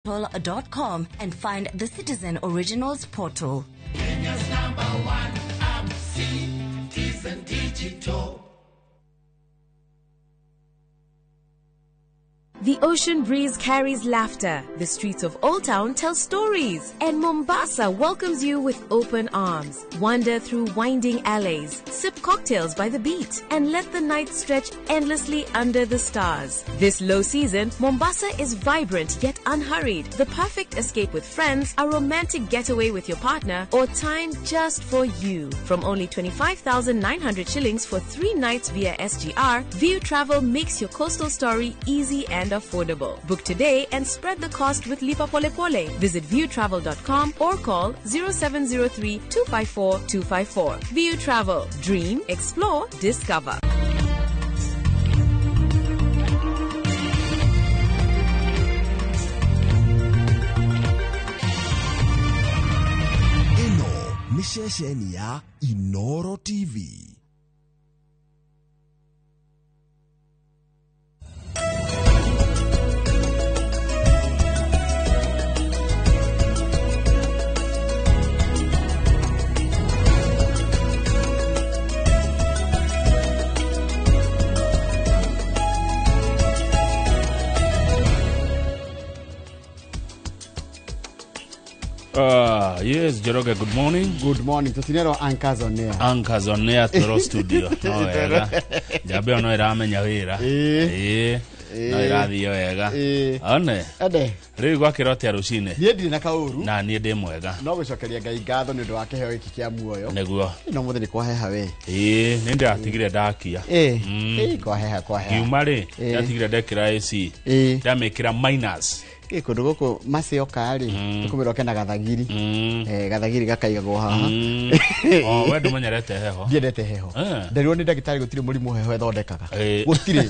Digital.com and find the Citizen Originals portal. Kenya's number one app, Citizen Digital. The ocean breeze carries laughter, the streets of Old Town tell stories, and Mombasa welcomes you with open arms. Wander through winding alleys, sip cocktails by the beach, and let the night stretch endlessly under the stars. This low season, Mombasa is vibrant yet unhurried, the perfect escape with friends, a romantic getaway with your partner, or time just for you. From only 25,900 shillings for 3 nights via SGR, View Travel makes your coastal story easy and affordable. Book today and spread the cost with Lipa Pole Pole. Visit viewtravel.com or call 0703 254 254. View Travel. Dream, explore, discover. Ĩno nĩ ceceni ya Inoro TV. Yes, Njoroge, good morning. Good morning. Tutinero anchors on air. Anchors on air Toro studio. No wega. Njamba ĩyo no ĩramenya wĩra. Ĩĩ. Ĩĩ. No ĩrathiĩ wega. Ĩĩ. One. Ende. Rĩu gwakĩra atĩa rũcinĩ? Niĩ ndirĩ na kaũru. Na niĩ ndĩ mwega. No gũcokeria Ngai ngatho nĩ ũndũ wa kĩheo gĩkĩ kĩa muoyo. Nĩguo. No mũthĩ nĩ kwaheha we. Ĩĩ, nĩ ndĩratigire ndakia. Ĩĩ. Ĩĩ kwaheha kwaheha. Ngiuma rĩ, Ĩĩ. ndatigire ndekĩra AC. Ĩĩ. Ndamĩkĩra minus. Ĩĩ kũndũ gũkũ macioka rĩ, tũkũmĩra oke na gathagiri. Gathagiri gakaigagwo haha. Oh, we ndũmenyerete heho. Ndiendete heho. Nderirwo nĩ ndagĩtarĩ gũtirĩ mũrimũ heho ĩthondekaga. Gũtirĩ.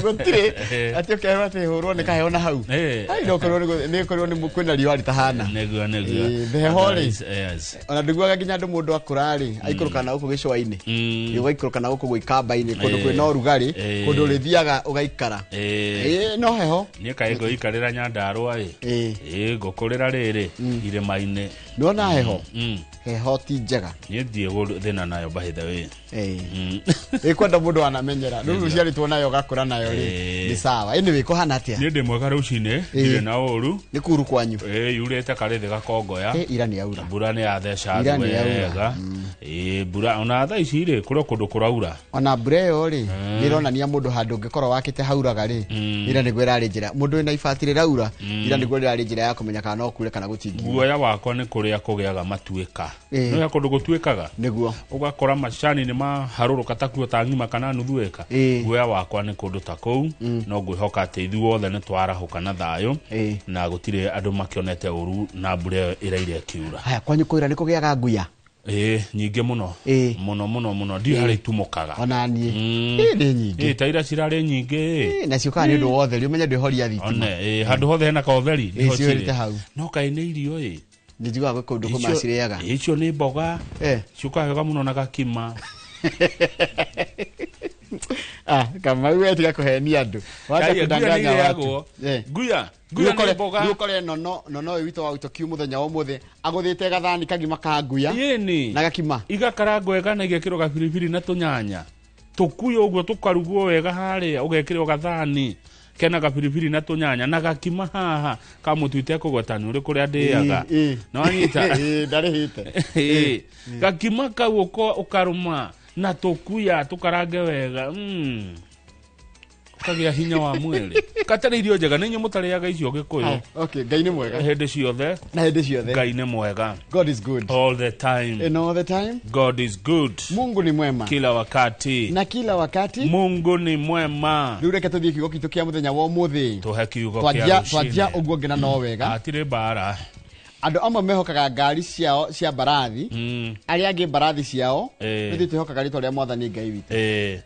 Gũtirĩ. Atĩ ũkerwo atĩ hũrwo nĩ kaheho na hau. Ai no korwo nĩ korwo nĩ kwĩna riũa rĩtahana. Nĩguo, nĩguo. Ĩĩ, heho rĩ. Yes. Ona ndiguaga nginya andũ mũndũ akũra rĩ, aikũrũka na gũkũ gĩcũa-inĩ. Ũgaikũrũka na gũkũ gwĩkamba-inĩ, kũndũ kwĩna ũrugarĩ, kũndũ ũrĩthiaga ũgaikara. Ĩĩ, no heho. Niĩ kaĩ ngũikarĩra Nyandarũa ĩ. Ĩĩ, ngũkũrĩra rĩrĩ irĩma-inĩ. Nĩwona heho? Heho ti njega. Niĩ ndiĩ thĩna nayo by the way. Ĩĩ kwenda mũndũ anamenyera. Rĩu ũciarĩtwo nayo ũgakũra nayo rĩ, nĩ sawa. Anyway, kũhana atĩa? Niĩ ndĩ mwega rũcinĩ, ndirĩ na ũru. Nĩ kuru kwanyu? Ĩĩ, yurĩte karĩthĩ gakongoya. Ĩĩ, ira nĩ yaura. Mbura nĩ yatheca Ira thĩ nĩ yaura. wega. Ĩĩ, mbura ona thaa ici rĩ, kũrĩ kũndũ kũraura. Ona mbura ĩyo rĩ, nĩ ĩronania mũndũ handũ ũngĩkorwo wakĩte hauraga rĩ, ira nĩguo ĩrarĩ njĩra. Mũndũ wĩna ibati rĩraura, ira nĩguo rĩrarĩ njĩra ya kũmenya kana no kure kana gũtingiura. Guoya wakwa nĩ kũrĩa kũgĩaga matuĩka. Nĩ kũndũ gũtuĩkaga? Nĩguo. Ũgakora macani nĩ maharũrũka ta kuo ta ng'ima kana nuthu ĩka. Guoya wakwa nĩ kũndũ ta kũu, no ngwĩhoka atĩ ithuothe nĩ twarahũka na thayũ, na gũtirĩ andũ makĩonete ũru na mbura ĩyo ĩraire ĩkiura. Haya, kwanyu kũira nĩ kũgĩaga nguya? Ĩĩ, nyingĩ mũno. Mũno, mũno, mũno. Ndiũĩ harĩa itumũkaga. Ona niĩ. Ĩĩ, nĩ nyingĩ. Ĩĩ, ta ira cirarĩ nyingĩ. Ĩĩ, na ciũkaga nĩ ũndũ wa ũtheri, ũmenye ndwĩhoria thitima. One, ĩĩ, handũ hothe hena kaũtheri, Ĩĩ, nĩho ciũrĩte cirĩ. hau. No kaĩ nĩ irio ĩ. Nĩ njiguaga gwĩ kũndũ kũmwe macirĩaga. Ĩĩ, icio nĩ mboga. Ciũkaga wega mũno na gakima. Ah, Kamau we tiga kũhenia andũ. Wacha Kaĩ, nguya nĩ kudanganya watu. irĩagwo. Nguya, nguya nĩ mboga. Rĩu ũkore nono ũyũ witũ wa Gĩtũkiu mũthenya wa ũmũthĩ agũthĩte gathani kagima ka nguya. Ĩni. Na gakima. Igakarangwo wega na igekĩrwo gabiribiri na tũnyanya. Tũkuyu ũguo tũkarugwo wega harĩa ũgekĩrwo gathani kena gabiribiri na tũnyanya na gakima haha ka mũtu itekũgweta nĩ ũrĩkũ ũrĩa ndĩaga. Na wanyita? Ĩĩ, ndarĩhĩte. Ĩĩ. Gakima kau ũkarũma na tũkuya tũkarange wega. Ũkagĩa hinya wa mwĩrĩ. Katarĩ irio njega, nĩ inyuĩ mũtarĩaga icio Gĩkũyũ. Ah, okay, Ngai nĩ mwega. Hĩndĩ ciothe. Na hĩndĩ ciothe. Ngai nĩ mwega. God is good. All the time. And all the time. God is good. Mungu ni mwema. Kila wakati. Na kila wakati. Mungu ni mwema. Rĩu reke tũthiĩ kiugo gitũ kĩa mũthenya wa ũmũthĩ. Tũhe kiugo kĩa rũcinĩ. Twanjia ũguo ngĩna no wega. Hatirĩ mbara. Andũ amwe mehokaga ngari ciao cia mbarathi, arĩa angĩ mbarathi ciao, ithuĩ twĩhokaga rĩtwa rĩa Mwathani Ngai witũ.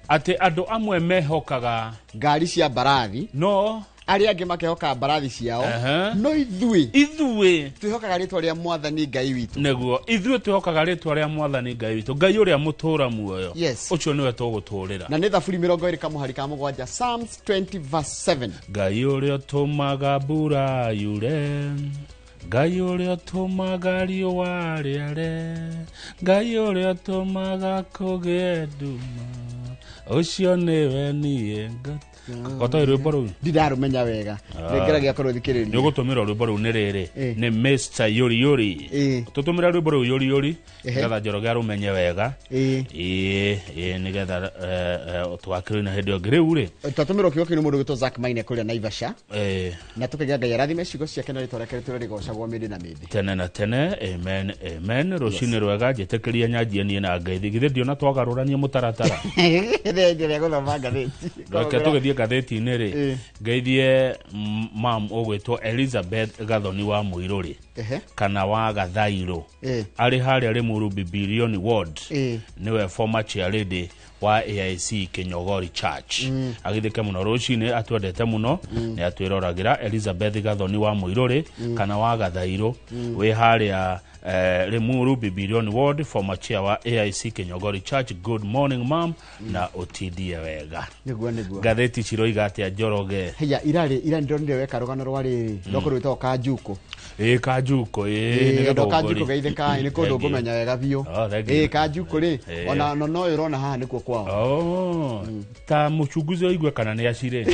Atĩ andũ amwe mehokaga ngari cia mbarathi, no Arĩa angĩ makehoka mbarathi ciao. Aha. No ithuĩ Ithuĩ twĩhokaga rĩtwa rĩa Mwathani Ngai witũ. Nĩguo ithuĩ twĩhokaga rĩtwa rĩa Mwathani Ngai witũ, Ngai ũrĩa mũtũra muoyo. Yes. Ũcio nĩwe tũgũtũrĩra. Na nĩ Thaburi 27:7, Psalms 20 verse 7. Ngai ũrĩa ũtũmaga mbura yure, Ngai ũrĩa ũtũmaga riũa rĩare, Ngai ũrĩa ũtũmaga kũgĩe nduma, ũcio nĩwe niĩ gotoĩ rwĩmbo rũu. Ndirarũmenya wega, nĩngeragia kũrũthikĩrĩria. Nĩ ũgũtũmĩra rwĩmbo rũu nĩ rĩrĩ. Eh. Nĩ Mr. Yori Yori. Eh. Tũtũmĩra rwĩmbo rũu Yori Yori Ehe. nĩgetha Njoroge arũmenye wega. Ĩĩ. Ĩĩ ĩĩ, nĩgetha tũgakĩrũina hĩndĩ ĩyo ĩngĩ rĩu rĩ. Twatũmĩrwo kiugo kĩu nĩ mũndũ gwĩtwo Zack Maine kũrĩa Naivasha. Na tũkĩgĩa Ngai arathime ciugo ciake na rĩtwa rĩake rĩtũre rĩgocagwo mĩndĩ na mĩndĩ. Tene na tene, amen amen. Rũcinĩ rwega, njĩtĩkĩria nyanjie niĩ na ngeithi. Githĩ ndiona twagarũrania mũtaratara? Hĩndĩ ĩrĩa gũthoma ngathĩti. Reke tũgĩthiĩ ngathĩti-inĩ rĩ. Ĩĩ. Ngeithie mam ũgwĩtwo Elizabeth Gathoni wa Mũirũrĩ kana wa Gathairũ. Ĩĩ. Arĩ harĩa Limuru Bibilioni Ward. Ĩĩ. Nĩwe former chair lady wa AIC Kinyogori Church. Agithĩke mũno rũcinĩ, atwendete mũno, nĩ atwĩroragĩra. Elizabeth Gathoni wa Mũirũrĩ kana wa Gathairũ wĩ harĩa Limuru Bibilioni Ward, former chair wa AIC Kinyogori Church, good morning mam, na ũtindie wega. Nĩguo nĩguo. Ngathĩti ciroiga atĩa, Njoroge? Haya, irarĩ ira ndĩronire weka rũgano rwa rĩrĩ rwa rwĩtagwo Kanjuko. Ĩĩ, Kanjuko, ĩĩ, nĩ Ĩĩ, ndo Gĩthũngũri. Kanjuko geithĩka nĩ kũndũ Thank you. ngũmenya wega biũ. Oh, thank you. Ĩĩ, Kanjuko rĩ, Ĩĩ. ona no no ũrona haha nĩkuo kwao. Oh, ta mũchunguzi oigue kana nĩ acirĩ,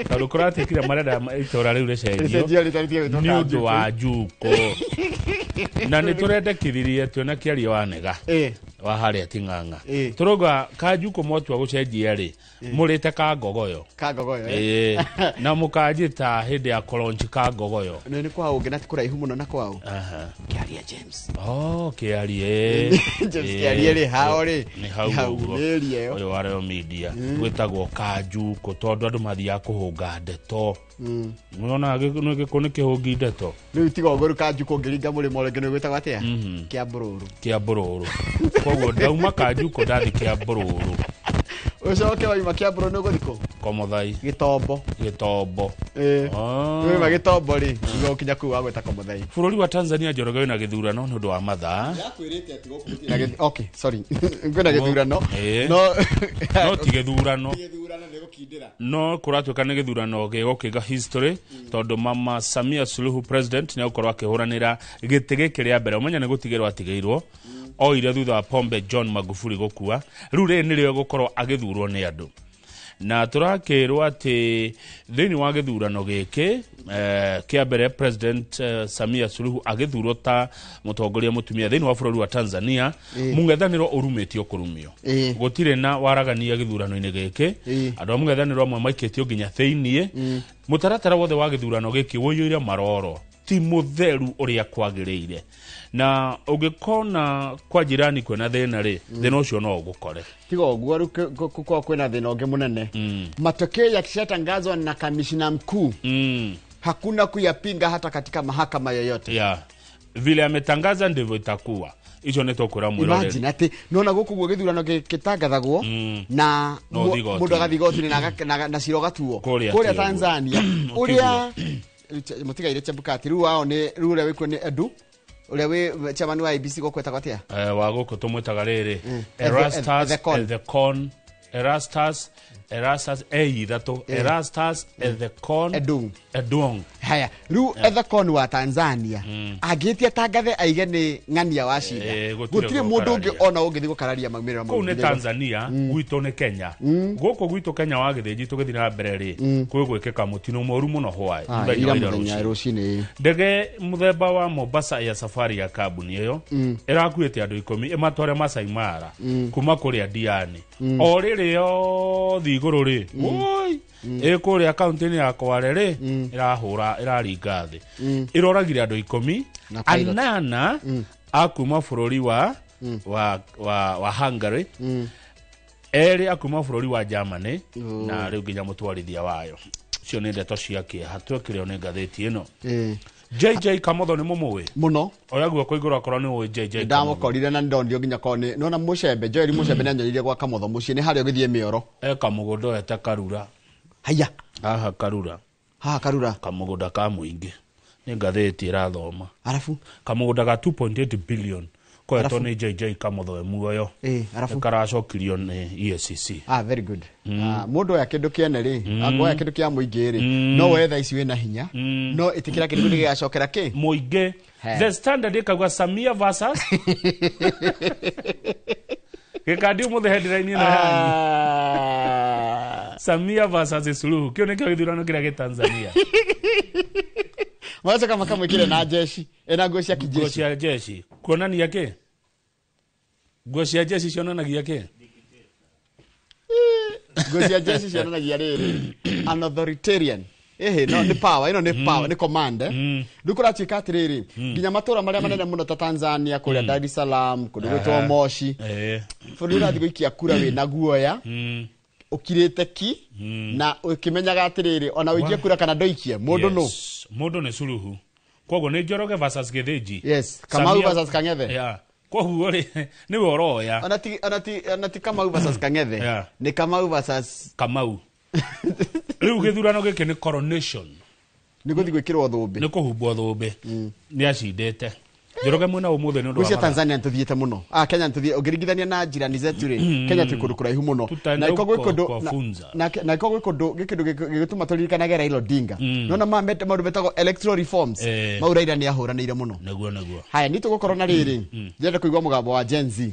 tondũ kũratuĩkire marenda itũra rĩu rĩcenjio. Rĩcenjio rĩtwa rĩtige gwĩtwo Nĩ ũndũ Kanjuko. wa Njuko, na nĩ tũrendekithirie twĩna kĩario wa nega Ĩĩ. wa harĩa Ting'ang'a. Ĩĩ. Tũrauga Kanjuko mwatua gũcenjia rĩ, mũrĩte Kangogoyo. Kangogoyo, eh? Ĩĩ, na mũkanjĩta hĩndĩ ya kũronji Kangogoyo. Nĩ kwao ũngĩ na ti kũraihu mũno na kwao. Aha. Kĩaria James. Oh, kĩarie. James Kĩarie rĩ, hao rĩ, nĩ hau nĩ hau, ũguo. nĩ area ĩyo. Ũyũ wa Royal Media gwĩtagwo Kanjuko tondũ andũ mathiaga kũhũnga ndeto. Nĩwona nĩ gĩkũ nĩ kĩhũngi ndeto. Rĩu tiga ũguo, rĩu Kanjuko ũngĩringa mũrĩmo rĩngĩ nĩ gwĩtagwo atĩa? Kĩambũrũrũ. Kĩa mbũrũrũ. Koguo ndauma Kanjuko ndathi kĩa mbũrũrũ. Ũcoke waima Kĩambũrũrũ nĩ ũgũthiĩ kũ? Komothai. Gĩtombo. Gĩtombo. Ĩĩ. Ah. Waima Gĩtombo rĩ, nĩguo ũkinya kũu wagwĩta Komothai. Bũrũri wa Tanzania, Njoroge, wĩna gĩthurano nĩ ũndũ wa mathaa. Na okay, sorry. Kwĩna gĩthurano. Ĩĩ. No No ti gĩthurano. Gĩthurano nĩ gũkindĩra. No kũratuĩka nĩ gĩthurano gĩgũkĩga history tondũ Mama Samia Suluhu president nĩ egũkorwo akĩhũranĩra gĩtĩ gĩkĩ rĩa mbere. Ũmenya nĩ gũtigĩrwo atigĩirwo oire thutha wa Pombe John Magufuli gũkua. Rĩu rĩrĩ nĩrĩo egũkorwo agĩthurwo nĩ andũ, na tũrakĩrwo atĩ thĩinĩ wa gĩthurano gĩkĩ kĩa mbere President Samia Suluhu agĩthurwo ta mũtongoria mũtumia thĩinĩ wa bũrũri wa Tanzania, mũng'ethanĩro ũrumĩtio kũrumio. Ĩĩ. Gũtirĩ na waragania gĩthurano-inĩ gĩkĩ. Ĩĩ. Andũ a mũng'ethanĩro amwe maikĩtio nginya thĩiniĩ. Mũtaratara wothe wa gĩthurano gĩkĩ ũiyũire maroro, ti mũtheru ũrĩa kwagĩrĩire, na ũngĩkona kwa jirani kwĩna thĩna rĩ, thĩna ũcio no ũgũkore. Tiga ũguo, rĩu gũkorwo kwĩna thĩna ũngĩ mũnene. Matokeo yakishatangazwa na kamishina mkuu, hakuna kuyapinga hata katika mahakama yoyote. Yeah. Vile ametangaza ndivyo itakuwa. Icio nĩ tũkwĩra mwĩroreri. Imagine atĩ nona gũkũ guo gĩthurano gĩtangathagwo na No ũthiĩ igoti-inĩ. mũndũ agathiĩ igoti-inĩ na cira ũgatuo. Kũrĩa Kũrĩa ti ũguo. Tanzania ũrĩa mũtigaire Chebukati rĩu wao nĩ rĩu ũrĩa wĩkuo nĩ Edu, ũrĩa wĩ chairman wa IEBC gũkũ etagwo atĩa? Wa gũkũ tũmwĩtaga rĩrĩ Erastus. Ethekon. Ethekon Erastus, Erastus e ithatũ, Erastus Ethekon Edung. Edung. Haya, rĩu Ethekon wa Tanzania angĩtia tangathe aige nĩ ng'ania wa cinda, Gũtirĩ gũtirĩ mũndũ ũngĩ gũkararia. ona ũngĩthiĩ gũkararia maumĩrĩra Kũu nĩ mau. Tanzania, gwitũ nĩ Kenya. Gũkũ gwitũ Kenya wa Gĩthĩnji tũgĩthiĩ na mbere rĩ, kwĩ gwĩkĩka mũtino mũru mũno hwaĩ mũthenya Ira wa ira mũthenya rũcinĩ. rũcinĩ. Ndege mũthemba wa Mombasa ya safari ya kambuni ĩyo ĩrakuĩte andũ 10 ĩmatware Masai Mara kuma kũrĩa Diani, o rĩrĩ yothe igũrũ rĩ, woi, ĩ kũrĩa kaunti-inĩ ya Kwale rĩ, ĩrahũra ĩraringa thĩ, ĩroragire andũ 10. Na pilot. Anana a kuma bũrũri wa Hungary, erĩ a kuma bũrũri wa Germany, na rĩu nginya mũtwarithia wayo. Icio nĩ ndeto cia kĩeha twekĩrĩo nĩ ngathĩti ĩno. JJ Kamotho nĩ mũmũĩ? Mũno. Oya guoko igũrũ akorwo nĩ ũĩ JJ Kamotho. Ndamũkorire na ndondio nginya korwo nĩ nona Mũcembe Joel Mũcembe nĩ anyonirie gwa Kamotho mũciĩ nĩ harĩa ũgĩthiĩ mĩoro. E kamũgũnda ete Karura. Haya. Haha Karura. Haha Karura. Kamũgũnda ka mũingĩ. Nĩ ngathĩti ĩrathoma. Arabu. Kamũgũnda ga 2.8 billion. Koetwo nĩ JJ Kamũthoe muoyo. Arabu. Karacokirio nĩ EACC. Ah, very good. Mũndũ oya kĩndũ kĩene rĩ, oya kĩndũ kĩa mũingĩ rĩ, no we thaa ici wĩna hinya, no ĩtĩkĩra kĩndũ kĩu gĩgacokera kĩ? Mũingĩ. The Standard ĩkauga Samia versus gĩkandi ũmũthĩ headline ĩno yanyu. Samia versus Suluhu. Kĩu nĩkĩo gĩthurano kĩrĩa gĩ Tanzania. Magacoka makamwĩkĩre na jeshi, ena nguo cia Nguo kijeshi. cia jeshi. Kuonania kĩ? Nguo cia jeshi cionanagia kĩ? Nguo cia jeshi cionanagia rĩrĩ, an authoritarian. Ehe, no nĩ power, ĩno nĩ power, nĩ command. Rĩu kũratuĩka atĩrĩrĩ, nginya matũra marĩa manene mũno ta Tanzania, kũrĩa Dar es Salaam, kũndũ gwĩtwo Moshi, bũrũri ũrathiĩ gũikia kura wĩna guoya, ũkirĩte ki, na ũkĩmenyaga atĩrĩrĩ, ona ũikie kura kana ndũikie, mũndũ nũ? Mũndũ nĩ Suluhu. Koguo nĩ Njoroge versus Gĩthĩnji. Yes, Kamau versus Kang'ethe. Yeah. Koguo rĩ, nĩwe ũroya. Ona ti Kamau versus Kang'ethe. Nĩ Kamau versus Kamau. Rĩu gĩthurano gĩkĩ nĩ coronation. Nĩ gũthiĩ gwĩkĩrwo thũmbĩ. Nĩ kũhumbwo thũmbĩ. Nĩ acindĩte. Njoroge mwena ũmũthĩ nĩ ũndũ wa Gwĩcia Tanzania nĩtũthiĩte mũno. Kenya nĩtũthiĩ, ũngĩringithania na jirani zetu rĩ, Kenya twĩ kũndũ kũraihu mũno. Tutaenda Na iko gwĩ huko kũndũ kwa funza. na iko gwĩ kũndũ gĩ kĩndũ gĩgũtũma tũririkanage Raila Odinga. Nona maũndũ metagwo electoral reforms. Mau Raila nĩ ahũranĩire mũno. Nĩguo nĩguo. Haya, nĩ tũgũkorwo na rĩrĩ. Ndĩrenda kũigua mũgambo wa Gen Z.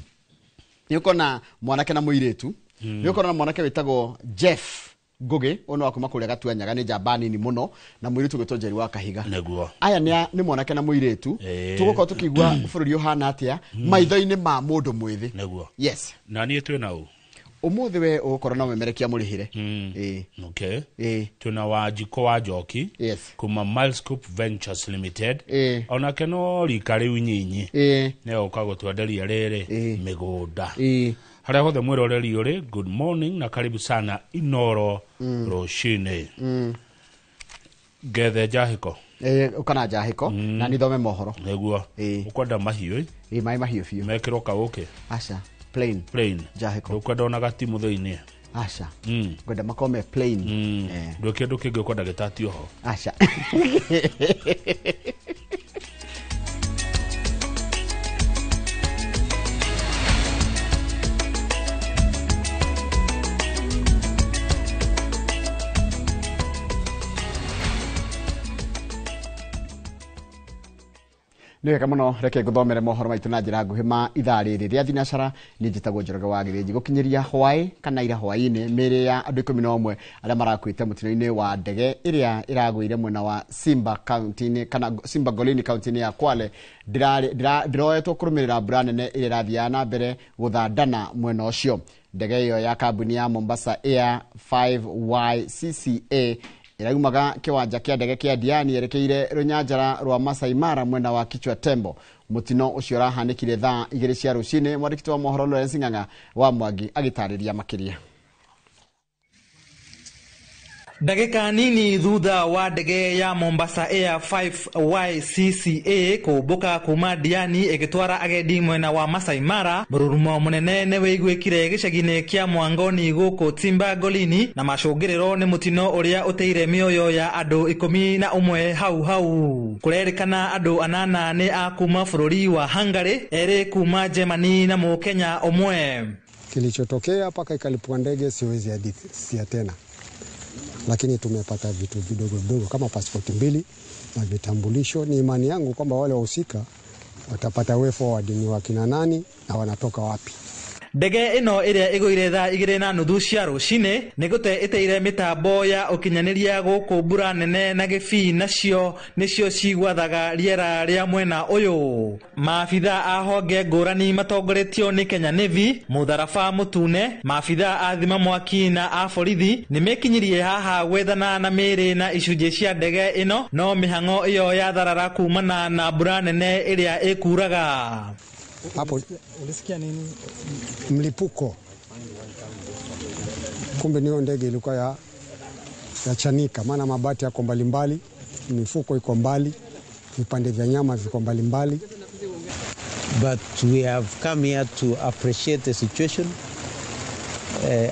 Nĩ ũkona mwanake na mũirĩtu. Nĩ ũkona na mwanake wĩtagwo Jeff Ngugi, ũyũ wa kuma kũrĩa Gatuanyaga, nĩ njamba nini mũno, na mũirĩtu ũgwĩtwo Njeri wa Kahiga. Nĩguo. Aya nĩ mwanake na mũirĩtu. Tũgũkorwo tũkĩigua bũrũri ũhana atĩa maitho-inĩ ma mũndũ mwĩthĩ. Nĩguo. Yes. Na niĩ twĩna ũ? Ũmũthĩ we ũgũkorwo na ũmemerekia mũrĩhĩre. Okay. Twĩna Wanjikũ wa Njoki. Yes. Kuma Milescope Ventures Limited. Onake no rika rĩu nyinyi. Nĩwe ũka gũtwenderia rĩrĩ mĩgũnda. Harĩa hothe mwĩroreri ũrĩ, good morning na karibu sana Inoro rũcinĩ. Ngethe njahĩko. Ũkana njahĩko na nithome mohoro. Nĩguo. Ũkwenda mahiũ? Maĩ mahiũ biũ. Mekĩrwo kaũkĩ? Aca, plain. Plain. Njahĩko. Ũkwenda ona gatimu thĩinĩ? Aca. Ngwenda makorwo me plain. Ndwĩ kĩndũ kĩngĩ ũkwenda gĩtatio ho? Aca. Nĩ wega mũno, reke ngũthomere mohoro maitũ na njĩra nguhĩ ma ithaa rĩrĩ rĩa thinacara. Niĩ njĩtagwo Njoroge wa Gĩthĩnji. Gũkinyĩria hwaĩ kana ira hwaĩ-inĩ, mĩĩrĩ ya andũ 11 arĩa marakuĩte mũtino-inĩ wa ndege ĩrĩa ĩragũire mwena wa Simba county-inĩ kana Simba Golini county-inĩ ya Kwale ndĩroetwo kũrũmĩrĩra mbura nene ĩrĩa ĩrathiaga na mbere gũthandana mwena ũcio. Ndege ĩyo ya kambuni ya Mombasa Air 5YCCA ĩraumaga kĩwanja kĩa ndege kĩa Diani yerekeire rũnyanjara rwa Masai Mara mwena wa Kichwa Tembo. Mũtino ũcio ũrahanĩkire thaa 2 cia rũcinĩ. Mwandĩki wa mohoro Lawrence Ng'ang'a wa Mwangi agĩtarĩria makĩria. Ndagĩka nini thutha wa ndege ya Mombasa Air 5YCCA kũmbũka kuma Diani ĩgĩtwara agendi mwena wa Masai Mara, mũrurumo mũnene nĩ wĩiguĩkire gĩcagi-inĩ kĩa Mwangoni gũkũ Timba Golini, na macũngĩrĩro nĩ mũtino ũrĩa ũteire mĩoyo ya andũ 11 hau hau. Kũrerĩkana andũ 8 nĩ a kuma bũrũri wa Hungary, 2 kuma Germany na mũkenya ũmwe. Kilichotokea mpaka ikalipua ndege siwezi hadithia tena, lakini tumepata vitu vidogo vidogo kama pasipoti 2 na vitambulisho. Ni imani yangu kwamba wale wahusika watapata way forward, ni wakina nani na wanatoka wapi. Ndege ĩno ĩrĩa ĩgũire thaa 2:30 cia rũcinĩ nĩ gũte ĩteire mĩtambo ya ũkinyanĩria gũkũ mbura nene na gĩbii nacio nĩcio cigwathaga rĩera rĩa mwena ũyũ. Maabitha a honge ngũrani matongoretio nĩ Kenya Navy, mũtharaba mũtune, maabitha a thima mwaki na a borithi nĩ mekinyirie haha gwethana na mĩĩrĩ na icunjĩ cia ndege ĩno, no mĩhang'o ĩyo yatharara kumana na mbura nene ĩrĩa ĩkuraga. Hapo ulisikia nini? Mlipuko. Kumbe niyo ndege ilikuwa ya chanika, maana mabati yako mbalimbali, mifuko iko mbali, vipande vya nyama viko mbalimbali. But we have come here to appreciate the situation,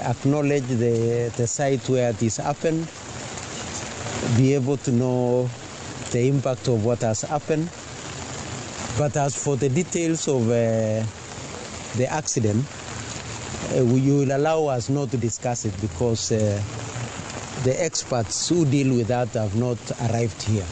acknowledge the site where this happened, be able to know the impact of what has happened. But as for the details of the accident, you will allow us not to discuss it because the experts who deal with that have not arrived here.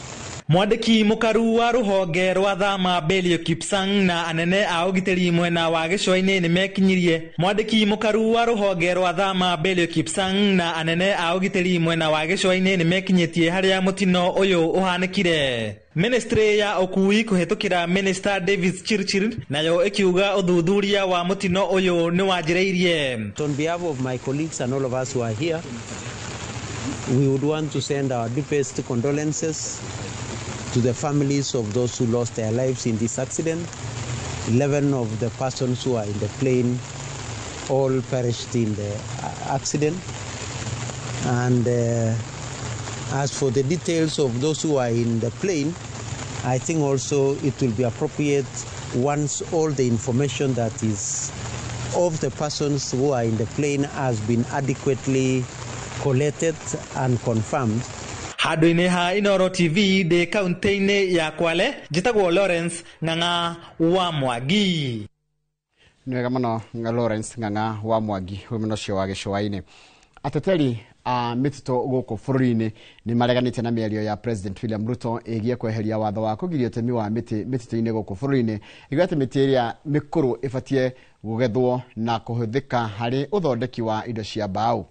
Mwandĩki mũkaru wa rũhonge rwa thama Belio Kipsang na anene a ũgitĩri mwena wa gĩcũa-inĩ nĩmekinyirie. Mwandĩki mũkaru wa rũhonge rwa thama Belio Kipsang na anene a ũgitĩri mwena wa gĩcũa-inĩ nĩmekinyĩtie harĩa mũtino ũyũ ũhanĩkire. Ministry ya ũkui kũhĩtũkĩra Minister Davis Chirchir nayo ĩkiuga ũthuthuria wa mũtino ũyũ nĩwanjĩrĩirie. On behalf of my colleagues and all of us who are here, we would want to send our deepest condolences to the families of those who lost their lives in this accident. 11 of the persons who are in the plane all perished in the accident. And as for the details of those who are in the plane, I think also it will be appropriate once all the information that is of the persons who are in the plane has been adequately collated and confirmed. Handũ-inĩ ha Inooro TV ndĩ kaunti-inĩ ya Kwale, njĩtagwo Lawrence Ng'ang'a wa Mwangi. Nĩ wega mũno Lawrence Ng'ang'a wa Mwangi wĩ mwena ũcio wa gĩcũa-inĩ. Ateteri a mĩtitũ gũkũ bũrũri-inĩ nĩ mareganĩte na mĩario ya President William Ruto ĩgiĩ kweheria watho wa kũgiria ũtemi wa mĩtĩ mĩtitũ-inĩ gũkũ bũrũri-inĩ, ĩgiuga atĩ mĩtĩ ĩrĩa mĩkũrũ ĩbatiĩ kũgethwo na kũhũthĩka harĩ ũthondeki wa indo cia mbaũ.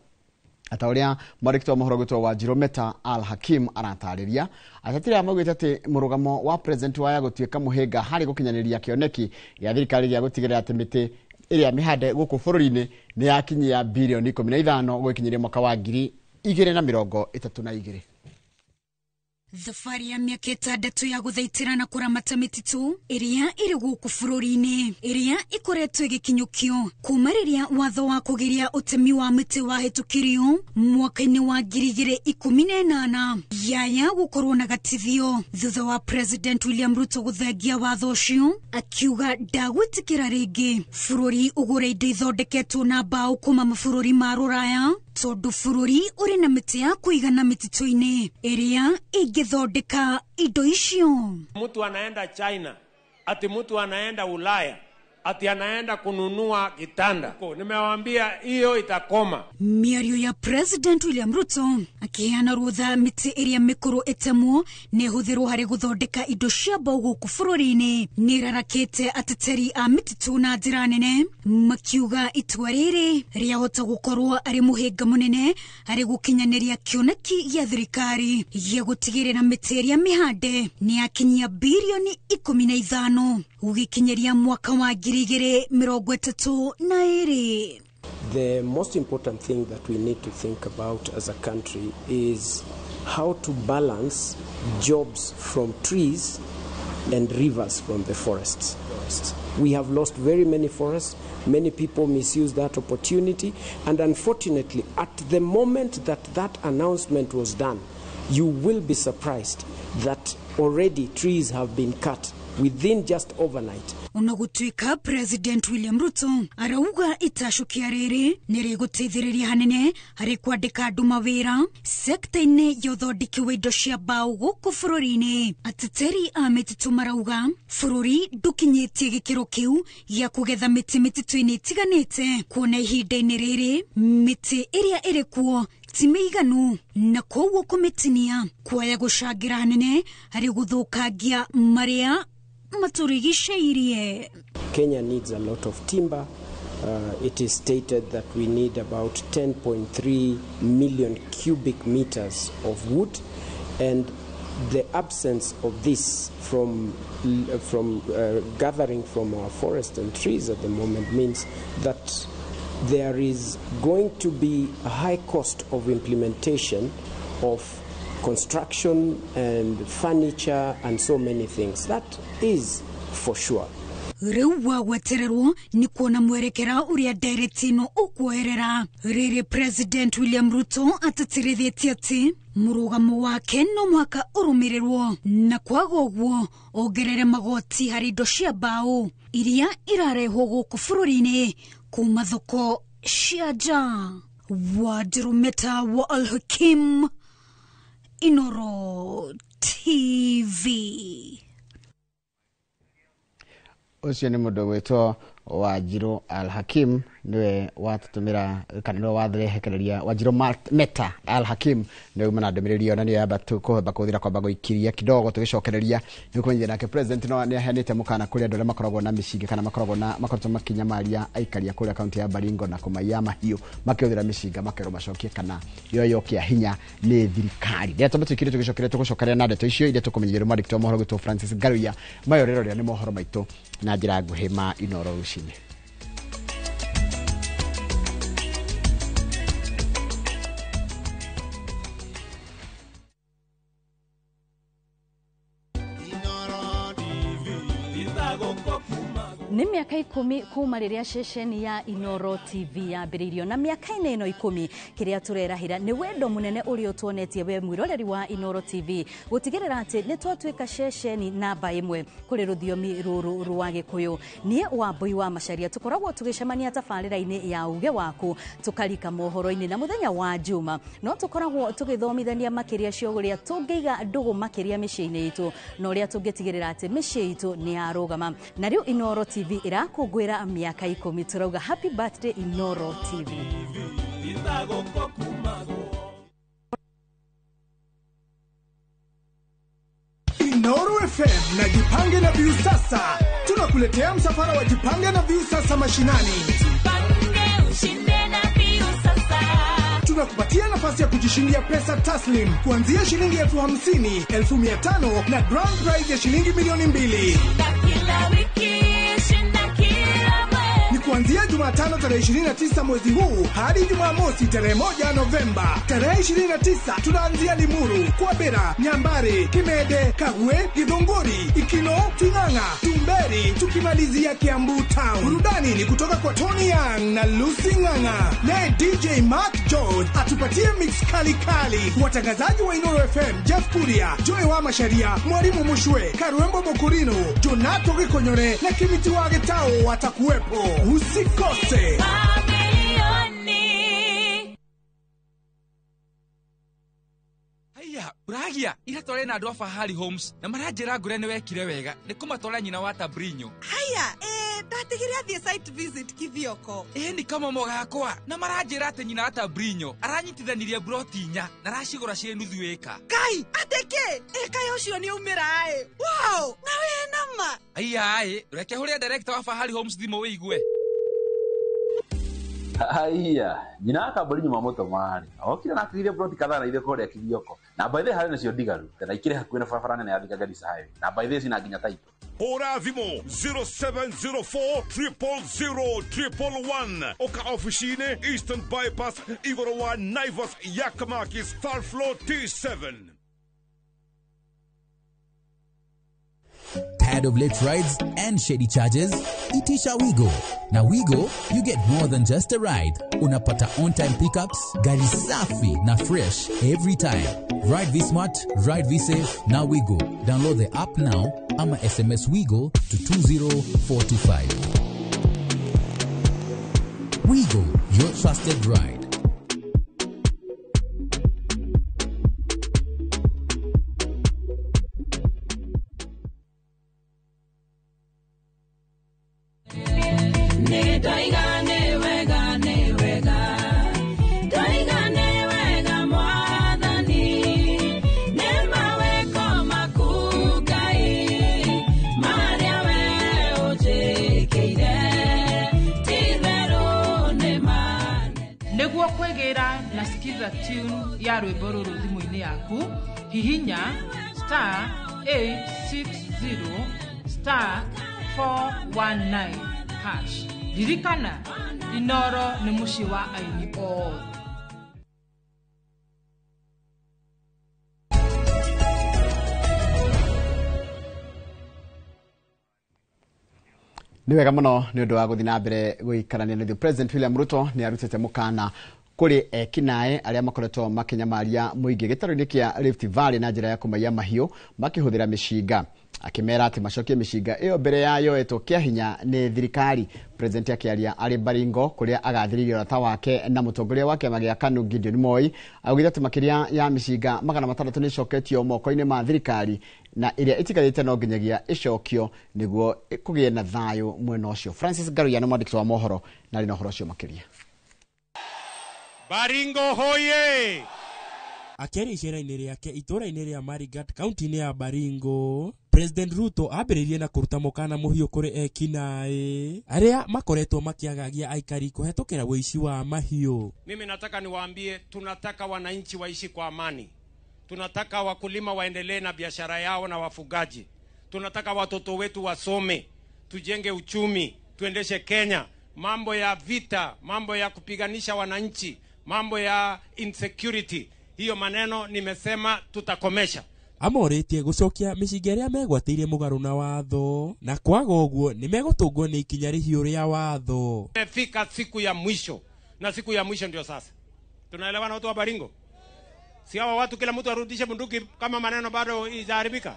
Ata ũrĩa mwandĩki wa mohoro gwĩtwo Wanjirũ Meta Al Hakim aratarĩria, ateteri aya maugĩte atĩ mũrũgamo wa president waya gũtuĩka mũhĩnga harĩ gũkinyanĩria kĩoneki gĩa thirikari gĩa gũtigĩrĩra atĩ mĩtĩ ĩrĩa mĩhande gũkũ bũrũri-inĩ nĩ yakinyia birioni 15 gũgĩkinyĩria mwaka wa 2032. Thabarĩ ya mĩaka 6 ya gũthaitĩra na kũramata mĩtitũ ĩrĩa ĩrĩ gũkũ bũrũri-inĩ ĩrĩa ĩkoretwo ĩgĩkinyũkio kuma rĩrĩa watho wa kũgiria ũtemi wa mĩtĩ wahĩtũkirio mwaka-inĩ wa 2018 yaya gũkorwo na gatithio thutha wa President William Ruto gũthengia watho ũcio akiuga ndagwĩtĩkĩra rĩngĩ bũrũri ũgũre indo ithondeketwo na mbaũ kuma mabũrũri ma rũraya tondũ bũrũri ũrĩ na mĩtĩ ya kũigana mĩtitũ-inĩ ĩrĩa ĩngĩthondeka indo icio. Mtu anaenda China, ati mtu anaenda Ulaya, ati anaenda kununua kitanda. Nimewaambia hiyo itakoma. Mĩario ya President William Ruto akĩheana rũtha mĩtĩ ĩrĩa mĩkũrũ ĩtemwo nĩ ĩhũthĩrwo harĩ gũthondeka indo cia mbaũ gũkũ bũrũri-inĩ nĩ ĩrarakĩte ateteri a mĩtitũ na njĩra nene makiuga itua rĩrĩ rĩahota gũkorwo arĩ mũhĩnga mũnene harĩ gũkinyanĩria kĩoneki gĩa thirikari gĩa gũtigĩrĩra mĩtĩ ĩrĩa mĩhande nĩ yakinyia birioni 15 gũgĩkinyĩria mwaka wa 2032. The most important thing that we need to think about as a country is how to balance jobs from trees and rivers from the forests. We have lost very many forests. Many people misuse that opportunity. And unfortunately, at the moment that that announcement was done, you will be surprised that already trees have been cut within just overnight. Ona gũtuĩka President William Ruto arauga itacũkia rĩrĩ nĩ rĩgũteithĩrĩria hanene harĩ kwandĩka andũ mawĩra sekta-inĩ ya ũthondeki wa indo cia mbaũ gũkũ bũrũri-inĩ. Ateteri a mĩtitũ marauga bũrũri ndũkinyĩtie gĩkĩro kĩu gĩa kũgetha mĩtĩ mĩtitũ-inĩ ĩtiganĩte kuona ihinda-inĩ rĩrĩ mĩtĩ ĩrĩa ĩrĩ kuo ti mĩiganu na koguo kũmĩtinia kwaya gũcangĩra hanene harĩ gũthũkangia marĩa maturigicĩirie. Kenya needs a lot of timber. It is stated that we need about 10.3 million cubic meters of wood, and the absence of this from gathering from our forests and trees at the moment means that there is going to be a high cost of implementation of construction and furniture and so many things. That is for sure. Rĩu wa gwetererwo nĩ kuona mwerekera ũrĩa ndereti ĩno ũkuoerera rĩrĩ President William Ruto atĩtĩrithĩtie atĩ mũrũgamo wake no mũhaka ũrũmĩrĩrwo na kwaga ũguo ongerere magoti harĩ indo cia mbaũ iria irarehwo gũkũ bũrũri-inĩ kuma thoko cia nja. Wanjirũ Meta wa Al Hakim, Inoro TV. Ucio ni mundu gwitwo Wanjiru Al Hakim niwe watutumira kana niwe wathirehekereria Wanjiru Meta Al Hakim niwe uma na ndumiriri ona niyo yamba tukuhomba kuthira kwamba guikiria kidogo tugicokereria ni kumenyithia nake president no ni aheanite mukana kuri andu aria makoragwo na micinga kana makoragwo na makoretwo makinyamaria aikaria kuria kaunti ya Baringo na kumaiya mahiu makihuthira micinga makerwo macokie kana yoyo kia hinya ni thirikari ndeto tuikire tugicokereria tugucokereria na ndeto icio iria tukumenyithia mwandĩki wa mohoro gwitwo Francis Ngaruiya mayorero ria ni mohoro maitu na njira nguhĩ ma Inoro rucinĩ. Nĩ mĩaka 10 kuma rĩrĩa ceceni ya Inoro TV yambĩrĩirio, na mĩaka-inĩ ĩno 10 kĩrĩa tũrerahĩra nĩ wendo mũnene ũrĩa ũtuonetie we mwĩroreri wa Inoro TV gũtigĩrĩra atĩ nĩ twatuĩka ceceni namba 1 kũrĩ rũthiomi rũrũ rwa Gĩkũyũ. Niĩ Wambui wa Macharia tũkoragwo tũgĩcemania tabarĩra-inĩ ya Uge Waku, tũkarika mohoro-inĩ, na mũthenya wa Juma no tũkoragwo tũgĩthomithania makĩria cio ũrĩa tũngĩiga ndũgũ makĩria mĩciĩ-inĩ itũ na ũrĩa tũngĩtigĩrĩra atĩ mĩciĩ itũ nĩ yarũgama. Na rĩu Inoro TV irakũngũĩra mĩaka 10, tũrauga happy birthday Inoro TV. Inoro FM na Jipange na Viusasa tunakuletea msafara wa Jipange na Viusasa mashinani. Jipange ushinde na Viusasa. Tunakupatia nafasi ya kujishindia pesa taslim kuanzia shilingi 50,000, 500,000 na grand prize ya shilingi 2,000,000. Kila wiki shinda kila mwezi. Ni kuanzia Jumatano tarehe 29 mwezi huu hadi Jumamosi tarehe 1 Novemba. Tarehe 29 tunaanzia Limuru, Kwabera, Nyambare, Kimede, Kagwe, Githunguri, Ikino, Ting'ang'a, Tumberi, tukimalizia Kiambu Town. Burudani ni kutoka kwa Tony Young na Lucy Ng'ang'a. Naye DJ Mark George atupatie mix kali kali. Watangazaji wa Inoro FM Jeff Kuria, Joy wa Masharia, Mwalimu Mushwe, Karuembo Mokurino, Jonato Gikonyore na Kimiti wa Getao watakuwepo. Usikose. Haya, uragia ira tware na andu a Fahari Homes na maranjira ngure ni wekire wega ni kumatwara nyina wa Tabrinyo. Haya, ndatigire athie site visit Kithioko. Ni kama mogakwa na maranjira ati nyina wa Tabrinyo aranyitithanirie broti 4 na aracigura ciĩ nuthu ĩka. Kai, ateke ĩka ucio ni umira ĩ. Wow, na we nama. Haya, reke huria director wa Fahari Homes thimũ wĩigue. Haya, nyina wa Tabrinyo mamũtũma-rĩ, okire na atigire broti kadhaa na ithe kũrĩa Kithioko. Na by the way harĩ nacio ndigaru, na ikĩrĩ hakuhĩ na barabara nene ya Thika Garissa Highway. Na by the way cina nginya title. Hũra thimũ 0704 000 111 oka ofici-inĩ Eastern Bypass igũrũ wa Naivas Yakamakis third floor T7. Tired of late rides and shady charges? Itisha Wigo. Now Wigo, you get more than just a ride. Unapata on-time pickups, gari safi na fresh every time. Ride V-Smart, ride V-Safe, now Wigo. Download the app now ama SMS Wigo to 20425. Wigo, your trusted ride. Tune ya rwĩmbo rũrũ thimũ-inĩ yaku, hihinya star 860 star 419 hash. Ririkana, Inoro nĩ mũciĩ wa aini othe. Nĩ wega mũno nĩ ũndũ wa gũthiĩ na mbere gũikarania na ithuĩ. President William Ruto nĩ arutĩte mũkana kũrĩ ekinaĩ arĩa makoretwo makĩnyamaria mũingĩ gĩtarũ-inĩ kĩa Rift Valley na njĩra ya kũmaiya mahiũ makĩhũthĩra mĩcinga, akĩmera atĩ macokie mĩcinga ĩyo mbere ya yoetwo kĩa hinya nĩ thirikari. President akĩaria arĩ Baringo kũrĩa agathĩrĩirie ũrata wake na mũtongoria wa kĩama gĩa KANU Gideon Moi, augire atĩ makĩria ya mĩcinga 600 nĩ ĩcoketio moko-inĩ ma thirikari na ĩrĩa ĩtigarĩte no nginyagia ĩcokio nĩguo kũgĩe na thayũ mwena ũcio. Francis Ngaruiya nĩ mwandĩki wa mohoro na arĩ na ũhoro ũcio makĩria. Baringo hoye! Akĩaria icera-inĩ rĩake itũũra-inĩ rĩa Marigat kaunti-inĩ ya Baringo, President Ruto ambĩrĩirie na kũruta mũkana mũhiũ kũrĩ ekinaĩ arĩa makoretwo makĩagagia aikari kũhetũkĩra ũici wa mahiũ. Mimi nataka niwaambie, tunataka wananchi waishi kwa amani. Tunataka wakulima waendelee na biashara yao na wafugaji. Tunataka watoto wetu wasome, tujenge uchumi, tuendeshe Kenya. Mambo ya vita, mambo ya kupiganisha wananchi, mambo ya insecurity, hiyo maneno nimesema tutakomesha. Amorĩtie gũcokia mĩcinga ĩrĩa megwatĩire mũgarũ na watho na kwaga ũguo nĩ megũtũngwo nĩ ikinya rĩhiũ rĩa watho. Imefika siku ya mwisho, na siku ya mwisho ndio sasa. Tunaelewana watu wa Baringo? Si hawa watu kila mtu arudishe bunduki kama maneno bado ijaharibika.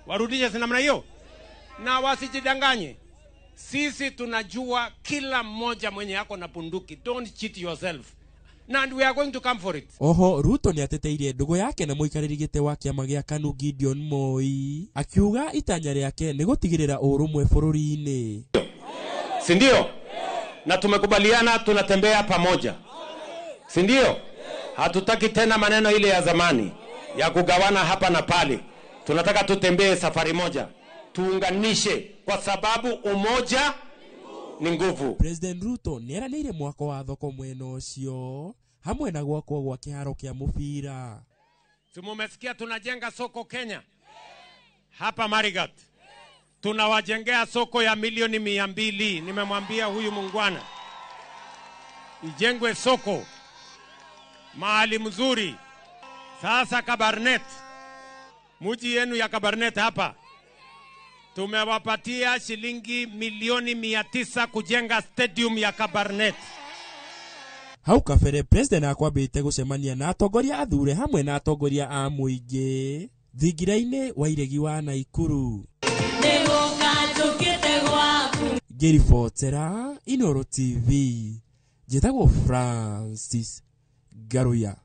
Warudishe si namna hiyo? Na wasijidanganye. Sisi tunajua kila mmoja mwenye yako na bunduki. Don't cheat yourself. And we are going to come for it. Oho Ruto nĩ ateteirie ndũgũ yake na mũikarĩri gĩtĩ wa kĩama gĩa KANU Gideon Moi, akiuga itanya rĩake nĩ gũtigĩrĩra ũrũmwe bũrũri-inĩ. Si ndio? Na tumekubaliana tunatembea pamoja. Si ndio? Hatutaki tena maneno ile ya zamani ya kugawana hapa na pale. Tunataka tutembee safari moja, tuunganishe, kwa sababu umoja ni nguvu. President Ruto nĩ eranĩire mwako wa thoko mwena ũcio hamwe na gwakwo gwa kĩharo kĩa mũbira. Si mumesikia tunajenga soko Kenya hapa Marigat? Tunawajengea soko ya milioni 200. Nimemwambia huyu mungwana ijengwe soko mahali mzuri. Sasa Kabarnet, mji yenu ya Kabarnet hapa, tumewapatia shilingi milioni 900 kujenga stadium ya Kabarnet. Hau kabere President akwambĩte gũcemania na atongoria athure hamwe na atongoria a mũingĩ thingira-inĩ wa iregi wa Naikuru. Ngĩribotera Inooro TV, njĩtagwo Francis Ngaruiya.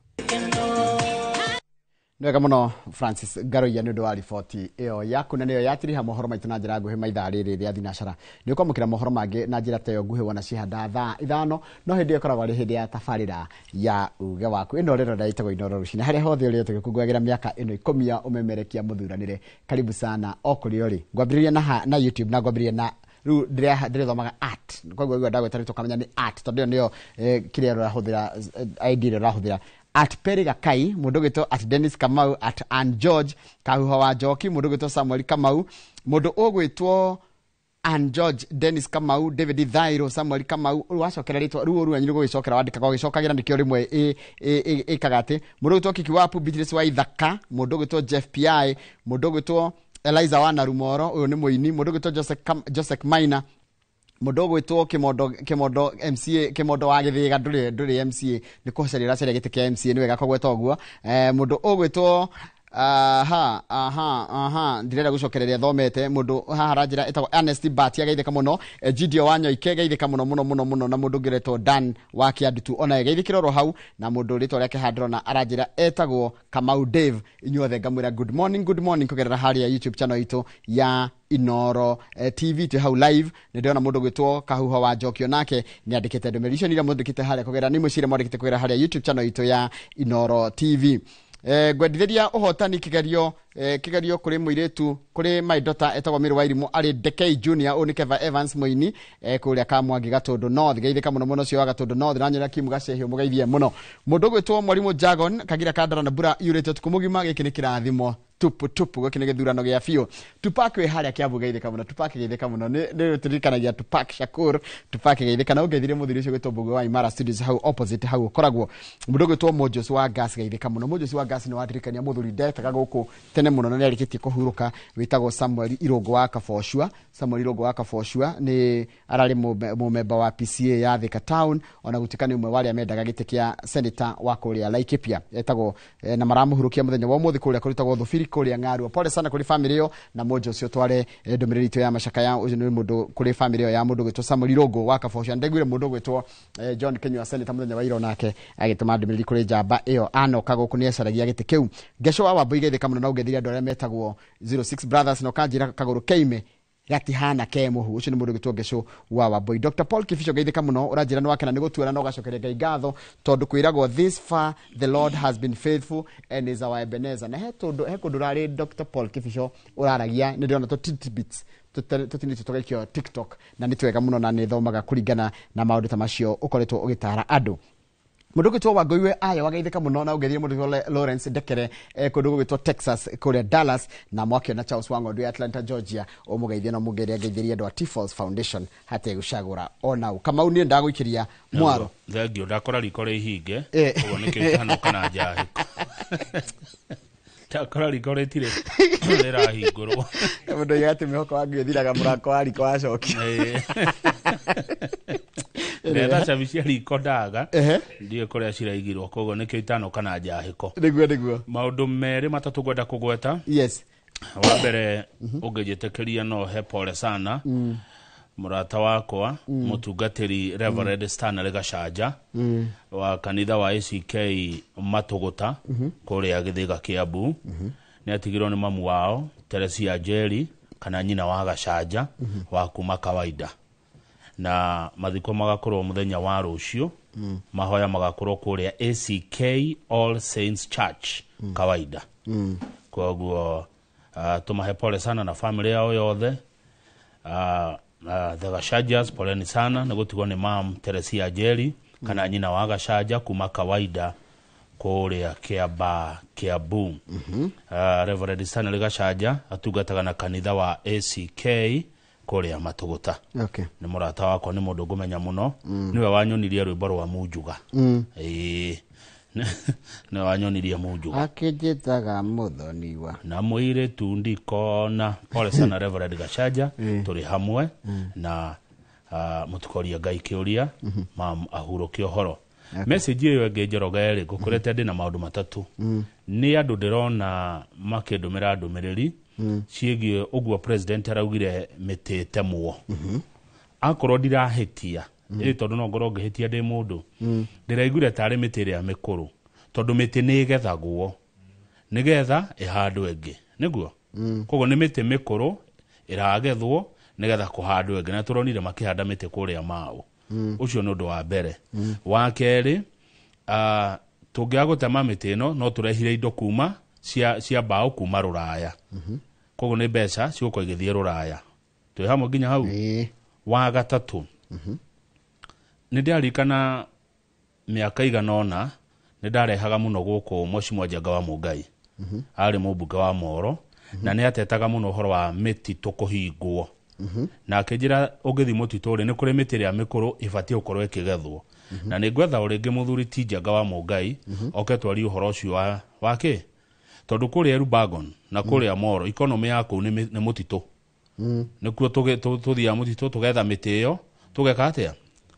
Nĩ wega mũno Francis Ngaruiya nĩ ũndũ wa riboti ĩyo yaku, na nĩyo yatiriha mohoro maitũ na njĩra nguhĩ maithaa rĩrĩ rĩa thinacara. Nĩ ũkwamũkĩra mohoro mangĩ na njĩra ta ĩyo nguhĩ wona cihanda thaa 5, no hĩndĩ ĩyo ĩkoragwo arĩ hĩndĩ ya tabarĩra ya uge waku. Ĩno rĩro ĩtagwo Inooro Rũcinĩ, harĩa hothe ũrĩ tũgĩkũngũyagĩra mĩaka ĩno 10 ya ũmemerekia mũthuranĩre. Karibu sana o kũrĩa ũrĩ. Ngwambĩrĩria na YouTube na ngwambĩrĩria na rĩu ndĩrethomaga art, koguo igua ndagwĩta rĩtwa ũkamenya nĩ art, tondũ ĩyo nĩyo kĩrĩa ũrahũthĩra, ID ĩrĩa ũrahũthĩra. At Perry Gakai, mũndũ ũgwĩtwo at Dennis Kamau, at Ann George Kahuho wa Njoki, mũndũ ũgwĩtwo Samuel Kamau, mũndũ ũgwĩtwo Ann George, Dennis Kamau, David Thairo, Samuel Kamau, wacokera rĩtwa rĩu ũru wanyu gũgĩcokera wandĩkaga ũgĩcokagĩra nĩkĩo rĩmwe ĩkaga atĩ mũndũ ũgwĩtwo Kiki Wapu, Beatrice wa Ithaka, mũndũ ũgwĩtwo Jeff P.I., mũndũ ũgwĩtwo Eliza wa Narumoro, ũyũ nĩ mũini, mũndũ ũgwĩtwo Joseph Maina, mũndũ ũgwĩtwo Kimondo MCA, Kimondo wa Gĩthĩga, ndũrĩ MCA, nĩ kũcaria ũracaria gĩtĩ kĩa MCA, nĩ wega kũgweta ũguo. Mũndũ ũgwĩtwo aha ndirenda gũcokereria thomete, mũndũ haha aranjĩra ĩtagwo Ernest Bati ageithĩka mũno, Gideon wa Nyoike geithĩka mũno mũno mũno mũno, na mũndũ ũngĩ Dan wa Kĩandutu ona geithĩkĩra oro hau, na mũndũ rĩtwa rĩake handrona aranjĩra etagwo Kamau Dave. Inyuothe ngamwĩra good morning, good morning kũgerera harĩa YouTube channel itũ ya Inooro TV twĩ hau live. Nĩ ndĩrona mũndũ ũgwĩtwo Kahuho wa Njokio nake nĩ andĩkĩte ndũmĩrĩri icio nĩ iria mwandĩkĩte harĩa kũgerera, nĩ imwe cia iria mwandĩkĩte kũgerera harĩa YouTube channel itũ ya Inooro TV. Ngwendithĩria ũhotani kĩgerio kĩgerio kũrĩ mũirĩtu kũrĩ my daughter etagwo Mary Wairimu arĩ Dekei Junior, ũyũ nĩ Keva Evans mũini kũrĩa Kamwangi Gatũndũ North. Geithĩka mũno mũno ũcio wa Gatũndũ North, na nyona Kim Gacehio mũgeithie mũno. Mũndũ ũgwĩtwo Mwarimũ Jagon Kagira Kandara na mbura yurĩte ũtukũ mũgima, gĩkĩ nĩ kĩrathimo tupu tupu, gĩkĩ nĩ gĩthurano gĩa biũ. Tupac wĩ harĩa Kiambu geithĩka mũno, Tupac geithĩka mũno, nĩ tũririkanagia Tupac Shakur, Tupac geithĩka. Na ũngeithirie mũthuri ũcio ũgwĩtwo Mbũgũ wa Imara Studios hau opposite hau ũkoragwo. Mũndũ ũgwĩtwo Mojos wa Gas geithĩka mũno. Mojos wa Gas nĩ watirikania mũthuri ndetaga gũkũ tene. tene mũno na nĩ arĩkĩtie kũhurũka, wĩtagwo Samuel Irũngũ wa Kabocua. Samuel Irũngũ wa Kabocua nĩ ararĩ mũmemba wa PCA ya Thika Town, ona gũtuĩka nĩ ũmwe wa arĩa mendaga gĩtĩ kĩa senator wa kũrĩa Laikipia, etagwo na maramũhurũkia mũthenya wa ũmũthĩ kũrĩa kũrutagwo thubiri kũrĩa Ng'arua. Pole sana kũrĩ family ĩyo, na mũnjo ũcio tware ndũmĩrĩri itũ ya macakaya ũcio nĩ mũndũ kũrĩ family ĩyo ya mũndũ gwĩtwo Samuel Irũngũ wa Kabocua. Ndaiguire mũndũ gwĩtwo John Kenyua senator mũthenya wa ira nake agĩtũma ndũmĩrĩri kũrĩ njamba ĩyo anoka gũkũ nĩ acaragia gĩtĩ kĩu. Ngeco wa Wambui geithĩka mũno na ũngeithirie andũ arĩa metagwo 06 Brothers, na ũkanjĩra kagũrũ keime gatihana ke mũhu. Ũcio nĩ mũndũ ũgĩtwo Ngeco wa Wambui. Dr Paul Kibicho geithĩka mũno, ũranjĩra nĩ wakena nĩ gũtuona na ũgacokeria Ngai ngatho tondũ kwĩragwo this far the Lord has been faithful and is our Ebenezer. Na he tondũ he kũndũ ũrarĩ Dr Paul Kibicho ũraragia, nĩ ndĩrona tũ tidbits tũtinĩtio tũgaikio TikTok, na nĩ twega mũno na nĩ thomaga kũringana na maũndũ ta macio ũkoretwo ũgĩtara andũ. Mũndũ ũgwĩtwo Wangũi ayo wageithĩka mũno na ũgeithie mũndũ ũgwĩtwo Lawrence Ndekere kũndũ gũgwĩtwo Texas kũrĩa Dallas, na mwakĩona Charles Wang'ondu ya Atlanta Georgia, ũmũgeithie na ũmũgerie ngeithĩrie andũ a T-Falls Foundation hategũcagũra onau. Kamau niĩ ndagũikĩria mwaro. Thengio, ndakora riko rĩ ihinge, ũguo nĩkĩo itanoka na njahĩko. Ndakora riko rĩtirĩ rĩrahingũrwo. Mũndũ oigaga atĩ mwĩhoko wa ngui ũthiraga mũrango wa riko wacokia. Ndetha cabi cia riko ndaga, ndiũĩ kũrĩa ciraigirwo, koguo nĩkĩo itanoka na njahĩko. Nĩguo nĩguo. Maũndũ merĩ matatũ ngwenda kũgweta. Yes. Wa mbere ũngĩnjĩtĩkĩria no he pole sana mũrata wakwa mũtungatĩri Reverend Stanley Gacanja wa kanitha wa ACK Matũgũta kũrĩa Gĩthĩga Kĩambu. Nĩ atigirwo nĩ mamu wao Teresia Njeri kana nyina wa Gacanja wa kuma kawaida, na mathiko magakorwo mũthenya wa rũciũ. Mahoya magakorwo kũrĩa ACK All Saints Church kawaida. Koguo tũmahe pole sana na family yao yothe. The Gachajas poleni sana nĩ gũtigwo nĩ mam Teresia Njeri kana nyina wa Gacanja kuma kawaida kũrĩa Kĩamba Kĩambu. Reverend Stanley Gacanja atungataga na kanitha wa ACK kũrĩa Matũgũta. Okay. Nĩ mũrata wakwa, nĩ mũndũ ngũmenya mũno. Nĩwe wanyonirie rwĩmbo rwa Munjuga. Ĩĩ, nĩwe wanyonirie Munjuga. Akĩnjĩtaga mũthoniwa na mũirĩtu ndikona. Pole sana Reverend Gacanja, tũrĩ hamwe na mũtikorie Ngai kĩũria, mam ahurũke ũhoro. Message ĩyo ĩngĩ Njoroge rĩ, ngũkorete ndĩ na maũndũ matatũ. Nĩ andũ ndĩrona makĩndũmĩra ndũmĩrĩri ciĩgiĩ ũguo president araugire mĩtĩ ĩtemwo. Akorwo ndirahĩtia, ĩĩ tondũ no ngorwo ngĩhĩtia ndĩ mũndũ, ndĩraiguire tarĩ mĩtĩ ĩrĩa mĩkũrũ, tondũ mĩtĩ nĩ ĩgethagwo nĩgetha ĩhandwo ĩngĩ, nĩguo? Koguo nĩ mĩtĩ mĩkũrũ ĩragethwo nĩgetha kũhandwo ĩngĩ, na tũronire makĩhanda mĩtĩ kũrĩa Mau. Ũcio nĩ ũndũ wa mbere. Wa kerĩ, tũngĩaga gũtema mĩtĩ ĩno no tũrehire indo kuma cia mbaũ kuma rũraya. Koguo nĩ mbeca cigũkorwo igĩthiĩ rũraya. Twĩ hamwe nginya hau? Wa gatatũ, nĩ ndĩraririkana mĩaka igana ũna nĩ ndarehaga mũno gũkũ Mheshimiwa Njenga wa Mũngai. Arĩ mũmbunge wa Moro, na nĩ atetaga mũno ũhoro wa mĩtitũ kũhingwo. Na akĩnjĩra ũngĩthiĩ mũtitũ rĩ, nĩ kũrĩ mĩtĩ ĩrĩa mĩkũrũ ĩbatiĩ gũkorwo ĩkĩgethwo. Na nĩ ngwetha o rĩngĩ mũthuri ti Njenga wa Mũngai oke twarie ũhoro ũcio wa kĩ, tondũ kũrĩa Elburgon na kũrĩa Moro economy ya kũu nĩ mũtitũ. Nĩkuo tũthiaga mũtitũ tũgetha mĩtĩ ĩyo, tũgeka atĩa,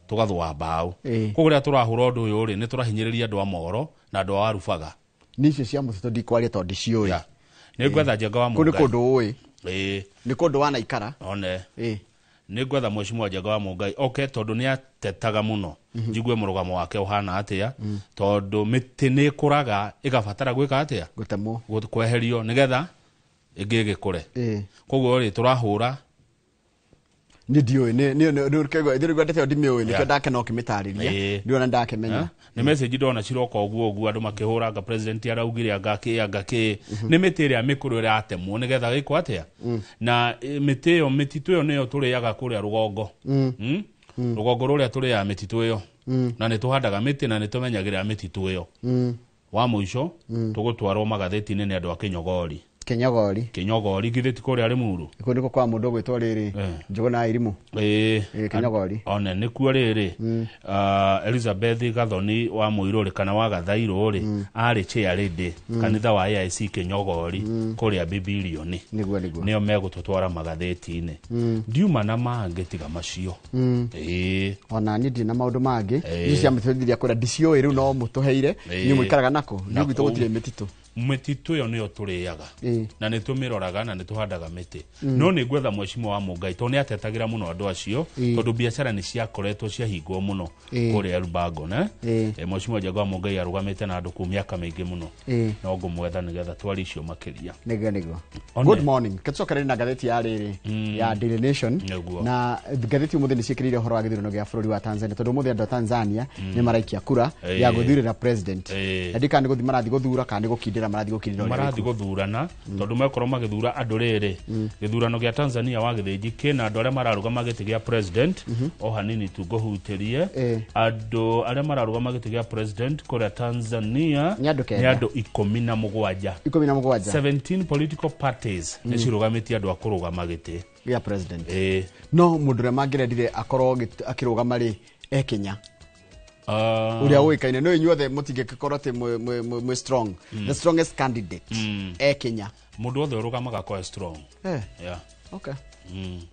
tũgathũa mbaũ. Koguo rĩrĩa tũrahũra ũndũ ũyũ rĩ, nĩ tũrahinyĩrĩria andũ a Moro na andũ a Warubaga. Nĩ icio cia mũtitũ ndikwaria tondũ ndiciũĩ. Nĩ ngwetha Njenga wa Kũu nĩ Mũngai. kũndũ ũĩ. Ĩĩ. Nĩ kũndũ wanaikara. One. Nĩ ngwetha Mheshimiwa Njenga wa Mũngai oke tondũ nĩ atetaga mũno. Njigue mũrũgamo wake ũhana atĩa, tondũ mĩtĩ nĩ ĩkũraga ĩgabatara gwĩka atĩa, gũtemwo, kweherio nĩgetha ĩngĩ ĩgĩkũre. Koguo rĩ tũrahũra Nĩ ndiũĩ, nĩ ndeto ndimĩũĩ, nĩkĩo ndakena ũkĩmĩtarĩria. Ndiona ndakĩmenya. Nĩ message ndona ciroka ũguo ũguo andũ makĩhũra anga president araugire anga kĩ anga kĩ. Nĩ mĩtĩ ĩrĩa mĩkũrũ ĩratemwo nĩgetha gĩkwo atĩa, na mĩtĩ ĩyo mĩtitũ ĩyo nĩyo tũrĩaga kũrĩa rũgongo. Rũgongo rũrĩa tũrĩaga mĩtitũ ĩyo, na nĩ tũhandaga mĩtĩ na nĩ tũmenyagĩrĩra mĩtitũ ĩyo. Wa mũico, tũgũtwarwo magathĩti-inĩ nĩ andũ a Kĩnyogori. Kinyogori. Kinyogori githĩ ti kũrĩa Limuru? Kũu nĩkuo kwa mũndũ ũgwĩtwo rĩrĩ Njũgũna Irimũ. Ĩĩ, Kinyogori. One nĩkuo rĩrĩ Elizabeth Gathoni wa Mũirũrĩ kana wa Gathairũ rĩ, arĩ chair lady kanitha wa AIC Kinyogori kũrĩa Bibilioni. Nĩguo nĩguo. Nĩo megũtũtwara magathĩti-inĩ. Ndiuma na mangĩ tiga macio. Ĩĩ. Ona niĩ ndirĩ na maũndũ mangĩ. Ĩĩ. Icio cia mĩtitũ ndiria kũrĩa ndiciũĩ rĩu no mũtũheire. Ĩĩ. Inyuĩ mũikaraga nako. Na Inyuĩ gwitũ kũu. gũtirĩ mĩtitũ. Mĩtitũ ĩyo nĩyo tũrĩaga Ĩĩ. na nĩ tũmĩroraga na nĩ tũhandaga mĩtĩ. No nĩ ngwetha mweshimwa wa Mũngai tondũ nĩ atetagĩra mũno andũ acio, tondũ biacara nĩ ciakoretwo ciahingwo mũno kũrĩa Elbagon, eh? Mweshimwa Njenga wa Mũngai arũgamĩte na andũ kũu mĩaka mĩingĩ mũno. No ngũmwetha nĩgetha twari icio makĩria. Nĩguo nĩguo. One. Good morning. Ketucokerere na ngathĩti ya rĩrĩ ya Daily Nation. Nĩguo. Na ngathĩti ũmũthĩ nĩ ciĩkĩrĩire ũhoro wa gĩthurano gĩa bũrũri wa Tanzania, tondũ ũmũthĩ andũ a Tanzania nĩ maraikia kura ya gũthurĩra president. Na ndiũĩ kana nĩ gũthiĩ marathiĩ gũthura kana nĩ gũkindĩra marathiĩ gũkindĩra ũrĩa marathiĩ wĩkuo. Gũthurana tondũ mekorwo magĩthura andũ rĩrĩ gĩthurano gĩa Tanzania wa gĩthĩnji kĩna andũ arĩa mararũgama gĩtĩ gĩa president o hanini tu ngũhutĩrie. Andũ arĩa mararũgama gĩtĩ gĩa president kũrĩa Tanzania Nĩ andũ 9. Nĩ andũ 17. 17. 17 political parties nĩ cirũgamĩtie andũ a kũrũgama gĩtĩ gĩa president. Ĩĩ. No mũndũ ũrĩa mangĩrendire akorwo akĩrũgama rĩ e Kenya ũrĩa ũĩkaine no inyuothe mũtingĩkorwo atĩ mwĩ strong, the strongest candidate e Kenya. Mũndũ wothe ũrũgamaga akorwo e strong. Yeah. Okay.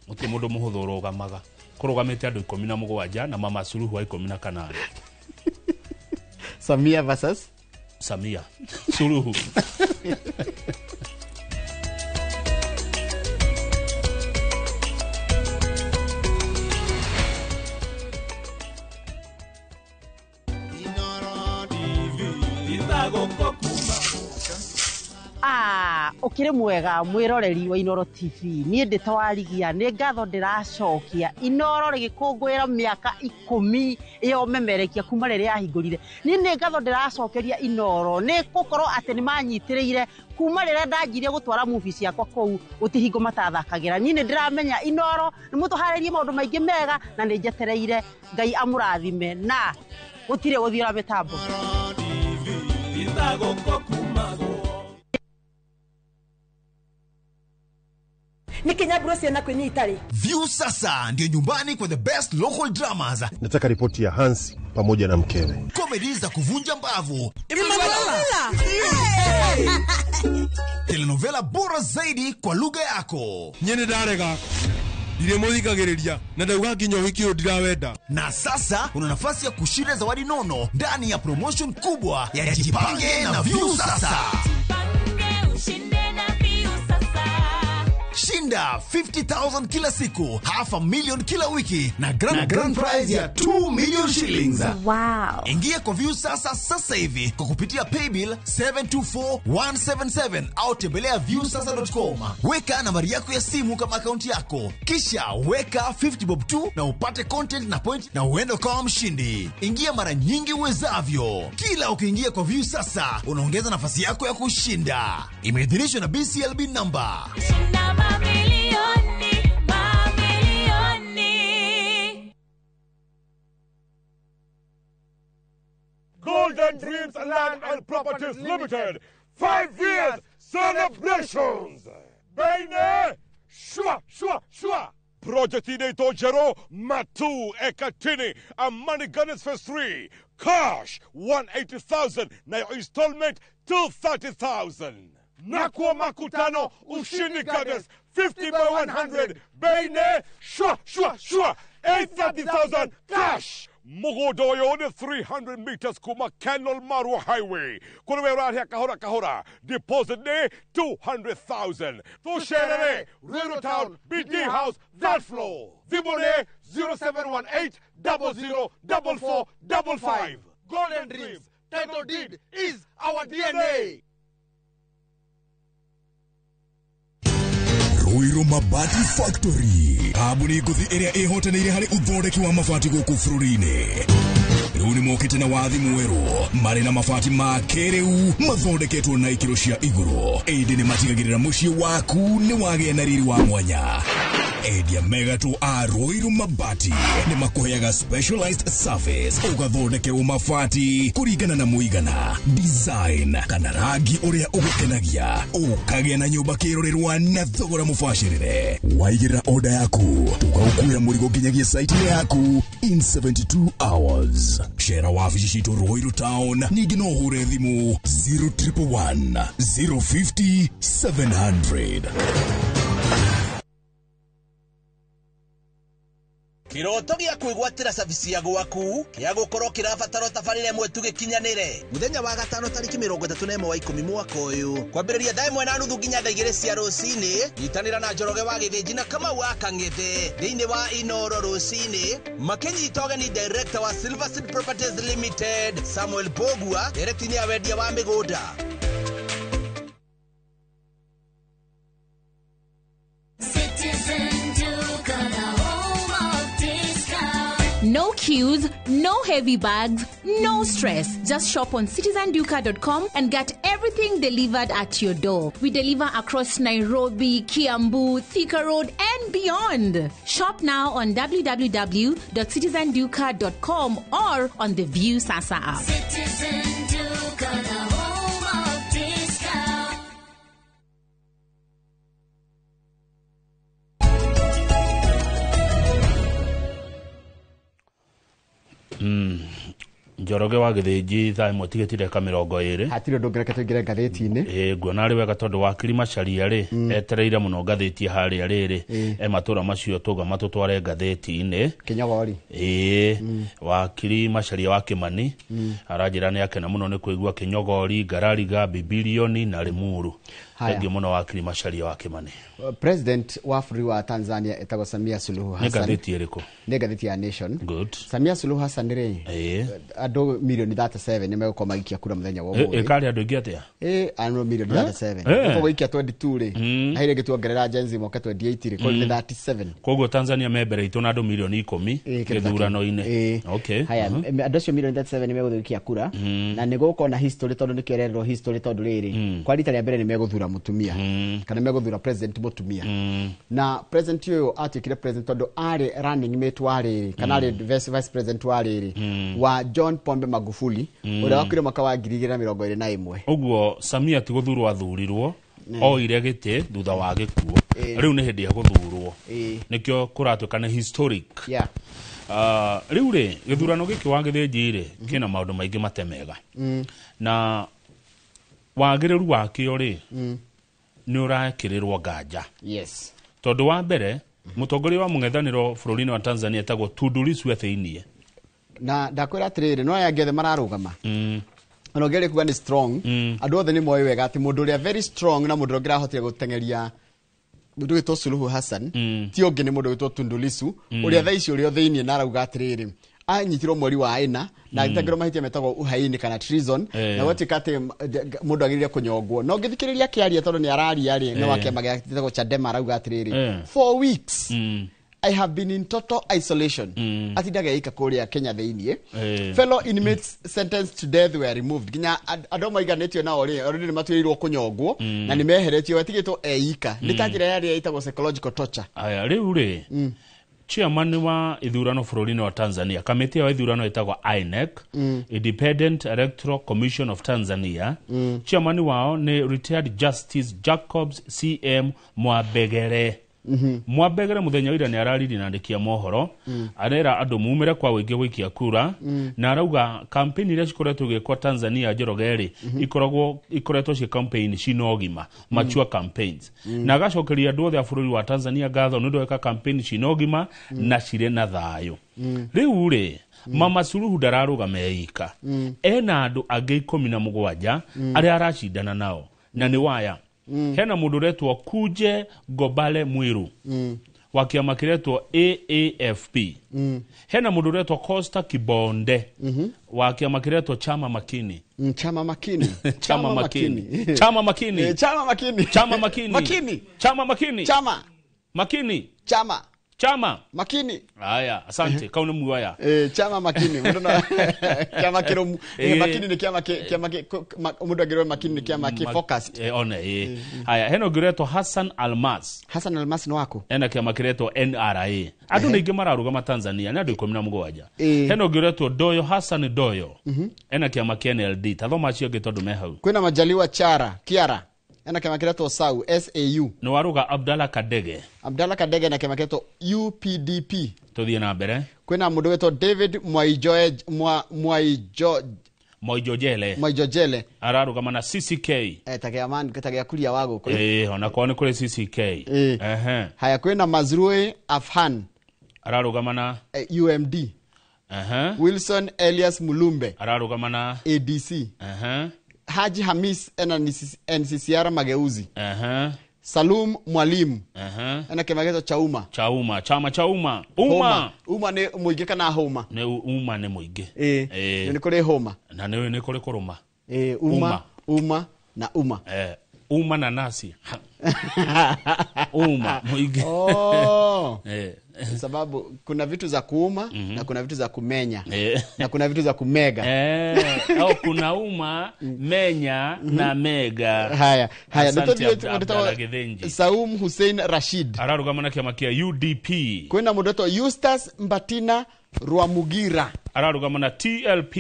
Gũtirĩ mũndũ mũhũthũ ũrũgamaga. Kũrũgamĩte andũ 17 na Mama Suluhu wa 18. Samia versus Samia Suluhu. Ukire mwega mwiroreri wa Inoro TV. Niĩ ndĩ twarigia nĩ ngatho ndĩracokia Inoro rĩgĩkũngũĩra mĩaka 10 ĩyo memerekia kuma rĩrĩa yahingũrire. Niĩ nĩ ngatho ndĩracokeria Inoro nĩ gũkorwo atĩ nĩ manyitĩrĩire kuma rĩrĩa ndanjirie gũtwara movie ciakwa kũu gũtihingo matathakagĩra. Niĩ nĩ ndĩramenya Inoro nĩ mũtũharĩrie maũndũ maingĩ mega na nĩ njetereire Ngai amũrathime na gũtirĩ gũthiũra mĩtambo. Nikinyaburo ciana kwinyi itari. View sasa ndio nyumbani kwa the best local dramas. Nataka ripoti ya Hansi pamoja na mkewe. Comedy za kuvunja mbavu. Telenovela bora zaidi kwa lugha yako. Nyene ndarega. Ndire muthikagiriria na ndauga nginya wiki uyu ndirawenda. Na sasa una nafasi ya kushinda zawadi nono ndani ya promotion kubwa ya Jipange na View sasa. Shinda 50,000 kila siku, 500,000 kila wiki na grand prize ya 2 million shillings. Wow. Ingia kwa View sasa sasa hivi kwa kupitia paybill 724177 au tembelea viewsasa.com. Weka nambari yako ya simu kama akaunti yako, kisha weka 50 bob tu na upate content na point na uende kama mshindi. Ingia mara nyingi uwezavyo. Kila ukiingia kwa View sasa unaongeza nafasi yako ya kushinda. Imeidhinishwa na BCLB number. Mamilioni, mamilioni. Golden Dreams Land and Properties Limited. 5 years celebrations. Baine, shwa, shwa, shwa. Project inaitwa Jero Matu Ekatini Amani Gardens Phase 3. Cash 180,000 na installment 230,000. Nakuwa makutano Ushindi Gardens 50 by 100. Baine, shwa, shwa, shwa. 830,000 cash. Mugodoyo ni 300 meters kuma Kenol Marua Highway. Kuruwe rahia kahora kahora. Deposit ni 200,000. Tusherere, Ruiru Town, BD House, that floor. Vibone 0718 00 44 55. Golden Dreams, title deed is our DNA. Ruiru Mabati Factory kambuni ngũthi ĩrĩa ĩhotanĩire harĩ ũthondeki wa mabati gũkũ bũrũri-inĩ. Rĩu nĩmokĩte na wathi mwerũ marĩ na mabati ma kĩrĩu mathondeketwo na ikĩro cia igũrũ, ĩndĩ nĩmatigagĩrĩra mũciĩ waku nĩ wagĩa na riri wa mwanya. Endia mega tu a Ruiru Mabati nĩ makũheaga specialized service ũgathondekerwo mabati kũringana na mũigana, design kana rangi ũrĩa ũgũkenagia, ũkagĩa na nyũmba kĩrorerwa na thogora mũbacĩrĩre. Waigĩrĩra order yaku tũgagũkuĩra mũrigo nginyagia site-inĩ yaku in 72 hours. Cera wabici citũ Ruiru Town, ningĩ no ũhũre thimũ 0111 050 700. Kiroto gĩa kwĩgwatĩra cabici ya gwaku kĩa gũkorwo kĩrabatara tabarĩra ĩmwe tu gĩkinyanĩre mũthenya wa gatano tarĩki 31 wa 10 mwaka ũyũ kwambĩrĩria thaa 1:30 nginya thaa 2 cia rũcinĩ. Nyitanĩra na Njoroge wa Gĩthĩnji na Kamau wa Kang'ethe thĩinĩ wa Inoro rũcinĩ makĩnyita ũgeni director wa Silver Seed Properties Limited Samuel Bogua director ya wendia wa mĩgũnda. No queues, no heavy bags, no stress. Just shop on citizenduka.com and get everything delivered at your door. We deliver across Nairobi, Kiambu, Thika Road, and beyond. Shop now on www.citizenduka.com or on the View Sasa app. Citizen Duka, the home of discount. Njoroge wa Gĩthĩnji thaa ĩmwe tigĩtire ka 20 hatirĩ ũndũ ũngĩreke tũingĩre ngathĩti-inĩ. Ĩĩ nguona arĩ wega tondũ wakiri Macharia rĩ etereire mũno ngathĩti harĩa rĩrĩ e matũra macio tũga matũtware ngathĩti-inĩ Kĩnyogori. Ĩĩ wakiri Macharia wa Kĩmani aranjĩra nĩ akena mũno nĩ kũigua Kĩnyogori, Ngarariga, Bibilioni na Limuru. Thengiũ mũno wakiri Macharia wa Kĩmani. President wa bũrũri wa Tanzania etagwo Samia Suluhu Hassan. Nĩ ngathĩti ĩrĩkũ? Nĩ ngathĩti ya Nation. Good. Samia Suluhu Hassan rĩ andũ milioni 37 nĩ megũkorwo magĩikia kura mũthenya wa ũmũthĩ. Ĩkarĩ andũ aingĩ atĩa? Andũ milioni 37. Gũkorwo gũikia 22 rĩ na hĩrĩ ĩngĩ tuongerera Gen Z moke 28 rĩ, koguo nĩ 37. Koguo Tanzania me mbere itũ na andũ milioni 10 gĩthurano-inĩ. Okay. Haya, andũ acio milioni 37 nĩ megũthiĩ gũikia kura na nĩ gũgũkorwo na history tondũ nĩkĩo ĩrerwo history tondũ rĩrĩ kwa rita rĩa mbere nĩ megũthura mũtumia kana megũthura president mũtumia. Na president ũyũ atuĩkire president tondũ arĩ running mate wa rĩrĩ kana arĩ vice president wa rĩrĩ wa John Pombe Magufuli ũrĩa wakuire mwaka wa 2021. Ũguo Samia ti gũthurwo athurirwo oire gĩtĩ thutha wa gĩkuũ, rĩu nĩ hĩndĩ ya gũthurwo, nĩkĩo kũratuĩka nĩ historic. Rĩu rĩ gĩthurano gĩkĩ wa Gĩthĩnji rĩ kĩna maũndũ maingĩ matemega na wagĩrĩru wakĩo rĩ nĩ ũrakĩrĩrwo nganja. Yes. Tondũ wa mbere mũtongoria wa mũng'ethanĩro bũrũri-inĩ wa Tanzania etagwo Tundu Lissu e thĩiniĩ. Na ndakwĩra atĩrĩrĩ, no aya angĩ othe mararũgama ona ũngĩaria kuga nĩ strong, andũ othe nĩ moĩ wega atĩ mũndũ ũrĩa very strong na mũndũ ũrĩa ũngĩrahotire gũteng'eria mũndũ wĩtwo Suluhu Hassan ti ũngĩ nĩ mũndũ wĩtwo Tundu Lissu ũrĩa thaa ici ũrĩa thĩiniĩ na arauga atĩrĩrĩ anyitirwo mweri wa 4 na agĩtangĩrwo mahĩtia metagwo uhaini kana treason na gwatuĩka atĩ mũndũ agĩrĩire kũnyongwo. Na ũngĩthikĩrĩria akĩaria tondũ nĩ araria rĩ nĩ wa kĩama gĩtagwo Chadema arauga atĩrĩrĩ 4 weeks I have been in total isolation. Atindaga ika kũrĩa Kenya thĩiniĩ. Fellow inmates sentenced to death were removed. Nginya andũ maiganĩtio nao rĩ already nĩ matuĩrĩirwo kũnyongwo na nĩ meheretio atigĩtwo eika. Nĩ ta njĩra yarĩa ĩtagwo psychological torture. Aya rĩu rĩ chairman wa ithurano bũrũri-inĩ wa Tanzania, kamĩtĩ ya ithurano ĩtagwo INEC, Independent Electoral Commission of Tanzania. Chairman wao nĩ retired Justice Jacobs CM Mwambegere. Mwambegere mũthenya wa ira nĩ araririe na andĩki a mohoro arera andũ mumĩre kwa wĩingĩ gũikia kura na arauga campaign iria cikoretwo igĩkwo Tanzania Njoroge rĩ ikoretwo ciĩ campaign cina ũgima, mature campaigns, na agacokeria andũ othe a bũrũri wa Tanzania ngatho nĩ ũndũ wa gwĩka campaign cina ũgima na cirĩ na thayũ. Rĩu rĩ Mama Suluhu ndararũgama eika, ena andũ angĩ 17 arĩa aracindana nao na nĩ waya. Hena mũndũ ũretwo Kuje Gobale Mwiru wa kĩama kĩretwo AAFP. Hena mũndũ ũretwo Costa Kibonde wa kĩama kĩretwo Chama Makini. Chama Makini. Chama Makini. Chama Makini. Chama Makini. Chama Makini. Makini. Chama Makini. Chama Makini. Chama Chama Makini. Haya, asante. Kau nĩ muoya. Chama Makini. Mũndũ kĩama kĩrũmu. Makini nĩ kĩama kĩama mũndũ angĩrwo Makini nĩ kĩama kĩ focused. One haya, hena ũngĩ ũretwo Hassan Almas. Hassan Almas nĩ waku? Ena kĩama kĩretwo NRA. Andũ nĩ aingĩ mararũgama Tanzania, nĩ andũ 17. Hena ũngĩ ũretwo Doyo Hassan Doyo. Ena kĩama kĩa NLD. Tathoma acio angĩ tondũ me hau. Kwĩna Majaliwa Chara Kiara. Ena kĩama kĩretwo SAU, SAU. Nĩ waruga Abdalla Kadege. Abdalla Kadege na kĩama kĩretwo UPDP. Tũthiĩ na mbere. Kwĩna mũndũ wetwo David Mwaijojele. Mwaijojele. Ararũgama na CCK. Ta gĩa kuria wa gũkũ. Ona kwao nĩ kũrĩ CCK. Haya, kwĩna Mazrui Afhan. Ararũgama na UMD. Wilson Elias Mulumbe. Ararũgama na ADC. Haji Hamis ena NCCR Mageuzi. Salum Mwalimu. Ena kĩama gĩtwo Chauma. Chauma, chama cha Uma. Uma. Uma nĩ mũingĩ kana homa? Nĩ Uma nĩ mũingĩ. Nĩ kũrĩ homa. Na nĩ kũrĩ kũrũma. Uma, Uma na Uma. Uma na nasi. Uma mũingĩ. Sababu kuna vitu za kuuma na kuna vitu za kumenya na kuna vitu za kumega. Au kuna uma, menya na mega. Haya, haya. Saum Hussein Rashid. Ararũgama na kĩama kĩa UDP. Kwĩna mũndũ wetwo Eustace Mbatina Rwamugira. Ararũgama na TLP.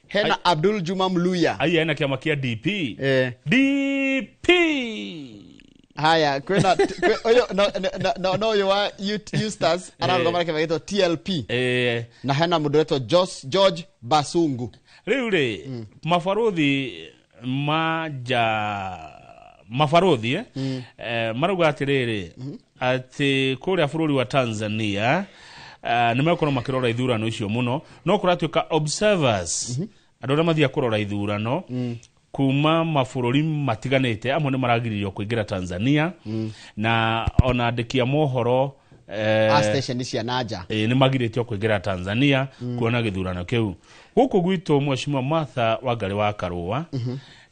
Hena Abdul Juma Mluya. Aya, ena kĩama kĩa DP. DP. Haya, kwĩna oyo no oyo wa Eustace ararũgama na kĩama gĩtwo TLP. Na hena mũndũ wetwo George Basungu. Rĩu rĩ, mabarothi maja mabarothi marauga atĩrĩrĩ atĩ kũrĩa bũrũri wa Tanzania nĩ mekorwo makĩrora ithurano icio mũno, no kũratuĩka observers andũ arĩa mathiaga kũrora ithurano kuma mabũrũri matiganĩte amwe nĩ maragiririo kũingĩra Tanzania na ona andĩki a mohoro station cia nanja nĩ magirĩtio kũingĩra Tanzania kuona gĩthurano kĩu. Gũkũ gwitũ Mheshimiwa Martha Wangari wa Karũa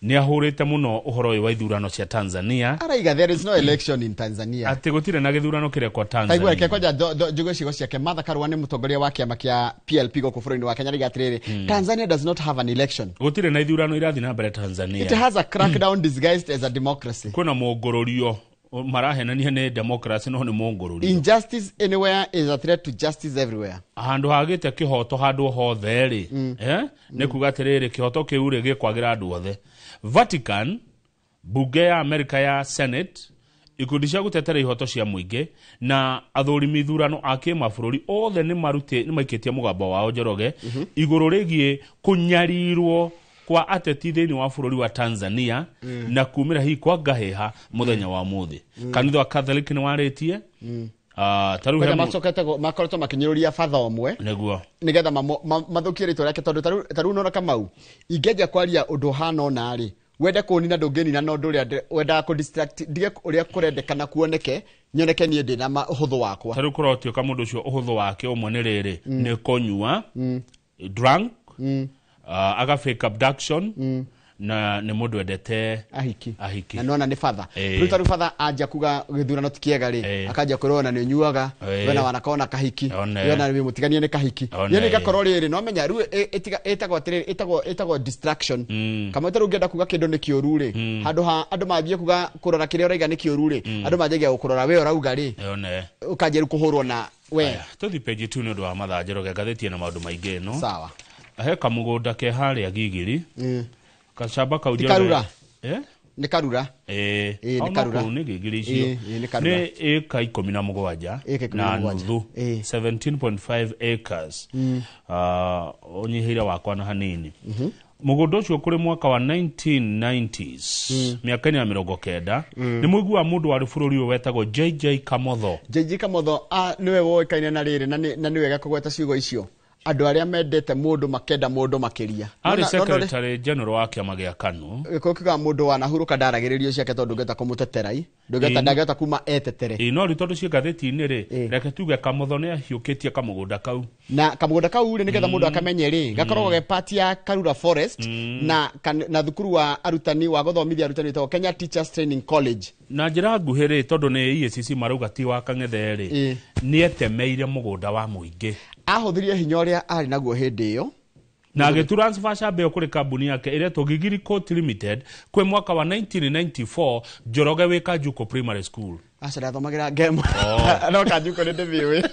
nĩ ahũrĩte mũno ũhoro ũyũ wa ithurano cia Tanzania. Araiga there is no election in Tanzania. Atĩ gũtirĩ na gĩthurano kĩrekwo Tanzania. Taigua reke kwanja njuge ciugo ciake. Martha Karũa nĩ mũtongoria wa kĩama kĩa PLP gũkũ bũrũri-inĩ wa Kenya. Araiga atĩrĩrĩ, Tanzania does not have an election. Gũtirĩ na ithurano irathiĩ na mbere Tanzania. It has a crackdown disguised as a democracy. Kwĩna mũngũrũrio marahenania nĩ democracy no nĩ mũngũrũrio. Injustice anywhere is a threat to justice everywhere. Handũ hagĩte kĩhoto handũ hothe rĩ, nĩ kuga atĩrĩrĩ kĩhoto kĩu rĩ gĩkwagĩra andũ othe. Vatican, bunge ya Amerika ya Senate, ikundi cia gũtetera ihoto cia mũingĩ na athũrimi ithurano a kĩmabũrũri othe nĩ maikĩtie mũgambo wao Njoroge igũrũ rĩgiĩ kũnyarirwo kwa ateti thĩinĩ wa bũrũri wa Tanzania na kumĩra hihi kwa ngahĩha mũthenya wa mũthĩ. Kanitha wa Catholic nĩ warĩtie tarĩu makoretwo makĩnyũrũria batha ũmwe nĩguo nĩgetha mathũkie rĩtwa rĩake, tondũ tarĩu nona Kamau ingĩanjia kwaria ũndũ ũhana ũna rĩ, wende kũnina ndũngĩnina no ũndũ ũrĩa wendaga kũ distract ndige ũrĩa kũrendekana kuoneke nyoneke niĩ ndĩ na ũhũthũ wakwa. Tarĩu kũrotuĩka mũndũ ũcio ũhũthũ wake ũmwe nĩ rĩrĩ, nĩ kũnyua drunk, aga fake abduction na nĩ mũndũ endete ahiki na nona nĩ batha. Rĩu tarĩu batha anjia kuga gĩthurano ti kĩega rĩ, akanjia kwĩrwo ona nĩ ũnyuaga, wena wanakona kahiki, wena wĩ mũtiganie nĩ kahiki, yani igakorwo rĩrĩ no menya rĩu ĩtagwo atĩrĩrĩ, ĩtagwo distraction. Kamau tarĩu ũngĩenda kuga kĩndũ nĩ kĩũru rĩ, handũ ha andũ manjie kuga kũrora kĩrĩa ũraiga nĩ kĩũru rĩ, andũ manjagia gũkũrora we ũrauga rĩ, ũkanjia rĩu kũhũrwo na we. Tũthiĩ page 2 nĩ ũndũ wa mathaa Njoroge, ngathĩti ĩna maũndũ maingĩ ĩno. Sawa. He kamũgũnda ke harĩa Gigiri. Kacamba kau Njoroge. Karura. Nĩ Karura. Nĩ Karura. Nĩ Gigiri icio. Nĩ ĩka 17 na nuthu, 17.5 acres. Ũnyihĩire wakwa na hanini. Mũgũnda ũcio kũrĩ mwaka wa 1990s, mĩaka-inĩ ya 90, nĩ mũigua mũndũ warĩ bũrũri ũyũ wetagwo JJ Kamotho. JJ Kamotho nĩwe woĩkaine na rĩrĩ na nĩ wega kũgweta ciugo icio. Andũ arĩa mendete mũndũ makenda mũndũ makĩria. Arĩ secretary general wa kĩama gĩa KANU. Gĩkũyũ kiugaga mũndũ wanahurũka ndaragĩrĩrio ciake tondũ ũngĩhota kũmũtetera. Ndũngĩhota kuma etetere. Ĩ no rĩu tondũ ciĩ ngathĩti-inĩ rĩ, reke tuge Kamotho nĩ ahiũkĩtie kamũgũnda kau. Na kamũgũnda kau rĩ, nĩgetha mũndũ akamenye rĩ, gakoragwo ge part ya Karura Forest na thukuru wa arutani wa gũthomithia arutani wĩtagwo Kenya Teachers Training College. Na njĩra nguhĩ rĩ, tondũ nĩ EACC marauga ti wa Kang'ethe rĩ, nĩ etemeire mũgũnda wa mũingĩ. Ahũthĩrire hinya ũrĩa arĩ naguo hĩndĩ ĩyo na agĩtransfer shamba ĩyo kũrĩ kambuni yake ĩretwo Gigiri Court Limited kwĩ mwaka wa 1994 Njoroge wĩ Kanjuko Primary School. Aca ndathomagĩra ngemo no Kanjuko nĩ ndĩmĩũĩ.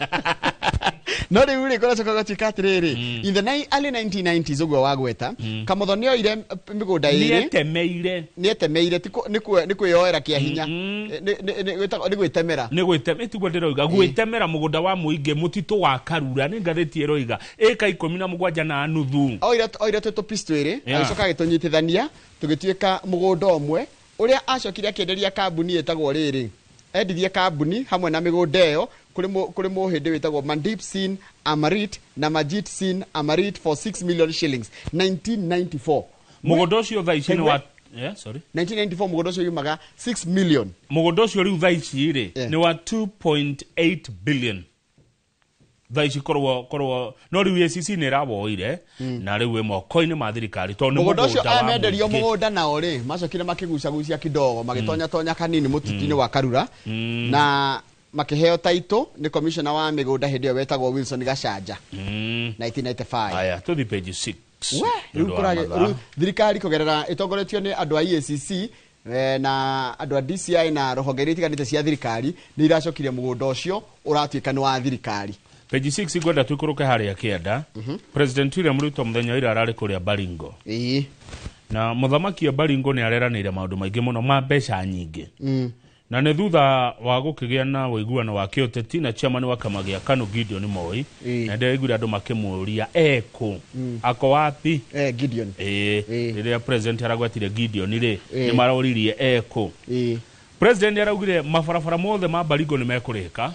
No rĩu rĩ, kũracoka gũtuĩka atĩrĩrĩ, in the early 1990s ũguo wagweta, Kamotho nĩ oire mĩgũnda ĩrĩ. Nĩetemeire. Nĩetemeire, nĩ kwĩyoera kĩa hinya, nĩ gwĩtemera. Nĩ gwĩtemera, tiguo ndĩroiga, gwĩtemera mũgũnda wa mũingĩ mũtitũ wa Karura, nĩ ngathĩti ĩroiga ĩka 17.5. Oire tũtũpiece twĩrĩ, agĩcoka agĩtũnyitithania tũgĩtuĩka mũgũnda ũmwe ũrĩa acokire akĩenderia kambuni ĩtagwo rĩrĩ, endirie kambuni hamwe na mĩgũnda ĩyo kũrĩ mũhĩndĩ wĩtagwo Mandip Singh Amarit na Majit Singh Amarit for 6 million shillings 1994. Mũgũnda ũcio thaa ici nĩ wa, yeah, sorry. 1994 mũgũnda ũcio yumaga 6 million. Mũgũnda ũcio rĩu thaa ici rĩ nĩ wa 2.8 billion. Thaa ici korwo no rĩu EACC nĩ ĩrawoire na rĩu ĩ moko-inĩ ma thirikari tondũ nĩ mũgũnda ũcio mũgũnda wa amenderio mũingĩ. Mũgũnda nao rĩ macokire makĩgucagucia kidogo, magĩtonya tonya kanini mũtitũ-inĩ wa Karura na makĩheo taito nĩ commissioner wa mĩgũnda hĩndĩ ĩyo wetagwo Wilson Gachanja 1995. Aya, tũthiĩ page 6. We, rĩu rĩu thirikari kũgerera ĩtongoretio nĩ andũ a EACC na andũ a DCI na rũhonge iria itiganĩte cia thirikari nĩ iracokirie mũgũnda ũcio ũratuĩka nĩ wa thirikari. Page 6 ngwenda tũikũrũke harĩa kĩanda. President William Ruto mũthenya ira ararĩ kũrĩa Baringo. Na mũthamaki wa Baringo nĩ areranĩire maũndũ maingĩ mũno ma mbeca nyingĩ. Na nĩ thutha wa gũkĩgĩa na ũiguano wa kĩũteti na chairman wa kama gĩa KANU Gideon Moi, na ndĩraiguire andũ makĩmũria ekũ, ako wapi? Gideon. Rĩrĩa president aragwetire Gideon rĩ, nĩ maroririe ekũ. President araugire mabarabara mothe ma Baringo nĩ mekũrĩka.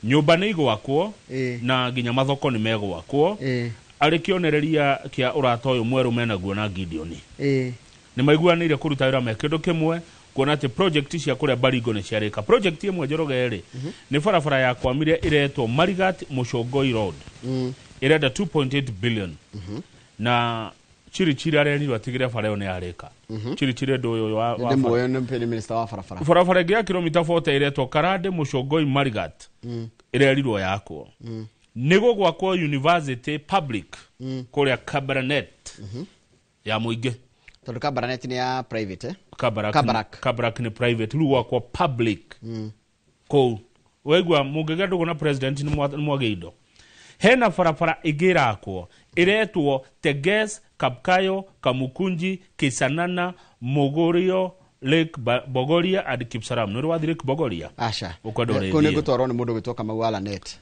Nyũmba nĩ igwakwo na nginya mathoko nĩ megwakwo. Arĩ kĩonereria kĩa ũrata ũyũ mwerũ menaguo na Gideon. Nĩ maiguanĩire kũruta wĩra me kĩndũ kĩmwe kuona atĩ project cia kũrĩa Baringo nĩ ciarĩka. Project ĩmwe Njoroge rĩ, nĩ barabara ya kwamire ĩretwo Marigat Mũcongoi Road. Ĩrenda 2.8 billion. Na Chirichiri arerirwo atigĩre bara ĩyo nĩ yarĩka. Chirichiri ũndũ ũyũ wa Ndĩmũĩ nĩ minister wa barabara. Barabara ĩngĩ ya kilomita 40 ĩretwo Karande Mũcongoi Marigat. Ĩrerirwo yakwo. Nĩ gũgwakwo university public kũrĩa Kabarnet ya mũingĩ. Tondũ Kabarnet nĩ ya private, eh? Kabarak. Kabarak. Kabarak nĩ private, rĩu gwakwo public kũu. Waigua mũngĩgĩa ndũgũ na president nĩ mwagĩa indo. Hena barabara ĩngĩ ĩrakwo ĩretwo Teges, Kapkayo, Kamukunji, Kisanana, Mugurio, Lake Bogoria and Kipsaram. Nĩ ũrĩ wathiĩ Lake Bogoria? Aca. Ũkwenda Kũu nĩ ũrĩthiĩ. ngũtwarwo nĩ mũndũ gwĩtwo Kamau wa Lanet.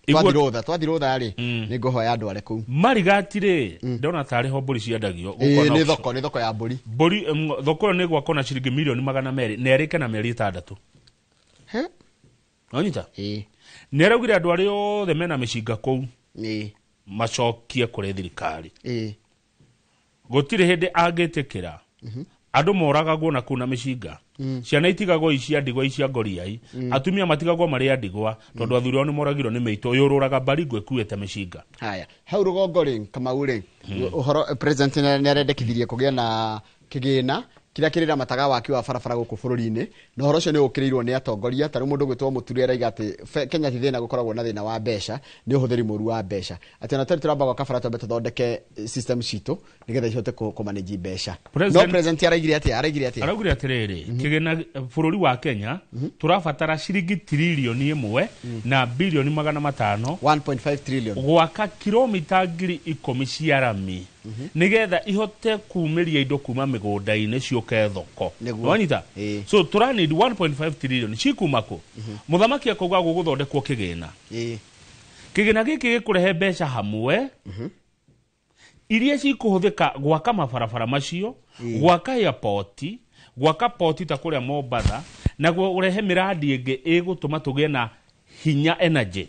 Twathi rũtha rĩ, nĩ ngũhoya andũ are kũu. Marigati rĩ, ndona tarĩ ho mbũri ciendagio. Ĩĩ, nĩ thoko, nĩ thoko ya mbũri. Mbũri, thoko ĩyo nĩ gwakwo na ciringi milioni 200 na ĩrĩke na mĩeri 6. He? Wanyita? Ĩĩ. Nĩ araugire andũ arĩa othe mena mĩcinga kũu. Ĩĩ. Macokie kũrĩ thirikari. Ĩĩ. Gũtirĩ hĩndĩ angĩtĩkĩra. Andũ moragagwo na kũu na mĩcinga. Ciana itigagwo ici ndigwa ici ngoriai. Atumia matigagwo marĩ a ndigwa tondũ athuri ao nĩ moragirwo nĩ mĩitũ yũrũraga Baringo ĩkuĩte mĩcinga. Haya, hau rũgongo rĩ, Kamau rĩ, ũhoro president nĩ arendekithirie kũgĩa na kĩgĩna kĩrĩa kĩrĩramataga waki wa barabara gũkũ bũrũri-inĩ, na ũhoro ũcio nĩ ũkĩrĩirwo nĩ atongoria. Ta rĩu mũndũ ũgwĩtwo Mũturi araiga atĩ Kenya ti thĩna gũkoragwo na thĩna wa mbeca, nĩ ũhũthĩri mũru wa mbeca, atĩ ona tũrĩ tũramba gwaka bara twambe tũthondeke system citũ nĩgetha ihote kũmanage mbeca. No president araigire atĩa? Araigire atĩa? Araugire atĩrĩrĩ, kĩgĩna bũrũri wa Kenya tũrabatara ciringi trilioni 1 na bilioni 500, 1.5 trillion, gwaka kilomita 10,000 cia rami nigetha ihote kumiria indo kuma mĩgũnda-inĩ ciũke thoko. Wanyita? So tũra need 1.5 trillion cikuma kũ? Mũthamaki akauga gũgũthondekwo kĩgĩna. Kĩgĩna gĩkĩ gĩkũrehe mbeca hamwe iria cikũhũthĩka gwaka mabarabara macio, gwaka airport, gwaka port ta kũrĩa Mombatha, na kũrehe mĩradi ĩngĩ ĩgũtũma tũgĩe na hinya energy.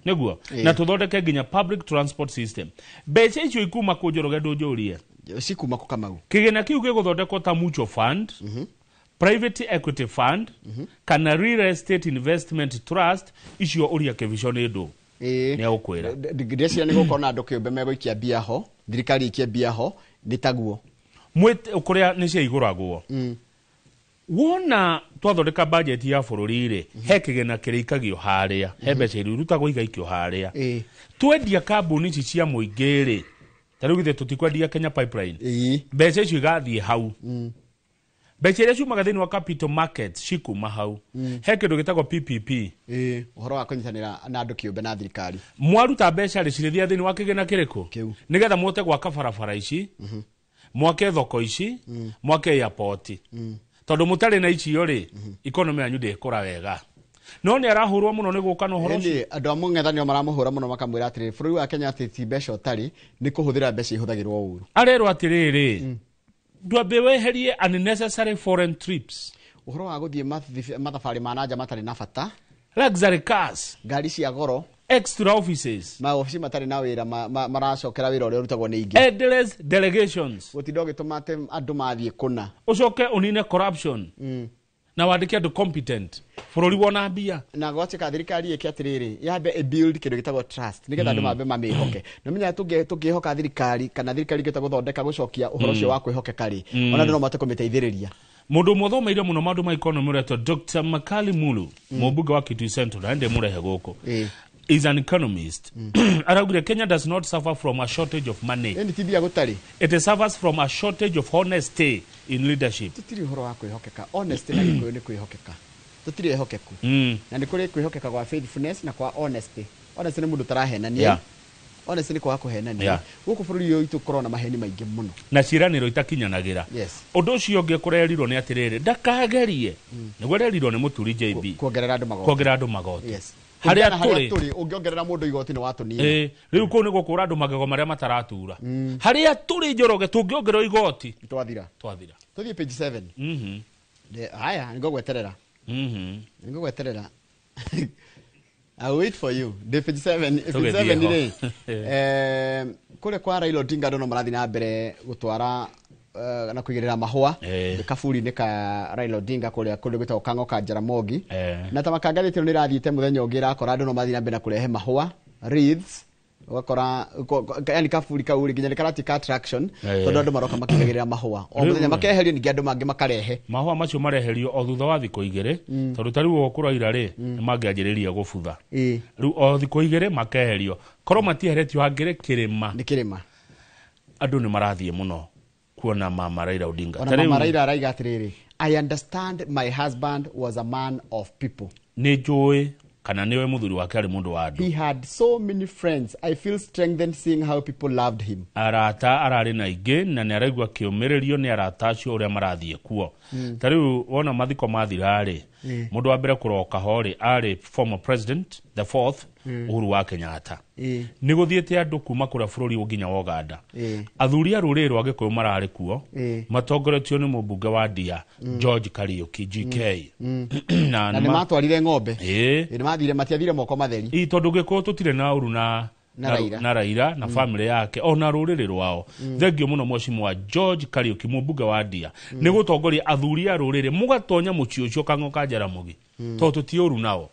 Nĩguo na tũthondeke nginya public transport system. Mbeca icio ikuma kũ Njoroge ndũnjũrie? Cikuma kũ Kamau? Kĩgĩna kĩu gĩgũthondekwo ta mutual fund. Private equity fund kana real estate investment trust icio ũria kĩbico nĩ ndũ nĩ egũkwĩra. Ndĩreciria nĩ gũkorwo na andũ kĩũmbe megũikia mbia ho, thirikari ikie mbia ho, nĩ taguo. Mwĩte kũrĩa nĩ ciaigũragwo. Wona twathondeka bajeti ya bũrũri rĩ, he kĩgĩna kĩrĩikagio harĩa, he mbeca iria irutagwo igaikio harĩa. Twendia kambuni ici cia mũingĩ rĩ, ta rĩu githĩ tũtikwendia Kenya Pipeline, mbeca icio igathiĩ hau. Mbeca iria ciumaga thĩinĩ wa capital market cikuma hau. He kĩndũ gĩtagwo PPP. Ũhoro wa kũnyitanĩra na andũ kĩũmbe na thirikari. Mwaruta mbeca rĩ, cirĩthiaga thĩinĩ wa kĩgĩna kĩrĩkũ? Nĩgetha mũhote gwaka barabara ici, mwake thoko ici, mwake airport. Tondũ mũtarĩ na icio rĩ, economy yanyu ndĩkũra wega. No nĩ arahũrwo mũno nĩ gũka na ũhoro ũcio. Ĩndĩ andũ a mũng'ethanĩro maramũhũra mũno makamwĩra atĩrĩrĩ, bũrũri wa Kenya atĩ ti mbeca ũtarĩ, nĩ kũhũthĩra mbeca ihũthagĩrwo ũru. Arerwo atĩrĩrĩ, ndwambe weherie unnecessary foreign trips. Ũhoro wa gũthiĩ mathabarĩ ma nanja matarĩ na bata. Luxury cars. Ngari cia goro. Extra offices. Maobici matarĩ na wĩra maracokera wĩra ũrĩa ũrutagwo nĩ ingĩ. Endless delegations. Gũtinda ũgĩtũma atĩ andũ mathiĩ kũna. Ũcoke ũnine corruption. Na wandĩke andũ competent. Bũrũri wona mbia. Na gwatuĩka thirikari ĩke atĩrĩrĩ, yambe ĩ-build kĩndũ gĩtagwo trust, nĩgetha andũ mambe mamĩhoke. Na menya tũngĩhoka thirikari kana thirikari ĩngĩhota gũthondeka gũcokia ũhoro ũcio wa kwĩhokeka rĩ, ona andũ no mahote kũmĩteithĩrĩria. Mũndũ ũmwe ũthomeire mũno maũndũ ma economy ũretwo Dr. Makali Mulu, mũmbunge wa Kitui Central, na ndĩ mũrehe gũkũ. Is an economist. Araugire Kenya does not suffer from a shortage of money. Ĩni ti mbia gũtarĩ. It suffers from a shortage of honesty in leadership. Tũtirĩ ũhoro wa kwĩhokeka. Honesty na Gĩkũyũ nĩ kwĩhokeka. Tũtirĩ ehokeku. Na nĩ kũrĩ kwĩhokeka gwa faithfulness na kwa honesty. Honesty nĩ mũndũ ũtarahenania. Honesty nĩ kwaga kũhenania. Gũkũ bũrũri ũyũ witũ kũrona maheni maingĩ mũno. Na ciĩranĩro itakinyanagĩra. Ũndũ ũcio ũngĩ kũrerirwo nĩ atĩrĩrĩ, ndakagerie. Nĩguo arerirwo nĩ Mũturi JB. Kuongerera andũ magoti. Kuongerera andũ magoti. Yes. Harĩa tũrĩ ũngĩongerera mũndũ igoti nĩ watũnina. Rĩu kũu nĩ gũkũra andũ magego marĩa mataratura. Harĩa tũrĩ Njoroge tũngĩongererwo igoti twathira. Twathira. Tũthiĩ page 7. Haya, nĩngũgweterera. Nĩngũgweterera. I'll wait for you. The page 7, page 7 rĩ. Kũrĩa kwa Raila Odinga andũ no marathiĩ na mbere gũtwara na kũigĩrĩra mahũa kaburi-inĩ ka Raila Odinga kũrĩa kũndũ gwĩtagwo Kang'o ka Jaramogi. Na ta makangathĩti ĩno nĩ ĩrathiĩte mũthenya ũngĩ ĩrakora andũ no mathiĩ na mbere na kũrehe mahũa wreaths, ũgakora yani kaburi kau rĩ nginya nĩ karatuĩka attraction tondũ andũ maroka makĩigagĩrĩra mahũa o mũthenya makeherio ningĩ andũ mangĩ makarehe mahũa macio mareherio o thutha wa thikũ igĩrĩ tondũ ta rĩu kũraira rĩ nĩ mangĩanjĩrĩria gũbutha rĩu o thikũ igĩrĩ makeherio korwo matieheretio hangĩrĩ kĩrĩma nĩ kĩrĩma andũ nĩ marathiĩ mũno kuona mama Raila Odinga. Ona mama Raila araiga atĩrĩrĩ, I understand my husband was a man of people. Nĩ njũĩ kana nĩwe mũthuri wake arĩ mũndũ wa andũ. He had so many friends. I feel strengthened seeing how people loved him. Arata ararĩ na aingĩ na nĩ araigua kĩũmĩrĩrio nĩ arata acio ũrĩa marathiĩ kuo. Ta rĩu wona mathiko mathira rĩ, mũndũ wa mbere kũroka ho rĩ arĩ former president the fourth Uhuru wa Kenyatta. Nĩ gũthiĩte andũ kuma kũrĩa bũrũri nginya wa Uganda. Athuri a rũrĩrĩ rwa Gĩkũyũ mararĩ kuo matongoretio nĩ mũmbunge wa Ndia George Kariuki GK. Na nĩ matwarire ng'ombe. Nĩ mathire matiathire moko matheri. Tondũ Gĩkũyũ tũtirĩ na ũru na Raila na family yake ona rũrĩrĩ rwao. Thengio mũno mheshimiwa George Kariuki mũmbunge wa Ndia nĩ gũtongoria athuri a rũrĩrĩ mũgatonya mũciĩ ũcio Kang'o ka Jaramogi tondũ tũti ũru nao.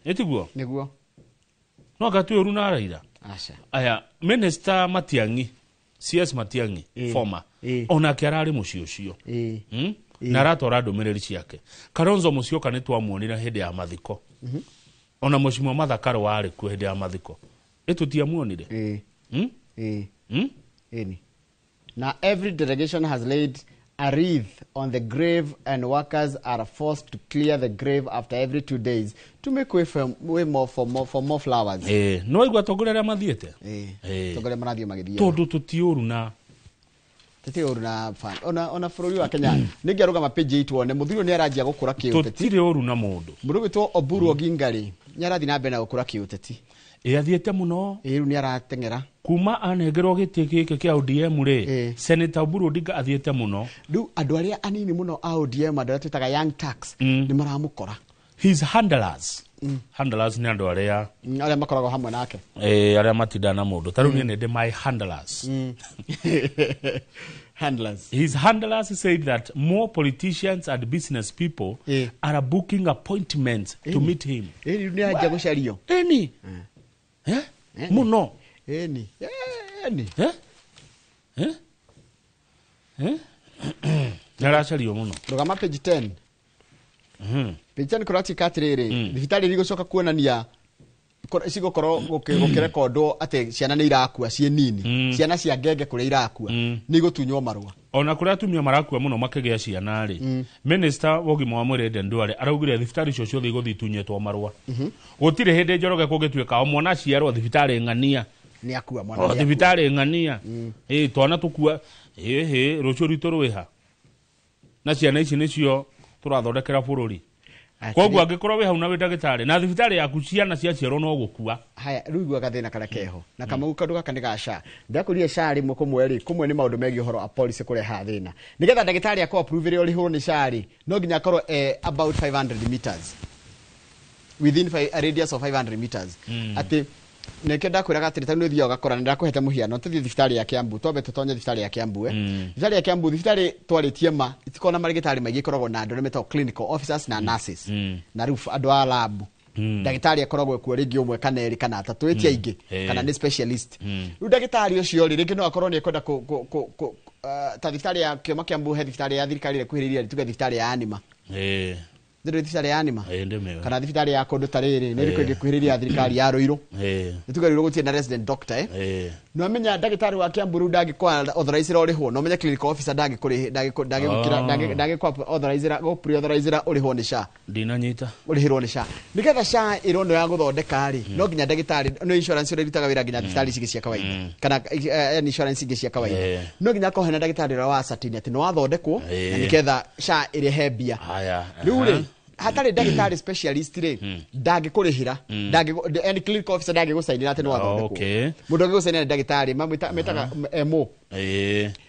Ĩtiguo? Nĩguo. No anga twĩ ũru na Raila. Aca. Aya, Minister Matiang'i, CS Matiang'i, former, onake ararĩ mũciĩ ũcio. Na aratwara ndũmĩrĩri ciake. Kalonzo Musyoka nĩ twamuonire hĩndĩ ya mathiko. Ona mheshimiwa Martha Karua arĩ kuo hĩndĩ ya mathiko. Ĩtũtiamuonire. Ĩni. Na every delegation has laid a wreath on the grave and workers are forced to clear the grave after every 2 days to make way for, way more, for, more, for more flowers. No igua atongoria arĩa mathiĩte. Atongoria marathiĩ magĩthiaga. Tondũ tũtiũru na tũtiũru na fan. Ona bũrũri wa Kenya nĩngĩarũgama page 8 wone mũthuri ũyũ nĩaranjia gũkũra kĩũteti. Tũtirĩ ũru na mũndũ. Mũndũ ũgwĩtwo Oburu Oginga rĩ nĩarathiĩ na mbere na gũkũra kĩũteti. Athiĩte mũno. Rĩu nĩarateng'era. Kuma anengerwo gĩtĩ gĩkĩ kĩa ODM rĩ, Senator Oburu Odinga athiĩte mũno. Rĩu andũ arĩa anini mũno a ODM andũ arĩa twĩtaga young tax nĩ maramũkora. His handlers. Handlers nĩ andũ arĩa arĩa makoragwo hamwe nake. Arĩa matindaga na mũndũ. Ta rĩu niĩ nĩ ndĩ my handlers. Handlers. His handlers said that more politicians and business people are booking appointments to meet him. Ĩni nĩ anjia gũcario. Ĩni. Eh? Mũno. Ĩni. Ĩni. Eh? Eh? Eh? Nĩ aracario mũno. Rũgama page 10. Page 10 kũratuĩka atĩrĩrĩ, thibitarĩ iria igũcoka kuonania cigũkorwo gũkĩrekondwo atĩ ciana nĩ irakua ciĩ nini, ciana cia ngenge kũrĩa irakua nĩ igũtunywo marũa. Ona kũrĩa atumia marakua mũno makĩgĩa ciana rĩ, minister wa ũgima wa mwĩrĩ Aden Duale araugire thibitarĩ icio ciothe igũthiĩ itunyĩtwo marũa. Gũtirĩ hĩndĩ Njoroge kũngĩtuĩka o mwana aciarwo thibitarĩ ng'ania nĩ akua mwana o nĩ akua. thibitarĩ ng'ania ĩ twana tũkua ĩhĩ rũciũ rwitũ rwĩha na ciana ici nĩcio tũrathondekera bũrũri. Koguo angĩkorwo wĩ hau na wĩ ndagĩtarĩ na thibitarĩ yaku ciana ciaciarwo no gũkua. Haya, rĩu igua gathĩna karĩa keho na kamau kaũndũ gaka nĩ ga SHA. Ndakũria SHA rĩmwe kũmwe rĩ, kũmwe nĩ maũndũ megiĩ ũhoro wa policy kũreha thĩna. Nĩgetha ndagĩtarĩ akũ approve ĩrĩa ũrĩhwo nĩ SHA rĩ, no nginya akorwo about 500 meters within a radius of 500 meters. Atĩ nĩkĩo ndakwĩraga atĩrĩ, ta nĩ ũthiaga ũgakora, nĩ ndakũhete mũhiano, tũthiĩ thibitarĩ ya Kiambu, twambe tũtonye thibitarĩ ya Kiambu, thibitarĩ ya Kiambu, thibitarĩ twarĩtie ma itikoragwo na marĩgĩtarĩ maingĩ, ikoragwo na andũ arĩa metagwo clinical officers na nurses na rĩu andũ a lab. Ndagĩtarĩ akoragwo kuo rĩngĩ ũmwe kana erĩ kana atatũ, ĩti aingĩ, kana nĩ specialist. Rĩu ndagĩtarĩ ũcio rĩ, rĩngĩ no akorwo nĩ ekwenda ta thibitarĩ ya Kĩoma Kiambu, he thibitarĩ ya thirikari ĩrĩa ĩkuhĩrĩirie, tuge thibitarĩ ya Anima. Ndĩrĩ thibitarĩ ya Anima kana thibitarĩ ya kũndũ ta rĩrĩ nĩ ĩrĩkũ ĩngĩkuhĩrĩria ya thirikari ya Ruiru? Nĩ tuge Ruiru gũtirĩ na resident doctor, nĩ wamenya ndagĩtarĩ wa Kiambu rĩu ndangĩkwa authorizera ũrĩhwo, na ũmenye clinical officer ndangĩkwa authorizera gũ-pre-authorizera ũrĩhwo nĩ SHA. Ndinanyita. Ũrĩhĩrwo nĩ SHA. Nĩgetha SHA ĩronwo ya gũthondeka rĩ, no nginya ndagĩtarĩ, no insurance ĩrĩa ĩrutaga wĩra nginya thibitarĩ ici ingĩ cia kawaida kana insurance ingĩ cia kawaida, no nginya akorwo hena ndagĩtarĩ ũrĩa wa ascertain atĩ nĩ wathondekwo na nĩgetha SHA ĩrĩhe mbia. Rĩu rĩ, hatarĩ ndagĩtarĩ specialist rĩ, ndangĩkũrĩhĩra, and clinical officer ndangĩgũcainĩra atĩ nĩ wathondekwo. Mũndũ angĩgũcainĩra nĩ ndagĩtarĩ metaga MO.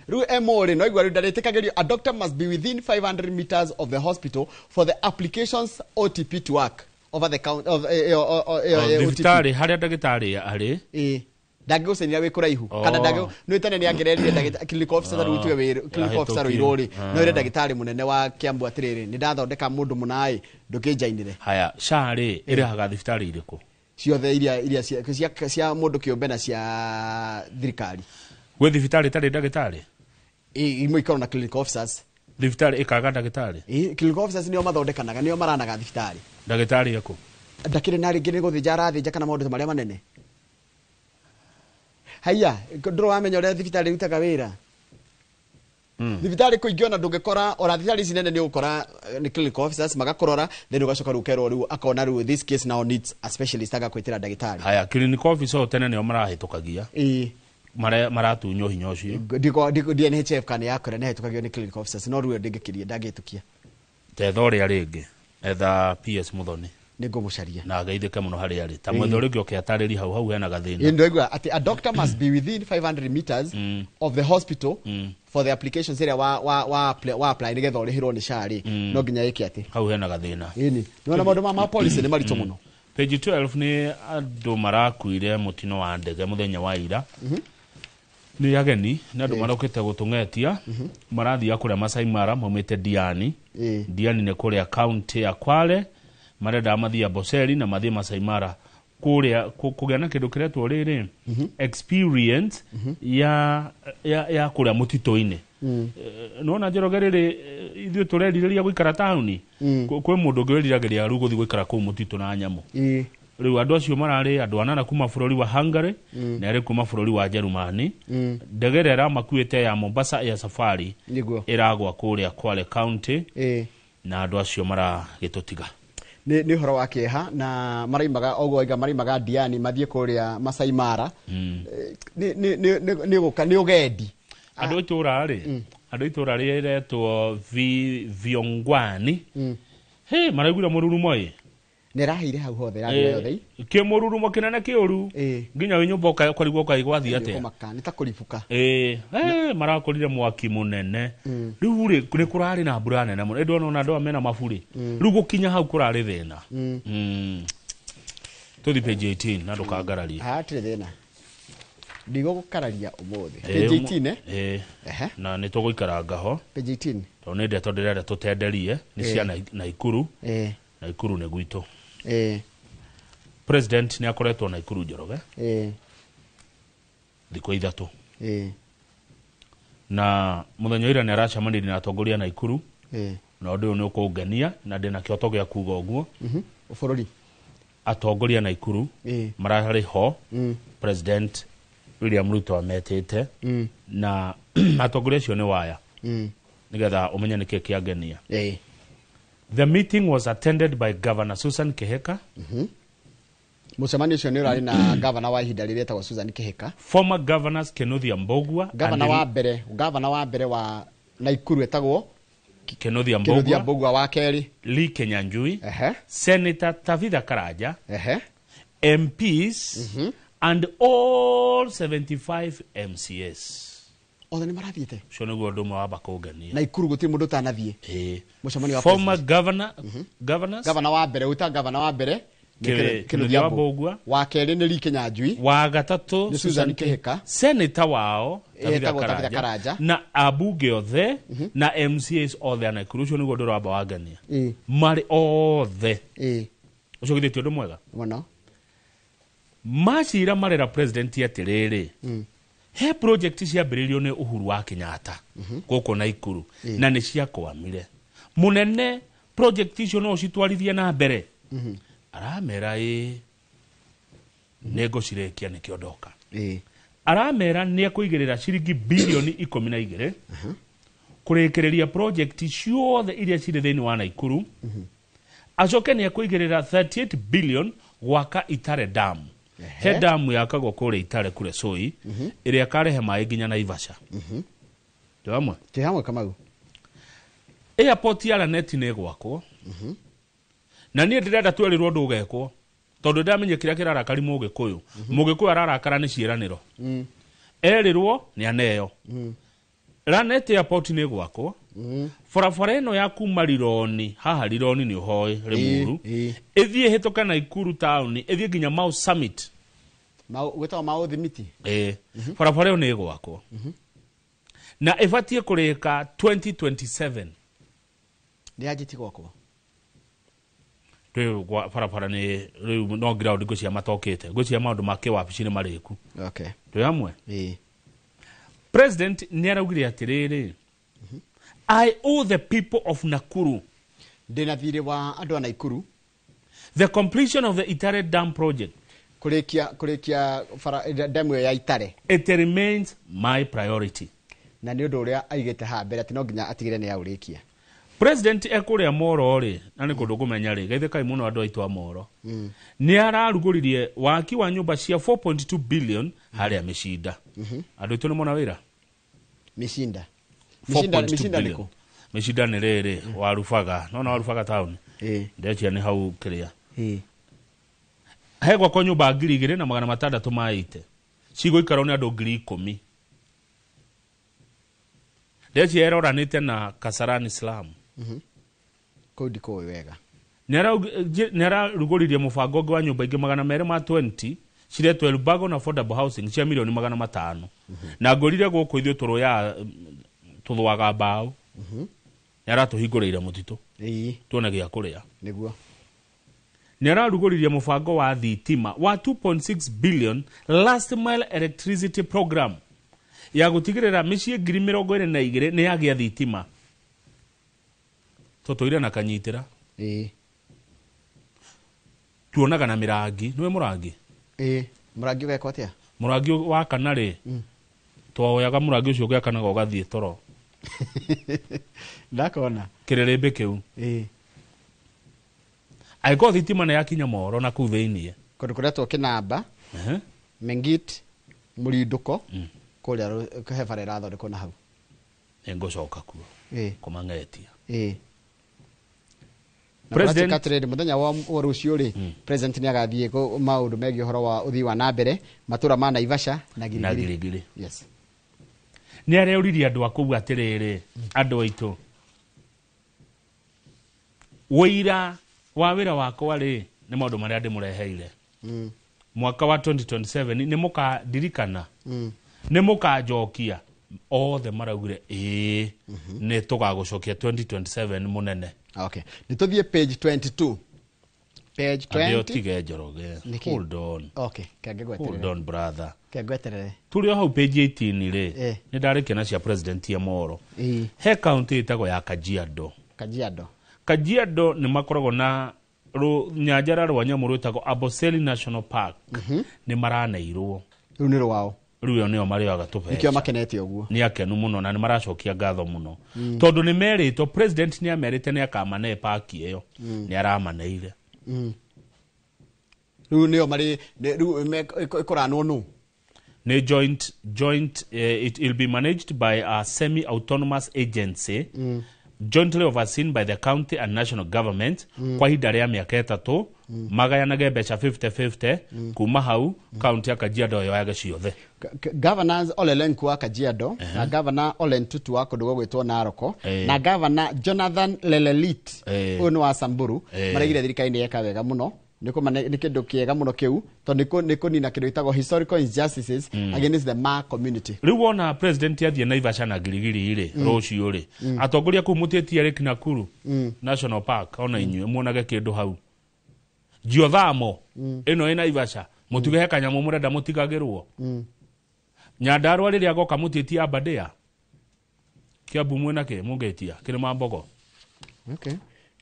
Rĩu MO rĩ, no igua rĩu ndarĩtĩkagĩrio, a doctor must be within 500 meters of the hospital for the applications OTP to work over the count of Thibitarĩ harĩa ndagĩtarĩ arĩ. Ndangĩgũcainĩra wĩ kũraihu kana nĩ tene nĩ angĩrerire ndagĩtarĩ clinical officer, rĩu tuge wĩ clinical officer Ruiru rĩ, no ĩre ndagĩtarĩ mũnene wa Kiambu atĩrĩrĩ, nĩ ndathondeka mũndũ mũna ĩ, ndũkĩnjainĩre. Haya, SHA rĩ ĩrĩhaga thibitarĩ irĩkũ? Ciothe iria cia mũndũ kĩũmbe na cia thirikari. Gwĩ thibitarĩ ĩtarĩ ndagĩtarĩ? Imwe ikoragwo na clinical officers. Thibitarĩ ĩkaga ndagĩtarĩ? Clinical officers nĩo mathondekanaga, nĩo maranaga thibitarĩ. Ndagĩtarĩ ekũ? Ndakĩrĩ na rĩngĩ nĩ gũthĩnja arathĩnja kana maũndũ ta marĩa manene. Haiya, ndũrĩ wamenya ũrĩa thibitarĩ ĩrutaga wĩra. Thibitarĩ kũingĩ ona ndũngĩkora, ona thibitarĩ ici nene nĩ ũgũkora nĩ clinical officers magakũrora, then ũgacoka rĩu ũkerwo rĩu akona rĩu this case now needs a specialist, agakwĩtĩra ndagĩtarĩ. Haya, clinical officer o tene nĩo marahĩtũkagia. Maratunywo hinya ũcio. DNHF kana yakora nĩ hĩtũkagio nĩ clinical officers, no rĩu ndĩngĩkĩria ndangĩhĩtũkia. Tetha ũrĩa rĩngĩ, etha PS Muthoni. Nĩ ngũmũcaria. Na ageithĩke mũno harĩa arĩ. Ta mwetha ũrĩa ũngĩ oke atarĩrie hau hena gathĩna. Ndoigua atĩ a doctor must be within 500 meters of the hospital for the applications ĩrĩa wa apply nĩgetha ũrĩhĩrwo nĩ SHA rĩ, no nginya ĩke atĩ hau hena gathĩna. Ĩni. Nĩwona maũndũ ma policy nĩ maritũ mũno. Page 12 nĩ andũ marakuire mũtino wa ndege mũthenya wa ira. Nĩ ageni, nĩ andũ marokĩte gũtũng'etia, marathiaga kũrĩa Masai Mara maumĩte Diani. Diani nĩ kũrĩa county ya Kwale, marenda mathiĩ Amboseli na mathiĩ Masai Mara kũrĩa kũgĩa na kĩndũ kĩretwo rĩrĩ experience ya kũrĩa mũtitũ-inĩ. Nĩwona Njoroge rĩrĩ, ithuĩ tũrerirĩria gũikara taũni, kwĩ mũndũ ũngĩ wĩriragĩria rĩu gũthiĩ gũikara kũu mũtitũ na nyamũ. Rĩu andũ acio mararĩ andũ anana kuma bũrũri wa Hungary na erĩ kuma bũrũri wa Jerumani. Ndege ĩrĩa ĩramakuĩte ya Mombasa Air Safari ĩragwa kũrĩa Kwale County na andũ acio maragĩtũtiga. Nĩ ũhoro wa kĩeha na maraimaga oguo oiga maraimaga Diani mathiĩ kũrĩa Masai Mara. Nĩ ũgendi. Andũ itũra rĩ, andũ itũra rĩretwo Viongwani. He maraiguire mũrurumo ĩ. Nĩ ĩraheire hau hothe, ĩrathira yothe. Kĩ mũrurumo kĩnene kĩũru. Nginya wĩ nyũmba ũkarigwo ũkaigua athiĩ atĩa. Nĩ ta kũribũka. Marakorire mwaki mũnene. Rĩu rĩ, nĩ kũrarĩ na mbura nene mũno. Ĩndĩ ona andũ aya mena maburi. Rĩu gũkinya hau kũrarĩ thĩna. Tũthiĩ page 18 na ndũkangararie. Hatirĩ thĩna. Ndigũgũkararia ũmũthĩ. Page 18, eh? Ĩĩ. Na nĩ tũgũikaranga ho. Page 18. Tondũ nĩ ndeto ndĩrenda tũtenderie nĩ cia Naikuru. Naikuru nĩ gwitũ. President nĩ akoretwo Naikuru Njoroge thikũ 3. Na mũthenya wa ira nĩ aracemanirie na atongoria a Naikuru. Na ũndũ ũyũ nĩ ũkũngenia na ndĩna kĩhoto gĩa kuga ũguo. Bũrũri. Atongoria a Naikuru mararĩ ho. President William Ruto ametĩte. Na atongoria acio nĩ waya. Nĩgetha ũmenye nĩkĩ kĩangenia. The meeting was attended by Governor Susan Kihika. Mũcemanio ũcio nĩ ũrarĩ na gavana wa ihinda rĩrĩa etagwo Susan Kihika. Former governors Kinuthia Mbugua. Gavana wa mbere wa Naikuru etagwo Kinuthia Kinuthia Mbugua wa kerĩ. Lee Kinyanjui. Senator Tavitha Karanja. MPs and all 75 MCAs. Othe nĩ marathiĩte. Ũcio nĩguo ũndũ ũmwe wamba kũngenia. Naikuru gũtirĩ mũndũ ũtanathiĩ. Mũcemanio wa Former governors. Gavana wa mbere ũta gavana wa mbere Kinuthia Mbugua. Wa kerĩ nĩ Lee Kinyanjui. Wa gatatũ nĩ Susan Kihika. Senator wao Etagwo Tabitha Karanja. Na abunge othe na MCAs othe a Naikuru. Ũcio nĩguo ũndũ wamba wangenia. Marĩ othe. Ũcio githĩ ti ũndũ mwega? Mũno. Macira marera president atĩrĩrĩ, he project ciambĩrĩirio nĩ Uhuru wa Kenyatta gũkũ Naikuru na nĩ ciakwamire. Mũnene project icio no ũcitwarithie na mbere. Aramera ĩ nĩ ngũcirĩkia nĩkĩo ndoka. Aramera nĩ ekũigĩrĩra ciringi bilioni 12 kũrĩkĩrĩria project ciothe iria cirĩ thĩinĩ wa Naikuru. Acoke nĩ ekũigĩrĩra 38 billion gwaka Itare Dam. He damu yakagwo kũrĩa Itare kũrĩa Soi ĩrĩa ĩkarehe maĩ nginya Naivasha. Twĩ hamwe? Twĩ hamwe Kamau. Airport ya Lanet nĩ ĩgwakwo. Na niĩ ndĩrenda twerirwo ũndũ ũgekwo tondũ ndamenye kĩrĩa kĩrarakari Mũgĩkũyũ. Mũgĩkũyũ ararakara nĩ ciĩranĩro. Erirwo nĩ aneo. Lanet Airport nĩ ĩgwakwo. Barabara ĩno ya kuma Rironi, haha Rironi nĩ ũhoĩ Limuru, ĩthiĩ ĩhĩtũke Naikuru town, ĩthiĩ nginya Mau Summit. Gwĩtagwo Mau Thimiti. Barabara ĩyo nĩ ĩgwakwo. Na ĩbatiĩ kũrĩka 2027. Nĩ yanjĩtie gwakwo. Rĩu barabara nĩ rĩu no ground ngwĩciria matokĩte. Ngwĩciria maũndũ ma kĩwabici nĩ marĩku. Twĩ hamwe? President nĩ araugire atĩrĩrĩ, I owe the people of Nakuru. Ndĩna thirĩ wa andũ a Naikuru. The completion of the Itare Dam project. Kũrĩkia dam ĩyo ya Itare. It remains my priority. Na nĩ ũndũ ũrĩa aigĩte haha mbere atĩ no nginya atigĩre nĩ yaũrĩkia. President ekũrĩa Moro rĩ, na nĩ kũndũ kũmenya rĩ, geithĩkai mũno andũ aitũ a Moro. Nĩ ararugũririe waki wa nyũmba cia 4.2 billion harĩa Mĩcinda. Andũ aitũ nĩ mona wĩra? Mĩcinda. Mĩcinda nĩ kũ? Mĩcinda nĩ rĩrĩ, Warubaga. Nona Warubaga town? Ndechia nĩ hau kĩrĩa. He gwakwo nyũmba 2,680. Cigũikarwo nĩ andũ 10,000. Ndechia eroranĩte na Kasarani Slum. Kũu ndikũĩ wega. Nĩ ararugũririe mũbango ũngĩ wa nyũmba ingĩ 220 ciretwo Elbagon Affordable Housing cia milioni 500. Na ngorire gũkũ ithuĩ tũrũyaga tũthũaga mbaũ. Nĩ aratũhingũrĩire mũtitũ. Tuone gĩa kũrĩa. Nĩguo. Nĩ ararugũririe mũbango wa thitima wa 2.6 billion last mile electricity program ya gũtigĩrĩra mĩciĩ 22,000 nĩ yagĩa thitima. Tũtũire na kanyitĩra. Tuonaga na mĩrangi. Nĩwe mũrangi? Mũrangi ũgekwo atĩa? Mũrangi wa kana rĩ, twaoyaga mũrangi ũcio ũgĩakanaga ũgathiĩ toro. Ndakona. Kĩrĩrĩmbĩ kĩu. Angĩkorwo thitima nĩ yakinya Moro na kũu thĩiniĩ. Kũndũ kũretwo Kĩnamba, Mengit, Mũrindũko, kũrĩa he bara ĩrathondekwo na hau. Nĩngũcoka kuo. Kũmang'etia. President Katredi muthenya wa rũciũ rĩ, President nĩ agathiĩ maũndũ megiĩ ũhoro wa ũthii wa na mbere matũra ma Naivasha na Girigiri. Yes. Nĩ areũririe andũ a kũu atĩrĩrĩ, andũ aitũ, wĩira wa wĩra wakwa rĩ nĩ maũndũ marĩa ndĩmũreheire. Mwaka wa 2027 nĩ mũkandirikana, nĩ mũkanjokia? Othe maraugire ĩĩ, nĩ tũgagũcokia 2027 mũnene. Okay, nĩ tũthiĩ page 22, page Ambe 20. ũtige, Njoroge. Nĩkĩ? Hold on. Okay, kenge Hold gweterere. on, brother. Kenge gweterere. Tũrĩ o hau page 18 rĩ, nĩ ndarĩkia na cia president ya moro. He kaunti ĩtagwo ya Kajiado. Kajiado. Kajiado nĩ makoragwo na rũnyanjara rwa nyamũ rwĩtagwo Amboseli National Park. Nĩ maraneirwo. Rĩu nĩ rwao. Rĩu ĩyo nĩyo marĩoaga tũbeca. Nĩkĩo makenete ũguo. Nĩ akenu mũno na nĩ maracokia ngatho mũno, tondũ nĩ merĩtwo, president nĩ amerite nĩ akamane paki ĩyo. Nĩ aramaneire. Rĩu nĩo marĩ rĩu ĩkũranwo nũ? Nĩ joint, it will be managed by a semi autonomous agency jointly overseen by the county and national government kwa ihinda rĩa mĩaka 3, magayanage mbeca 50-50. Kuma hau kaunti ya Kajiado yoyage ciothe. Governors Ole Lenku wa Kajiado na Governor Ole Ntutu wa kũndũ gũgwĩtwo Naroko na Governor Jonathan Lelelit, ũyũ nĩ wa Samburu, maraigire thirikari nĩ yeka wega mũno, nĩ kĩndũ kĩega mũno kĩu, tondũ nĩ kũnina kĩndũ gĩtagwo historical injustices against the Ma community. Rĩu wona president athiĩ Naivasha na Girigiri rĩ, rũciũ rĩ, atongoria kũu mũtĩtie Lake Nakuru National Park, ona inyuĩ muonage kĩndũ hau Jiothamo ĩno ĩ Naivasha, mũtige he kanyamũ mũrenda mũtigagĩrwo. Nyandarua rĩrĩa agoka, mũtĩtie Aberdare. Kiambu mwĩna kĩ mũngĩtia Kĩrĩma Mbogo? Okay.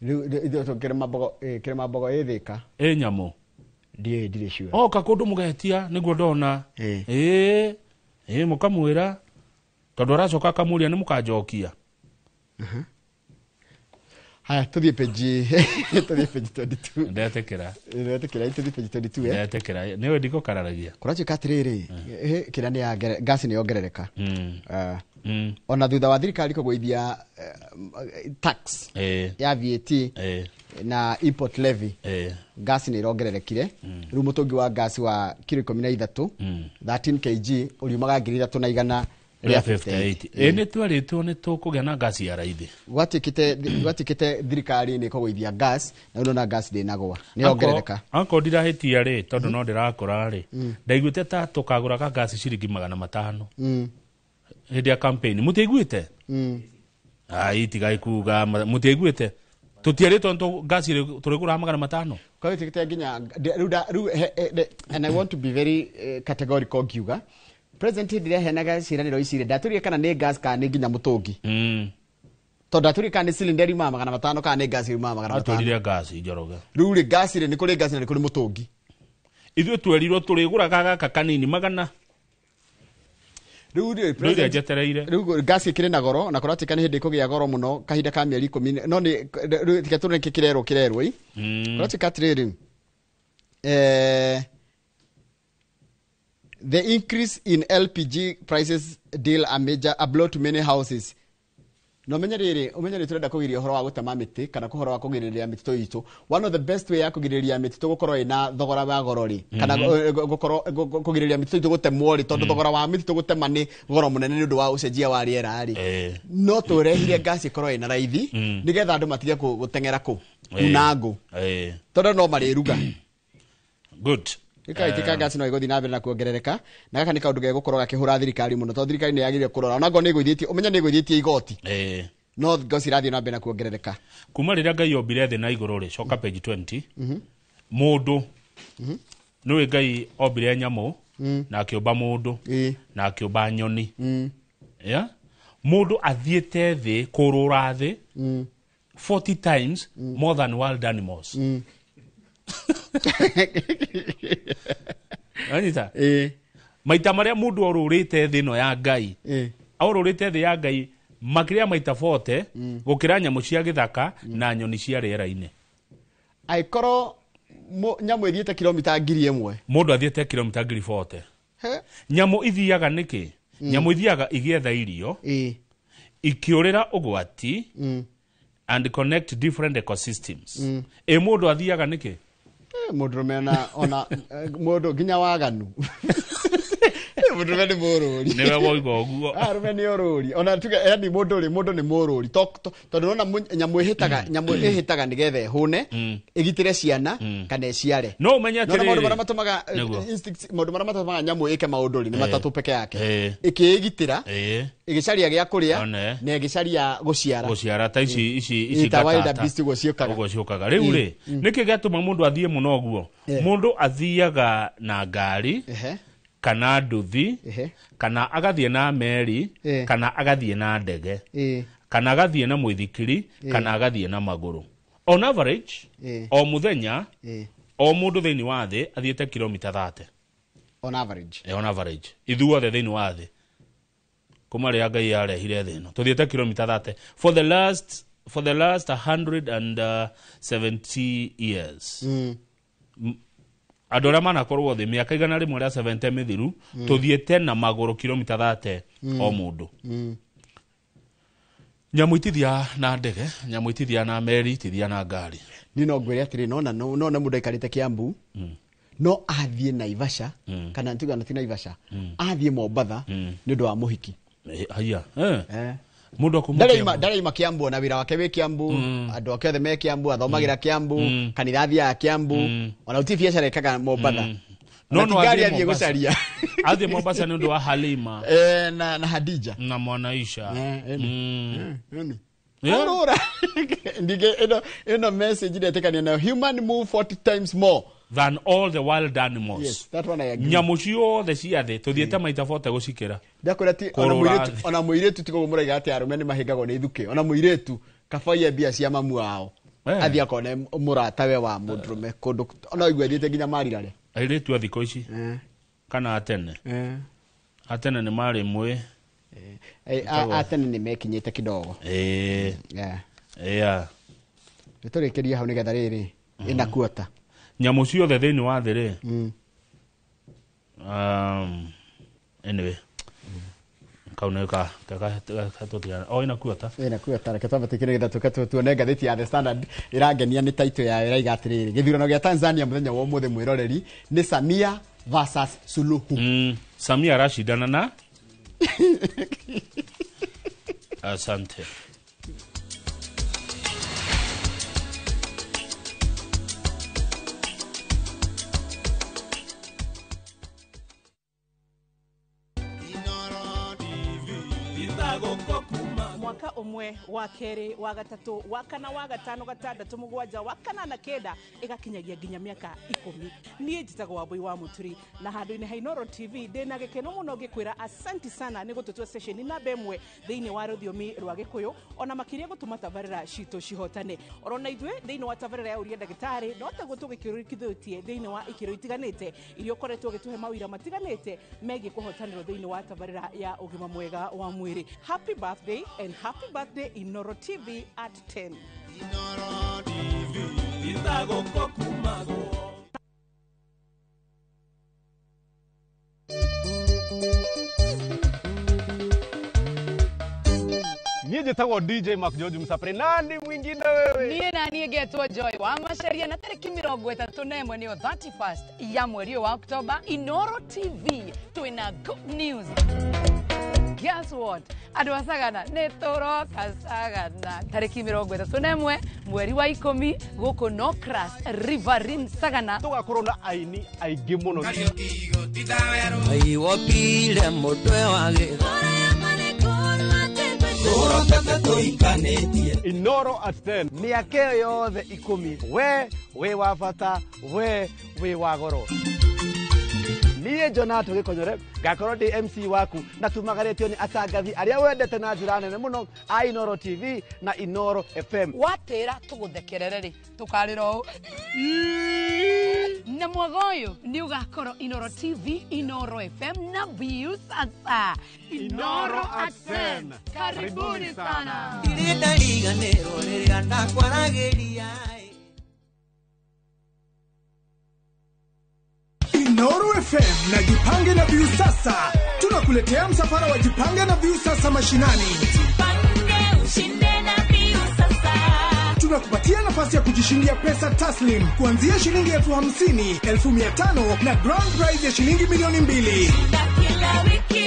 Rĩu ithuĩ Kĩrĩma Mbogo, Kĩrĩma Mbogo ĩ Thĩka. Ĩ nyamũ. Ndirĩ sure. Oka kũndũ mũgetia nĩguo ndona ĩĩ ĩĩ mũkamwĩra, tondũ aracoka akamũria nĩ mũkanjokia. Haya, tũthiĩ page 22. Ndetĩkĩra. Ndetĩkĩra, tũthiĩ page 22, eh? Ndetĩkĩra, nĩwe ndikũkararagia. Kũratuĩka atĩrĩrĩ, kĩrĩa nĩ ya ngasi nĩ yongerereka. Ona thutha wa thirikari kũgũithia tax ya VAT na import levy, ngasi nĩ irongererekire. Rĩu mũtũngi wa ngasi wa kiro 13, 13 kg, ũriumaga 3,158. 58. Ĩ nĩ twerĩtwo nĩ tũkũgĩa na ngasi ya raithi. Gwatuĩkĩte thirikari nĩ ĩkũgũithia gas, na rĩu ndona gas ndĩnagũa, nĩ yongerereka. Anko ndirahĩtia rĩ, tondũ no ndĩrakũra rĩ, ndaiguĩte ta tũkagũraga ngasi ciringi 500 hĩndĩ ya campaign. Mũtiaiguĩte? Ai, tigai kuga mũtiaiguĩte. Tũtierĩtwo nĩ ngasi tũrĩgũraga 500. Kwagĩtuĩkĩte nginya rĩu rĩu and I want to be very categorical ngiuga president hĩndĩ ĩrĩa aheanaga ciĩranĩro ici rĩ, ndatũrire kana nĩ gas kana nĩ nginya mũtũngi, tondũ ndatũrire kana nĩ cylinder yumaga 500 kana nĩ gas yumaga 500. Atwĩrire ngasi, Njoroge. Rĩu rĩ, gas rĩ, nĩ kũrĩ gas na nĩ kũrĩ mũtũngi. Ithuĩ twerirwo tũrĩgũraga gaka kanini magana. Rĩu rĩ, Rĩu njetereire. Rĩu gas ĩkĩrĩ na goro, na kũratuĩka nĩ hĩndĩ ĩkũgĩa goro mũno kahinda ka mĩeri 10, no nĩ rĩu tiga tũrone nĩkĩ kĩrerwo ĩ. Kũratuĩka atĩrĩrĩ, the increase in LPG prices deal a major a blow to many houses. Na ũmenye rĩrĩ, ũmenye rĩ, tũrenda kũgiria ũhoro wa gũtema mĩtĩ kana ũhoro wa kũgirĩrĩria mĩtitũ itũ. One of the best way ya kũgirĩrĩria mĩtitũ gũkorwo ĩna thogora wa goro rĩ, kana gũkorwo kũgirĩrĩria mĩtitũ itũ gũtemwo rĩ, tondũ thogora wa mĩtitũ gũtema nĩ goro mũnene nĩ ũndũ wa ũcenjia wa rĩera rĩ, no tũrehire ngasi ĩkorwo ĩna raithi, nĩgetha andũ matige gũteng'era kũ kuna ngũ, tondũ no marĩruga. Good. Ĩkaĩtĩka ngasi no ĩgũthiĩ na mbere na kuongerereka, na gaka nĩ kaũndũ gegũkorwo gakĩhũra thirikari mũno, tondũ thirikari nĩ yagĩrĩire kũrora ona ngorwo nĩ ĩgũithĩtie, ũmenye nĩ ĩgũithĩtie igoti, no ngasi irathiĩ na mbere na kuongerereka. Kuma rĩrĩa Ngai ombire thĩ na igũrũ rĩ, coka page 20. Mũndũ nĩwe Ngai ombire nyamũ na akĩũmba mũndũ na akĩũmba nyoni. Yeah? Mũndũ athiĩte thĩ kũrũra thĩ 40 times more than wild animals. Anyita? Maita marĩa mũndũ orũrĩte thĩ ĩno ya Ngai, orũrĩte thĩ ya Ngai makĩria maita 40 gũkĩra nyamũ cia gĩthaka na nyoni cia rĩera-inĩ. Angĩkorwo nyamũ ĩthiĩte kilomita 1,000. Mũndũ athiĩte kilomita 40,000. He? Nyamũ ithiaga nĩkĩ? Nyamũ ithiaga igĩetha irio, ikĩũrĩra ũgwati, and connect different ecosystems. Ĩ mũndũ athiaga nĩkĩ? Mũndũrũme ona mũndũ nginya waganu. Mũndũrũme nĩ mũrũri. Nĩwe woiga ũguo. Arũme nĩ ũrũri. Ona tuge yani mũndũ rĩ, mũndũ nĩ mũrũri. Tondũ ũrona nyamũ ĩhĩtaga nĩgetha ĩhũne, ĩgitĩre ciana kana ĩciare. No ũmenye Nĩwona maũndũ atĩrĩrĩ. marĩa matũmaga Nĩguo. instincts, maũndũ marĩa matũmaga nyamũ ĩke maũndũ rĩ, nĩ matatũ peke yake. Ĩkĩĩgitĩra, ĩgĩcaria gĩa kũrĩa, na ĩgĩcaria gũciara. Gũciara ta ici ici ici Ta wild gatata. beast ũguo ciũkaga. Ũguo ciũkaga. Rĩu rĩ, nĩkĩ gĩatũma mũndũ athiĩ mũno ũguo? Mũndũ athiaga na ngari kana nduthi, kana agathiĩ na meri, kana agathiĩ na ndege, kana agathiĩ na mũithikiri, kana agathiĩ na magũrũ. On average, o mũthenya, o mũndũ thĩinĩ wa thĩ athiĩte kilomita 30. On average. On average. Ithuothe thĩinĩ wa thĩ. Kuma rĩrĩa Ngai arehire thĩ ĩno. Tũthiĩte kilomita 30 for the last 170 years. Andũ arĩa manakorwo thĩ mĩaka 170 mĩthiru, tũthiĩte na magũrũ kilomita 30 o mũndũ. Nyamũ itithiaga na ndege, nyamũ itithiaga na meri, itithiaga na ngari. Niĩ no ngwĩre atĩrĩ, nona nona mũndũ aikarĩte Kiambu, no athiĩ Naivasha, kana tuga na ti Naivasha, athiĩ Mombatha nĩ ũndũ wa mũhiki. Haya. Mũndũ akuma Kiambu. Ndaraima Kiambu, ona wĩra wake wĩ Kiambu, andũ ake othe me Kiambu, athomagĩra Kiambu, kanitha athiaga Kiambu, ona gũtirĩ biacara ĩkaga Mombatha. No no athiĩ athiĩ Mombasa. gũcaria. Athiĩ Mombasa nĩ ũndũ wa Halima. Na Hadija. Na Mwanaisha. Ũrũra. Ndige ĩno message ndetĩkania nayo. Human move 40 times more than all the wild animals. Yes, that one I agree. Nyamũ ciothe cia thĩ tũthiĩte maita 40 gũcikĩra. Ndakwĩra ti ona mũirĩtu tiga ũguo mũraiga atĩ arũme nĩ mahĩngagwo nĩ ithukĩ. Ona mũirĩtu kabaiye mbia cia mamu wao. Athiĩ akone mũratawe wa mũndũrũme kũndũ ona ũigua athiĩte nginya marirare. Airĩtu a thikũ ici kana atene. Atene nĩ marĩ mwĩ. Atene nĩ mekinyĩte kidogo. Yeah. Nĩtũrĩkĩrie hau nĩgetha rĩrĩ ĩna kuota. Nyamũ ciothe thĩinĩ wa thĩ rĩ. Anyway. Kau nĩ ka tũtigana. O ĩna kuota. Ĩna kuota. Reke twambe tũkĩre nĩgetha tũke tuone ngathĩti ya The Standard ĩrangenia nĩ title yayo ĩraiga atĩrĩrĩ, gĩthurano gĩa Tanzania mũthenya wa ũmũthĩ mwĩroreri nĩ Samia versus Suluhu. Samia aracindana na Asante. Mwaka ũmwe wa kerĩ wa gatatũ wa kana wa gatano gatandatũ mũgwanja wa kanana kenda ĩgakinyagia nginya mĩaka 10. Niĩ njĩtagwo Wambui wa Mũturi na handũ-inĩ ha Inooro TV ndĩna gĩkeno mũno ngĩkwĩra asanti sana nĩ gũtũtua session namba 1 thĩinĩ wa rũthiomi rwa Gĩkũyũ ona makĩria gũtũma tabarĩra citũ cihotane. Orona ithuĩ thĩinĩ wa tabarĩra ya Ũria Ndagĩtarĩ no taguo tũgĩkĩrũkithĩtie thĩinĩ wa ikĩro itiganĩte iria ũkoretwo ũgĩtũhe mawĩra matiganĩte megiĩ kũhotanĩrwo thĩinĩ wa tabarĩra ya ũgima mwega wa mwĩrĩ. Happy birthday and happy birthday Inooro TV at 10. Inooro TV itagokokumago. Niĩ njĩtagwo DJ Mark George Msapre. Nani mwingine wewe? Niĩ na niĩ ngetwo Joy wa Macharia na tarĩki 31 nĩyo 31st ya mweri wa Oktoba Inooro TV twĩna good news. Guess what? Andũ a Sagana nĩ tũroka Sagana tarĩki 31 mweri wa 10 gũkũ Nocras Riverine Sagana. Tũgakorwo na aini aingĩ mũno. Aiwopile mũtwe wa gĩtha. Inooro at 10. Mĩaka ĩyo yothe 10 we wĩ wa bata, we wĩ wa goro. Niĩ Jonato Gĩkonyore ngakorwo ndĩ MC waku na tumagarĩtio nĩ atangathi arĩa wendete na njĩra nene mũno a Inooro TV na Inooro FM. Watĩra tũgũthekerere rĩ tũkarĩra ũũ na mwaga ũyũ nĩ ũgakorwo Inooro TV, Inooro FM na Viusasa. Inooro at 10. Karibuni sana. Ndirĩ ndariganĩrwo rĩrĩa ndakwaragĩria. Inooro FM na Jipange na Viusasa tunakuletea msafara wa Jipange na Viusasa mashinani. Jipange ushinde na Viusasa. Tunakupatia nafasi ya kujishindia pesa taslim kuanzia shilingi 50,000, 500,000 na grand prize ya shilingi 2,000,000. Kila wiki,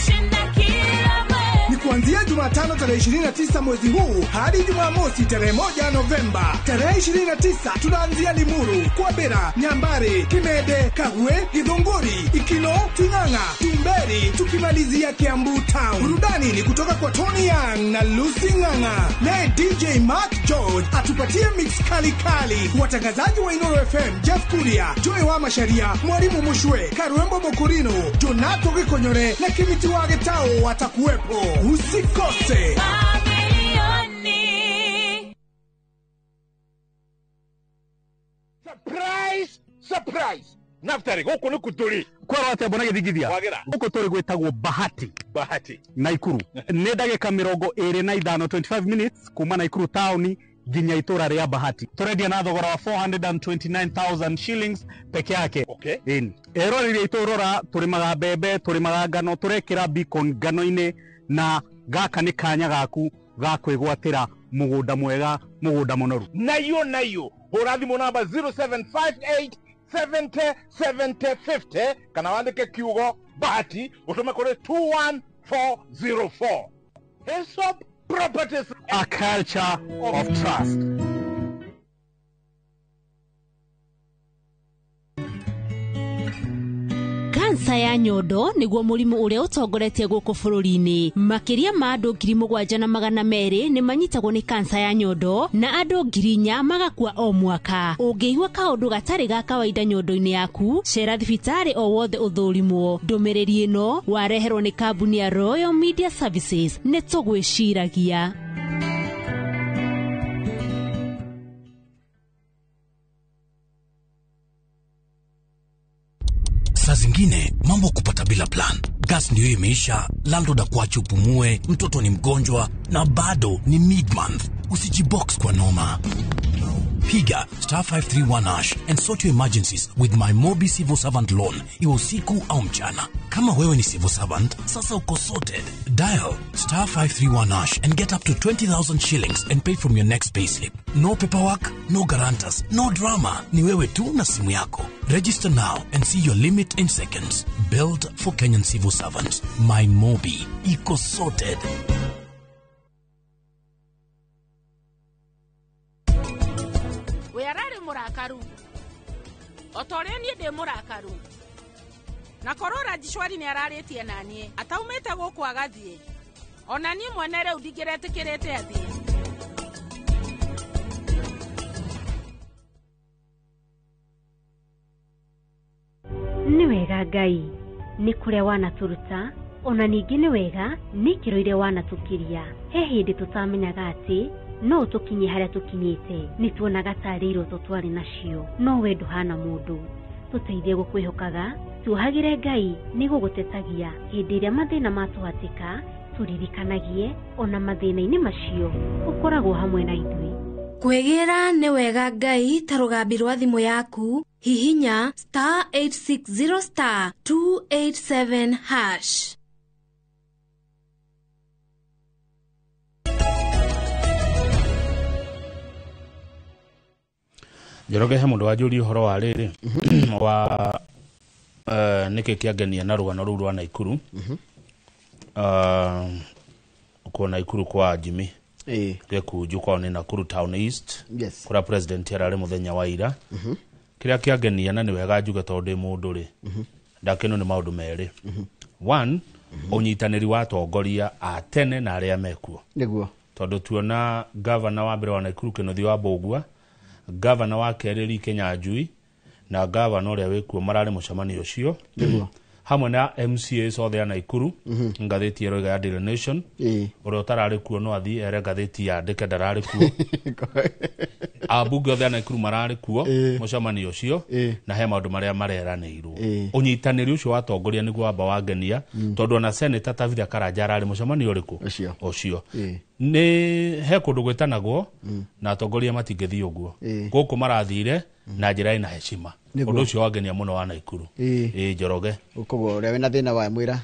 shinda kila mwezi. Ni kuanzia Jumatano tarehe 29 mwezi huu hadi Jumamosi tarehe 1 Novemba. Tarehe 29 tunaanzia Limuru, Kwabera, Nyambare, Kimede, Kagwe, Githunguri, Ikino, Ting'ang'a, Tumberi, tukimalizia Kiambu Town. Burudani ni kutoka kwa Tony Young na Lucy Ng'ang'a. Naye DJ Mark George atupatie mix kali kali. Watangazaji wa Inoro FM, Jeff Kuria, Joy wa Masharia, Mwalimu Mushwe, Karuembo Mokurino, Jonato Gikonyore na Kimiti wa Getao watakuwepo. Usikose. Surprise! Surprise! Naftari, gũkũ nĩ kũtũrĩ Kwerwo atĩa mbona gĩthingithia Wagĩra. Gũkũ tũrĩ gwĩtagwo Bahati. Bahati. Naikuru. Nĩ ndagĩka 25, 25 minutes kuma Naikuru taũni nginya itũra rĩa Bahati. Tũrendia na thogora wa 429,000 shillings peke yake. Okay. Ĩni. Eroreri aitũ rora, tũrĩmaga mbembe, tũrĩmaga ngano, tũrekĩra beacon ngano-inĩ, na gaka nĩ kanya gaku ga kwĩgwatĩra mũgũnda mwega, mũgũnda mũnoru. Nayo nayo hũra thimũ namba 0758 70 70 50 kana wandĩke kiugo Bahati ũtũme kũrĩ 21404. Hillsop Properties, a culture of trust. Kansa ya nyondo niguo mũrimũ ũrĩa ũtongoretie gũkũ bũrũri-inĩ. Makĩria ma andũ 7,200 nĩ manyitagwo nĩ kansa ya nyondo na andũ 4,000 magakua o mwaka. Ũngĩigua kaũndũ gatarĩ ga kawaida nyondo-inĩ yaku, cera thibitarĩ o wothe ũthũrimwo. Ndũmĩrĩri ĩno wareherwo nĩ kambuni ya Royal Media Services. Nĩ tũgwĩciragia. Saa zingine mambo kupata bila plan. Gas ndio imeisha, landlord akuache upumue, mtoto ni mgonjwa na bado ni mid-month. Usijibox kwa noma. Piga star 531 hash and sort your emergencies with my Mobi Civil Servant Loan, iwe usiku au mchana. Kama wewe ni civil servant, sasa uko sorted. Dial star 531 hash and get up to 20,000 shillings and pay from your next payslip. No paperwork, no guarantors, no drama. Ni wewe tu na simu yako. Register now and see your limit in seconds. Built for Kenyan civil servants. My Mobi. Iko sorted. We ararĩ mũrakaru o ta ũrĩa niĩ ndĩ mũrakaru, na korwo Rajishwari nĩ ararĩtie na niĩ ataumĩte gũkũ agathiĩ, ona niĩ mwene rĩu ndingĩretĩkĩrĩte athiĩ. Nĩ wega Ngai nĩ kũrĩa wanatũruta, ona ningĩ nĩ wega nĩ ikĩro iria wanatũkiria. He hĩndĩ tũtamenyaga atĩ no tũkinye harĩa tũkinyĩte, nĩ tuonaga tarĩ iroto twarĩ nacio, no we ndũhana mũndũ. Tũteithie gũkwĩhokaga, tuohagĩre Ngai nĩ gũgũtetagia hĩndĩ ĩrĩa mathĩna matũhatĩka, tũririkanagie ona mathĩna-inĩ macio ũkoragwo hamwe na ithuĩ. Kwĩgĩra nĩ wega Ngai ta rũgambi rwa thimũ yaku, hihinya star 860 star 287 hash. Njoroge he mũndũ wanjũria ũhoro wa rĩrĩ wa nĩkĩ kĩangenia na rũgano rũu rwa Naikuru. Kwa Naikuru kwa Jimmy Gĩkunju kwao nĩ Nakuru Town East. Yes. Kũrĩa president ararĩ mũthenya wa ira. Kĩrĩa kĩangenia na nĩ wega njuge tondũ ndĩ mũndũ rĩ, ndakenio nĩ maũndũ merĩ. One, ũnyitanĩri wa atongoria a tene na arĩa mekuo. Nĩguo. Tondũ tuona gavana wa mbere wa Naikuru Kĩnuthia wa Mbũgua, gavana wa kerĩ Lee Kinyanjui na gavana ũrĩa wĩkuo mararĩ mũcemanio ũcio. Nĩguo. Hamwe na MCAs othe a Naikuru, ngathĩti ĩroiga ya Daily Nation, ũrĩa ũtararĩ kuo no athiĩ ere ngathĩti yandĩke ndararĩ kuo. Ambunge othe a Naikuru mararĩ kuo mũcemanio ũcio, na he maũndũ marĩa mareranĩirwo. Ũnyitanĩri ũcio wa atongoria nĩguo wamba wangenia, tondũ ona Senator Tabitha Karanja ararĩ mũcemanio ũrĩkũ? Ũcio. Nĩ he kũndũ gwĩtanagwo na atongoria matingĩthiĩ ũguo. Gũkũ marathire na njĩra ĩna heshima. Ũndũ ũcio wangenia mũno wa Naikuru. Ĩĩ Njoroge. Koguo ũrĩa wĩna thĩna wa mwĩra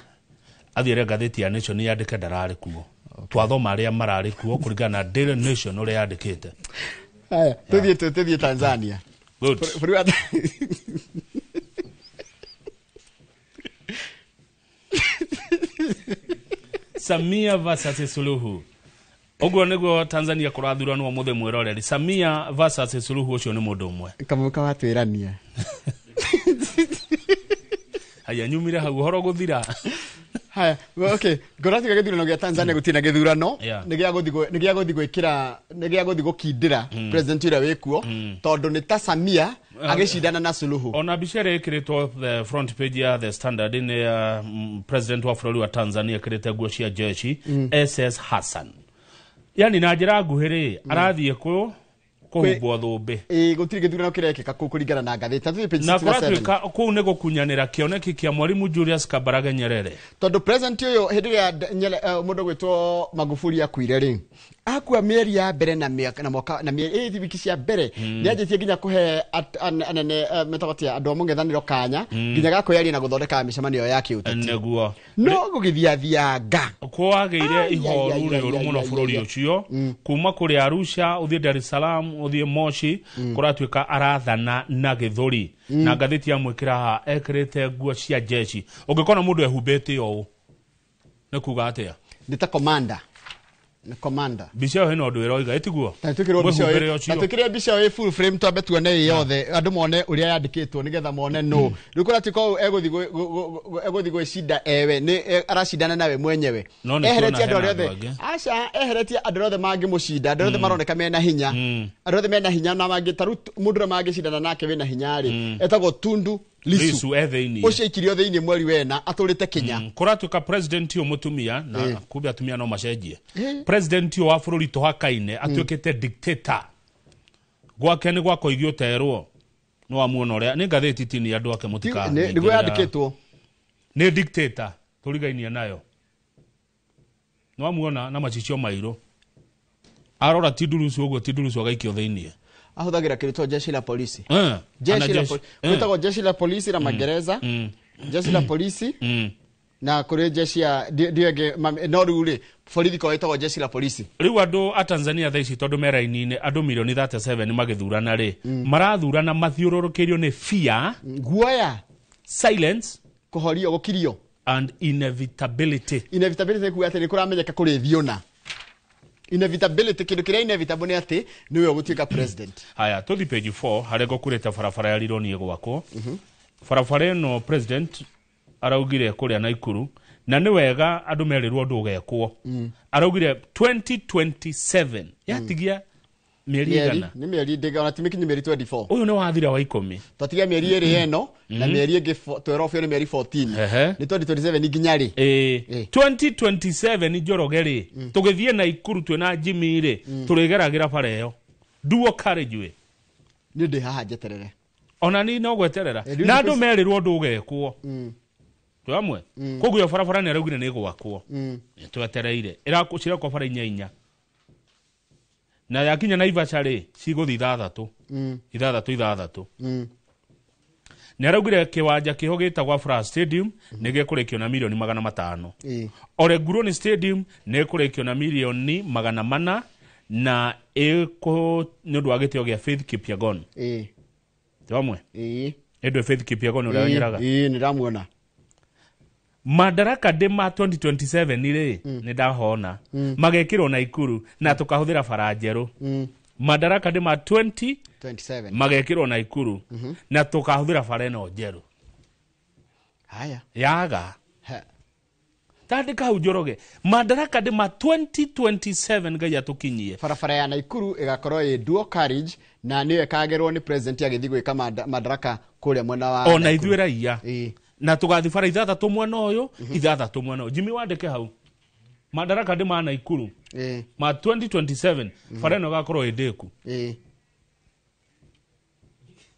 athiĩ ngathĩti ya Nation yandĩke ndararĩ kuo. Twathoma arĩa mararĩ kuo kũringana na Daily Nation ũrĩa yandĩkĩte. Haya, tũthiĩ Tanzania. Good. Bũrũri wa Samia versus Suluhu. Ũguo nĩguo Tanzania kũrathuranwo mũthĩ mwĩroreri. Samia versus Suluhu ũcio nĩ mũndũ ũmwe. Kamau kawatwĩrania. Haya nyumire hau ũhoro gũthira. Haya, okay. Ngoratiga gĩthurano gĩa Tanzania gũtirĩ na gĩthurano. Nĩ gĩa gũthiĩ gwĩkĩra, nĩ gĩa gũthiĩ gũkindĩra president ũrĩa wĩkuo, tondũ nĩ ta Samia agĩcindana na Suluhu. Ona mbica ĩrĩa ĩkĩrĩtwo the front page ya The Standard nĩ ya president wa bũrũri wa Tanzania ĩkĩrĩte nguo cia jeshi SS Hassan. Yani na njĩra nguhĩ rĩ, arathiĩ kũhumbwo thũmbĩ. Ĩĩ, gũtirĩ gĩthurano kĩrekĩka kũu kũringana na ngathĩti. Na tũthiĩ page Na 6 na 7. kũratuĩka kũu nĩ gũkunyanĩra kĩoneki kĩa Mwalimu Julius Kambarage Nyerere. Tondũ president ũyũ hĩndĩ ĩrĩa mũndũ gwĩtwo Magufuli akuire rĩ, akua mĩeri ya mbere na mĩaka na mwaka na mĩeri wiki cia mbere nĩanjĩtie nginya kũhe anene metagwo atĩa, andũ a mũng'ethanĩro kanya nginya gakwĩyaria na gũthondeka mĩcemanio ya kĩũteti. Nĩguo. No gũgĩthiathianga. Kwagĩire ihoru rĩũru mũno bũrũri ũcio kuma kũrĩa Arusha ũthiĩ Dar es Salaam ũthiĩ Moshi kũratuĩka arathana na gĩthũri. Na ngathĩti ya mwĩkĩra haha ekĩrĩte nguo cia jeshi. Ũngĩkona mũndũ ehumbĩte ũũ nĩ kuga atĩa? Nĩ ta commander. Nĩ commander. Mbica ĩyo hena ũndũ ĩroiga ĩtiguo? Ta twĩkĩrwo mbica ĩyo. Ta twĩkĩre mbica ĩyo full frame twambe tuone ĩ yothe andũ mone ũrĩa yandĩkĩtwo nĩgetha mone nũ. Rĩu kũratuĩka ũũ egũthiĩ gwĩcinda ewe nĩ aracindana nawe mwenyewe. Eheretie andũ arĩa othe. Aca eheretie andũ arĩa othe mangĩmũcinda, andũ arĩa othe maroneka mena hinya. Andũ othe mena hinya na mangĩ ta rĩu mũndũ ũrĩa mangĩcindana nake wĩna hinya rĩ, etagwo Tundu Lissu. Lissu e thĩinĩ. Ũcio aikirio thĩinĩ mweri wena atũrĩte Kenya. Kũratuĩka president ũyũ mũtumia na kumbe atumia no macenjie. President ũyũ wa bũrũri tũhakaine atuĩkĩte dictator. Gwake nĩ gwakoigio terwo. Nĩ wamuona ũrĩa nĩ ngathĩti tini andũ ake mũtika. Nĩguo yandĩkĩtwo. Nĩ dictator tũrigainie nayo. Nĩ wamuona na macicio mairũ. Arora Tundu Lissu ũguo Tundu Lissu agaikio thĩinĩ. Ahũthagĩra kĩrĩtwa jeshi la polisi. Jeshi la polisi. Gwĩtagwo jeshi la polisi na magereza. Jeshi la polisi. Na kũrĩ jeshi ya ndiyo ĩngĩ no rĩu rĩ borithi kwa ĩtagwo jeshi la polisi. Rĩu andũ a Tanzania thaa ici tondũ me raini-inĩ andũ milioni 37 magĩthurana rĩ, marathurana mathiũrũrũkĩirio nĩ fear, guoya, silence, kũhorio, gũkirio and inevitability. Inevitability kuga atĩ nĩ kũramenyeka kũrĩ thiũna. Inevitability kĩndũ kĩrĩa inevitable nĩ atĩ nĩwe ũgũtuĩka president. Haya, tũthiĩ page 4 harĩa ngũkũrĩte barabara ya Rironi ĩgwakwo. Barabara ĩno president araugire kũrĩa Naikuru na nĩ wega andũ merĩrwo ũndũ ũgekwo. Araugire 2027 yatigia mĩeri igana. Nĩ mĩeri ndĩga ona ti mĩkinyi mĩeri 24. Ũyũ nĩ wathira wa 10. Twatigia mĩeri ĩrĩ ĩno na mĩeri ĩngĩ 12 nĩ mĩeri 14. Nĩ 2027 nginya rĩ? 2027 Njoroge rĩ, tũgĩthiĩ Naikuru twĩna Jimmy rĩ, tũrĩgeragĩra bara ĩyo. Dual carriageway. Nĩ ndĩ haha njeterere. Ona ni no gweterera. Na andũ merĩrwo ũndũ ũgekwo. Twamwe. Koguo ĩyo barabara nĩ araugire nĩ ĩgwakwo. Twetereire. Ĩrakwo bara inya inya. Na yakinya Naivasha rĩ, cigũthiĩ ithathatũ. Ithathatũ ithathatũ. Nĩ araugire kĩwanja kĩho gĩtagwo Afraha Stadium nĩ gĩkũrĩkio na milioni 500. Ole Nguruni Stadium nĩ ĩkũrĩkio na milioni 400 na ĩkũ nĩ ũndũ wa gĩtĩo gĩa Faith Kipyegon. Twamwe. Ĩndũ Faith Kipyegon ũrĩa wanyeraga. Nĩ ndamuona. Madaraka Day ma 2027 rĩ, nĩ ndahona. Magekĩrwo Naikuru na tũkahũthĩra bara njerũ. Madaraka Day ma 2027 magekĩrwo Naikuru na tũkahũthĩra bara ĩno njerũ. Haya. Yaga. Tandĩka hau Njoroge. Madaraka Day ma 2027 Ngai atũkinyie. Barabara ya Naikuru ĩgakorwo ĩ dual carriage na nĩyo ĩkagerwo nĩ president agĩthiĩ gwĩka madaraka kũrĩa mwena wa ona ithuĩ raia. Na tũgathiĩ bara ithathatũ mwena ũyũ, ithathatũ mwena ũyũ. Jimmy wandĩke hau. Madaraka Day ma Naikuru. Ma 2027 bara ĩno ĩgakorwo ĩ ndĩku.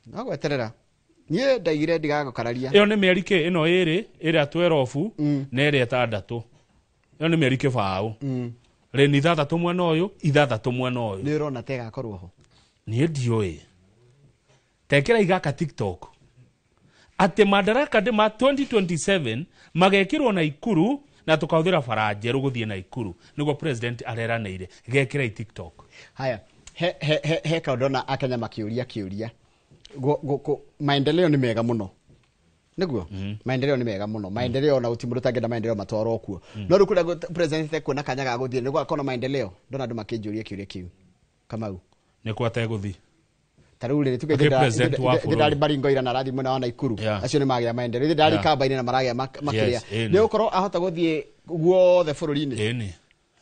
No gweterera. Niĩ ndaigire ndigagũkararia. Ĩyo nĩ mĩeri kĩ ĩno ĩrĩ, ĩrĩa 12 na ĩrĩa 6. Ĩyo nĩ mĩeri kĩbaũ. Rĩ ithathatũ mwena ũyũ, ithathatũ mwena ũyũ. Nĩ ũrona ta ĩgakorwo ho? Niĩ ndiũĩ. Tekĩra igaka TikTok. Atĩ Madaraka Day ma 2027 magekĩrwo Naikuru na tũkahũthĩra bara njerũ gũthiĩ Naikuru nĩguo president areranĩire. Gekĩra TikTok. Haya, he kaũndũ na Akenya makĩũria kĩũria. Maendeleo nĩ mega mũno. Niguo maendeleo ni mega muno maendeleo na uti mundu tangenda maendeleo matwarwo kuo no riu kuria president kuona kanya ga guthie niguo akona maendeleo ndona andu makinjuria kiuria kiu Kamau nikuo ateguthi ta riu riri tuge ndari Baringo ira na rathi mwena wa Naikuru acio ni magia maendeleo ndari Kamba-ini na maragia makiria ni ukorwo ahota guthie guothe bururi-ini ĩni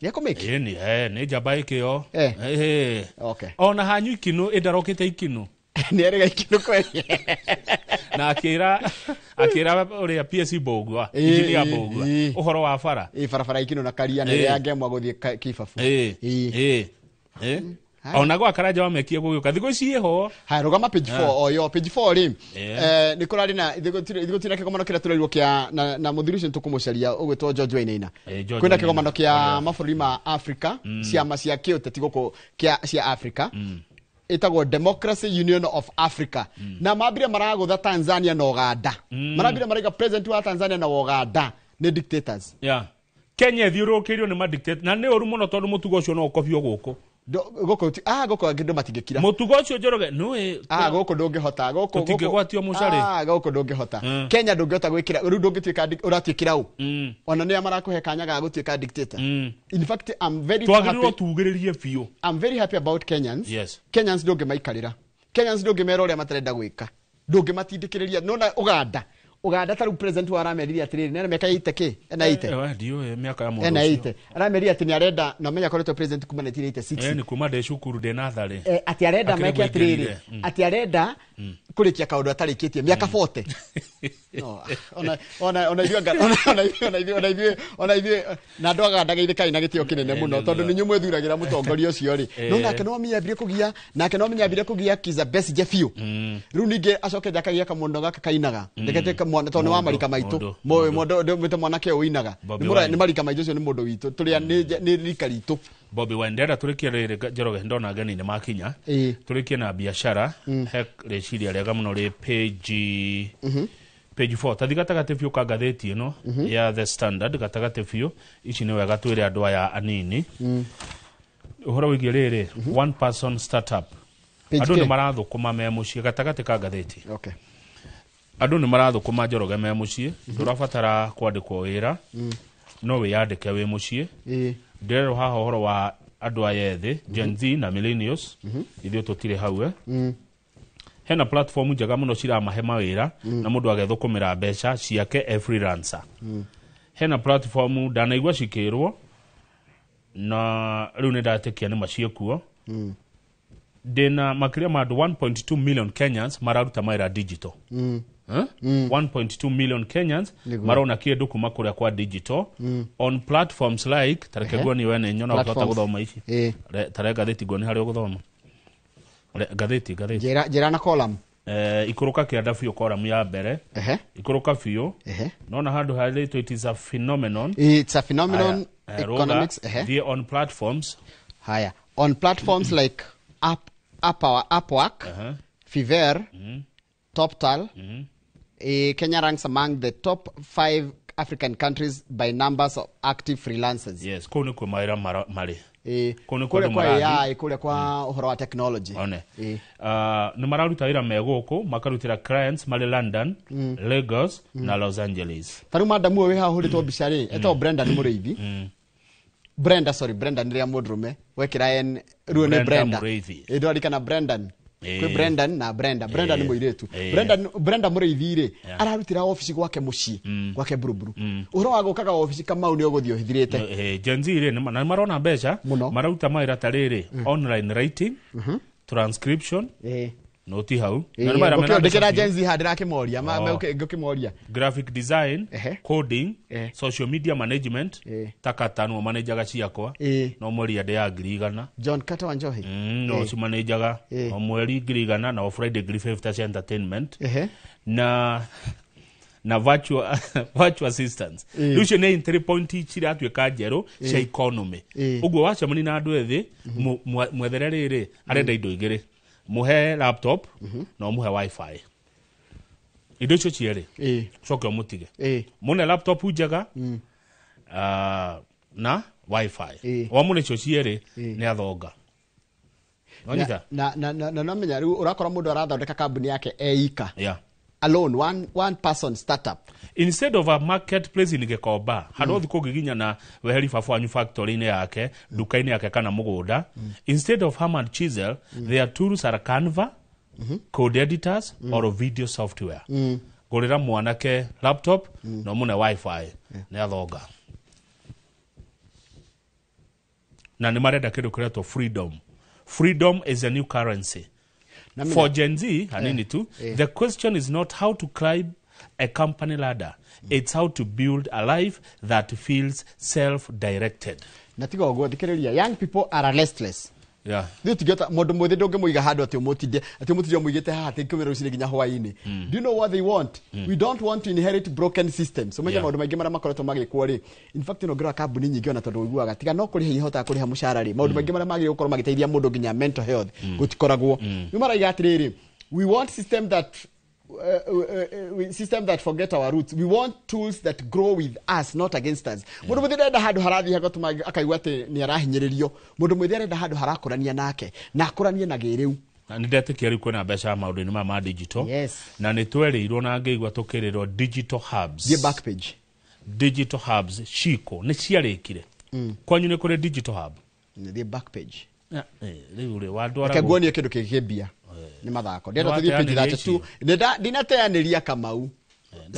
ni akumiki ĩni ni njamba ikio okay ona hanyu ikinu indarokite ikinu ni erega ikinu kweli na akira uria PSC Mbugua engineer Mbugua uhoro wa bara barabara ikinu na karia na ria ngemwa guthie kibabu ona gwa Karanja wamekie gugiuka thiku ici iho haya rugama page 4 oyo page 4 ri ni kurari na ithuĩ tina kigomano kiria turairwo kia na muthuri ucio tukumucaria ugwitwo George Wainaina kwina kigomano kia mabũrũri ma Africa ciama cia kiuteti guku kia cia Africa itagwo Democracy Union of Africa na mambire maragutha Tanzania na Uganda marambire maraiga president wa Tanzania na Uganda ni dictators Kenya ithiũrũrũkĩirio nĩ madictator na nĩ ũru mũno tondũ mũtugo ũcio no ũkobio gũkũ gũkũ gũkũ andũ matingĩkira mũtugo ũcio Njoroge nĩũĩ gũkũ ndũngĩhota gũkũ tũtingĩgwatio mũcarĩ gũkũ ndũngĩhota Kenya ndũngĩhota gwĩkĩra rĩu ndũngĩtuĩka ũratuĩkĩra ũ ona nĩa marakũhe kanya ga gũtuĩka dictator in fact I'm very happy twagĩrĩirwo tugĩrĩrie biũ I'm very happy about Kenyans yes. Kenyans ndũngĩmaikarĩra Kenyans ndũngĩmera ũrĩa matarenda gwĩka ndũngĩmatindĩkĩrĩria nona Uganda Uganda ta rĩu president wa aramerire atĩrĩrĩ nĩ mĩaka 80 kĩ ena 80 ndiũĩ mĩaka ya mũndũ ena 80 aramerire atĩ nĩ arenda na menya akoretwo president kuma 1986 nĩ kuma ndĩ cukuru ndĩ natharĩ atĩ arenda meke atĩrĩrĩ atĩ arenda kũrĩkia kaũndũ atarĩkĩtie mĩaka 40 no ona ona ithuĩ ona ithuĩ na andũ Aganda geithĩkai na gĩtĩo kĩnene mũno tondũ nĩ inyuĩ mwĩthuragĩra mũtongoria ũcio rĩ no nake no amenye kũgia nake no amenye kũgia Kizza Besigye biũ rĩu ningĩ acoke akagia kamũndũ gaka kainaga ndekete mwana tondũ wa marika maitũ mwĩte mwanake ũyũ ũinaga nĩ marika maitũ ũcio nĩ mũndũ witũ tũrĩa nĩ rika ritũ Bobby Wine ndĩrenda tũrĩkie rĩrĩ Njoroge ndona ageni nĩ makinya tũrĩkie na biacara he rĩciria rĩega mũno rĩ page page 4 tathi gatagatĩ biũ ka ngathĩti ĩno ya The Standard gatagatĩ biũ ici nĩ wega twĩre andũ aya anini ũhoro wĩgiĩ rĩrĩ one person startup andũ nĩ marathũkũma me mũciĩ gatagatĩ ka ngathĩti andũ nĩ marathũkũma Njoroge me mũciĩ ndũrabatara kwandĩkwo wĩra no wĩyandĩke wĩ mũciĩ ndĩrerwo haha ũhoro wa andũ aya ethĩ Gen Z na millennials ithuĩ tũtirĩ hau hena platform njega mũno ciramahe mawĩra na mũndũ agethũkũmĩra mbeca ciake e freelancer hena platform ndanaigua cikĩrwo na rĩu nĩ ndatĩkia nĩ maciĩkuo ndĩna makĩria ma andũ 1.2 million Kenyans mararuta mawĩra digital 1.2 million Kenyans marona kĩndũ kuma kũrĩa kwa digital on platforms like tareke nguoni wene nyona ũkĩhota gũthoma ici tare ngathĩti nguoni harĩa ũgũthoma ngathĩti njĩra na column ikũrũka kĩanda biũ column ya mbere ikũrũka biũ nona handũ harĩtwo it is a phenomenon it's a phenomenon economics the on platforms haya on platforms like Upwork Fiverr Toptal Kenya ranks among the top 5 African countries by numbers of active freelancers. Yes, kũu nĩkuo mawĩra marĩ. Kũu nĩkuo kũrĩa kwa AI, kũrĩa kwa ũhoro wa technology. One. Nĩ mararuta wĩra me gũkũ, makarutĩra clients marĩ London, Lagos na Los Angeles. Ta rĩu madamu ũyũ wĩ haha ũhũrĩtwo mbica rĩ, etagwo Brenda nĩ Mũrĩithi. Brenda, sorry, Brenda nĩ rĩa mũndũrũme. Wekĩra N, rĩu nĩ Brenda. Ndwarikana Brendan. Kwĩ Brendan na Brenda. Brenda nĩ mũirĩtu. Brenda Mũrĩithi rĩ, ararutĩra obici gwake mũciĩ, gwake Buruburu. Ũhoro wa gũkaga obici Kamau nĩ ũgũthiĩ ũhithirĩte. Gen Z rĩ, na marona mbeca, maruta mawĩra ta rĩrĩ, online writing, transcription, no ti hau. Ngũkĩandĩkĩra Gen Z haha ndĩrakĩmoria, ngũkĩmoria. Graphic design, coding, social media management, ta katano manajaga ciakwa, no mweri andĩaga 100,000. John Carter wa Njohi. No cimanajaga o mweri 100,000 na o Friday 50,000 cia entertainment. Na virtual assistants. Rĩu icio nĩ entry point ciratuĩka njerũ cia economy. Ũguo wacemania na andũ ethĩ, mwethere rĩrĩ, arenda indo igĩrĩ. Muhe laptop na muhe wifi indo icio cierĩ coke ũmũtige mune laptop njega na wifi wamũne icio cierĩ nĩ athonga na na namenya rĩu ũrakora mũndũ arathondeka kambuni yake eika Alone, one person startup. Instead of a marketplace in Gikomba, handå thikå ngä na weheri baba wanyu factory-inĩ yake, nduka-inĩ yake kana mũgũnda. Instead of hammer and chisel, their tools are Canva, code editors, or video software. Ngũrĩra mwanake laptop na ũmũne wifi nĩ athonga. Na nĩ marenda kĩndũ kĩretwo freedom. Freedom is a new currency. For Gen Z, hanini tu, the question is not how to climb a company ladder. It's how to build a life that feels self-directed. Na tiga ũguo thikĩrĩria, young people are restless. Yeah. Rĩu tingĩhota mũndũ mwĩthĩ ndũngĩmũiga handũ atĩ ũmũtindie atĩ ũmũtindie ũmũigĩte haha atĩ nginya rũcinĩ nginya hwaĩ-inĩ. Do you know what they want? We don't want to inherit broken systems. Ũmenye maũndũ maingĩ marĩa makoretwo magĩkwo rĩ. In fact, no ngĩrora kambuni nyingĩ ona tondũ ũiguaga tiga no kũrĩha ihotaga kũrĩha mũcara rĩ, maũndũ maingĩ marĩa magĩrĩirwo gũkorwo magĩteithia mũndũ nginya mental health gũtikoragwo. Rĩu maraiga atĩrĩrĩ, we want system that system that forget our roots. We want tools that grow with us, not against us. Mundu mwithi arenda handu harathi hagatuma akaigua ati ni arahinyiririo. Mundu mwithi arenda handu harakurania nake na akuranie na giriu. Na nĩ ndetĩkia rĩu kwĩna mbeca maũndũ-inĩ maya ma digital. Yes. Na nĩ twerirwo na ngĩigua tũkĩrĩrwo digital hubs. The back page. Digital hubs ciko nĩ ciarĩkire. Kwanyu nĩ kũrĩ digital hub? The back page. Rĩu rĩ wandwara. Reke nguonie kĩndũ kĩngĩ ni mathako. Ndĩrenda tũthiĩ page 32. Ndinateanĩria Kamau.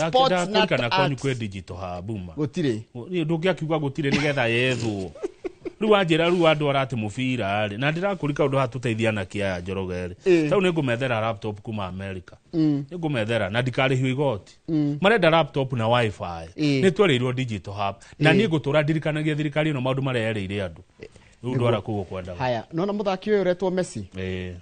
Sports not arts. Kwĩ digital hub ma. Gũtirĩ. Ndũngĩakiuga gũtirĩ nĩgetha yethwo. Rĩu wanjĩra rĩu andwara atĩ mũbira rĩ na ndĩrakũrika ũndũ haha tũteithia anake aya Njoroge rĩ. Rĩu nĩngũmethera laptop kuma America. Nĩngũmethera na ndikarĩhio igoti. Marenda laptop na wifi. Nĩ twerĩirwo digital hub. Na niĩ ngũtũra ndirikanagia thirikari ĩno maũndũ marĩa yerĩire andũ. Ndwara kũu kwendaga. Haya, nona muthaki ũyũ ũretwo Messi.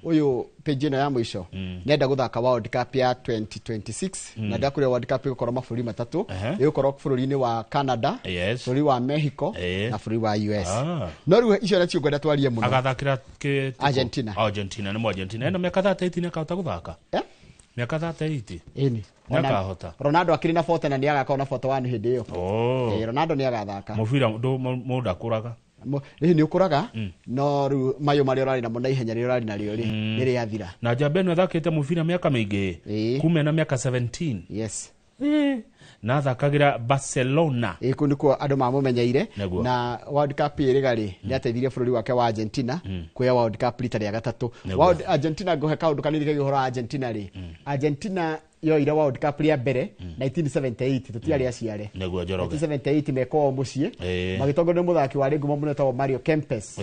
Ũyũ page ĩno ya mũico. Nenda gũthaka World Cup ya 2026 na ndakũrĩa World Cup ĩgũkorwo mabũrũri matatũ. Ĩgũkorwo bũrũri-inĩ wa Canada, bũrũri wa Mexico na bũrũri wa US. No rĩu icio nacio ngwenda twarie mũno. Agathakĩra Argentina. Argentina nĩ mu Argentina. Ena mĩaka 38 nĩ akahota gũthaka. Mĩaka 38. Ĩni. Nĩakahota. Ronaldo akĩrĩ na 40 na nĩagakorwo na 41 hĩndĩ ĩyo. Ronaldo nĩagathaka. Mũbira mũndũ akũraga. Rĩu nĩ ũkũraga no rĩu mayũ marĩa ũrarĩ namo na ihenya rĩrĩa ũrarĩ narĩo rĩ nĩ rĩathira. Na njamba ĩno ĩthakĩte mũbira mĩaka mĩingĩ kuma na mĩaka 17. Yes. Na athakagĩra Barcelona. Kũu nĩkuo andũ mamũmenyeire na World Cup ĩrĩga rĩ nĩ ateithirie bũrũri wake wa Argentina kuoya World Cup rita rĩa gatatũ. Argentina ngũhe kaũndũ kanini kegiĩ ũhoro wa Argentina rĩ. Argentina yoire World Cup rĩa mbere 1978 tũtiarĩ aciare. 1978 mekoo mũciĩ magĩtongorio nĩ mũthaki warĩ ngumo mũno wĩtagwo Mario Kempes.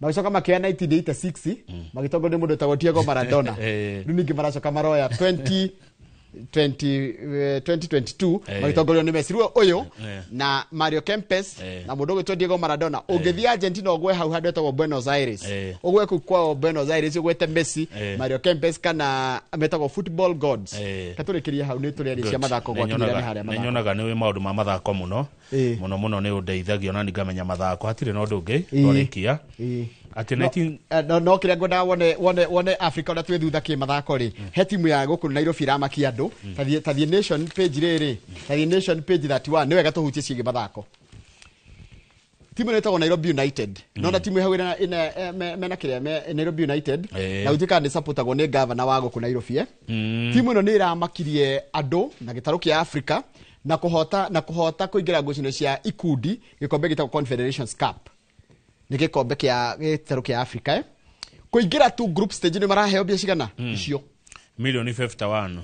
Magĩcoka makĩoya 1986 magĩtongorio nĩ mũndũ wĩtagwo Diego Maradona. Rĩu ningĩ maracoka maroya 2022 magĩtongorio nĩ Messi. Rĩu ũyũ na Mario Kempes na mũndũ ũgwĩtwo Diego Maradona. Ũngĩthiĩ Argentina ũgwe hau handũ hetagwo Buenos Aires. Ũgwe kũu kwao Buenos Aires ũgwete Messi, Mario Kempes kana metagwo football gods. Katũrĩkĩrie hau nĩ tũrĩarĩcia cia mathako gwakinyĩra nĩ harĩa mathako. Nĩnyonaga nĩ wĩ maũndũ ma mathako mũno. Mũno mũno nĩ ũndeithagia ona ngamenya mathako hatirĩ na ũndũ ũngĩ twarĩkia. Atĩ 19 no kĩrĩa ngwendaga wone Africa ũrĩa twĩ thutha kĩ mathako rĩ he timu ya gũkũ Nairobi ĩramakia andũ. Tathiĩ Nation page rĩrĩ, tathiĩ Nation page 31 nĩ wega tũhutie ciĩgiĩ mathako. Timu ĩno ĩtagwo Nairobi United. Nona timu hau ĩna mena kĩrĩa Nairobi United na gũtuĩka nĩ supportagwo nĩ governor wa gũkũ Nairobi. Timu ĩno nĩ ĩramakirie andũ na gĩtarũ kĩa Africa na kũhota kũingĩra ngucanio cia ikundi gĩkombe gĩtagwo Confederations Cup. Nĩ gĩkombe kĩa gĩtarũ kĩa Africa. Kũingĩra tu group stage nĩ maraheo mbia cigana icio milioni 51.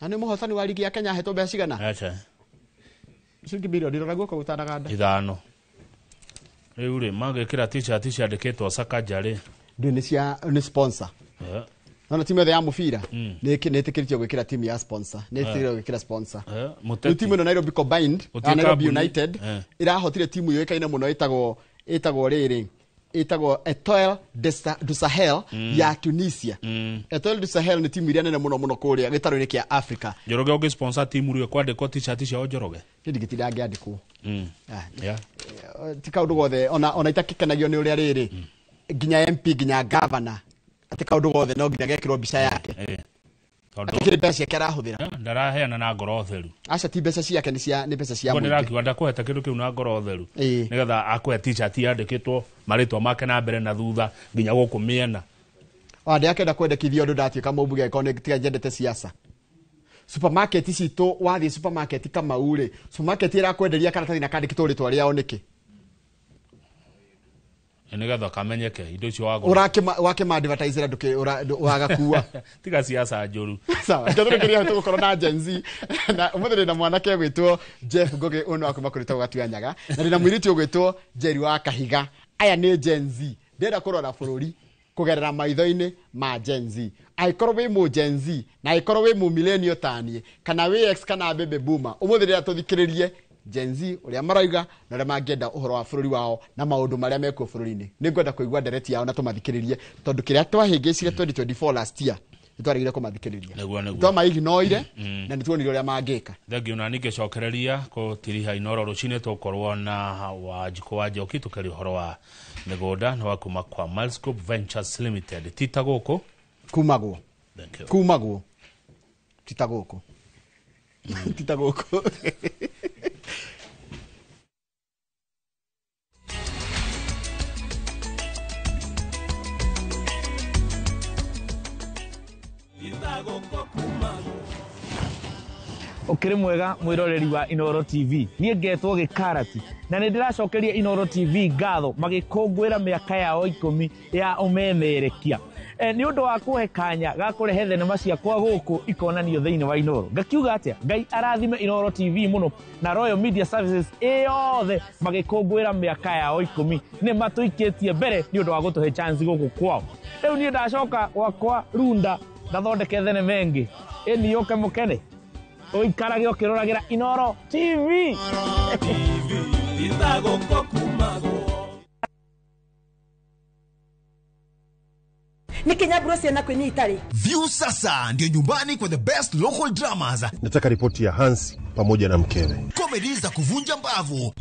Na nĩ mũhotani wa ligi ya Kenya ahetwo mbeca cigana? Acha. Ciringi milioni rora guoko gũtanaganda. 5. Rĩu rĩ magĩkĩra t-shirt ciandĩkĩtwo Sakaja rĩ. Ndũ nĩ cia nĩ sponsor. Nona timu yothe ya mũbira nĩ ĩtĩkĩrĩtio gwĩkĩra timu ya sponsor. Nĩ ĩtĩkĩrĩtio gwĩkĩra sponsor. Rĩu timu ĩno Nairobi Combined, Nairobi United ĩrahotire timu yũĩkaine mũno ĩtagwo rĩrĩ ĩtagwo Etoile du Sahel ya Tunisia. Etoile du Sahel nĩ timu iria nene mũno mũno kũrĩa gĩtarũ-inĩ kĩa Africa. Njoroge ũngĩ sponsor timu rĩu kwandĩkwo t-shirt ciao Njoroge. Niĩ ndingĩtinda ngĩandĩkwo. Ti kaũndũ gothe ona itakĩkenagio nĩ ũrĩa rĩrĩ nginya MP nginya governor atĩ kaũndũ gothe no nginya gekĩrwo mbica yake. Tondũ kĩrĩ mbeca ciake arahũthĩra. Ndaraheana na ngoro theru. Aca ti mbeca ciake nĩ mbeca cia mũingĩ. Ndĩrakiuga ndakũheta kĩndũ kĩu na ngoro theru. Nĩgetha akũhe t-shirt yandĩkĩtwo marĩtwa make na mbere na thutha nginya gũkũ mĩena. Ona ndĩrakĩenda kwendekithia ũndũ ndatuĩka mũmbunge angĩkorwo nĩ tiga nyendete siasa. Supermarket citũ, wathiĩ supermarket Kamau rĩ, supermarket ĩrakwenderia karatathi na kandĩkĩtwo rĩtwa rĩao nĩkĩ? Nĩgetha kamenyeke indo icio wagũra. Wakĩma-advertisera wagakua. Tiga siasa njũru. Sawa, tũrĩkĩria tũgũkorwo na Gen Z na ũmũthĩ ndĩ na mwanake ũgwĩtwo Jeff Ngũgĩ, ũyũ nĩ wa kuma kũrĩ Gatua Nyaga, na ndĩ na mũirĩtu ũgwĩtwo Njeri wa Kahiga. Aya nĩ Gen Z. Ndĩrenda kũrora bũrũri kũgerera maitho-inĩ ma Gen Z. Angĩkorwo wĩ mũ Gen Z na angĩkorwo wĩ mũ millennial taniĩ, kana wĩ X kana baby boomer, ũmũthĩ rĩrĩa tũthikĩrĩrie Gen Z ũrĩa marauga na ũrĩa mangĩenda ũhoro wa bũrũri wao na maũndũ marĩa mekuo bũrũri-inĩ. Nĩngwenda kũigua ndereti yao na tũmathikĩrĩrie, tondũ kĩrĩa twahĩngĩcire 2024 last year nĩtwaregire kũmathikĩrĩria. Nĩguo, nĩguo. Twamaignoire na nĩtuonire ũrĩa mangĩka. Thengiũ na ningĩcokereria gũtiriha Inoro rũcinĩ tũgũkorwo na Wanjikũ wa Njoki tũkĩaria ũhoro wa mĩgũnda na wa kuma kwa Miles Group Ventures Limited. Tita gũkũ kumagwo. Thank you. Kumagwo. Tita gũkũ. Tita gũkũ. Ukiri mwega mwiroreri wa Inoro TV. Niĩ ngetwo Gĩkarati na nĩ ndĩracokeria Inoro TV ngatho magĩkũngũĩra mĩaka yao 10 ya ũmemerekia. Nĩ ũndũ wa kũhe kanya ga kũrehe thenema ciakwa gũkũ ikonanio thĩinĩ wa Inoro. Ngakiuga atĩa, Ngai arathime Inoro TV mũno na Royal Media Services ĩyothe magĩkũngũĩra mĩaka yao 10. Nĩ matũikĩtie mbere nĩ ũndũ wa gũtũhe chance gũkũ kwao. Rĩu niĩ ndacoka gwakwa Runda ndathondeke thenema ĩngĩ ĩni yũke mũkene. Ũikarage ũkĩroragĩra Inoro TV. Nikinyaburo ciana kwĩnyita rĩ. View sasa ndio nyumbani kwa the best local dramas. Nataka ripoti ya Hansi pamoja na mkewe. Comedy za kuvunja mbavu.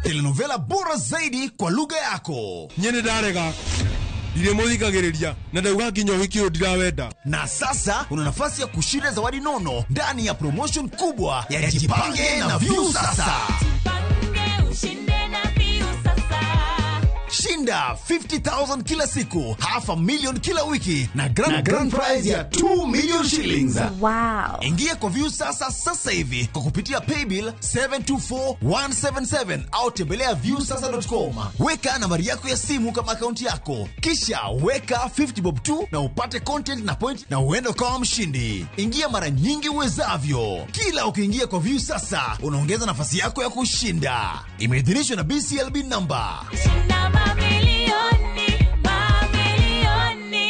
Telenovela bora zaidi kwa lugha yako. Nyene ndarega. Ndiremuthikagiriria na ndauga nginya ũhiki ũyũ ndirawenda. Na sasa una nafasi ya kushinda zawadi nono ndani ya promotion kubwa ya Jipange na View Sasa. Jipange ushinde na View Sasa. Shinda 50,000 kila siku, 500,000 kila wiki na grand prize ya 2 million shillings. Wow. Ingia kwa View Sasa sasa hivi kwa kupitia paybill 724177 au tembelea viewsasa.com. Weka nambari yako ya simu kama akaunti yako, kisha weka 50 bob tu na upate content na point na uende ukawa mshindi. Ingia mara nyingi uwezavyo. Kila ukiingia kwa View Sasa unaongeza nafasi yako ya kushinda. Imeidhinishwa na BCLB number. Shinda mamilioni, mamilioni.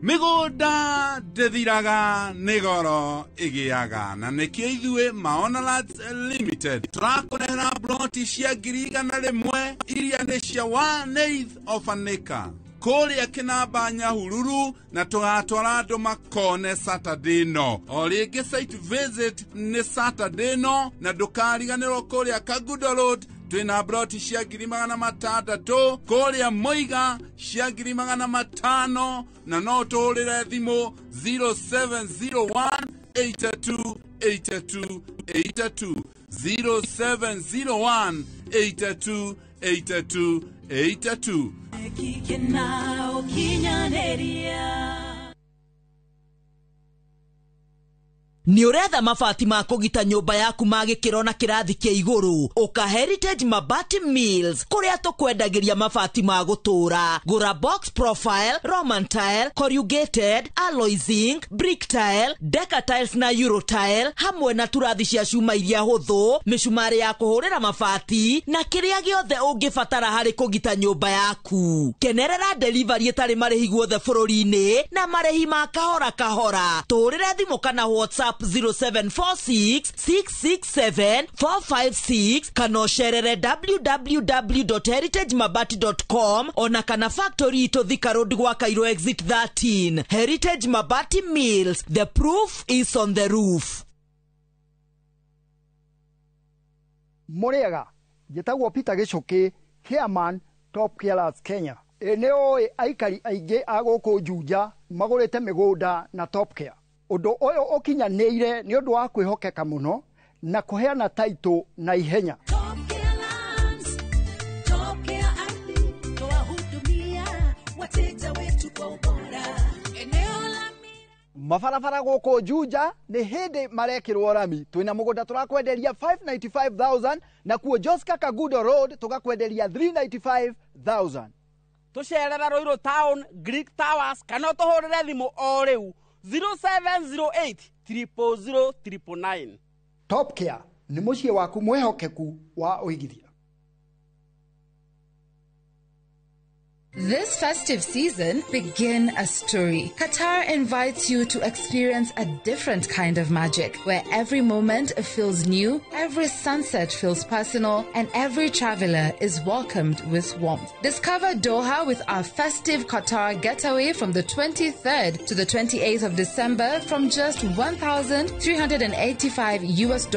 Mĩgũnda ndĩthiraga nĩ goro ĩgĩaga, na nĩkĩo ithuĩ Maona Lands Limited tũrakũrehera ploti cia 100,000 iria nĩ cia 1/8 of an acre kũrĩa Kĩnamba Nyahururu, na tũgatwara andũ makone Saturday no. O rĩngĩ site visit nĩ Saturday no, na ndũkariganĩrwo kũrĩa Kagudo Road twĩna ploti cia 600,000, kũrĩa Moiga cia 500,000, na no tũhũrĩre thimũ 0701 82 82 82 0701 82 82 82. Nĩ ũretha mabati ma kũgita nyũmba yaku ma gĩkĩro na kĩrathi kĩa igũrũ? Ũka Heritage Mabati Mills kũrĩa tũkwendagĩria mabati ma gũtũũra. Gũra box profile, Roman tile, corrugated, alloy zinc, brick tile, deca tiles na euro tile, hamwe na turathi cia cuma iria hũthũ, mĩcumarĩ ya kũhũrĩra mabati na kĩrĩa gĩothe ũngĩbatara harĩ kũgita nyũmba yaku. Kenerera delivery ĩtarĩ marĩhi guothe bũrũri-inĩ na marĩhi ma kahora kahora. Tũhũrĩre thimũ kana WhatsApp 0746 667 456 kana ũcerere www.heritagemabati.com ona kana factory itũ Thika Road gwa Cairo exit 13. Heritage Mabati Mills, the proof is on the roof. Mũrĩega, njĩtagwo Peter Gĩcũkĩ, chairman Top Carers Kenya. Nĩ ũĩ aikari aingĩ a gũkũ Juja magũrĩte mĩgũnda na Top Care. Ũndũ ũyũ ũkinyanĩire nĩ ũndũ wa kwĩhokeka mũno na kũheana taitũ na ihenya. Mabarabara gũkũ Juja nĩ hĩndĩ marekĩrwo rami. Twĩna mũgũnda tũrakwenderia 595,000 na kuo Joska Kagudo Road tũgakwenderia 395,000. Tũcerera Ruiru Town, Greek Towers, kana ũtũhũrĩre thimũ o rĩu 0708 000 999. Top Care nĩ mũciĩ waku mwĩhokeku wa ũigithia. This festive season, begin a story. Qatar invites you to experience a different kind of magic, where every moment feels new, every sunset feels personal, and every traveler is welcomed with warmth. Discover Doha with our festive Qatar getaway from the 23rd to the 28th of December from just $1,385 US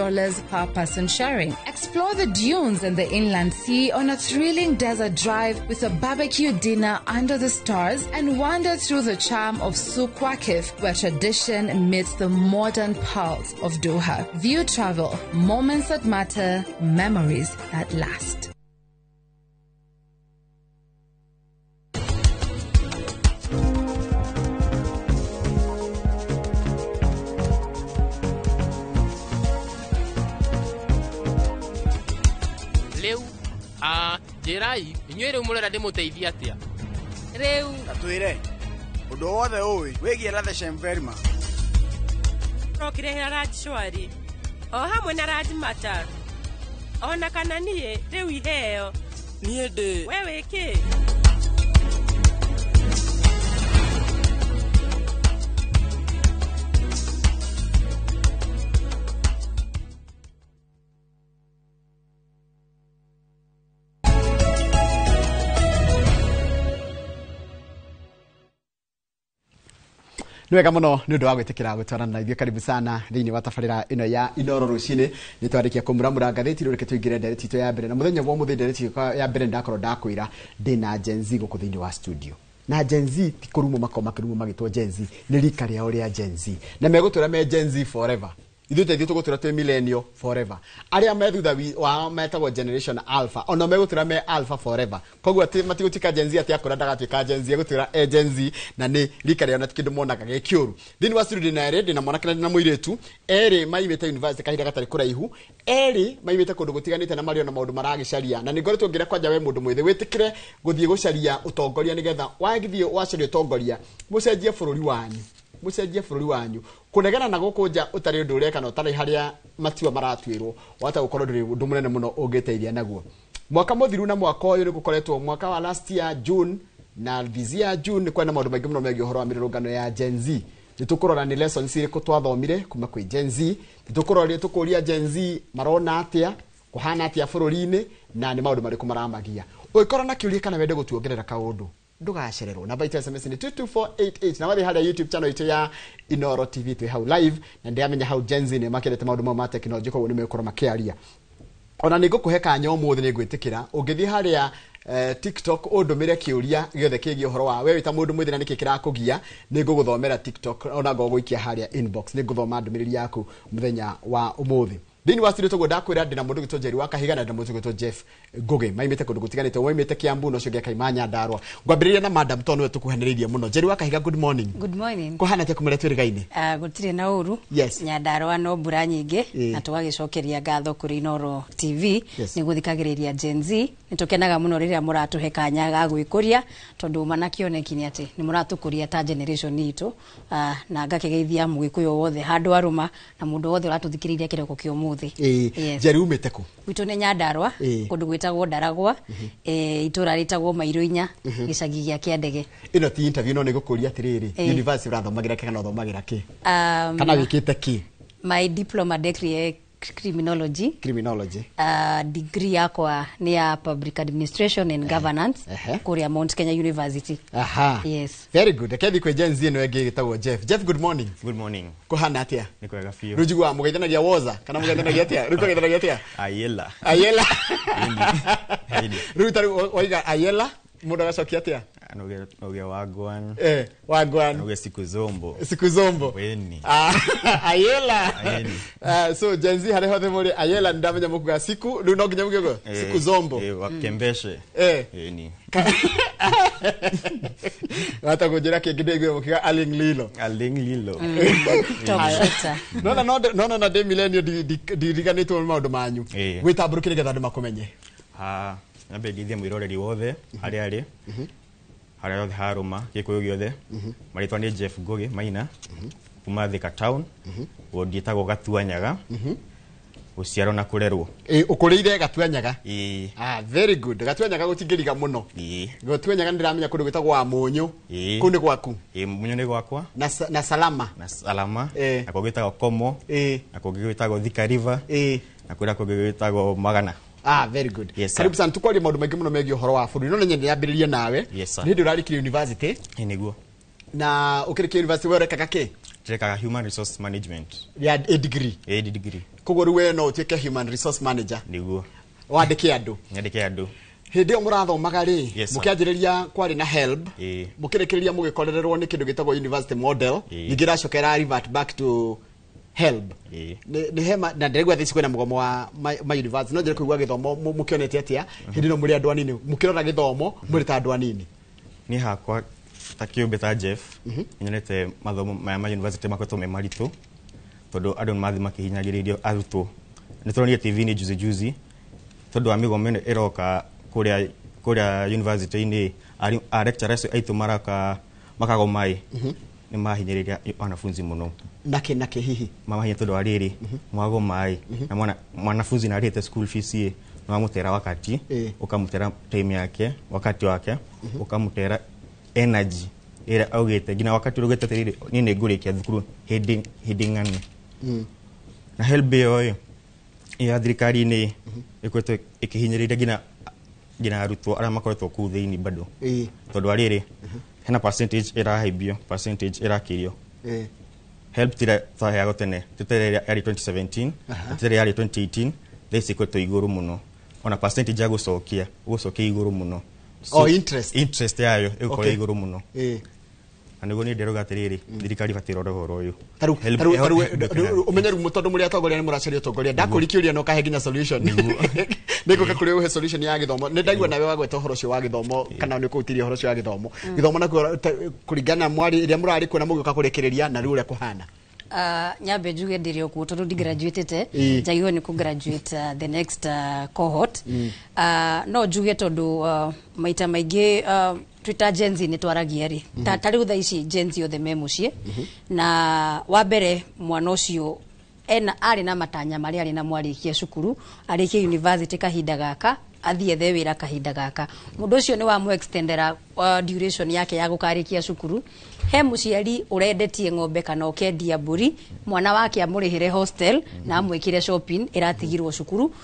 per person sharing. Explore the dunes and the inland sea on a thrilling desert drive with a barbecue dinner under the stars, and wander through the charm of Souk Waqif, where tradition meets the modern pulse of Doha. View Travel, moments that matter, memories that last. Rĩu njĩrai inyuĩ rĩu mũrera ndĩmũteithie atĩa? Rĩu Tatwĩre ũndũ wothe ũĩ wĩgiĩ Ratheshem Verma. Rokĩrehera Raj Shwari o hamwe na Raj Matar ona kana niĩ rĩu iheo niĩ ndĩ we wĩ kĩ? Nĩ wega mũno nĩ ũndũ wa gwĩtĩkĩra gũtwarana na ithuĩ. Karibu sana thĩinĩ wa tabarĩra ĩno ya Inoro rũcinĩ. Nĩ twarĩkia kũmuramura ngathĩti, rĩu reke tũingĩre ndereti itũ ya mbere. Na mũthenya wa ũmũthĩ ndereti ya mbere ndakorwo ndakwĩra ndĩna Gen Z gũkũ thĩinĩ wa studio. Na Gen Z ti kũrumwo makorwo makĩrumwo magĩtwo Gen Z, nĩ rika rĩao rĩa Gen Z, na megũtũra me Gen Z forever. Ithuĩ ta ithuĩ tũgũtũra twĩ millennial forever. Arĩa me thutha wao metagwo generation alpha, ona megũtũra me alpha forever. Koguo atĩ matigũtuĩka Gen Z atĩ akũra ndagatuĩka Gen Z, egũtũra e Gen Z, na nĩ rika rĩao na ti kĩndũ monaga gĩ kĩũru. Thĩinĩ wa studio ndĩna erĩ, ndĩna mwanake na ndĩna mũirĩtu. Erĩ maimĩte university kahinda gatarĩ kũraihu, erĩ maimĩte kũndũ gũtiganĩte na marĩ ona maũndũ maragĩcaria. Na nĩ ngoretwo ngĩra kwanja we mũndũ mwĩthĩ wĩtĩkĩre gũthiĩ gũcaria ũtongoria, nĩgetha wagĩthiĩ wacaria ũtongoria mũcenjie bũrũri wanyu, mũcenjie bũrũri wanyu. Kũnegena na gũkũ nja ũtarĩ ũndũ ũreka na ũtarĩ harĩa matua maratuĩrwo, wahota gũkorwo ndũrĩ ũndũ mũnene mũno ũngĩteithia naguo. Mwaka mũthiru na mwaka ũyũ nĩ gũkoretwo mwaka wa last year June na this year June nĩ kwarĩ na maũndũ maingĩ mũno megiĩ ũhoro wa mĩrũrũngano ya Gen Z. Nĩ tũkũrora nĩ lessons irĩkũ twathomire kuma kwĩ Gen Z, nĩ tũkũroria tũkũria Gen Z marona atĩa, kũhana atĩa bũrũri-inĩ, na nĩ maũndũ marĩkũ maramagia. Ũngĩkorwo na kĩũria kana wende gũtuongerera kaũndũ, ndũgacererwo. Namba itũ ya SMS nĩ 22488, na wathiĩ harĩa YouTube channel itũ ya Inoro TV twĩ hau live, na ndĩramenya hau Gen Z nĩ makĩrĩte maũndũ mau ma tekinoronjĩ, koguo nĩ megũkorwo makĩaria. Ona nĩ ngũkũhe kanya ũmũthĩ, nĩ ngwĩtĩkĩra ũngĩthiĩ harĩa TikTok ũndũmĩre kĩũria gĩothe kĩgiĩ ũhoro wa we wĩ ta mũndũ mwĩthĩ na nĩkĩ kĩrakũgia, nĩ ngũgũthomera TikTok, ona ngũgũikia harĩa inbox, nĩ ngũthoma ndũmĩrĩri yaku mũthenya wa ũmũthĩ. Thĩinĩ wa studio tũguo ndakwĩra ndĩna mũndũ ũgwĩtwo Njeri wa Kahiga na ndĩna mũndũ ũgwĩtwo Jeff Ngũgĩ, maimĩte kũndũ gũtiganĩte, ũmwe aimĩte Kiambu na ũcio ũngĩ akaima Nyandarũa. Ngwambĩrĩria na madam tondũ nĩwe tũkuhanĩrĩirie mũno. Njeri wa Kahiga, good morning. Good morning. Kũhana atĩa kũmũrĩa twĩrĩgaine? Gũtirĩ na ũru. Yes. Nyandarũa no mbura nyingĩ, Ĩĩ. na tũgagĩcokeria ngatho kũrĩ Inoro TV Yes. nĩ gũthikagĩrĩria Gen Z. Nĩ tũkenaga mũno rĩrĩa mũratũhe kanya ga gwĩkũria, tondũ ma na kĩoneki nĩ atĩ nĩ mũratũkũria ta generation itũ, na ngakĩgeithia mũgĩkũyũ wothe handũ arũma na mũndũ wothe ũratũthikĩrĩria kĩroko kĩa ũmũthĩ. Ĩĩ. Yes. Njeri umĩte kũ? Gwitũ nĩ Nyandarũa, Ĩĩ. kũndũ gwĩtagwo Ndaragwa, itũra rĩtagwo Mairũ inya, gĩcagi gĩa Kĩandege. Ĩno ti interview no nĩ ngũkũria atĩrĩrĩ, Ĩĩ. university ũrathomagĩra kĩ kana ũthomagĩra kĩ? Kana wĩkĩte kĩ? My diploma degree criminology. Criminology. Degree yakwa nĩ ya public administration and governance kũrĩa Mount Kenya University. Aha. Yes. Very good. Reke thiĩ kwĩ Gen Z ĩno ĩngĩ ĩtagwo Jeff. Jeff, good morning. Good morning. Kũhana atĩa? Nĩ kwega biũ. Rĩu njiguaga mũgeithanagia woza kana mũgeithanagia atĩa? Rĩu kũgeithanagia atĩa? Ayela. Ayela. Ĩni. Rĩu ta rĩu waiga ayela, mũndũ agacokia atĩa? Noge wagwan. Wagwan. Noge siku zombo. Siku zombo. Weni. Ayela. Ayeli. So Gen Z harĩa hothe mũrĩ ayela ndamenya mũkuga siku, rĩu no nginya mũkiuge siku zombo. Wakembeshe. Eni. Wata kũnjĩra kĩngĩ ndĩiguire mũkiuga Aling Lilo. Aling Lilo. Top shooter. Nona no no no ndĩ millennial, ndiriganĩtwo nĩ maũndũ manyu. Wĩtambũrũke nĩgetha andũ makũmenye. Ha, nyambe ngeithie mwĩroreri wothe harĩa arĩ, harĩa yothe harũma gĩkũyũ gĩothe. Marĩtwa nĩ Jeff Ngugi Maina, kuma Thika town, wodi ĩtagwo Gatuanyaga, gũciarwo na kũrerwo. Ĩ, ũkũrĩire Gatuanyaga? Ĩĩ. Ah, very good. Gatuanyaga gũtingĩriga mũno. Gatuanyaga nĩ ndĩramenya kũndũ gwĩtagwo wa Mũnyũ. Kũu nĩ gwaku? Ĩĩ, Mũnyũ nĩ gwakwa. Na Salama. Na Salama. Na kũngĩ gwĩtagwo Komo. Na kũngĩ gwĩtagwo Thika River. Na kũrĩa kũngĩ gwĩtagwo Magana. Ah, very good. Yes, sir. Karibu sana. Tukwaria maũndũ maingĩ mũno megiĩ ũhoro wa bũrũri, no nĩ nyende yambĩrĩrie nawe. Yes, sir. Nĩ hĩndĩ ũrarĩkirie university? Ĩĩ, nĩguo. Na ũkĩrĩkia university we ũrekaga kĩ? Ndĩrekaga human resource management. Ya A degree? A degree. Koguo rĩu we no ũtuĩke human resource manager? Nĩguo. Wandĩke andũ? Nyandĩke andũ. Hĩndĩ ĩyo mũrathomaga rĩ, Yes, sir. mũkĩanjĩrĩria kwarĩ na HELB, mũkĩrĩkĩrĩria mũgĩkorererwo nĩ kĩndũ gĩtagwo university model, ningĩ ĩracoka ĩra revert back to HELB. Nĩ hema na ndĩraigua thaa ici kwĩna mũgomo wa ma university, no njĩre kũigua gĩthomo mũkĩonete atĩa hĩndĩ ĩno mũrĩ andũ anini, mũkĩrora gĩthomo mũrĩ ta andũ anini? Niĩ hakwa ta kĩũmbe ta Jeff, nyonete mathomo maya ma university makoretwo me maritũ, tondũ andũ nĩ mathiĩ makĩhinyagĩrĩrio arutwo. Nĩ tũronire TV-inĩ juzi juzi, tondũ wa mĩgomo ĩno ĩroka kũrĩa university-inĩ, a lecturers aitũ maraka makagoma ĩ, nĩ mahinyĩrĩria wanafunzi mũno. Nakĩ hihi? Mamahinya tondũ wa rĩrĩ, mwagoma ĩ, na mwana mwanafunzi na arĩhĩte school fees ĩ, nĩ wamũtera wakati, ũkamũtera time yake, wakati wake, ũkamũtera energy ĩrĩa augĩte, nginya wakati ũrĩa augĩte atĩrĩrĩ, niĩ nĩ ngũrĩkia thukuru hĩndĩ ng'ani. Na HELB ĩyo ĩ ya thirikari-inĩ ĩkoretwo ĩkĩhinyĩrĩria nginya arutwo arĩa makoretwo kũu thĩinĩ bado, tondũ wa rĩrĩ, hena percentage ĩrahaimbio, percentage ĩrakĩrio. HELB tira twaheagwo tene, ti ta ĩrĩa yarĩ 2017, na ti ta ĩrĩa yarĩ 2018. Thaa ici ĩkoretwo igũrũ mũno, ona percentage ya gũcokia ũgũcokia igũrũ mũno. Oh, interest. Interest yayo ĩgũkorwo igũrũ mũno. Na nĩguo niĩ ndĩrauga atĩrĩrĩ, thirikari ĩbatiĩ ĩrore ũhoro ũyũ. Tarĩu HELB tarĩu HELB ũmenye rĩu tondũ mũrĩ atongoria nĩ mũracaria ũtongoria, ndakũria kĩũria na ũkahe nginya solution, nĩ ngũka kũrĩ ũhe solution ya gĩthomo. Nĩ ndaigua nawe wagweta ũhoro ũcio wa gĩthomo, kana nĩ ũkũhutirie ũhoro ũcio wa gĩthomo, gĩthomo nakuo kũringana mwarĩ ĩrĩa mũrarĩ kuo na mũgĩũka kũrĩkĩrĩria na rĩu ũrĩa kũhana. Nyambe njuge ndĩrĩ o kuo tondũ ndigraduatĩte. Njagĩrĩirwo nĩ kũgraduate the next cohort. No njuge tondũ maita maingĩ twĩ ta Gen Z nĩ twaragia rĩ, ta rĩu thaa ici Gen Z othe me mũciĩ, na wa mbere mwana ũcio ena arĩ na matanya marĩa arĩ namo arĩkia cukuru, arĩkie university kahinda gaka, athiĩ ethe wĩra kahinda gaka. Mũndũ ũcio nĩ wamũ extendera duration yake ya gũkarĩkia cukuru. He mũciari ũrendetie ng'ombe kana ũkendia mbũri, mwana wake amũrĩhĩre hostel na amwĩkĩre shopping ĩratigirwo cukuru.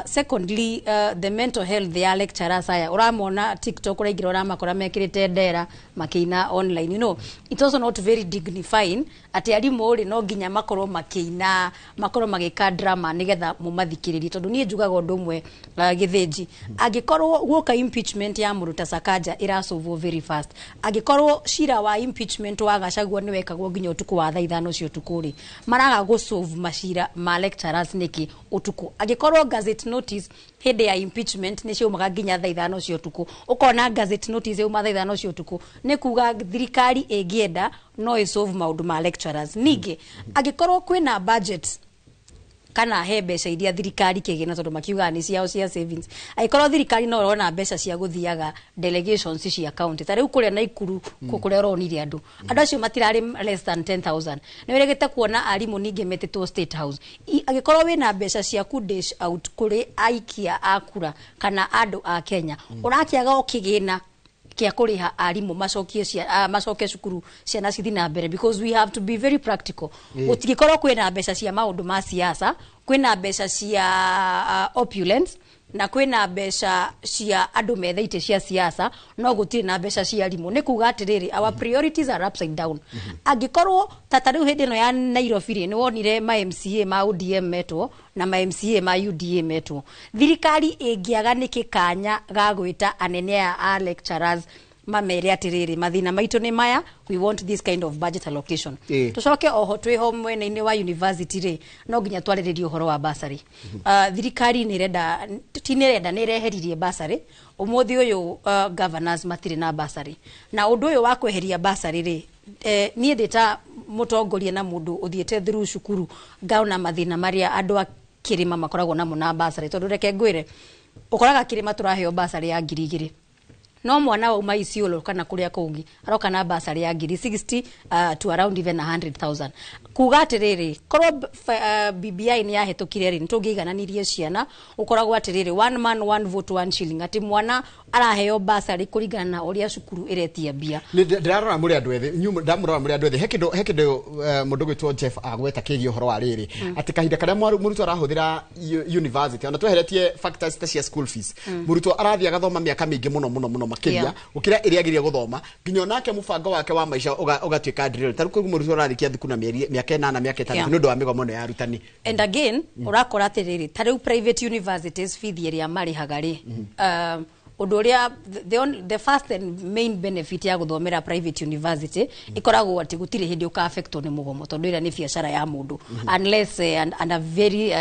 Secondly, the mental health ya lecturers aya ũramona TikTok, ũraingĩra ũramakora mekĩrĩte ndera makĩina online. It's also not very dignifying atĩ arimũ rĩ no nginya makorwo makĩina, makorwo magĩka drama nĩgetha mũmathikĩrĩrie, tondũ niĩ njugaga ũndũ ũmwe, Gĩthĩnji, angĩkorwo guoka impeachment ya mũruta Sakaja ĩrasolvwo very fast, angĩkorwo cira wa impeachment wa Gachagua nĩ wekagwo nginya ũtukũ wa thaa 5 cia ũtukũ rĩ, maraga gũsolve macira ma lecturers nĩkĩ ũtukũ? Angĩkorwo gazette notice hĩndĩ ya impeachment nĩ ciaumaga nginya thaa 5 cia ũtukũ, ũkona gazette notice yauma thaa 5 cia ũtukũ, nĩ kuga thirikari ĩngĩenda no ĩsolve maũndũ ma lecturers. Ningĩ angĩkorwo kwĩna budget kana he mbeca iria thirikari kĩgĩna, tondũ makiugaga nĩ ciao cia savings, angĩkorwo thirikari no ĩrona mbeca cia gũthiaga delegations cia county, ta rĩu kũrĩa Naikuru, kũrĩa ũronire andũ acio matirarĩ less than 10,000, nĩ wĩrĩgĩte kuona arimũ ningĩ metĩtwo State House. Angĩkorwo wĩna mbeca cia ku dish out kũrĩ aikia a kura kana andũ a Kenya, ũrakĩaga o kĩgĩna kĩa kũrĩha arimũ macokie macoke cukuru, ciana cithi na mbere, because we have to be very practical. Gũtingĩkorwo kwĩna mbeca cia maũndũ ma siasa, kwĩna mbeca cia opulence, na kwĩna mbeca cia andũ metha itĩ cia siasa, no gũtirĩ na mbeca cia arimũ. Nĩ kuga atĩrĩrĩ, our priorities are upside down. Angĩkorwo ta rĩu hĩndĩ ĩno ya Nairobi rĩ, nĩ wonire ma MCA ma ODM metwo na ma MCA ma UDA metwo, thirikari ĩngĩaga nĩkĩ kanya ga gwĩta anene aya a lecturers Mamere atiriri mathina maitu ni maya, we want this kind of budget allocation. Tucoke oho twiho mwena-inĩ wa university ri, no nginya twarĩrĩrie ũhoro wa bursary. Thirikari nĩ ĩrenda, ti nĩ ĩrenda, nĩ ĩreheririe bursary. Ũmũthĩ ũyũ governors matirĩ na bursary, na ũndũ ũyũ wa kweheria bursary rĩ, niĩ ndĩ ta mũtongoria na mũndũ ũthiĩte through cukuru, ngaona mathĩna marĩa andũ a kĩrĩma makoragwo namo na bursary. Tondũ reke ngwĩre, ũkoraga kĩrĩma tũraheo bursary ya 2000, no mwana wauma Isiolo kana kuria kungi aroka na bursary ya ngiri 60 to around even 100,000. Kuga atiriri, korwo BBI ni yahetukire ri, nitũngĩigananirie ciana. Ukoragwo atiriri, one man one vote one shilling, ati mwana araheo bursary kũringana na ũrĩa cukuru ĩretia mbia. Ndĩrarora mũrĩ andũ ethĩ inyuĩ, ndamũrora mũrĩ andũ ethĩ, he kĩndũ mũndũ gwĩtwo Jeff agweta kĩgiĩ ũhoro wa rĩrĩ, atĩ kahinda karĩa mũrutwo arahũthĩra university, ona tweheretie factors ta cia school fees, mũrutwo arathiĩ agathoma mĩaka mĩingĩ mũno mũno mũno makĩria gũkĩra ĩrĩa agĩrĩire gũthoma, nginya onake mũbango wake wa maica ũgatuĩka drill. Ta rĩu kũu mũrutwo ararĩkia thukuru na mĩaka 8, mĩaka 6, nĩ ũndũ wa mĩgomo ĩno ya arutani. And again, ũrakora atĩrĩrĩ, ta rĩu private universities, fees ĩrĩa marĩhaga rĩ, ũndũ ũrĩa the first and main benefit ya gũthomera private university ĩkoragwo atĩ gũtirĩ hĩndĩ ũka-affectwo nĩ mũgomo, tondũ ĩrĩa nĩ biacara ya mũndũ, unless and under very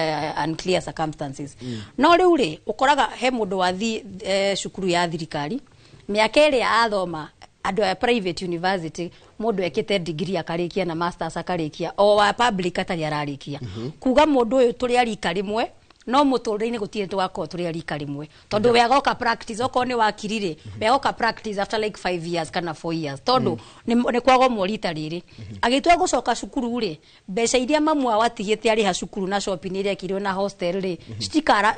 unclear circumstances. No rĩu rĩ, ũkoraga he mũndũ wathi cukuru ya thirikari, mĩaka ĩrĩa athoma, andũ a private university, mũndũ ekĩte degree akarĩkia na masters akarĩkia, o wa public atarĩ ararĩkia. Kuga mũndũ ũyũ tũrĩ a rika rĩmwe, no mũtũrĩre-inĩ gũtirĩ tũgakorwo tũrĩ a rika rĩmwe, tondũ we agoka practice, okorwo nĩ wakiri rĩ, we agoka practice after like 5 years kana 4 years, tondũ nĩ kwagomwo rita rĩrĩ. Agĩtua gũcoka cukuru rĩ, mbeca iria mamu wao atigĩte arĩha cukuru na shopping ĩrĩa ekirwo na hostel rĩ, citikara,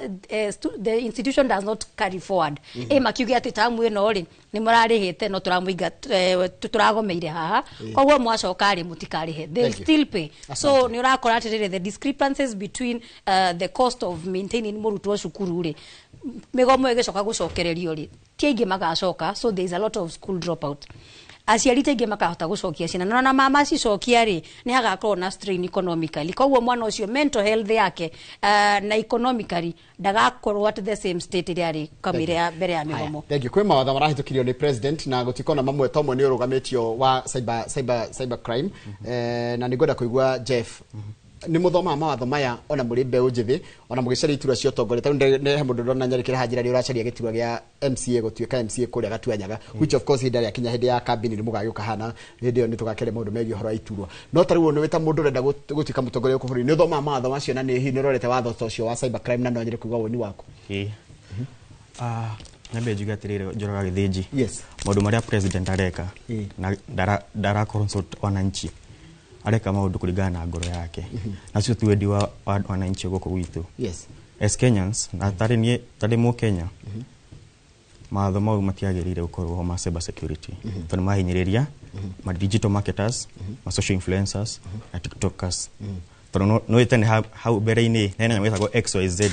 the institution does not carry forward. Ĩ makiuge atĩ tamu ĩno rĩ, nĩ mũrarĩhĩte, no tũramũinga, tũragomeire haha, koguo mwacoka rĩ, mũtikarĩhe. They'll Thank you. still pay. So nĩ ũrakora atĩrĩrĩ, the discrepancies between the cost of maintaining mũrutwo cukuru rĩ, mĩgomo ĩgĩcoka gũcokererio rĩ, ti aingĩ magacoka. So there is a lot of school dropout. Aciari ti aingĩ makahota gũcokia ciana, na ona mama cicokia rĩ, nĩ hagakorwo na strain economically. Koguo mwana ũcio, mental health yake na economically, ndagakorwo at the same state ĩrĩa arĩ kamũira ya mbere ya mĩgomo. Thank you. Kwĩ mawatho marahĩtũkirio nĩ president na gũtikona mamwe, to mwe nĩ ũrũgamĩtio wa cyber crime. Na nĩ ngwenda kũigua Jeff, nĩ mũthomaga mawatho maya ona mũrĩ mbeũ njĩthĩ, ona mũgĩcaria iturwa cia ũtongoria? Tarĩu nĩ he mũndũ ndona nyarĩkĩra hanjĩra nĩ ũracaria gĩturwa gĩa MCA, gũtuĩka MCA kũrĩa Gatuanyaga, which of course hĩndĩ ĩrĩa kinya hĩndĩ ya kambini nĩ mũgagĩũka hana, hĩndĩ ĩyo nĩ tũgakĩaria maũndũ megiĩ ũhoro wa iturwa. No ta rĩu nĩ wĩ ta mũndũ ũrenda gũtuĩka mũtongoria gũkũ bũrũri, nĩ ũthomaga mawatho macio, na nĩ hihi nĩ ũrorete watho ta ũcio wa cyber crime, na no nyende kũigua woni waku? Ĩĩ. Nyambe njuge atĩrĩrĩ, Njoroge Gĩthĩnji, Yes. maũndũ marĩa president areka na ndara consult wananchi, areka maũndũ kũringana na ngoro yake, nacio ti wendi wa wananchi gũkũ gwitũ as Kenyans. Na tarĩ niĩ, tarĩ mũkenya, mawatho mau matiagĩrĩire gũkorwo ho ma cyber security, tondũ mahinyĩrĩria ma digital marketers, ma social influencers na tiktokers, tondũ no tene hau mbere-inĩ hena nyamũ ĩtagwo XYZ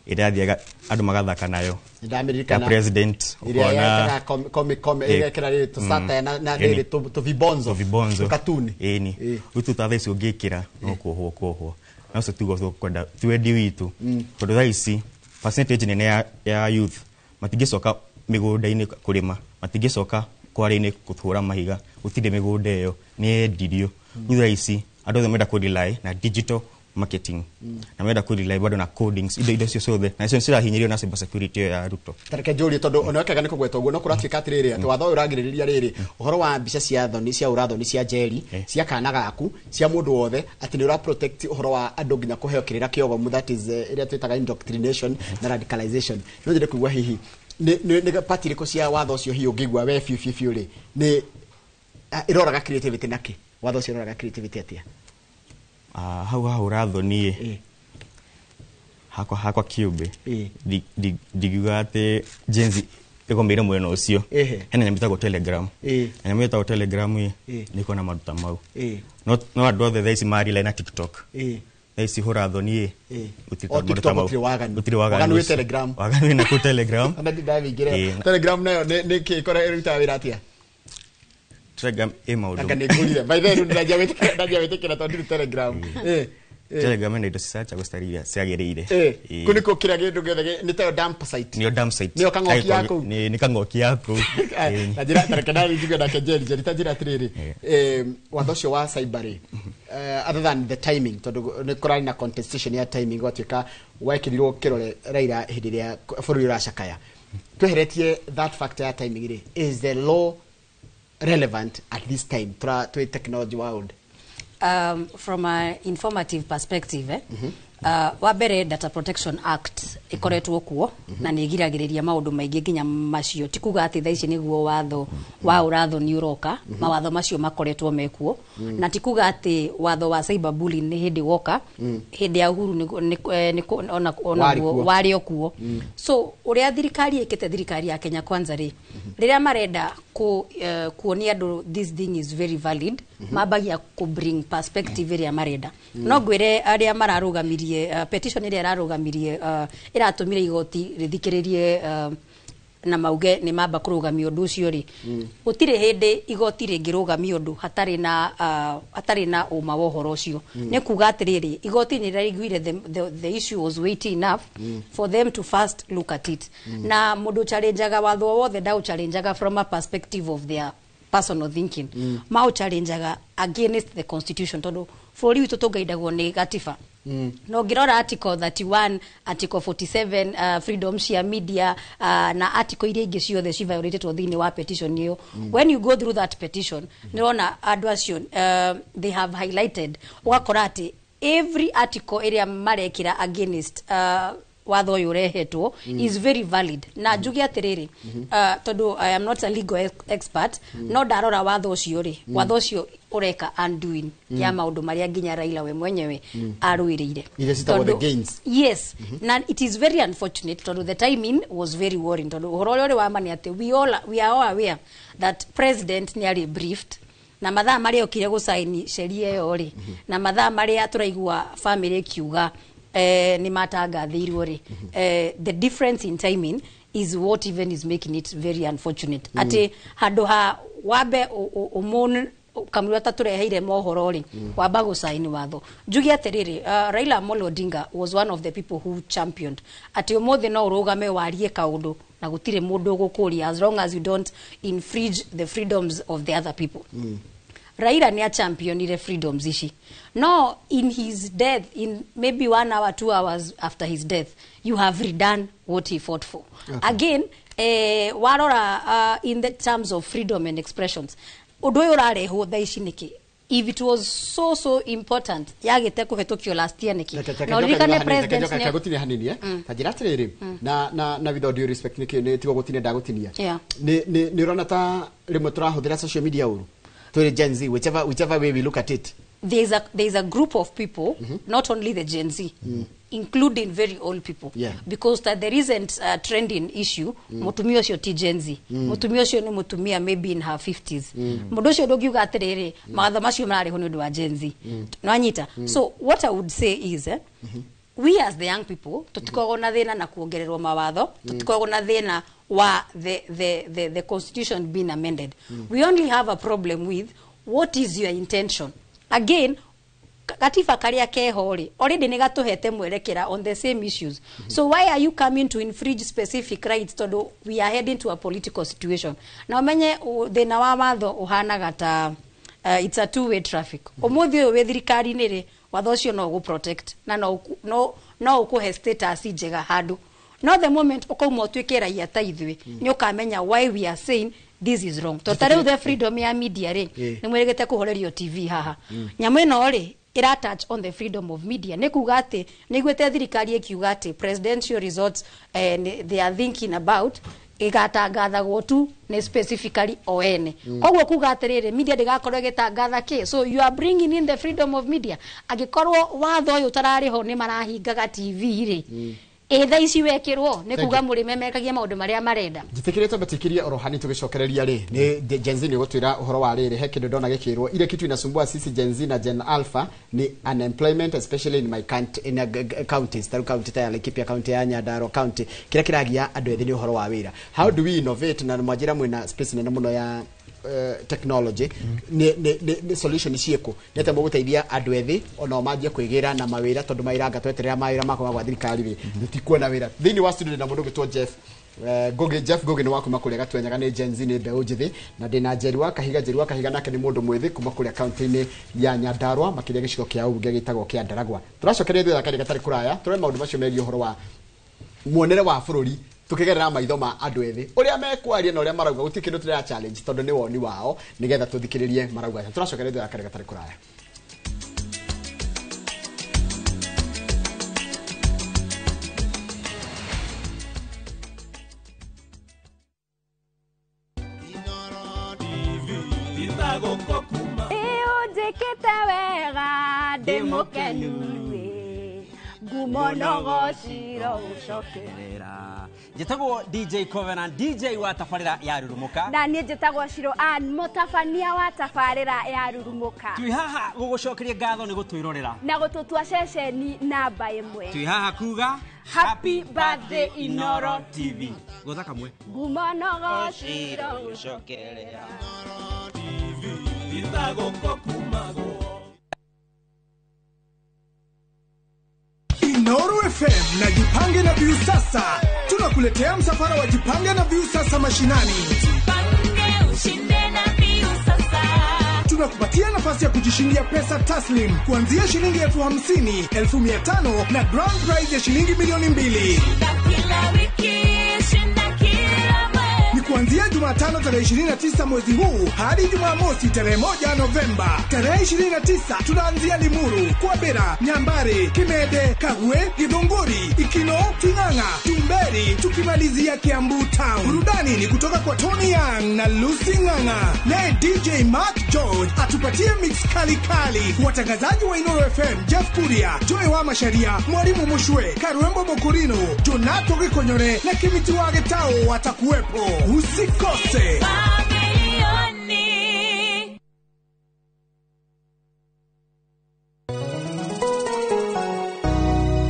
ĩrĩa yathiaga andũ magathaka nayo ya Ndamĩririkana. president. Ĩrĩa ũkona yekĩraga ĩgekĩra rĩrĩ tũsatire na rĩrĩ tũvibonzo. Tũvibonzo. Tũkatuni. Ĩni rĩu tu ta thaa ici ũngĩkĩra no kuohwo kuohwo, na ũcio tiguo tũkwenda, ti wendi witũ, tondũ thaa ici percentage nene ya youth matingĩcoka mĩgũnda-inĩ kũrĩma, matingĩcoka kware-inĩ kũhũra mahiga, gũtirĩ mĩgũnda ĩyo, nĩ yendirio. Rĩu thaa ici andũ othe menda kũ-rely na digital marketing, na menda kũ-rely bado na codings, indo icio ciothe, na icio cirahinyĩrĩrio na cyber security ĩyo ya Ruto. Tareke njũrie, tondũ ona wekega nĩ kũgweta ũguo, no kũratuĩka atĩrĩrĩ, atĩ watho ũyũ ũragirĩrĩria rĩrĩ ũhoro wa mbica cia thoni, cia ũrathoni, cia njeri, cia kana gaku, cia mũndũ wothe, atĩ nĩ ũra protect ũhoro wa andũ nginya kũheo kĩrĩra kĩogomu, that is ĩrĩa twĩtaga indoctrination na radicalization. No nyende kũigua hihi nĩ part irĩkũ cia watho ũcio hihi ũngĩigua we biũ biũ biũ rĩ, nĩ ĩroraga creativity, nakĩ watho ũcio ũroraga creativity atĩa? Hau hahũra thoni ĩ hakwa kĩũmbe, ndingiuga atĩ Gen Z ĩgomeire mwena ũcio. Hena nyamũ ĩtagwo Telegram, na nyamũ ĩtagwo Telegram ĩ nĩ ĩkoragwo na maũndũ ta mau, no andũ othe thaa ici marila na TikTok. Thaa ici hũra thoni ĩ gũtirĩ O maũndũ ta TikTok mau. Gũtirĩ waganu. Gũtirĩ waganu Waganu wĩ ũcio. Telegram. Waganu wĩ nakuo Telegram. Ona ndindamĩingĩra. Telegram nayo nĩ kĩ ĩkoragwo ĩrutaga wĩra atĩa? Telegram ĩ maũndũ Anga nĩ ngũrire. By the way, rĩu ndanjia gwĩtĩkĩra tondũ ndirĩ Telegram. Telegram ena indo cisearchagwo citarĩ iria ciagĩrĩire. Kũ nĩkuo kĩrĩa kĩndũ gĩothe nĩ tayo dump site. Nĩyo dump site. Nĩyo kang'oki yaku. Nĩ kang'oki yaku. Na njĩra tareke nawe njigue nake Jerry. Jerry, ta njĩra atĩrĩrĩ, watho ũcio wa cyber rĩ, other than the timing, tondũ nĩ kũrarĩ na contestation ya timing, gwatuĩka wekĩrirwo kĩrore Raila hĩndĩ ĩrĩa bũrũri ũracakaya, tweheretie that factor ya timing rĩ, is the law relevant at this time tura twĩ technology world? From an informative perspective, wa mbere, Data Protection Act ĩkoretwo kuo na nĩ ĩgiragĩrĩria maũndũ maingĩ nginya macio. Ti kuga atĩ thaa ici nĩguo watho wa ũrathoni ũroka. Mawatho macio makoretwo mekuo. Na ti kuga atĩ watho wa cyberbullying nĩ hĩndĩ woka. Hĩndĩ ya Uhuru ona Warĩ guo kuo. Warĩ o kuo. So ũrĩa thirikari ĩkĩte, thirikari ya Kenya Kwanza rĩ, rĩrĩa marenda kuonia andũ this thing is very valid, mambagia ku bring perspective ĩrĩa marenda. No ngwĩre arĩa mararũgamirie petition ĩrĩa ĩrarũgamirie, ĩratũmire igoti rĩthikĩrĩrie, na mauge nĩ mamba kũrũgamia ũndũ ũcio rĩ, gũtirĩ hĩndĩ igoti rĩngĩrũgamia ũndũ hatarĩ na ũma wa ũhoro ũcio. Nĩ kuga atĩrĩrĩ, igoti nĩ rĩraiguire the issue was weighty enough for them to first look at it. Na mũndũ challengeaga watho o wothe ndaũchallengeaga from a perspective of their personal thinking. Maũchallengeaga against the constitution, tondũ bũrũri witũ tũngaindagwo nĩ gatiba. Na ũngĩrora article 31, article 47, freedom cia media, na article iria ingĩ ciothe civiolatetwo thĩinĩ wa petition ĩyo. When you go through that petition, nĩ ũrona andũ acio, they have highlighted, ũgakora atĩ every article ĩrĩa marekĩra against watho ũyũ ũrehetwo is very valid. Na njuge atĩrĩrĩ, tondũ I am not a legal expert, no ndarora watho ũcio rĩ, watho ũcio ũreka undoing ya maũndũ marĩa nginya Raila we mwenyewe arũĩrĩire. Iria ciĩtagwo the gains. Yes. Na it is very unfortunate tondũ the timing was very worrying, tondũ ũhoro ũrĩa ũrĩ wa ma nĩ atĩ we are all aware that president nĩ arĩ briefed na mathaa marĩa okire gũcaini sheria ĩyo rĩ, na mathaa marĩa tũraigua family ĩkiuga nĩ matangathĩirwo rĩ, the difference in timing is what even is making it very unfortunate. Atĩ handũ ha wambe ũmũn kamũira ta tũreheire mohoro rĩ, wamba gũcaini watho. Njuge atĩrĩrĩ, Raila Amolo Odinga was one of the people who championed atĩ ũmũthĩ no ũrũgame warie kaũndũ na gũtirĩ mũndũ ũgũkũria as long as you don't infringe the freedoms of the other people. Raila nĩ achampionire freedoms ici, no in his death, in maybe 1 hour, 2 hours after his death, you have redone what he fought for. Again, warora, in the terms of freedom and expressions, ũndũ ũyũ ũrarehwo thaa ici nĩkĩ? If it was so so important, yagĩte kũhetũkio last year nĩkĩ? Na ũririkane president Gũtinia hanini, ta njĩra atĩrĩrĩ, na with all due respect, nĩkĩ nĩ tigo gũtinia ndagũtinia. Nĩ ũrona ta rĩmwe tũrahũthĩra social media ũru twĩrĩ Gen Z, whichever way we look at it? There's a group of people, not only the Gen Z, including very old people, because that the recent trending issue, mutumia ũcio ti Gen Z. Mutumia ũcio nĩ mutumia maybe in her 50s. Mũndũ ũcio ndũngiuga atĩrĩrĩ, mawatho macio mararĩhwo nĩ ũndũ wa Gen Z. Nwanyita? So what I would say is, we as the young people tutikoragwo na thĩna na kuongererwo mawatho, tutikoragwo na thĩna wa the constitution being amended. We only have a problem with what is your intention. Again, katiba karĩa keho rĩ, already nĩ gatũhete mwerekera on the same issues. So why are you coming to infringe specific rights tondũ we are heading to a political situation? Na ũmenye thĩna wa watho ũhanaga ta, it's a two way traffic. Ũmũthĩ ũyũ wĩ thirikari-inĩ rĩ, watho ũcio no ũgũ protect na no ũkũhe status njega handũ, no the moment ũkauma ũtuĩke raia ta ithuĩ, nĩ ũkamenya why we are saying this is wrong. Tondũ ta rĩu the freedom ya media rĩ, nĩ mwĩrĩgĩte kũhorerio TV haha. Nyamũ ĩno rĩ, ĩra touch on the freedom of media. Nĩ kuga atĩ nĩ iguĩte thirikari ĩkiuga atĩ presidential results, they are thinking about igatangathagwo tu nĩ specifically o ene. Koguo kuga atĩrĩrĩ, media ndĩgakorwo ĩgĩtangatha kĩ? So you are bringing in the freedom of media. Angĩkorwo watho ũyũ ũtararĩ ho nĩ marahingaga TV rĩ, ĩ thaa ici wekĩrwo nĩ kuga mũrĩmemekagia maũndũ marĩa marenda. Njĩtĩkĩrie twambatĩkĩrie oro hani tũgĩcokereria rĩ, nĩ Gen Z nĩ gũtwĩra ũhoro wa rĩrĩ. He kĩndũ ndona gĩkĩrwo, ile kitu inasumbua sisi Gen Z na Gen Alpha ni unemployment, especially in my country, in a counties, taru county ta ya Laikipia County, ya Nyandarua County. Kĩrĩa kĩragia andũ ethĩ nĩ ũhoro wa wĩra. How do we innovate? Na mwanjĩra mwĩna space nene mũno ya technology nĩ solution ciĩkũ nĩ atĩa mũgũteithia andũ ethĩ onao manjie kwĩgĩra na mawĩra tondũ mawĩra anga tweterera mawĩra makwa gwa thirikari rĩ tũtikuona wĩra. Thĩinĩ wa studio na mũndũ ũgwĩtwo Jeff Ngugi. Jeff Ngugi nĩ wa kuma kũrĩa Gatwenyaga, nĩ Gen Z, nĩ mbeũ njĩthĩ, na ndĩna Njeri wa Kahiga. Njeri wa Kahiga nake nĩ mũndũ mwĩthĩ kuma kũrĩa kaunti-inĩ ya Nyandarua, makĩria gĩcigo kĩa ũmbunge gĩtagwo kĩa Ndaragwa. Tũracokeria ithuĩ karĩ gatarĩ kũraya tũrore maũndũ macio megiĩ ũhoro wa muonere wa bũrũri tukigerera maitho ma andũ ethĩ ũrĩa mekwaria na ũrĩa marauga. Gũtirĩ kĩndũ tũrĩa challenge tondũ nĩ woni wao, nĩgetha tũthikĩrĩrie marauga. Tũracokeria ithuĩ karĩ gatarĩ kũraya. Njĩkĩte wega ndĩ mũkenu ngumo no gociro ũcokerera. Njĩtagwo DJ Covenant, DJ wa tabarĩra ya Rurumuka, na niĩ njĩtagwo Shiro Ann, mũtabania wa tabarĩra ya Rurumuka. Twĩ haha gũgũcokeria ngatho nĩ gũtwĩrorera na gũtũtua ceceni namba ĩmwe. Twĩ haha kuga happy birthday Inoro TV. Gũtha kamwe ngumo no gociro ũcokerera. Inoro FM na Jipange na Viusasa tunakuletea msafara wa Jipange na Viusasa mashinani. Jipange ushinde na Viusasa. Tunakupatia nafasi ya kujishindia pesa taslim kuanzia shilingi 50,000, 500,000 na grand prize ya shilingi 2,000,000. Kila wiki shinda kila mwezi. Ni kuanzia Jumatano tarehe 29 mwezi huu hadi Jumamosi tarehe 1 Novemba. Tarehe 29 tunaanzia Limuru, Kwabera, Nyambare, Kimede, Kagwe, Githunguri, Ikino, Ting'ang'a, Tumberi, tukimalizia Kiambu Town. Burudani ni kutoka kwa Tony Young na Lucy Ng'ang'a. Naye DJ Mark George atupatie mix kali kali. Watangazaji wa Inoro FM Jeff Kuria, Joy wa Masharia, Mwalimu Mushwe, Karuembo Mokurino, Jonato Gikonyore na Kimiti wa Getao watakuwepo. Usikose.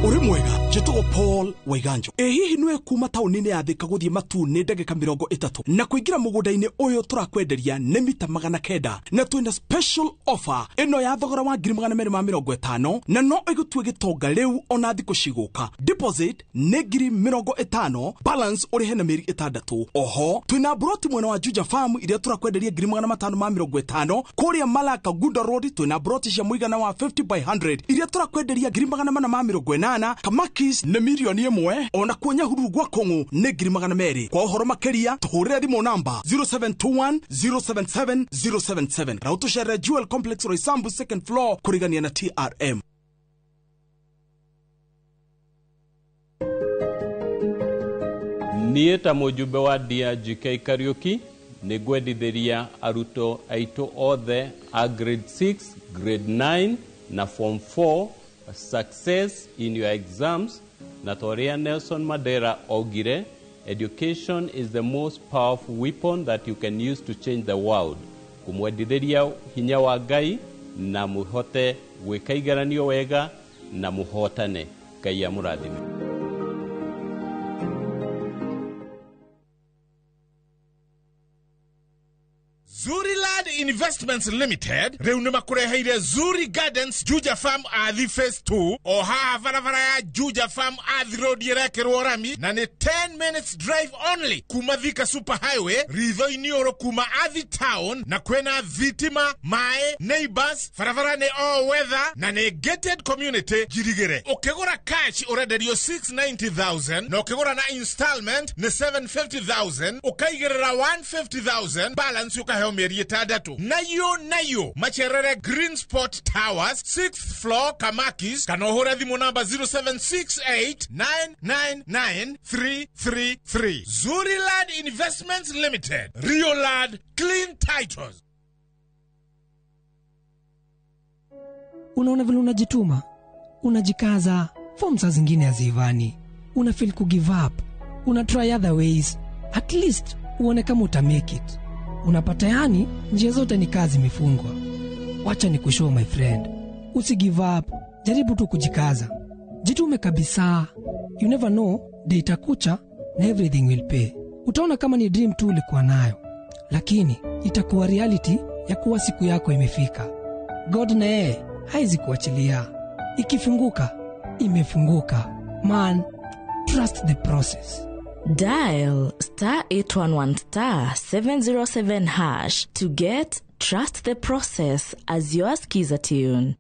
Uri mwega, njĩtagwo Paul Waiganjo. Ĩ hihi nĩwe kuma taũni-inĩ ya Thika gũthiĩ Matu nĩ ndagĩka 30 na kũingĩra mũgũnda-inĩ ũyũ tũrakwenderia nĩ mita 900, na twĩna special offer ĩno ya thogora wa 250,000 na no ĩgũtue gĩtonga rĩu ona thikũ cigũka. Deposit nĩ 50,000, balance ũrĩhe na mĩeri 6. Oho twĩna broti mwena wa Juja Farm iria tũrakwenderia 550,000. Kũrĩa Malaka Gunda Road twĩna broti cia mũigana wa 50 by 100 iria tũrakwenderia 480,000. Kamakis nĩ 1,000,000, ona kuo Nyahururu gwa Kong'u nĩ 200,000. Kwa ũhoro makĩria tũhũrĩre thimũ namba 0721 077 077 na ũtũcerere Jewel Complex Roysambu second floor kũrigania na TRM. Niĩ ta mũjumbe wa DRGK Kariuki nĩ ngwendithĩria arutwo aitũ othe a grade 6, grade 9 na form 4 success in your exams, na toria Nelson Mandela augire, education is the most powerful weapon that you can use to change the world. Kumwendithĩria hinya wa Ngai na muhote gwĩka igeranio wega na muhotane. Ngai amũrathime. Zuriland Investments Limited rĩu nĩ makũreheire Zuri Gardens Juja Farm Athi Phase 2 o haha barabara ya Juja Farm Athi Road ĩrekĩrwo rami na nĩ 10 minutes drive only kuma Thika Super Highway ritho-inĩ ũrũ kuma Athi Town, na kwĩna thitima, maĩ, neighbors, barabara nĩ all weather na nĩ gated community njirigĩre. Ũkĩgũra cash ũrenderio 690,000 na ũkĩgũra na installment nĩ 750,000, ũkaigĩrĩra 150,000 balance ũkaheo mĩeri 6. Nayo macerere Green Spot Towers 6th floor Kamakis, kana ũhũre thimũ namba 0768999333. Zuriland Investments Limited, Riolad Clean Titles. Unaona vile unajituma, unajikaza, form saa zingine haziivani, una feel ku give up, una try other ways, at least uone kama uta make it. Unapata yani njia zote ni kazi imefungwa. Wacha ni kushow my friend, usi give up, jaribu tu kujikaza, jitume kabisa. You never know, day itakucha na everything will pay. Utaona kama ni dream tu ulikuwa nayo, Lakini itakuwa reality ya kuwa siku yako imefika. God na yeye haizi kuachilia. Ikifunguka, imefunguka. Man, trust the process. Dial star 811 star 707 hash to get Trust the Process as your skiza tune.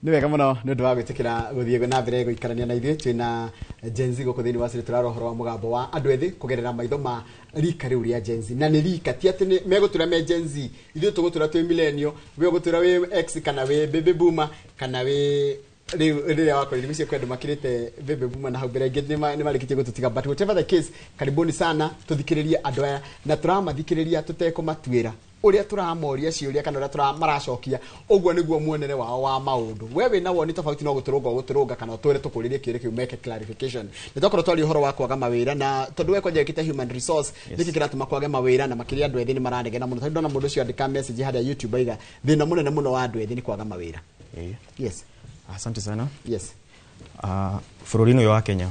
Nĩ wega mũno nĩ ũndũ wa gwĩtĩkĩra gũthiĩ na mbere gũikarania na ithuĩ. Twĩna Gen Z gũkũ thĩinĩ wa studio, tũrarora ũhoro wa mũgambo wa andũ ethĩ kũgerera maitho ma rika rĩu rĩa Gen Z. Na nĩ rika ti atĩ megũtũra me Gen Z, ithuĩ tũgũtũra twĩ millennial, we ũgũtũra wĩ X kana wĩ baby boomer kana wĩ rĩu rĩrĩa wakorire mĩciĩ kwĩ andũ makĩrĩte baby boomer na hau mbere ingĩ nĩ marĩkĩtie gũtũtiga. But whatever the case, karibuni sana tũthikĩrĩrie andũ aya, na tũramathikĩrĩria tũtekũmatuĩra ũrĩa tũramoria ciũria kana ũrĩa maracokia, ũguo nĩguo muonere wao wa maũndũ. We wĩna woni tofauti no gũtũrũnga ũgũtũrũnga kana ũtwĩre tũkũrĩrie kĩũria kĩu meke clarification. Nĩ twakorwo twaria ũhoro wa kwaga mawĩra, na tondũ we kwanja wĩkĩte human resource, nĩkĩ kĩratũma kwage mawĩra na makĩria andũ ethĩ nĩ maranegena mũno? Tondũ ndona mũndũ ũcio andĩka message harĩa YouTube aiga thĩna mũnene mũno wa andũ ethĩ nĩ kwaga mawĩra. Yes. Asante sana. Yes. Bũrũri-inĩ ũyũ wa Kenya,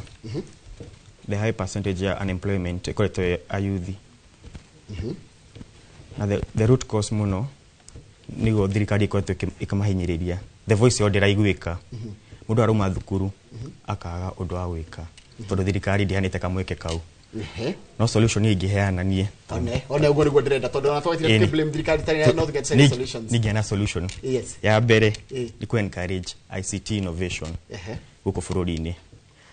the high percentage ya unemployment ĩkoretwo a youth. Na the root cause mũno nĩguo thirikari ĩkoretwo ĩkĩmahinyĩrĩria. The voice yao ndĩraiguĩka. Mũndũ arauma thukuru akaga ũndũ wa gwĩka tondũ thirikari ndĩheanĩte kamweke kau. No solution ingĩheana niĩ. One ũguo nĩguo ndĩrenda, tondũ ona twagĩtire blame thirikari tarĩ not get any solutions. Ningĩheana solution. Yes. Ya mbere nĩ ku encourage ICT innovation gũkũ bũrũri-inĩ.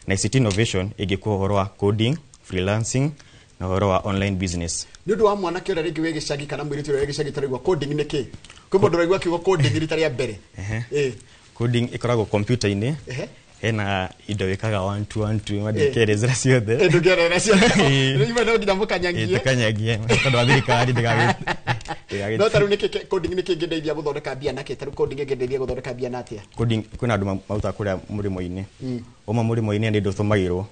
Na ICT innovation ĩngĩkwo ũhoro wa coding, freelancing na ũhoro wa online business. Nĩ ũndũ wa mwanake ũrĩa rĩngĩ wĩ gĩcagi kana mũirĩtu ũrĩa wĩ gĩcagi tũraigua coding nĩ kĩ? Kwĩ mũndũ ũraigua kiugo coding rita rĩa mbere. Coding ĩkoragwo computer-inĩ. Hena indo wĩkaga 1 2 1 2 mandĩkerezera ciothe. Ndũngĩerera ciothe. Rĩu no nginya mũkanyagie. Tũkanyagie tondũ wa thirikari ndĩgagĩ. No tarĩu nĩkĩ coding nĩkĩ ĩngĩndeithia gũthondeka mbia nakĩ? Tarĩu coding ĩngĩndeithia gũthondeka mbia na atĩa? Coding kwĩna andũ marutaga kũrĩa mũrĩmo-inĩ. Uma mũrĩmo-inĩ nĩ indo ũtũmagĩrwo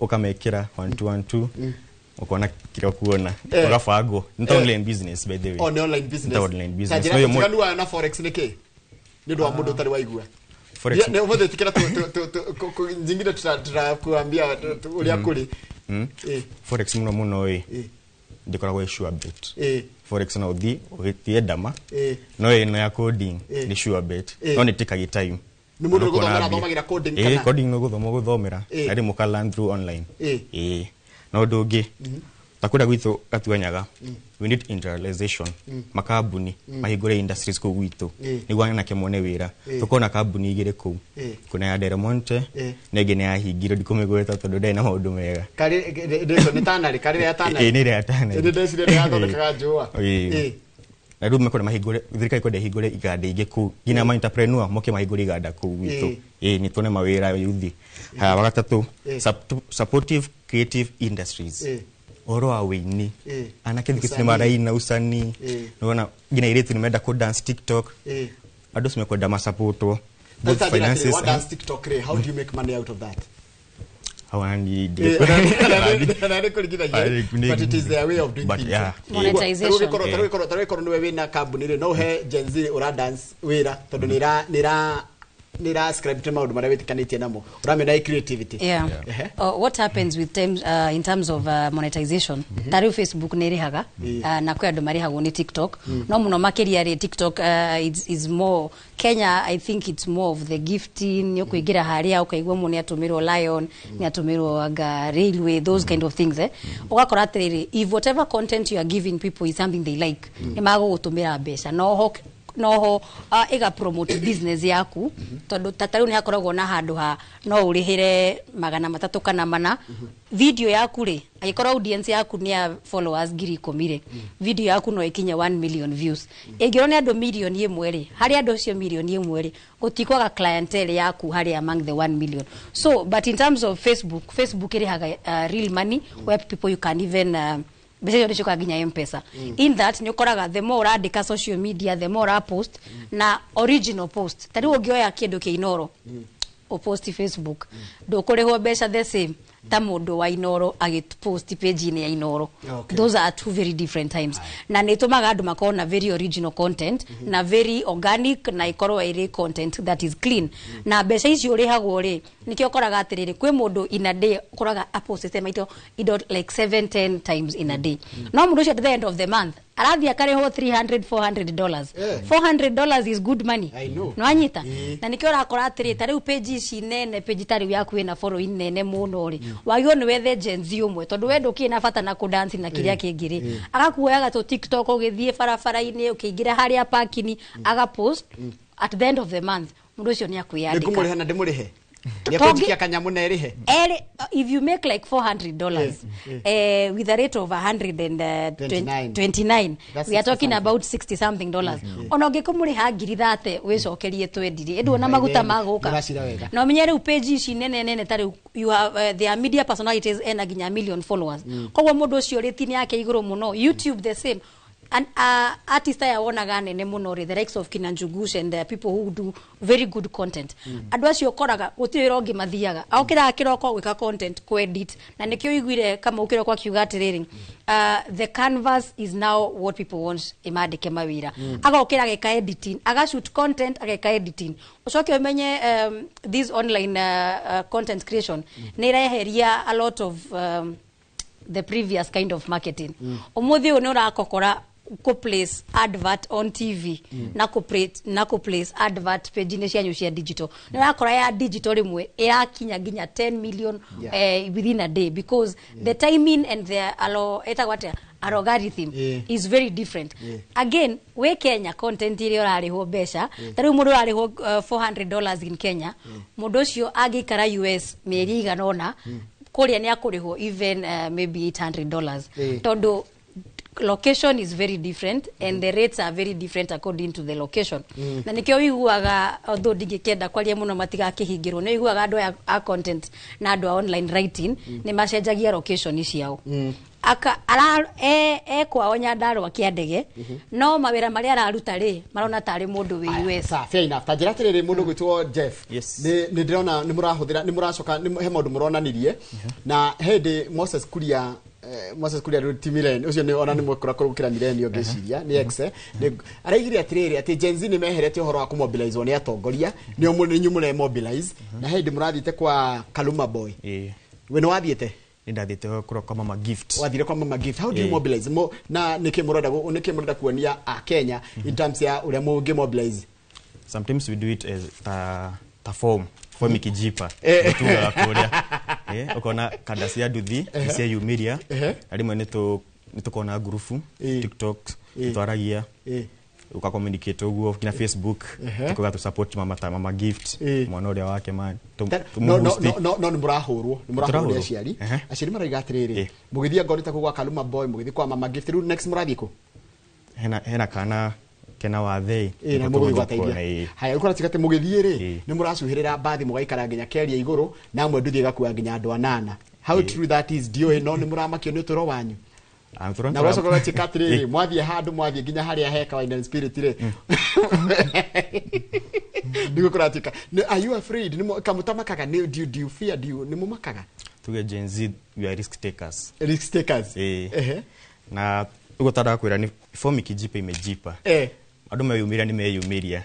ũkamekĩra 1 2 1 2 ukona kĩrĩa ũkuona ũgabangwo. Nĩ online business by the way. Oh, nĩ online business. Nĩ online business. Ta njĩra ũtiganu wayo na forex nĩ kĩ? Nĩ ũndũ wa mũndũ ũtarĩ waigua. Forex. Ne ũmũthĩ tikira nyingine tutakuambia ũrĩa kũrĩ. Forex mũno mũno ĩ ndĩkoragwo ĩ sure bet. Forex no ũthiĩ ũgĩtie ndama, no ĩno ya coding nĩ sure bet. No nĩ tĩkagi time. Nĩ mũndũ gũthomera athomagĩra coding kana? Coding no gũthoma gũthomera na rĩmwe ũka learn through online. Na ũndũ ũngĩ ta kũrĩa gwitũ Gatuanyaga, we need industrialization. Makambuni mahingũre industries kũu gwitũ nĩguo anake mone wĩra. Tũkona kambuni igĩrĩ kũu, kuna ya Del Monte na ĩngĩ nĩ yahingirwo, ndikũmĩgweta tondũ ndarĩ na maũndũ mega. Nĩ Tanarĩ, karĩ ya Tanarĩ? Nĩ ĩrĩa ya Tanarĩ. Nĩ ndeciria nĩ yathondekaga njũa. Na rĩu mekwenda mahingũre, thirikari kwenda ĩhingũre iganda ingĩ kũu, nginya ma entrepreneur moke mahingũre iganda kũu gwitũ. Nĩ tuone mawĩra yuthi. Haya, wa gatatũ, supportive creative industries. Ũhoro wa wĩini, anake thikũ ici nĩ maraina usanii, nĩwona nginya airĩtu nĩ menda kũ dance TikTok. Andũ acio mekwenda masapotwo both finances. Wa dance TikTok rĩ, how do you make money out of that? But it is their way of doing things. Monetization. Tarĩu nĩwe wĩna kambuni rĩ, no ũhe Gen Z ũra dance wĩra tondũ nĩ ĩra ascribe to maũndũ marĩa wĩtĩkanĩtie namo, ũramena creativity. Yeah. What happens with in terms of monetization? Tarĩu Facebook nĩ ĩrĩhaga na kwĩ andũ marĩhagwo nĩ TikTok. No mũno makĩria rĩ, TikTok is more Kenya, I think it's more of the gifting. Nĩ ũkũingĩra harĩa ũkaigua mũndũ nĩ atũmĩrwo lion, nĩ atũmĩrwo anga railway, those kind of things. Ũgakora atĩrĩrĩ, if whatever content you are giving people is something they like, nĩ magũgũtũmĩra mbeca. Noho ĩga promote business yaku, tondũ ta rĩu nĩ hakoragwo na handũ ha no ũrĩhĩre 300 kana 4 video yaku rĩ, angĩkorwo audience yaku nĩ ya followers 10,000 rĩ, video yaku no ĩkinye 1 million views. Ĩngĩrwo nĩ andũ 1 million rĩ, harĩ andũ acio 1 million rĩ, gũtikwaga clientele yaku harĩ among the 1 million. So but in terms of Facebook ĩrĩhaga real money where people you can even mbeca icio nĩciũkaga nginya M-Pesa. In that nĩ ũkoraga the more ũrandĩka social media, the more ũrapost na original post. Ta rĩu ũngĩoya kĩndũ kĩa Inooro, Ũpost Facebook, ndũkũrĩhwo mbeca the same ta mũndũ wa Inoro agĩpost page-inĩ ya Inoro. Those are two very different times, na nĩ ĩtũmaga andũ makorwo na very original content na very organic, na ĩkorwo ĩrĩ content that is clean. Na mbeca icio ũrĩhagwo rĩ, nĩkĩo ũkoraga atĩrĩrĩ, kwĩ mũndũ in a day ũkoraga apostĩte maito indo like 7 10 times in a day, no mũndũ ũcio at the end of the month arathiĩ akarĩhwo 300 $400. $400 is good money. I know. Nĩwanyita? Na nĩkĩo ũrakora atĩrĩ, ta rĩu page ici nene, page ta rĩu yaku ĩna following nene mũno rĩ, wagĩrĩirwo nĩ wethe Gen Z ũmwe, tondũ we ndũkĩrĩ na bata na kũdance na kĩrĩa kĩngĩ rĩ, agakuoyaga tũ TikTok ũgĩthiĩ barabara-inĩ, ũkĩingĩra harĩa parking, agapost. At the end of the month mũndũ ũcio nĩ akwĩyandĩka. Nĩngũmũrĩha na ndĩmũrĩhe, nĩekũnjikia kanyamũ na ĩrĩhe. Ere, if you make like $400 with a rate of 129 29. That's we are 60 talking something. About 60 something dollars. Ona ũngĩkũmũrĩha ngiri 30 wĩcokerie 20 rĩ, ĩndũ ona maguta magũka. Nĩũracira wega. Na ũmenye rĩu page ici nene nene, ta rĩu you have there are media personalities ena nginya million followers. Koguo mũndũ ũcio rĩti yake igũrũ mũno. YouTube the same. And artist aya wonaga nene mũno rĩ, the likes of Kina Njugush and people who do very good content, andũ acio ũkoraga gũtirĩ wĩra ũngĩ mathiaga, okĩraga kĩroko gwĩka content, kwedit. Na nĩkĩo ũiguire Kamau kĩroko akiuga atĩrĩrĩ, the canvas is now what people want ĩmandĩke mawĩra. Agokĩra ageka editing, agashoot content, ageka editing. Ũcoke ũmenye this online content creation nĩ ĩreheria a lot of the previous kind of marketing. Ũmũthĩ ũyũ nĩ ũrakokora kũ place advert on TV na kũ place advert page-inĩ cianyu cia digital, nĩ ũrakora ya digital rĩmwe ĩrakinya nginya 10 million within a day, because the timing and the alo ĩtagwo atĩa, algorithm is very different. Again, wĩ Kenya, content ĩrĩa ũrarĩhwo mbeca, ta rĩu mũndũ ũrarĩhwo $400 in Kenya, mũndũ ũcio angĩikara US mĩeri igana ũna kũrĩa nĩ akũrĩhwo even maybe $800, tondũ location is very different and the rates are very different according to the location. Na nikĩo wiguaga, although ndingĩkĩenda kwaria mũno matigakĩhingĩrwo, nĩ wiguaga andũ aya a content na andũ a online writing nĩ macenjagia location ciao. Aka ara e kwao Nyandarua kĩa ndege, no mawĩra marĩa araruta rĩ, marona tarĩ mũndũ wĩ US. Sa fair enough. Ta njĩra atĩrĩrĩ, mũndũ gwĩtwo Jeff. Yes. Nĩ ndĩrona nĩ mũrahũthĩra, nĩ mũracoka, he maũndũ mũronanirie na hĩndĩ Moses Kuria, Moses Kuria rĩu ti millennial ũcio, nĩ ona nĩ mwekũra gũkĩra millennial ngĩciria nĩ X, nĩ araigire atĩrĩrĩ atĩ Gen Z nĩ meherete ũhoro wa kũmobilize nĩ atongoria, nĩo nĩ inyuĩ mũremobilize. Na hĩndĩ mũrathiĩte kwa Kaluma Boy, we nĩ wathiĩte? Nĩ ndathiĩte kũrĩa kwa Mama Gift. Wathire kwa Mama Gift. How do you mobilize mo na nĩkĩ mũrenda nĩkĩ mũrenda kuonia a Kenya in terms ya ũrĩa mũngĩ mobilize? Sometimes we do it as ta form ikijipa, tugaga kũrĩa ũkona kanda cia nduthi nĩ cieyumĩria, na rĩmwe nĩ tũkona ngurubu TikTok, twaragia, ũka-communicate ũguo nginya Facebook, tukuga tu support mama, ta Mama Gift, mwana ũrĩa wake man No, no, no, no, no, nĩ mũrahũrwo, nĩ mũrahũrwo nĩ Tũrahũrwo. aciari. Aciari marauga atĩrĩrĩ, mũgĩthiĩ ngorĩ ta kũu gwa Kaluma Boy, mũgĩthiĩ kwa Mama Gift, rĩu next mũrathiĩ kũ? Hena kana kena wathe. Ĩ, na mũgũthiĩ gwateithia. Haya, ũkora tiga atĩ mũgĩthiĩ rĩ, nĩ mũracuhĩrĩra mbathi, mũgaikara nginya keria igũrũ, na amwe nduthi ĩgakua nginya andũ anana. How true that is ndiũĩ, no nĩ mũramakio nĩ ũtũro wanyu. Na ũgacoka ũgatuĩka atĩrĩrĩ, mwathiĩ handũ, mwathiĩ nginya harĩa heka wine and spirit rĩ, nĩguo kũratuĩka. Are you afraid? Kamũtamakaga nĩ do you fear, do you nĩ mũmakaga? Tuge Gen Z, we are risk takers. Risk takers. Na ũguo tarakwĩra nĩ form ikijipa imejipa. Andũ meyumĩria nĩ meyumĩria,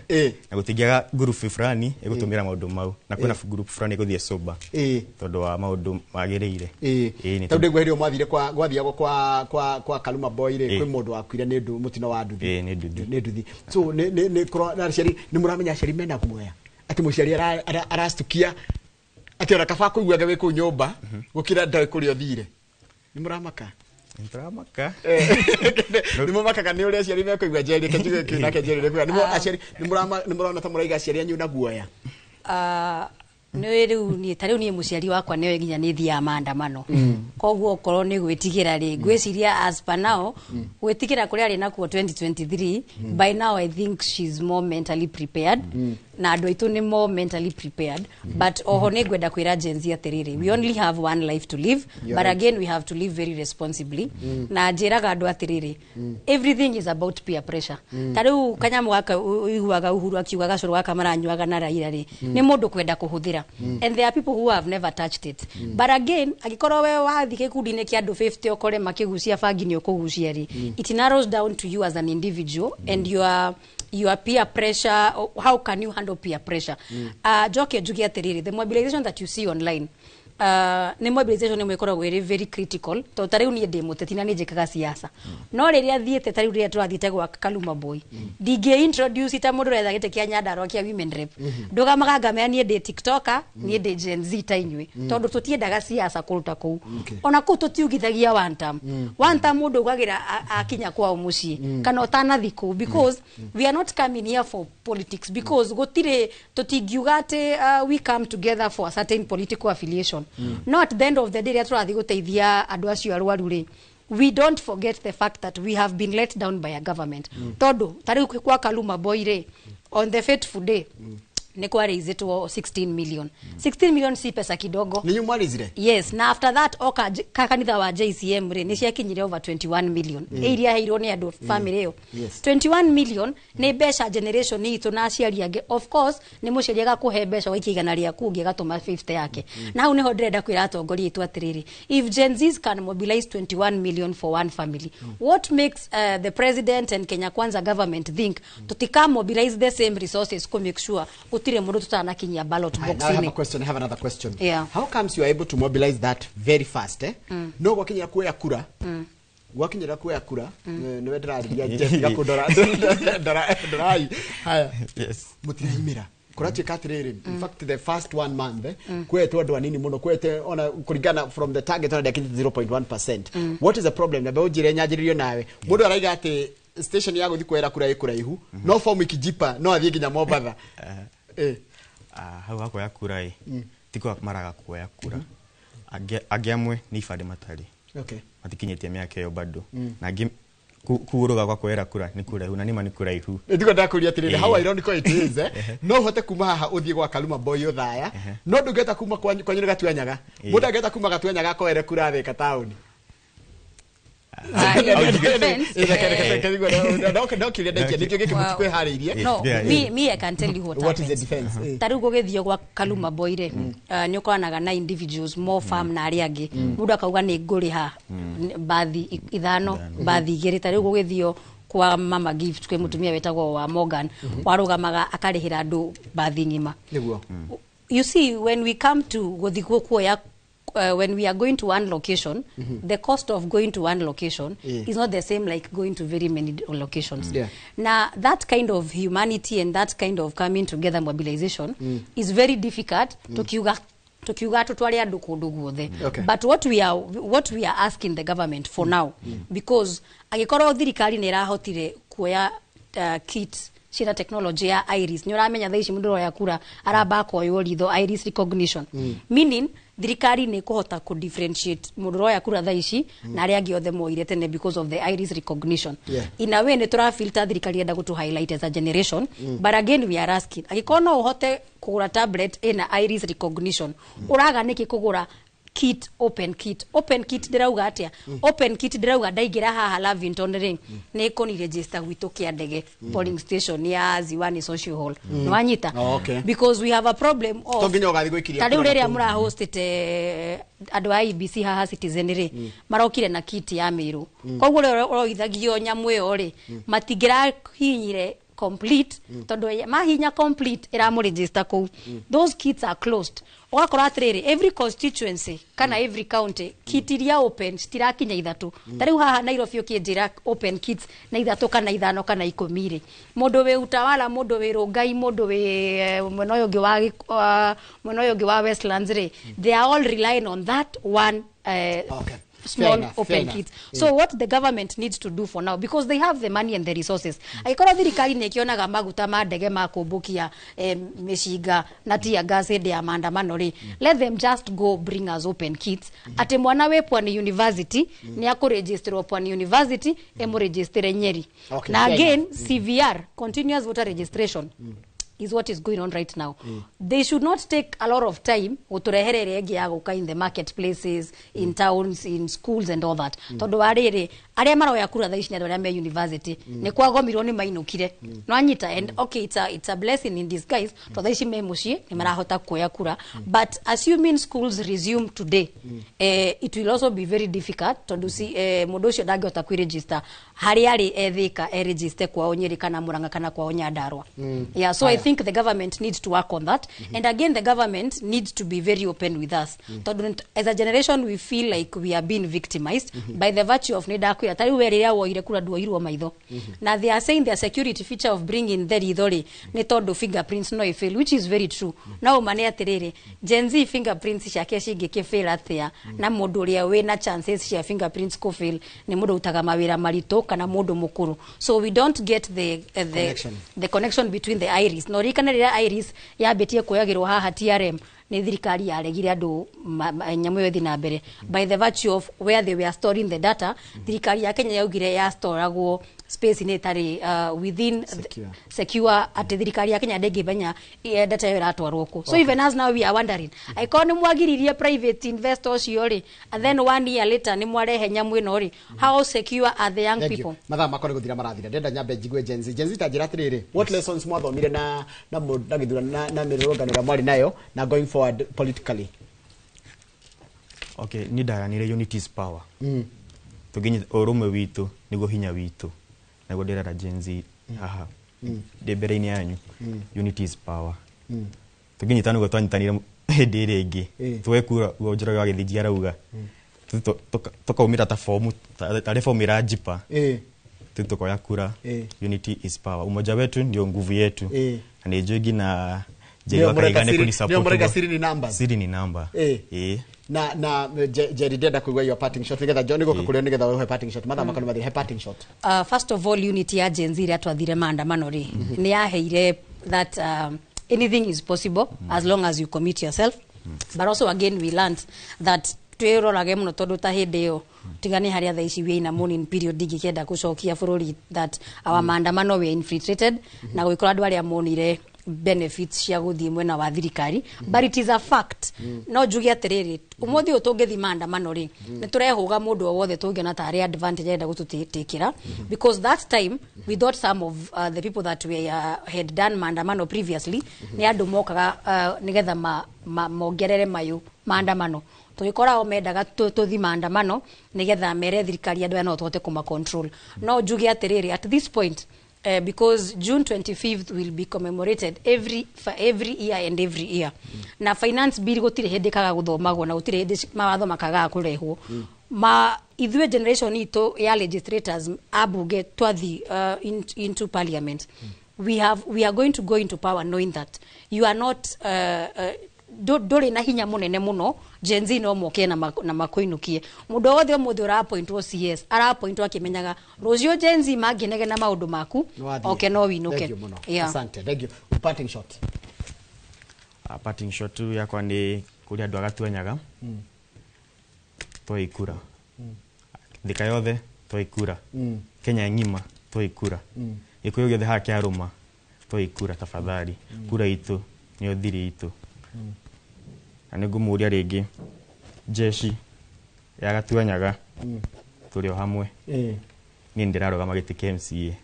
na gũtingĩaga ngurubu fulani ĩgũtũmĩra maũndũ mau, na kwĩna ngurubu fulani ĩgũthiĩ sober tondũ wa maũndũ magĩrĩire. Ĩ, nĩ Tondũ ndĩgua hĩndĩ ĩyo mwathire kwa gwathiagwo kwa Kaluma Boy rĩ, kwĩ mũndũ wakuire nĩ mũtino wa nduthi. Ĩ, nĩ nduthi. Nĩ nduthi. So nĩ kũro na aciari, nĩ mũramenya aciari mena guoya atĩ mũciari arastukia atĩ ona kaba kũiguaga wĩ kũu nyũmba gũkĩra ndarĩ kũrĩa ũthire. Nĩ mũramaka? Nĩtũramaka. Nĩ mũmakaga nĩ ũrĩa aciari mekũigua? Njeri, reke njuge kĩu nake Njeri nĩkuga. Nĩ aciari nĩ mũrona ta mũraiga aciari anyu na guoya? Ah, nĩ rĩu niĩ, ta rĩu niĩ mũciari wakwa nĩoĩ nginya nĩ thiaga maandamano. Koguo okorwo nĩ gwĩtigĩra rĩ, ngwĩciria as per now gwĩtigĩra kũrĩa arĩ nakuo 2023, by now I think she's more mentally prepared. Na andũ aitũ nĩ more mentally prepared, but oho nĩ ngwenda kwĩra Gen Z atĩrĩrĩ, we only have one life to live. You're But right. again, we have to live very responsibly. Na njĩraga andũ atĩrĩrĩ, everything is about peer pressure. Ta rĩu kanyamũ gaka ũiguaga Uhuru akiuga gacũrũ gaka maranyuaga na Raila rĩ, nĩ mũndũ kwenda kũhũthĩra, and there are people who have never touched it. But again, angĩkorwo we wathiĩ gĩkundi-inĩ kĩa andũ 50 ũkore makĩgucia bangi nĩ ũkũgucia rĩ, it narrows down to you as an individual and your peer pressure, how can you handle peer pressure? Njoke njuge atĩrĩrĩ, the mobilization that you see online, nĩ mobilization ĩmwe ĩkoragwo ĩrĩ very critical, tondũ ta rĩu niĩ ndĩ mũteti na nĩ njĩkaga siasa, no rĩrĩa thiĩte, ta rĩu rĩrĩa tũrathiĩte gwa Kaluma Boy, ndingĩ introduce ta mũndũ ũretha gĩtĩ kĩa Nyandarua kĩa women rep. Ndũgamaga ngamera niĩ ndĩ tiktoker, niĩ ndĩ Gen Z ta inyuĩ, tondũ tũtiendaga siasa kũruta kũu. Ona kũu tũtiugithagia one term. One term mũndũ augagĩra akinya kwao mũciĩ kana ũtanathi kũu, because we are not coming here for politics, because gũtirĩ tũtingiuga atĩ we come together for a certain political affiliation. No at the end of the day, rĩrĩa tũrathiĩ gũteithia andũ acio arwaru rĩ, we don't forget the fact that we have been let down by a government, tondũ ta rĩu kwa Kaluma Boy rĩ, on the fateful day nĩ kwaraisĩtwo 16 million. 16 million si pesa kidogo. Nĩ inyuĩ mwarĩzire? Yes, na after that oka kanitha wa JCM rĩ, nĩ ciakinyire over 21 million. Iria heirwo nĩ andũ family ĩyo. 21 million nĩ mbeca generation itũ na aciari angĩ. Of course nĩ mũciari agakũhe mbeca ũgaikia 100 rĩaku, ũngĩ agatũma 50 yake. Na hau nĩho ndĩrenda kwĩra atongoria aitũ atĩrĩrĩ, if Gen Zs can mobilize 21 million for one family, what makes the president and Kenya Kwanza government think tutika mobilize the same resources to make sure gũtirĩ mũndũ tutanakinyia ballot Now I have a box-inĩ? question. I have another question. Yeah. How comes you are able to mobilize that very fast, eh? No gwakinyira kuoya kura. Gwakinyira kuoya kura, niwe ndĩrarĩria Jeff gakũndora ndora ndorai. Haya. Yes. Mũtiraimĩra. Kũratuĩka atĩrĩrĩ, in fact the first one month, kwetwo andũ anini mũno, kwete ona kũringana from the target ona ndĩakinyĩte 0.1%. What is the problem? Na mbeũ njĩre nyanjĩrĩrio nawe. Mũndũ araiga atĩ station ya gũthiĩ kuoera kura ĩ kũraihu, no form ikijipa no athiĩ nginya Mombatha. Ah, hau hakuoya kura ĩ, tiko maraga kuoya kura, angĩ amwe nĩ ibandĩ matarĩ, matikinyĩtie mĩaka ĩyo bado, na angĩ kũgũrũga gwa kuoera kura nĩ kũraihu, na nĩma nĩ kũraihu. Nĩtiguo ndakũria atĩrĩrĩ, how ironical it is, no ũhote kuma haha ũthiĩ gwa Kaluma Boy Othaya, no ndũngĩhota kuma kwanyu nĩ Gatuanyaga. Mũndũ angĩhota kuma Gatuanyaga akoere kura Thika taũni? Ah, it depends. Ndokĩria ndaikia nĩkĩo gĩkĩ mũtikwĩharĩirie. No, me I can tell you what What is the happens. defense? Ta rĩu gũgĩthio gwa Kaluma Boy rĩ, nĩ ũkoranaga na individuals more firm na arĩa angĩ. Mũndũ akauga nĩ ngũrĩha bathi 5, bathi 2. Ta rĩu gũgĩthio kwa Mama Gift, kwĩ mũtumia wetagwo wa Morgan warũgamaga akarĩhĩra andũ bathi ng'ima. You see, when we come to gũthiĩ kuoya, when we are going to one location, the cost of going to one location is not the same like going to very many locations. Now, that kind of humanity and that kind of coming together mobilization is very difficult tukiuga tutware andu kundu guothe. But what we are asking the government for now, because agikorwo thirikari nĩ ĩrahotire kuoya kit ciĩna technology ya iris, nĩ ũramenya thaa ici mũndũ ũroya kura aramba akoywo ritho, iris recognition, meaning thirikari nĩ ĩkũhota kũ differentiate mũndũ ũroya kura thaa ici na arĩa angĩ othe moire tene because of the iris recognition. In a way nĩ tũrafilter thirikari enda gũtũ highlight as a generation. But again, we are asking, angĩkorwo no ũhote kũgũra tablet ĩna iris recognition, ũraga nĩkĩ kũgũra kit, open kit? Open kit ndĩrauga atĩa? Open kit ndĩrauga ndaingĩra haha Lavington rĩ, nĩ ĩkũni register gwitũ kĩa ndege polling station ya Ziwani Social Hall. Nĩ wanyita? Oh, okay. Because we have a problem of To nginya ũgathiĩ gwĩkiria ta rĩu kura rĩrĩa na kũu. Mũrahostĩte andũ a IEBC haha Citizen rĩ, marokire na kit ya Mĩrũ. Koguo rĩrĩa ũroithagio nyamũ ĩyo rĩ, matingĩrahinyire complete, tondũ mahinya complete ĩramũregister kũu. Those kits are closed. Ũgakora atĩrĩrĩ, every constituency kana every county, kit iria open citirakinya 3. Ta rĩu haha Nairobi ũkĩnjĩra open kits na 3 kana 5 kana 10 rĩ, mũndũ wĩ Utawala, mũndũ wĩ Rongai, mũndũ wĩ mwena ũyũ ũngĩ wa mwena ũyũ ũngĩ wa Westlands rĩ, they are all relying on that one small Fair enough, fair open enough. kits. So what the government needs to do for now, because they have the money and the resources, angĩkorwo thirikari nĩ ĩkĩonaga maguta ma ndege ma kũmbũkia mĩcinga na tear gas hĩndĩ ya maandamano rĩ, let them just go bring us open kits, atĩ mwana wĩ Pwani University nĩ akũregisterwo Pwani University, ĩmũregistere Nyeri. Okay, Na fair again, enough. CVR, continuous voter registration, is what is going on right now. They should not take a lot of time guturehere ĩrĩa ĩngĩ ya gũka in the marketplaces, in towns, in schools and all that, tondũ wa rĩrĩ, arĩa maroya kura thaa ici nĩ andũ arĩa me university. Nĩ kwagomirwo, nĩ mainũkire, no anyita. And okay, it's a blessing in disguise, tondũ thaa ici me mũciĩ, nĩ marahota kuoya kura. But assuming schools resume today, it will also be very difficult, tondũ si mũndũ ũcio ndangĩhota kwĩregister harĩa arĩ ethĩka eregister kwao Nyĩrĩ kana Murang'a kana kwao Nyandarua. Yeah, so I think the government needs to work on that. And again, the government needs to be very open with us, tondũ as a generation we feel like we are being victimized by the virtue of nĩ ndakwĩra ta rĩu we rĩrĩa woire kura nduoirwo maitho, na they are saying their security feature of bringing the ritho rĩ nĩ tondũ fingerprints no ifail, which is very true. No ũma nĩ atĩrĩrĩ, Gen Z fingerprints ciake cingĩkĩfail atĩa? Na mũndũ ũrĩa wĩna chances cia fingerprints kũfail nĩ mũndũ ũrutaga mawĩra maritũ kana mũndũ mũkũrũ. So we don't get the Connection. The connection between the iris. No ririkane rĩrĩa iris yambĩtie kuoyagĩrwo haha TRM, nĩ thirikari yaregire andũ nyamũ ĩyo ĩthiĩ na mbere by the virtue of where they were storing the data. Thirikari ya Kenya yaugire yastoragwo space inĩ ĩtarĩ within Secure. Secure, atĩ thirikari ya Kenya ndĩngĩmenya data ĩyo ĩratwarwo kũ. So even us now we are wondering, angĩkorwo nĩ mwagiririe private investor ũcio rĩ, and then one year later nĩ mwarehe nyamũ ĩno rĩ, how secure are the young Thank you. people? Mathaa makwa nĩ gũthira marathira. Ndenda nyambe njigue Gen Z. Gen Z, ta njĩra atĩrĩrĩ, what lessons mwathomire na gĩthurano na mĩrũrũngano ĩrĩa mwarĩ nayo na going forward politically? Okay, niĩ ndaranire unity is power. Tũngĩnyita ũrũmwe witũ nĩguo hinya witũ, naguo ndĩrera Gen Z haha ndĩ mbere-inĩ yanyu. Unity is power. Tũngĩnyitana nĩguo twanyitanire hĩndĩ ĩrĩa ĩngĩ, tuoe kura ũguo Njoroge wa Gĩthinji arauga, tũkaumĩra ta fomu, tarĩ fomu ĩranjipa, tũkoya kura. Unity is power, umoja wetu ndio nguvu yetu. Na nĩ njũĩ nginya Jerry Nĩo wa Kahiga mũreka nĩ kũni nĩo mũreka support. siri ni numbers. Siri ni namba. Na Jerry, ndenda kũigua your parting shot nĩgetha John nĩgũka kũrĩa nĩgetha ũhe parting shot. Mathaa makwa nĩ mathira, he parting shot. First of all, unity ya Gen Z ĩrĩa twathire maandamano rĩ, nĩ yaheire that anything is possible as long as you commit yourself. But also again we learned that twĩrorage mũno, tondũ ta hĩndĩ ĩyo tiga nĩ harĩa thaa ici we in a mourning period, ndingĩkĩenda gũcokia bũrũri that our maandamano were infiltrated na gũgĩkorwo andũ arĩa monire benefits cia gũthiĩ mwena wa thirikari. But it is a fact, no njuge atĩrĩrĩ, ũmũthĩ ũyũ tũngĩthiĩ maandamano rĩ, nĩ tũrehũga mũndũ o wothe tũngĩona tarĩ advantage arenda gũtũtĩkĩra, because that time we thought some of the people that we had done maandamano previously nĩ andũ mokaga nĩgetha mongerere mayũ maandamano. Tũgĩkora o mendaga tũthi maandamano nĩgetha mere thirikari andũ aya no tũhote kũma control. No njuge atĩrĩrĩ, at this point, because June 25th will be commemorated every year and every year, na finance bill gũtirĩ hĩndĩ kaga gũthomagwo na gũtirĩ hĩndĩ mawatho makagaga kũrehwo ma ithuĩ generation itũ ya legislators, abunge twathi into parliament, we are going to go into power knowing that you are not ndũrĩ na hinya mũnene mũno. Gen Z no moke na makũinũkie. Mũndũ wothe ũmũthĩ ũraappointwo CS, araappointwo akĩmenyaga rũciũ Gen Z mangĩnegena maũndũ maku Nĩwathiĩ. oke no winũke. Thank you mũno. Yeah. Asante, thank you. Parting shot. Parting shot tu yakwa nĩ kũrĩ andũ agatuanyaga, twoi kura. Thika yothe twoi kura. Kenya ng'ima twoi kura. Gĩkũyũ gĩothe haha kĩarũma twoi kura tafadhali. Kura itũ nĩyo thiri itũ. Na nĩ ngũmũria rĩngĩ, jeshi ya Gatuanyaga, tũrĩ o hamwe. Niĩ ndĩrarũgama gĩtĩ kĩa MCA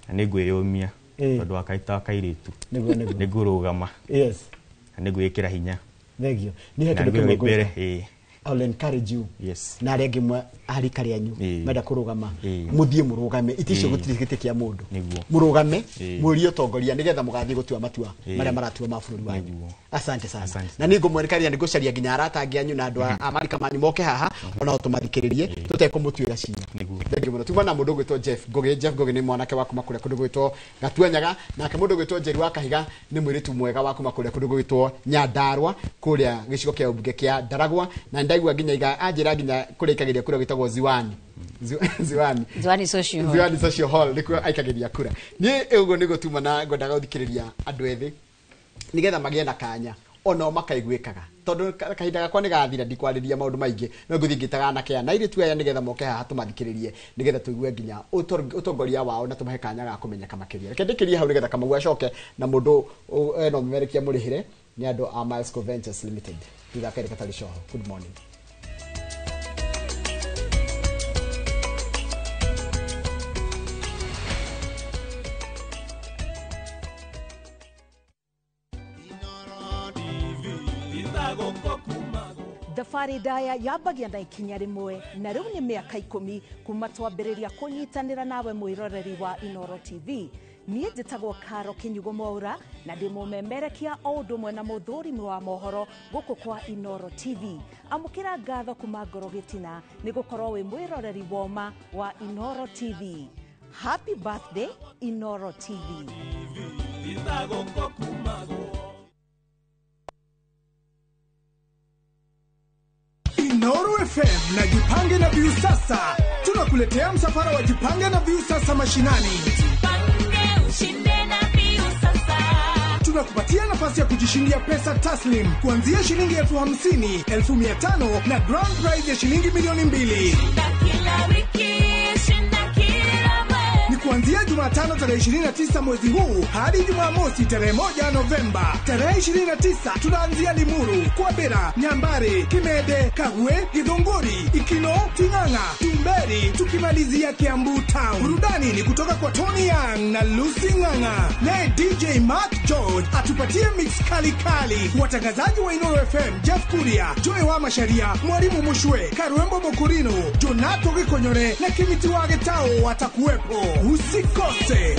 na nĩ ngwĩyũmia tondũ wa kaita wa kairĩtu. Nĩguo. Nĩ ngũrũgama na nĩ ngwĩkĩra hinya. Thank you. Nĩ he Na kĩndũ kĩmwe ngwĩrwo mbere ngwĩka. I'll encourage you na arĩa angĩ a rika rĩanyu menda kũrũgama, mũthiĩ mũrũgame itĩ icio. Gũtirĩ gĩtĩ kĩa mũndũ. Mũrũgame, mũrie ũtongoria nĩgetha mũgathiĩ gũtua matua marĩa maratua ma bũrũri wanyu. Asante sana. Na nĩ ngũmwerekeria, nĩ ngũcaria nginya arata angĩ anyu na andũ a marika manyu moke haha ona tũmathikĩrĩrie tũtekũmũtuĩra cira. Thank you mũno. Tuma na mũndũ ũgwĩtwo Jeff Ngugi. Jeff Ngugi nĩ mwanake wa kuma kũrĩa kũndũ gwĩtwo Gatuanyaga, nake mũndũ ũgwĩtwo Njeri wa Kahiga nĩ mũirĩtu mwega wa kuma kũrĩa kũndũ gwĩtwo Nyandarua, kũrĩa gĩcigo kĩa ũmbunge kĩa Ndaragwa, na ndaigua nginya iga anjĩra nginya kũrĩa aikagĩria kura gwĩtagwo Ziwani. Ziwani. Ziwani Social Hall. Ziwani Social Hall nĩkuo aikagĩria kura. Niĩ ũguo nĩguo tuma na ngwendaga gũthikĩrĩria andũ ethĩ nigetha magĩe na kanya. Onao makaiguĩkaga tondũ kahinda gakwa nĩ gathira, ndikwarĩria maũndũ maingĩ, no ngũthiĩ ngĩtaga anake aya na airĩtu aya nĩgetha moke haha tũmathikĩrĩrie, nĩgetha tũigue nginya ũtongoria wao na tũmahe kanya ga kũmenyeka makĩria. Reke ndĩkĩrie hau nĩgetha Kamau acoke na mũndũ ena ũmemerekia mũrĩhĩre nĩ andũ a Milesco Ventures Limited. Thutha kerĩ gatarĩ coho. Good morning. Thabarĩ ndaya yambagia na ikinya rĩmwe, na rĩu nĩ mĩaka 10 kuma twambĩrĩria kũnyitanĩra nawe mwĩroreri wa Inoro TV. Niĩ njĩtagwo Karo Kinyugo Mwaura na ndĩ mũmemerekia o ũndũ ũmwe na mũthũrimi wa mohoro gũkũ kwa Inoro TV. Amũkĩra ngatho kuma ngoro gĩtina nĩ gũkorwo wĩ mwĩroreri woma wa Inoro TV. Happy birthday Inoro TV. Inoro FM na Jipange na Viusasa tunakuletea msafara wa Jipange na Viusasa mashinani. Jipange ushinde na Viusasa. Tunakupatia nafasi ya kujishindia pesa taslim kuanzia shilingi 50,000, 500,000 na grand prize ya shilingi 2,000,000. Shinda kila wiki, shinda kila mwezi. Ni kuanzia Jumatano tarehe 29 mwezi huu hadi Jumamosi tarehe 1 Novemba. Tarehe 29 tunaanzia Limuru, Kwabera, Nyambare, Kimede, Kagwe, Githunguri, Ikino, Ting'ang'a, Tumberi, tukimalizia Kiambu Town. Burudani ni kutoka kwa Tony Young na Lucy Ng'ang'a. Naye DJ Mark George atupatie mix kali kali. Watangazaji wa Inoro FM Jeff Kuria, Joy wa Masharia, Mwalimu Mushwe, Karuembo Mokurino, Jonato Gikonyore na Kimiti wa Getao watakuwepo. Usikose.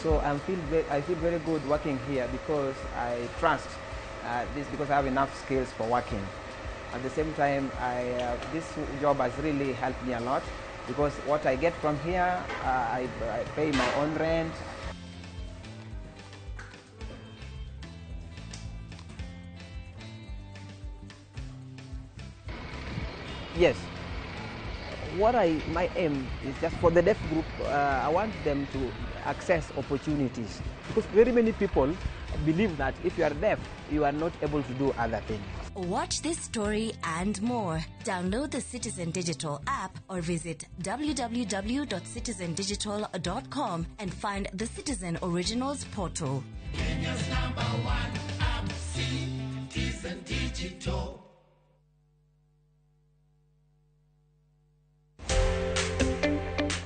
So I feel very good working here because I trust this, because I have enough skills for working. At the same time, this job has really helped me a lot because what I get from here, I pay my own rent. Yes. My aim is just for the deaf group, I want them to access opportunities because very many people believe that if you are deaf, you are not able to do other things. Watch this story and more. Download the Citizen Digital app or visit www.citizendigital.com and find the Citizen Originals portal. Kenya's #1 app, Citizen Digital.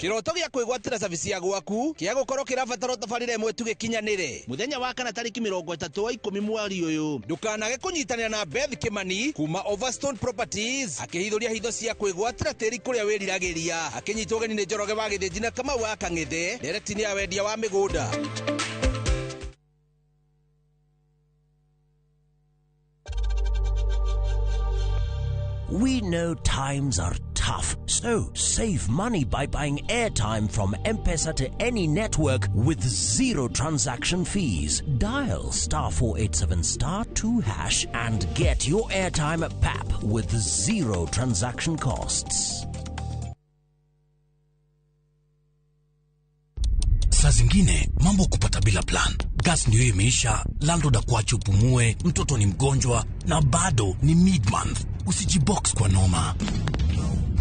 Kiroto gĩa kwĩgwatĩra cabici ya gwaku kĩa gũkorwo kĩrabatara tabarĩra ĩmwe tu gĩkinyanĩre mũthenya wa kana tarĩki 30 wa 10 mweri ũyũ. Ndũkanage kũnyitanĩra na Beth Kimani kuma Overstone Properties akĩhithũria hitho cia kwĩgwatĩra tĩri kũrĩa wĩriragĩria, akĩnyitwo ũgeni nĩ Njoroge wa Gĩthĩnji na Kamau wa Kang'ethe ndereti-inĩ ya wendia wa mĩgũnda. We know times are tough, so save money by buying airtime from M-Pesa to any network with zero transaction fees. Dial *487*2# and get your airtime at PAP with zero transaction costs. Saa zingine mambo kupata bila plan. Gas ndio imeisha, landlord akuache upumue, mtoto ni mgonjwa na bado ni mid-month. Usijibox kwa noma.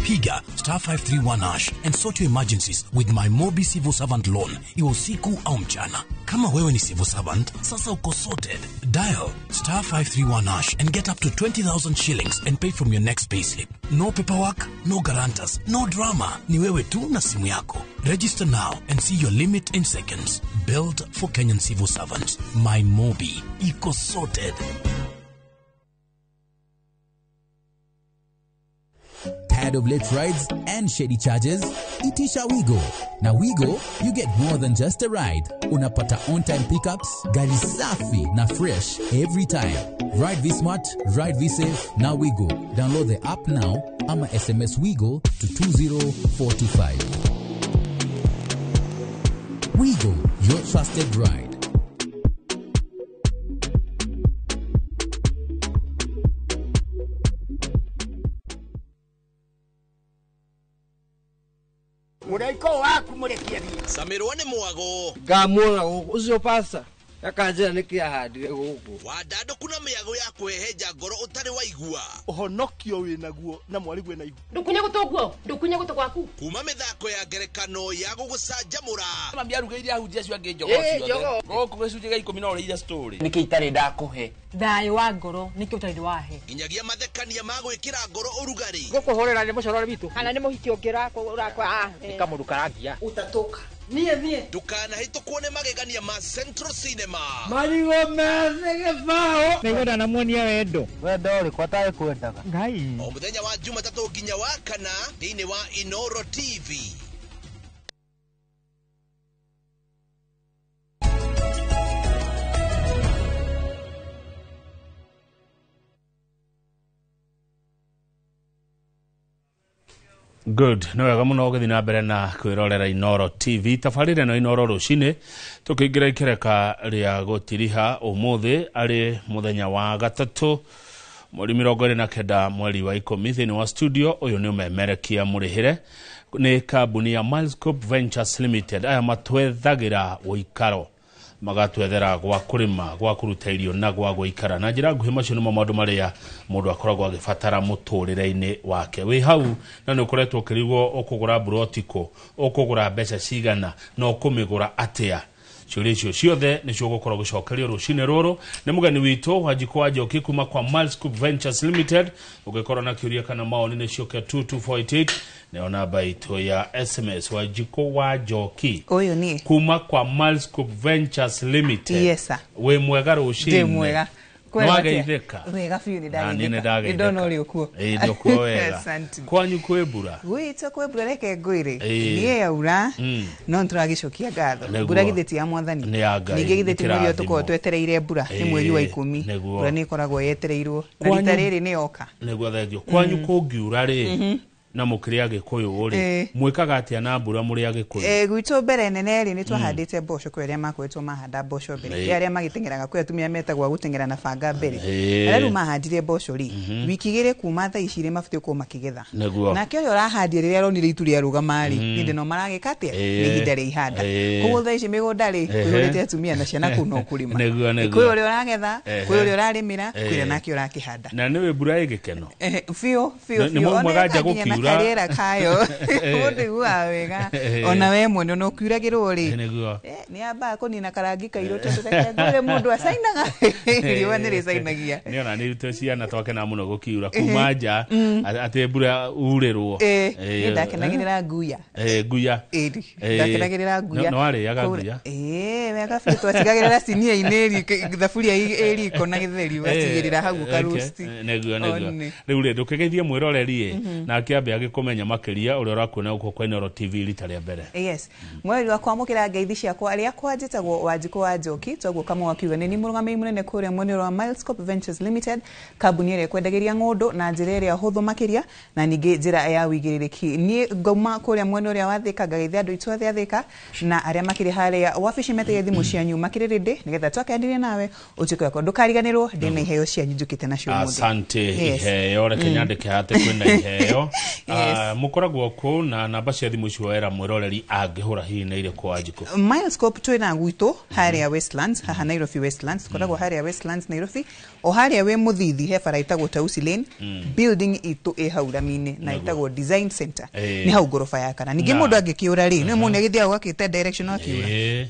Piga *531# and sort your emergencies with my Mobi Civil Servant Loan. Iwe usiku au mchana. Kama wewe ni civil servant, sasa uko sorted. Dial *531# and get up to 20,000 shillings and pay from your next payslip. No paperwork, no guarantors, no drama. Ni wewe tu na simu yako. Register now and see your limit in seconds. Built for Kenyan civil servants. My Mobi. Iko sorted. Tired of late rides and shady charges? Itisha Wigo. Na Wigo, you get more than just a ride. Unapata on-time pickups, gari safi na fresh every time. Ride V-Smart, ride V-Safe, na Wigo. Download the app now ama SMS Wigo to 20425. Wigo, your trusted ride. Mũraika ũyũ waku mũrekie thiĩ. Camirwo nĩ mwago. Ngamuona gũkũ ũcio pasta akanjĩra nĩkĩ ahandire gũkũ. Wandandũku na mĩago ya kũhehenja ngoro ũtarĩ waigua. Ũhonokio wĩnaguo na mwarigwe na ihu. Ndũkunye gũtũ guo, ndũkunye gũtũ gwaku. Kuma mĩthako ya ngerekano ya gũgũcanjamũra. Mami arugĩire ahunjia acio angĩ njogoo ciothe. Gũkũ gĩcunjĩ gĩa 10 no ũrĩire story. Nĩkĩ itarĩ ndakũhe? Thayũ wa ngoro nĩkĩ ũtarĩ wahe? Nginyagia mathekania ma gwĩkĩra ngoro ũrugarĩ. Gũkũhũrĩra nĩ mũcorore witũ. Kana nĩ mũhiki ũngĩ ũrakwa. Nĩ kamũndũ karangia. Ũtatũka. Niĩ niĩ. Ndũkanahĩtũkwo nĩ magegania ma Central Cinema. Marigũ methĩ gĩbaũ. Nĩngwenda namuonia wendo. Wendo ũrĩkũ atarĩ kwendaga? Ngai. O mũthenya wa Jumatatũ nginya wa kana thĩinĩ wa Inoro TV. Good, nĩ wega mũno ũgĩthiĩ na mbere na kwĩrorera Inoro TV tabarĩra ĩno Inoro rũcinĩ tũkĩingĩra ikereka rĩa gũtiriha ũmũthĩ arĩ mũthenya wa gatatũ mweri 29 mweri wa 10 thĩinĩ wa studio ũyũ nĩ ũmemerekia mũrĩhĩre nĩ kambuni ya Milescope Ventures Limited. Aya matwethagĩra ũikaro, magatwethera gwa kũrĩma, gwa kũruta irio na gwa gũikara. Na njĩra nguhĩ macio nĩmo maũndũ marĩa mũndũ akoragwo agĩbatara mũtũrĩre-inĩ wake. Wĩ hau na nĩ ũkoretwo ũkĩrigwo ũkũgũra mburoti kũ, ũkũgũra mbeca cigana na ũkũmĩgũra atĩa. Ciũria icio ciothe nĩcio ũgũkorwo ũgĩcokerio rũcinĩ rũrũ nĩ mũgeni witũ Wanjikũ wa Njoki kuma kwa Milescope Ventures Limited. Ũngĩkorwo na kĩũria kana maoni nĩ ciũke 22488 nĩyo namba itũ ya SMS. Wanjikũ wa Njoki ũyũ niĩ kuma kwa Milescope Ventures Limited. Yes sir. Wĩ mwega rũcinĩ? Ndĩ mwega. Nĩwageithĩka? Wega biũ, nĩ Na niĩ ndageithĩka. nĩndageithĩka. Nĩndona ũrĩ ũkuo. Ĩĩ ndĩ ũkuo wega. Asante. Kwanyu kwĩ mbura? Gwitũ kwĩ mbura, reke ngwĩre. Ĩĩ. Niĩ yaura no nĩtũragĩcokia ngatho. Nĩguo. Mbura githĩ ti ya mwathani. Nĩ ya Ngai. Ningĩ githĩ ti mweri ũyũ Nĩ tũkoragwo kĩrathimo. twetereire mbura, nĩ mweri wa Ĩĩ, 10. nĩguo. Mbura nĩ ĩkoragwo yetereirwo. Na Kwanyu- rita rĩrĩ nĩ yoka. Nĩguo, thengio. Kwanyu kũngiura rĩ na mũkĩrĩ Agĩkũyũ rĩ, mwĩkaga atĩa na mbura mũrĩ Agĩkũyũ? Gwitũ mbere nene rĩ, nĩ twahandĩte mboco kwĩ arĩa makoretwo mahanda mboco mbere. Kwĩ arĩa magĩteng'eraga, kwĩ atumia metagwo a gũteng'era na banga mbere. Arĩa rĩu mahandire mboco rĩ, wiki igĩrĩ kuma thaa ici rĩ, mabatiĩ gũkorwo makĩgetha. Nĩguo. Nake ũrĩa ũrahandire rĩrĩa aronire itu rĩarũgama rĩ, hĩndĩ ĩno maragĩka atĩa? Nĩ ihinda rĩa ihanda. Koguo thaa ici mĩgũnda rĩ, kũihũrĩte atumia na ciana kũu no kũrĩma. Nĩguo, nĩguo. Kwĩ ũrĩa ũragetha, kwĩ ũrĩa ũrarĩmĩra, kwĩ ũrĩa nake ũrakĩhanda. Na nĩwĩ mbura ĩ gĩkeno? Biũ biũ Nĩ biũ. Ona maumaga nja ĩka nginya na gũkiura. karĩera kayo. Mũndũ aiguaga wega. Ona we mwene ona ũkiuragĩrwo rĩ, Nĩguo. nĩ ambaga kũnina karangi kairũ tondũ reke ngwĩre mũndũ acainaga. Riũa nĩ rĩcainagia. Nĩ ona nĩ ithuĩ ciana twakena mũno gũkiura kuma nja atĩ mbura urĩrwo. Niĩ ndakenagĩrĩra nguya. Nguya. Ĩni, ndakenagĩrĩra nguya. Nĩ warĩaga nguya? Ĩĩ, wega biũ, twatigagĩrĩra cinia-inĩ thaburia ĩ riko na gĩtheri, ũgatigĩrĩra hau ũkarosti. Nĩguo, nĩguo. One. Rĩu rĩ, ndũkĩgeithie mwĩroreri ĩ, nake ambe agĩkũmenya makĩria ũrĩa ũrakuona gũkũ kwa Inooro TV rita rĩa mbere. Yes. Mweri wa kwamũkĩra ngeithi ciakwa arĩa kwa njĩtagwo Wanjikũ wa Njoki, toguo Kamau akiuga nĩ niĩ mũrũgamĩrĩri mũnene kũrĩa mwena wa Milescope Ventures Limited, kambuni ĩrĩa ĩkwendagĩria ng'ũndũ na njĩra ĩrĩa hũthũ makĩria na ningĩ njĩra ya wĩigĩrĩrĩki. Niĩ ngauma kũrĩa mwena ũrĩa wa Thĩka ngageithia andũ aitũ othe a Thĩka na arĩa makĩrĩ harĩa wabici metereire thimũ cianyu makĩrĩ ready nĩgetha twakĩanĩria nawe ũtuĩke wakwa. Ndũkariganĩrwo ndĩna iheo cianyu njũkĩte nacio ũmũthĩ. Asante. Yes. Iheo reke nyandĩke atĩ kwĩna iheo. Yes. Mũkoragwo kũ na namba cia thimũ icio wera mwĩroreri angĩhũra hihi nĩ irĩkũ Wanjikũ? Milescope twĩna gwitũ harĩa Westlands, haha Nairobi Westlands, tũkoragwo harĩa Westlands Nairobi, o harĩa wĩ Mũthithi he bara ĩtagwo Tausi Lane, building itũ ĩ hau rami-inĩ na Nĩguo. ĩtagwo Design Center. Nĩ hau ngoroba ya kana. Ningĩ mũndũ angĩkĩũra rĩ, nĩ mũndũ agĩthiaga ũgakĩte direction akiũra.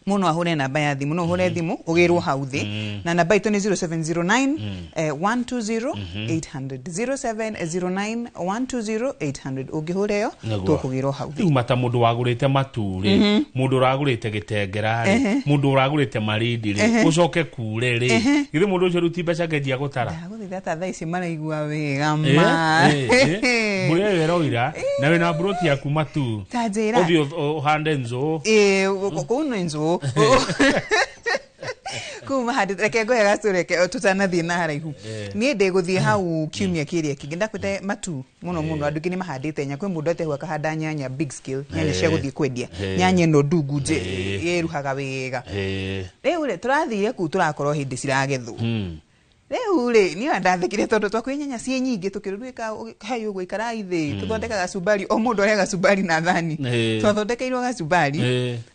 Mũno ahũre namba ya thimũ, no ũhũre thimũ ũgĩrwo hau thĩ, na namba itũ nĩ 0709 120 800, 0709 120 800. Ũngĩhũra ĩyo Nĩguo. tũkũgĩrwo hau thĩ. Rĩu mata mũndũ wagũrĩte matu rĩ, mũndũ ũragũrĩte gĩtengera rĩ, mũndũ ũragũrĩte marindi rĩ, ũcoke kure rĩ, githĩ mũndũ ũcio rĩu ti mbeca ngenjia gũtara? Ndagũthaitha ta thaa ici maraigua wega ma. Mbura ĩyo ĩroira na wĩna mburoti yaku matu, Ta njĩra. ũthiĩ ũhande nzũũ. Ĩĩ, kũu nĩ nzũũ kũu mahandĩte. Reke ngoe gacũreke tũtanathiĩ na haraihu. Niĩ ndĩgũthiĩ hau kiumia kĩrĩa kĩngĩ ndakwĩte matu mũno mũno andũ aingĩ nĩ mahandĩte nyanya. Kwĩ mũndũ atehau akahanda nyanya big scale, nyanya cia gũthiĩ kwendia, nyanya ĩno ndungu ĩruhaga wega. Rĩu rĩ, tũrathire kũu tũrakorwo hĩndĩ ciragethwo. Rĩu rĩ, niĩ ndathekire tondũ twakwĩ nyanya ciĩ nyingĩ, tũkĩrũrwĩka hai ũguo, ikarai thĩ, tũthondeka gacumbari, o mũndũ arĩa gacumbari na thani. Twathondekeirwo gacumbari.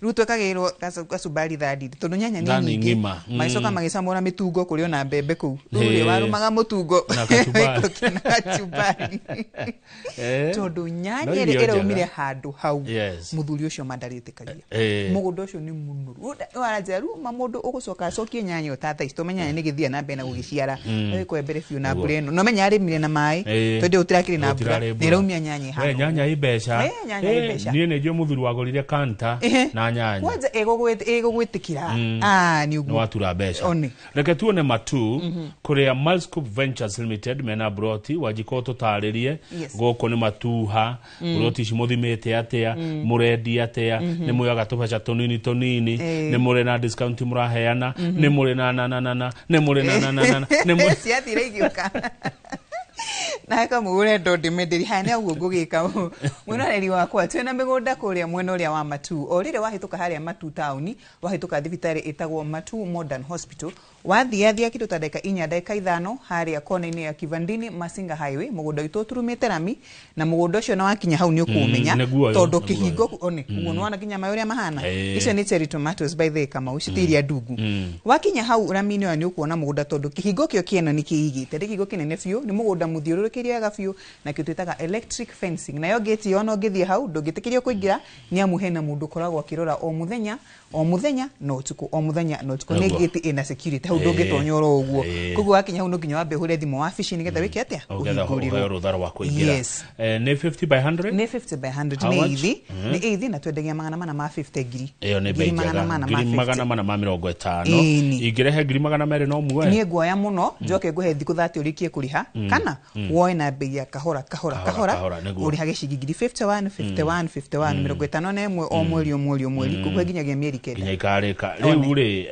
Rĩu twekagĩrwo gacumbari thani tondũ nyanya nĩ Thani nyingĩ. ng'ima. Magĩcoka magĩcamũra mĩtungo kũrĩ ona mbembe kũu. Rĩu rĩ, warũmaga mũtungo Na kachumbari. na kachumbari, tondũ nyanya No ĩrĩa irio ĩraumire njega. handũ hau, mũthuri ũcio mandarĩtĩkagia. Mũgũnda ũcio nĩ mũnoru. Rĩu aranjĩra rĩu ma mũndũ ũgũcoka acokie nyanya ĩyo ta thaa ici, tũmenye nyanya nĩ gĩthiĩ na mbere na gũgĩciara, ĩkwe mbere biũ na mbura ĩno, no menya arĩmire na maĩ, tondũ gũtirakĩrĩ na mbura, Gũtirarĩ nĩ mbura. ĩraumia nyanya We, ĩhana nyanya i mbeca. Nyanya ĩ mbeca. Niĩ nĩ njũĩ mũthuri wagũrire kanta na nyanya. Kwanja ĩgũgwĩtĩkĩra. Ah, nĩ Nĩ ũguo. watura mbeca. One. Reke tuone Matu, kũrĩa Milescope Ventures Limited mena broti. Wanjikũ, tũtarĩrie. Gũkũ nĩ Matuha. Broti ici mũthimĩte atĩa? Mũrendia atĩa? Nĩ muoyaga tũbeca tũnini tũnini? Nĩ mũrĩ na discount mũraheana? Nĩ mũrĩ na na na na na nĩ mũrĩ na na na na na nĩ mũrĩ Ciathire igĩũka na kamũgũre ndo ndĩmenderie haya, nĩ ũguo ngũgĩka. Mwĩroreri wakwa, twĩna mĩgũnda kũrĩa mwena ũrĩa wa Matu. O rĩrĩa wahĩtũka harĩa Matu taũni, wahĩtũka thibitarĩ ĩtagwo Matu Modern Hospital, wathiathia kĩndũ ta ndagĩka 4, ndagĩka 5, harĩa kona-inĩ ya Kivandini Masinga Highway, mũgũnda witũ ũturumĩte rami na mũgũnda ũcio, na wakinya hau nĩ ũkũũmenya, Nĩguo ũyũ, tondũ nĩguo kĩhingo one ũguo nĩwona nginya maĩ ũrĩa mahana. Icio nĩ cherry tomatoes, by the way, Kamau, ici ti iria ndungu. Wakinya hau rami-inĩ ĩyo nĩ ũkuona mũgũnda, tondũ kĩhingo kĩo kĩene nĩ kĩigĩte, nĩ kĩhingo kĩnene biũ, nĩ mũgũnda mũthiũrũrũkĩrie wega biũ na kĩo twĩtaga electric fencing. Nayo gate ĩyo, ona ũngĩthiĩ hau ndũngĩtĩkĩrio kũingĩra, nĩ amu hena mũndũ ũkoragwo akĩrora o mũthenya, o mũthenya na ũtukũ, o mũthenya na ũtukũ. Nĩ gate ĩna security hau, ndũngĩtonya oro ũguo. Koguo wakinya hau no nginya wambe ũhũre thimũ wabici nĩgetha wĩke atĩa? Ũgetha Ũhingũrĩrwo. ũheo rũtha rwa kũingĩra. Nĩ 50 by 100? Nĩ 50 by 100. How Nĩ much? ithi nĩ ithi, na twendagia 450 ngiri. Ĩyo nĩ bei Ngiri magana njega. mana ma Ngiri 50. 450. Ĩni. Ingĩrehe 200,000 no muoe? Niĩ nguoya mũno, njoke ngũhe thikũ 30 ũrĩkie kũrĩha, kana woe na bei ya kahora kahora. Kahora, kahora, kahora, nĩguo. Ũrĩhage ciringi ngiri 51, 51, 51, 51 o mweri, o mweri, o mweri, kũguo nginyagia mĩeri 9. Nginya ikarĩka. Rĩu rĩ,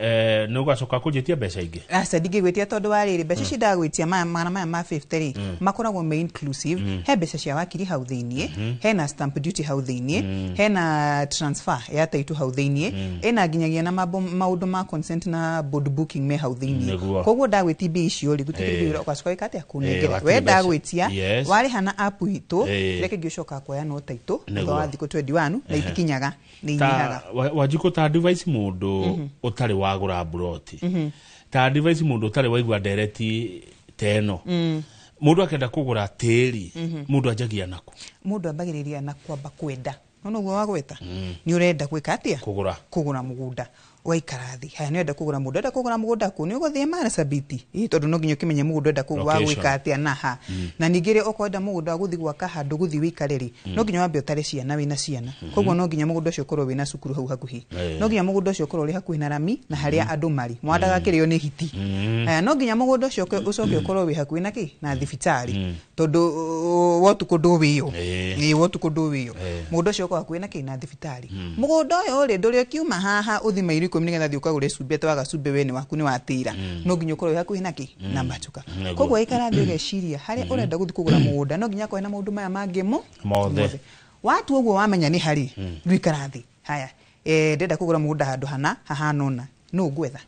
nĩ ũgacoka kũnjĩtia mbeca ingĩ? Aca, ndingĩgwĩtia, tondũ wa rĩrĩ, mbeca ici ndagwĩtia maya magana maya ma 50 rĩ, makoragwo me inclusive. He mbeca cia wakiri hau thĩiniĩ, hena stamp duty hau thĩiniĩ, hena transfer ya title hau thĩiniĩ, ĩna nginyagia na maũndũ ma consent na board booking me hau thĩiniĩ. Koguo ndagwĩtia mbia icio rĩ, gũtikĩrĩ wĩra ũgacoka wĩka atĩa kũnengera. Hatirĩ We mbeca. ndagwĩtia, warĩha na app itũ, kĩrĩa kĩngĩ ũcokaga kuoya no title thutha wa thikũ 21, na itikinyaga, nĩ inyihaga. Ta Wanjikũ, ta advice mũndũ ũtarĩ wagũra mburoti, ta advice mũndũ ũtarĩ waigua ndereti ta ĩno, mũndũ akenda kũgũra tĩri, mũndũ anjagia naku? Mũndũ ambagĩrĩria na kwamba kwenda, nona ũguo wagweta, nĩ ũrenda gwĩka atĩa? Kũgũra. Kũgũra mũgũnda. Ũgaikara thĩ, haya, nĩ ũrenda kũgũra mũgũnda, ũrenda kũgũra mũgũnda kũ? Nĩ ũgũthiĩ Marsabit? Ĩ, tondũ no nginya ũkĩmenye mũgũnda ũrenda kũ wa Location. gwĩka atĩa na ha. Na ningĩ rĩ, okorwo ũrenda mũgũnda wa gũthiĩ gwaka handũ gũthiĩ wĩikare rĩ, no nginya wambe ũtare ciana, wĩna ciana, koguo no nginya mũgũnda ũcio ũkorwo wĩna cukuru hau hakuhĩ. No nginya mũgũnda ũcio ũkorwo ũrĩ hakuhĩ na rami na harĩa andũ marĩ, mwana ndagakĩrĩo nĩ hiti. Haya, no nginya mũgũnda ũcio ũcoke ũkorwo wĩ hakuhĩ na kĩ, na thibitarĩ, tondũ wotukũ ndũwĩyo. Ĩ, wotukũ ndũwĩyo. Mũgũnda ũcio ũkorwo hakuhĩ na kĩ, na thibitarĩ. Mũgũnda ũyũ rĩ, ndũrĩ ũkiuma haha ũthi mairi 10 nĩgetha thiĩ ũkagũre cumbĩ, atĩ waga cumbĩ we nĩ waku nĩ watĩra. No nginya ũkorwo wĩ hakuhĩ na kĩ, na matuka. Koguo waikara thĩ ũgeciria harĩa ũrenda gũthiĩ kũgũra mũgũnda, no nginya akorwo na maũndũ maya mangĩ mo Mothe. Watua ũguo, wamenya nĩ harĩ, rĩu ikara thĩ, haya, ndĩrenda kũgũra mũgũnda handũ hana hahana ũna, nũ ngwetha,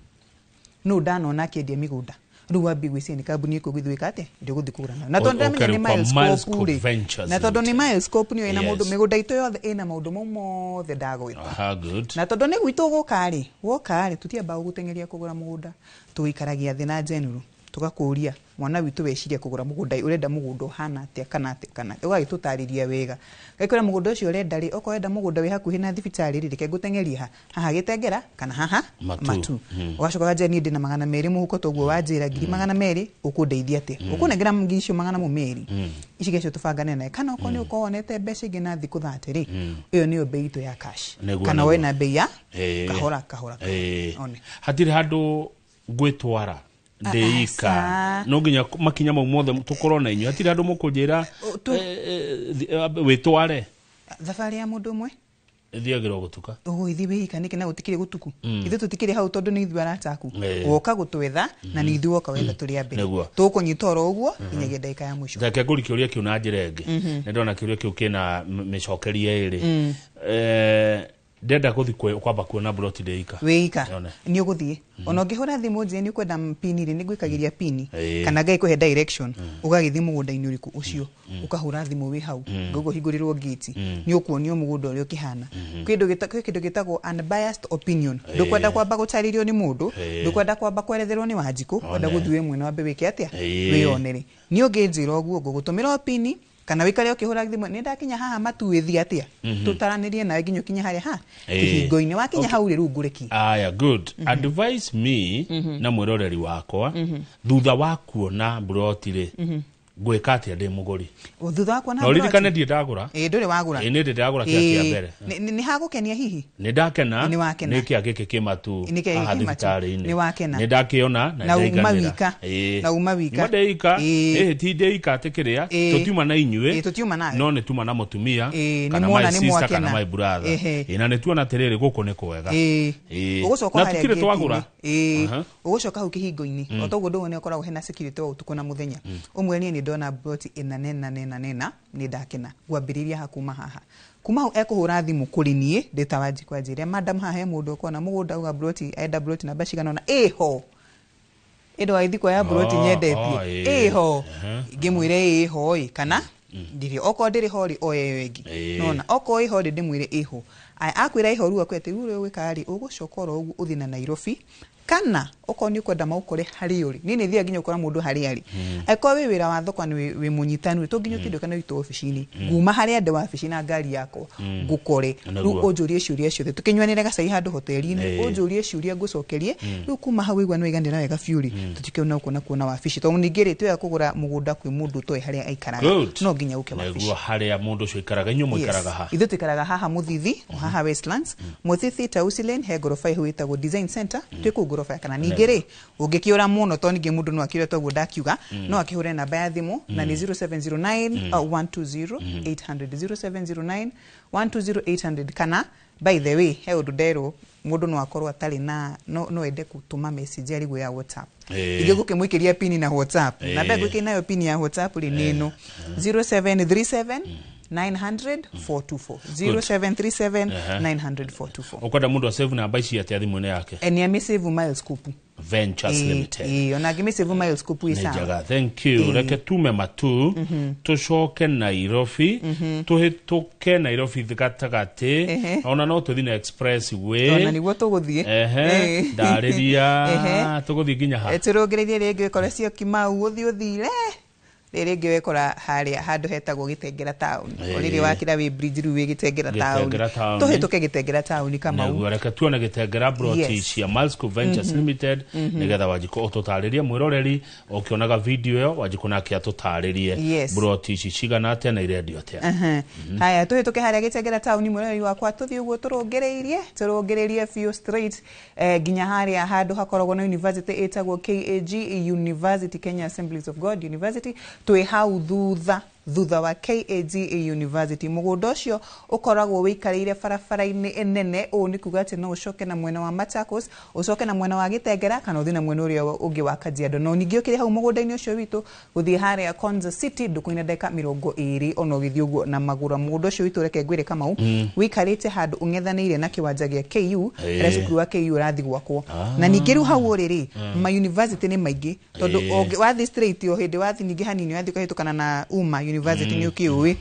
nũ ndanona akĩendia mĩgũnda? Rĩu wambie gwĩciria nĩ kambuni ĩkũ ũgũthiĩ gwĩka atĩa, ĩrĩa ũgũthiĩ kũgũra nayo. Na tondũ ndĩramenya Ũkĩrĩ nĩ kwa Milescope Milescope rĩ, Ventures na tondũ nĩ Limited. Milescope nĩyo ĩna maũndũ, mĩgũnda itũ yothe ĩna maũndũ mau mothe ndagwĩta. Aha, good. Na tondũ nĩ gwitũ gũka rĩ, woka rĩ, tũtiambaga gũteng'eria kũgũra mũgũnda, tũikaragia thĩ na general, tũgakũria, mwana witũ, weciria kũgũra mũgũnda ĩ, ũrenda mũgũnda ũhana atĩa, kana atĩa, kana atĩa? Ũgagĩtũtarĩria wega, gakwĩra mũgũnda ũcio ũrenda rĩ, okorwo ũrenda mũgũnda wĩ hakuhĩ na thibitarĩ rĩ, reke ngũteng'erie ha haha Gĩtengera kana haha Matu. Matu. Ũgacoka ũkanjĩra, niĩ ndĩna 200 mũhuko, toguo wanjĩra 200,000 ũkũndeithia atĩa? Ũkũnengera ngiri icio magana mau merĩ, ici gecio tũbangane naye, kana okorwo nĩ ũkorwo wonete mbeca ingĩ na thikũ 30 rĩ, ĩyo nĩyo bei itũ ya cash, kana woe na bei ya kahora kahora. One. Hatirĩ handũ ngwĩtwara ndĩika? Aca. No nginya makinya mau mothe tũkorwo na inyuĩ? Hatirĩ handũ mũkũnjĩra wĩtware? Thabarĩ ya mũndũ ũmwe Ĩthiagĩrwo gũtuka. Ũgũgĩthiĩ wĩika nĩkĩ na gũtikĩrĩ gũtuku? Ithuĩ tũtikĩrĩ hau tondũ nĩ ithuĩ arata aku. Woka gũtwetha na nĩ ithuĩ woka wetha tũrĩ a mbere. Tũkũnyita oro ũguo nginyagia ndagĩka ya mũico. Reke ngũri kĩũria kĩu na njĩra ĩngĩ. Nĩ ndona kĩũria kĩu kĩna mĩcokerie ĩrĩ. Ndenda gũthiĩ kwamba kuona plot ndĩ ika. Wĩika. Yone. Nĩ ũgũthiĩ ona ũngĩhũra thimũ njĩre nĩ ũkwenda pini rĩ, nĩ ngwĩkagĩria pini Ĩĩ. kana ngai kũhe direction ũgagĩthiĩ mũgũnda-inĩ ũrĩkũ ũcio, ũkahũra thimũ wĩ hau, ngoguo hingũrĩrwo ngĩti, nĩ ũkuonio mũgũnda ũrĩa ũkĩhana. Kwĩ kĩndũ gĩtagwo unbiased opinion. Ndũkwenda kwamba gũtarĩrio nĩ mũndũ, ndũkwenda kwamba kweretherwo nĩ Wanjikũ, kwenda One. gũthiĩ wĩ mwene wambe wĩke atĩa, wĩyonere. Niĩ ũngĩnjĩra ũguo ngũgũtũmĩra opini kana wĩikare ũkĩhũra thimũ, nĩ ndakinya haha matuĩthi atĩa, tũtaranĩrie nawe nginya ũkinye harĩa ha kĩhingo-inĩ. Wakinya hau rĩ, rĩu ngũrĩkie. Aya, good. Advise me na mwĩroreri wakwa, thutha wa kuona mburoti rĩ, ngwĩka atĩa ndĩ mũgũri? O, thutha wa kuona Na ũririkane mburoti? ndirĩ ndagũra. Ĩĩ, ndũrĩ wagũra. Ĩĩ, nĩ ndĩ ndagũra kĩa kĩa mbere. Nĩ hagũkenia hihi? Nĩ ndakena. Nĩ wakena. Nĩ kĩa gĩkĩ kĩ matu Nĩ kĩa gĩkĩ haha kĩ matu. thibitarĩ-inĩ. Nĩ wakena. Nĩ ndakĩona na Na uma ndaiganĩra. wika. Ĩĩ. Na uma wika. Nyuma ndĩika. Ĩĩ. Ĩĩ, ti ndĩika atĩ kĩrĩa Ĩĩ. tũtiuma na inyuĩ. Ĩĩ, tũtiuma nawe. No nĩ tuma na mũtumia Ĩĩ, nĩ kana muona my nĩ sister mwakena. kana my brother. Ehe. Ĩĩ, na nĩ tuona atĩrĩrĩ gũkũ nĩ kwega. Ĩĩ. Ĩĩ. Ũgũcoka Na harĩa tũtirĩ twagũra. gate-inĩ. Ĩĩ. Aha. Ũgũcoka hau kĩhingo-inĩ, o toguo ndũguo nĩ ũkoragwo hena security wa ũtukũ na mũthenya, ũmwĩre niĩ nĩ ndona plot ĩna nena nena nena, nĩ ndakena, ngwambĩrĩria ha kuma haha. Kuma hau ekũhũra thimũ kũrĩ niĩ ndĩ ta Wanjikũ, anjĩre, "Madam, haha he mũndũ ũkona mũgũnda, auga plot, enda plot namba cigana ũna, ĩho ĩndũ wagĩthiĩ kuoya plot Oh, nyendetie." oh, ĩĩ. Ĩho. Ngĩmwĩre ĩho ĩ kana ndirĩ, okorwo ndĩrĩ ho rĩ, oye ĩyo ĩngĩ. Nona okorwo ĩho rĩ, ndĩmwĩre ĩho. Aya, akwĩra ĩho, rĩu akwĩra atĩ rĩu ũrĩa ũgwĩka rĩ, ũgũcoka oro ũguo ũthiĩ na Nairobi, kana okorwo nĩ ũkwenda maũkore harĩa ũrĩ. Niĩ nĩ thiaga nginya gũkora mũndũ harĩa arĩ. Angĩkorwo wĩ wĩra wa thoko nĩ wĩ mũnyitanu rĩ, tũnginya ũtindĩka na witũ obici-inĩ, nguma harĩa ndĩ wabici na ngari yakwa, ngũkore rĩu, ũnjũrie ciũria ciothe, tũkĩnyuanĩre gacai handũ hoteli-inĩ, ũnjũrie ciũria ngũcokerie. Rĩu kuma hau waigua nĩ waiganĩra wega biũ rĩ, tũtuĩke no kuona kuona wabici, tondũ ningĩ rĩ, tiwega kũgũra mũgũnda kwĩ mũndũ ũtoĩ harĩa aikaraga. Good. No nginya ũke wabici. Nĩguo harĩa mũndũ ũcio aikaraga. Inyuĩ mũikaraga ha? Ithuĩ tũikaraga haha Mũthithi, o haha Westlands, Mũthithi Tausi Lane, he ngoroba ĩho ĩtagwo Design Center, twĩ kũu ngoroba ya kana. Ningĩ rĩ, ũngĩkĩũra mũno, tondũ ningĩ mũndũ no akĩũre toguo ndakiuga, no akĩhũre namba ya thimũ na nĩ 0709 120 800, 0709 120 800. Kana by the way, he ũndũ nderwo, mũndũ no akorwo atarĩ na no ende gũtũma message arigwo ya WhatsApp. Ingĩ gũkĩmũikĩria pini na WhatsApp, namba ĩngũikĩria nayo pini ya WhatsApp rĩ, nĩ ĩno: 0737 900 424, 0737 900 424. Ũkwenda mũndũ asave namba ici atĩa thimũ-inĩ yake? Nĩ amĩsave Miles Kupu Ventures Limited. Ĩĩ, ona angĩmĩsave Miles Kupu ĩ Nĩ sawa. njega, thank you. Reke tume matu, tũcoke Nairobi, tũhĩtũke Nairobi gatagatĩ. Ona no tũthiĩ na expressway. Ona nĩguo tũgũthiĩ. Ehe, ndarĩria. Tũgũthiĩ nginya ha? Tũrũngĩrĩrie rĩngĩ wĩkore Syokimau, ũthiĩ ũthire rĩrĩ rĩngĩ wekora harĩa handũ hetagwo Gĩtengera town. O rĩrĩ wakĩra wĩ bridge, rĩu wĩ Gĩtengera town. Gĩtengera town. Tũhĩtũke Gĩtengera town, Kamau. Nĩguo, reke tuone Gĩtengera broti cia Malsco Ventures Limited, nĩgetha Wanjikũ ũtũtarĩrie, mwĩroreri ũkĩonaga video ĩyo, Wanjikũ nake atũtarĩrie broti ici cigana atĩa na irendio atĩa. Haya, tũhĩtũke harĩa Gĩtengera town, mwĩroreri wakwa, tũthiĩ ũguo tũrũngĩrĩirie, tũrũngĩrĩrie biũ straight, nginya harĩa handũ hakoragwo na university ĩtagwo KAG University, Kenya Assemblies of God University. Twĩ hau thutha, thutha wa KAG University. Mũgũnda ũcio ũkoragwo wĩikarĩire barabara-inĩ nene. Ũũ nĩ kuga atĩ no ũcoke na mwena wa Machakos, ũcoke na mwena wa Gĩtengera, kana ũthiĩ na mwena ũrĩa ũngĩ wa Kajiado. No ningĩ ũkĩrĩ hau mũgũnda-inĩ ũcio witũ, gũthiĩ harĩa Konza City ndũkũina ndagĩka 20 ona ũgĩthiĩ ũguo na magũrũ. Mũgũnda ũcio witũ, reke ngwĩre Kamau, wĩikarĩte handũ ũng'ethanĩire na kĩwanja gĩa KU, harĩa cukuru wa KU ũrathiĩ gwakwo. Na ningĩ rĩu hau ũrĩ rĩ, ma university nĩ maingĩ, tondũ wathiĩ straight, o hĩndĩ wathiĩ ningĩ hanini, wathiĩ ũkahĩtũkana na UMA University, nĩ ũkĩũĩ,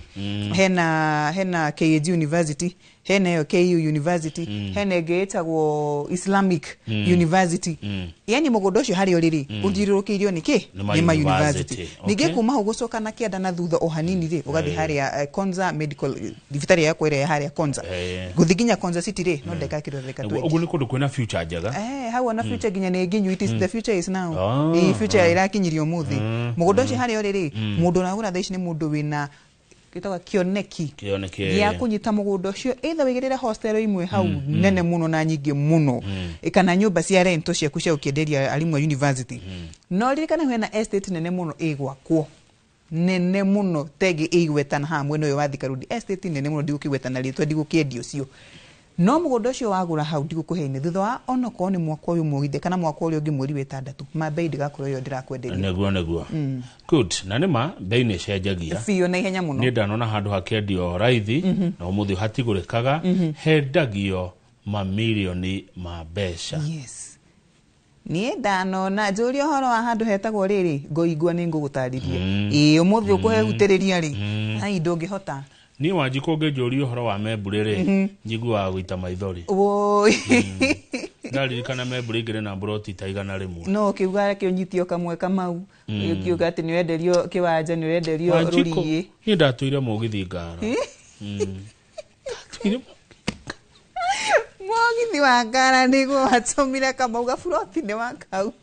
hena KAG University, hena ĩyo KU University, hena ĩngĩ ĩtagwo Islamic University. Yani mũgũnda ũcio harĩa ũrĩ rĩ, ũthiũrũrũkĩirio nĩ kĩ? Nĩ ma Nĩ ma university. university. Ningĩ kuma hau gũcoka na kĩanda na thutha o hanini rĩ, ũgathiĩ harĩa Konza Medical, thibitarĩ yakwa ĩrĩa ya harĩa Konza. Gũthiĩ nginya Konza City rĩ, no ndagĩka kĩndũ ndagĩka Nĩguo, 20. ũguo nĩ kũndũ kwĩna future njega. Hau ona future nginya nĩ nginyu. It is the future is now. Ĩ, future ĩrakinyirio ũmũthĩ. Mũgũnda ũcio harĩa ũrĩ rĩ, mũndũ ũragũra thaa ici nĩ mũndũ wĩna gĩtagwo kĩoneki Kĩoneki. gĩa kũnyita mũgũnda ũcio, either wĩigĩrĩre hostel imwe hau nene mũno na nyingĩ mũno, kana nyũmba cia rento ciaku cia gũkĩenderia arimũ a university. No ririkana hena estate nene mũno ĩgwakwo, nene mũno tenge ĩigwetana haha mwena ũyũ wa Thika Road, estate nene mũno, ndigũkĩgwetana rĩtwa, ndigũkĩendia ũcio. No mũgũnda ũcio wagũra hau ndigũkũhe-inĩ thutha wa onokorwo nĩ mwaka ũyũ ũmwe kana mwaka ũrĩa ũngĩ mweri wa ĩtandatũ, ma bei ndĩgakorwo ĩyo ndĩrakwenderia. Nĩguo. Good. Na nĩma bei nĩ ĩcenjagia biũ na ihenya mũno. Niĩ ndanona handũ hakĩendio raithi na ũmũthĩ hatigũrĩkaga, hendagio mamirioni ma mbeca. Yes. Niĩ ndanona njũrie ũhoro wa handũ hetagwo rĩrĩ ngoigua nĩ ngũgũtarĩria. Ĩĩ ũmũthĩ ũkũhehutĩrĩria rĩ, ai ndũngĩhota. Niĩ Wanjikũ ũngĩnjũria ũhoro wa membũrĩ rĩ, njiguaga gũita maithori. Woi. Ndaririkana membũrĩ ingĩrĩ na mburoti ta 100. No ũkiuga reke ũnyitio kamwe kamau, ũkiuga atĩ nĩ ũrenderio kĩwanja, nĩ ũrenderio Wanjikũ, rũriĩ. niĩ ndatũire mũgithi ngara. Mũgithi wa ngara nĩguo watũmire kamau gaburoti-inĩ wa kau.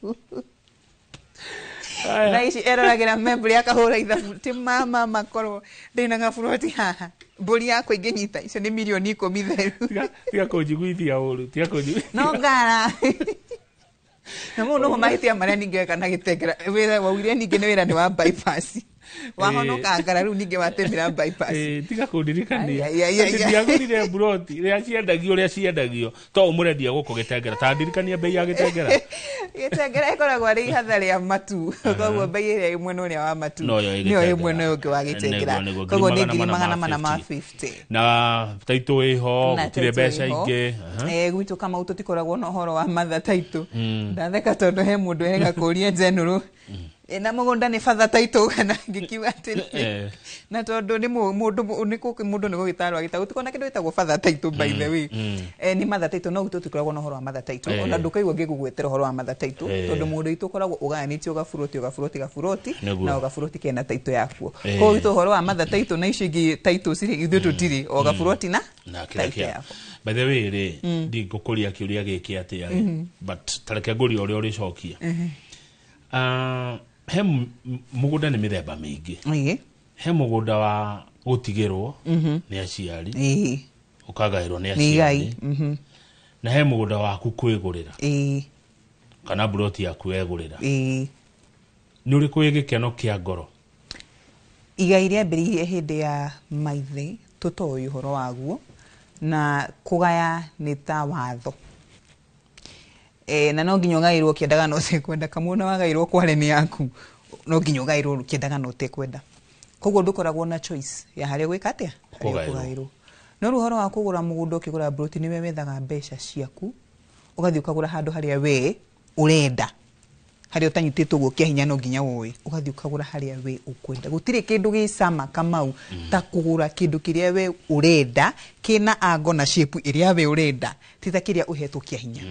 Thaa ici eroragĩra membũrĩ akahũra ithabu ti mama makorwo ndĩna gaburoti haha mbũri yakwa ingĩnyita icio nĩ mirioni 10 theru. Tiga kũnjiguithia ũru, tiga kũnjiguithia. No ngara na mau nomo mahĩtia marĩa ningĩ weka na gĩtengera wĩra waugire ningĩ nĩ wĩra nĩ wa bypass wahonoka ngara rĩu ningĩ watemera bypass. Tiga kũndirikania Ai, ai, ai, atĩ ai. ndiagũrire mburoti rĩrĩa ciendagio ũrĩa ciendagio to ũmũrendia gũkũ Gĩtengera ta ndirikania bei ya Gĩtengera. Gĩtengera ĩkoragwo arĩ ihatha rĩa matu, koguo bei ĩrĩa ĩ mwena ũrĩa wa matu Noyo ĩ nĩyo ĩ Gĩtengera. mwena ũyũ ũngĩ wa Gĩtengera. Nĩguo, Koguo nĩ 450. 450. Na taitũ ĩho Na gũtirĩ taitũ mbeca ĩho. ingĩ. Gwitũ Kamau tũtikoragwo na ũhoro wa matha taitũ. Ndatheka tondũ he mũndũ erega kũria general na mũgũnda nĩ batha taitũ kana ngĩkiuga atĩrĩrĩ na tondũ nĩ mũndũ nĩ mũndũ nĩ gũgĩtarwo agĩtarwo gũtikoragwo na kĩndũ gĩtagwo batha taitũ by the way. Nĩ matha taitũ no gwitũ tũtikoragwo na ũhoro wa matha taitũ ona ndũkaigua ngĩgũgwetera ũhoro wa matha taitũ tondũ mũgũnda witũ ũkoragwo ũgayanĩtio gaburoti gaburoti gaburoti na o gaburoti kena taitũ yakuo. Koguo gwitũ ũhoro wa matha taitũ na icio ingĩ taitũ cirĩ ithuĩ tũtirĩ o gaburoti na na kĩrĩa taitũ kĩa yako. By the way rĩ, ndingũkũria kĩũria gĩkĩ atĩa rĩ, but tareke ngũrie ũrĩa ũrĩcokia. He mũgũnda nĩ mĩthemba mĩingĩ. He mũgũnda wa gũtigĩrwo nĩ aciari, ũkagaĩrwo nĩ Nĩ igai. aciari, na he mũgũnda waku kwĩgũrĩra kana mburoti yaku wegũrĩra. Nĩ ũrĩkũ wĩ gĩkeno kĩa ngoro? Igai rĩambĩrĩirie hĩndĩ ya maithe tũtoĩ ũhoro waguo na kũgaya nĩ ta watho. Na no nginya ũgaĩrwo ũkĩendaga na ũtekwenda kamwe na wagaĩrwo kware nĩ yaku no nginya ũgaĩrwo ũkĩendaga na ũtekwenda. Koguo ndũkoragwo na choice ya harĩa ũgwĩka atĩa? Harĩa Kũgaĩrwo. ũkũgaĩrwo. No rĩu ũhoro wa kũgũra mũgũnda ũkĩgũra mburoti nĩwe wethaga mbeca ciaku ũgathiĩ ũkagũra handũ harĩa we ũrenda harĩa ũtanyitĩtwo ũguo kĩa hinya no nginya woe ũgathiĩ ũkagũra harĩa we ũkwenda. Gũtirĩ kĩndũ gĩ cama Kamau ta kũgũra kĩndũ kĩrĩa we ũrenda kĩna ango na shape ĩrĩa we ũrenda ti ta kĩrĩa ũhetwo kĩa hinya.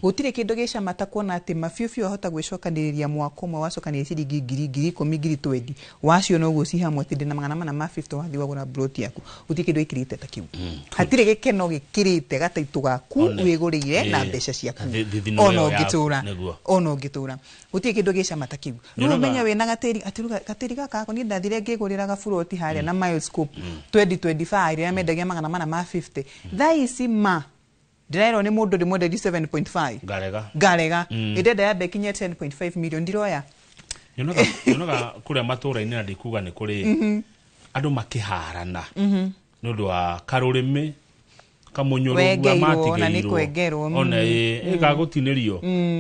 Gũtirĩ kĩndũ gĩ cama ta kuona atĩ mabiũ biũ wahota gwĩcokanĩrĩria mwaka ũmwe wacokanĩrĩria ciringi ngiri ngiri ikũmi ngiri twendi waciona ũguo ci hamwe atĩ ndĩna 450 wathiĩ wagũra mburoti yaku. Gũtirĩ kĩndũ gĩkĩrĩte ta kĩu. Hatirĩ gĩkeno gĩkĩrĩte gataitũ gaku wĩgũrĩire na mbeca ciaku Thithino ona ĩyo yaku, ũngĩtũra nĩguo. ona ũngĩtũra gũtirĩ kĩndũ gĩ cama ta kĩu. Rĩu Nyonaga- ũmenye wĩna gatĩri atĩ rĩu gatĩri gaka niĩ ndathire ngĩgũrĩra gaburoti harĩa na Milescope 2025 rĩrĩa mendagia 450. Thaa ici ma ndĩrerwo nĩ mũndũ ndĩmwenderie 7.5 Ngarega. Ngarega. Ĩndenda yambe ĩkinye 10.5 million ndiroya. Nyonaga kũrĩa matũũra-inĩ na ndikuga nĩ kũrĩ andũ makĩharana nĩ ũndũ wa karũrĩmĩ kamunyũrũgua Wengeirwo, ona nĩ matigĩirwo kwengerwo, ona ĩgagũtinĩrio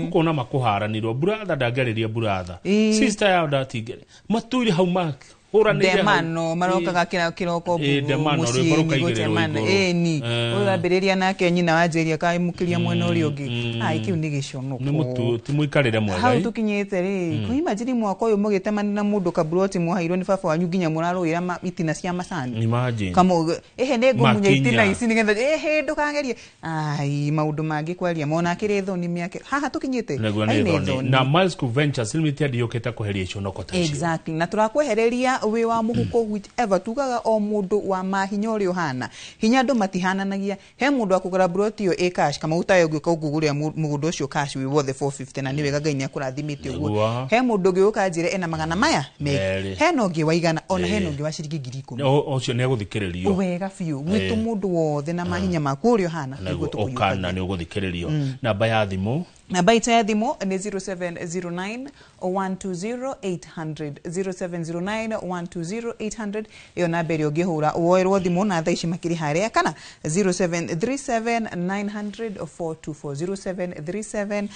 ũkona makũharanirwo buratha ndangĩarĩria buratha sister yao ndatingĩrĩ matũire hau mahũranĩire hau. Ndemano marokaga kĩroko Ndemano, rwĩmbo mũciĩ rũkaigĩrĩrwo gũtemana igũrũ. ĩni ũyũ ambĩrĩria nake nyina wanjĩria kaimũkĩria mwena ũrĩa ũngĩ ai kĩu nĩ gĩconoko nĩ mũtu ti mũikarĩre mwega hau ĩ. tũkinyĩte rĩ kũimagine mwaka ũyũ mũgĩtemania na mũndũ kaburoti mwaheirwo nĩ baba wanyu nginya mũrarũĩra itina cia macani Imagine. Kamau ehe nĩ ngũmunya Makinya. itina ici nĩgetha ehe ndũkagerie ai maũndũ mangĩ kwaria mona akĩrĩ thoni mĩake haha tũkinyĩte Nĩguo Ai, nĩ nĩ thoni na Miles School Ventures Limited yũkĩte kweheria iconoko ta icio. Exactly. Na turakwehereria wĩ wa mũhuko whichever tugaga o mũndũ wa mahinya ũrĩa ũhana hinya andũ matihananagia he mũndũ wa kũgũra broti ĩyo ĩ cash kama ũtayo ũngĩũka ũngũgũrĩra mũgũnda ũcio cash wĩ wothe 450 na nĩ wega Ngai nĩakũrathimĩte ũguo Nĩguo. he mũndũ ũngĩ ũka njĩre ena magana maya Merĩ. merĩ hena ũngĩ wa igana ona hena Ĩĩ. ũngĩ wa ciringi 10,000 Ũcio nĩ egũthikĩrĩrio wega biũ gwitũ Ĩĩ. mũndũ wothe na mahinya maku ũrĩa ũhana nĩguo nĩguo tũkũiyũkagia ũkana nĩ ũgũthikĩrĩrio namba ya thimũ Namba itũ ya thimũ nĩ 0709 120 800, 0709 120 800. Ĩyo namba ĩrĩa ũngĩhũra woerwo thimũ na thaa ici makĩrĩ harĩa, kana 0737 900 424, 0737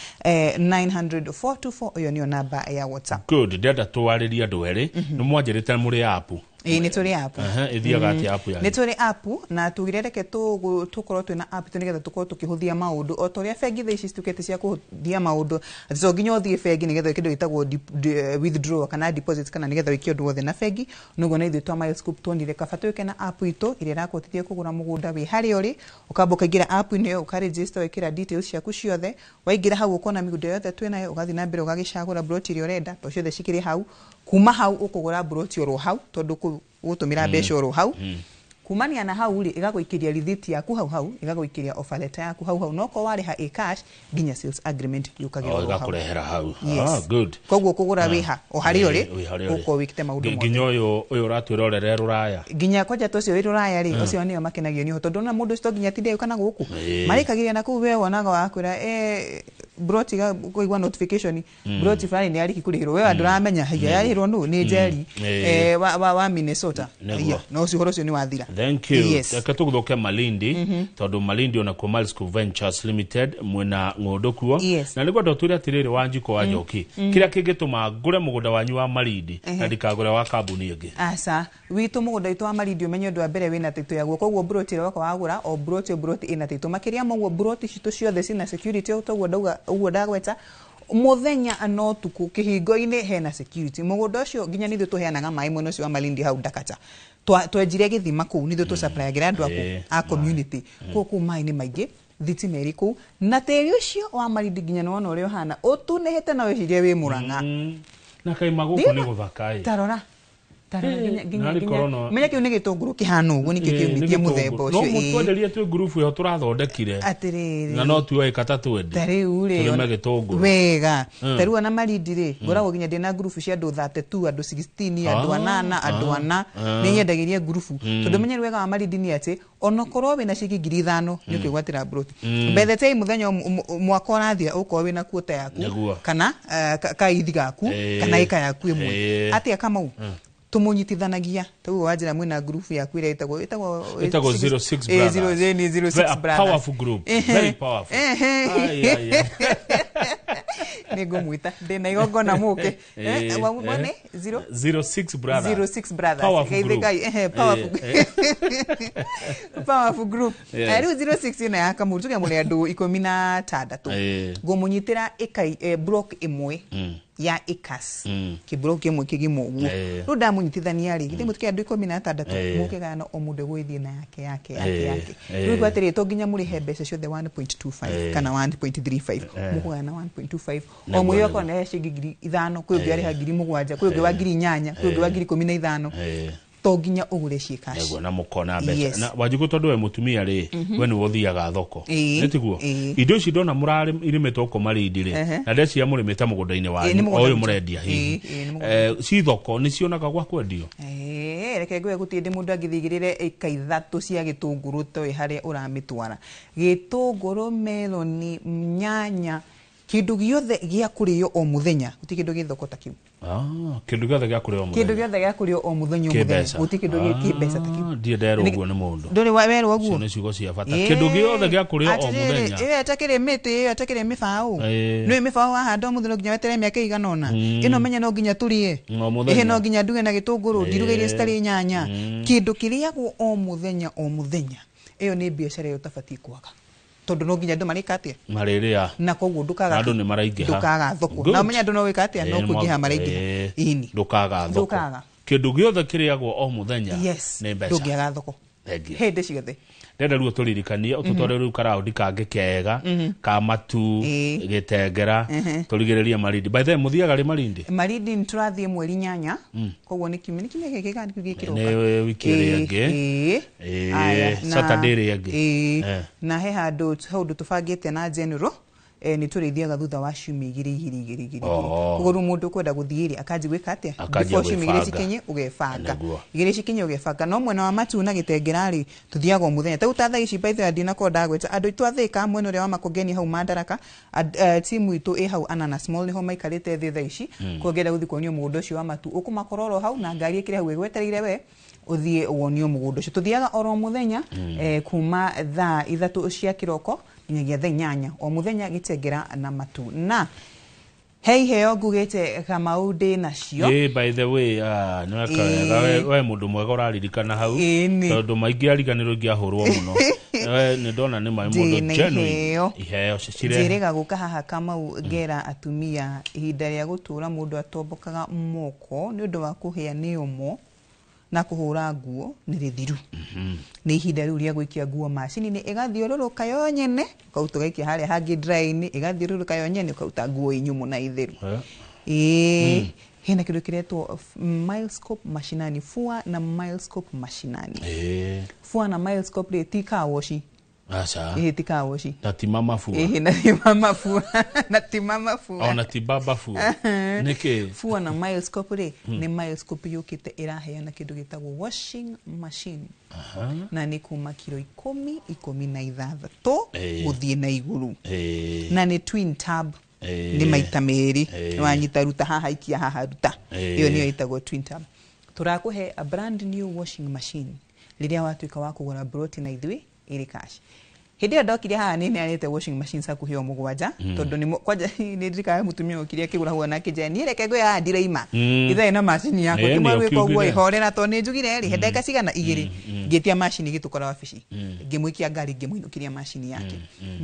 900 424. Ĩyo nĩyo namba ya WhatsApp. Good. Ndĩrenda twarĩrie andũ erĩ. Nĩ mwanjĩrĩte mũrĩ app. Ĩĩ, nĩ tũrĩ app. Aha, ĩthiaga atĩa app yanyu? Nĩ tũrĩ app, na tugire reke tũkorwo twĩna app itũ nĩgetha tũkorwo tũkĩhũthia maũndũ, o ta ũrĩa bengi thaa ici cituĩkĩte cia kũhũthia maũndũ, atĩ to nginya ũthiĩ bengi nĩgetha wĩke kĩndũ gĩtagwo withdraw kana deposit, kana nĩgetha wĩke ũndũ wothe na bengi. Noguo na ithuĩ twa Milescope tuonire kaba twĩke na app itũ ĩrĩa ĩrakũhotithia kũgũra mũgũnda wĩ harĩa ũrĩ. Ũkamba ũkaingĩra app-inĩ ĩyo, ũkaregister, wekĩra details ciaku ciothe. Waingĩra hau ũkona mĩgũnda yothe twĩnayo, ũgathiĩ na mbere ũgagĩcagũra plot ĩrĩa ũrenda, tondũ ciothe cikĩrĩ hau. Kuma hau ũkũgũra plot oro hau, tondũ ũgũtũmĩra mbeca oro hau. Kumania na hau rĩ, ĩgagũikĩria rithiti yaku hau hau, ĩgagũikĩria offer letter yaku hau hau, no korwo warĩha ĩ cash, nginya sales agreement yũkagĩra Oh, oro hau. ĩgakũrehera hau. Yes. Ah, good. Koguo kũgũra wĩha o harĩa ũrĩ, Wĩ harĩa ũrĩ. ũkorwo wĩkĩte maũndũ mothe. Nginya ũyũ ũratwĩrorere rũraya. Nginya kwanja ta ũcio wĩ rũraya rĩ, ũcio nĩo makenagio nĩ ũhoro, tondũ ona mũndũ ũcio to nginya atinde agĩũka na gũkũ. Marĩkagĩria na kũu, we wonaga wakwĩra broti, kũigua notification, broti fulani nĩ yarĩki kũrĩhĩrwo, we ndũramenya haiya yarĩhĩrwo nũ, nĩ Njeri wa Minnesota. Nĩguo. Haiya, na ũcio ũhoro ũcio nĩ wathira. Thank you. Yes. Reke tũgũthũke Malindi, tondũ Malindi onakuo Milescope Ventures Limited mwĩna ng'ũndũ kuo. Yes. Na nĩngwenda ũtwĩre atĩrĩrĩ, Wanjikũ wa Njoki, kĩrĩa kĩngĩtũma ngũre mũgũnda wanyu wa Malindi na ndikagũre wa kambuni ĩngĩ. Aca, witũ mũgũnda witũ wa Malindi, ũmenye ũndũ wa mbere wĩna title yaguo, koguo broti ĩrĩa woka wagũra, o broti o broti ĩna title. Makĩria ma ũguo, broti citũ ciothe cina security, toguo ndauga ũguo ndagweta mũthenya no ũtukũ, kĩhingo-inĩ hena security. Mũgũnda ũcio nginya nĩ ithuĩ tũheanaga maĩ mwena ũcio wa Malindi hau Ndakacha. Twenjire gĩthima kũu, nĩ ithuĩ tũsupplyagĩra andũ aku a community kũu. Kũu maĩ nĩ maingĩ, thitima ĩrĩ kũu, na tĩri ũcio wa Malindi nginya nĩwona ũrĩa ũhana ũtunĩhĩte, na wĩcirie wĩ Mũrang'a. Na kaima gũkũ nĩ gũthaka ĩ. Tarora, tarora, nginya Narĩ nginya korwo menya kĩu nĩ gĩtũngũrũ kĩhana ũguo, nĩkĩo kĩumĩtie mũthemba no ũcio, ĩĩ. mũtwenderie twĩ ngurubu ĩyo tũrathondekire Atĩrĩrĩ, na no tuoe kata twendi ta rĩu rĩ, tũrĩme gĩtũngũrũ. Wega. Ta rĩu ona Malindi rĩ, ngoragwo nginya ndĩna ngurubu cia andũ 32, andũ 16, andũ anana, andũ ana. Nĩ nyendagĩria ngurubu, tondũ menye wega wa Malindi nĩ atĩ onokorwo wĩna ciringi 5,000 nĩ ũkwĩgwatĩra broti. By the time mũthenya mwaka ũrathira, ũkorwo wĩna kuota yaku kana kaithi gaku kana ĩka yaku ĩmwe. Atĩa Kamau, tũmũnyitithanagia taguo wanjĩra mwĩna ngurubu yaku ĩrĩa ĩtagwo Ĩtagwo 06 Brothers. Brothers. Zero, nĩ 06 Very- a Brothers. powerful group. Very powerful. Ai, ai, ai. Nĩ ngũmwĩta ndĩna igongona mũke. Wamwone zero 06 Brothers. 06 Brothers. Powerful Geithĩ group. Ngai, powerful powerful group. Yes. Rĩu 06 ĩno ya Kamuru, tuge mũrĩ andũ 16, ngũmũnyitĩra ĩka block ĩmwe ya acres, kĩblock kĩmwe kĩgima ũguo. Rĩu ndamũnyitithania rĩ, githĩ mũtikĩ andũ 16, mũkĩgayana o mũndũ egũgĩthiĩ na yake yake yake yake. Rĩu igua atĩrĩrĩ, to nginya mũrĩhe mbeca ciothe 1.25 kana 1.35, mũkũgayana 1.25 o mũrĩ, okorwo nĩ ciringi 5,000, kwĩ ũngĩ arĩha 7,000, kwĩ ũngĩ wa 8,000, kwĩ ũngĩ wa 15,000. To nginya ũgũre ciĩ cash. Nĩguo, na mũkona mbeca. Yes. Na Wanjikũ, tondũ we mũtumia rĩ, we nĩwe ũthiaga thoko, Ĩĩ, nĩ tiguo? Ĩĩ. Indo ici ndona mũrarĩmĩte gũkũ Malindi rĩ, na ndeciria mũrĩmĩte mũgũnda-inĩ Ĩĩ, nĩ wanyu mũgũnda o ũyũ witũ. mũrendia hihi. Ĩĩ, ĩĩ, nĩ mũgũnda. Ci thoko nĩ cionaga gwa kwendio? Reke ngwĩre, gũtirĩ ndĩ mũndũ angĩthigĩrĩre ĩka 3 cia gĩtũngũrũ toĩ harĩa ũramĩtwara. Gĩtũngũrũ, meloni, nyanya, kĩndũ gĩothe gĩa kũrĩo o mũthenya, gũtirĩ kĩndũ gĩ thoko ta kĩu. Ah, kĩndũ gĩothe gĩa kũrĩo Kĩndũ mũthenya gĩothe gĩa kũrĩo o mũthenya o Kĩ mũthenya, mbeca. gũtirĩ kĩndũ kĩ mbeca ta kĩu. Ah, ndirĩ nderwo ũguo nĩ mũndũ. Ndũrĩ werwo Icio ũguo? nĩ ciugo cia bata. Kĩndũ gĩothe gĩa kũrĩo o Atĩrĩrĩ, mũthenya. ĩyo ĩtakĩrĩ mĩtĩ, ĩyo ĩtakĩrĩ mĩbaũ. Nĩũĩ mĩbaũ wahanda ũmũthĩ no nginya weterere mĩaka ĩigana ũna. Ĩno menye no nginya tũrĩe. O mũthenya. Ĩhĩ, no nginya nduge na gĩtũngũrũ, ndiruge irio citarĩ nyanya. Kĩndũ kĩrĩagwo o mũthenya o mũthenya, ĩyo nĩ biacara ĩyo ũtabatiĩ kwaga, tondũ no nginya andũ marĩka atĩa? Marĩrĩa. Na koguo ndũkaga Na andũ nĩ maraingĩha. Ndũkaga thoko. Good. Na ũmenye andũ no gwĩka atĩa? No kũingĩha maraingĩha. Ĩni. Ndũkaga thoko. Ndũkaga. Kĩndũ gĩothe kĩrĩagwo o mũthenya Yes. nĩ mbeca. Ndũngĩaga thoko Thengiũ. hĩndĩ ciothe. Ndenda rĩu ũtũririkanie, ũtũtware rĩu karaũndi kangĩ kega ka Matu, Gĩtengera, tũrigĩrĩrie Malindi. By the way, mũthiaga rĩ Malindi? Malindi nĩ tũrathiĩ mweri 8, koguo nĩ kiumia, nĩ kiumia gĩkĩ kana nĩ kiumia gĩkĩroka? Nĩ wiki ĩrĩa ĩngĩ. Ĩĩ. Aya, Saturday ĩrĩa ĩngĩ. Ĩĩ. Na he handũ he ũndũ tũbangĩte na General. Nĩ tũrĩthiaga thutha wa ciumia igĩrĩ igĩrĩ igĩrĩ igĩrĩ. Oh. Koguo rĩu mũndũ ũkwenda gũthiĩ rĩ, akanji gwĩka atĩa? Akanjia Before ciumia igĩrĩ gwĩbanga. cikinye ũgebanga. Nĩguo. Igĩrĩ cikinye ũgebanga. No mwena wa Matuu na Gĩtengera rĩ, tũthiaga o mũthenya. Ta rĩu ta thaa ici by the way ndinakorwo ndagwĩta andũ aitũ a Thĩka mwena ũrĩa wa Makongeni hau Mandaraka, timu itũ ĩ hau Ananas Mall nĩho maikarĩte thĩ thaa ici. Koguo ũngĩenda gũthiĩ kuonio mũgũnda ũcio wa Matuu, ũkũmakora oro hau na ngari ĩkĩrĩ hau ĩgwetereire we ũthiĩ wonio mũgũnda ũcio. Tũthiaga oro mũthenya, kuma thaa 3 cia kĩroko nginyagia thaa 8 o mũthenya Gĩtengera na Matuu. Na he iheo ngugĩte Kamau ndĩ nacio. Ĩ, by the way, nĩ weka wega. We mũndũ mwega ũraririkana hau. Ĩni. Tondũ maingĩ ariganĩrwo ingĩahũrwo mũno. We nĩ ndona nĩ maĩ mũndũ Ndĩna genuine. iheo. Iheo cirehe. Njĩrĩga gũka haha Kamau ngera atumia ihinda rĩa gũtũra mũndũ atombokaga moko nĩ ũndũ wa kũhĩa nĩ ũmo na kũhũra nguo nĩ rĩthiru. Nĩ ihinda rĩu rĩa gũikia nguo macini-inĩ ĩgathiũrũrũka yo nyene, ũkaruta ũgaikia harĩa hangĩ dry-inĩ, ĩgathiũrũrũka yo nyene ũkaruta nguo ĩ nyũmũ na itheru. Ĩĩ, hena kĩndũ kĩretwo Milescope Mashinani, Fua na Milescope Mashinani. Fua na Milescope rĩ ti car wash. Aca. Ĩĩ, ti car wash. Na ti mama fua. Ĩĩ, na ti mama fua. Na ti mama fua. Ona ti baba fua. Nĩkĩ? Fua na Milescope rĩ, nĩ Milescope yũkĩte ĩraheana kĩndũ gĩtagwo washing machine. Na nĩ kuma kiro 10, 16 gũthiĩ na igũrũ. Na nĩ twin tub. Nĩ maita merĩ. Wanyita ruta haha, ikia haha ruta. Ĩyo nĩyo ĩtagwo twin tub. Tũrakũhe a brand new washing machine rĩrĩa watuĩka wa kũgũra broti na ithuĩ ĩrĩ cash. Hĩndĩ ĩyo ndokire haha nĩ neanĩte washing machines hakuhĩ o 7, tondũ nĩ kwanja nĩ ndirikanaga mũtumia okire akĩgũra hau na akĩnjĩra, niĩ reke ngwĩre haha ndiraima. Ithaa ĩna macini yakwa, Nĩ kĩmwe gwĩka ũguo ũkiugire. ĩhorera tondũ nĩ njugire rĩ, he ndagĩka cigana 2, ngĩtia macini gĩtũkora wabici. Ngĩmũikia ngari ngĩmũinũkĩria macini yake.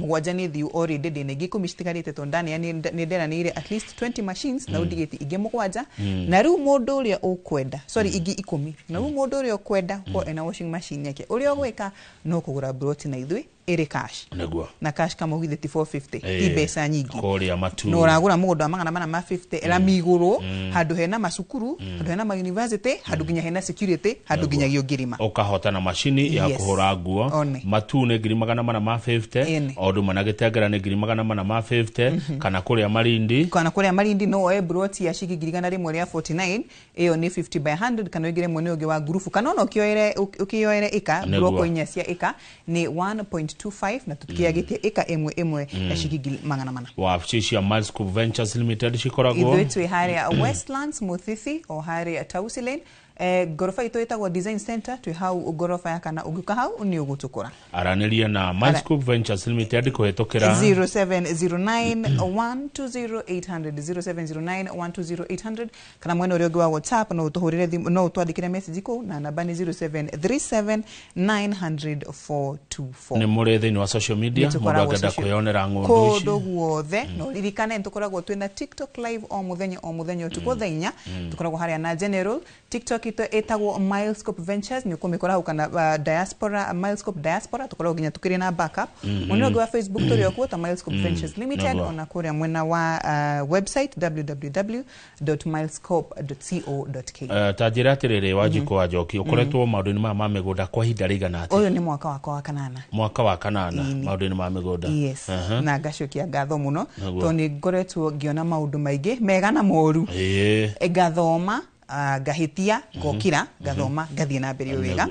7 nĩ thiu already ndĩna ingĩ 10 citigarĩte tondũ nĩ nderanĩire at least 20 machines na ndigĩtie ingĩ 7. Na rĩu mũndũ ũrĩa ũkwenda, sorry, ingĩ 10. Na rĩu mũndũ ũrĩa ũkwenda ko ena washing machine yake, ũrĩa ũgwĩka no kũgũra broti na ithuĩ ĩrĩ cash. Nĩguo. Na cash kama ũgithĩ ti 450, ti mbeca nyingĩ. Kũrĩa Matuu. No ũragũra mũgũnda wa 450 rami igũrũ, handũ hena macukuru, handũ hena ma university, handũ nginya hena security, handũ nginyagia ũngĩrĩma. Ũkahota na macini ya kũhũra nguo. One. Matuu nĩ 450,000, Ĩni. o ũndũ ũmwe na Gĩtengera nĩ 450,000, kana kũrĩa Malindi. Kana kũrĩa Malindi no woe broti ya ciringi 149, ĩyo nĩ 50 by 100, kana ũingĩre mwena ũngĩ wa ngurubu, kana ona ũkĩoere ĩka, bloko 4 cia ĩka nĩ 1.25, na tũtikĩagĩtie ĩka ĩmwe ĩmwe ya ciringi 400. Wabici cia Milescope Ventures Limited cikoragwo Ithuĩ twĩ harĩa Westlands Muthithi, o harĩa Tausi Lane. Ngoroba itũ ĩtagwo Design Center, twĩ hau ngoroba ya kana, ũngĩũka hau nĩ ũgũtũkora. Aranĩria na Milescope Ventures Limited kũhĩtũkĩra 0709 120 800, 0709 120 800, kana mwena ũrĩa ũngĩ wa WhatsApp no ũtũhũrĩre thimũ, no ũtwandĩkĩre message kũu na namba nĩ 0737 900 424. Nĩ mũrĩ thĩinĩ wa social media, Nĩ mũndũ tũkoragwo angĩenda kwĩyonera ng'ũndũ ici. kũndũ guothe. Na ũririkane nĩ tũkoragwo twĩna TikTok live o mũthenya o mũthenya ũtukũ thaa 4, tũkoragwo harĩa na General. TikTok itũ ĩtagwo Milescope Ventures, nĩ ũkũmĩkora hau, kana Diaspora, Milescope Diaspora, tũkoragwo nginya tũkĩrĩ na backup. Mwena ũngĩ wa Facebook tũrĩ o kuo ta Milescope Ventures Limited, ona kũrĩa mwena wa website www.milescope.co.ke. Ta njĩra atĩrĩrĩ, Wanjikũ wa Njoki, ũkoretwo maũndũ-inĩ maya ma mĩgũnda kwa ihinda rĩigana atĩa? Ũyũ nĩ mwaka wakwa wa 8. Mwaka wa 8 Ĩni. maũndũ-inĩ ma mĩgũnda. Yes. Na ngacokia ngatho mũno, tondũ nĩ ngoretwo ngĩona maũndũ maingĩ mega na moru. Ngathoma, ngahĩtia, ngokĩra, ngathoma, ngathiĩ na mbere o wega.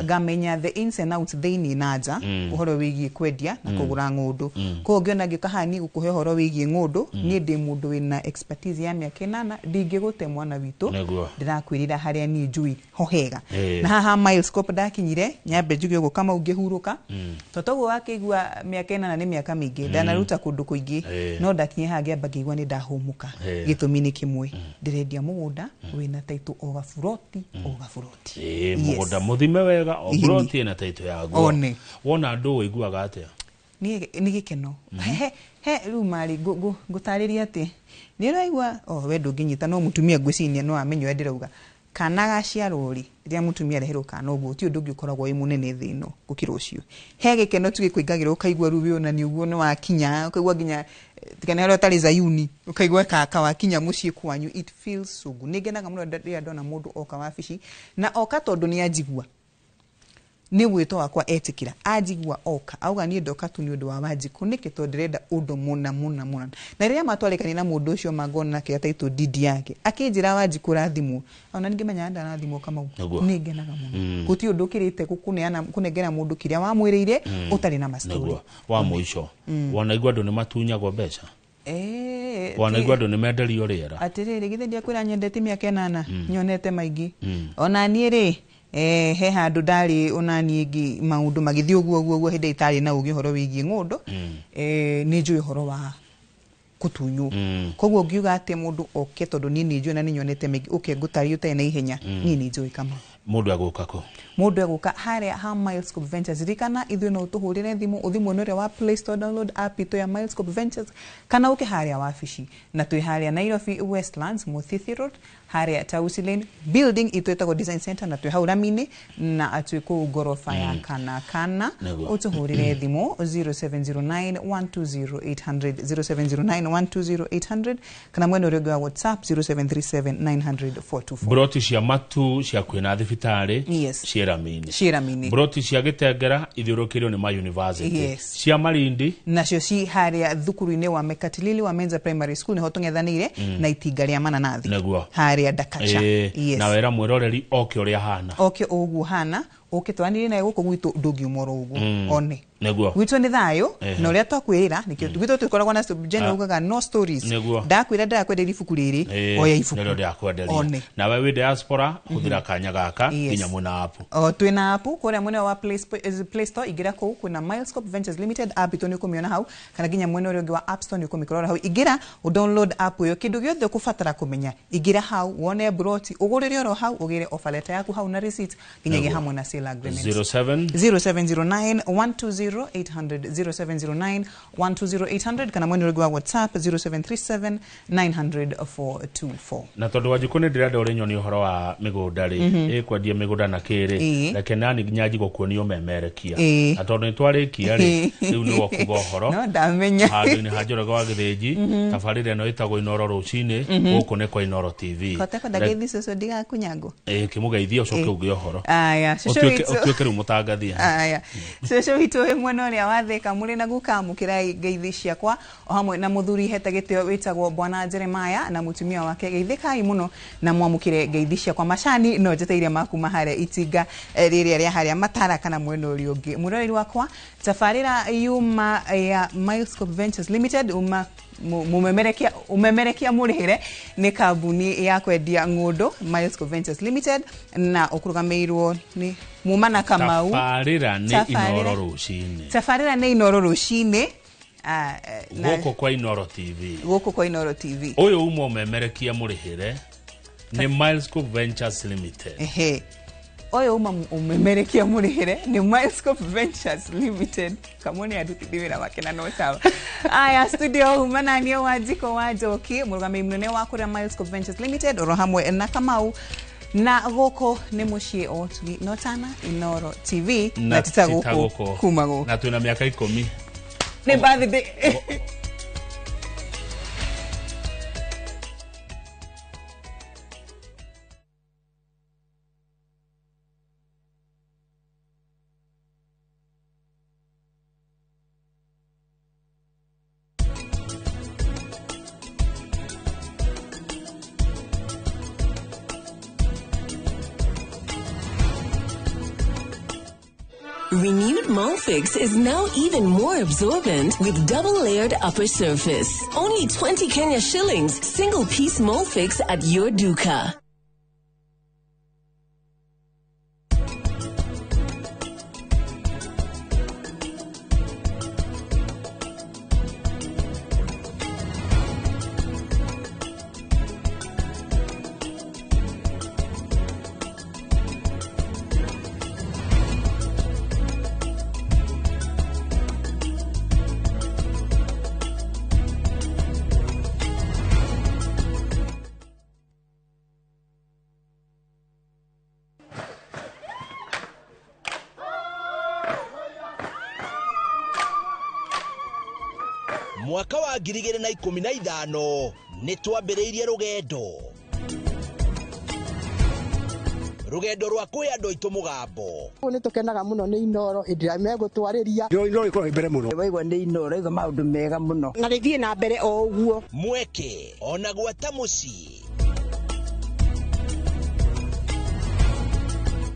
Ngamenya the ins and outs thĩinĩ na nja, ũhoro wĩgiĩ kwendia na kũgũra ng'ũndũ. Koguo ngĩona ngĩũka haha niĩ gũkũhe ũhoro wĩgiĩ ng'ũndũ, niĩ ndĩ mũndũ wĩna expertise ya mĩaka 8, ndingĩgũte mwana witũ. Ndĩrakwĩrĩra harĩa niĩ njũĩ ho hega. Na haha Milescope ndakinyire, nyambe njuge ũguo Kamau ngĩhurũka. Tondũ ũguo wakĩigua mĩaka 8 nĩ mĩaka mĩingĩ, ndanaruta kũndũ kũingĩ, no ndakinya haha ngĩamba ngĩigua nĩ ndahũmũka. Gĩtũmi nĩ kĩmwe, ndĩrendia mũgũnda wĩna taitũ o gaburoti, o gaburoti. Mũgũnda mũthime wega, o buroti ĩna taitũ yaguo. One. Wona andũ ũiguaga atĩa? Nĩ gĩkeno. He rĩu marĩ ngũtarĩria atĩ nĩ ũraigua, oh, we ndũngĩnyita, no mũtumia ngwĩciria no amenye ũrĩa ndĩrauga. Kana gaciarwo rĩ, rĩrĩa mũtumia areherwo kana ũguo, ti ũndũ ũngĩ ũkoragwo wĩ mũnene thĩ ĩno gũkĩra ũcio. He gĩkeno tu gĩkũingagĩra, ũkaigua rĩu wĩ ona nĩ ũguo nĩ wakinya, ũkaigua nginya tiga nĩ harĩa ũtarĩ Zayuni, ũkaigua kaka wakinya mũciĩ kwanyu, it feels so good. Nĩ ngenaga mũno rĩrĩa ndona mũndũ oka wabici, na oka tondũ nĩ anjigua. Nĩ mwĩto wakwa etĩkĩra anjigua oka auga niĩ ndoka tu nĩ ũndũ wa Wanjikũ nĩkĩ tondũ ndĩrenda ũndũ mũna mũna mũna. Na rĩrĩa matwarĩkania na mũndũ ũcio mangona nake title deed yake akĩnjĩra Wanjikũ rathimwo, ona ningĩmenya ndarathimwo Kamau, Nĩguo. nĩ ngenaga mũno. Gũtirĩ ũndũ ũkĩrĩte gũkũneana kũnengera mũndũ kĩrĩa wamwĩrĩire ũtarĩ na mastori. Nĩguo wa mũico, wanaigua andũ nĩ matunyagwo mbeca? Eh, Wanaigua andũ nĩ menderio rĩera? Atĩrĩrĩ, githĩ ndiakwĩra nyendete mĩaka 8 nyonete maingĩ. Ona niĩ rĩ, he handũ ndarĩ ona niĩ ngĩ maũndũ magĩthiĩ ũguo ũguo ũguo hĩndĩ itarĩ na ũgĩ ũhoro wĩgiĩ ng'ũndũ. Nĩ njũĩ ũhoro wa kũtunywo. Koguo ngiuga atĩ mũndũ oke tondũ niĩ nĩ njũĩ na nĩ nyonete maingĩ, ũke ngũtarĩrie ũtarĩ na ihenya. Niĩ nĩ njũĩ Kamau. Mũndũ egũka kũ? Mũndũ egũka harĩa ha Milescope Ventures. Ririkana ithuĩ no ũtũhũrĩre thimũ, ũthiĩ mwena ũrĩa wa Play Store, download app itũ ya Milescope Ventures, kana ũke harĩa wabici na twĩ harĩa Nairobi Westlands Muthithi Road, harĩa Tausi Lane building itũ ĩtagwo Design Center, na twĩ hau rami-inĩ na twĩ kũu ngoroba ya kana kana. Nĩguo. Ũtũhũrĩre thimũ 0709 120 800, 0709 120 800, kana mwena ũrĩa ũngĩ wa WhatsApp 0737 900 424. Mburoti cia matu cia kwĩna thibitarĩ Yes. ciĩ rami-inĩ. Ciĩ rami-inĩ. Mburoti cia gĩtengera ithiũrũkĩirio nĩ ma university. Yes. Cia Malindi nacio ci harĩa thukuru-inĩ wa Mekatilili wa Menza Primary School, nĩho tũng'ethanĩire na itinga rĩa mananathi Nĩguo. harĩa Ndakacha. Yes. Na wera mwĩroreri oke ũrĩa hana. Oke ũguo hana, ũke twanire naye gũkũ gwitũ ndũngiuma oro ũguo. One Nĩguo. gwitũ nĩ thayũ. Na ũrĩa twakwĩrĩra nĩkĩo gwitũ tũkoragwo na Jen ugaga no stories. Nĩguo. Ndakwĩra ndĩrakwenderia ibuku rĩrĩ, oya ibuku nĩrĩo ndĩrakwenderia. One. Nawe wĩ diaspora hũthĩra kanya gaka Yes. nginya mwena app. O twĩna app kũrĩa mwena wa Play Store, ingĩra kũu kwĩna Milescope Ventures Limited app itũ nĩ ũkũmĩona hau, kana nginya mwena ũrĩa ũngĩ wa App Store nĩ ũkũmĩkorora hau. Ingĩra ũ download app ĩyo, kĩndũ gĩothe ũkũbatara kũmenya ingĩra hau wone broti ũgũrĩre oro hau, ũgĩre offer letter yaku hau na receipt nginyagia Nĩguo. hamwe na sale agreement. 07 0709 120 800, 0709 120 800, kana mwena ũrĩa ũngĩ wa WhatsApp 0737 900 424. Na tondũ Wanjikũ nĩ ndĩrenda ũrĩ nyoni ũhoro wa mĩgũnda rĩ, ĩkwendia mĩgũnda na kĩrĩ, reke nani nginya nji gũkuonia ũmemerekia. Na tondũ nĩ twarĩkia rĩ, rĩu nĩ wokuga ũhoro No ndamenya. Handũ-inĩ ha Njoroge wa Gĩthĩnji. Tabarĩra ĩno ĩtagwo Inoro rũcinĩ. Gũkũ nĩ kwa Inoro TV. Koteko ndageithi cũcũ ndigakunyangwo. Ĩ, kĩmũgeithie ũcoke ũgĩe ũhoro. Aya, cũcũ Ũtuĩke witũ. ũtuĩke rĩu mũtangathia. Aya, cũcũ witũ wĩ mwena ũrĩa wa Thĩka, mũrĩ na guka, amũkĩrai ngeithi ciakwa o hamwe na mũthuri hete gĩtĩo wĩtagwo bwana Jeremiah na mũtumia wake. Geithĩkai mũno na mwamũkĩre ngeithi ciakwa. Macani no njeteire makuma harĩa itinga rĩrĩa rĩa harĩa matara kana mwena ũrĩa ũngĩ. Mwĩroreri wakwa, tabarĩra yuma ya Milescope Ventures Limited, uma mumemerekia umemerekia mũrĩhĩre nĩ kambuni ya kwendia ng'ũndũ Milescope Ventures Limited, na ũkũrũgamĩirwo nĩ Muma na Kamau. Tabarĩra nĩ Tabarĩra. Inoro rũcinĩ. Tabarĩra nĩ Inoro rũcinĩ. Gũkũ kwa Inoro TV. Gũkũ kwa Inoro TV. Ũyũ uma ũmemerekia mũrĩhĩre nĩ Milescope Ventures Limited. Ehe, ũyũ uma umemerekia mũrĩhĩre nĩ Milescope Ventures Limited. Kamau nĩ arutithia wĩra wake na no sawa. Aya, studio uma na niĩ Wanjikũ wa Njoki, mũrũgamĩrĩri mũnene wa kũrĩa Milescope Ventures Limited, oro hamwe na Kamau, na gũkũ nĩ mũciĩ o tugi notana Inoro TV na tita gũkũ kuma gũkũ. Na twĩna mĩaka 10. Nĩ birthday. Renewed Molfix is now even more absorbent with double-layered upper surface. Only 20 Kenya shillings, single piece Molfix at your duka. Mwaka wa 2015 nĩ twambĩrĩirie rũgendo. Rũgendo rwa kwĩ andũ aitũ mũgambo. Nĩ tũkenaga mũno nĩ Inooro hĩndĩ ĩrĩa megũtwarĩria. Inooro ĩkoragwo mbere mũno. Waigua nĩ Inooro igua maũndũ mega mũno. Na rĩthiĩ na mbere o ũguo. Mweke ona gwata mũciĩ.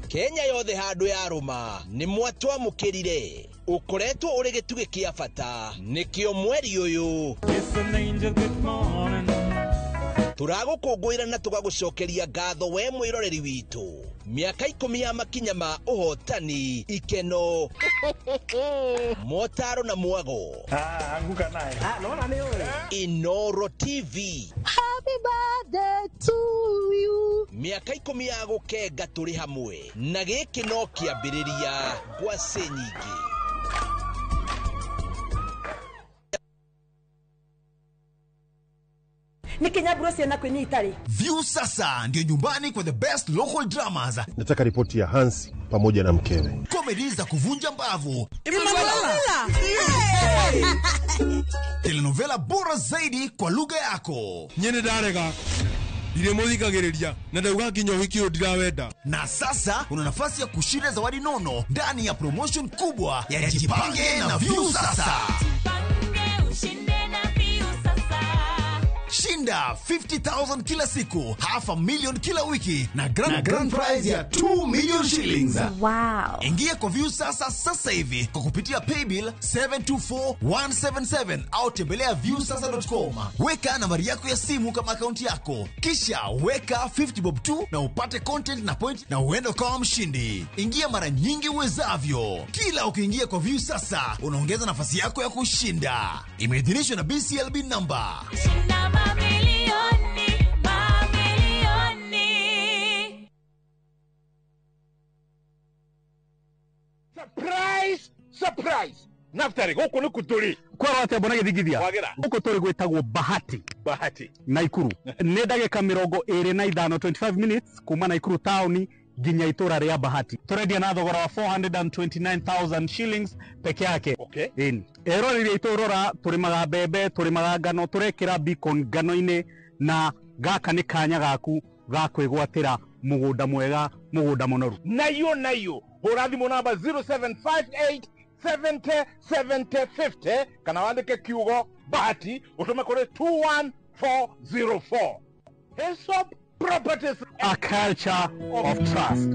Kenya yothe handũ yarũma nĩ mwatwamũkĩrire. Ũkoretwo ũrĩ gĩtugĩ kĩa bata nĩkĩo mweri ũyũ tũragũkũngũĩra na tũgagũcokeria ngatho we mwĩroreri witũ. Mĩaka 10 ya makinya ma ũhotani, ikeno, motaro na mwago. Anguka naye. Nona nĩ ũĩ. Inooro TV. Happy birthday to you. Mĩaka 10 ya gũkenga tũrĩ hamwe na gĩkĩ no kĩambĩrĩria ngwacĩ nyingĩ. Nikinyaburo ciana kwinyi itari. View sasa ndio nyumbani kwa the best local dramas. Nataka ripoti ya Hansi pamoja na mkewe. Comedy za kuvunja mbavu. Emanuela. Hey! Telenovela bora zaidi kwa lugha yako. Nyene ndarega. Ndiremuthikagiriria na ndauga nginya uhiki uyu ndirawenda. Na sasa una nafasi ya kushinda zawadi nono ndani ya promotion kubwa ya Jipange na View Sasa. Shinda 50,000 kila siku, 500,000 kila wiki na grand prize ya 2 million shillings. Wow. Ingia kwa View Sasa sasa hivi kwa kupitia paybill 724177 au tembelea viewsasa.com. Weka nambari yako ya simu kama akaunti yako, kisha weka 50 bob 2 na upate content na point na uende kama mshindi. Ingia mara nyingi uwezavyo. Kila ukiingia kwa View Sasa unaongeza nafasi yako ya kushinda. Imeidhinishwa na BCLB number. Shinda mamilioni, mamilioni. Surprise, surprise. Naftari gũkũ nĩ kũtũrĩ. Kwĩrwo atĩa mbona gĩthingithia? Wagĩra. Gũkũ tũrĩ gwĩtagwo Bahati. Bahati. Naikuru. Nĩ ndagĩka 25, 25 minutes kuma Naikuru taũni nginya itũra rĩa Bahati. Tũrendia na thogora wa 429,000 shillings peke yake. Okay. Ĩni. Eroreri aitũ rora, tũrĩmaga mbembe, tũrĩmaga ngano, tũrekĩra beacon ngano-inĩ, na gaka nĩ kanya gaku ga kwĩgwatĩra mũgũnda mwega, mũgũnda mũnoru. Nayo nayo. Hũra thimũ namba 0758 70 70 50 kana wandĩke kiugo Bahati ũtũme kũrĩ 21404. Hesop Properties, a culture of trust.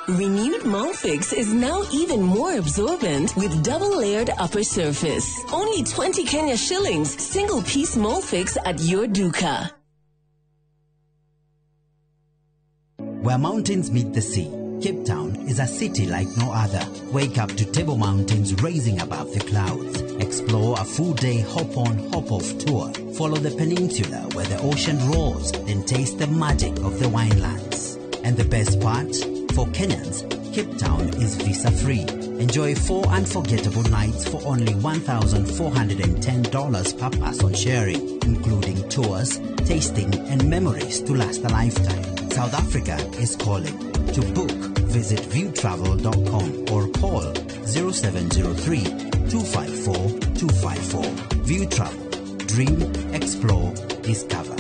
Renewed Molfix is now even more absorbent with double-layered upper surface. Only 20 Kenya shillings, single-piece Molfix at your duka. Where mountains meet the sea, Cape Town is a city like no other. Wake up to Table Mountains raising above the clouds. Explore a full-day hop-on, hop-off tour. Follow the peninsula where the ocean roars, then taste the magic of the winelands. And the best part? For Kenyans, Cape Town is visa-free. Enjoy 4 unforgettable nights for only $1,410 per person sharing, including tours, tasting, and memories to last a lifetime. South Africa is calling. To book, visit viewtravel.com or call 0703 254 254. View Travel. Dream, explore, discover.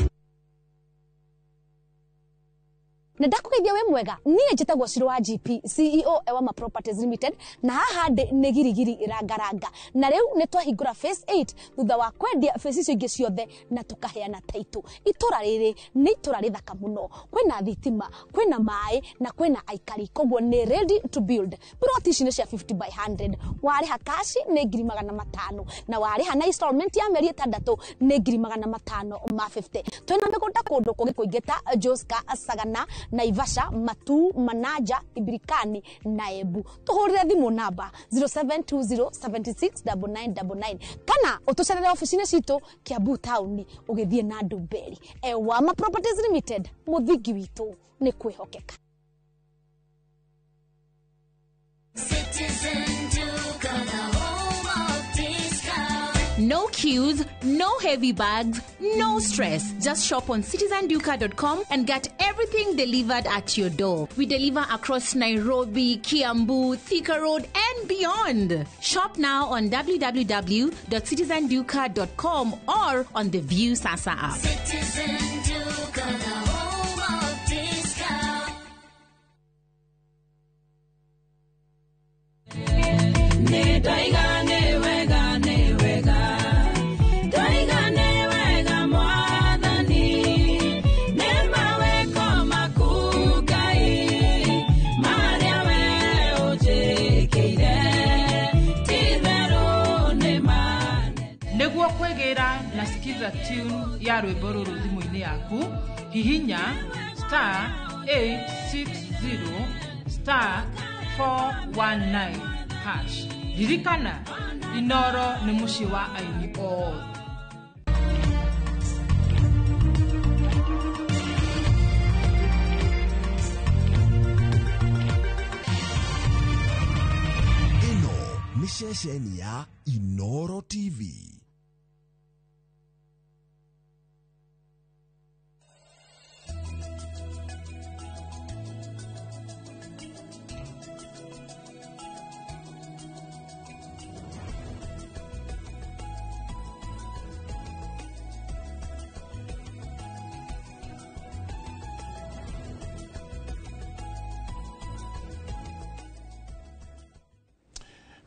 Na ndakugeithia we mwega niĩ njĩtagwo Ciro wa GP CEO Ewama Properties Limited, na haha ndĩ nĩ girigiri rangaranga, na rĩu nĩ twahingũra phase 8 thutha wa kwendia phase icio ingĩ ciothe na tũkaheana title. Itũra rĩrĩ nĩ itũra rĩthaka mũno, kwĩna thitima, kwĩna maĩ na kwĩna aikari, koguo nĩ ready to build. Plot ici nĩ cia 50 by 100, warĩha cash nĩ 500,000 na warĩha na installment ya mĩeri 6 nĩ 550,000. Twĩna mĩgũnda kũndũ kũngĩ kũingĩ ta Joska, Sagana, Naivasha, Matu, Manaja, Ibirikani na Embu. Tuhurire thimu namba 0720769999 kana utucerere ofici-inĩ citũ Kiambu town ũgĩthiĩ na Ndumberi. Ewama Properties Limited, mũthingi witũ nĩ kwĩhokeka. Citizen Duka, the home of discount. No queues, no heavy bags, no stress. Just shop on citizenduka.com and get everything delivered at your door. We deliver across Nairobi, Kiambu, Thika Road, and and beyond. Shop now on www.citizenduka.com or on the Viusasa app. Citizen Duka, the home of discount. Nĩguo kwĩgĩra na skiza tune ya rwĩmbo rũrũ thimũ-inĩ yaku, hihinya star 860 star 419 hash. Ririkana, Inoro nĩ mũciĩ wa aini othe. Ĩno nĩ ceceni ya Inoro TV.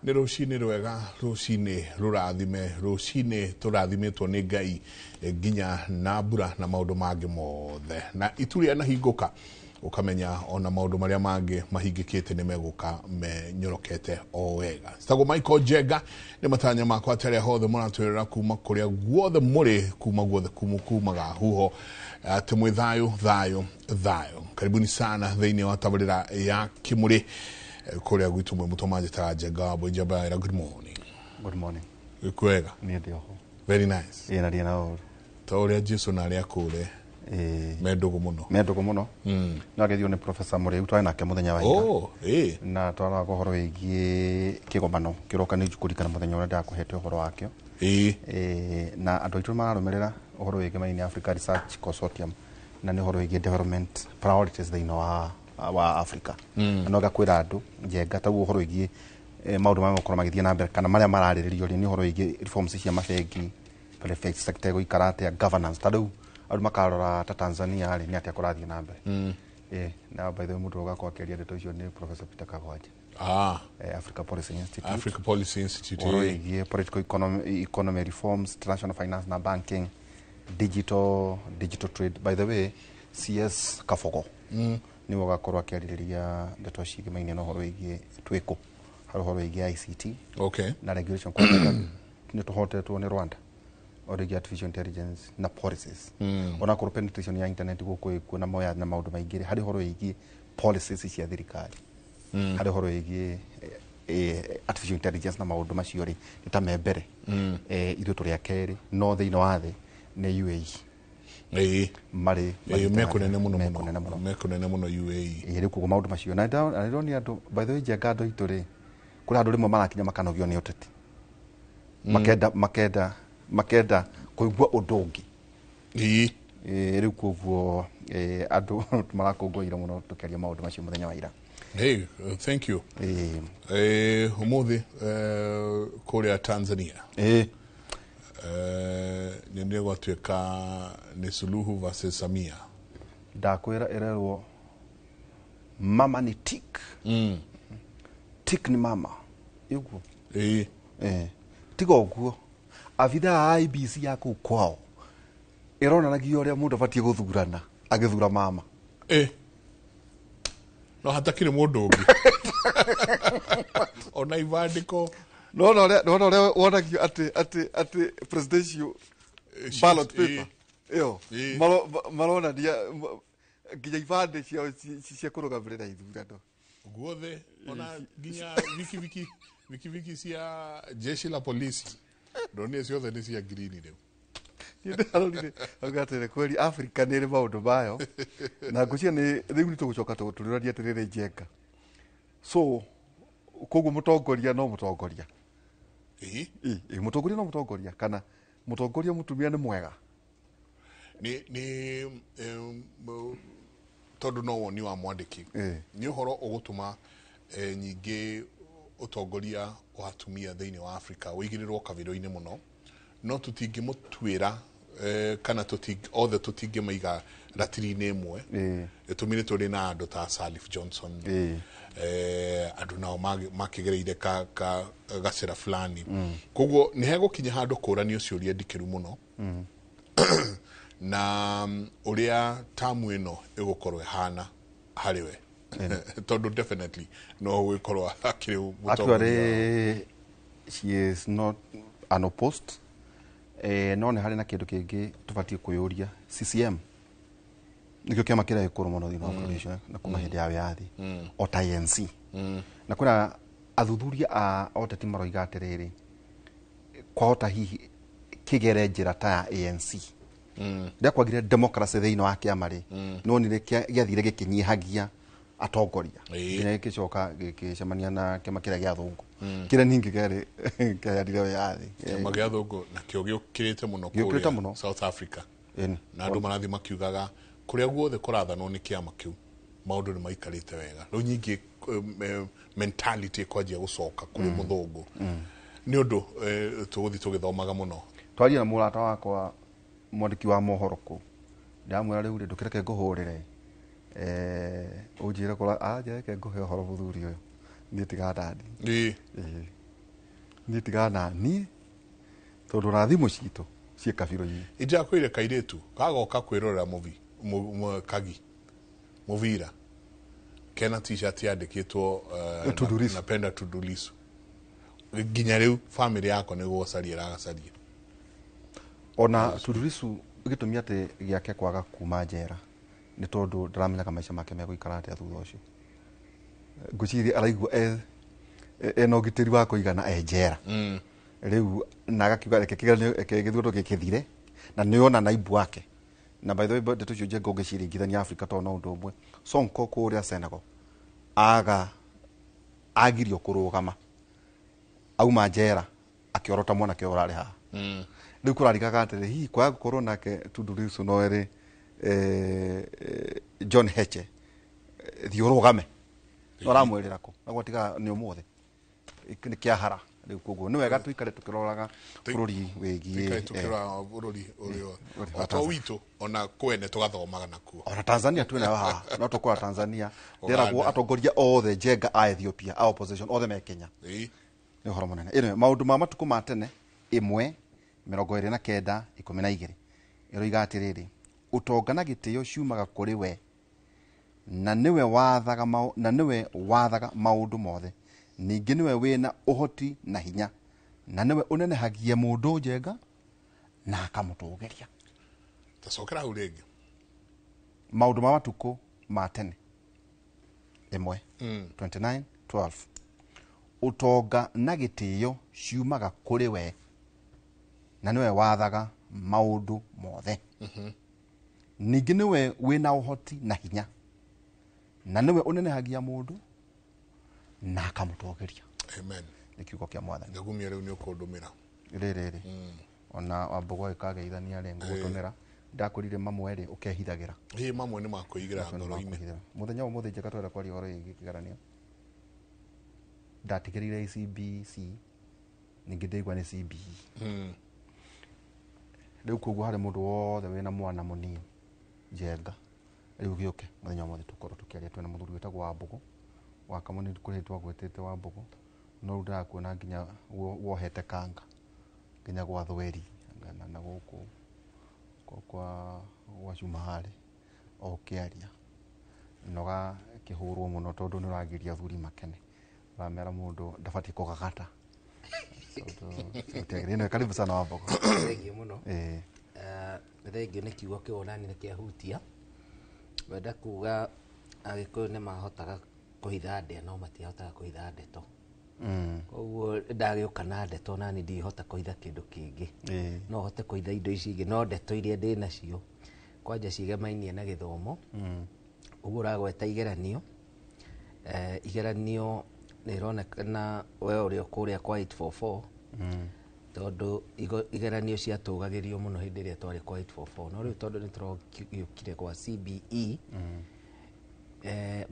Nĩ rũcinĩ rwega, rũcinĩ rũrathime, rũcinĩ tũrathimĩtwo nĩ Ngai nginya na mbura na maũndũ mangĩ mothe, na itu rĩanahingũka ũkamenya ona maũndũ marĩa mangĩ mahingĩkĩte nĩ megũka menyorokete o wega. Citagwo Michael Njenga, nĩ matanya makwa atĩ arĩa hothe mũratwĩrora kuma kũrĩa guothe mũrĩ, kuma guothe kumaga huho, atĩ mwĩ thayũ thayũ thayũ. Karibuni sana thĩinĩ wa tabarĩra ya Kĩmũrĩ kũrĩa gwitũ mwe mũtũ manjĩtaga Njenga wa Mbũi Njamba. Good morning. Good morning. Kwega? Niĩ ndĩ oho. Very nice. Ĩĩ na ndirĩ na ũru. Ta ũrĩa Jesu na arĩa akũre me ndũgũ mũno. Me ndũgũ mũno. No agethio nĩ Professor Mũrĩu twarĩ nake mũthenya wa ira. Oh, ĩĩ. Na twaraga ũhoro wĩgiĩ kĩgomano kĩroka nĩ kũririkana mũthenya ũrĩa ndakũhete ũhoro wakĩo. Ĩĩ. Na andũ aitũ mararũmĩrĩra ũhoro wĩgiĩ Main Africa Research Consortium, na nĩ ũhoro wĩgiĩ development priorities thĩinĩ wa Africa. Na no ngakwĩra andũ Njenga taguo ũhoro wĩgiĩ maũndũ marĩa megũkorwo magĩthiĩ na mbere kana marĩa mararĩrĩrio rĩ, nĩ ũhoro wĩgiĩ reforms cia mabengi, private sector ĩgũikara atĩa, governance. Ta rĩu andũ makarora ta Tanzania rĩ, nĩ atĩa kũrathiĩ na mbere. Na by the way mũndũ ũgakorwo akĩaria ndeto icio nĩ Professor Peter Kagwanja. Africa Policy Institute. Africa Policy Institute. Ũhoro wĩgiĩ political economy reforms, international finance na banking, digital trade. By the way, CS Kabogo nĩwe ũgakorwo akĩarĩrĩria ndeto ciĩgĩmainie na ũhoro wĩgiĩ twĩkũ, harĩ ũhoro wĩgiĩ ICT. Okay. Na regulation nĩ tũhotetwo nĩ Rwanda ũhoro wĩgiĩ artificial intelligence na policies. Onakorwo penetration ya internet gũkũ ĩkuo na moya na maũndũ maingĩ, harĩ ũhoro wĩgiĩ policies cia thirikari. Harĩ ũhoro wĩgiĩ artificial intelligence na maũndũ macio rĩ, nĩ ta me mbere. Ithuĩ tũrĩ a kerĩ, no thĩinĩ wa thĩ nĩ UAE. Ĩĩ. Marĩ mekunene mũno mũno. Mekunene mũno UAE. Ĩĩ, rĩu koguo maũndũ macio na ndĩronia andũ, by the way Njenga andũ aitũ rĩ, kũrĩ andũ rĩmwe marakinya makanogio nĩ ũteti. Makenda kũigua ũndũ ũngĩ. Ĩĩ. Rĩu koguo andũ marakũngũĩra mũno tũkĩaria maũndũ macio mũthenya wa ira. Hey, thank you. Ũmũthĩ kũrĩa Tanzania. Nĩ gwatuĩka nĩ Suluhu versus Samia. Ndakwĩra ĩrerwo mama ni tik. Tik ni mama. Ĩguo. Ĩĩ. Tiga ũguo abithaa a IEBC ya kũu kwao ĩronanagia ũrĩa mũndũ abatiĩ gũthurana agĩthura mama. No hatakĩrĩ mũndũ ũngĩ. Ona ibandĩko. No ũrĩa wonagio atĩ presidential ballot paper ĩyo maronania nginya ibandĩ ciao cia kũrũgamĩrĩra ithurano guothe, ona nginya wiki cia jeshi la polisi ndonire ciothe nĩ cia green rĩu. Niĩ ndĩrarorire auga atĩrĩ, kweli Africa nĩ ĩrĩ maũndũ mayo na ngwĩciria nĩ rĩu nĩ tũgũcoka tũrũranie atĩrĩrĩ Njenga. So koguo mũtongoria no mũtongoria. Ĩĩ, mũtongoria no mũtongoria kana mũtongoria mũtumia nĩ mwega. Nĩ tondũ no woni wa mwandĩki nĩ ũhoro ũgũtũma nyingĩ Ũtongoria wa atumia thĩinĩ wa Africa wĩigĩrĩrwo kabiro-inĩ mũno, no tũtingĩmũtuĩra kana othe tũtingĩmaiga ratiri-inĩ ĩmwe. Gĩtũmi nĩ tũrĩ na andũ ta Salif Johnson, andũ nao makĩgereire ka gacĩra fulani. Koguo nĩ hegũkinya handũ kũranio ciũria ndikĩru mũno na ũrĩa tamu ĩno ĩgũkorwo ĩhana harĩ we, tondũ definitely no gũgĩkorwo akĩrĩ mũtongoria. Actually, she is not unopposed. No nĩ harĩ na kĩndũ kĩngĩ tũbatiĩ kwĩyũria. CCM nĩkĩo kĩama kĩrĩa gĩkũrũ mũno thĩinĩ wa bũrũri ũcio na kuma hĩndĩ ya wĩyathi, o ta ANC. Na kwĩna athuthuria a ũteti maroiga atĩrĩrĩ, kwahota hihi kĩgere njĩra ta ya ANC rĩrĩa kwagire democracy thĩinĩ wa kĩama rĩ, nĩwonire gĩathire gĩkĩnyihagia atongoria nginya gĩgĩcoka gĩgĩcemania na kĩama kĩrĩa gĩa thũngũ, kĩrĩa ningĩ kĩarĩ kĩaheanire wĩyathi. Kĩama gĩa thũngũ nakĩo gĩũkĩrĩte mũno Gĩũkĩrĩte kũrĩa mũno. South Africa, na andũ marathiĩ makiugaga kũrĩa guothe kũrathanwo nĩ kĩama kĩu maũndũ nĩ maikarĩte wega. Rĩu nyingĩ mentality ĩkwanjia gũcoka kũrĩ mũthũngũ, nĩ ũndũ tũgũthiĩ tũgĩthomaga mũno. Twaria na mũrata wakwa mwandĩki wa mohoro kũu, ndamwĩra rĩu rĩ, ndũkĩreke ngũhũrĩre, ũnjĩre kũra anja, reke ngũhe ũhoro mũthuri ũyũ, niĩ tiga ndani. Niĩ tiga nani, tondũ na thimũ citũ ciĩ kabiro-inĩ. Injakwĩire kairĩtu kagoka kwĩrorera movie kagi mũbira kena T-shirt yandĩkĩtwo Tundu Lissu. Napenda Tundu Lissu. Nginya rĩu family yakwa nĩ gũgacaria ĩragacaria. Ona Tundu Lissu gĩtũmi atĩ gĩake kwaga kuma njera nĩ tondũ ndaramenyaga maica make megũikara atĩa thutha ũcio. Ngwĩciria araigua ena ũgitĩri wa kũigana e njera rĩu, na agakiuga reke kĩgeranio, reke gĩthurano gĩkĩthire, na nĩ ona naibu wake. Na by the way, ndeto icio njenga ũngĩciringithania Africa, to no ũndũ ũmwe Sonko kũrĩa Senegal aga agirio kũrũgama, auma njera akĩorota mwanake ũyũ ũrarĩ haha. Rĩu kũrarigaga atĩrĩ, hihi kwaga gũkorwo nake Tundu Lissu no erĩ John Heche, thiĩ ũrũgame, no aramwĩrĩra kũ na gwatiga nĩ ũmũthĩ nĩ kĩahara rĩu. Koguo nĩ wega tũikare tũkĩroraga bũrũri wĩgiĩ Tũikare tũkĩroraga bũrũri ũrĩa ũrĩa o to witũ, ona kwene tũgathomaga nakuo. Ona Tanzania twĩnayo haha, no tũkora Tanzania Uganda. ndĩragwo atongoria othe njenga a Ethiopia a opposition othe me Kenya. Nĩ ũhoro mũnene. Anyway, maũndũ ma matukũ ma tene 1:29:12 ĩroiga atĩrĩrĩ, ũtonga na gĩtĩo ciumaga kũrĩ we, na nĩwe wathaga maũndũ mothe, ningĩ nĩwe wĩna ũhoti na hinya, na nĩwe ũnenehagia mũndũ njenga na akamũtũgĩria. Tacokera hau rĩngĩ. Maũndũ ma matukũ ma tene 1 29 12, ũtonga na gĩtĩo ciumaga kũrĩ we, na nĩwe wathaga maũndũ mothe, ningĩ nĩwe wĩna ũhoti na hinya, na nĩwe ũnenehagia mũndũ na akamũtũgĩria. Amen. Nĩ kiugo kĩa Mwathani. Ngagumia rĩu nĩ ũkũndũmĩra. Rĩrĩ ona wambũgũ agĩkageithania rĩ, ngũgũtũmĩra, ndakwĩrire mamwe rĩ ũkehithagĩra. Ĩ, mamwe nĩ makwĩigĩra Macio nĩ ngoro-inĩ. makwĩhithĩra. Mũthenya wa ũmũthĩ njega twenda kwaria ũhoro wĩgiĩ kĩgeranio ndatigĩrĩire CBC, ningĩ ndĩigua nĩ CBE. Rĩu koguo harĩ mũndũ wothe wĩna mwana mũnini njenga rĩu gĩũke mũthenya wa ũmũthĩ tũkorwo tũkĩaria twĩna mũthuri wĩtagwo Wambũgũ wa Kamũnĩ, kũrĩ twagwetete Wambũgũ, no rĩu ndĩrakuona nginya wohete kanga nginya gwa thweri na gũkũ kwa Cuma harĩ o ũkĩaria na ũgakĩhũrwo mũno tondũ nĩ ũragiria athuri makene, ũramera mũndũ ndabatiĩ kũgagata tondũ gũtiagĩrĩire. Karibu sana Wambũgũ. Thengiũ mũno. Thengiũ nĩ kiugo kĩu onani nĩ kĩahutia. Wenda kuga Agĩkũyũ nĩ mahotaga kũhitha ndĩa no matihotaga kũhitha ndeto. Koguo ndagĩũka na ndeto nani ndingĩhota kũhitha kĩndũ kĩngĩ. No hote kũhitha indo ici ingĩ, no ndeto iria ndĩ nacio kwanja cigemainie na gĩthomo. Ũguo ũragweta igeranio, igeranio nĩ ironekana we ũrĩ o kũrĩa kwa 844, tondũ igeranio ciatũgagĩrio mũno hĩndĩ ĩrĩa twarĩ kwa 844, no rĩu tondũ nĩ tũrokire kwa CBE,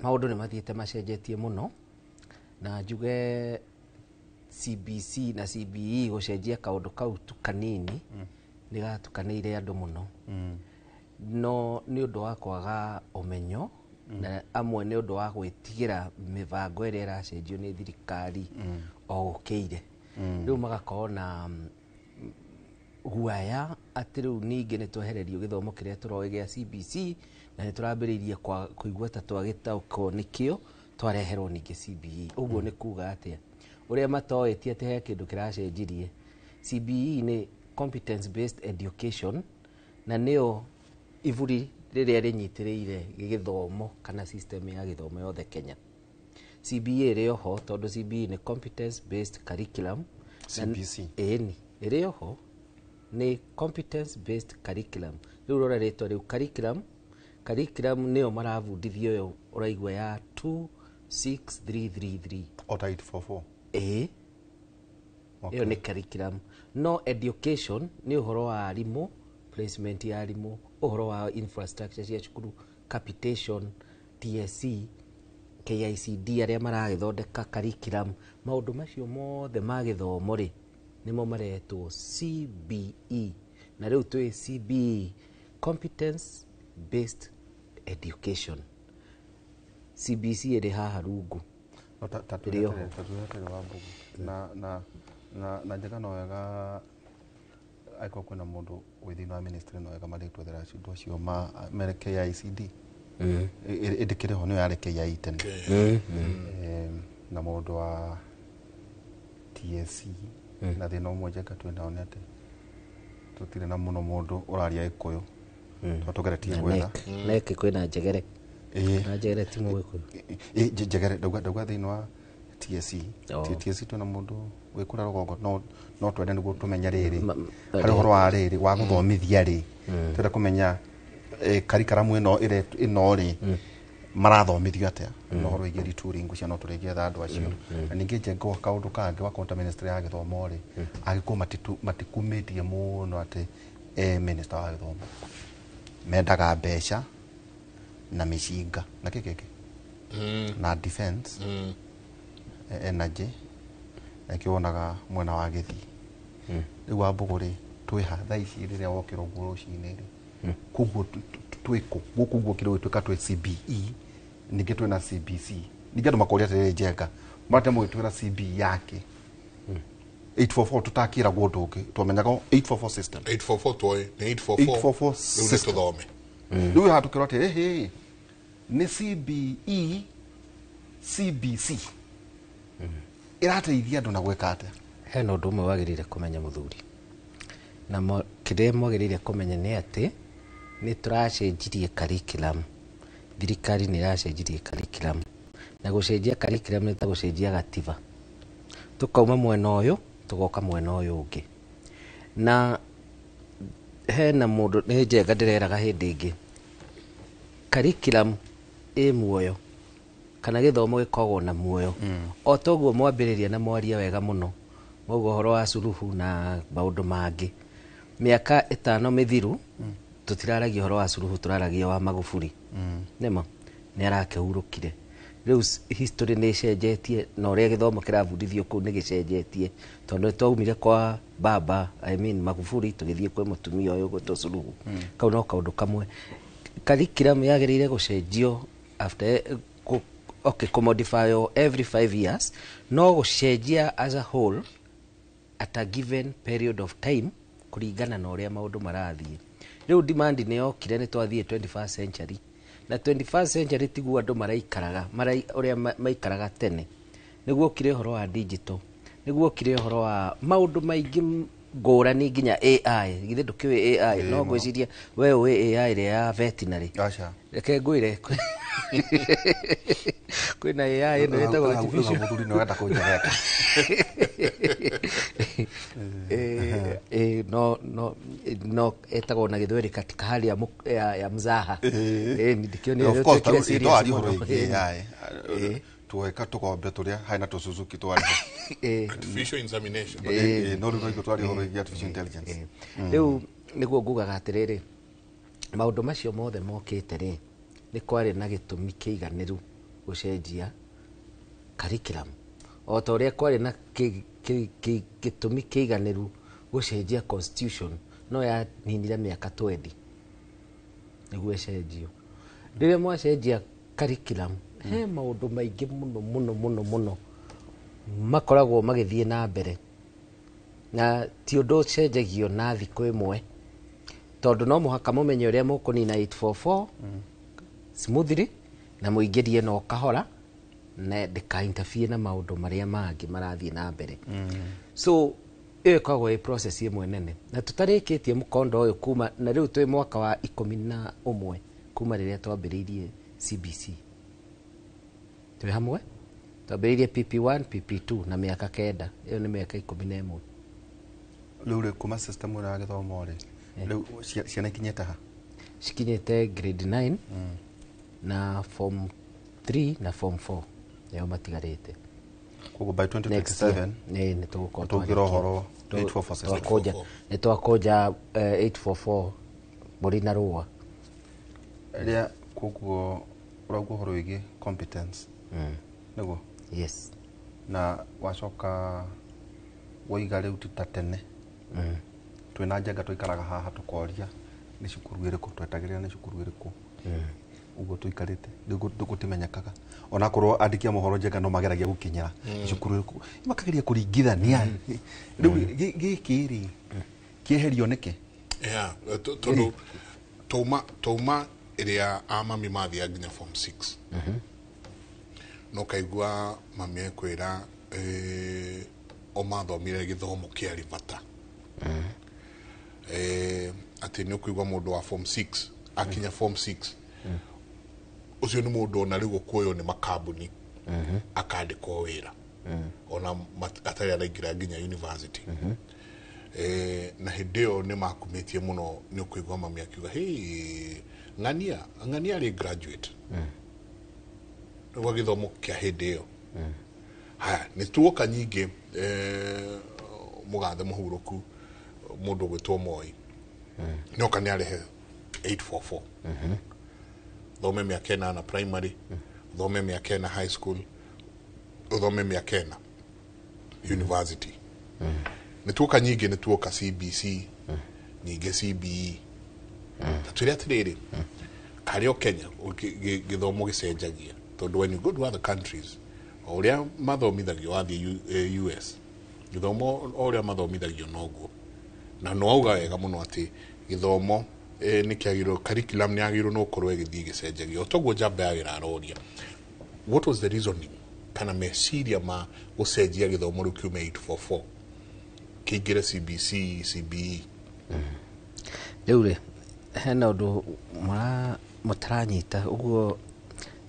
maũndũ nĩ mathiĩte macenjetie mũno, na njuge CBC na CBE gũcenjia kaũndũ kau tu kanini nĩ gatukanĩire andũ mũno. No nĩ ũndũ wa kwaga ũmenyo na amwe nĩ ũndũ wa gwĩtigĩra mĩbango ĩrĩa ĩracenjio nĩ thirikari o gũkĩire. Rĩu magakorwo na guaya atĩ rĩu ningĩ nĩ twehererio gĩthomo kĩrĩa tũroĩ gĩa CBC na nĩ tũrambĩrĩirie kũigua ta twagĩtaũkwo nĩkĩo twareherwo ningĩ CBE. Ũguo nĩ kuga atĩa? Ũrĩa matoĩ ti atĩ he kĩndũ kĩracenjirie. CBE nĩ competence based education na nĩyo iburi rĩrĩa rĩnyitĩrĩire gĩthomo kana system ya gĩthomo yothe Kenya. CBE ĩrĩ oho tondũ CBE nĩ competence based curriculum. CBC. Ĩni, ĩrĩ oho nĩ competence based curriculum. Rĩu rora rĩtwa rĩu curriculum, curriculum nĩyo marabundithio ĩyo ũraigua ya 26333. O ta 844. Ĩĩ. Ĩyo nĩ curriculum. No education nĩ ũhoro wa arimũ, placement ya arimũ, ũhoro wa infrastructure cia cukuru, capitation, TSC, KICD arĩa maragĩthondeka curriculum, maũndũ macio mothe ma gĩthomo rĩ nĩmo maretwo CBE. Na rĩu twĩ CBE, competence based education. CBC ĩrĩ haha rungu. No ta Ĩrĩ oho. Tatuĩte wa mbugu na njega no wega angĩkorwo kwĩna mũndũ wĩ thĩinĩ wa ministry no wega marĩtwethera andũ acio ma mere KICD. Ĩndĩ kĩrĩ ho nĩyo yarĩ KIE tene. Na mũndũ wa TSC na thĩna ũmwe njega twĩnao nĩ atĩ tũtirĩ na mũno mũndũ ũraria Gĩkũyũ tondũ tũgeretie gwetha. NEC kwĩna Njegere. Na Njegere ti Mũgĩkũyũ. Njegere ndauga thĩinĩ wa TSC. TSC twĩna mũndũ wĩ kũrĩa rũgongo no twende nĩguo tũmenye rĩrĩ harĩ ũhoro wa rĩrĩ wa gũthomithia rĩ twenda kũmenya curriculum ĩno ĩno rĩ marathomithio atĩa na ũhoro wĩgiĩ retooling cia no tũrĩgĩetha andũ acio. Na ningĩ njengo kaũndũ kangĩ wakorwo ta ministry ya gĩthomo rĩ angĩkorwo matikumĩtie mũno atĩ minister wa gĩthomo mendaga mbeca na mĩcinga na kĩ kĩngĩ na defense energy na kĩo wonaga mwena wa Gĩthii. Rĩu wa Mbũgũ rĩ twĩha thaa ici rĩrĩa wokĩra ũguo rũcinĩ rĩ koguo twĩkũ gũkũ ũguo kĩrĩ gwĩtuĩka twĩ CBE ningĩ twĩna CBC ningĩ andũ makoria atĩrĩrĩ Njenga marate mũgĩtwĩra CBE yake 844 tũtakĩragwo ũndũ ũngĩ twamenyaga 844 system 844 twoĩ nĩ 844 844 rĩu nĩ system. tũthome. Rĩu haha tũkĩrwo atĩrĩ hĩ nĩ CBE CBC ĩrateithia andũ na gwĩka atĩa? Hena ũndũ ũmwe wagĩrĩire kũmenya mũthuri, na kĩrĩa mwagĩrĩire kũmenya nĩ atĩ nĩ tũracenjirie curriculum. Thirikari nĩ ĩracenjirie curriculum, na gũcenjia curriculum nĩ ta gũcenjia gatiba. Tũkauma mwena ũyũ tũgoka mwena ũyũ ũngĩ. Na hena mũndũ nĩ Njenga ndĩreraga hĩndĩ ĩngĩ, curriculum ĩ muoyo kana gĩthomo gĩkoragwo na muoyo. O toguo mwambĩrĩria na mwaria wega mũno mwauga ũhoro wa Suluhu na maũndũ mangĩ. Mĩaka 5 mĩthiru tũtiraragia ũhoro wa Suluhu, tũraragia wa Magufuli. Nĩma nĩ arakĩhurũkire. Rĩu history nĩ ĩcenjetie na ũrĩa gĩthomo kĩrabundithio kũu nĩ gĩcenjetie tondũ twaumire kwa baba, I mean Magufuli, tũgĩthiĩ kwĩ mũtumia ũyũ gwĩtwo Suluhu. Kau no kaũndũ kamwe. Curriculum yagĩrĩire gũcenjio after okay, kũmodify every 5 years, no gũcenjia as a whole at a given period of time kũringana na ũrĩa maũndũ marathiĩ. Rĩu demand nĩ yokire nĩ twathiĩ 21st century na 21st century tiguo andũ maraikaraga ũrĩa maikaraga tene. Nĩguo okire ũhoro wa digital, nĩguo okire ũhoro wa maũndũ maingĩ ngũrani nginya AI. Githĩ ndũkĩũĩ AI? No ngwĩciria we ũĩ AI ĩrĩa ya veterinary. Aca. Reke ngwĩre kwĩna AI ĩno ĩtagwo artificial. Mũthuri nĩ wenda kũnjegeka. No ĩtagwo na Gĩthweri katika hali ya mzaha. Ndikĩonire Of course, tuĩkire serious twaria ũhoro mũno. wĩgiĩ AI. Tuweka tũkombe tũrĩa harĩ na tũsuzuki twarĩ. Artificial insemination. No rĩu noiguo twaria ũhoro wĩgiĩ artificial intelligence. Rĩu nĩguo ngugaga atĩrĩrĩ, maũndũ macio mothe mokĩte rĩ, nĩ kwarĩ na gĩtũmi kĩiganĩru gũcenjia curriculum. O ta ũrĩa kwarĩ na gĩtũmi kĩiganĩru gũcenjia constitution no yaninire mĩaka 20 nĩguo ĩcenjio. Rĩrĩa mwacenjia curriculum he maũndũ maingĩ mũno mũno mũno mũno makoragwo magĩthiĩ na mbere, na ti ũndũ ũcenjagio na thikũ ĩmwe, tondũ no mũhaka mũmenye ũrĩa mũkũnina 844 smoothly na mũingĩrie no kahora na ndĩka interfere na maũndũ marĩa mangĩ marathiĩ na mbere. So ĩyo ĩkoragwo ĩ process ĩmwe nene, na tũtarĩkĩtie mũkondo ũyũ kuma na rĩu twĩ mwaka wa 11 kuma rĩrĩa twambĩrĩirie CBC. Twĩ hamwe twambĩrĩirie PP1 PP2 na mĩaka 9, ĩyo nĩ mĩaka 11. Rĩu rĩ kuma system ĩno ya gĩthomo rĩ, rĩu ciana ikinyĩte ha? Cikinyĩte grade 9 na form 3 na form 4 nĩo matigarĩte. Koguo by 2027 nĩ tũgũkorwo tũngĩra ũhoro 844 system. Nĩ twakũnja 844 mbũri na rũa. Rĩrĩa koguo ũrauga ũhoro wĩgiĩ competence nĩguo? Yes. Na wacoka waiga rĩu ti ta tene twĩna njenga tũikaraga haha tũkoria nĩ cukuru ĩrĩkũ twetagĩrĩra nĩ cukuru ĩrĩkũ ũguo tũikarĩte rĩu gũtimenyekaga, onakorwo andĩki a mohoro njenga no mageragia gũkinyĩra cukuru ĩrĩkũ, makageria kũringithania rĩu gĩkĩ rĩ kĩeherio nĩkĩ? Yeah, tondũ tauma ĩrĩa a mami mathiaga nginya form 6 no kaigua mami ekwĩra o mathomire gĩthomo kĩarĩ bata. Atĩ nĩ ũkũigua mũndũ wa form 6 akinya form 6 ũcio nĩ mũndũ ona rĩu ũkuoywo nĩ makambuni akandĩkwo wĩra ona atarĩ araingĩra nginya university. Na hĩndĩ ĩyo nĩ makumĩtie mũno, nĩ ũkũigua mami akiuga hey, ng'ania ng'ania arĩ graduate nĩguo gĩthomo kĩa hĩndĩ ĩyo. Haya nĩ tuoka nyingĩ mũgathe mũhurũku mũndũ ũgwĩtwo Moi nĩoka nĩ arehe 844 thome mĩaka 8 primary, thome mĩaka 4 high school, ũthome mĩaka 4 university. Nĩ tuoka nyingĩ, nĩ tuoka CBC nyingĩ CBE. Ta twĩre atĩrĩrĩ, karĩ o Kenya gĩthomo gĩcenjagia, tondũ when you go to other countries o ũrĩa mathomithagio wathiĩ US gĩthomo o ũrĩa mathomithagio noguo, na no auga wega mũno atĩ gĩthomo nĩ kĩagĩrĩirwo, curriculum nĩ yagĩrĩirwo nĩ gũkorwo ĩgĩthiĩ ĩgĩcenjagio. Toguo njamba ya wĩra aroria what was the reasoning kana meciria ma gũcenjia gĩthomo rĩu kiume 844 kĩingĩre CBC CBE? Rĩu rĩ hena ũndũ mũtaranyita ũguo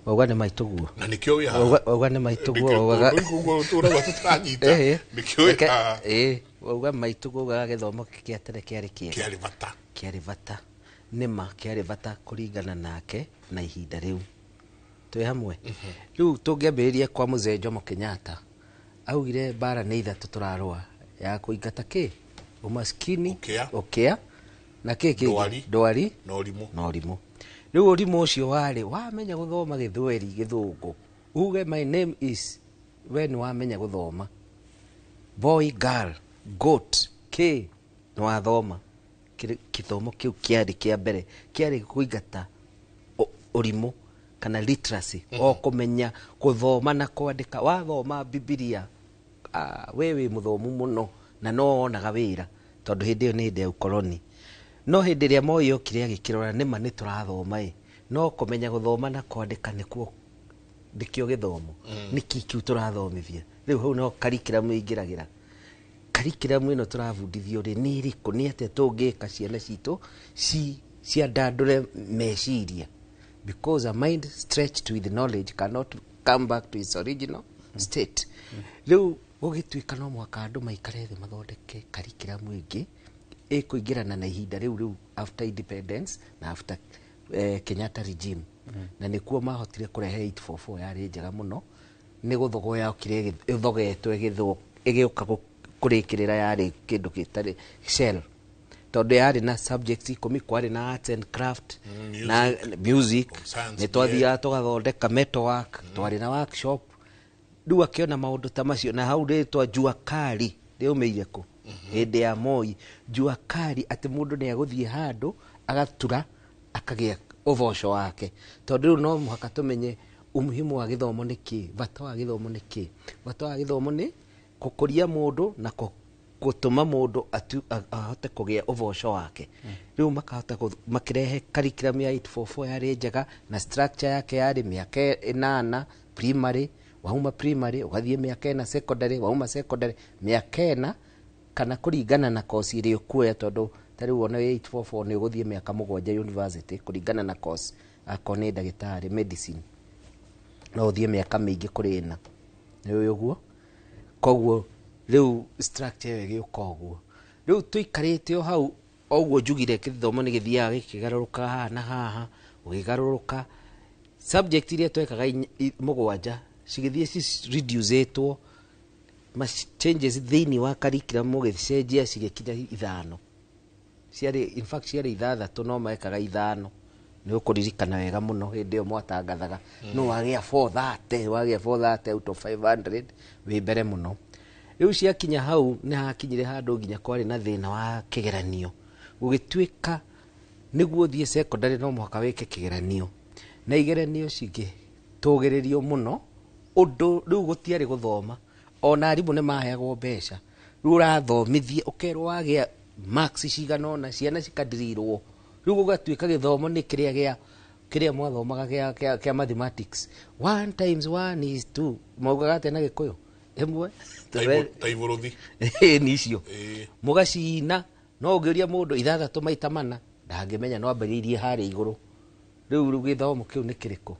wauga nĩ maitũ guo, na nĩkĩo wĩ haha, wauga nĩ maitũ guo, wauga ũrauga tũtaranyita, nĩkĩo wĩ haha. Wauga maitũ guo, waugaga gĩthomo kĩa tene kĩarĩ kĩega, kĩarĩ bata, kĩarĩ bata nĩma, kĩarĩ bata kũringana nake na ihinda rĩu. Twĩ hamwe rĩu tũngĩambĩrĩria kwa Mzee Jomo Kenyatta, augire mbara nĩ ithatũ tũrarũa, ya kũingata kĩ umaskini, ũkĩa na kĩ kĩngĩ, ndwari na ũrimũ, na ũrimũ. Rĩu ũrimũ ũcio warĩ wamenya gũthoma gĩthweri gĩthũngũ, uge my name is, we nĩ wamenya gũthoma, boy girl goat kĩ nĩ wathoma. Gĩthomo kĩu kĩarĩ kĩa mbere, kĩarĩ kũingata ũrimũ kana literacy, o kũmenya gũthoma na kwandĩka. Wathoma Bibilia we wĩ mũthomu mũno na no wonaga wĩra, tondũ hĩndĩ ĩyo nĩ hĩndĩ ya ũkoroni. No hĩndĩ ĩrĩa Moi okire agĩkĩrora nĩma nĩ tũrathoma ĩ, no kũmenya gũthoma na kwandĩka nĩkuo nĩkĩo gĩthomo, nĩkĩ kĩu tũrathomithia. Rĩu hau no curriculum ĩingĩragĩra. Curriculum ĩno tũrabundithio rĩ nĩ ĩrĩkũ, nĩ atĩa tũngĩka ciana citũ ciandandũre meciria, because a mind stretched with knowledge cannot come back to its original state. Rĩu gũgĩtuĩka no mũhaka andũ maikare thĩ mathondeke curriculum ĩngĩ ĩkũingĩrana na ihinda rĩu rĩu after independence na after Kenyatta regime. Na nĩkuo mahotire kũrehe 844 yarĩ njega mũno, nĩ gũthogoya yokire ĩthogetwo ĩgĩũka kũrĩkĩrĩra, yarĩ kĩndũ gĩtarĩ shell, tondũ yarĩ na subjects 10, kwarĩ na arts and craft na music, nĩ twathiaga tũgathondeka metal work, twarĩ na workshop. Rĩu akĩona maũndũ ta macio na hau rĩtwa jua kali rĩaumĩire kũ? Hĩndĩ ya Moi, jua kali atĩ mũndũ nĩ agũthiĩ handũ agatura akagĩa ũboco wake, tondũ rĩu no mũhaka tũmenye umuhimu wa gĩthomo nĩ kĩ, bata wa gĩthomo nĩ kĩ. Bata wa gĩthomo nĩ gũkũria mũndũ na gũtũma mũndũ ahote kũgĩa ũboco wake. Rĩu makahota makĩrehe curriculum ya 844 yarĩ njega na structure yake yarĩ mĩaka 8 primary, wauma primary ũgathiĩ mĩaka 4 secondary, wauma secondary mĩaka 4 kana kũringana na course ĩrĩa ũkuoya, tondũ ta rĩu ona 844 nĩ ũgũthiĩ mĩaka 7 university kũringana na course, akorwo nĩ ndagĩtarĩ medicine no ũthiĩ mĩaka mĩingĩ kũrĩ 4, nĩ ũĩ ũguo. Koguo rĩu structure ĩyo ĩgĩũka ũguo. Rĩu tũikarĩte o hau ũguo njugire gĩthomo nĩ gĩthiaga gĩkĩgarũrũka haha na haha, ũgĩgarũrũka subject iria twekaga 7 cigĩthiĩ reducetwo, changes thĩinĩ wa curriculum ũgĩcenjia cigĩkinya 5. Ciarĩ in fact ciarĩ 6 no mekaga 5. Nĩ ũkũririkana wega mũno hĩndĩ ĩyo mwatangathaga no wagĩa 430, wagĩa 430 out of 500 wĩ mbere mũno. Rĩu ciakinya hau nĩ hakinyire handũ nginya kwarĩ na thĩna wa kĩgeranio, gũgĩtuĩka nĩguo ũthiĩ secondary no mũhaka wĩke kĩgeranio, na igeranio cingĩtũgĩrĩrio mũno ũndũ rĩu gũtiarĩ gũthoma, ona arimũ nĩ maheagwo mbeca, rĩu ũrathomithia ũkerwo wagĩa marks cigana ũna, ciana cikadirirwo, rĩu gũgatuĩka gĩthomo nĩ kĩrĩa kĩrĩa mwathomaga kĩa mathematics, 1 times 1 is 2, maugaga atĩa na Gĩkũyũ? Ĩmwe ta ibũrũthi nĩ icio mũgacina, no ũngĩũria mũndũ 6 maita 4 ndangĩmenya, no ambĩrĩirie harĩa igũrũ. Rĩu gĩthomo kĩu nĩ kĩrĩkũ?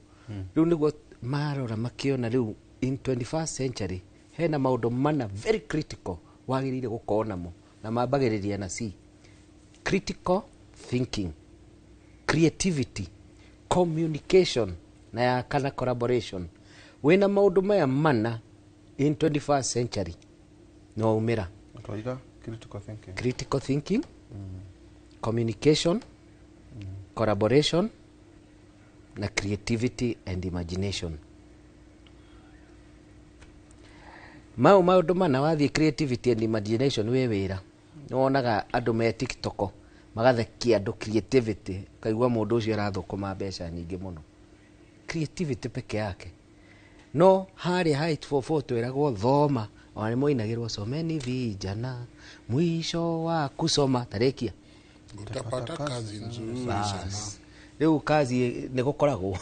Rĩu nĩguo marora makĩona rĩu in 21st century hena maũndũ mana very critical wagĩrĩire gũkorwo namo, na mambagĩrĩria na C: critical thinking, creativity, communication na ya kana collaboration. Wĩna maũndũ maya mana in 21st century no umĩra. Critical thinking, critical thinking, communication, collaboration na creativity and imagination. Mau maũndũ mana wathiĩ creativity and imagination wĩ wĩra, nĩwonaga andũ me TikTok magathekia andũ creativity, ũkaigua mũndũ ũcio arathũkũma mbeca nyingĩ mũno, creativity peke yake. No harĩa ha 844 tweragwo thoma, ona nĩmoinagĩrwo someni vijana mwisho wa kusoma tarĩkia utapata kazi nzuri sana. Rĩu kazi nĩ gũkoragwo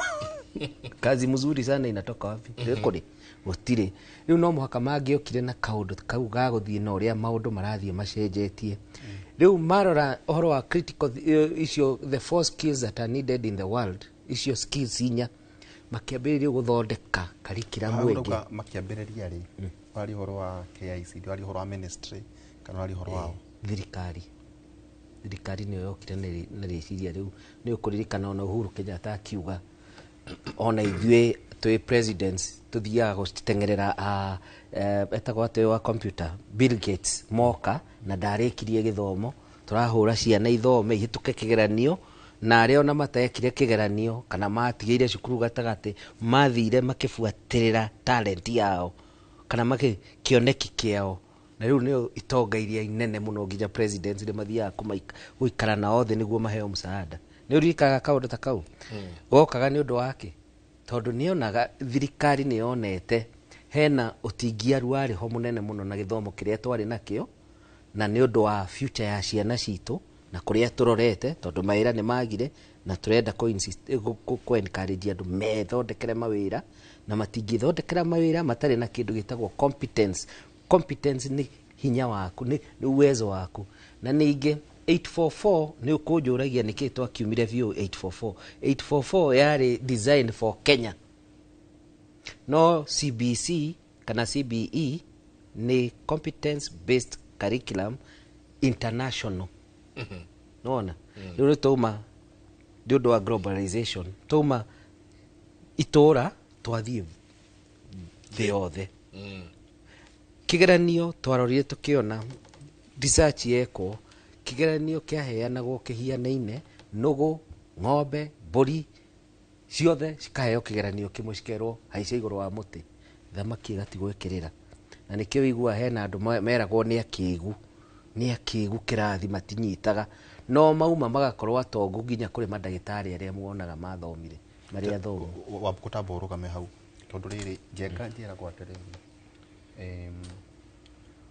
kazi mzuri sana inatoka wapi? Kũrĩ gũtirĩ. Rĩu no mũhaka mangĩokire na kaũndũ kau ga gũthiĩ na ũrĩa maũndũ marathiĩ macenjetie. Rĩu marora ũhoro wa critical icio, the 4 skills that are needed in the world, icio skills 4 makĩambĩrĩria gũthondeka curriculum ĩngĩ. Makĩambĩrĩria rĩ, warĩ ũhoro wa KICD, warĩ ũhoro wa ministry kana warĩ ũhoro wao? Thirikari. Thirikari nĩyo yokire na rĩciria rĩu. Nĩ ũkũririkana ona Uhuru Kenyatta akiuga ona ithuĩ twĩ presidents tuthiaga gũteng'erera etagwo atĩ wa computer Bill Gates moka na ndarĩkirie gĩthomo, tũrahũra ciana ithome ihĩtũke kĩgeranio, na arĩa ona matekire kĩgeranio kana matigĩire cukuru gatagatĩ mathire makĩbuatĩrĩra talent yao kana kĩoneki kĩao, na rĩu nĩo itonga iria inene mũno nginya presidents nĩ mathiaga gũikara nao thĩ nĩguo maheo msaada. Nĩ ũririkanaga kaũndũ ta kau? Gokaga nĩ ũndũ wake, tondũ nĩonaga thirikari nĩyonete hena ũtingiaru warĩ ho mũnene mũno na gĩthomo kĩrĩa twarĩ nakĩo, na nĩ ũndũ wa future ya ciana citũ na kũrĩa tũrorete, tondũ mawĩra nĩ magire na tũrenda kũ encourage andũ methondekere mawĩra, na matingĩthondekera mawĩra matarĩ na kĩndũ gĩtagwo competence. Competence nĩ hinya waku, nĩ uwezo waku. Na ningĩ 844 nĩ ũkũnjũragia nĩkĩ twakiumire biũ 844. 844 yarĩ designed for Kenya, no CBC kana CBE nĩ competence based curriculum international. Nona rĩu twauma nĩ ũndũ wa globalization, twauma itũra twathiĩ thĩ yothe. Kĩgeranio twarorire tũkĩona research yekwo, kĩgeranio kĩaheanagwo kĩhianaine, nũgũ, ng'ombe, mbũri ciothe cikaheo kĩgeranio kĩmwe, cikerwo haica igũrũ wa mũtĩ. Thamaki ĩgatigwo ĩkĩrĩra. Na nĩkĩo wĩiguaga hena andũ meragwo nĩ akĩgu kĩrathi matinyitaga, no mauma magakorwo atongu nginya kũrĩ mandagĩtarĩ arĩa muonaga mathomire marĩa athomu. Wabũkũtamba ũrũgame hau tondũ rĩrĩ Njenga njĩragwo atĩrĩrĩ,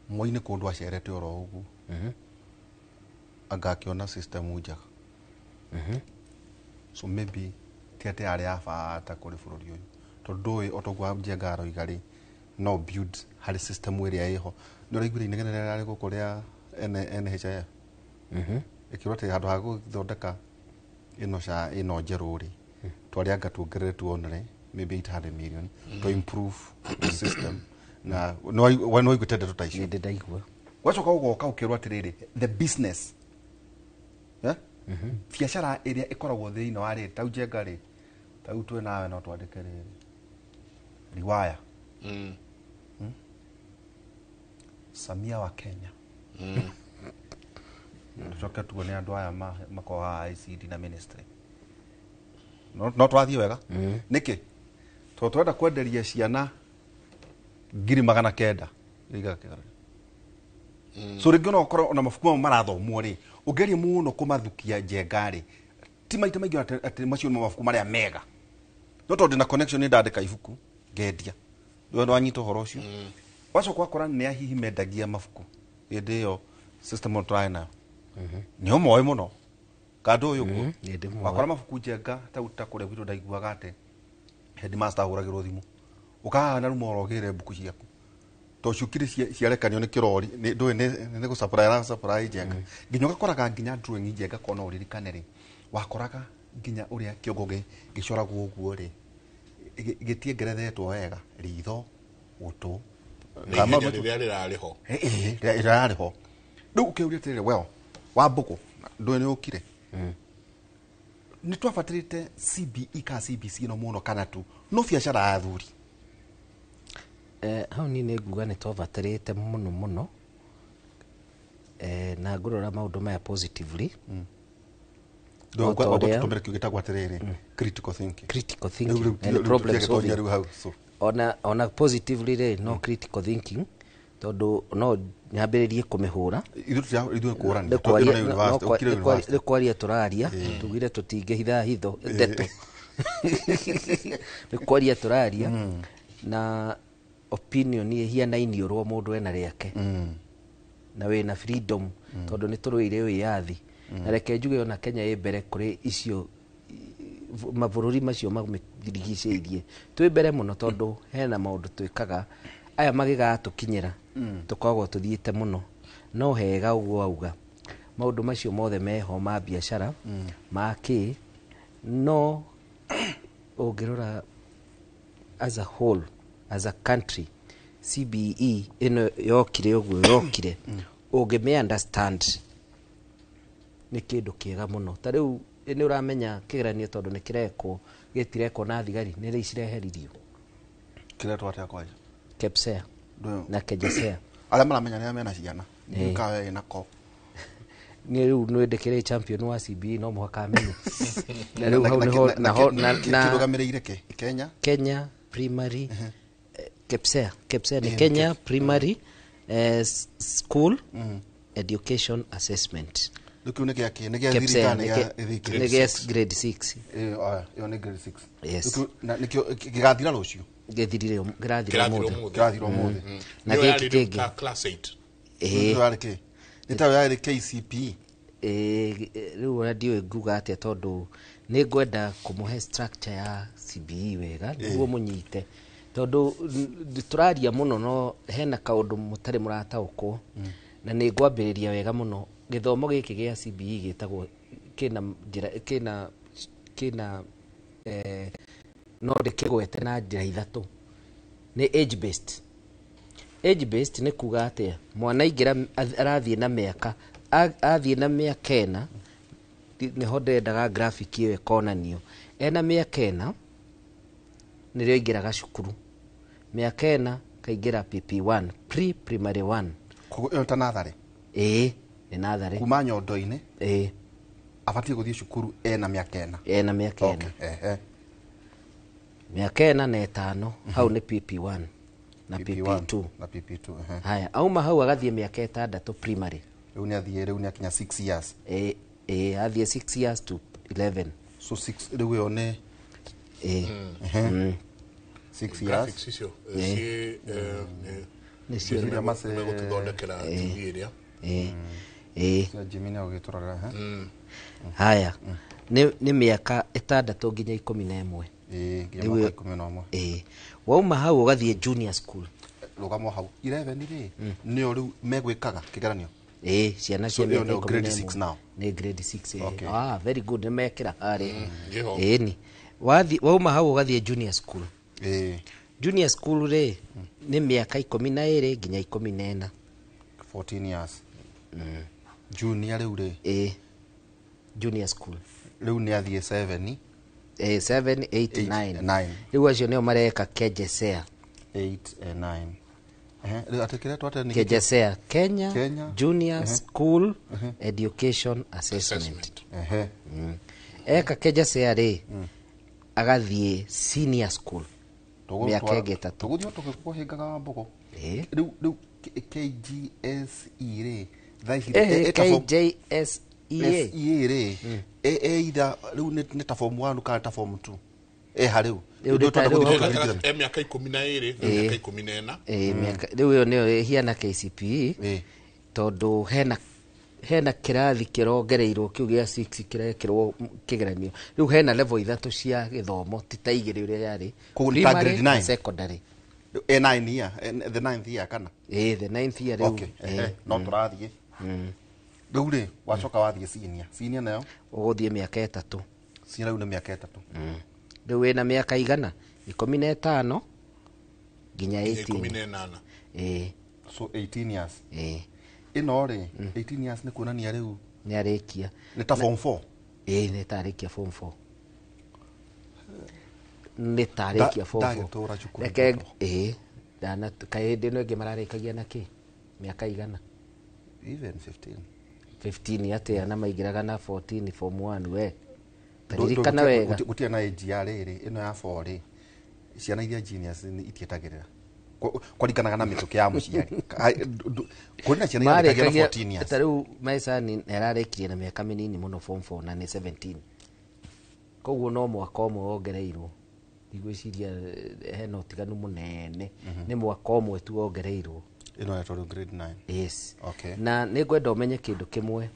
Moi nĩ kũndũ acerete oro ũguo anga akĩona system njega, so maybe ti atĩ yarĩ ya bata kũrĩ bũrũri ũyũ tondũ ndũĩ o toguo Njenga aroiga rĩ, no build harĩ system ĩrĩa ĩho. Nĩ ũraiguire inegene rĩrĩa rĩarĩ gũkũ rĩa NHIF ĩkĩrwo atĩ handũ ha gũthondeka ĩno SHA ĩno njerũ rĩ, twarĩ anga tuongerere tuonere maybe 800 million to improve the system. Na nĩ waiguĩte ndeto ta icio? Nĩ ndaigua. Wacoka ũgoka ũkĩrwo atĩrĩrĩ, the business biacara ĩrĩa ĩkoragwo thĩinĩ wa rĩrĩ tau Njenga rĩ, tau twĩ nawe no twandĩke rĩrĩ Riwaya, Samia wa Kenya, tucoke tuone andũ aya makoragwo haha ICD na ministry. No twathiĩ wega nĩkĩ? Tondũ tũrenda kwenderia ciana 900,000 igaga kĩgeranio. So rĩngĩ no ũkorwo ona mabuku mamwe marathomwo rĩ, ũngerie mũno kũmathukia Njenga rĩ, ti maita maingĩ atĩ macio nĩmo mabuku marĩa mega, no tondũ ndĩna connection nĩ ndandĩka ibuku ngendia, ndũĩ wanyita ũhoro ũcio. Wacoka wakora nĩ a hihi mendagia mabuku hĩndĩ ĩyo system ĩno tũrarĩ nayo nĩ ũmoĩ mũno kandũ ũyũ ũguo wakora mabuku Njenga tau ta kũrĩa gwitũ ndaiguaga atĩ headmaster ahũragĩrwo thimũ ũkahaha na ruma ũrogĩre mbuku ciaku tondũ ciũkire ciarekanio nĩ kĩrori ndũĩ nĩ gũsupply ra supply Njenga. Nginya ũgakoraga nginya drawing Njenga kona ũririkane rĩ, wakoraga nginya ũrĩa kĩongo gĩcoragwo ũguo rĩ, gĩtiengerethetwo wega, ritho, gũtũ, rĩrĩa rĩrarĩ ho rĩrarĩ ho. Rĩu ũkĩũria atĩrĩrĩ, well Wambũgũ ndũĩ nĩ ũkire, nĩ twabatarĩte CBE kana CBC ĩno mũno kana tu no biacara ya athuri? Hau niĩ nĩ nguga nĩ twabatarĩte mũno mũno, na ngũrora maũndũ maya positively. Tũtũmĩre kiugo gĩtagwo atĩrĩrĩ, critical thinking. Critical thinking and problem solving. Ona positively rĩ, no critical thinking tondũ no nyambĩrĩrie kũmĩhũra. Ithuĩ kũrania. Nĩ kwaria tũraria, tugire tũtingĩhitha hitho ndeto. Nĩ kwaria tũraria na opinion ĩhianaine ũrĩa mũndũ ena rĩake na wĩna freedom tondũ nĩ tũrũĩire wĩyathi. Na reke njuge ona Kenya ĩ mbere kũrĩ icio mabũrũri macio mamĩrigicĩirie, twĩ mbere mũno tondũ hena maũndũ twĩkaga aya magĩgatũkinyĩra tũkoragwo tũthiĩte mũno. No hega ũguo auga maũndũ macio mothe meho ma biacara ma kĩ, no ũngĩrora as a whole, as a country, CBE ĩno yokire ũguo yokire, ũngĩmĩ understand nĩ kĩndũ kĩega mũno. Ta rĩu nĩ ũramenya kĩgeranio tondũ nĩ kĩrekwo, gĩtirekwo na thigari nĩ rĩu cireheririo. Kĩretwo atĩa kwanja? KPSEA na KJSEA. Arĩa maramenya nĩ mena ciana nĩkawe nako. Nĩ rĩu nĩ ndĩkĩrĩ champion wa CBE no mũhaka amenye. Na rĩu hau nĩho na kĩrũgamĩrĩire kĩ? Kenya? Kenya Primary KPSEA. KPSEA nĩ Kenya Primary School Education Assessment. Rĩu kĩu nĩ gĩa kĩ? Nĩ gĩa thirikari nĩ gĩa grade 6. Ĩyo nĩ grade 6. Yes. Na nĩkĩo gĩgathira rũciũ? Gĩthirire kĩrathira ũmũthĩ. Kĩrathira ũmũthĩ. Na gĩkĩ kĩngĩ class 8. Ĩĩ. Kĩ? Nĩ ta yarĩ KCPE. Rĩu ona ndiũĩ nguga atĩa tondũ nĩ ngwenda kũmũhe structure ya CBE wega nĩguo mũnyite, tondũ tũraria mũno no hena kaũndũ mũtarĩ mũrataũkwo, na nĩ ngwambĩrĩria wega mũno. Gĩthomo gĩkĩ gĩa CBE gĩtagwo kĩna njĩra kĩna no ndĩkĩgwete na njĩra ithatũ. Nĩ age based. Age based nĩ kuga atĩa, mwana aingĩra arathiĩ na mĩaka, athiĩ na mĩaka ĩna, nĩho ndendaga graphic ĩyo ĩkonanio. Ena mĩaka ĩna nĩrĩo aingĩraga cukuru, mĩaka ĩna kaingĩra PP1, pre primary 1. Koguo ĩyo ta natharĩ? Ĩĩ, nĩ natharĩ. Kuma nyondo-inĩ? Ĩĩ. Abatiĩ gũthiĩ cukuru ena mĩaka ĩna? Ena mĩaka ĩna. Mĩaka ĩna na ĩtano, hau nĩ PP1. Na PP2. Na PP2, ehe. Haya, auma hau agathiĩ mĩaka 6 primary. Rĩu nĩ athiĩ, rĩu nĩ akinya 6 years. Ĩ, athiĩ 6 years to 11. So 6 rĩu ĩyo nĩ ĩ ehe. 6 years. Graphics icio ciĩ Nĩ cio. Iria mace- megũtũthondekera TV ĩrĩa. Ĩ, ĩ. Cia Jimmy nĩ agũgĩtũrorera, ehe. Haya, nĩ mĩaka 6 nginya 11. Ĩ, nginya Rĩu mwaka ĩyo- 11. Ĩ, wauma hau ũgathiĩ junior school. Rũgamo hau 11 rĩ, nĩo rĩu megwĩkaga kĩgeranio. Ĩ, ciana So cia ĩyo mĩaka nĩyo grade 11. 6 now. Nĩ grade 6, ĩ. Okay. Ah, very good, nĩ mekĩra harĩa. Nĩho. Ĩni wathi wauma hau ũgathiĩ junior school. Ĩ. Junior school rĩ, nĩ mĩaka 12 nginya 14. 14 years. Junior rĩu rĩ. Ĩ, junior school. Rĩu nĩ athiĩ 7. Ĩ, 7 8 9. 9. Rĩu acio nĩo mareka KJSEA. 8 9. Ehe, rĩu atĩ kĩrĩa twate nĩ gĩkĩ? KJSEA, Kenya, Kenya. Junior Ehe. School Education Assessment. Ehe. Eka KJSEA rĩ, agathiĩ senior school mĩaka ĩngĩ 3. Tũgũthiĩ tũgĩkũhĩngaga wa mbogo. Ĩ. Rĩu KGSE rĩ, thaa ici Ĩhĩ, ĩ ta form- KJSEA. SEA rĩ, ĩ either rĩu nĩ ta form 1 kana ta form 2. Ĩ ha rĩu. Rĩu Rĩu nĩ ta- twenda rĩu gũthiĩ hau- tũkĩringithania. E mĩaka 12 na Ĩ. mĩaka 14. Ĩ, mĩaka rĩu ĩyo nĩyo ĩhiana KCPE, tondũ hena kĩrathi kĩrongereirwo kĩu gĩa 6 kĩrekĩrwo kĩgeranio. Rĩu hena level 3 cia gĩthomo, ti ta 2 ũrĩa yarĩ. Koguo nĩ ta Primary grade na 9. secondary. Ĩ 9 year, the 9th year kana? Ĩ, the 9th year rĩu. Okay, ehe, no tũrathiĩ. Rĩu rĩ, wacoka wathiĩ senior. Senior nayo? Ũgũthiĩ mĩaka 3. Senior rĩu nĩ mĩaka 3. Rĩu wĩna mĩaka igana? 15 nginya Nginya 18. 18. Ĩ. So 18 years. Ĩ. Ĩno rĩ, 18 years nĩ kuonania rĩu nĩ arĩkia. Nĩ ta form 4. Ĩ, nĩ ta arĩkia form 4. Nĩ ta arĩkia form 4. Ndagĩtũra cukuru. Reke ĩ, ndana kaĩ hĩndĩ ĩno ĩngĩ mararĩkagia na kĩ? Mĩaka igana? Even 15. 15 atĩa na maingĩraga na 14 form 1 we. Taririkana wega. Gũtirĩ na age ya rĩrĩ, ĩno ya 4 rĩ, ciana iria genius nĩ itietagĩrĩra. Kwaringanaga na mĩtũkĩ ya mũciari. Kũrĩ na ciana irarĩkagia na 14 years. Ta rĩu Maicani ararĩkirie na mĩaka mĩnini mũno form 4 na nĩ 17. Koguo no mwaka ũmwe wongereirwo. Ndigwĩciria hena ũtiganu mũnene. Nĩ mwaka ũmwe tu wongereirwo. Ĩno yetwo rĩu grade 9. Yes. Okay. Na nĩ ngwenda ũmenye kĩndũ kĩmwe.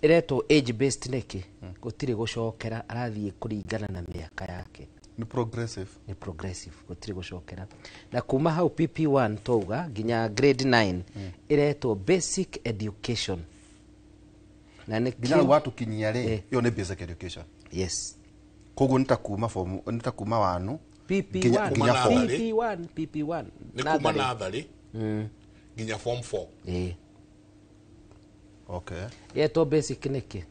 Ĩretwo age based nĩkĩ? Gũtirĩ gũcokera, arathiĩ kũringana na mĩaka yake. Nĩ progressive. Nĩ progressive, gũtirĩ gũcokera. Na kuma hau PP1 twauga nginya grade 9 ĩretwo basic education. Na nĩ Nginya hau watũkinyia rĩ, ĩyo nĩ basic education. Yes. Koguo nĩ ta kuma form, nĩ ta kuma 1 PP1 nginya 4. PP1 PP1 Nĩ kuma natharĩ nginya form 4. Ĩ. Okay. Yetwo basic nĩkĩ?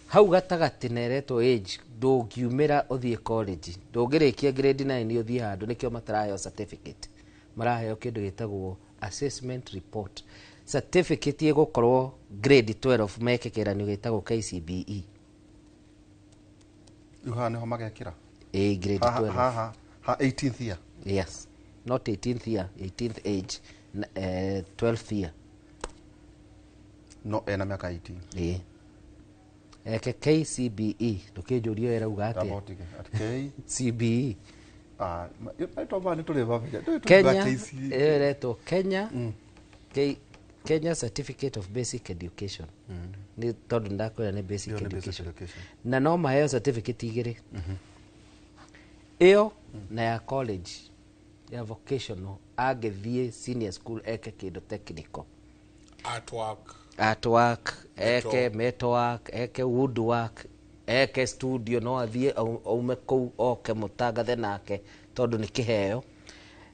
Hau gatagatĩ na ĩretwo age, ndũngiumĩra ũthiĩ college, ndũngĩrĩkia grade 9 ũthiĩ handũ, nĩkĩo mataraheo certificate. Maraheo kĩndũ gĩtagwo assessment report. Certificate ĩgũkorwo grade 12 meke kĩgeranio gĩtagwo KCPE. Rĩu haha nĩho magekĩra. Ĩ, grade 12. Haha ha 18th year. Yes. Not 18th year, 18th age, 12th year. No ena mĩaka 18. Ĩ. Eke KCBE, ndũkĩnjũrie ĩrauga atĩa. Tamba ũtige. At K CBE. Ah, marĩtwa maya nĩ tũrĩ mamenya. Ndũĩ tũkiuga Kenya, KC. ĩyo ĩretwo Kenya, Kenya Certificate of Basic Education. Nĩ tondũ ndakwĩra nĩ basic Ĩyo nĩ basic education. education. Na no maheo certificate 2. Ĩyo na ya college, ya vocational, angĩthiĩ senior school eke kĩndũ technical. Artwork. Artwork, eke metalwork, eke woodwork, eke studio, no athiĩ aume kũu oke mũtangathe nake tondũ nĩ kĩheo.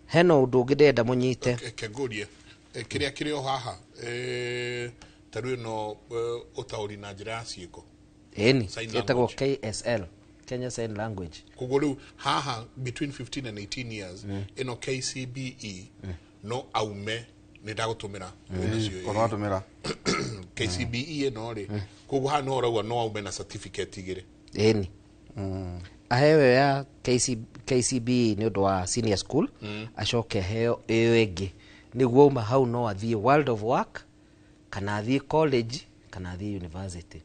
Hena ũndũ ũngĩ ndĩrenda mũnyite. Reke ngũrie, kĩrĩa kĩrĩ o haha, ta rĩu ĩno ũtaũri na njĩra ya ciĩko. Ĩni, Sign ĩtagwo language. KSL, Kenya Sign Language. Koguo rĩu haha between 15 and 18 years ĩno KCBE no aume nĩ ndagũtũmĩra wĩnacio. Ũratũmĩra. KCBE ĩno rĩ, koguo haha nĩho ũrauga no aume na certificate 2. Ĩni. Aheo ĩyo ya KCB nĩ ũndũ wa senior school, acoke aheo ĩyo ĩngĩ nĩguo uma hau no athiĩ world of work kana athiĩ college kana athiĩ university.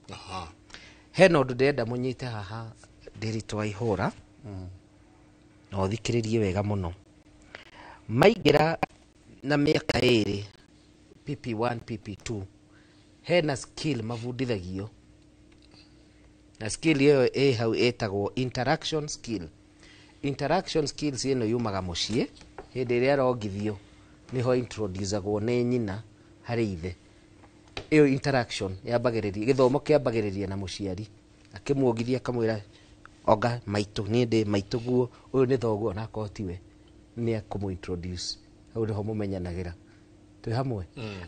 Hena ũndũ ndĩrenda mũnyite haha ndĩritũ wa ihũra na ũthikĩrĩrie wega mũno. Maingĩra na mĩaka 2 PP1 PP2 hena skill mabundithagio, na skill ĩyo ĩ hau ĩtagwo interaction skill. Interaction skills ĩno yumaga mũciĩ hĩndĩ ĩrĩa arongithio, nĩho introducagwo nĩ nyina harĩ ithe. Ĩyo interaction yambagĩrĩria, gĩthomo kĩambagĩrĩria na mũciari akĩmuongithia akamwĩra onga maitũ, niĩ ndĩ maitũ guo, ũyũ nĩ thoguo, onakorwo tiwe nĩ akũmũ introduce. Hau nĩho mũmenyanagĩra twĩ hamwe.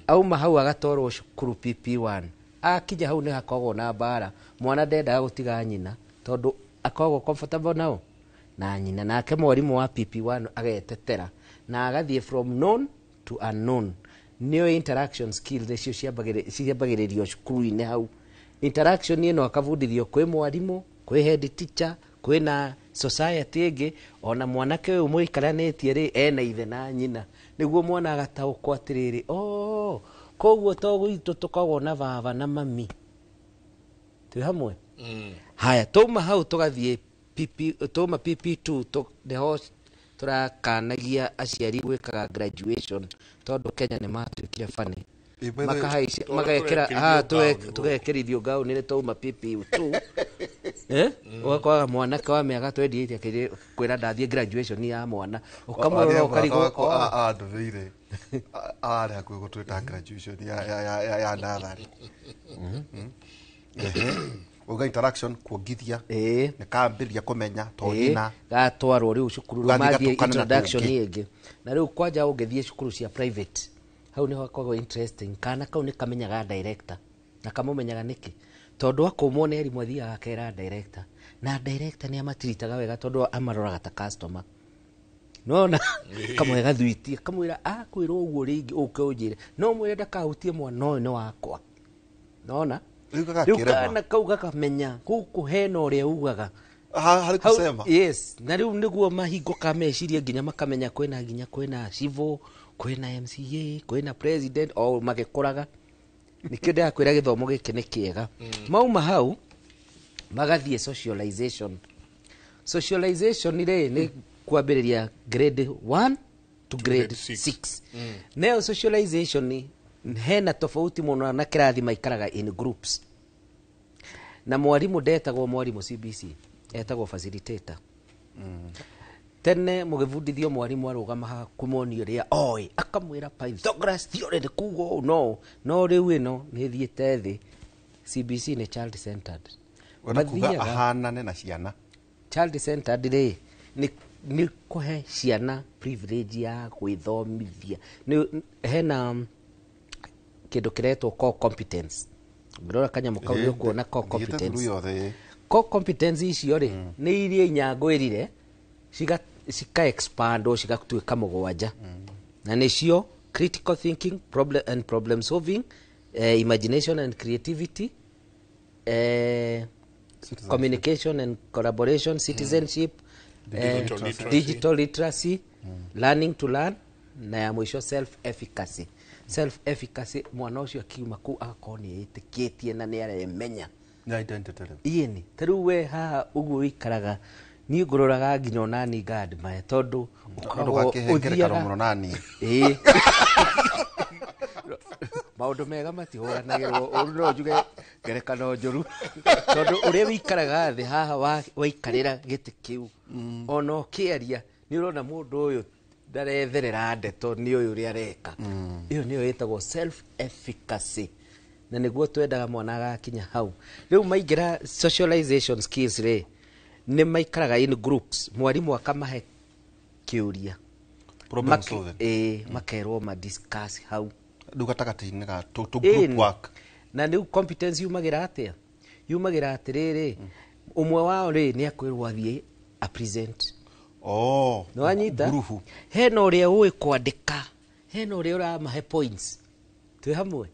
Auma hau agatwarwo cukuru PP1. Akinya hau nĩ hakoragwo na mbara, mwana ndendaga gũtiga nyina tondũ akoragwo comfortable nao na nyina, nake mwarimũ wa PP1 agetetera na agathiĩ from known to unknown. Nĩyo interaction skills nĩcio ciambagĩrĩrio cukuru-inĩ hau. Interaction ĩno akabundithio kwĩ mwarimũ, kwĩ head teacher, kwĩ na society ĩngĩ, ona mwanake ũyũ mũikaranĩtie rĩ ena ithe na nyina, nĩguo mwana agataũkwo atĩrĩrĩ, oh, koguo to gwitũ tũkoragwo na baba na mami twĩ hamwe. Haya, twauma hau tũgathiĩ PP, twauma PP2 nĩho tũrakanagia aciari gwĩkaga graduation tondũ Kenya nĩ matuĩkire funny. Makahaicia magekĩra haha tũgekĩrithio ngaũni nĩ twauma PP2. Ũgakoraga mwanake wa mĩaka 28 akĩrĩ kwĩra ndathiĩ graduation ya mwana, ũkamũrora ũkarigwo Andũmĩire ararĩ hakuhĩ gũtwĩta graduation ya natharĩ. Uga interaction kuongithia nĩ kambĩrĩria kũmenya to nyina gatwarwo rĩu cukuru rĩu Gathiĩ mathiĩ gatukane na introduction tũngĩ. Ĩngĩ na rĩu kwanja ũngĩthiĩ cukuru cia private hau nĩho hakoragwo interesting. Kana kau nĩ kamenyaga director na kamũmenyaga nĩkĩ, tondũ akũmwo nĩ arimũ athiaga akera director, na director nĩ amatiritaga wega tondũ amaroraga ta customer. Nona kamwe gathuitie kamwĩra akwĩrwo ũguo rĩngĩ ũke ũnjĩre, no mwĩre ndakahutie mwana ũyũ nĩ wakwa. Nona Rĩu rĩu gagakĩrema. Kana kau gakamenya gũkũ hena ũrĩa ugaga Harĩ kusema. Yes, na rĩu nĩguo mahingũka meciria nginya makamenya kwĩna nginya kwĩna civil, kwĩna MCA, kwĩna president, o magĩkũraga. Nĩkĩo ndĩrakwĩra gĩthomo gĩkĩ nĩ kĩega. Mauma hau magathiĩ socialization. Socialization rĩ nĩ kwambĩrĩria grade 1 to grade 6. Nayo socialization hena tofauti mũno na kĩrathi, maikaraga in groups, na mwarimũ ndetagwo mwarimũ CBC, etagwo facilitator. Tene mũgĩbundithio mwarimũ arũgama haha kũmonia ũrĩa oĩ, akamwĩra Pythagoras theory nĩ kuga ũũ, no no rĩu ĩno nĩ ĩthiĩte thĩ. CBC nĩ child centered. Wenda kuga Mathiaga- ahanane na ciana. Child centered rĩ nĩ kũhe ciana privilege ya gwĩthomithia. Nĩ hena kĩndũ kĩretwo core competence. Ũngĩrora kanyamũ kau nĩ ũkuona core Thiĩte competence. through yothe. Core competence icio rĩ nĩ iria inya ngwĩrire cika expandwo cigatuĩka 7, na nĩcio critical thinking, problem and problem solving, imagination and creativity, communication and collaboration, citizenship, Digital literacy. Digital literacy, learning to learn, na ya mũico self efficacy. Self efficacy, mwana ũcio akiuma kũu agakorwo nĩ ĩtĩkĩtie na nĩ aremenya. Nĩ identity rĩu. Ĩni ta rĩu we haha ũguo ũikaraga, niĩ ngũroraga nginya onani ngandimaya tondũ ũkoragwo Ndũgakĩhe ngerekano ũthiaga mũno naniĩ. Ĩĩ, maũndũ mega matihũranagĩrwo ũru, no njuge ngerekano njũru tondũ ũrĩa wĩikaraga thĩ haha waikarĩra gĩtĩ kĩu, ona ũkĩaria nĩ ũrona mũndũ ũyũ ndaretherera ndeto nĩ ũyũ ũrĩa areka. Ĩyo nĩyo ĩtagwo self efficacy, na nĩguo twendaga mwana agakinya hau. Rĩu maingĩra socialization skills rĩ, nĩ maikaraga in groups, mwarimũ akamahe kĩũria. Problem solving. Ĩĩ, makerwo ma discuss hau. Rĩu gatagatĩ-inĩ ga tũ Ĩni. group work. Na rĩu competence yumagĩra atĩa? Yumagĩra atĩrĩrĩ, ũmwe wao rĩ nĩ akwĩrwo athiĩ a present. Oh, nĩ wanyita? Ngurubu. Hena ũrĩa ũĩ kwandĩka, hena ũrĩa ũramahe points, twĩ hamwe.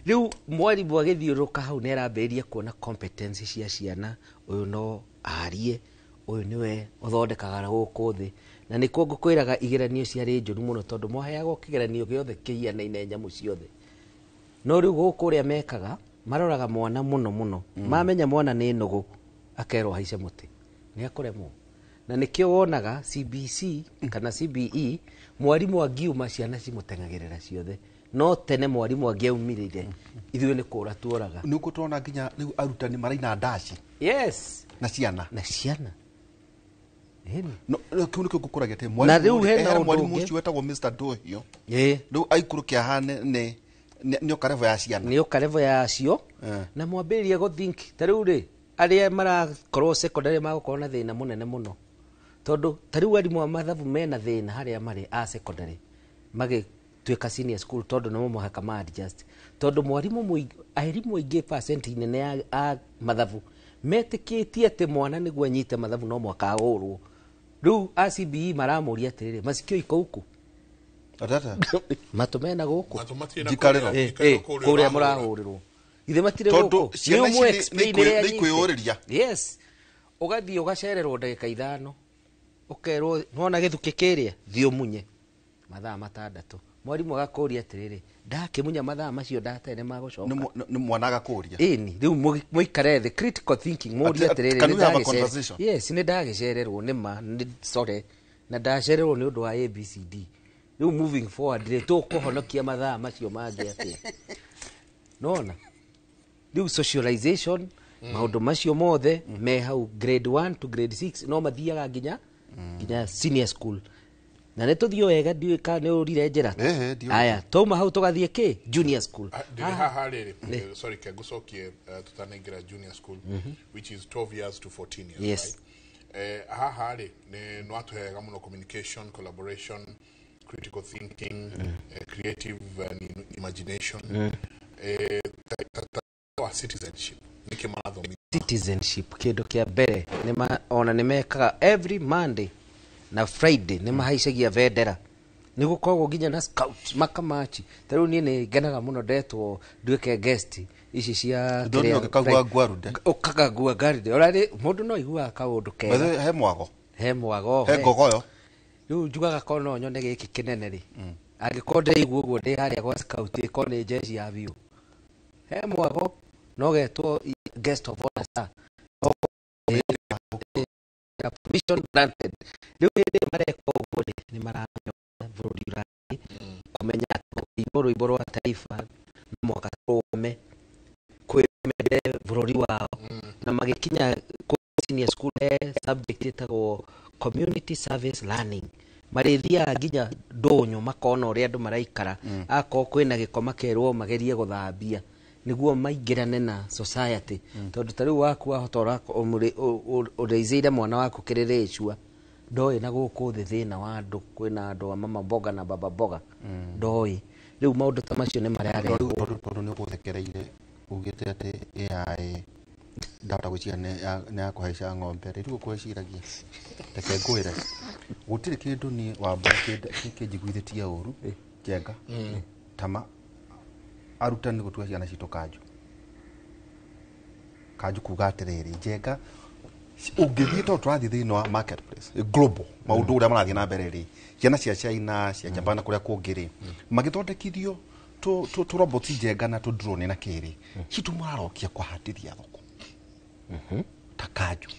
Rĩu mwarimũ agĩthiũrũrũka hau nĩ arambĩrĩria kuona competence cia ciana, ũyũ no arie, Ũyũ nĩwe ũthondekaga gũkũ thĩ. Na nĩkuo ngũkwĩraga igeranio ciarĩ njũru mũno, tondũ mwaheagwo kĩgeranio gĩothe kĩhianaine nyamũ ciothe. No rĩu gũkũ ũrĩa mekaga, maroraga mwana mũno mũno. Mamenya mwana nĩ nũgũ, akerwo haice mũtĩ, nĩ akũremwo. Na nĩkĩo wonaga CBC kana CBE, mwarimũ angiuma ciana cimũteng'agĩrĩra ciothe. No tene mwarimũ angĩaumĩrire, ithuĩ nĩ kũra tuoraga. Nĩ ũguo tũrona nginya rĩu arutani maraina ndaci. Yes. Na ciana. Na ciana. No kĩu nĩkĩo ngũkũragia atĩ Na rĩu hena ũndũ mwarimũ ũngĩ. ũcio wetagwo Mr. Dohio. Ĩĩ. Rĩu aikũrũke ahane nĩ nĩ oka level ya ciana. Nĩ oka level ya cio. Na mwambĩrĩrie gũ think ta rĩu rĩ, arĩa marakorwo secondary magũkorwo na thĩna mũnene mũno, tondũ ta rĩu arimũ a mathabu mena thĩna harĩa marĩ a secondary magĩtuĩka senior school, tondũ nĩmo mũhaka ma adjust, tondũ mwarimũ arimũ aingĩ percent nene ya a mathabu metĩkĩtie atĩ mwana nĩguo anyite mathabu no mwaka ahũrwo. Rĩu a CBE maramũria atĩrĩrĩ, masikio iko huku, matũ mena gũkũ, kũrĩa mũrahũrĩrwo, ithe matirĩ gũkũ. Ciana ici nĩ ikwĩyũrĩria. Yes, ũgathiĩ ũgacererwo ndagĩka 5, ũkerwo nĩwona gĩthukĩ kĩrĩa, thiĩ ũmunye mathaa 6. Mwarimũ agakũria atĩrĩrĩ, ndakĩmunya mathaa macio ndatee nĩ magũcoka? Nĩ mwana agakũria. Ĩni, rĩu mũikare thĩ, critical thinking, mũrie atĩrĩrĩ, yes, nĩ ndagĩcererwo, nĩ ma, nĩ sorry, na ndacererwo nĩ ũndũ wa ABCD. Rĩu moving forward rĩ, tũkũhonokia mathaa macio mangĩ atĩa? Nona rĩu socialization, maũndũ macio mothe me hau grade 1 to grade 6, no mathiaga nginya senior school. Na nĩ tũthiĩ wega, ndiũĩ kana nĩ ũrire njĩra. Aya, twauma hau tũgathiĩ kĩ junior school. Ndĩrĩ haha rĩrĩ, sorry, ke ngũcokie tũtanaingĩra junior school, which is 12 years to 14 years. Yes. Right? Haha rĩ, nĩ nwatũheaga mũno communication, collaboration, critical thinking, creative and imagination, citizenship. Nĩkĩ marathomithia? Citizenship kĩndũ kĩa mbere ona nĩ mekaga every Monday na Friday, nĩ mahaicagia bendera. Nĩ gũkoragwo nginya na scout makamachi. Ta rĩu niĩ nĩ ngenaga mũno ndetwo nduĩke guest ici cia ũkagagua ngwarude. Ora rĩ, mũndũ no aiguaga kaũndũ kega. He mwago. He mwago. He ngogoyo. Rĩu njugaga korwo no nyone gĩkĩ kĩnene rĩ, angĩkorwo ndĩraigua ũguo ndĩ harĩa gwa scout, ĩkorwo nĩ jeshi ya biũ. He mwago no getwo guest of honor sir. Permission granted. Rĩu hĩndĩ ĩyo mareka ũguo rĩ, nĩ maramenya bũrũri ũrathiĩ, kũmenya atĩ rwĩmbo rwa taifa no mũhaka tũrũgame, kwĩmende bũrũri wao. Na magĩkinya senior school he subject ĩtagwo community service learning. Marĩthiaga nginya ndũnyũ makona ũrĩa andũ maraikara, akorwo kwĩna gĩko makerwo magerie gũthambia nĩguo maingĩrane na society. Tondũ ta rĩu waku wahota ũrĩithĩire mwana waku kĩrĩrĩcua, ndoĩ na gũkũ thĩ thĩna wa andũ, kwĩna andũ a mama mboga na baba mboga, ndoĩ. Rĩu maũndũ ta macio nĩ mararehwo. Tondũ nĩ ũgũthekereire ugĩte atĩ AI ndahota gwĩciria nĩ ya kũhaica ng'ombe rĩ, rĩu ũkwĩciragia reke ngwĩre gũtirĩ kĩndũ niĩ wambura kĩnjiguithĩtie ũru Njenga tama arutani gũtua ciana citũ kanjũ. Kanjũ kuga atĩrĩrĩ, Njenga, ũngĩthiĩ tondũ tũrathiĩ thĩinĩ wa marketplace global, maũndũ ũrĩa marathiĩ na mbere rĩ, ciana cia China, cia Japan na kũrĩa kũngĩ rĩ, magĩthondekithio tũ robot Njenga na tũ drone na kĩrĩ, citũ mũrarokia kũhandithia thoko ta kanjũ.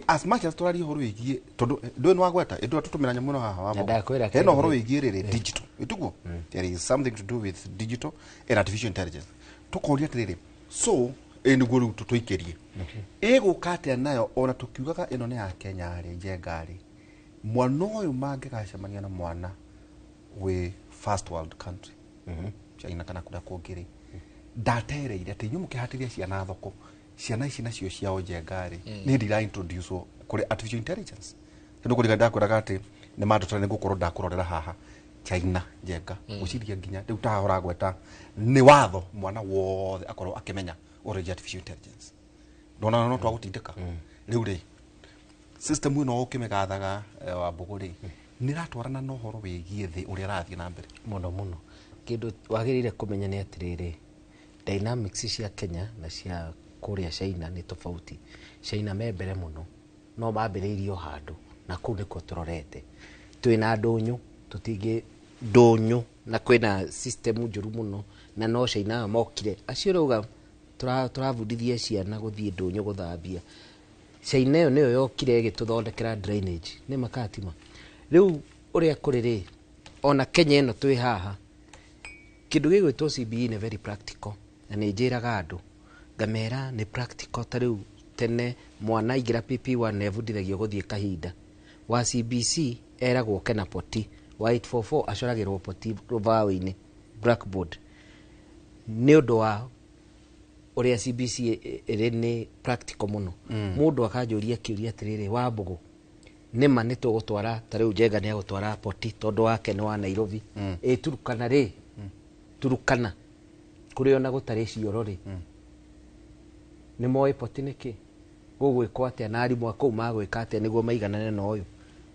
As much as tũraria ũhoro wĩgiĩ, tondũ ndũĩ nĩ wagweta, ndũĩ tũtũmĩra nyamũ ĩno haha wa moko. Hena ũhoro wĩgiĩ rĩrĩ digital, ĩtiguo? There is something to do with digital and artificial intelligence. Tũkoria atĩrĩrĩ, so nĩguo rĩu tũikĩrie ĩgũka atĩa nayo, ona tũkiugaga ĩno nĩ ya Kenya rĩ, Njenga rĩ, mwana ũyũ mangĩgacemania na mwana wĩ first world country, China kana kũrĩa kũngĩ rĩ, ndatereire atĩ inyuĩ mũkĩhatĩria ciana thoko, ciana ici nacio ciao Njenga rĩ, nĩ hĩndĩ ira introduce kũrĩ artificial intelligence. Tondũ kũrĩga ndakwĩraga atĩ nĩ mandũtara nĩ ngũkorwo ndakũrorera haha China Njenga, gwĩciria nginya rĩu ta haha ũragweta nĩ watho mwana wothe akorwo akĩmenya already artificial intelligence. Ndona no twagũtindĩka. Rĩu rĩ, system ĩno ũkĩmĩgathaga wa Mbũgũ rĩ, nĩ ĩratwarana na ũhoro wĩgiĩ thĩ ũrĩa ĩrathiĩ na mbere mũno mũno. Kĩndũ wagĩrĩire kũmenya nĩ atĩrĩrĩ, dynamics cia Kenya na cia kũrĩa China nĩ tofauti. China me mbere mũno. No mambĩrĩirio handũ na kũu nĩkuo tũrorete. Twĩna ndũnyũ, tũtingĩ ndũnyũ na kwĩna system njũru mũno na no China mokire acio rauga tũrabundithia ciana gũthiĩ ndũnyũ gũthambia. China ĩyo nĩyo yokire ĩgĩtũthondekera drainage nĩ makatima. Rĩu ũrĩa kũrĩ rĩ, ona Kenya ĩno twĩ haha, kĩndũ gĩgwĩtwo CBE nĩ very practical na nĩ njĩraga andũ ngamera nĩ practical. Ta rĩu tene mwana aingĩra PP1 nĩebundithagio gũthiĩ kahinda, wa CBC eragwo oke na poti, wa 844 acoragĩrwo poti rũbaũ-inĩ blackboard. Nĩ ũndũ wa ũrĩa CBC ĩrĩ nĩ practical mũno. Mũndũ akanjũria kĩũria atĩrĩrĩ, wa Mbũgũ nĩma nĩ tũgũtwara ta rĩu Njenga nĩ agũtwara poti tondũ wake nĩ wa Nairobi. Ĩ Turukana rĩ, Turukana kũrĩ ona gũtarĩ cioro rĩ, nĩ moĩ poti nĩkĩ, gũgwĩkwo atĩa na arimũ a kũu magwĩka atĩa nĩguo maiganane na ũyũ?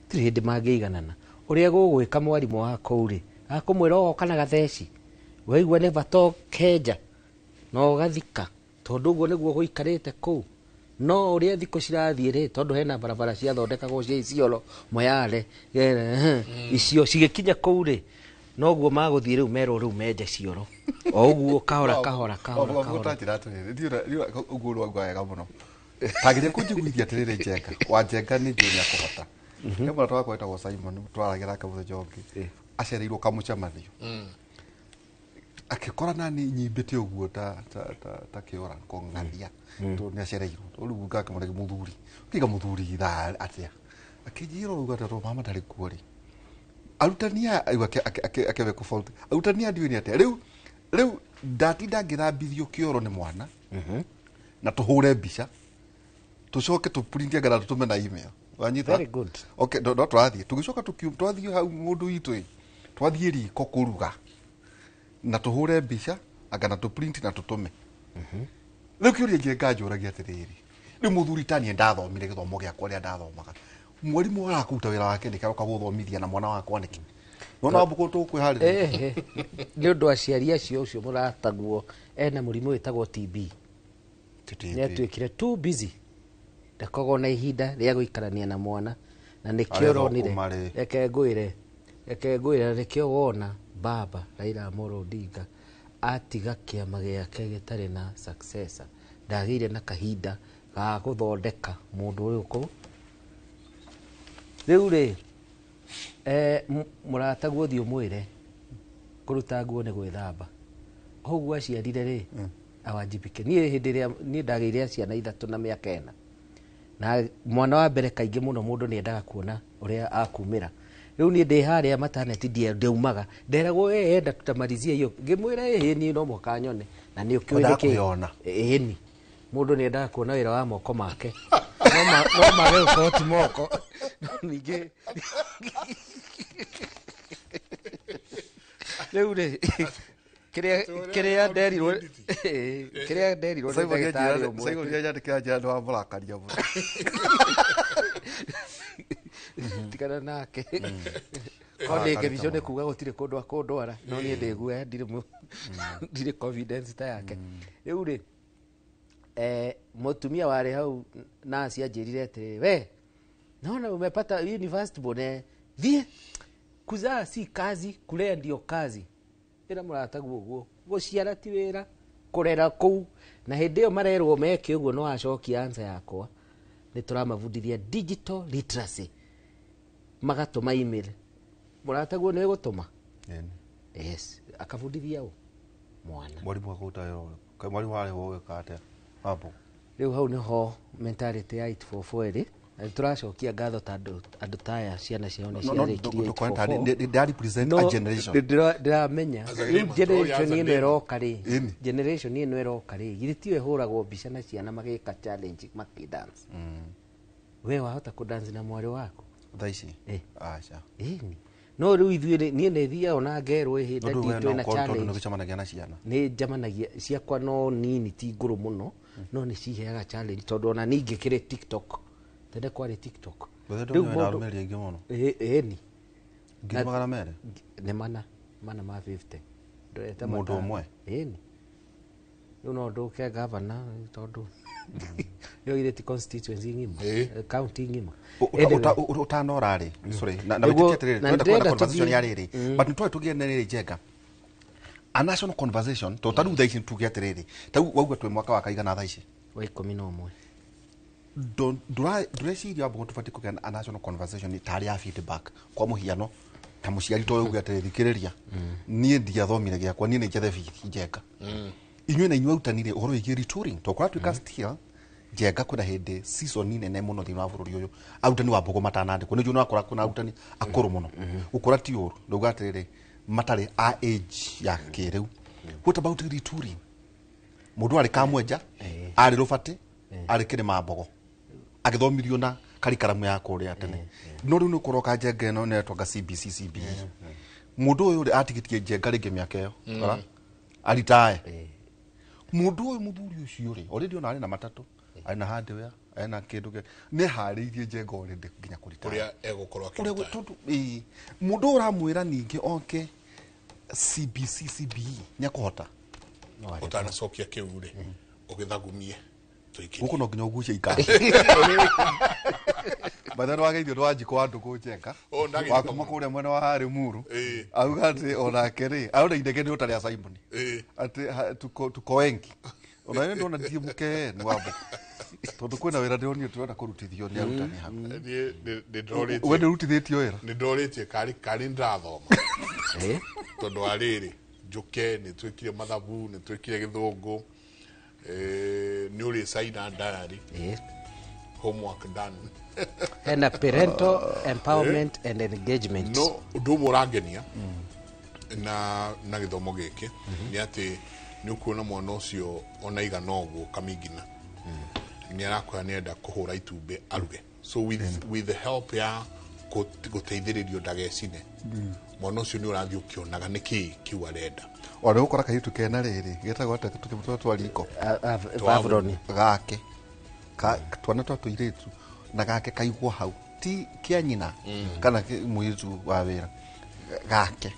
Gũtirĩ hĩndĩ mangĩiganana. Ũrĩa gũgwĩka mwarimũ wa kũu rĩ, akũmwĩra ogoka na gatheci, waigua nĩ bata ũkenja na ũgathika tondũ ũguo nĩguo gũikarĩte kũu. No ũrĩa thikũ cirathiĩ rĩ, tondũ hena barabara ciathondekagwo cia Isiolo, Moyale, icio cigĩkinya kũu rĩ, noguo magũthiĩ rĩu merwo rĩu menje cioro o ũguo kahora kahora kahora kahora. Ũtanjĩra atĩrĩrĩ, ũguo rwagua wega mũno. Tagĩria kũnjiguithia atĩrĩrĩ, Njenga wa Njenga nĩ njũĩ nĩakũhota. He mũrata wakwa wĩtagwo Simon, twaragia nake mũthenya ũngĩ, acereirwo kamũcemanio, akĩkora nani nyimbĩte ũguo ta ta ta ta kĩora kũng'athia tondũ nĩ acereirwo. Rĩu ngakĩmũra mũthuri, ũkĩiga mũthuri ithaa atĩa, akĩnjĩra ũguo atĩ tondũ mama ndarĩ kuo rĩ, arutani aya rĩu akĩwe kũfault arutani aya ndiũĩ nĩ atĩa. Rĩu ndatinda ngĩthambithio kĩoro nĩ mwana na tũhũre mbica tũcoke tũpurintie ngetha tũtũme na email, wanyita? Very good. Okay, no tũrathiĩ tũgĩcoka twathiĩ hau mũndũ witũ ĩ, twathiĩ riko kũruga na tũhũre mbica anga na tũprint na tũtũme. Rĩu kĩũria Njenga njũragia atĩrĩrĩ, rĩu mũthuri ta niĩ ndathomire gĩthomo gĩakwa ũrĩa ndathomaga, mwarimũ arakũruta wĩra wake nĩkĩ aroka gũthomithia na mwana wakwa nĩkĩ? Nona mbũkũ tũkwĩharĩria. Nĩ ũndũ aciari acio ũcio mũrataguo ena mũrimũ wĩtagwo TB, nĩ atuĩkire too busy, ndakoragwo na ihinda rĩa gũikarania na mwana, na nĩkĩo ũronire. Reke ngwĩre, nĩkĩo wona baba Raila Amolo Odinga atiga kĩama gĩake gĩtarĩ na successor, ndagĩire na kahinda ga gũthondeka mũndũ ũyũ kũu. Rĩu rĩ, mũrataguo thiĩ ũmwĩre kũruta nguo nĩ gwĩthamba, ũguo aciarire rĩ awajibike. Niĩ hĩndĩ ĩrĩa niĩ ndagĩire ciana 3 na mĩaka 4, na mwana wa mbere kaingĩ mũno mũndũ nĩ endaga kuona ũrĩa akumĩra. Rĩu niĩ ndĩ harĩa maternity ndiaumaga, nderagwo enda tutamalizia hiyo, ngĩmwĩra ĩhĩ niĩ no mũhaka nyone, na nĩ ũkĩũĩ nĩkĩ. Ĩni mũndũ nĩ endaga kuona wĩra wa moko make, no mage gũkorwo ti moko. Ningĩ rĩu rĩ, kĩrĩa nderirwo nĩ ndagĩtarĩ ũmwe, Simon nĩanyandĩkĩra njĩra nĩ wamũrakaria mũno. Tigana nake. Korwo nĩ ngemicio nĩ kuga gũtirĩ kũndũ akũndwara, no niĩ ndĩ guoya, ndirĩ confidence ta yake. Rĩu rĩ, mũtumia warĩ hau nurse anjĩrire atĩrĩrĩ, we naona umepata university bone, thiĩ kuzaa si kazi, kulea ndio kazi. Ĩra mũrataguo ũguo, gũciara ti wĩra, kũrera kũu. Na hĩndĩ ĩyo marerwo meke ũguo no acokia answer yakwa, nĩ tũramabundithia digital literacy, magatũma email. Mũrataguo nĩ gũtũma? Yes, akabundithia ũ mwana. Mwarimũ akũruta wĩra ũrĩkũ? Mwarimũ arĩhwo gwĩka atĩa? Rĩu hau nĩho mentality ya 844 ĩrĩ, na nĩtũracokia ngatho ta andũ ta aya ciana ciao nĩ ciarĩkirie 844. Ndĩramenya rĩu generation ĩno ĩroka rĩ, generation ĩno ĩroka rĩ, githĩ tiyo ĩhũragwo mbica na ciana magĩka challenge makĩdance. We wahota kũdance na mwarĩ waku thaa ici? Aca. Ĩni. No rĩu ithuĩ niĩ nĩ thiaga ona ngerwo ĩhĩnda nditũ na challenge. Nĩ ũgĩcemanagia na ciana? Nĩ njemanagia ciakwa, no nini ti ngũrũ mũno, no nĩ ciheaga challenge tondũ ona ningĩ kĩrĩ TikTok. Tene kwarĩ TikTok. Rĩu mũndũ aingĩ mũno. Ĩni. 200,000? Nĩ mana ma 50. Mũndũ ũmwe? Ĩni. Rĩu no ndũke gavana tondũ Ĩyo githĩ ti constituency ng'ima, county ng'ima. Anyway. Utanora rĩ, sorry, na Nĩguo- wĩtĩkie atĩrĩrĩ, na twenda kuona ndĩrenda conversation tũthiĩ- ya rĩrĩ, but nĩtwari tũgĩe na rĩrĩ njenga a national conversation to ta rĩu thaa ici tuge atĩrĩrĩ, ta rĩu wauga twĩ mwaka wa kaigana thaa ici? Wa 11. Ndũreciria wambo tũbatiĩ kũgĩa na a national conversation tarĩ ya feedback, kwa mũhiano ta mũciari toyũ uge atĩrĩ, thikĩrĩria, niĩ ndiathomire gĩakwa, niĩ nĩ njethe bithi njenga, inyuĩ na inyuĩ arutanire ũhoro wĩgiĩ retooling to kũratuĩka still njenga kwĩna hĩndĩ season nene mũno thĩinĩ wa bũrũri ũyũ arutani wa mbogo matanandĩkwo. Nĩ njũĩ nĩwakora kwĩna arutani akũrũ mũno, gũkũra ti ũru, ndauga atĩrĩrĩ, matarĩ a age ya kĩrĩu. What about retooling? Mũndũ arĩ Kamwenja, arĩ Rũbatĩ, arĩ Kĩrĩma Mbogo, agĩthomithio na karikaramu ya kũrĩa tene, no rĩu nĩ ũkũroka njenga ĩno nĩretwanga CBC CBE, mũndũ ũyũ rĩ atigĩtie njenga rĩngĩ mĩaka ĩyo ora aritae mũndũ ũyũ, mũthuri ũcio rĩ already ona arĩ na matatũ, arĩ na hardware, arĩ na kĩndũ kĩa nĩ harĩirie njenga already nginya kũritaya ũrĩa egũkorwo ũrĩa akĩruta. tondũ ĩĩ, mũndũ ũyũ ũramwĩra ningĩ oke CBC CBE nĩ akũhota. Ũtanacokia kĩu rĩ, ũgĩthagumie tũikĩrie. Gũkũ no nginya ũgucie ikara batha nĩwageithio nĩ Wanjikũ wa Ndũngũ njenga Oh, ndageithio. wa kuma kũrĩa mwena wa harĩ Muru, auga atĩ onake rĩ arona inege nĩ ũtarĩ a Simon atĩ tuko wengi ona nĩ ndona ndiĩ mũkee nĩ wambo tondũ kwĩna wĩra ndĩronire tũrenda kũrutithio nĩ arutani hau. Niĩ nĩ ndorĩtie. We nĩũrutithĩtio wĩra? Nĩ ndorĩtie karĩ ndĩrathoma tondũ wa rĩrĩ njũke nĩ twĩkire mathabu, nĩ twĩkire gĩthũngũ, nĩ ũrĩ caina diary, homework done. Hena parental empowerment and engagement. No ũndũ ũmwe ũrangenia na gĩthomo gĩkĩ nĩ atĩ nĩ ũkuona mwana ũcio ona igana ũguo kamingina nĩ arakwĩra nĩ enda kũhũra itumbĩ aruge, so with the help ya gũteithĩrĩrio ndagecine, mwana ũcio nĩ ũrathiĩ ũkĩonaga nĩ kĩĩ kĩu arenda. Ona ũgũkora kairĩtu kena rĩrĩ getagwo atĩa tũkĩmũtwara twa riko? Vavroni. Gake twana twa tũirĩtu na gake kaigwo hau ti kĩa nyina kana mũirĩtu wa wĩra gake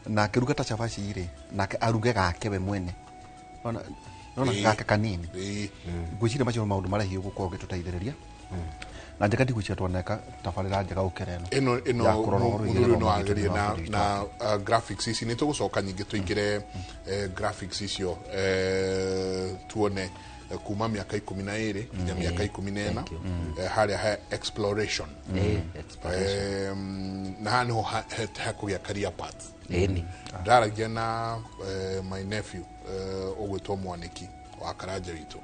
na akĩruga ta cabaci rĩ, nake aruge gake we mwene nona nona gake kanini. Ngwĩciria macio nĩ maũndũ marĩa hihi ũgũkorwo ũgĩtũteithĩrĩria na njega, ndigwĩciria twaneka tabarĩra njega gũkĩra ĩno ĩno ĩno ya kũrora ũhoro wĩgiĩ mũthuri ũyũ no gĩthomo gitũ agerie thĩinĩ wa na bũrũri witũ. Na graphics ici nĩ tũgũcoka nyingĩ tũingĩre graphics icio, tuone kuma mĩaka 12 nginya mĩaka 14, harĩa he exploration. Na haha nĩho hekũgĩa career path. Ĩni. Ndaragia na my nephew ũgwĩtwo Mwanĩki wa Karanja witũ,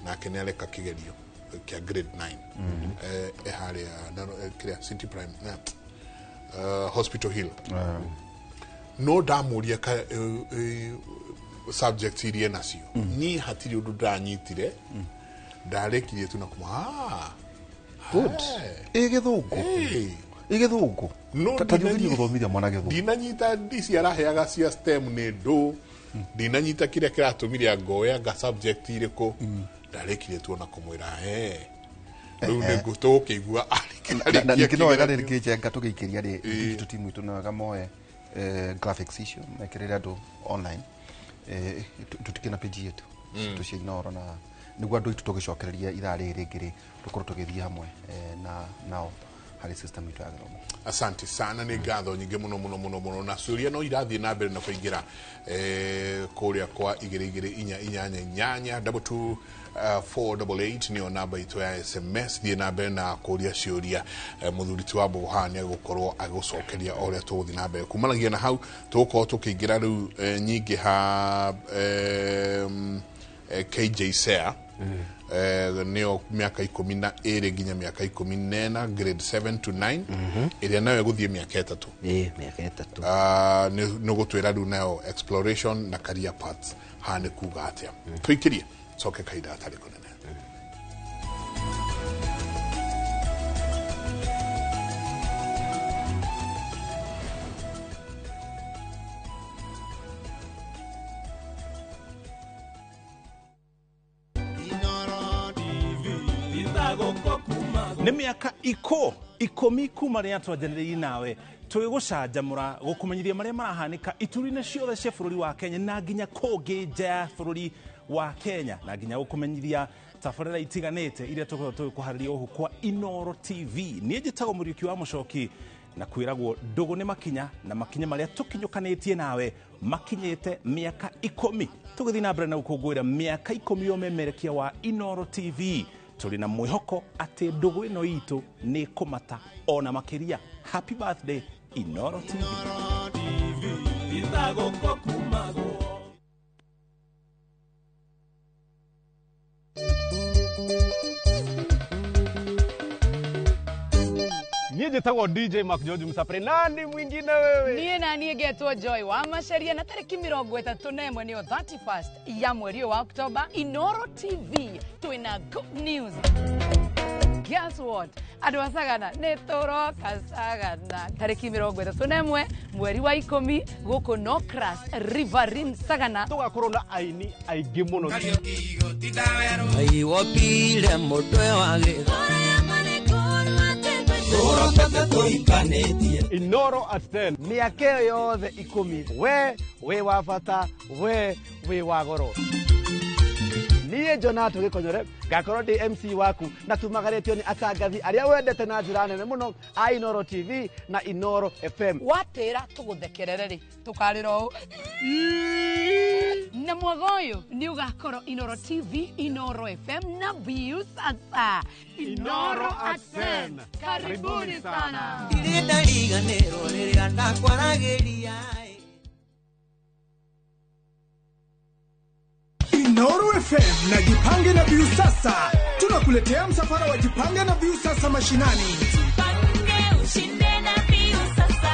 nake nĩ areka kĩgerio kĩa grade 9, e harĩa kĩrĩa City Prime na Hospital Hill, no ndamũria ka subject iria nacio, niĩ hatirĩ ũndũ ndanyitire, ndarĩkirie tu na kuma ah. Good. Ĩ gĩthũngũ, ĩ gĩthũngũ. No Ta thiĩ gũthomithia mwana gĩthũngũ. Ndinanyita ici araheaga cia STEM nĩ ndũ, ndinanyita kĩrĩa kĩratũmire angoe anga subject irĩkũ, ndarĩkirie tu ona kũmwĩra he rĩu nĩngũ tũgũkĩigua. Na ningĩ no wega rĩrĩ kĩnjenga tũgĩikĩria rĩ digital team itũ, no wega moe graphics icio mekĩrĩre andũ online, tũtikĩ na page yetu tũcia Inooro, na nĩguo andũ aitũ tũgĩcokereria ithaa rĩrĩ rĩngĩ rĩ tũkorwo tũgĩthiĩ hamwe na nao harĩ system itũ ya gĩthomo. Asante sana, nĩ ngatho nyingĩ mũno mũno mũno mũno, na ciũria no irathiĩ na mbere na kũingĩra kũrĩa kwa 22488 22488 nĩyo namba itũ ya SMS. Thiĩ na mbere na kũria ciũria, mũthuri ti wa Mbũgũ haha nĩ agũkorwo agĩgũcokeria o ũrĩa tũgũthiĩ na mbere. Kumanagia na hau tũgũkorwo tũkĩingĩra rĩu nyingĩ ha KJSEA, nĩyo mĩaka 12 nginya mĩaka 14, grade 7 to 9, ĩrĩa nayo ĩgũthiĩ mĩaka 3. Ĩĩ, mĩaka 3. Nĩ ũgũtwĩra rĩu nayo exploration na career paths haha nĩ kuga atĩa. Tũikĩrie coke kahinda gatarĩ kũnene. Nĩ mĩaka 10 kuma rĩrĩa twanjanĩrĩirie nawe tũgĩgũcanjamũra gũkũmenyithia marĩa marahanĩka ituri-inĩ ciothe cia bũrũri wa Kenya na nginya kũngĩ nja ya bũrũri wa Kenya na nginya gũkũmenyithia tabarĩra itiganĩte iria tũkoragwo tũgĩkũharĩria gũkũ kwa Inooro TV. Niĩ njĩtagwo Mũriũki wa Mũcoki na kwĩragwo ndũgũ nĩ makinya na makinya marĩa tũkinyũkanĩtie nawe makinyĩte mĩaka 10 tũgĩthiĩ na mbere na gũkũngũĩra mĩaka 10 ya ũmemerekia wa Inooro TV. Tũrĩ na mwĩhoko atĩ ndũgũ ĩno itũ nĩ kũmata ona makĩria. Happy birthday Inooro TV. Niĩ njĩtagwo DJ Mark George Msapre. Nani mwingine wewe? Niĩ na niĩ ngetwo Joy wa Macharia na tarĩki 31 nĩyo 31st ya mweri wa Oktoba Inooro TV twĩna good news. Guess what? Andũ a Sagana nĩ tũroka Sagana tarĩki 31 mweri wa 10 gũkũ Nocras Riverine Sagana. Tũgakorwo na aini aingĩ mũno. Aiwopile mũtwe wa gĩtho Inooro at 10. Mĩaka ĩyo yothe 10 we wĩ wa bata, we wĩ wa goro. Niĩ Jonato Gĩkonyore ngakorwo ndĩ MC waku na tumagarĩtio nĩ atangathi arĩa wendete na njĩra nene mũno a Inooro TV na Inooro FM. Watĩra tũgũthekerere rĩ tũkarĩra ũũ na mwaga ũyũ nĩ ũgakorwo Inooro TV, Inooro FM na Viusasa. Inooro at 10. Karibuni sana. Ndirĩ ndariganĩrwo rĩrĩa ndakwaragĩria. Inooro FM na Jipange na Viusasa tunakuletea msafara wa Jipange na Viusasa mashinani. Jipange ushinde na Viusasa.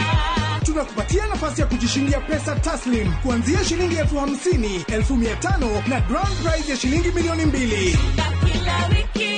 Tunakupatia nafasi ya kujishindia pesa taslim kuanzia shilingi 50,000, 500,000 na grand prize ya shilingi 2,000,000. Kila wiki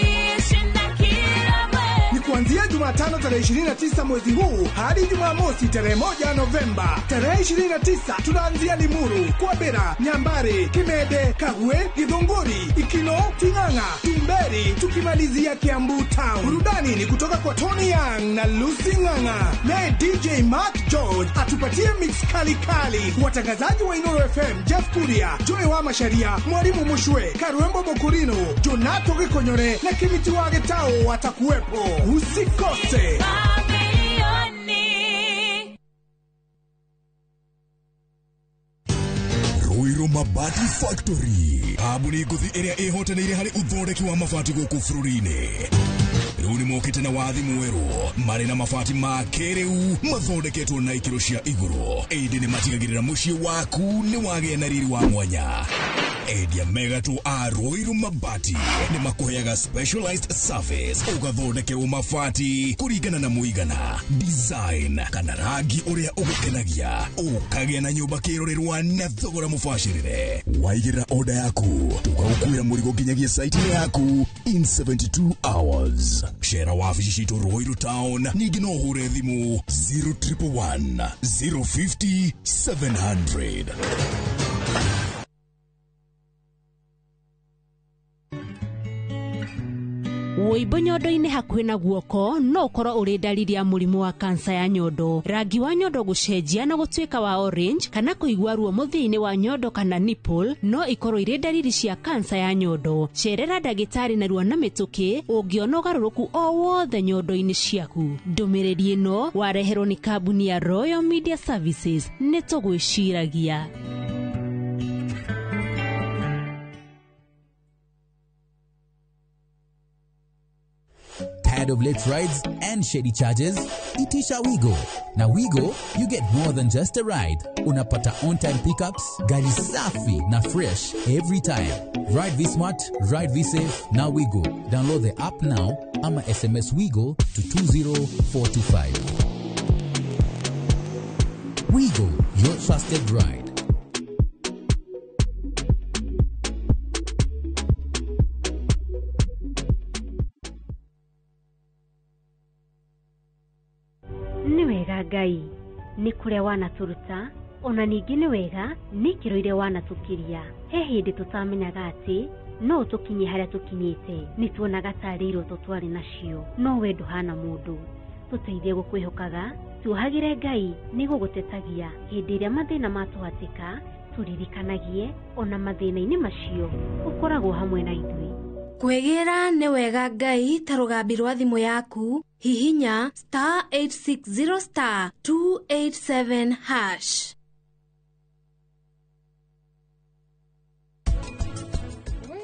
shinda kila mwezi. Ni kuanzia Jumatano tarehe 29 mwezi huu hadi Jumamosi tarehe 1 Novemba. Tarehe 29 tunaanzia Limuru, Kwabera, Nyambare, Kimede, Kagwe, Githunguri, Ikino, Ting'ang'a, Tumberi, tukimalizia Kiambu Town. Burudani ni kutoka kwa Tony Young na Lucy Ng'ang'a. Naye DJ Mark George atupatie mix kali kali. Watangazaji wa Inooro FM Jeff Kuria, Joy wa Macharia, Mwalimu Mushwe, Karuembo Bokurino, Jonato Gikonyore na Kimiti wa Getao watakuwepo. Usikose. Ruiru Mabati Factory kambuni ngũthi ĩrĩa ĩhotanĩire harĩ ũthondeki wa mabati gũkũ bũrũri-inĩ. Rĩu nĩ mokĩte na wathi mwerũ marĩ na mabati ma kĩrĩu mathondeketwo na ikĩro cia igũrũ. Ĩndĩ nĩ matigagĩrĩra mũciĩ waku nĩ wagĩa na riri wa mwanya. Endia mega tu a Ruiru Mabati nĩ makũheaga specialized service ũgathondekerwo mabati kũringana na mũigana, design kana rangi ũrĩa ũgũkenagia, ũkagĩa na nyũmba kĩrorerwa na thogora mũbacĩrĩre. Waigĩrĩra order yaku tũgagũkuĩra mũrigo nginyagia site-inĩ yaku in 72 hours. Cera wabici citũ Ruiru Town, ningĩ no ũhũre thimũ 0111 050 700. Wũimbo nyondo-inĩ hakuhĩ na guoko no ũkorwo ũrĩ ndariri ya mũrimũ wa kansa ya nyondo. Rangi wa nyondo gũcenjia na gũtuĩka wa orange kana kũigua ruo mũthia-inĩ wa nyondo kana nipple no ikorwo irĩ ndariri cia kansa ya nyondo. Cerera ndagĩtarĩ narua na mĩtũkĩ ũngĩona ũgarũrũku o wothe nyondo-inĩ ciaku. Ndũmĩrĩri ĩno wareherwo nĩ kambuni ya Royal Media Services. Nĩ tũgwĩciragia. Tired of late rides and shady charges? Itisha Wigo. Now Wigo, you get more than just a ride. Unapata on-time pickups, gari safi na fresh every time. Ride V-Smart, ride V-Safe, now Wigo. Download the app now ama SMS Wigo to 20425. Wigo, your trusted ride. Nĩ wega Ngai nĩ kũrĩa wanatũruta ona ningĩ nĩ wega nĩ ikĩro iria wanatũkiria. He hĩndĩ tũtamenyaga atĩ no tũkinye harĩa tũkinyĩte, nĩ tuonaga tarĩ iroto twarĩ nacio, no we ndũhana mũndũ. Tũteithie gũkwĩhokaga, tuohagĩre Ngai nĩ gũgũtetagia hĩndĩ ĩrĩa mathĩna matũhatĩka, Ũtũririkanagie ona mathĩna-inĩ macio ũkoragwo hamwe na ithuĩ. Kwĩgĩra nĩ wega Ngai ta rũgambi rwa thimũ yaku, hihinya star 860 star 287 hash.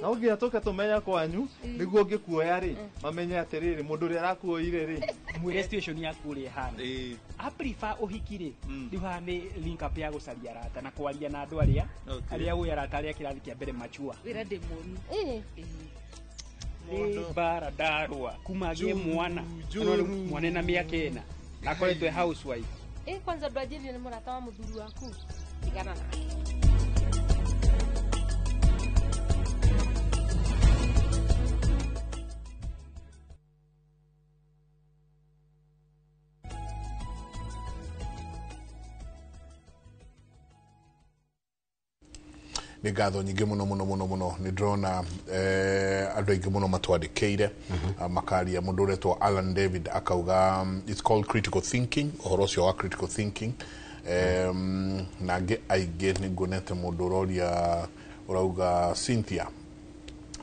Na ũngĩra tũke tũmenya kwanyu nĩguo ngĩkuoya rĩ mamenye atĩrĩrĩ mũndũ ũrĩa arakuoire rĩ mwĩre situation yaku ũrĩa ĩhana a prefer ũhiki rĩ rĩu haha nĩ link up ya gũcaria arata na kwaria na andũ arĩa arĩa ũĩ arata arĩa kĩrathi kĩa mbere machua wĩra ndĩ mũru. Nĩ mbara ndarũa kuma agĩe mwana mwana na mĩaka 4 na akoretwo e housewife. Kwanza ndwanjĩrire nĩ mũrata wa mũthuri waku tigana nake. Nĩ ngatho nyingĩ mũno mũno mũno mũno nĩ ndĩrona andũ aingĩ mũno matwandĩkĩire makaria mũndũ ũretwo Alan David akauga it's called critical thinking ũhoro ũcio wa critical thinking na angĩ aingĩ nĩ nguonete mũndũ ũroria ũrauga Cynthia,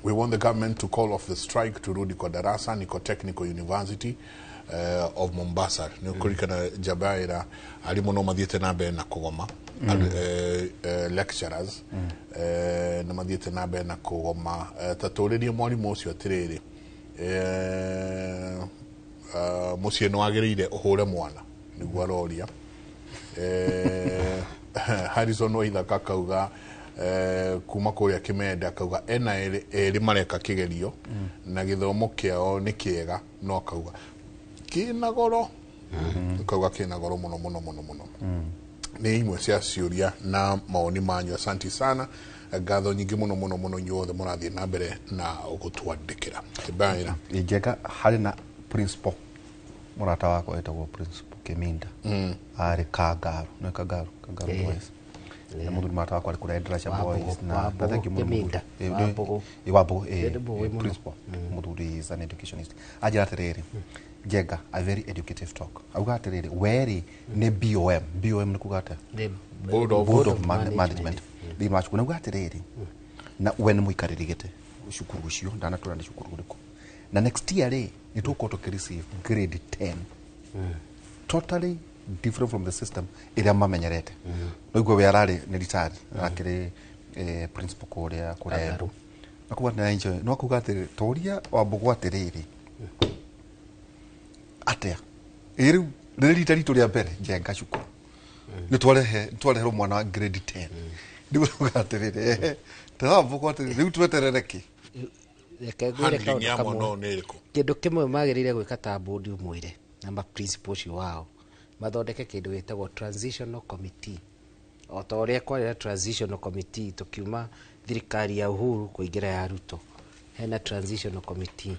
we want the government to call off the strike turudi kwa darasa niko Technical University of Mombasa. Nĩ ũkũririkana Jabaira arimũ no mathiĩte na mbere na kũgoma lecturers na mathiĩte na mbere na kũgoma. Ta tũrĩrie mwarimũ ũcio atĩrĩrĩ, mũciĩ nĩ wagĩrĩire ũhũre mwana nĩguo aroria. Harrison Waithaka akauga kuma kũrĩa Kĩmende akauga ena erĩ mareka kĩgerio na gĩthomo kĩao nĩ kĩega no akauga kĩna goro, akauga kĩna goro mũno mũno mũno mũno. Nĩ imwe cia ciũria na mawoni manyu. Asante sana, ngatho nyingĩ mũno mũno mũno inyuothe mũrathiĩ na mbere na gũtwandĩkĩra. Kĩmbaĩra Njega harĩ na principal mũrata wakwa etagwo Principal Kĩminda arĩ Kangaru, nĩ Kangaru, Kangaru Boys. Na mũthuri mũrata wakwa arĩ kũrĩa Endarasha Boys na thank you mũno Wambũgũ, principal mũthuri is an educationist. Anjĩra atĩrĩrĩ, Njenga, a very educative talk. Auga atĩrĩrĩ, werĩ nĩ BOM. BOM nĩ kuga atĩa? Board of Management. Thĩinĩ wa cukuru. Na auga atĩrĩrĩ, na we nĩ mũikarĩri gĩtĩ cukuru ũcio, ndanatwĩra nĩ cukuru ũrĩkũ. Na next year rĩ, nĩ tũgũkorwo tũkĩ receive grade 10. Totally different from the system ĩrĩa mamenyerete. No we ararĩ nĩ retired, arakĩrĩ principal kũrĩa Embu. Na kuga nĩ enjoy. No kuga atĩrĩrĩ, tũria Wambũgũ atĩrĩrĩ, atia rĩu rĩrĩ rita ritũ rĩa mbere Njenga cukuru nĩ twareherwo mwana wa grade 10 rĩu ũrauga atĩrĩrĩ tawambũgũ atĩrĩrĩ rĩu tweterere kĩ? Reke ngwĩre kaũndũ kamwe. Kĩndũ kĩmwe magĩrĩire gwĩka ta board ũmwĩre na ma principal ũcio wao mathondeke kĩndũ gĩtagwo transitional committee. O ta ũrĩa kwarĩ na transitional committee tũkiuma thirikari ya Uhuru kũingĩra ya Ruto, hena transitional committee.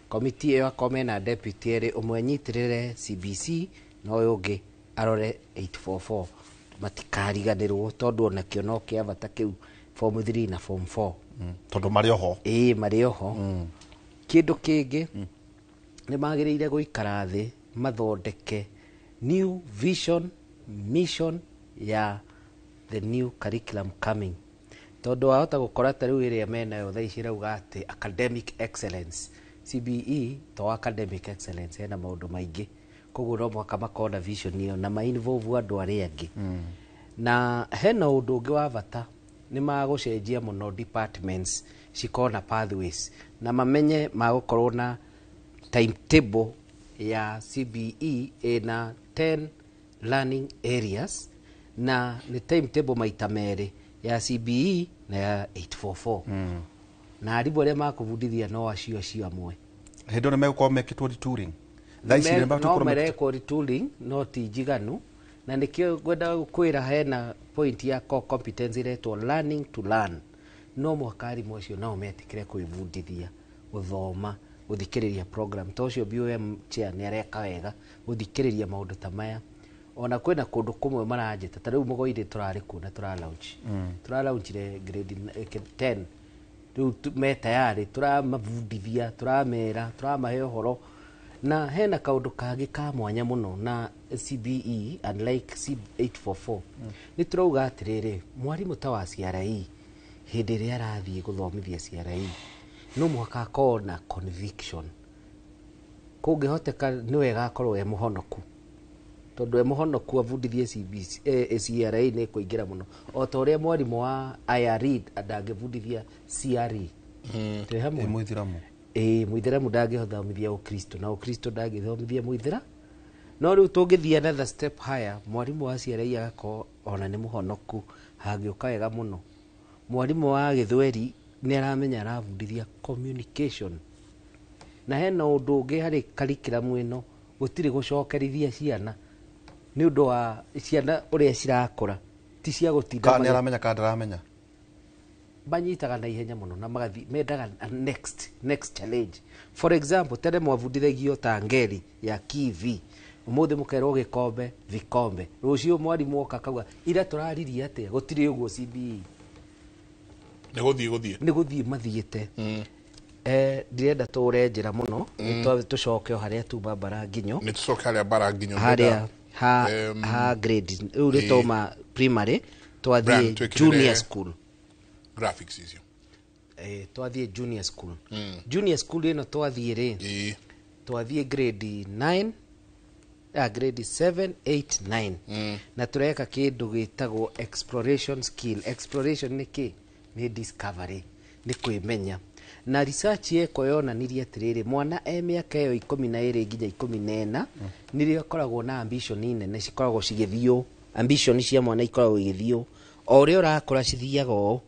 Committee ĩyo akorwo mena deputy erĩ, ũmwe anyitĩrĩre CBC na ũyũ ũngĩ arore 844 matikariganĩrwo tondũ onakĩo no kĩa bata kĩu form 3 na form 4 tondũ marĩ oho. Ĩĩ marĩ oho. Kĩndũ kĩngĩ nĩ magĩrĩire gũikara thĩ mathondeke new vision mission ya the new curriculum coming, tondũ wahota gũkora ta rĩu ĩrĩa menayo thaa ici ĩrauga atĩ academic excellence. CBE to academic excellence hena maũndũ maingĩ, koguo no mũhaka makorwo na vision ĩyo na ma involve andũ arĩa angĩ. Na hena ũndũ ũngĩ wa bata, nĩ magũcenjia mũno departments cikorwo na pathways na mamenye magũkorwo na timetable ya CBE ĩna 10 learning areas na nĩ timetable maita merĩ ya CBE na ya 844. Na arimũ arĩa makũbundithia no acio acio amwe. Hĩndĩ ĩyo nĩ megũkorwo mekĩtwo retooling. Thaa ici no marekwo retooling no ti njiganu, na nĩkĩo ngwenda gũkwĩra hena point ya core competence ĩretwo learning to learn. No mũhaka arimũ acio nao metĩkĩre kwĩbundithia gũthoma gũthikĩrĩria program ta ũcio BOM chair nĩ areka wega gũthikĩrĩria maũndũ ta maya. Ona kwĩna kũndũ kũmwe maranjĩta ta rĩu Mũgoirĩ tũrarĩ kuo na tũra launch tũra launchire grade 10 rĩu me tayarĩ tũramabundithia tũramera tũramahe ũhoro Na hena kaũndũ kangĩ ka mwanya mũno na CBE, unlike C844, nĩ tũrauga atĩrĩrĩ, mwarimũ ta wa CRE, hĩndĩ ĩrĩa arathiĩ gũthomithia CRE, no mũhaka akorwo na conviction. Kũngĩhoteka nĩ wega akorwo e mũhonoku, tondũ e mũhonoku abundithie CBC, CRE nĩ kũingĩra mũno, o ta ũrĩa mwarimũ wa IRE ndangĩbundithia CRE. Twĩ hamwe? Mũithĩramu. Ĩĩ, mũithĩramu ndangĩthomithia ũkristo, na ũkristo ndangĩthomithia mũithĩra. No rĩu tũngĩthiĩ another step higher, mwarimũ wa CRE agakorwo ona nĩ mũhonoku, hangĩũka wega mũno. Mwarimũ wa gĩthweri nĩ aramenya arabundithia communication. Na hena ũndũ ũngĩ harĩ curriculum ĩno, gũtirĩ gũcokerithia ciana nĩ ũndũ wa ciana ũrĩa cirakũra, ti cia gũtinda Kana nĩ aramenya kana ndaramenya. Manyitaga na ihenya mũno na magathi mendaga a next challenge. For example, tene mwabundithagio ta ngeri ya kivi, ũmũthĩ mũkerwo gĩkombe, vikombe, rũciũ mwarimũ oka akauga ira tũraririe atĩa. Gũtirĩ ũguo CBE. Nĩ gũthiĩ gũthiĩ. Nĩ gũthiĩ mathiĩte. Ndirenda tũre njĩra mũno. Tũcoke o harĩa tuma mbara nginyo. Nĩ tũcoke harĩa mbara nginyo. Harĩa ha grade rĩu nĩ toma primary, twathiĩ Brian, twĩkĩrĩre junior school. Graphics icio. Twathiĩ junior school. Junior school ĩno twathiĩ rĩ, twathiĩ grade 9, grade 7, 8, 9, na tũreka kĩndũ gĩtagwo exploration skill. Exploration nĩ kĩ? Nĩ discovery, nĩ kwĩmenya. Na research yekwo yonanirie atĩrĩrĩ, mwana e mĩaka ĩyo 12 nginya 14 nĩrĩo akoragwo na ambition nene, cikoragwo cigĩthiũ. Ambition cia mwana ikoragwo igĩthiũ o ũrĩa ũrakũra, cithiaga ũũ.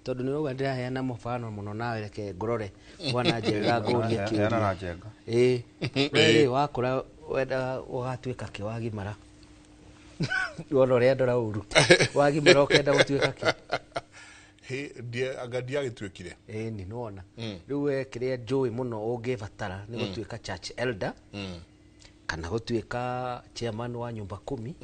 Tondũ nĩ ũrauga ndĩraheana mũbano mũno, nawe reke ngũrore bwana Njenga ngũrie Heana kĩũria. Na Njenga. Ĩĩ, we rĩ, wakũra wendaga ũgatuĩka kĩ wagimara? Wona ũrĩa ndora ũru, wagimara ũkenda gũtuĩka kĩ? Hĩ, anga ndiagĩtuĩkire. Ĩĩ, nĩ nĩwona rĩu we kĩrĩa njũĩ mũno ũngĩbatara nĩ gũtuĩka church elder kana gũtuĩka chairman wa nyumba kumi.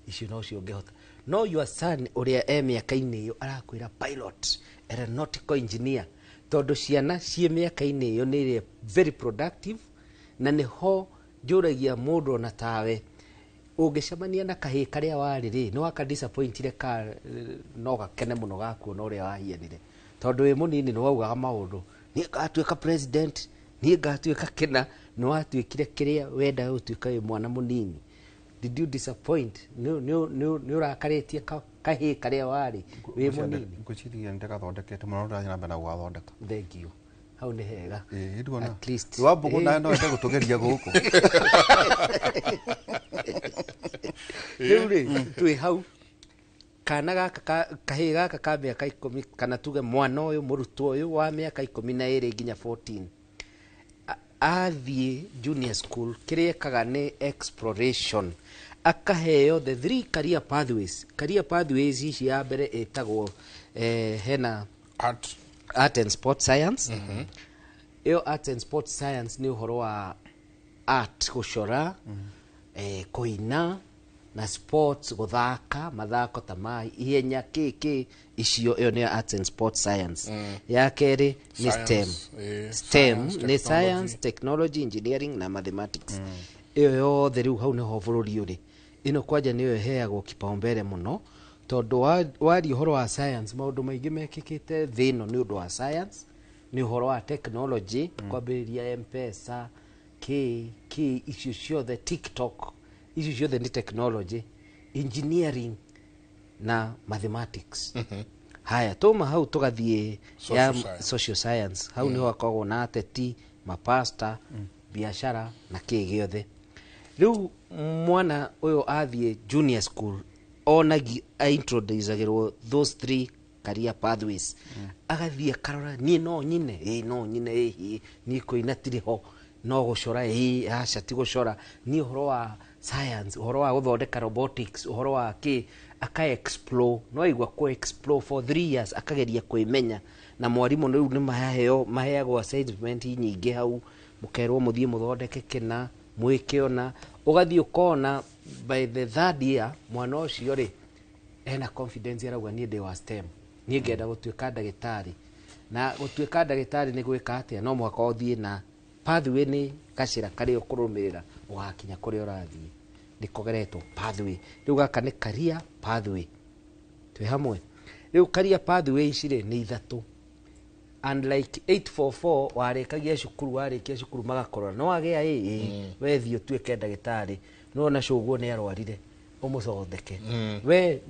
Icio nocio ũngĩhota. No your son ũrĩa e mĩaka-inĩ ĩyo arakwĩra pilot, aeronautical engineer, tondũ ciana ciĩ mĩaka-inĩ ĩyo nĩ ĩrĩa very productive. Na nĩho njũragia mũndũ ona tawe, ũngĩcemania na kahĩĩ karĩa warĩ rĩ, nĩ waka disappointire ka no gakene mũno gakuona ũrĩa wahianire, tondũ wĩ mũnini nĩ waugaga maũndũ, niĩ ngatuĩka president, niĩ ngatuĩka kĩna. Nĩ watuĩkire kĩrĩa wendaga gũtuĩka wĩ mwana mũnini? Did you disappoint? Nĩ ũrakarĩtie kahĩĩ karĩa warĩ wĩ mũnini? Ngwĩciria nĩ ndagathondekete mũno, ndĩrathiĩ na mbere na gũgathondeka. Thank you, hau nĩ hega. Ĩĩ, nduona. At least. Wambũgũ nawe no ende gũtũgeria gũkũ. Rĩu rĩ, twĩ hau, kana gaka kahĩĩ gaka ka mĩaka 10, kana tuge mwana ũyũ, mũrutwo ũyũ wa mĩaka 12 nginya 14, athiĩ junior school, kĩrĩa ekaga nĩ exploration. Akaheo the three career pathways. Career pathways ici, ya mbere ĩtagwo hena art, art and sport science. Ĩyo art and sport science nĩ ũhoro wa art, gũcora, kũina, na sports, gũthaka mathako ta ma ihenya, kĩ kĩ icio. Ĩyo nĩyo arts and sports science. Ya kerĩ nĩ STEM. Science, STEM science, nĩ technology. Science, technology, engineering na mathematics. Ĩyo yothe rĩu hau nĩho bũrũri ũrĩ. Ĩno kwanja nĩyo ĩheagwo kipaumbele mũno, tondũ waria ũhoro wa science, maũndũ maingĩ mekĩkĩte thĩ ĩno nĩ ũndũ wa science, nĩ ũhoro wa technology, kwambĩrĩria M-Pesa, kĩ kĩ icio ciothe, TikTok, icio ciothe nĩ technology, engineering na mathematics. Haya, tuma hau tũgathiĩ Social ya science. Social science, hau nĩho hakoragwo na ateti, mapasta, biashara na kĩ gĩothe. Rĩu mwana ũyũ athiĩ junior school, onagi introducagĩrwo those three career pathways. Agathiĩ akarora, niĩ no nyine, ĩĩ no nyine, ĩĩ niĩ kũina tirĩ ho, no gũcora, ĩĩ aca ti gũcora, niĩ ũhoro wa science, ũhoro wa gũthondeka robotics, ũhoro wa kĩ. Aka explore, no aigua kũ explore for 3 years, akageria kwĩmenya. Na mwarimũ rĩu nĩ maheo, maheagwo assignment nyingĩ hau, mũkerwo mũthiĩ mũthondeke kĩna, mwĩke ona. Ũgathiĩ ũkona by the third year mwana ũcio rĩ ena confidence, arauga niĩ ndĩ wa STEM, niĩ ngenda gũtuĩka ndagĩtarĩ. Na gũtuĩka ndagĩtarĩ nĩ gwĩka atĩa? No mũhaka ũthiĩ na Pathway nĩ gacĩra karĩa ũkũrũmĩrĩra ũgakinya kũrĩa ũrathiĩ, nĩko geretwo pathway. Rĩu gaka nĩ career pathway. Twĩ hamwe? Rĩu career pathway ici rĩ nĩ ithatũ. Unlike 844, warĩkagia cukuru, warĩkia cukuru magakorora no wagĩa ĩ we thiĩ ũtuĩke ndagĩtarĩ, nĩwona cũguo nĩ arwarire ũmũthondeke. We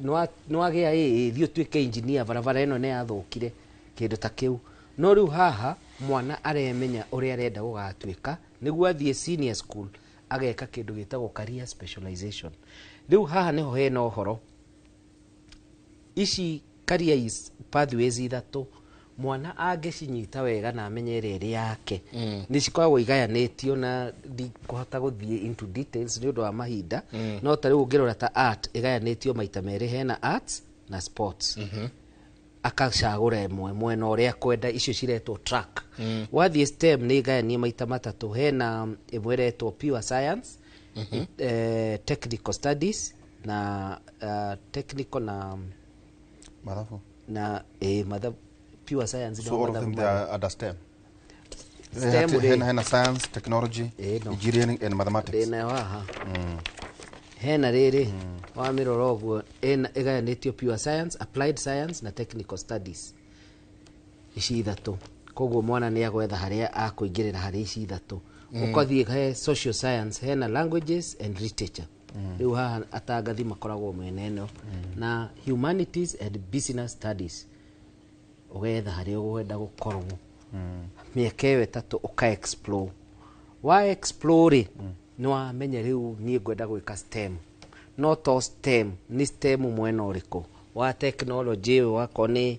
nĩwagĩa ĩ thiĩ ũtuĩke engineer, barabara ĩno nĩ yathũkire, kĩndũ ta kĩu. No rĩu haha mwana aremenya ũrĩa arenda gũgatuĩka nĩguo athiĩ senior school ageka kĩndũ gĩtagwo career specialization. Rĩu haha nĩho hena ũhoro. Ici career is pathways ithatũ, mwana angĩcinyita wega na amenye ĩrĩa ĩrĩ yake, nĩ cikoragwo igayanĩtio na ndikũhota gũthiĩ into details nĩ ũndũ wa mahinda. No ta rĩu ũngĩrora ta art ĩgayanĩtio maita merĩ, hena arts na sports. Akacagũra ĩmwe mwena ũrĩa kwenda, icio ciretwo track. Wathiĩ STEM nĩ ĩgayanie maita matatũ, hena ĩmwe ĩretwo pure science, technical studies na technical na Mathabu. Na mathabu, pure science. So all of them, they are under STEM. STEM rĩ- Hena science, technology, engineering and mathematics. Ndĩnayo haha. Hena rĩrĩ wamĩrora ũguo ĩgayanĩtio pure science, applied science na technical studies, ici ithatũ. Koguo mwana nĩ agwetha harĩa akũingĩrĩra harĩ ici ithatũ. Ũkathiĩ he social science, hena languages and literature. Rĩu haha atangathi makoragwo mwena ĩno, na humanities and business studies. Ũgetha harĩa ũkwenda gũkorwo mĩaka ĩyo ĩtatũ, ũka explore. Wa explore rĩ, nĩ wamenya rĩu niĩ ngwenda gwĩka STEM. No to STEM nĩ STEM mwena ũrĩkũ wa technology ĩyo, wakorwo nĩ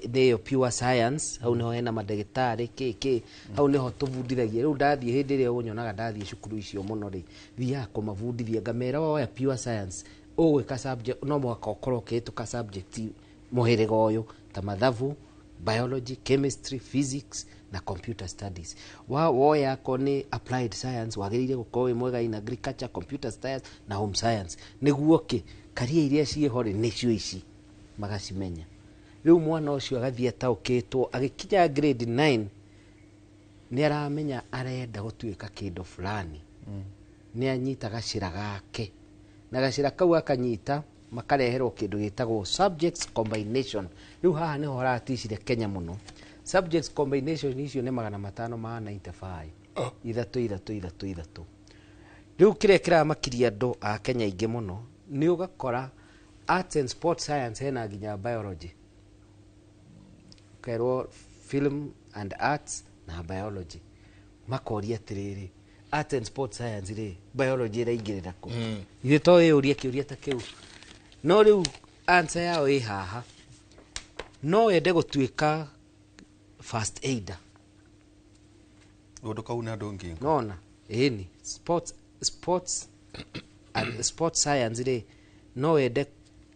ĩyo pure science, hau nĩho hena mandagĩtarĩ kĩ kĩ, hau nĩho tũbundithagia. Rĩu ndathiĩ, hĩndĩ ĩrĩa ũnyonaga ndathiĩ cukuru icio mũno rĩ, thiaga kũmabundithia ngamera woya pure science ũgwĩka subject no mũhaka ũkorwo ũkĩhĩtũka subject mũhĩrĩga ũyũ ta mathabu, biology, chemistry, physics na computer studies. Wa woya ko nĩ applied science, wagĩrĩire gũkorwo wĩ mwega in agriculture, computer science na home science, nĩguo kĩ career iria ciĩho rĩ nĩcio ici, magacimenya. Rĩu mwana ũcio agathiĩ ataũkĩtwo, agĩkinya grade 9 nĩ aramenya arenda gũtuĩka kĩndũ fulani. Nĩ anyita gacĩra gake, na gacĩra kau akanyita makareherwo kĩndũ gĩtagwo subjects combination. Rĩu haha nĩho haraticire Kenya mũno. Subjects combination icio nĩ 595, ithatũ ithatũ ithatũ ithatũ. Rĩu kĩrĩa kĩramakiria andũ a Kenya aingĩ mũno nĩ ũgakora arts and sport science hena nginya biology, ũkerwo film and arts na biology. Makoria atĩrĩrĩ, arts and sport science rĩ, biology ĩraingĩrĩra kũ? Ithuĩ to ĩũrie kĩũria ta kĩu, no rĩu answer yao ĩ haha. No wende gũtuĩka first aider. Ũndũ kau nĩ andũ ngingo. Nona ĩni sports and sport science rĩ, no wende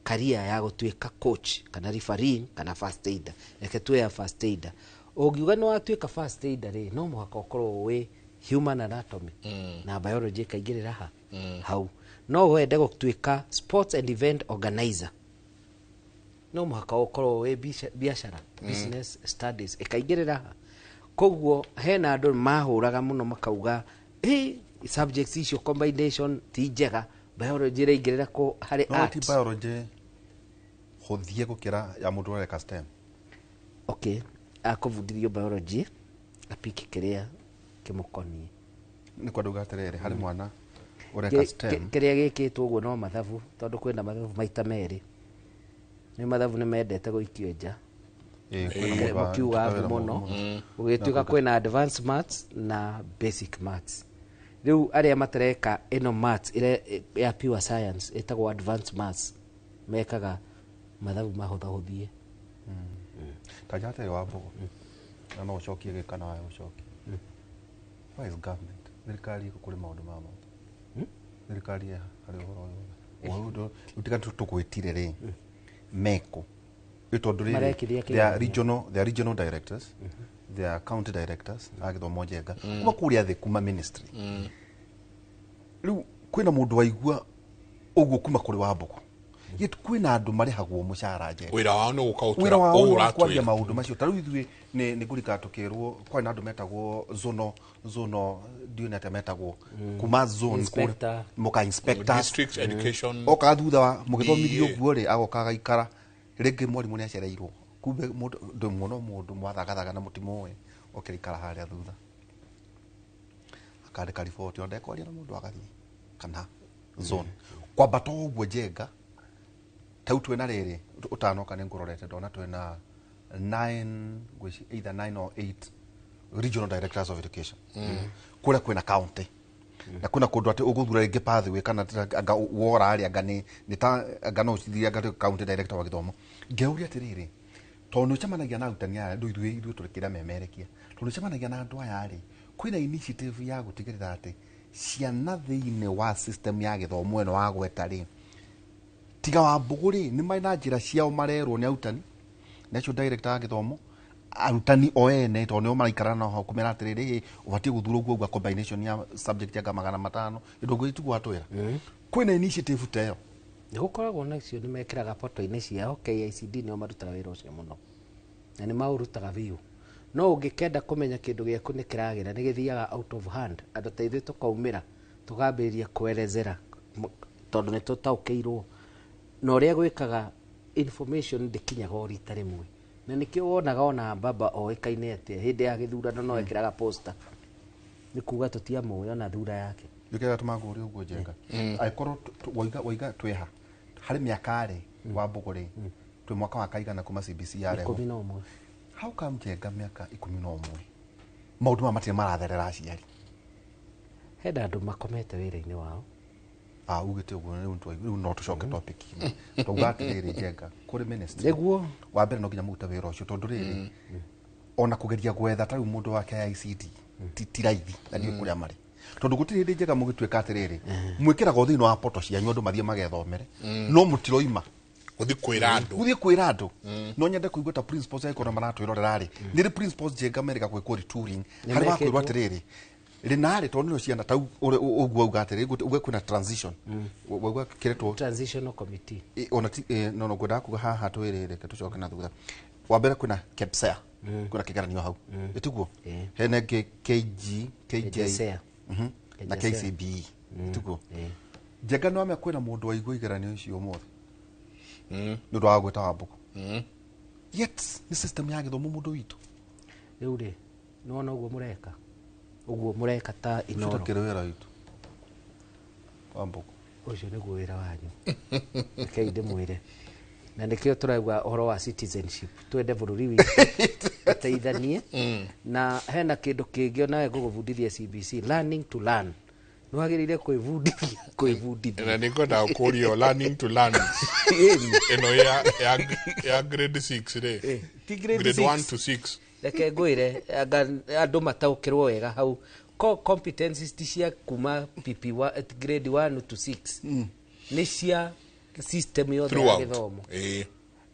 career ya gũtuĩka coach kana refereeing kana first aider. Reke tuwe ya first aider. Ũngiuga nĩ watuĩka first aider rĩ, no mũhaka ũkorwo wĩ human anatomy na biology ĩkaingĩrĩra ha hau. No wende gũtuĩka sports and event organizer, no mũhaka ũkorwo wĩ biacara, business studies ĩkaingĩrĩra ha. Koguo hena andũ mahũraga mũno makauga hey, subjects icio combination ti njega, biology ĩraingĩrĩra kũ harĩ No ti art? Biology hũthie gũkĩra ya mũndũ ũreka STEM. Okay, akũbundithio biology apiki kĩrĩa kĩmũkoniĩ. Nĩ kwenda uga atĩrĩrĩ, harĩ mwana ũreka STEM. Kĩrĩa gĩkĩtwo ũguo no mathabu, tondũ kwĩna mathabu maita merĩ. Nĩ mathabu nĩ mendete gũikio nja. Kwĩna mũndũ Mũkiuga wĩra abu mũno. mũno. Gũgĩtuĩka kwĩna advanced maths na basic maths. Rĩu arĩa matareka ĩno maths ĩrĩa ya pure science ĩtagwo advanced maths mekaga mathabu mahũthahũthie. Ta njata ĩrĩ wa mbogo na no ũcokie gĩka na wae ũcokie. Why is government, thirikari ĩkũ kũrĩ maũndũ maya mothe? Thirikari ĩha harĩ ũhoro ũyũ wothe? Rĩu tiga tũgwĩtire rĩ meko ĩ tondũ rĩrĩ, Marekithia they are kĩgeranio. regional, they are regional directors, they are county directors a gĩthomo njenga kuma kũrĩa thĩ, kuma ministry. Rĩu kwĩna mũndũ waigua ũguo kuma kũrĩ wa mbogo. Yet kwĩna andũ marĩhagwo mũcara njega wĩra wao nĩ gũka wĩra wao ũũ nĩ wa kwaria ũratwĩra maũndũ macio ta rĩu ithuĩ nĩ ngũrika tũkĩrwo kwarĩ na andũ metagwo zono zono ndiũĩ nĩ atĩa metagwo kuma zone Inspector. mũka inspectors District education okaga thutha wa mũgĩthomithio DEA. ũguo rĩ agoka agaikara rĩngĩ mwarimũ nĩ acereirwo kumbe mũndũ ndũmuona mũndũ mwathagathaga na mũtimũĩ okĩrĩikara harĩa thutha akandĩka riboti ona ndekwaria na mũndũ agathiĩ kana zone kwambata ũguo njenga tau twĩna rĩrĩ ũtanoka nĩ ngũrorete ndona twĩna nine ngwĩci either 9 or 8 regional directors of education kũrĩa kwĩna county na kwĩna kũndũ atĩ ũgũthura rĩngĩ pathway kana anga wora rĩ anga nĩ ta anga no ũcithire anga county director wa gĩthomo ngeuria atĩrĩrĩ tondũ nĩ ũcemanagia na arutani aya rĩu ithuĩ tũrĩ kĩrĩa memerekia tondũ nĩ ũcemanagia na andũ aya rĩ kwĩna initiative ya gũtigĩrĩra atĩ ciana thĩinĩ wa system ya gĩthomo ĩno wa gweta rĩ tiga wa mbũgũ rĩ nĩ marĩ na njĩra ciao marerwo nĩ arutani nĩ acio director wa gĩthomo arutani o ene tondũ nĩo maraikara nao hau kũmera atĩrĩrĩ ũbatiĩ gũthura ũguo ũguo combination ya subject anga 500 ĩndũ ũguo tiguo atwĩra kwĩna initiative ta ĩyo nĩ gũkoragwo na icio nĩ mekĩraga poto-inĩ ciao KICD nĩo marutaga wĩra ũcio mũno na nĩ maũrutaga biũ no ũngĩkenda kũmenya kĩndũ gĩaku nĩ kĩragĩra nĩ gĩthiaga out of hand andũ ta ithuĩ tũkaumĩra tũkambĩrĩria kwerezera tondũ nĩ tũtaũkĩirwo na ũrĩa gwĩkaga information ndĩkinyaga o rita rĩmwe na nĩkĩo wonaga ona baba oĩkaine atĩa hĩndĩ ya gĩthurano no ekĩraga poster nĩ kuga tũtiamũĩ ona thura yake nĩkĩo gatũma ngũrie ũguo njenga angĩkorwo waiga twĩha harĩ mĩaka rĩ wa mbũgũ rĩ twĩ mwaka wa kaigana kuma CBC yarehwo 11 how come njenga mĩaka 11 maũndũ maya matirĩ maratherera aciari hena andũ makomete wĩra-inĩ wao ugĩte ũguo rĩu no tũcoke topic tauga atĩrĩrĩ njenga kũrĩ ministry nĩguo wa mbere no nginya mũrute wĩra ũcio tondũ rĩrĩ ona kũgeria gwetha ta rĩu mũndũ wa KICD ti raithi na ndiũĩ kũrĩa marĩ tondũ gũtirĩ hĩndĩ njega mũgĩtuĩka atĩrĩrĩ mwĩkĩraga thĩinĩ wa poto cianyu andũ mathiĩ magethomere no mũtiroima gũthiĩ kwĩra andũ gũthiĩ kwĩra andũ no nyende kũigua ta principals angĩkorwo maratwĩrorera rĩ nĩ rĩ principals njenga merĩga gwĩkwo retooling Nĩ harĩ wa kwĩrwo mekĩtwo. atĩrĩrĩ rĩnarĩ tondũ nĩo ciana ta ũguo auga atĩrĩrĩ uge kwĩna transition wauga kĩretwo transitional committee ona ti no no ngwendaga kuga haha twĩrĩ reke tũcoke na thutha wa mbere kwĩna KEPSEA kwĩna kĩgeranio hau ĩtiguo hena ĩngĩ KG KJ KJSEA. Na KJSEA. KCBE ĩtiguo njenga nĩ wamenya kwĩna mũndũ waigua igeranio icio ũmũthĩ nĩ ũndũ wa gwĩta Wambũgũ yet nĩ system ya gĩthomo mũndũ witũ rĩu rĩ nĩwona ũguo mũreka ũguo mũreka ta Inoro Ũcio wĩra witũ Wambũgũ ũcio nĩguo wĩra wanyu rekei ndĩmwĩre na nĩkĩo tũrauga ũhoro wa citizenship twende bũrũri witũ tũteithanie na hena kĩndũ kĩngĩ onawe ngũgũbundithia CBC learning to learn nĩ wagĩrĩire kwĩbundithia kwĩbundithia na nĩngwendaga kũũria learning to learn ĩno ya grade 6 rĩ ti grade grade six. 1 to 6 reke ngwĩre anga andũ mataũkĩrwo wega hau ko competencies ti cia kuma PP grade 1 to 6 nĩ cia system yothe ya Throughout. gĩthomo Ĩĩ.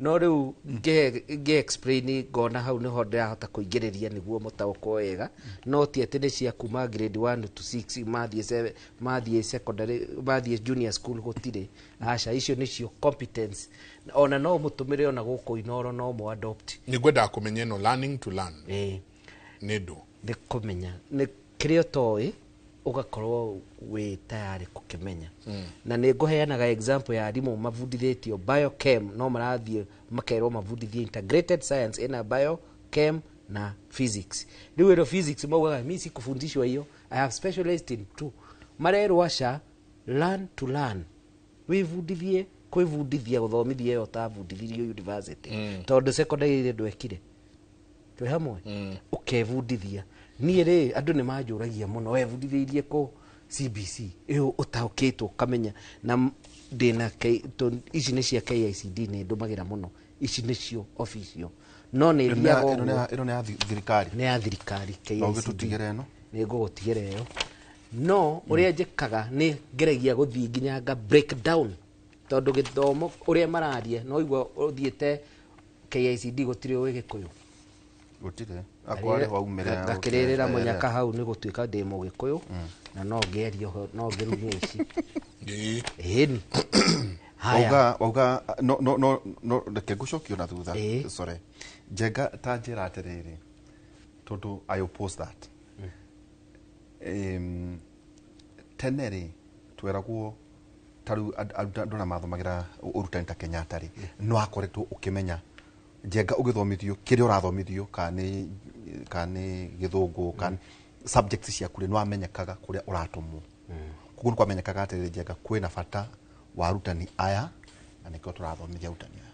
no rĩu ngĩ explain ngona hau nĩho ndĩrahota kũingĩrĩria nĩguo mũtaũkwo wega no ti atĩ nĩ cia kuma grade 1 to 6 mathiĩ mathiĩ secondary mathiĩ junior school gũtirĩ aca icio nĩcio competence ona no mũtũmĩre ona gũkũ Inoro no mũ adopt nĩ ngwendaga kũmenya ĩno learning to learn nĩ ndũ nĩ kũmenya nĩ kĩrĩa ũtoĩ ũgakorwo wĩ tayarĩ kũkĩmenya na nĩ ngũheanaga example ya arimũ mabundithĩtio biochem no marathiĩ makerwo mabundithie integrated science ĩna biochem na physics rĩu ĩno physics maugaga mi sikufundishwa hiyo I have specialized in two marerwo aca learn to learn wĩbundithie kwĩbundithia gũthomithia ĩyo ũtabundithirio university tondũ secondary ĩrĩ ndwekire twĩ hamwe ũkebundithia niĩ rĩ andũ nĩ manjũragia mũno webundithĩirie kũ CBC ĩyo ũtaũkĩtwo ũkamenya na ndĩna ici nĩ cia KICD nĩ ndũmagĩra mũno ici nĩcio official no nĩ thiaga ũguo ĩno nĩ ya thirikari nĩ ya thirikari No KICD ũgĩtũtigĩre ĩno nĩ ngũgũtigĩra ĩyo no ũrĩa njĩkaga nĩ ngeragia gũthiĩ nginya nga break down tondũ gĩthomo ũrĩa mararia no igua ũthiĩte KICD gũtirĩ ũĩ gĩkũyũ gũtirĩ akwarĩ waumĩra ngakĩrĩrĩra mũnyaka hau nĩ gũtuĩka ndĩ mũgĩkũyũ na no ngĩarie no ngĩrumie ici ĩni Haya. Wauga no no no no reke ngũcokio na thutha. Sorry, Njenga, ta njĩra atĩrĩrĩ, tondũ I oppose that. Tene rĩ, tweragwo ta rĩu andũ arĩa mathomagĩra ũrutani ta Kenyatta rĩ, no akoretwo ũkĩmenya, Njenga, ũgĩthomithio kĩrĩa ũrathomithio, kana nĩ gĩthũngũ kana subjects ciaku rĩ, nĩ wamenyekaga kũrĩa ũratũmwo. Koguo nĩ kwamenyekaga atĩrĩrĩ, Njenga, kwĩna bata wa arutani aya na nĩkĩo tũrathomithia arutani aya.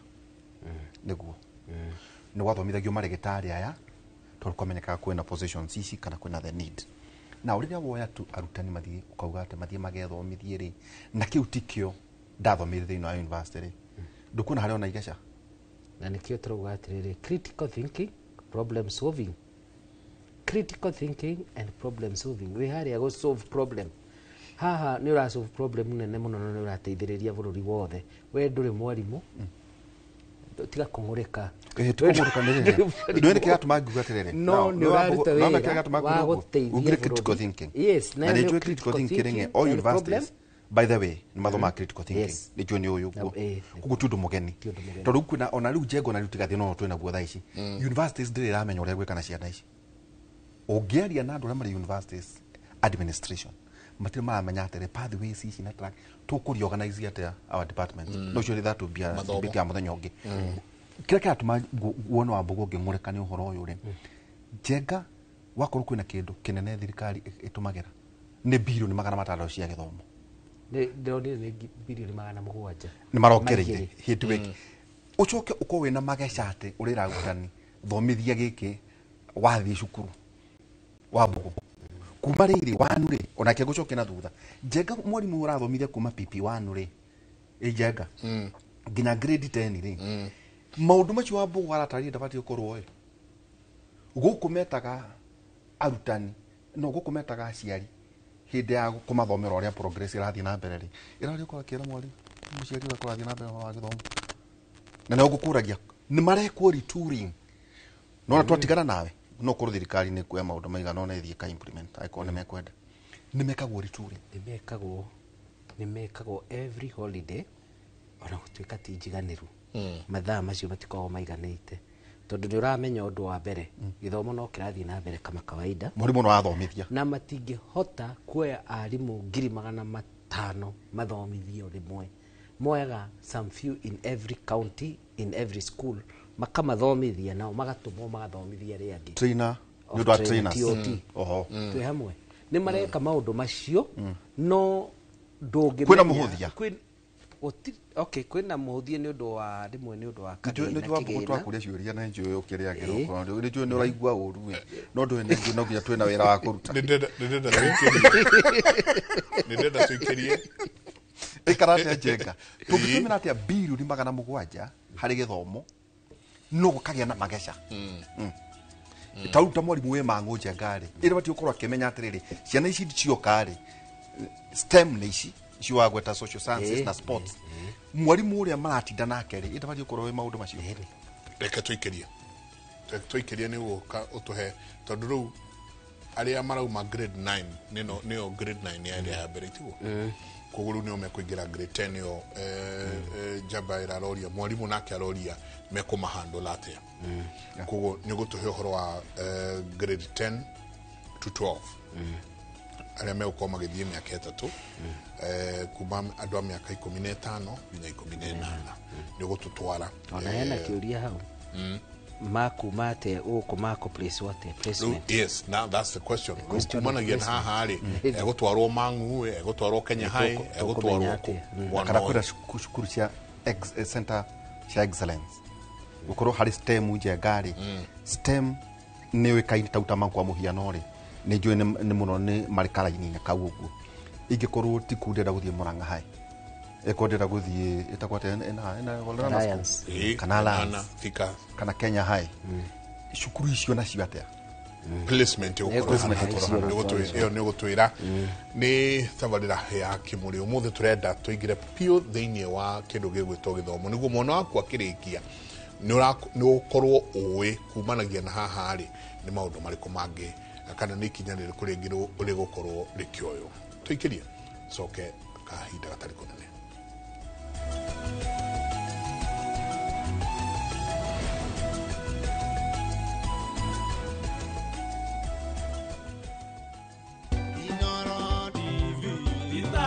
Nĩguo nĩ gwathomithagio marĩgĩtarĩ aya tondũ kwamenyekaga kwĩna positions ici kana kwĩna the need. Na rĩrĩa woya tu arutani mathiĩ ũkauga atĩ mathiĩ magethomithie rĩ, na kĩu tikĩo ndathomire thĩinĩ wa university rĩ, ndũkuona harĩa ona igeca. Na nĩkĩo tũrauga atĩrĩrĩ, critical thinking, problem solving, critical thinking and problem solving. Wĩ harĩa gũ solve problem, haha nĩ ũra solve problem nene mũno na nĩ ũrateithĩrĩria bũrũri wothe. We ndũrĩ mwarimũ, tiga kũng'ũrĩka. Ĩĩ, ti kũng'ũrĩka, nĩ rĩrĩ. Nĩ nĩkĩ gĩatũma ngiuga atĩrĩrĩ? No nĩ ũraruta No nĩkĩ wĩra gĩatũma wa ngiuga ũguo? gũteithia Ugire critical bũrũri. thinking. Yes, na na nĩ nĩyo njũĩ critical thinking thinking rĩ, all and problem. universities, by the way, nĩ mathomaga critical thinking. Nĩ njũĩ nĩ ũyũ ũguo. Koguo ti ũndũ mũgeni. Ti ũndũ mũgeni. Tondũ rĩu kwĩna ona rĩu njengo na rĩu tigathĩ no twĩ naguo thaa ici, universities ndĩrĩ ĩramenya ũrĩa gwĩka na ciana ici. Ũngĩaria na andũ arĩa marĩ universities administration, matirĩ maramenya atĩrĩ pathways ici na track tũkũ reorganize atĩa our department. No ũcio rĩthatũmbia Mathomo. debate ya mũthenya ũngĩ. Kĩrĩa kĩratũma nguone Wambũgũ ngĩng'ũrĩka nĩ ũhoro ũyũ rĩ, Njenga, wakorwo kwĩna kĩndũ kĩnene thirikari ĩtũmagĩra nĩ 600,000,000 cia gĩthomo. Ndĩronire nĩ 700,000,000. Nĩ marongereire Maigĩrĩ. hĩndĩ wiki ũcoke ũkorwo wĩna mageca atĩ ũrĩra arutani thomithia gĩkĩ wathiĩ cukuru. Wambũgũ, kuma rĩrĩ wanu rĩ, onake ngũcoke na thutha, Njenga, mwarimũ ũrathomithia kuma PP1 rĩ, ĩ Njenga, nginya grade 10 rĩ, maũndũ macio Wambũgũ aratarĩria ndabatiĩ gũkorwo ĩ gũkũ metaga arutani, no gũkũ metaga aciari hĩndĩ ya kũmathomera ũrĩa progress ĩrathiĩ na mbere rĩ, ĩrarĩ ũkorwo akĩra mwarimũ mũciari ũrĩa kũrathiĩ na mbere wa gĩthomo, na nĩo ngũkũragia nĩ marekwo retooling. Nona twatigana nawe, no korwo thirikari nĩ kuoya maũndũ maigana ũna ĩthiĩ ka implement angĩkorwo nĩ mekwenda, nĩ mekagwo retooling. Nĩ mekagwo every holiday, ona gũtuĩka ti njiganĩru. Mathaa macio matikoragwo maiganĩte tondũ nĩ ũramenya ũndũ wa mbere, gĩthomo no kĩrathiĩ na mbere kama kawaida. Mwarimũ no athomithia. Na matingĩhota kuoya arimũ 500,000 mathomithio rĩmwe. Moyaga some few in every county, in every school, makamathomithia, nao magatũmwo magathomithia arĩa angĩ. Trainer, Of nĩ ũndũ wa trainer, trainers. TOT. Oho. Twĩ hamwe, nĩ mareka maũndũ macio, no ndũngĩmenya. Kwĩna mũhũthia? Okay, kwĩna mũhũthia nĩ ũndũ wa rĩmwe nĩ ũndũ wa kagĩna, Nĩ Wambũgũ, kĩgĩna. twakũria ciũria na njũĩ ũkĩrĩa nĩ njũĩ nĩ ũraigua ũru we, no ndũĩ nĩ njũĩ no nginya twĩna wĩra wa kũruta. Nĩndĩrenda tũikĩrie. Ĩkara atĩa, Njenga? Tũngĩtũmĩra atĩa 700,000,000 harĩ gĩthomo no gũkagĩa na mageca? Ta rĩu ta mwarimũ wĩ mang'ũ, Njenga rĩ, ĩrĩ batiĩ gũkorwo akĩmenya atĩrĩrĩ, ciana ici cioka rĩ, STEM nĩ ici icio wagweta, social sciences na sports, mwarimũ ũrĩa maratinda nake rĩ, ĩtabatiĩ gũkorwo wĩ maũndũ macio. Reke tũikĩrie nĩ gũka ũtũhe, tondũ rĩu arĩa marauma grade 9 nĩno nĩyo grade 9 ya ĩrĩa ya mbere itiguo, koguo rĩu nĩo mekũingĩra grade 10 nĩyo njamba ĩraroria mwarimũ nake aroria mekũmahandle atĩa. Koguo nĩ ũgũtũhe ũhoro wa grade 10 to 12, arĩa megũkorwo magĩthiĩ mĩaka 3, kuma andũ a mĩaka 15 nginya 18, nĩ ũgũtũtwara. Ona hena kĩũria hau, makuma atĩa gũkũ, makũ place atĩa, placement? Yes, now that's the question. Question of Kumanagia na placement. haha rĩ, egũtwarwo Mang'u, egũtwarwo Kenya High, egũtwarwo Tũkũmenya kũ? atĩa? Bwana Kana ũyũ. kwĩna cukuru cia center cia excellence gũkorwo harĩ STEM, Njenga rĩ, STEM nĩ ũĩkaine ta utama kwa mũhiano rĩ, nĩ njũĩ nĩ mũno nĩ marĩ karaini-inĩ kau ũguo. Ingĩkorwo ti kuu ndĩrenda gũthiĩ Murang'a High, ĩkorwo ndĩrenda gũthiĩ ĩtagwo atĩa, ĩna Alliance. Ĩĩ, kana Alliance, Kana Thika. Kana Kenya High, cukuru icio nacio atĩa? Placement ĩgũkorwo Placement hana. ĩgũkorwo hana. Ĩyo nĩ ũgũtwĩra nĩ tabarĩra ya Kĩmũrĩ. Ũmũthĩ tũrenda tũingĩre biũ thĩinĩ wa kĩndũ gĩgwĩtwo gĩthomo, nĩguo mwana waku akĩrĩkia nĩ ũkorwo ũĩ kumanagia na haha rĩ, nĩ maũndũ marĩkũ mangĩ kana nĩ ikinya rĩrĩkũ rĩngĩ rĩgũkorwo rĩkĩoywo. Tũikĩrie coke kahinda gatarĩ kũnene.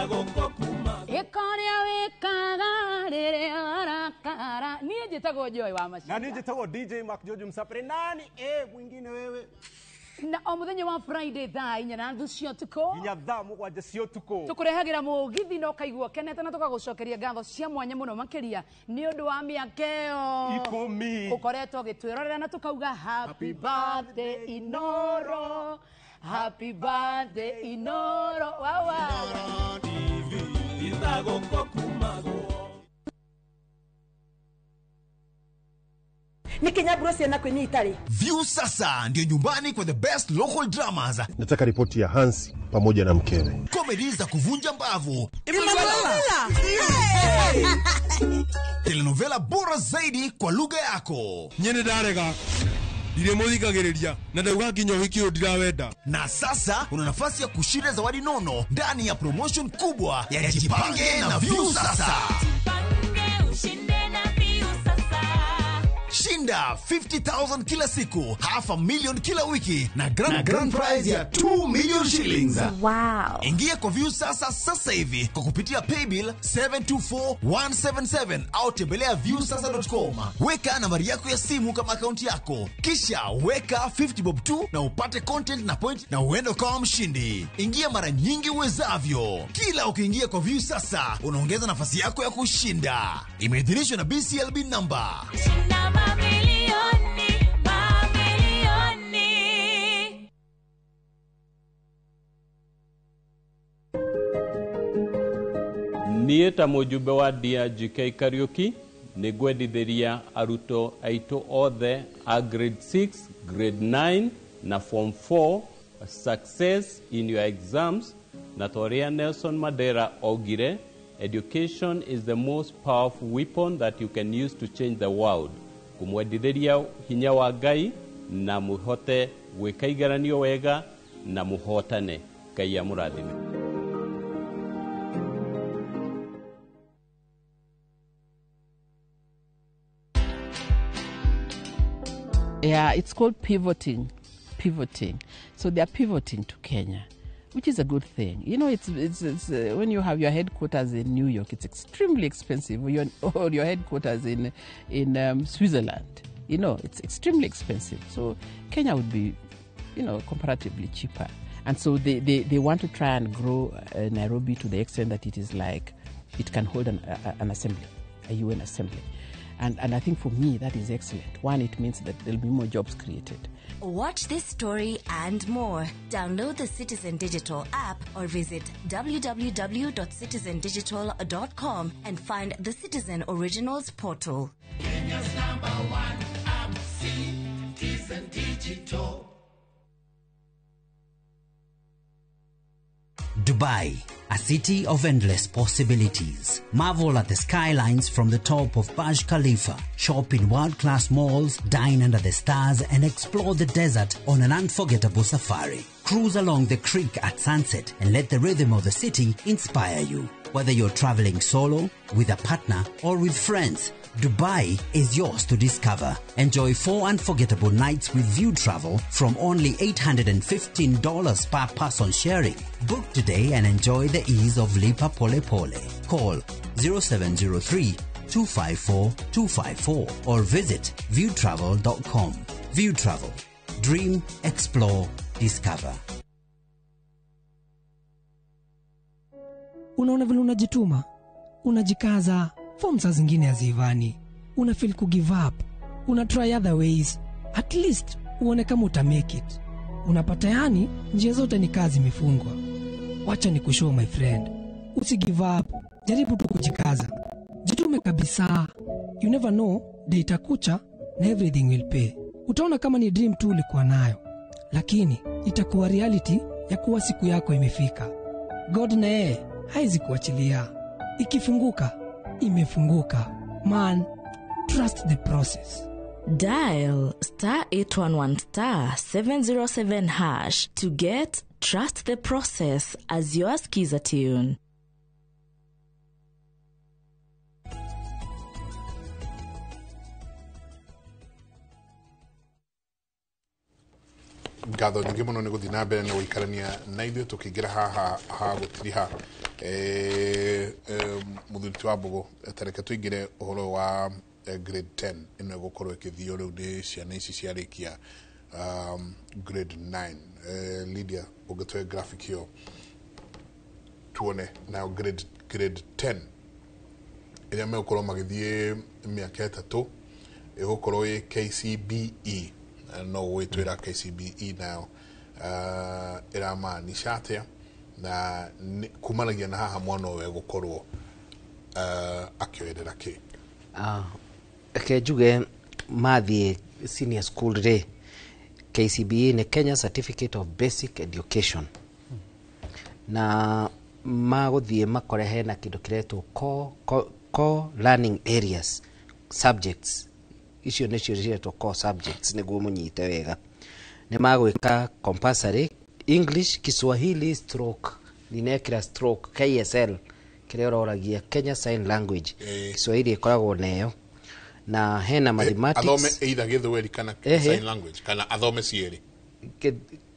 Ĩka ũrĩa wĩkaga rĩrĩa warakara. Niĩ njĩtagwo Joy wa Maciria. Na niĩ njĩtagwo DJ Mark George Msapre. Nani mwingine wewe? Na o mũthenya wa Friday thaa 4:30 cia ũtukũ nginya thaa 7 cia ũtukũ tũkũrehagĩra mũgithi na ũkaigua kenete, na tũkagũcokeria ngatho cia mwanya mũno makĩria nĩ ũndũ wa mĩaka ĩyo 10 ũkoretwo ũgĩtwĩrorera, na tũkauga happy birthday Inoro, happy birthday Inoro wawa. Nä kä nyamburo ciana kwä nä itarä. View sasa ndio nyumbani kwa the best local dramas, Nataka ripoti ya Hansi pamoja na mkewe. Comedy za kuvunja mbavu, telenovela bora zaidi kwa lugha yako. Nyene ndarega ndirä må thikagä rä ria na ndauga nginya å hiki å yå ndirawenda. Na sasa una nafasi ya kushinda zawadi nono ndani ya promotion kubwa ya Jipange na View Sasa. Ushinde na View Sasa. Shinda 50,000 kila siku, half a million kila wiki na grand prize ya 2 million shillings. Wow. Ingia kwa View Sasa sasa hivi kwa kupitia paybill 724177 au tembelea viewsasa.com. Weka nambari yako ya simu kama akaunti yako, kisha weka 50 bob tu na upate content na point na uende ukawa mshindi. Ingia mara nyingi uwezavyo. Kila ukiingia kwa View Sasa unaongeza nafasi yako ya kushinda. Imeidhinishwa na BCLB number. Shinda mamilioni, mamilioni. Niĩ ta mũjumbe wa DRGK Kariuki nĩ ngwendithĩria arutwo aitũ othe a grade 6, grade 9 na form 4 success in your exams, na ta ũrĩa Nelson Mandela augire, "Education is the most powerful weapon that you can use to change the world." Kũmwendithĩria hinya wa Ngai na mũhote gwĩka igeranio wega na mũhotane. Ngai amũrathime. Yeah, it's called pivoting. Pivoting. So they are pivoting to Kenya, which is a good thing. It's when you have your headquarters in New York, it's extremely expensive. Or your headquarters in Switzerland, it's extremely expensive. So Kenya would be comparatively cheaper. And so they want to try and grow Nairobi to the extent that it is like it can hold an assembly, a UN assembly. And I think for me, that is excellent. One, it means that there'll be more jobs created. Watch this story and more. Download the Citizen Digital app or visit www.citizendigital.com and find the Citizen Originals portal. Kenya's number one app, Citizen Digital. Dubai, a city of endless possibilities. Marvel at the skylines from the top of Burj Khalifa, shop in world-class malls, dine under the stars, and explore the desert on an unforgettable safari. Cruise along the creek at sunset and let the rhythm of the city inspire you. Whether you're traveling solo, with a partner, or with friends, Dubai is yours to discover. Enjoy 4 unforgettable nights with View Travel from only $815 per person sharing. Book today and enjoy the ease of Lipa Pole Pole. Call 0703 254 254 or visit viewtravel.com. View Travel. Dream, explore, discover. Unaona vile unajituma, unajikaza, form saa zingine haziivani, una feel ku give up, una try other ways, at least uone kama uta make it. Unapata yani njia zote ni kazi imefungwa. Wacha ni kushow, my friend, usi give up, jaribu tu kujikaza, jitume kabisa. You never know, day itakucha na everything will pay. Utaona kama ni dream tu ulikuwa nayo, lakini itakuwa reality ya kuwa siku yako imefika. God na yeye haizi kuachilia. Ikifunguka, imefunguka. Man, trust the process. Dial *811*707# to get Trust the Process as your skiza tune. Ngatho nyingĩ mũno nĩ gũthiĩ na mbere na gũikarania na ithuĩ tũkĩingĩra haha ha gũtiriha Muthuri ti wa Mbugu, tareke tuingire uhoro wa grade 10 ĩno ĩgũkorwo ĩkĩthio rĩu nĩ ciana ici ciarĩkia grade 9. Lydia, ũngĩtũhe graphic ĩyo tuone nayo grade 10 ĩrĩa megũkorwo magĩthiĩ mĩaka 3 ĩgũkorwo ĩ KCBE. No gwĩtwĩra KCBE nayo ĩramaanisha atĩa na kumanagia na haha mwana ũyũ egũkorwo akĩoerera kĩ? Reke njuge mathiĩ senior school rĩ, KCBE nĩ Kenya Certificate of Basic Education, na magũthiĩ makore hena kĩndũ kĩretwo core learning areas subjects. Icio nĩcio ciretwo core subjects nĩguo mũnyite wega. Nĩ magwĩka compulsory English, Kiswahili stroke ninekĩra stroke KSL kĩrĩa ũroragia Kenya Sign Language. Kiswahili ĩkoragwo neyo na hena mathematics. Athome either Gĩthweri kana sign language kana athome cierĩ.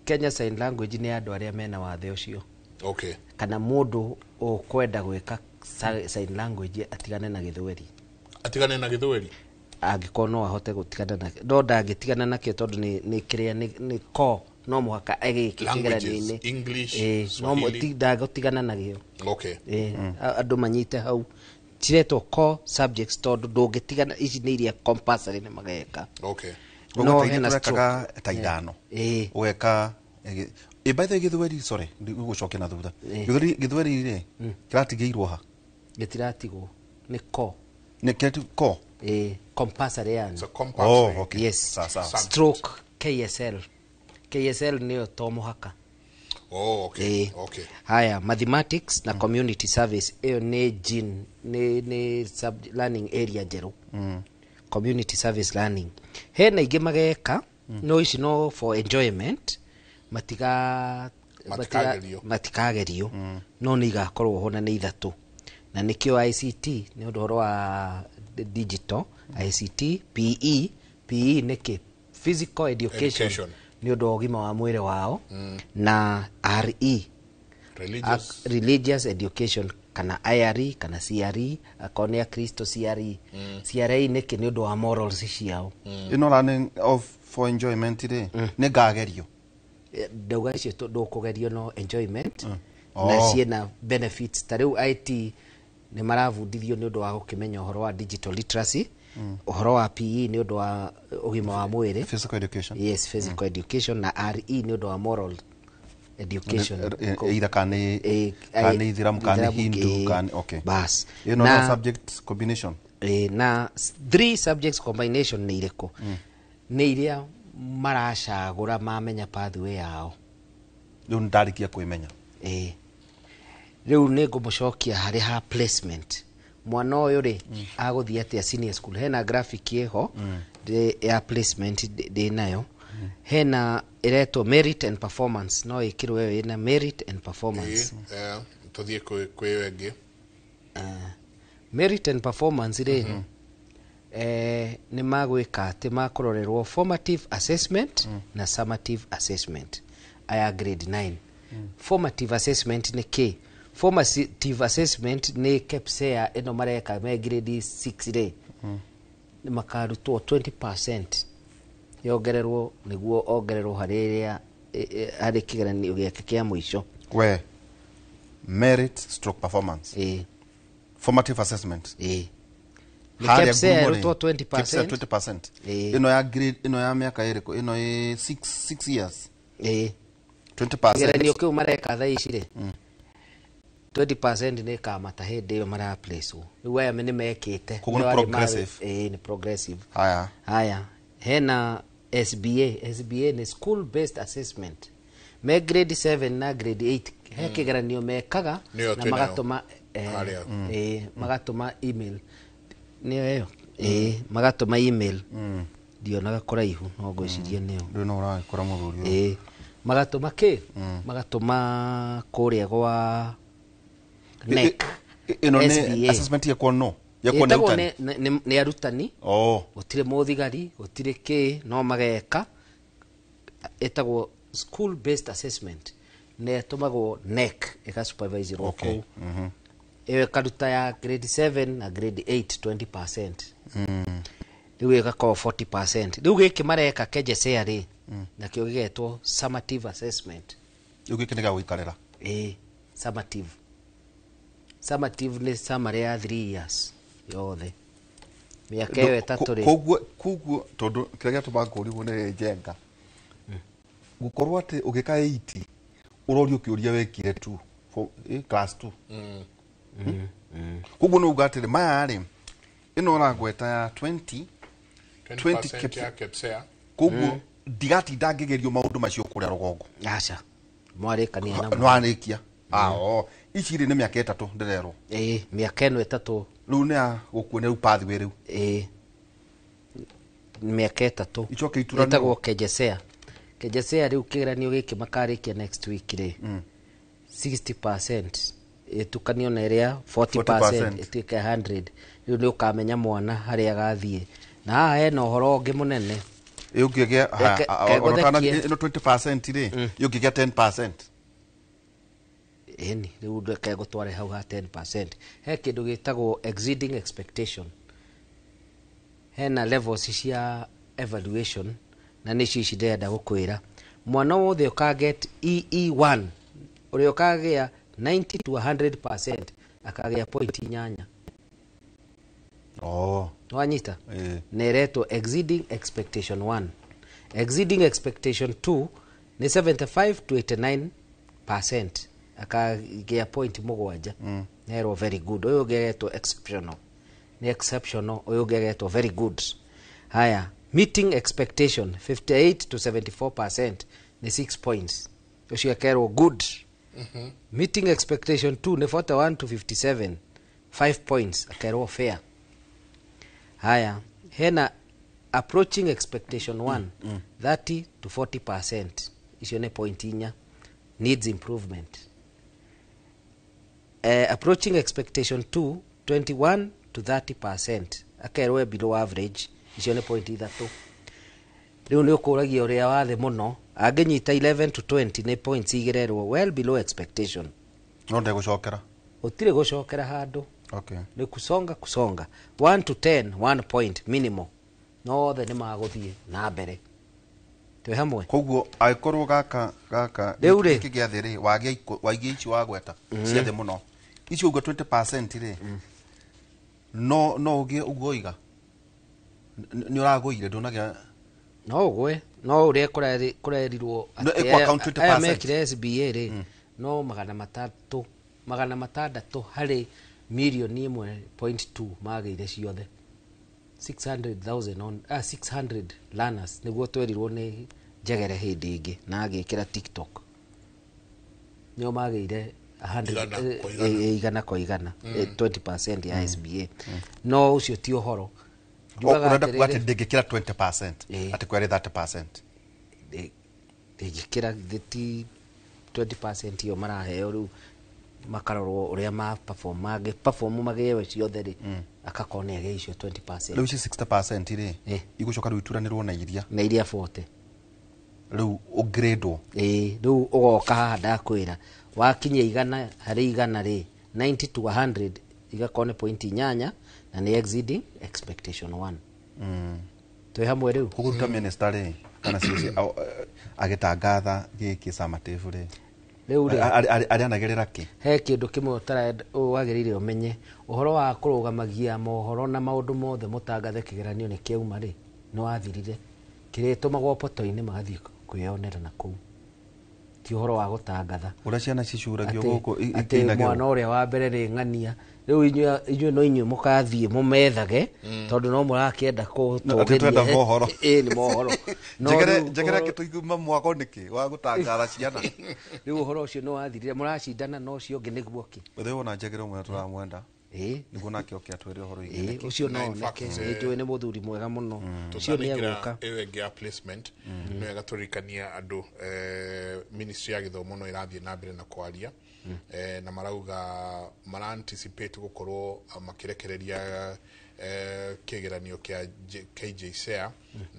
Kenya Sign Language nĩ andũ arĩa mena wathe ũcio. Okay. Kana mũndũ ũkwenda gwĩka sign language atigane na Gĩthweri. Atigane na Gĩthweri? Angĩkorwo no ahote gũtigana na, no ndangĩtigana nakĩo tondũ nĩ kĩrĩa nĩ core, no mũhaka agĩke kĩgeranio-inĩ. English, no ndagũtigana nakĩo. Okay. Andũ manyite hau ciretwo core subjects tondũ ndũngĩtigana, ici nĩ iria compulsory nĩ mageka. Okay. No hena stroke ta ithano. Ũgeka by the way Gĩthweri, sorry, ndigũcokia na thutha. Gĩthweri rĩ kĩratigĩirwo ha? Gĩtiratigwo, nĩ core. Nĩ kĩrati core? Compulsory yani. So compulsory. Oh, okay. Yes. Sawa. Stroke KSL. KSL nĩyo to mũhaka. Oh, okay. Okay. Haya, mathematics na community service ĩyo nĩ GIN, nĩ sub learning area njerũ. Community service learning. Hena ingĩ mageka, no ici no for enjoyment, matikagerio. No nĩ igakorwo ho na nĩ 3. Na nĩkĩo ICT nĩ ũndũ ũhoro wa digital, ICT, PE, PE nĩkĩ? Physical education. Nĩ ũndũ wa ũgima wa mwĩrĩ wao, na RE, religious education, kana IRE kana CRE, akorwo nĩ Akristo CRE. CRE nĩkĩ? Nĩ ũndũ wa morals ciao. Ĩno learning of for enjoyment rĩ nĩ ngagerio. Ndauga icio ndũkũgerio no enjoyment. Na ciĩna benefits ta rĩu IT nĩ marabundithio nĩ ũndũ wa gũkĩmenya ũhoro wa digital literacy, ũhoro wa PE nĩ ũndũ wa ũgima wa mwĩrĩ, physical education. Yes, physical education, na RE nĩ ũndũ wa moral education. Either kana nĩ Ithiramu kana Hindu kana okay. Bas. Ĩno no subject combination. Na 3 subjects combination nĩ irĩkũ? Nĩ iria maracagũra mamenya pathway yao. Rĩu ndarĩkia kwĩmenya. Rĩu nĩ ngũmũcokia harĩ ha placement. Mwana ũyũ rĩ agũthiĩ atĩa senior school? Hena graphic ĩho ya placement ndĩ nayo. Hena ĩretwo merit and performance, no ĩkĩrwo ĩyo ĩna merit and performance. Tũthiĩ kwĩ ĩyo ĩngĩ. Merit and performance rĩ nĩ magwĩka atĩ makũrorerwo formative assessment na summative assessment aya grade 9. Formative assessment nĩ kĩ? Formative assessment nĩ KPSEA ĩno mareka me grade 6 rĩ, nĩ makarutwo 20% yongererwo nĩguo ongererwo harĩ harĩ kĩgeranio gĩake kĩa mũico. We merit stroke performance. Formative assessment. Nĩ KPSEA ĩrutwo 20%. 20%. Ĩno ya grade, ĩno ya mĩaka ĩrĩkũ? Ĩno ĩ 6 years. 20%. Kĩgeranio kĩu mareka thaa ici rĩ, 20% nĩ kamata hĩndĩ ĩyo maraplacewo. Rĩu aya nĩ mekĩte. Koguo nĩ progressive. Nĩ progressive. Haya. Haya. Hena SBA. SBA nĩ school based assessment. Me grade 7 na grade 8 he kĩgeranio mekaga na magatũma magatũma email. Nĩyo ĩyo. Magatũma email. Ndionaga kũraihu no ngwĩciria nĩyo. Rĩu no ũragĩkora mũthuri ũyũ. Magatũma kĩ? Magatũma kũrĩa gwa NEC. Ĩno nĩ assessment yekwo no? Yekwo nĩ arutani? Nĩ arutani. Gũtirĩ mũthigari, gũtirĩ kĩ, no mageka. Ĩtagwo school based assessment. Nĩ ĩtũmagwo NEC ĩgasuperviserwo kũu. Ĩyo ĩkaruta ya grade 7 na grade 8 20%. Rĩu ĩgakorwo 40%. Rĩu gĩkĩ mareka KJSEA rĩ, nakĩo gĩgetwo summative assessment. Rĩu gĩkĩ nĩ gĩa gũikarĩra. Ĩĩ, summative. Summative nĩ summary ya 3 years yothe, mĩaka ĩyo 3 rĩ. Koguo tondũ kĩrĩa gĩatũma ngũrigwo nĩ Njenga gũkorwo atĩ ũgĩka 80 ũrorio kĩũria wekire tu class 2. Koguo nĩ uga atĩrĩ maya rĩ, ĩno ũragweta ya 20 20% ya KPSEA. Koguo ndigatinda ngĩgerio maũndũ macio kũrĩa rũgongo. Aca, mwarĩkania namo. Nĩwarĩkia. Ici rĩ nĩ mĩaka 3 ndĩrerwo. Ĩĩ, mĩaka ĩno 3. Rĩu nĩ ya gũkuonia rĩu pathway rĩu. Ĩĩ, mĩaka 3. Icoke ituranĩrwo. Ĩtagwo KJSEA. KJSEA rĩu kĩgeranio gĩkĩ makarĩkia next week rĩ, 60% ĩtukanio na ĩrĩa 40% ĩtuĩke 100. Rĩu nĩ ũkamenya mwana harĩa agathiĩ. Na haha hena ũhoro ũngĩ mũnene. Ĩ ũngĩgĩa, ĩno 20% rĩ, ĩ ũngĩgĩa 10%. Ĩni, rĩu reke ngũtware hau ha 10%. He kĩndũ gĩtagwo exceeding expectation. Hena levels cia evaluation na nĩcio ici ndĩrenda gũkwĩra. Mwana wothe ũkaget EE1 ũrĩa ũkagĩa 90 to 100% akagĩa point 8. Wanyita? Na ĩretwo exceeding expectation 1. Exceeding expectation 2 nĩ 75 to 89% akagĩa point 7. Nerwo very good. Ũyũ ũngĩ agetwo exceptional. Nĩ exceptional, ũyũ ũngĩ agetwo very good. Haya, meeting expectation 58 to 74% nĩ 6 points. Ũcio akerwo good. Meeting expectation 2 nĩ 41 to 57, 5 points, akerwo fair. Haya, hena approaching expectation 1, 30 to 40%, icio nĩ point 4, needs improvement. Approaching expectation 2, 21 to 30%, akerwo below average, icio nĩ point 3. Rĩu nĩ ũkũragia ũrĩa wa thĩ mũno, angĩnyita 11 to 20 nĩ points 2 well below expectation. No ndegũcokera. Gũtirĩ gũcokera handũ. Okay. Nĩ kusonga kusonga. 1 to 10, 1 point minimum. No othe nĩ magũthiĩ na mbere. Twĩ hamwe. Koguo angĩkorwo gaka Rĩu rĩ, gĩkĩ gĩa thĩ rĩ, wagĩa ici wagweta cia thĩ mũno. Icio ũguo 20% rĩ, no ũgĩe ũguo oiga. Nĩ ũragũire ndũnagĩa. No ũgwe, no ũrĩa kũrerirwo atĩ aya mekire SBA rĩ, no 600 harĩ milioni 1.2 magĩire ciothe. 600,000 on 600 learners nĩguo twerirwo nĩ Njegere hĩndĩ ĩngĩ na agĩkĩra TikTok. Nĩo magĩire 100 igana kwa igana, 20% ya SBA. No ũcio ti ũhoro. Ũrenda kuga atĩ ndĩngĩkĩra 20%, atĩ kwerĩ 30%. Ndĩngĩkĩra 20% ĩyo maraheo rĩu makarorwo ũrĩa ma perform, mangĩ perform magĩe ciothe rĩ, akakorwo nĩ agĩa icio 20%. Rĩu ici 60% rĩ, igũcoka rĩu ituranĩrwo na iria. Na iria 40. Rĩu ũgrade-wo. Ĩĩ, rĩu ũgoka haha ndakwĩra, wakinyia 100 harĩ 100 rĩ, 90 to 100 igakorwo nĩ point 8 na nĩ exceeding expectation 1. Twĩ hamwe rĩu. Koguo ta minister rĩ, kana cici agĩtangatha gĩkĩ summative rĩ, Rĩu rĩ, arĩanagĩrĩra kĩ? He kĩndũ kĩmwe wagĩrĩire ũmenye, ũhoro wa kũrũgamagia mohoro na maũndũ mothe mũtangathe kĩgeranio nĩ kĩauma rĩ, nĩ wathirire. Kĩrĩa ĩtũmagwo poto-inĩ magathiĩ kwĩyonera na kũu. Ti ũhoro wa gũtangatha. Ũrĩa ciana cicuragio gũkũ atĩ mwana ũrĩa wa mbere rĩ ng'ania, rĩu inyuĩ no inyuĩ mũkathiĩ mũmethage, tondũ no mũrakĩenda kũtũgĩria. Mohoro. Ĩĩ, nĩ mohoro. Njegere kĩtũiguma mwago nĩkĩ wa gũtangatha ciana. Rĩu ũhoro ũcio nĩ wathirire, mũracindana na ũcio ũngĩ nĩguo kĩ. Ũthĩ wona Njegere ũmwe tũramwenda. Nĩguo nake oke atwĩre ũhoro wĩgiĩ nĩkĩ. Ũcio no oneke, nĩ njũĩ nĩ mũthuri mwega mũno. Ũcio nĩ egũka. Ĩyo ĩngĩ ya placement, nĩ wega tũririkanie andũ, ministry ya gĩthomo no ĩrathiĩ na mbere na kwaria, na marauga mara anticipate gũkorwo makĩrekereria kĩgeranio kĩa KJSEA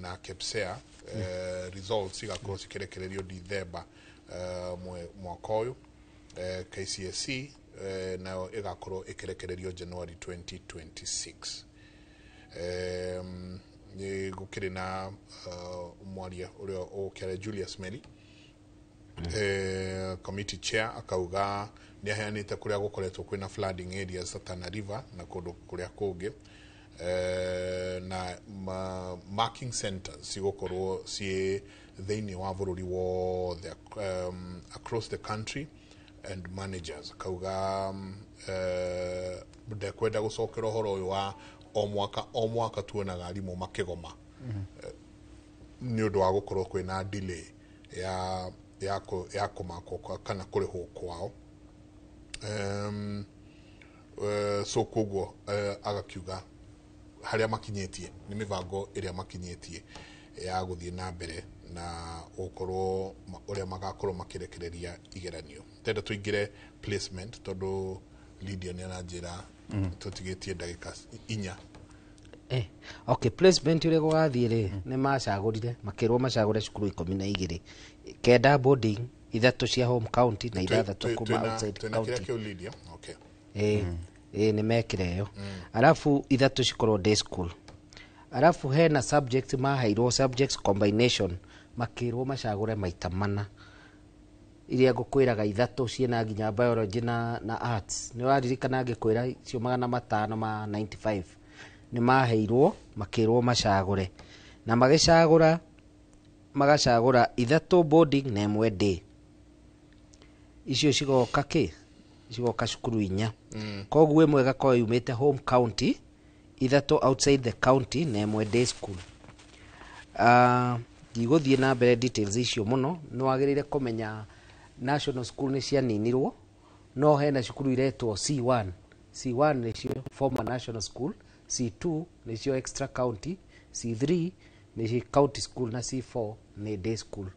na KPSEA, results igakorwo cikĩrekererio December Mwaka ũyũ KCSE nayo ĩgakorwo ĩkĩrekererio January 2026. Nĩ gũkĩrĩ na mwaria ũrĩa ũkĩaria Julius Meli, committee chair, akauga nĩ aheanĩte kũrĩa gũkoretwo kwĩna flooding areas ta Tana River na kũndũ kũrĩa kũngĩ, na marking centers cigũkorwo ciĩ thĩinĩ wa bũrũri wothe, across the country, and managers akauga ndekwenda gũcokera ũhoro ũyũ wa o mwaka o mwaka tuonaga arimũ makĩgoma nĩ ũndũ wa gũkorwo kwĩna delay ya kũmakwo kana kũrĩhwo kwao. So koguo agakiuga harĩa makinyĩtie nĩ mĩbango ĩrĩa makinyĩtie ya gũthiĩ na mbere na gũkorwo ũrĩa magakorwo makĩrekereria igeranio. Tenda tũingĩre placement tondũ Lydia nĩ aranjĩra tũtigĩtie ndagĩka 4. Okay, placement ũrĩa gũgathiĩ rĩ, nĩ macagũrire, makĩrwo macagũre cukuru 12, 9 boarding, 3 cia home county na 6 kuma outside Twĩna kĩrĩa county. Kĩu Lydia, okay. Ĩ nĩ mekire ĩyo, arabu 3 cikorwo day school, arabu hena subject maheirwo, subjects combination, makĩrwo macagũre maita mana, iria ngũkwĩraga 3 ciĩna nginya biology na arts. Nĩ waririkana ngĩkwĩra icio 500 ma 95 nĩ maheirwo, makĩrwo macagũre na magĩcagũra, magacagũra 3 boarding na 1 day. Icio cigoka kĩ, cigoka cukuru 4. Koguo 1 ĩgakorwo yumĩte home county, 3 outside the county na 1 day school. Ndigũthiĩ na mbere details icio mũno. Nĩ wagĩrĩire kũmenya national school nĩ cianinirwo, no hena cukuru iretwo C1. C1 nĩcio former national school, C2 nĩcio extra county, C3 nĩcio county school na C4 nĩ day school.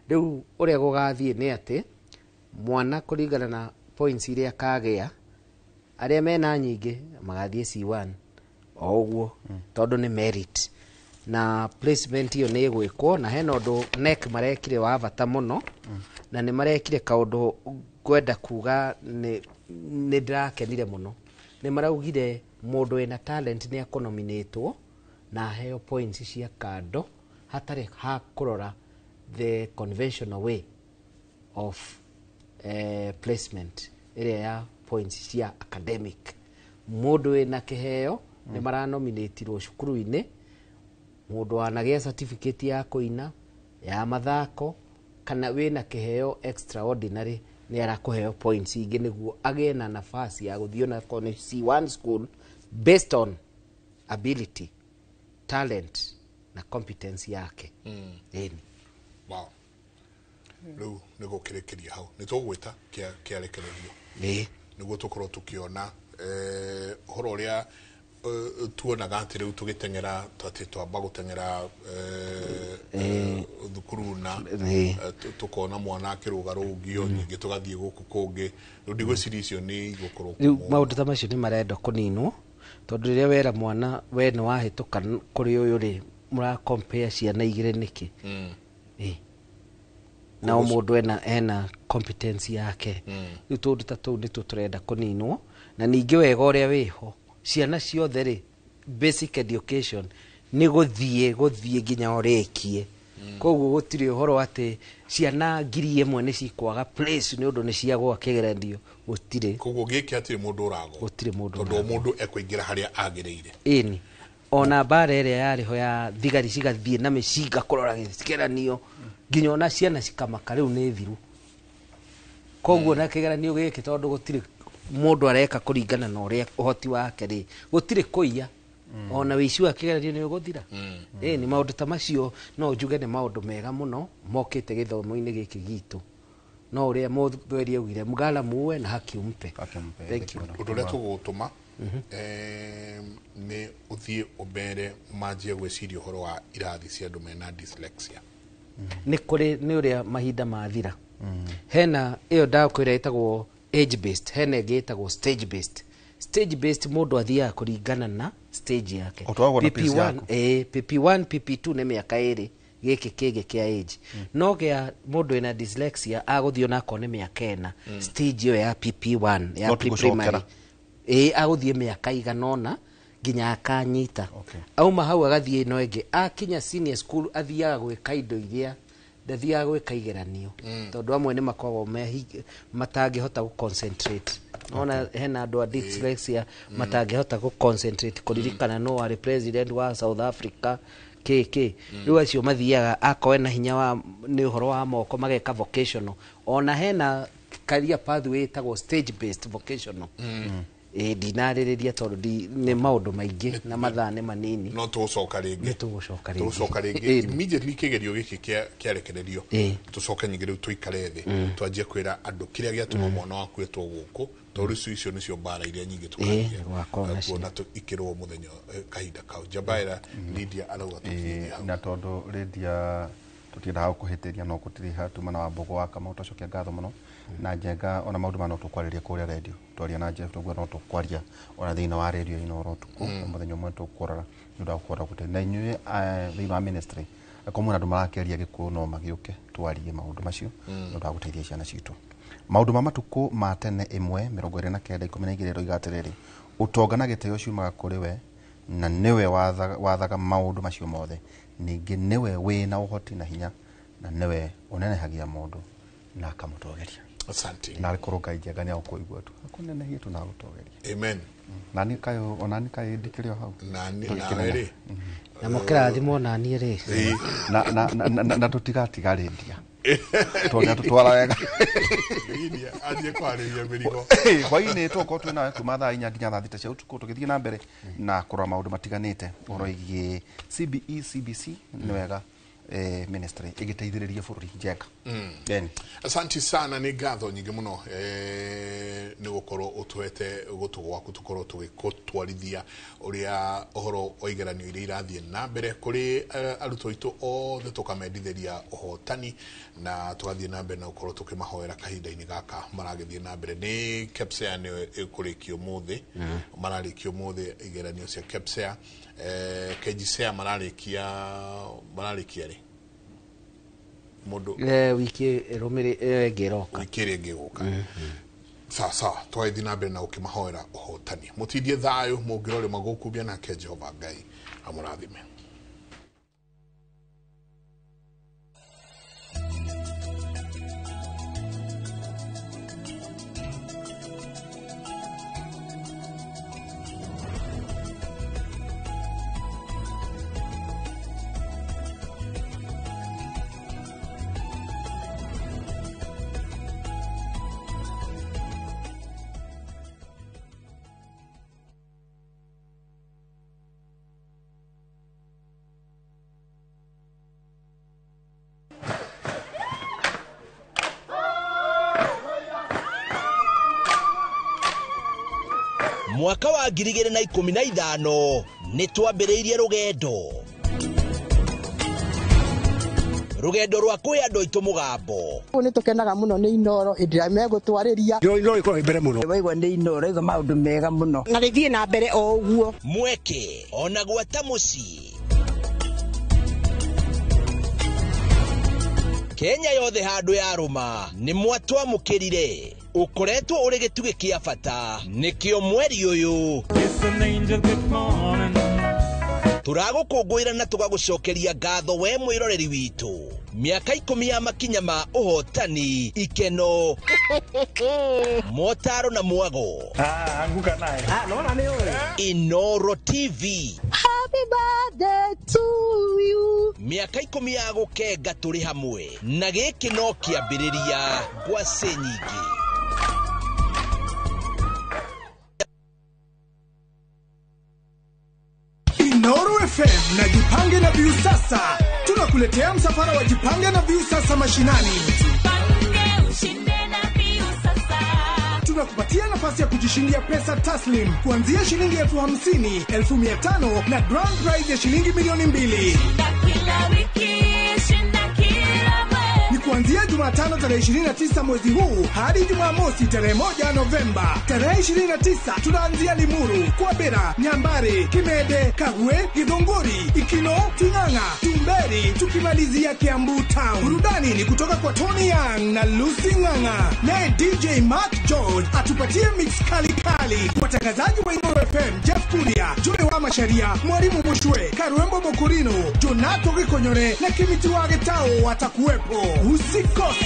Rĩu ũrĩa gũgathiĩ nĩ atĩ mwana kũringana na points iria akagĩa, arĩa mena nyingĩ magathiĩ C1 o ũguo, tondũ nĩ merit na placement ĩyo nĩ ĩgwĩkwo. Na hena ũndũ KNEC marekire wa bata mũno, na nĩ marekire kaũndũ ngwenda kuga nĩ ndĩrakenire mũno. Nĩ maraugire mũndũ wĩna talent nĩ akũnominĩtwo na aheo points cia kando hatarĩ ha kũrora the conventional way of placement ĩrĩa ya points cia academic. Mũndũ wĩna kĩheo nĩ maranominĩtirwo cukuru-inĩ, mũndũ wanagĩa certificate ya kũina, ya mathako, kana wĩna kĩheo extraordinary nĩ arakũheo points ingĩ nĩguo agĩe na nafasi ya gũthiĩ onakorwo nĩ C1 school based on ability, talent na competence yake. Ĩni. Wow, rĩu nĩ gũkĩrĩkĩria hau, nĩ tũgwĩta kĩarekererio nĩguo tũkorwo tũkĩona ũhoro ũrĩa tuonaga atĩ rĩu tũgĩteng'era atĩ twamba gũteng'era thukuru na tũkona mwana akĩrũga rũngio nyingĩ, tũgathiĩ gũkũ kũngĩ. Rĩu ndigwĩciria icio nĩ igũkorwo. Rĩu maũndũ ta macio nĩ marendwo kũninwo, tondũ rĩrĩa wera mwana we nĩ wahĩtũka kũrĩ ũyũ rĩ, mũra compare ciana igĩrĩ nĩkĩ? Na o mũndũ ena competence yake. Rĩu tũndũ ta tũu nĩtuo tũrenda kũninwo. Na ningĩ wega ũrĩa wĩho, ciana ciothe rĩ, basic education nĩ gũthiĩ nginya ũrĩkie. Koguo gũtirĩ ũhoro atĩ ciana 1000 nĩ cikwaga place nĩ ũndũ nĩ ciagwa kĩgeranio, gũtirĩ. Koguo gĩkĩ hatirĩ mũndũ ũragwo. Gũtirĩ mũndũ tondũ o ũragwo. Mũndũ ekũingĩra harĩa agĩrĩire. Ĩni, ona mbara ĩrĩa yarĩ ho ya thigari cigathiĩ na mĩcinga kũrora kĩgeranio nginya ona ciana cikamaka, rĩu nĩ thiru. Koguo na kĩgeranio gĩkĩ, tondũ gũtirĩ mũndũ areka kũringana na ũrĩa ũhoti wake rĩ, gũtirĩ kũiya, ona wĩici wa kĩgeranio nĩ ũgũthira. Ĩni, maũndũ ta macio no njuge nĩ maũndũ mega mũno mokĩte gĩthomo-inĩ gĩkĩ gitũ. No ũrĩa mũthweri augire, mgala muue na haki umpe. Thank you. Ũndũ ũrĩa tũgũgũtũma nĩ ũthiĩ ũmere manjie gwĩciria ũhoro wa irathi cia andũ mena dyslexia. Nĩ kũrĩ, nĩ ũrĩa mahinda mathira. Hena ĩyo ndakwĩra ĩtagwo age based, hena ĩngĩ ĩtagwo stage based. Stage based mũndũ athiaga kũringana na stage yake. O twaguo na pace PP1 yaku. PP1 PP2 nĩ mĩaka 2. Gĩkĩ kĩngĩ kĩa age no gĩa mũndũ wĩna dyslexia agũthiĩ onakorwo nĩ mĩaka 4 stage ĩyo ya PP1 ya No ti pre-primary gũcokera. Ĩĩ, agũthiĩ mĩaka igana ũna nginya akanyita. Auma hau agathiĩ ĩno ĩngĩ, akinya senior school athiaga gwĩka indo iria ndathiaga gwĩka igeranio, tondũ amwe nĩ makoragwo matangĩhota gũ concentrate. Nona hena andũ a dyslexia matangĩhota gũ concentrate kũririkana no warĩ president wa South Africa kĩ rĩu acio mathiaga akorwo na hinya wa nĩ ũhoro wa moko mageka vocational. Ona hena career pathway ĩtagwo stage based vocational. Ĩĩ, ndinarĩrĩria tondũ nĩ maũndũ maingĩ na mathaa nĩ manini. No tũgũcoka rĩngĩ. Nĩ tũgũcoka rĩngĩ. Tũgũcoka rĩngĩ Ĩĩ. immediately kĩgerio gĩkĩ kĩarekererio, Ĩĩ. tũcoke nyingĩ rĩu tũikare thĩ twanjie kwĩra andũ kĩrĩa gĩatũma mwana waku etwo gũkũ, tondũ rĩu icio nĩcio mbara iria nyingĩ Ĩĩ, gwakorwo nacio. kuona ikĩrwo mũthenya kahinda kau Njabaĩra Lydia arauga tũkinyie hau. Na tondũ Lydia tũtiendaga gũkũhĩtĩria no gũtiriha tuma na Wambũgũ wa Kamau twacokia ngatho mũno na Njenga ona maũndũ maya no tũkwarĩria kũrĩa redio twaria na Jeff tũguo no tũkwaria ona thĩinĩ wa redio Inooro ũtukũ mũthenya ũmwe tũkũrora nĩ ũndũ wa kũhota gũte na inyuĩ thĩinĩ wa ministry akorwo mwĩna andũ marakĩaria Gĩkũyũ no magĩũke twarie maũndũ macio nĩ ũndũ wa gũteithia ciana citũ. Maũndũ ma matukũ ma tene 1:29:12 ĩroiga atĩrĩrĩ, ũtonga na gĩtĩo ciumaga kũrĩ we na nĩwe wathaga maũndũ macio mothe, ningĩ nĩwe wĩna ũhoti na hinya na nĩwe ũnenehagia mũndũ na akamũtogeria. Asante. Na arĩkorwo Ngai Njenga nĩ agũkũigua tu akũnenehie tu na agũtogeria. Amen. Na niĩ kaĩ ona niĩ kaĩ ndikĩrĩ o hau. Na Tũgĩkĩnene. nawe rĩ. Na mũkĩrathimwo naniĩ rĩ. Na tũtigatiga Lydia tondũ nĩatũtwara wega. Lydia anjie kwarĩria mĩrigo. Hwainĩ tũgũkorwo twĩ nawe kuma thaa 4 nginya thaa 6 cia ũtukũ tũgĩthiĩ na mbere na kũrora maũndũ matiganĩte ũhoro wĩgiĩ CBE CBC nĩ wega ministry ĩgĩteithĩrĩria bũrũri Njenga. Then Asante sana, nĩ ngatho nyingĩ mũno nĩ gũkorwo ũtũhete gũtũ gwaku tũkorwo tũgĩgũtwarithia ũrĩa ũhoro wa igeranio iria irathiĩ na mbere kũrĩ arutwo aitũ othe, tũkamendithĩria ũhotani na tũgathiĩ na mbere na gũkorwo tũkĩmahoera kahinda-inĩ gaka maragĩthiĩ na mbere. Nĩ KPSEA nĩyo ĩkũrĩkio ũmũthĩ, mararĩkia ũmũthĩ igeranio cia KPSEA. KJSEA mararĩkia rĩ mũndũ Wiki ĩrũmĩrĩ ĩyo ĩngĩ ĩroka. Wiki ĩrĩa ĩngĩ ĩgũka. Sawa sawa, twagĩthiĩ na mbere na gũkĩmahoera ũhotani. Mũtindie thayũ mũngĩrorĩma gũkumbia nake Jehova Ngai amũrathime. Mwaka wa 2015 nĩ twambĩrĩirie rũgendo rwa kũhe andũ aitũ mũgambo. Nĩ tũkenaga mũno nĩ Inooro hĩndĩ ĩrĩa megũtwarĩria. Inooro ĩkoragwo ĩ mbere mũno. Waigua nĩ Inooro ĩga maũndũ mega mũno. Na rĩthiĩ na mbere o ũguo. Mweke ona gwata mũciĩ Kenya yothe handũ yarũma nĩ mwatwamũkĩrire. Ũkoretwo ũrĩ gĩtugĩ kĩa bata nĩkĩo mweri ũyũ tũragũkũngũĩra na tũgagũcokeria ngatho we mwĩroreri witũ. Mĩaka 10 ya makinya ma ũhotani, ikeno, motaro na mwago. Anguka naye. Nona nĩ ũĩ. Inooro TV. Happy birthday to you. Mĩaka 10 ya gũkenga tũrĩ hamwe na gĩkĩ no kĩambĩrĩria ngwacĩ nyingĩ. Inooro FM na Jipange na Viusasa tunakuletea msafara wa Jipange na Viusasa mashinani. Jipange ushinde na Viusasa. Tunakupatia nafasi ya kujishindia pesa taslim kuanzia shilingi 50,000, 500,000 na grand prize ya shilingi 2,000,000. Shinda kila wiki, shinda kila mwezi. Ni kuanzia Jumatatu Jumatano tarehe 29 mwezi huu hadi Jumamosi tarehe 1 Novemba. Tarehe 29 tunaanzia Limuru, Kwabera, Nyambari, Kimede, Kagwe, Githunguri, Ikino, Ting'ang'a, Tumberi, tukimalizia Kiambu Town. Burudani ni kutoka kwa Tony Young na Lucy Ng'ang'a, naye DJ Mark George atupatie mix kali kali. Watangazaji wa Inooro FM Jeff Kuria, Joy wa Masharia, Mwalimu Mushwe, Karwembo Mokurino, Jonato Gikonyore na Kimiti wa Getao watakuwepo. Usikose.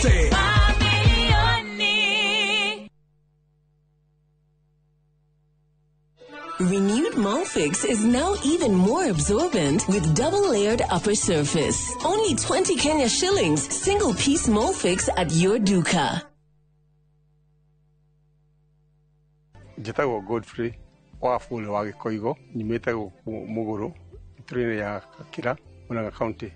Renewed Molfix is now even more absorbent with double-layered upper surface. Only 20 Kenya shillings, single-piece Molfix at your duka. Njĩtagwo Godfrey Wafule wa Gĩkoigo, nyumĩte gũkũ Mũgũrũ, itũra-inĩ ya Gakĩra, Murang'a County.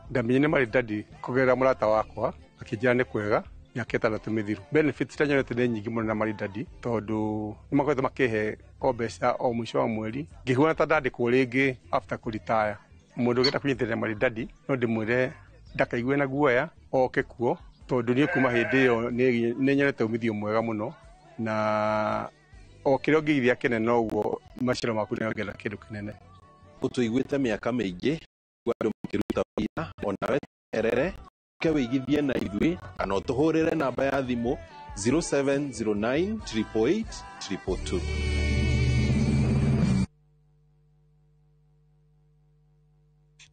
Ndamenyire Maridadi kũgerera mũrata wakwa, akĩnjĩra nĩ kwega mĩaka 6 mĩthiru. Benefits iria nyonete nĩ nyingĩ mũno na Maridadi tondũ nĩ makoretwo makĩhe o mbeca o mũico wa mweri, ngĩhuana ta ndandĩkwo rĩngĩ after kũritaya. Mũndũ ũngĩenda kũnyitĩrĩra Maridadi no ndĩmwĩre ndakaigue na guoya oke kuo, tondũ niĩ kuma hĩndĩ ĩyo nĩ nyonete umithio mwega mũno, na o kĩrĩa ũngĩigithia kĩnene noguo maciaro maku nĩongerera kĩndũ kĩnene. Ũtũiguĩte mĩaka mĩingĩ andũ makĩruta wĩra, onawe erere ũke wĩigithie na ithuĩ kana ũtũhũrĩre namba ya thimũ 0709 888 222.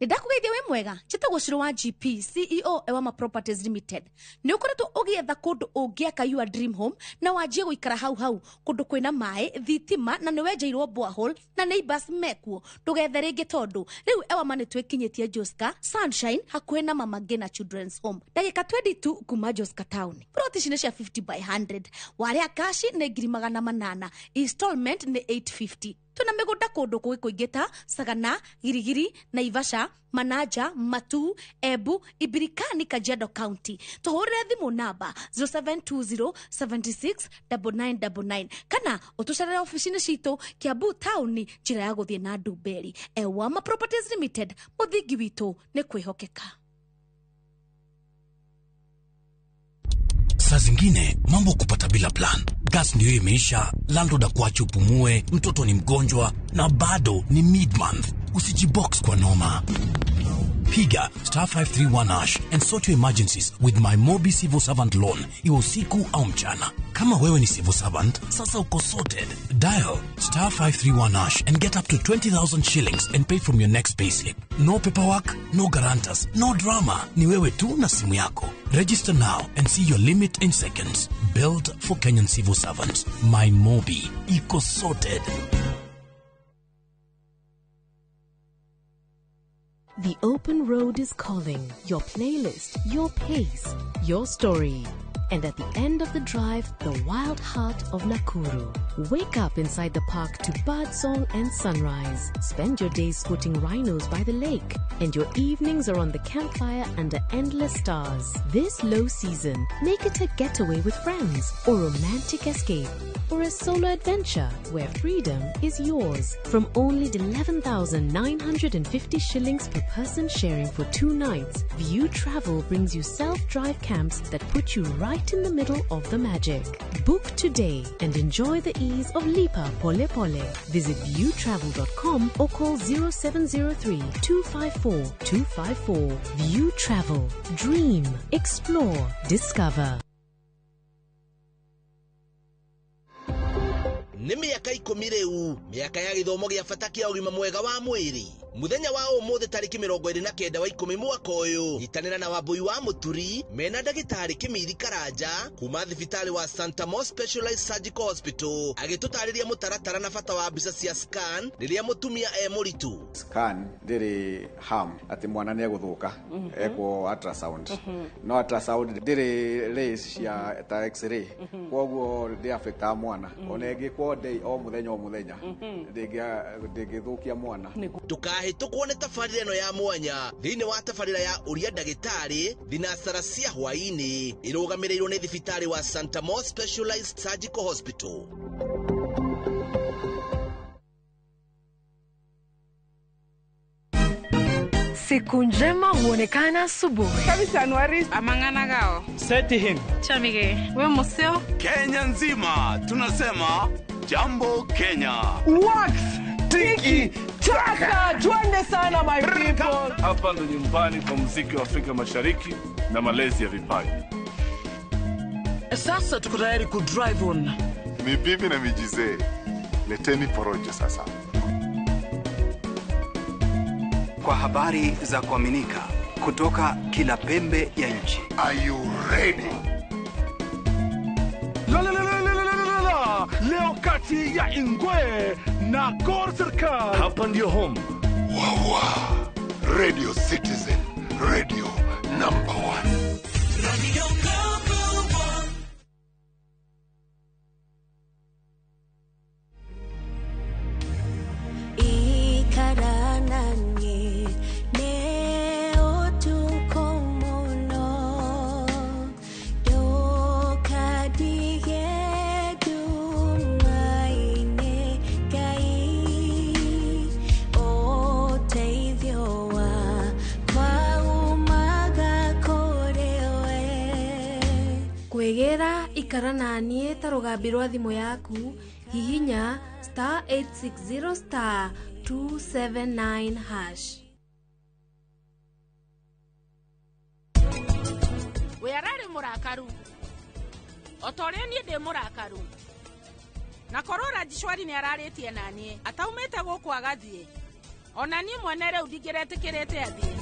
Nĩndakũgeithia wĩ mwega, njĩtagwo Shiro wa GP, CEO Ewama Properties Limited. Nĩ ũkoretwo ũgĩetha kũndũ ũngĩaka your dream home na wanjie gũikara hau hau, kũndũ kwĩna maĩ, thitima na nĩ wenjeirwo borehole na neighbors mekuo. Ndũgethe rĩngĩ tondũ rĩu Ewama nĩ twĩkinyĩtie Joska Sunshine hakuhĩ na Mama Ngina Children's Home, ndagĩka 22 kuma Joska Town. Plot ici nĩ cia 50 by 100, warĩa kashi nĩ 800,000, installment nĩ 850. Tuna mĩgũnda kũndũ kũngĩ kũingĩ ta Sagana, Girigiri, Naivasha, Manaja, Matu, Embu, Ibirikani, Kajiado County. Tũhũrĩre thimũ namba 0720 76 9999 kana ũtũcerere ofici-inĩ citũ Kiambu Town, njĩra ya gũthiĩ na Ndumberi. Ewama Properties Limited, mũthingi witũ nĩ kwĩhokeka. Saa zingine mambo kupata bila plan. Gas ndio imeisha, landlord akuache upumue, mtoto ni mgonjwa na bado ni mid-month. Usijibox kwa noma. Piga star 531 hash and sort your emergencies with my Mobi Civil Servant Loan, iwe usiku au mchana. Kama wewe ni civil servant, sasa uko sorted. Dial star 531 hash and get up to 20,000 shillings and pay from your next payslip. No paperwork, no guarantors, no drama. Ni wewe tu na simu yako. Register now and see your limit in seconds. Built for Kenyan civil servants. My Mobi. Iko sorted. The open road is calling. Your playlist, your pace, your story. And at the end of the drive, the wild heart of Nakuru. Wake up inside the park to birdsong and sunrise. Spend your days spotting rhinos by the lake. And your evenings are on the campfire under endless stars. This low season, make it a getaway with friends, or romantic escape, or a solo adventure where freedom is yours. From only 11,950 shillings per person sharing for 2 nights, View Travel brings you self-drive camps that put you right in the middle of the magic. Book today and enjoy the ease of Lipa Pole Pole. Visit viewtravel.com or call 0703 254 254. View Travel. Dream, explore, discover. Nĩ mĩaka 10 rĩu, mĩaka ya gĩthomo gĩa bata kĩa ũgima mwega wa mwĩrĩ. Mũthenya wa ũmũthĩ tarĩki 29 wa 10 mwaka ũyũ, nyitanĩra na Wambui wa Mũturi mena ndagĩtarĩ Kĩmiri Karanja kuma thibitarĩ wa Santa Mo Specialized Surgical Hospital agĩtũtarĩria mũtaratara na bata wa mbica cia scan rĩrĩa mũtumia e mũritũ. Scan ndĩrĩ harm atĩ mwana nĩ egũthũka ekwo ultrasound, no ultrasound ndĩrĩ rays cia ta x-ray, koguo ndĩ affectaga mwana ona ĩngĩkwo day o mũthenya ndĩngĩthũkia mwana. Ndũkahĩtũkwo nĩ tabarĩra ĩno ya mwanya thĩinĩ wa tabarĩra ya ũria ndagĩtarĩ thinacara cia hwaĩ-inĩ ĩrũgamĩrĩirwo nĩ thibitarĩ wa Santa Mo Specialized Surgical Hospital. Siku njema huonekana asubuhi. Amang'ana gao. Seti him. Chamige. We museo. Kenya nzima tunasema jambo Kenya. Wax tiki taka, twende sana my people. Hapa ndo nyumbani kwa muziki wa Afrika Mashariki na malezi ya vipaji. Sasa tuko tayari ku drive on. Ni bibi na mijizee, leteni porojo sasa. Kwa habari za kuaminika kutoka kila pembe ya nchi. Are you ready? La la la la la la la la. Leo kati ya Ingwe na Gor Serikal. Hapa ndio home. Wawa. Radio Citizen, radio number 1. Radio number 1. Ikarananie ne otuko muno dokadige dumaine kai oteithio wa kwa umaga korewe. Kwĩgĩra ikara naniĩ ta rũgambi rwa thimũ yaku, hihinya star 860 star 279 hash. We ararĩ mũrakaru o ta ũrĩa niĩ ndĩ mũrakaru, na korwo Rajishwari nĩ ararĩtie na niĩ ataumĩte gũkũ agathiĩ, ona niĩ mwene rĩu ndingĩretĩkĩrĩte athiĩ.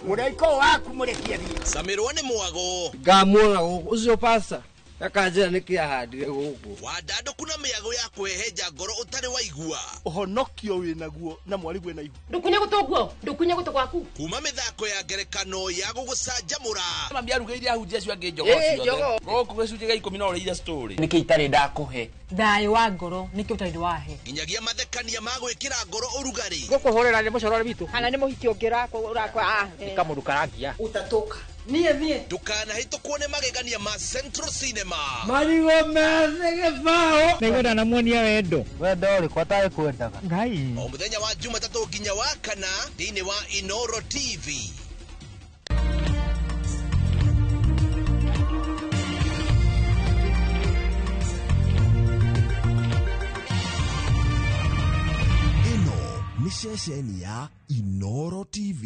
Mũraika waku mũrekie thiĩ. Samirwo nĩ mwago. Ngamuona gũkũ ũcio pasta akanjĩra nĩkĩ ahandire gũkũ. Wandandũku na mĩago ya kũhehenja ngoro ũtarĩ waigua. Ũhonokio wĩnaguo na mwarigwe na ihu. Ndukunye gũtũ ndukunye gũtũ gwaku. Kuma mĩthako ya ngerekano ya gũgũcanjamũra. Mami arugĩire ahunjia acio angĩ njogoo ciothe. Gũkũ gĩcunjĩ gĩa 10 no ũrĩire story. Nĩkĩ itarĩ ndakũhe? Thayũ wa ngoro nĩkĩ ũtarĩ wahe? Nginyagia mathekania ma gwĩkĩra ngoro ũrugarĩ. Gũkũhũrĩra nĩ mũcorore witũ. Kana nĩ mũhiki ũngĩ ũrakwa. Nĩ kamũndũ karangia. Utatoka. Niĩ niĩ. Ndũkanahĩtũkwo nĩ magegania ma Central Cinema. Marigũ methĩ gĩbaũ. Nĩngwenda namuonia wendo. Wendo ũrĩkũ atarĩ kwendaga? Ngai. O mũthenya wa Jumatatũ nginya wa kana thĩinĩ wa Inoro TV. Ĩno nĩ ceceni ya Inoro TV.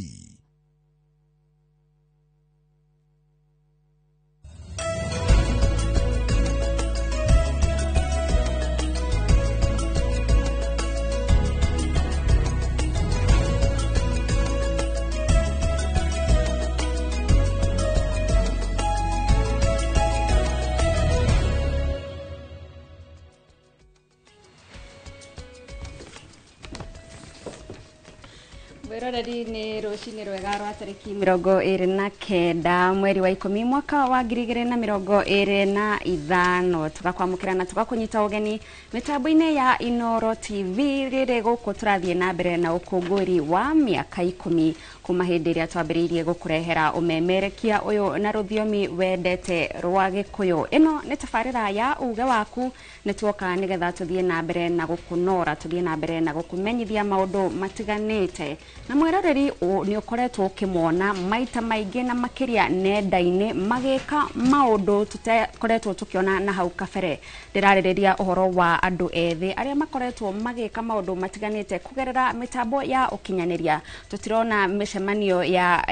Mwĩroreri nĩ rũcinĩ rwega rwa tarĩki 29 mweri wa 10 mwaka wa 2025 tugakwamũkĩra na tũgakũnyita ũgeni mĩtambo-inĩ ya Inoro TV rĩrĩ gũkũ tũrathiĩ na mbere na ũkũngũĩri wa mĩaka 10 kuma hĩndĩ ĩrĩa twambĩrĩirie gũkũrehera ũmemerekia ũyũ na rũthiomi wendete rwa Gĩkũyũ. Ĩno nĩ tabarĩra ya uge waku, nĩ tuoka nĩgetha tũthiĩ na mbere na gũkũnora, tũthiĩ na mbere na gũkũmenyithia maũndũ matiganĩte. Na mwĩroreri nĩ ũkoretwo ũkĩmona maita maingĩ na makĩria nenda-inĩ magĩka maũndũ tũtakoretwo tũkĩona na hau kabere. Ndĩrarĩrĩria ũhoro wa andũ ethĩ arĩa makoretwo magĩka maũndũ matiganĩte kũgerera mĩtambo ya ũkinyanĩria. Tũtirona mĩcemanio ya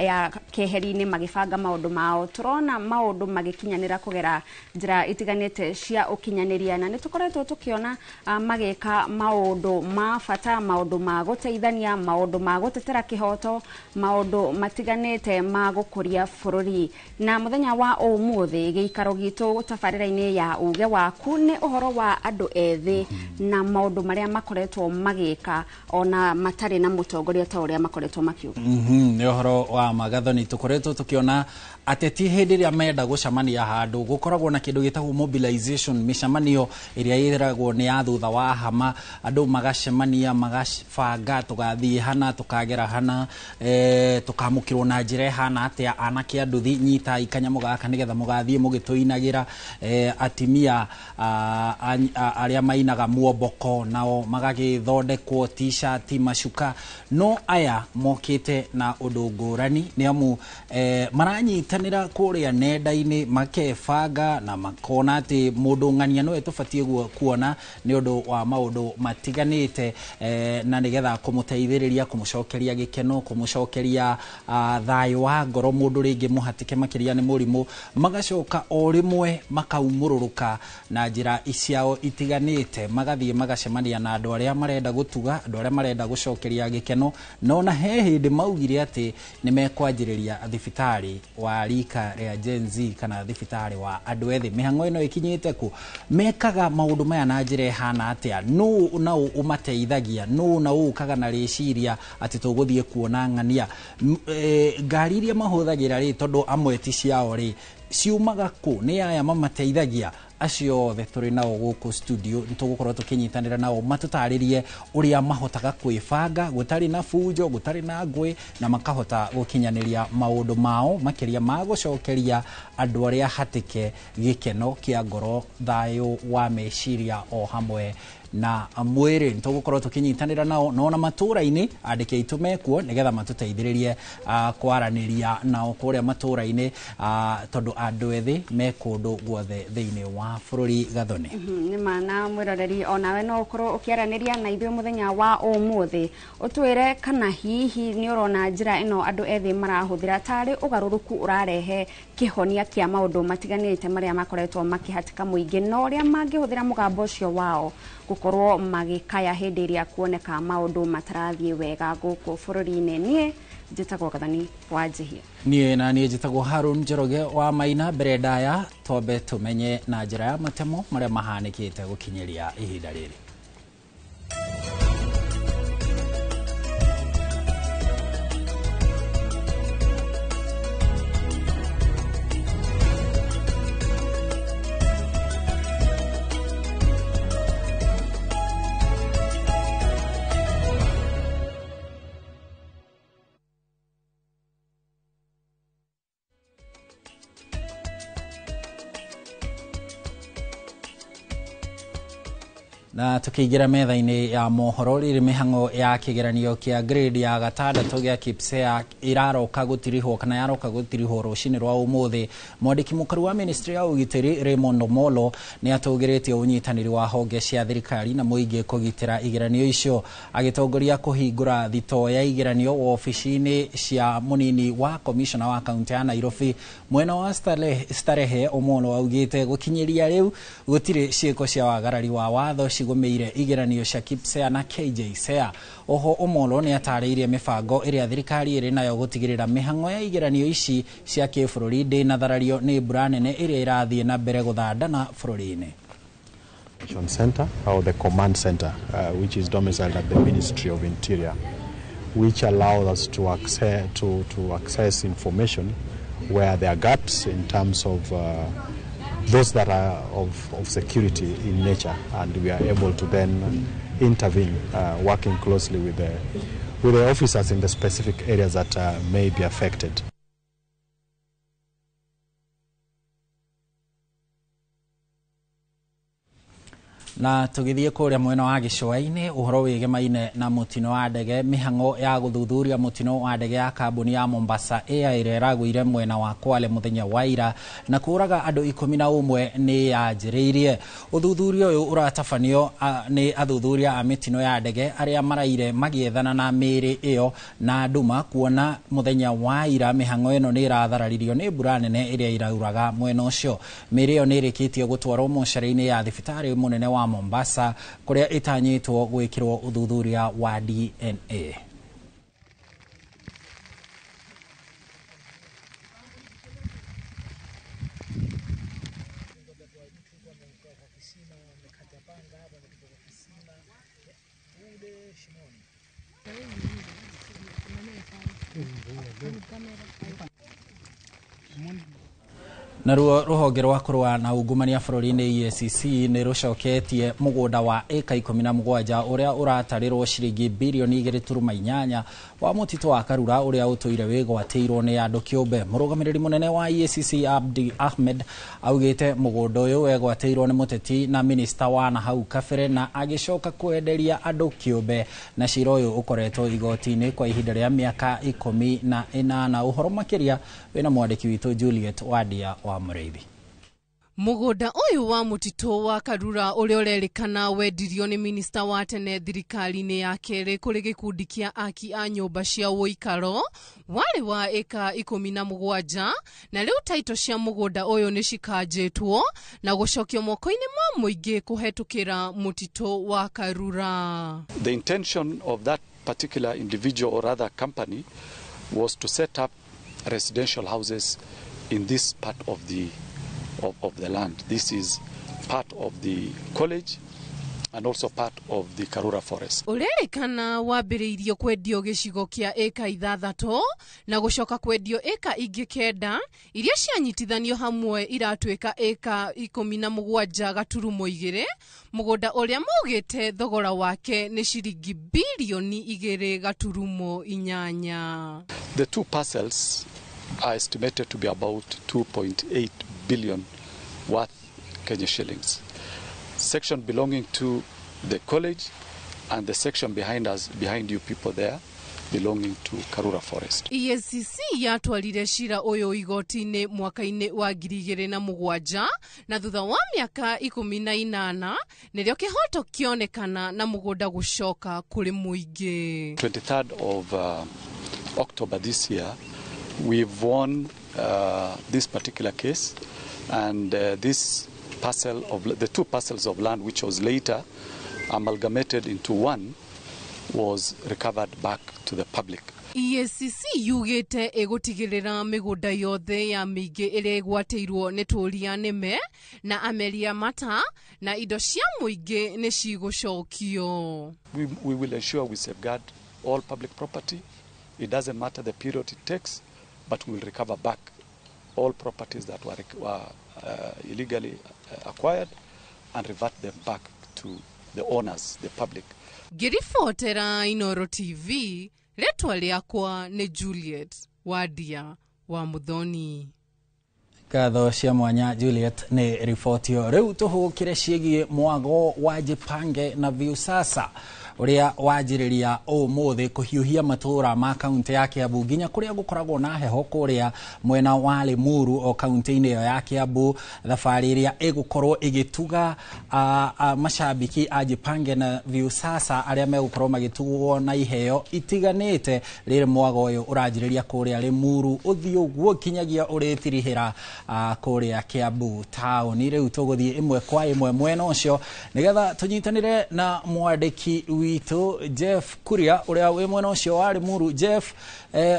keheri-inĩ magĩbanga maũndũ mao, tũrona maũndũ magĩkinyanĩra kũgera njĩra itiganĩte cia ũkinyanĩria, na nĩ tũkoretwo tũkĩona magĩka maũndũ ma bata, maũndũ ma gũteithania, maũndũ ma gũtetera kĩhoto, maũndũ matiganĩte ma gũkũria bũrũri. Na mũthenya wa ũmũthĩ gĩikaro gitũ tabarĩra-inĩ ya uge waku nĩ ũhoro wa andũ ethĩ na maũndũ marĩa makoretwo magĩka ona matarĩ na mũtongoria ta ũrĩa makoretwo makiuga. Nĩ ũhoro wa magathoni tũkoretwo tũkĩona ateti hĩndĩ ĩrĩa menda gũcemania handũ gũkoragwo na kĩndũ gĩtagwo mobilization, mĩcemanio ĩrĩa ĩragwo nĩ ya thutha wa hama, andũ magacemania magabanga tũgathiĩ hana tũkagĩa Tũragera hana, tũkamũkĩrwo na njĩra ĩhana atĩa? Anake a nduthi, nyitai kanyamũ gaka nĩgetha mũgathiĩ mũgĩtũinagĩra. Atimia arĩa mainaga muomboko nao magagĩthondekwo t-shirt, macuka. No aya mokĩte na ũndũ ngũrani, nĩ amu maranyitanĩra kũrĩa nenda-inĩ, makebanga na makona atĩ mũndũ ng'ania nĩwe tũbatiĩ kuona nĩ ũndũ wa maũndũ matiganĩte, na nĩgetha kũmũteithĩrĩria, kũmũcokeria gĩkeno, kũmũcokeria thayũ wa ngoro mũndũ rĩngĩ mũhatĩke makĩria nĩ mũrimũ. Magacoka o rĩmwe makaumũrũrũka na njĩra ciao itiganĩte, magathiĩ magacemania na andũ arĩa marenda gũtuga, andũ arĩa marenda gũcokeria gĩkeno. No na he hĩndĩ maugire atĩ nĩ mekwanjĩrĩria thibitarĩ wa rika rĩa Gen Z kana thibitarĩ wa andũ ethĩ. Mĩhang'o ĩno ĩkinyĩte kũ? Mekaga maũndũ maya na njĩra ĩhana atĩa? Nũ na ũ ũmateithagia? Nũ na ũ ũkaga na rĩciria atĩ tũgũthiĩ kuona ng'ania? Ngari iria mahũthagĩra rĩ, tondũ amwe ti ciao rĩ, ciumaga kũ? Nĩ aya mamateithagia? Acio othe tũrĩ nao gũkũ studio, nĩ tũgũkorwo tũkĩnyitanĩra nao matũtarĩrie ũrĩa mahotaga kwĩbanga gũtarĩ na bunjo, gũtarĩ na ngũĩ, na makahota gũkinyanĩria maũndũ mao, makĩria ma gũcokeria andũ arĩa hatĩke gĩkeno kĩa ngoro, thayũ wa meciria o hamwe na mwĩrĩ. Nĩ tũgũkorwo tũkĩnyitanĩra nao no na matũra-inĩ andĩki aitũ mekuo nĩgetha matũteithĩrĩrie kwaranĩria nao kũrĩa matũra-inĩ, tondũ andũ ethĩ me kũndũ guothe thĩinĩ wa bũrũri. Gathoni. Nĩ ma, na mwĩroreri onawe no ũkorwo ũkĩaranĩria na ithuĩ mũthenya wa ũmũthĩ, ũtwĩre kana hihi nĩ ũrona njĩra ĩno andũ ethĩ marahũthĩra tarĩ ũgarũrũku ũrarehe kĩhonia kĩa maũndũ matiganĩte marĩa makoretwo makĩhatĩka mũingĩ, na ũrĩa mangĩhũthĩra mũgambo ũcio wao gũkorwo magĩkaya hĩndĩ ĩrĩa kuoneka maũndũ matarathiĩ wega gũkũ bũrũri-inĩ. Niĩ njĩtagwo Gathoni wa Njihia. Niĩ na niĩ njĩtagwo Harun Njoroge wa Maina. Mbere ndaya twambe tũmenye na njĩra ya matemo marĩa mahanĩkĩte gũkinyĩria ihinda rĩrĩ. Na tukiingira metha-inĩ ya mohoro, rĩrĩ mĩhang'o ya kĩgeranio kĩa grade ya gatandatũ gĩa KPSEA iraroka gũtirihwo kana yaroka gũtirihwo rũcinĩ rwa ũmũthĩ. Mwandĩki mũkaru wa ministry ya ũgitĩri Raymond Omolo nĩ atũgĩrĩtie ũnyitanĩri wa honge cia thirikari na mũingĩ kũgitĩra igeranio icio. Agĩtongoria kũhingũra thito ya igeranio wabici-inĩ cia mũnini wa komishona wa kaunti ya Nairobi mwena wa Starehe, Omolo augĩte gũkinyĩria rĩu gũtirĩ ciĩko cia wagarari wa watho cigũmĩire igeranio cia KPSEA na KJSEA. Oho Omolo nĩ atarĩirie mĩbango ĩrĩa thirikari ĩrĩ nayo gũtigĩrĩra mĩhang'o ya igeranio ici cia kĩbũrũri ndĩnatharario nĩ mbura nene ĩrĩa ĩrathiĩ na mbere gũthandana bũrũri-inĩ. Center or the command center, which is domiciled at the Ministry of Interior, which allows us to access, to access information where there are gaps in terms of those that are of security in nature, and we are able to then intervene, working closely with the officers in the specific areas that may be affected. Na tũgĩthiĩ kũrĩa mwena wa gĩcũa-inĩ, ũhoro wĩgemaine na mũtino wa ndege. Mĩhang'o ya gũthuthuria mũtino wa ndege ya kambuni ya Mombasa Air ĩrĩa ĩragũire mwena wa Kwale mũthenya wa ira na kũraga andũ 11 nĩ yanjĩrĩirie. Ũthuthuria ũyũ ũratabanio nĩ athuthuria a mĩtino ya ndege arĩa maraire magĩethana na mĩĩrĩ ĩyo na nduma, kuona mũthenya wa ira mĩhang'o ĩno nĩ ĩrathararirio nĩ mbura nene ĩrĩa irauraga mwena ũcio. Mĩĩrĩ ĩyo nĩ ĩrĩkĩtie gũtwarwo mocarĩ-inĩ ya thibitarĩ mũnene wa Mombasa kũrĩa ĩtanyĩtwo gwĩkĩrwo ũthuthuria wa DNA. Naruo rũhonge rwa kũrũa na ungumania bũrũri-inĩ EACC nĩ rũcoketie mũgũnda wa ĩka 17 ũrĩa ũratarĩrwo ciringi birioni 2.8 wa mũtitũ wa Karura ũrĩa ũtũire wĩgwatĩirwo nĩ andũ kĩũmbe. Mũrũgamĩrĩri mũnene wa EACC Abdi Ahmed augĩte mũgũnda ũyũ wegwatĩirwo nĩ mũteti na minista wa nahau kabere na agĩcoka kwenderia andũ kĩũmbe, na cira ũyũ ũkoretwo igoti-inĩ kwa ihinda rĩa mĩaka 18. Ũhoro makĩria wĩna mwandĩki witũ Juliet Wadia wa Mũrĩithi. Mũgũnda ũyũ wa mũtitũ wa Karura ũrĩa ũrerĩkana wendirio nĩ minista wa tene thirikari-inĩ ya kerĩ kũrĩ gĩkundi kĩa aki a nyũmba cia ũikaro warĩ wa ĩka 17, na rĩu taito cia mũgũnda ũyũ nĩ cikanjĩtwo na gũcokio moko-inĩ ma mũingĩ kũhetũkĩra mũtitũ wa Karura. The intention of that particular individual or other company was to set up residential houses in this part of the of the land. This is part of the college and also part of the Karura forest. Ũrerĩkana wambĩrĩirio kwendio gĩcigo kĩa ĩka 6 na gũcoka kwendio ĩka ingĩ 9 iria cianyitithanio hamwe iratuĩka ĩka 17.2, mũgũnda ũrĩa maugĩte thogora wake nĩ ciringi birioni 2.8. The two parcels are estimated to be about 2.8 billion worth Kenya shillings. Section belonging to the college and the section behind us, behind you people there, belonging to Karura Forest. EACC yatwarire cira ũyũ igoti-inĩ mwaka-inĩ wa 2007, na thutha wa mĩaka 18 nĩrĩo kĩhoto kĩonekana na mũgũnda gũcoka kũrĩ mũingĩ. 23rd of October this year, we've won this particular case, and this parcel of the two parcels of land, which was later amalgamated into one, was recovered back to the public. EACC yugĩte ĩgũtigĩrĩra mĩgũnda yothe ya mĩingĩ ĩrĩa ĩgwatĩirwo nĩ tũria nĩme na ameria mata na indo cia mũingĩ nĩ cigũcokio. We will ensure we safeguard all public property. It doesn't matter the period it takes, but we will recover back all properties that were illegally acquired and revert them back to the owners, the public. Ngĩribotera Inooro TV, rĩtwa rĩakwa nĩ Juliet Wadia wa Muthoni. Ngatho cia mwanya Juliet nĩ riboti ĩyo. Rĩu tũhũgũkĩre ciĩgiĩ mwago wa Jipange na Viusasa ũrĩa wanjĩrĩria ũmũthĩ kũhiũhia matũũra ma kaunti ya Kiambu nginya kũrĩa gũkoragwo na heho kũrĩa mwena wa Limuru o kaunti-inĩ ĩyo ya Kiambu, thabarĩ ĩrĩa ĩgũkorwo ĩgĩtuga macambiki a Jipange na Viusasa arĩa megũkorwo magĩtugwo na iheo itiganĩte. Rĩrĩ mwago ũyũ ũranjĩrĩria kũrĩa Limuru ũthiĩ ũguo kinyagia ũrĩtirihĩra kũrĩa Kiambu taũni. Rĩu tũgũthiĩ ĩmwe kwa ĩmwe mwena ũcio nĩgetha tũnyitanĩre na mwandĩki witũ Jeff Kuria ũrĩa wĩ mwena ũcio wa Limuru. Jeff,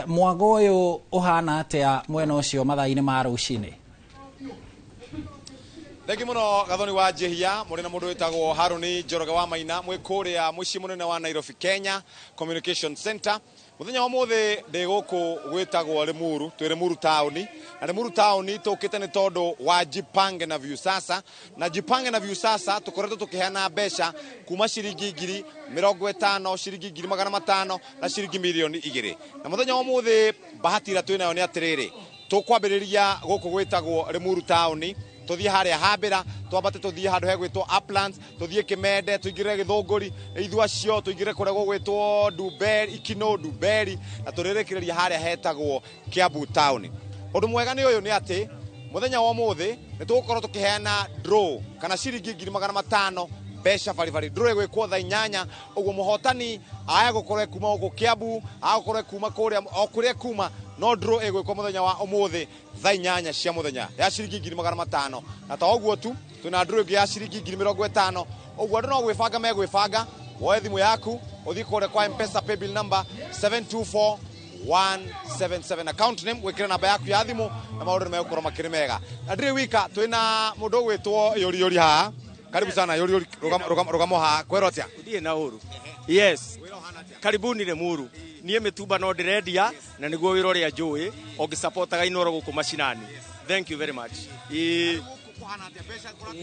mwago ũyũ ũhana atĩa mwena ũcio mathaa-inĩ ma rũcinĩ? Thengi muno Gathoni wa Njihia, muri na mundu witagwo Haruni Njoroge wa Maina mwi kuria mucii munene wa Nairobi Kenya Communication Center. Muthenya wa muthi ndi guku gwitagwo Limuru, twi Limuru tauni, na Limuru tauni tukite ni tondu wa Jipange na Viusasa, na Jipange na Viusasa tukoretwo tukiheana mbeca kuma ciringi 50,000, ciringi 500,000 na ciringi 2 milioni. Na muthenya wa muthi bahati ira twinayo ni atiriri, tukwambiriria guku gwitagwo Limuru tauni, tuthie haria Hambira, twambate tuthie handu hegwitwo Uplands, tuthie Kimende, tuingire Githunguri, Ithuacio, tuingire kuria gugwitwo Dumberi, Ikino Dumberi, na turirikireria haria hetagwo Kiambu town. Undu mwega ni uyu ni ati muthenya wa muthi ni tugukorwo tukiheana draw kana ciringi 500,000 mbeca baribari. Draw ĩgwĩkwo thaa 8, ũguo mũhotani aya gũkorwo kuma gũkũ Kiambu, agũkorwo kuma kũrĩa o kũrĩa kuma, no draw ĩgwĩkwo mũthenya wa ũmũthĩ thaa 8 cia mũthenya ya ciringi 500,000. Na ta ũguo tu twĩna draw ĩngĩ ya ciringi 50,000. Ũguo andũ no gwĩbanga megwĩbanga, woe thimũ yaku ũthiĩ kũrĩa kwa M-Pesa paybill number 724177, account name gwĩkĩra namba yaku ya thimũ na maũndũ nĩ megũkorwo makĩrĩ mega. Na ndirĩ wika, twĩna mũndũ ũgwĩtwo Yũri Yũri haha. Karibu sana Yũri Yũri, rũgamo haha, kwĩrwo atĩa? Ndiĩ na ũru. Yes. Karibuni Limuru. Niĩ mĩtumba no ndĩrendia na nĩguo wĩra ũrĩa njũĩ ũngĩsapotaga Inooro gũkũ macinani. Thank you very much.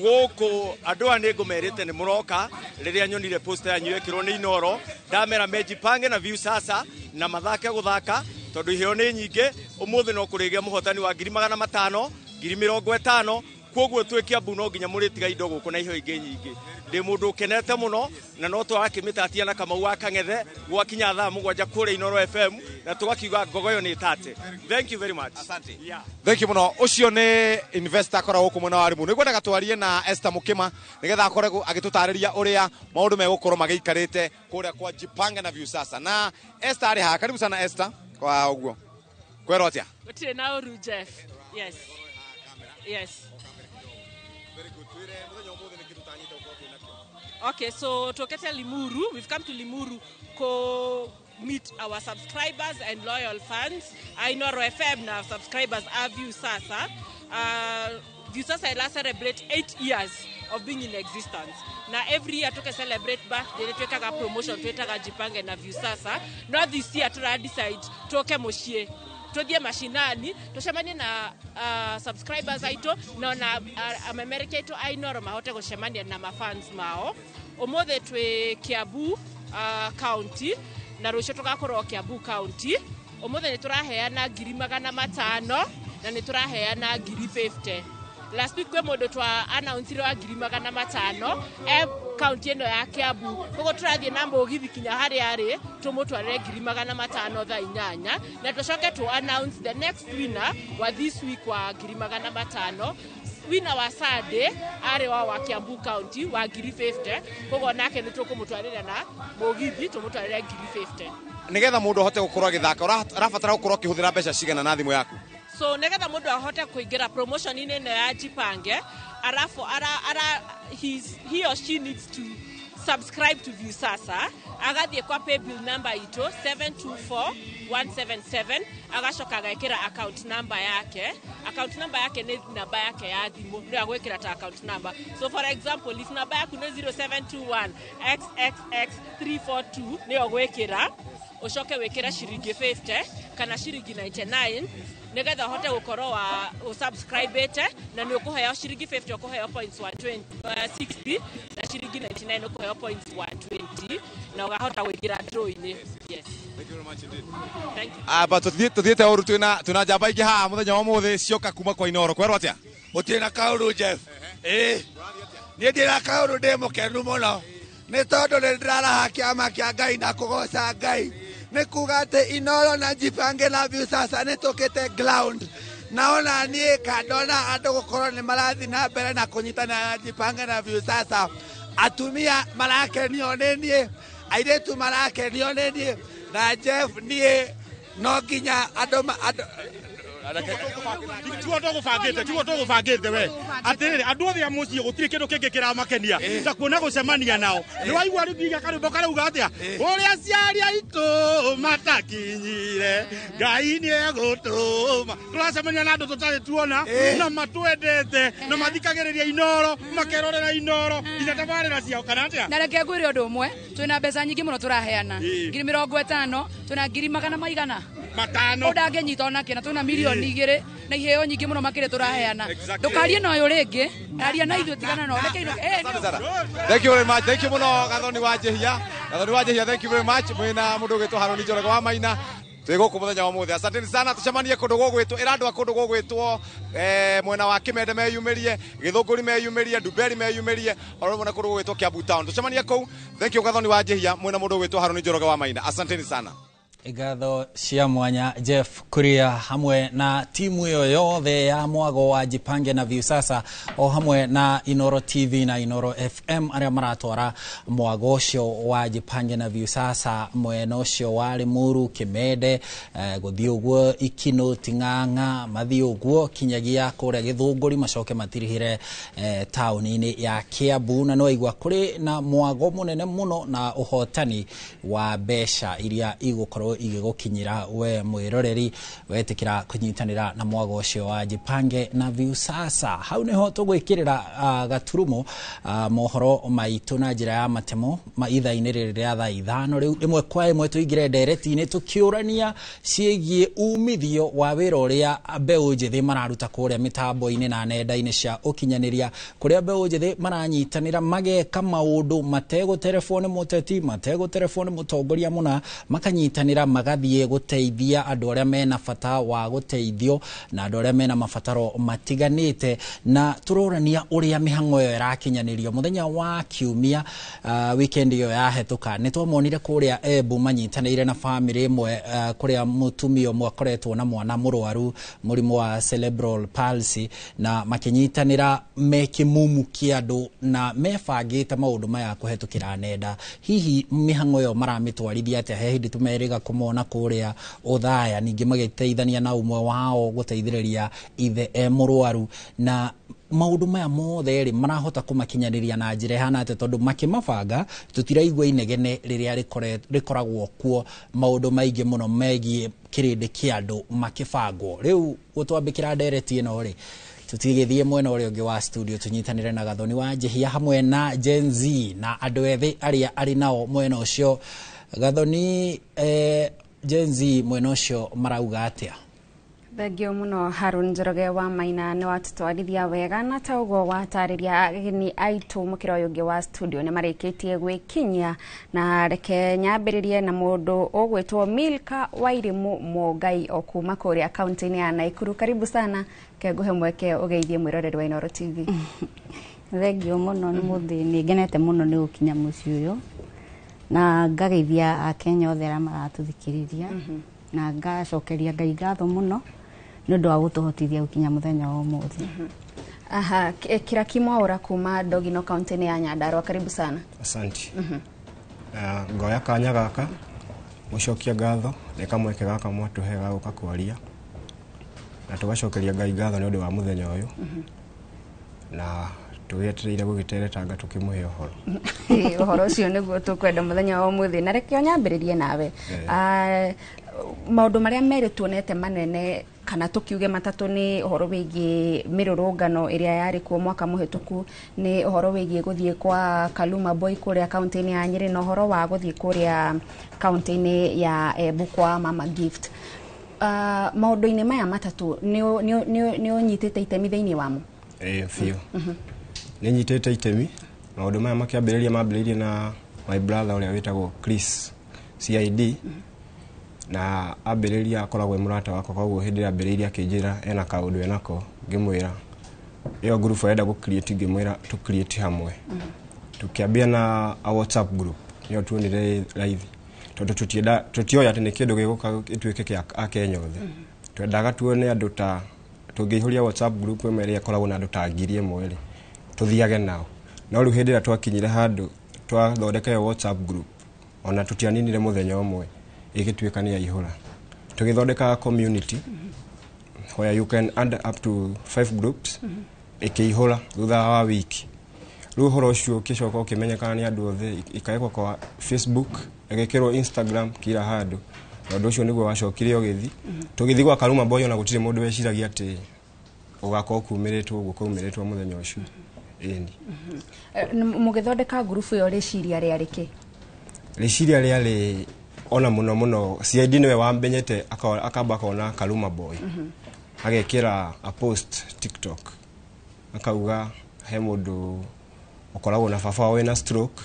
Gũkũ andũ aya nĩ ngũmerĩte nĩ mũroka rĩrĩa nyonire poster yanyu yekĩrwo nĩ Inoro, ndamera mejipange na Viusasa na mathake gũthaka tondũ iheo nĩ nyingĩ. Ũmũthĩ no kũrĩgĩa mũhotani wa 500,000, 50,000. Koguo twĩ Kiambu no nginya mũrĩtiga indo gũkũ na iheo ingĩ nyingĩ. Ndĩ mũndũ ũkenete mũno na no tũrakĩmĩtatia na Kamau wa Kang'ethe gwakinya thaa 7 kũrĩa Inoro FM na tũgakiuga ngogoyo nĩ tate. Thank you very much. Asante. Yeah. Thank you mũno. Ũcio nĩ investor akoragwo gũkũ mwena wa Limuru. Nĩngwendaga twarie na Esther Mukima nĩgetha akorwo agĩtũtarĩria ũrĩa maũndũ megũkorwo magĩikarĩte kũrĩa kwa Jipange na Viusasa. Na Esther arĩ haha. Karibu sana Esther. Kwa ũguo. Kwĩrwo atĩa? Gũtirĩ na ũru Jeff. Yes. Yes. Okay, so tokete Limuru, we've come to Limuru to meet our subscribers and loyal fans. Inoro FM now subscribers are Viusasa. Viusasa will celebrate 8 years of being in existence. Now every year toke celebrate birthday, twekaga promotion, twetaga Jipange na Viusasa. Now this year tura decide toke moshie. Tuthie mashinani tucemanie na subscribers aitũ na ona amemereka aitũ a Inoro mahote gũcemania na mafans mao. Ũmũthĩ twĩ Kiambu county na rũciũ tũgakorwo Kiambu county. Ũmũthĩ nĩ tũraheana 500,000 na nĩ tũraheana 50,000. Last week kwĩ mũndũ twa announce wa 500,000 e county ĩno ya Kiambu. Koguo tũrathiĩ na mũgithi kinya harĩa arĩ tũmũtwarĩre 500,000 thaa 8 na tũcoke tũ announce the next winner wa this week wa 500,000. Winner wa Sunday arĩ wa Kiambu county wa 50,000. Koguo nake nĩ tũkũmũtwarĩra na mũgithi tũmũtwarĩre 50,000. Nĩgetha mũndũ ahote gũkorwo agĩthaka ũrabatara gũkorwo ũkĩhũthĩra mbeca cigana na thimũ yaku? So nĩgetha mũndũ ahote kũingĩra promotion-inĩ ĩno ya Jipange, arafu ara he or she needs to subscribe to Viusasa, agathiĩ kwa paybill number itũ 724177, agacoka agekĩra account number yake. Account number yake nĩ namba yake ya thimũ, nĩyo agwĩkĩra ta account number. So for example, if namba yaku nĩ 0721 xxx 342 nĩyo gwĩkĩra, ucoke wĩkĩre ciringi 50 kana ciringi 99 nĩgetha ũhote gũkorwo wa usubscribete, na nĩ ũkũheo ciringi 50 ũkũheo points 120 60 na ciringi 99 ũkũheo points 120 na ũgahota gũingĩra draw-inĩ. Yes. Thank you very much indeed. Thank you. But tuthiĩte ũru twĩna njamba ingĩ haha mũthenya wa ũmũthĩ cioka kuma kwa Inoro. Kwerwo atĩa? Gũtirĩ na kaũndũ Jeff. Ĩĩ. Niĩ ndĩ na kaũndũ, ndĩ mũkenu mũno. Nĩ tondũ nĩ ndĩraraha kĩama kĩa Ngai na kũgoca Ngai. Nĩ kuga atĩ Inoro na Jipange na Viusasa nĩ tũkĩte ground. Naona niĩ kandona andũ gũkorwo nĩ marathiĩ na mbere na kũnyitanĩra na Jipange na Viusasa. Atumia marakenio nĩ niĩ, airĩtu marakenio nĩ niĩ, na Jeff niĩ no nginya andũ tiguo tũgũbangĩte we atĩrĩrĩ andũ othe a mũciĩ gũtirĩ kĩndũ kĩngĩ kĩramakenia ta kuona gũcemania nao. Nĩ waigua rĩu nginya karwĩmbo karauga atĩa? Ũrĩa aciari aitũ matakinyire Ngai nĩegũtũma. Tũracemania na andũ tũtarĩ tuona na matwendete na mathikagĩrĩria Inoro, makerorera Inoro nginya tabarĩra ciao kana atĩa? Na reke ngwĩre ũndũ ũmwe, twĩna mbeca nyingĩ mũno tũraheana, 50,000, twĩna 500,000 ũndangĩnyita onake, na twĩna 2 milioni na iheo nyingĩ mũno makĩria tũraheana. Ndũkarie na ũyũ rĩngĩ, aria na ithuĩ, tigana na reke. Thank you very much. Thank you mũno Gathoni wa Njihia. Gathoni wa Njihia, thank you very much. Mwĩna mũndũ ũgwĩtwo Harũni Njoroge wa Maina. Twĩ gũkũ mũthenya wa ũmũthĩ. Asanteni sana, tũcemanie kũndũ gũgwĩtwo ĩra andũ a kũndũ gũgwĩtwo mwena wa Kĩmende meyumĩrie, Gĩthũngũri meyumĩrie, Ndumberi meyumĩrie, oro rĩmwe na kũndũ gũgwĩtwo Kiambu Town. Tũcemanie kũu. Thank you Gathoni wa Njihia, mwĩna mũndũ ũgwĩtwo Harũni Njoroge wa Maina. Asanteni sana. Ngatho cia mwanya Jeff Kuria hamwe na timu ĩyo yothe ya mwago wa Jipange na Viusasa o hamwe na Inoro TV na Inoro FM arĩa maratwara mwago ũcio wa Jipange na Viusasa mwena ũcio wa Limuru Kimende, gũthiĩ ũguo Ikino Ting'ang'a, mathiĩ ũguo kinyagia kũrĩa Gĩthũngũri, macoke matirihĩre taũni-inĩ ya Kiambu. Na nĩwaigua kũrĩ na mwago mũnene mũno na ũhotani wa mbeca iria igũkorwo igĩgũkinyĩra we mwĩroreri wetĩkĩra kũnyitanĩra na mwago ũcio wa Jipange na Viusasa. Hau nĩho tũgwĩkĩrĩra gaturumo mohoro maitũ na njĩra ya matemo ithaa-inĩ rĩrĩ rĩa thaa 5. Rĩu ĩmwe kwa ĩmwe tũingĩre ndereti-inĩ tũkĩũrania ciĩgiĩ umithio wa wĩra ũrĩa mbeũ njĩthĩ mararuta kũrĩa mĩtambo-inĩ na nenda-inĩ cia ũkinyanĩria, kũrĩa mbeũ njĩthĩ maranyitanĩra mageka maũndũ mategũterebwo nĩ mũteti, mategũterebwo nĩ mũtongoria mũna, makanyitanĩra magathiĩ gũteithia andũ arĩa mena bata wa gũteithio na andũ arĩa mena mabataro matiganĩte, na tũrorania ũrĩa mĩhang'o ĩyo ĩrakinyanĩrio. Mũthenya wa kiumia weekend ĩyo yahetũka nĩ twamonire kũrĩa Embu manyitanĩire na famĩlĩ ĩmwe kũrĩa mũtumia ũmwe akoretwo na mwana mũrwaru mũrimũ wa cerebral palsy, na makinyitanĩra me kĩmumu kĩa andũ na mebangĩte maũndũ maya kũhetũkĩra nenda. Hihi mĩhang'o ĩyo maramĩtwarithia atĩa? He hĩndĩ tũmerĩga kũmona kũrĩa Othaya, ningĩ magĩteithania na ũmwe wao gũteithĩrĩria ithe e mũrwaru, na maũndũ maya mothe rĩ marahota kũmakinyanĩria na njĩra ĩhana atĩa? Tondũ makĩmabanga tũtiraigua inegene rĩrĩa rĩkoragwo kuo maũndũ maingĩ mũno megiĩ kĩrĩndĩ kĩa andũ makĩbangwo. Rĩu gũtwambĩkĩra ndereti ĩno rĩ, tutigithie mwena ũrĩa ũngĩ wa studio tũnyitanĩre na Gathoni wa Njihia hamwe na Gen Z na andũ ethĩ arĩa arĩ nao mwena ũcio. Gathoni, Gen Z mwena ũcio marauga atĩa? Thengio muno Harun Njoroge wa Maina, nĩ watũtwarithia wega na ta ũguo watarĩria ageni aitũ mũkĩra ũyũ ũngĩ wa studio nĩ marĩkĩtie gwĩkinyia, na reke nyambĩrĩrie na mũndũ ũgwĩtwo Milka Wairimu Mũngai o kuma kũrĩa kaunti-inĩ ya Naikuru. Karibu sana, kenguhe mweke ũgeithie mwĩroreri wa Inooro TV. Thengio mũno nĩ mũthĩ, nĩ ngenete mũno nĩ gũkinya mũciĩ ũyũ na ngageithia Akenya othe arĩa maratũthikĩrĩria na ngacokeria Ngai ngatho mũno nĩ ũndũ wa gũtũhotithia gũkinya mũthenya wa ũmũthĩ. Aha, Kiraki Mwaura kuma Dogino kaunti-inĩ ya Nyandarua, karibu sana. Asante. Ngoya kanya gaka gũcokia ngatho nĩ kamweke gaka mwatũhe ga gũka kwaria, na tũgacokeria Ngai ngatho nĩ ũndũ wa mũthenya ũyũ, na tũgĩetereire gũgĩteretanga tũkĩmũhe ũhoro. Ũhoro ũcio nĩguo tũkwenda mũthenya wa ũmũthĩ, na reke nyambĩrĩrie nawe. Maũndũ marĩa merĩ tuonete manene kana tukiuge matatũ nĩ ũhoro wĩgiĩ mĩrũrũngano ĩrĩa yarĩ kuo mwaka mũhĩtũku, nĩ ũhoro wĩgiĩ gũthiĩ kwa Kaluma Boy kũrĩa kaunti-inĩ ya Nyĩrĩ, na ũhoro wa gũthiĩ kũrĩa kaunti-inĩ ya Embu kwa Mama Gift. Maũndũ-inĩ maya matatũ nĩ ũnyitĩte itemi thĩinĩ wamo? Ĩĩ biũ, nĩ nyitĩte itemi. Maũndũ maya makĩambĩrĩria mambĩrĩirie na my brother ũrĩa wĩtagwo Chris CID, na ambĩrĩria akoragwo e mũrata wakwa, koguo hĩndĩ ĩrĩa ambĩrĩirie akĩnjĩra ena kaũndũ enako, ngĩmwĩra ĩyo group arenda gũ create, ngĩmwĩra tũ create hamwe. Tũkĩambia na a WhatsApp group, nĩyo tuonire raithi, tondũ tũtioĩ atĩ nĩ kĩndũ gĩgũka gĩtuĩke kĩa Akenya othe. Twendaga tuone andũ ta tũngĩihũria WhatsApp group ĩmwe ĩrĩa ĩkoragwo na andũ ta 1000 rĩ, tũthiage nao. No rĩu hĩndĩ ĩrĩa twakinyire handũ twathondeka ĩyo WhatsApp group, ona tũtianinire mũthenya ũmwe, ĩgĩtuĩka nĩ yaihũra. Tũgĩthondeka community where you can add up to 5 groups, ĩkĩihũra thutha wa wiki. Rĩu ũhoro ũcio ũkĩcoka ũkĩmenyekana nĩ andũ othe, ĩkawekwo kwa Facebook, ĩgĩkĩrwo Instagram, kila handũ. Na ũndũ ũcio nĩguo wacokire ũgĩthiĩ. Tũgĩthiĩ gwa Karuma Boy, ona gũtirĩ mũndũ weciragia atĩ ũgakorwo kumĩrĩtwo ũguo kwaumĩrĩtwo mũthenya ũcio. Ĩni. Mũgĩthondeka ngurubu ĩyo rĩciria rĩarĩ kĩ? Rĩciria rĩarĩ ona mũno mũno CID nĩwe wambenyete, akamba akona Karuma Boy agekĩra a post TikTok, akauga he mũndũ ũkoragwo na baba wĩna stroke,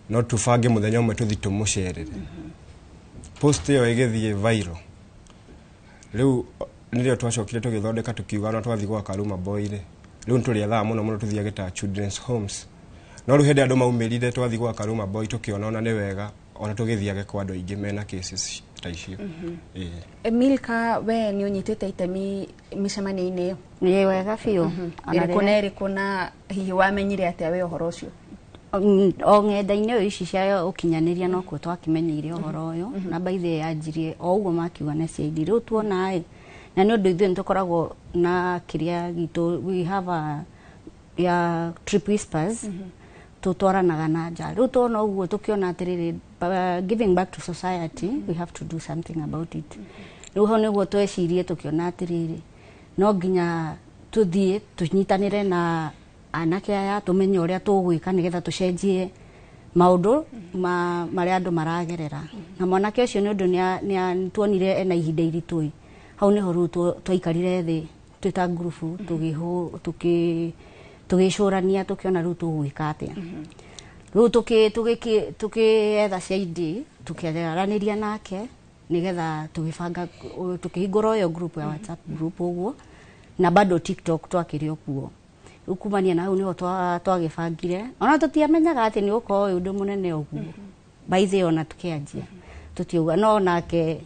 no tũbange mũthenya ũmwe tũthiĩ tũmũcerere. Post ĩyo ĩgĩthiĩ viral. Rĩu nĩrĩo twacokire tũgĩthondeka tũkiuga ona twathiĩ gwa Karuma Boy rĩ, rĩu nĩtũrĩethaga mũno mũno tũthiage ta children's homes. No rĩu hĩndĩ andũ maumĩrire twathiĩ gwa Karuma Boy tũkĩona ona nĩ wega ona tũgĩthiage kwa andũ aingĩ mena cases ta icio. Ĩĩ. Milka, we nĩ ũnyitĩte itemi mĩcemanio-inĩ ĩyo? Nĩ wega biũ. Ĩrĩkũ na ĩrĩkũ, na hihi wamenyire atĩa we ũhoro ũcio? O ng'enda-inĩ ici cia ũkinyanĩria nokuo twakĩmenyeire ũhoro ũyũ, na by the way yanjirie o ũguo makiuga na CID. Rĩu tuona ĩ, na nĩ ũndũ ithuĩ nĩtũkoragwo na kĩrĩa gitũ, we have a ya Trip Whispers, tũtwaranaga na nja. Rĩu tuona ũguo tũkĩona atĩrĩrĩ, giving back to society, we have to do something about it. Rĩu hau nĩguo twecirie tũkĩona atĩrĩrĩ, no nginya tũthiĩ tũnyitanĩre na anake aya, tũmenye ũrĩa tũgwĩka nĩgetha tũcenjie maũndũ marĩa andũ maragerera. Na mwanake ũcio nĩ ũndũ nĩ tuonire ena ihinda iritũ ĩ, hau nĩho rĩu twaikarire thĩ twĩ ta ngurubu, tũgĩcũrania, tũkĩona rĩu tũgwĩka atĩa. Rĩu tũkĩetha CID, tũkĩaranĩria nake nĩgetha tũgĩbanga, tũkĩhingũra ũyũ group ya WhatsApp group ũguo, na bado TikTok twakĩrĩ o kuo. Rĩu kumania na hau nĩho twagĩbangire, ona tũtiamenyaga atĩ nĩ ũkorwo wĩ ũndũ mũnene ũguo. By the way, ona tũkĩanjia tũtiauga, no nake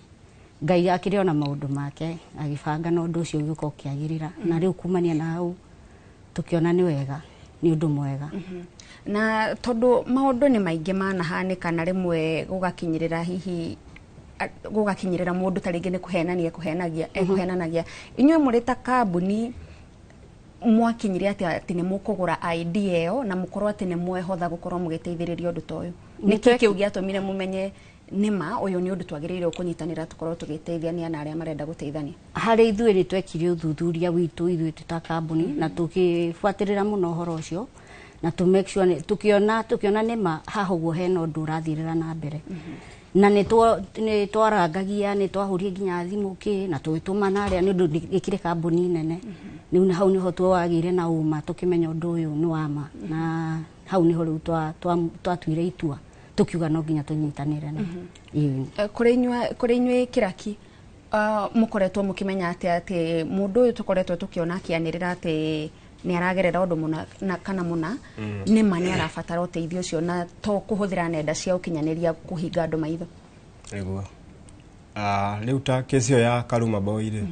Ngai akĩrĩ ona maũndũ make agĩbanga na ũndũ ũcio ũgĩũka ũkĩagĩrĩra. Na rĩu kumania na hau tũkĩona nĩ wega, nĩ ũndũ mwega. Na tondũ maũndũ nĩ maingĩ manahanĩka na rĩmwe gũgakinyĩrĩra hihi gũgakinyĩrĩra mũndũ ta rĩngĩ nĩ kũhenania ekuhenanagia, inyuĩ mũrĩ ta kambuni mwakinyire atĩa atĩ nĩ mũkũgũra idea ĩyo na mũkorwo atĩ nĩ mwehotha gũkorwo mũgĩteithĩrĩria ũndũ ta ũyũ? Nĩkĩ kĩu gĩatũmire mũmenye nĩma ũyũ nĩ ũndũ twagĩrĩire kũnyitanĩra tũkorwo tũgĩteithania na arĩa marenda gũteithania? Harĩ ithuĩ nĩ twekire ũthuthuria witũ ithuĩ twĩ ta kambuni, na tũkĩbuatĩrĩra mũno ũhoro ũcio, na tũ make sure tũkĩona nĩma haha ũguo hena ũndũ ũrathirĩra na mbere. Na nĩ twarangagia, nĩ twahũrire nginya thimũ kĩ, na tũgĩtũmana arĩa nĩ ũndũ ĩkĩrĩ kambuni nene. Rĩu hau nĩho twagĩire na ũma, tũkĩmenya ũndũ ũyũ nĩ wa ma, na hau nĩho rĩu twatuire itua tũkiuga no nginya tũnyitanĩre na. Kũrĩ inyuĩ Kĩraki, mũkoretwo mũkĩmenya atĩa atĩ mũndũ ũyũ tũkoretwo tũkĩona akĩanĩrĩra atĩ nĩ aragerera ũndũ mũna na kana mũna, nĩma nĩ arabatara ũteithio ũcio na to kũhũthĩra nenda cia ũkinyanĩria kũhinga andũ maitho? Nĩguo. Rĩu ta kesi ĩyo ya Karuma Boy rĩ,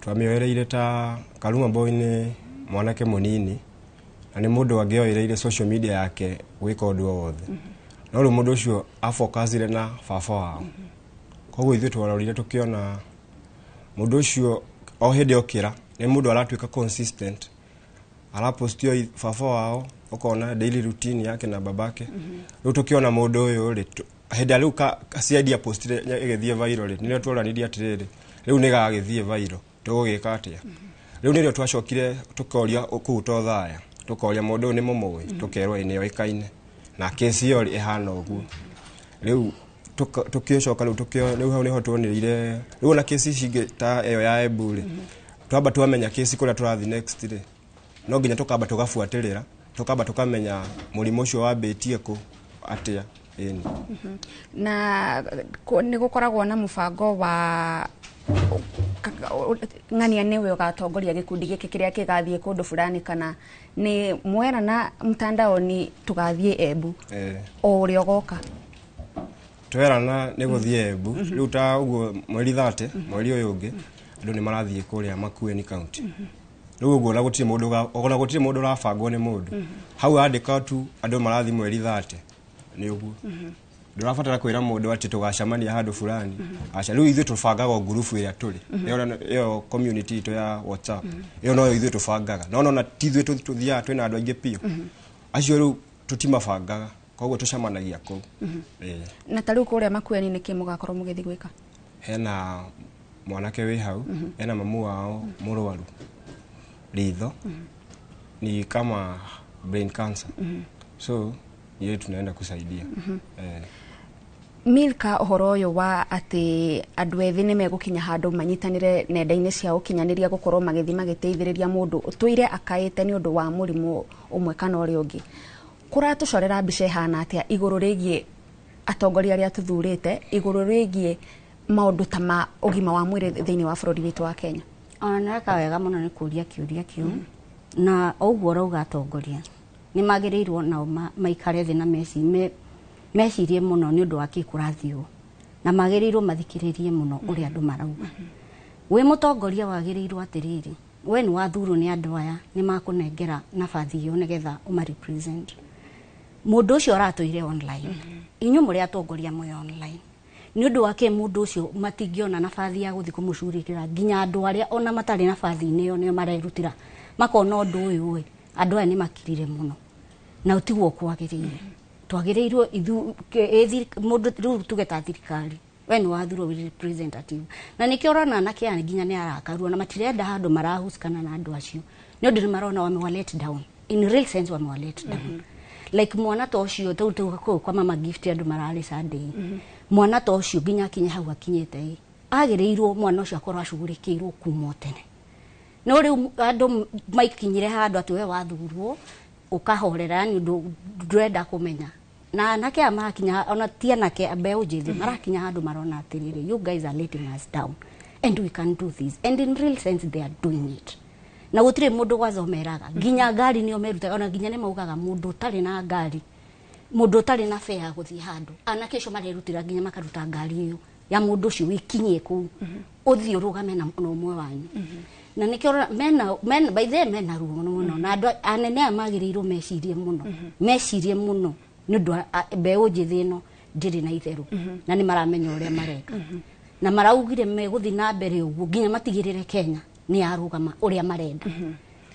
twamĩoereire ta Karuma Boy nĩ mwanake mũnini na nĩ mũndũ angĩoereire social media yake gwĩka ũndũ o wothe. No rĩu mũndũ ũcio afocusire na baba wao. Koguo ithuĩ twarorire tũkĩona mũndũ ũcio o hĩndĩ okĩra nĩ mũndũ aratuĩka consistent, arapostio baba wao, ũkona daily routine yake na babake. Rĩu tũkĩona mũndũ ũyũ rĩ, hĩndĩ rĩu CID apostire ĩgĩthiĩ viral rĩ, nĩrĩo tworanirie atĩrĩrĩ, rĩu nĩ gagĩthiĩ viral, tũgũgĩka atĩa? Rĩu nĩrĩo twacokire tũkoria kũu Tothaya, tũkoria mũndũ ũyũ nĩ mũmũĩ, tũkerwo ĩ nĩoĩkaine na kesi ĩyo ĩhana ũguo. Rĩu tũkĩcoka rĩu rĩu hau nĩho tuonire rĩu ona kesi ici ingĩ ta ĩyo ya Embu rĩ, twamba twamenya kesi kũrĩa tũrathiĩ next rĩ, no nginya tũkamba tũgabuatĩrĩra, tũkamba tũkamenya mũrimũ ũcio wambĩtie kũ atĩa. Ĩni. Na nĩ gũkoragwo na mũbango wa ng'ania nĩwe ũgatongoria gĩkundi gĩkĩ kĩrĩa kĩgathiĩ kũndũ fulani, kana nĩ mwerana mtandaoni tũgathiĩ Embu o ũrĩa ũgoka? Twerana nĩ gũthiĩ Embu, rĩu ta ũguo mweri 30, mweri ũyũ ũngĩ, andũ nĩ marathiĩ kũrĩa Makueni County. Rĩu ũguo ona gũtirĩ mũndũ ona gũtirĩ mũndũ ũrabangwo nĩ mũndũ. Hau andĩka tu andũ marathiĩ mweri 30 nĩ ũguo. Ndũrabatara kwĩra mũndũ atĩ tũgacemania handũ fulani. Aca, rĩu ithuĩ tũbangaga ngurubu ĩrĩa tũrĩ. Ĩyo community itũ ya WhatsApp. Ĩyo noyo ithuĩ tũbangaga. No nona ti ithuĩ tũthiaga twĩna andũ aingĩ biũ. Acio rĩu tũtimabangaga, koguo tũcemanagia kũu. Na ta rĩu kũrĩa Makueni nĩkĩ mũgakorwo mũgĩthiĩ gwĩka? Hena mwanake wĩ hau, hena mamu wao mũrwaru ritho, ni kama brain cancer. So yeye tunaenda kusaidia. Milka, ũhoro ũyũ wa atĩ andũ ethĩ nĩ megũkinya handũ manyitanĩre nenda-inĩ cia ũkinyanĩria gũkorwo magĩthiĩ magĩteithĩrĩria mũndũ ũtũire akaĩte nĩ ũndũ wa mũrimũ ũmwe kana ũrĩa ũngĩ, kũratũcorera mbica ĩhana atĩa igũrũ rĩgiĩ atongoria arĩa tũthurĩte, igũrũ rĩgiĩ maũndũ ta ma ũgima wa mwĩrĩ thĩinĩ wa bũrũri witũ wa Kenya? Ona nĩweka wega mũno nĩ kũria kĩũria kĩu, na ũguo ũrauga atongoria nĩ magĩrĩirwo nao maikare thĩ na mecirie mũno nĩ ũndũ wa kĩ kũrathiĩ ũũ, na magĩrĩirwo mathikĩrĩrie mũno ũrĩa andũ marauga. Wĩ mũtongoria wagĩrĩirwo atĩrĩrĩ, we nĩ wathurwo nĩ andũ aya, nĩ makũnengera nabathi ĩyo nĩgetha ũma represent. Mũndũ ũcio aratũire online, inyuĩ mũrĩ atongoria mwĩ online, nĩ ũndũ wa kĩ mũndũ ũcio matingĩona nabathi ya gũthiĩ kũmũcurĩkĩra nginya andũ arĩa ona matarĩ nabathi-inĩ ĩyo nĩo marerutĩra, makona ũndũ ũyũ ĩ, andũ aya nĩ makirire mũno na ũtiguo kwagĩrĩire. Twagĩrĩirwo ithu mũndũ rĩu tuge ta thirikari we nĩ wathurwo wĩ representative, na nĩkĩo ũrona anake aya nginya nĩ arakarwo na matirenda handũ marahusikana na andũ acio, nĩ ũndũ nĩ marona wamewa let down. In real sense, wamewa let down. Like mwana ta ũcio tau tau kũu kwa Mama Gift, andũ mararĩ Sunday, mwana ta ũcio nginya akinye hau akinyĩte ĩ, agĩrĩirwo mwana ũcio akorwo acugurĩkĩirwo kuma o tene. No rĩu andũ maikinyire handũ atĩ we wathurwo ũkahorera, yani ndũrenda kũmenya. Na anake aya marakinya, ona ti anake, mbeũ njĩthĩ marakinya handũ marona atĩrĩrĩ, you guys are letting us down and we can do this, and in real sense they are doing it. Na gũtirĩ mũndũ gwaza ũmeraga nginya ngari nĩo merutaga, ona nginya nĩ maugaga mũndũ ũtarĩ na ngari, mũndũ ũtarĩ na fare ya gũthiĩ handũ, anake acio marerutĩra nginya makaruta ngari ĩyo ya mũndũ ũcio wĩkinyie kũu, ũthiĩ ũrũgame na ũmwe wanyu. Na nĩkĩo ũrona mena by the way, mena ruo mũno, na andũ anene aya magĩrĩirwo mecirie mũno, mecirie mũno, nĩ ũndũ mbeũ njĩthĩ ĩno ndĩrĩ na itherũ, na nĩ maramenya ũrĩa mareka, na maraugire megũthiĩ na mbere ũguo nginya matigĩrĩre Kenya nĩ yarũgama ũrĩa marenda,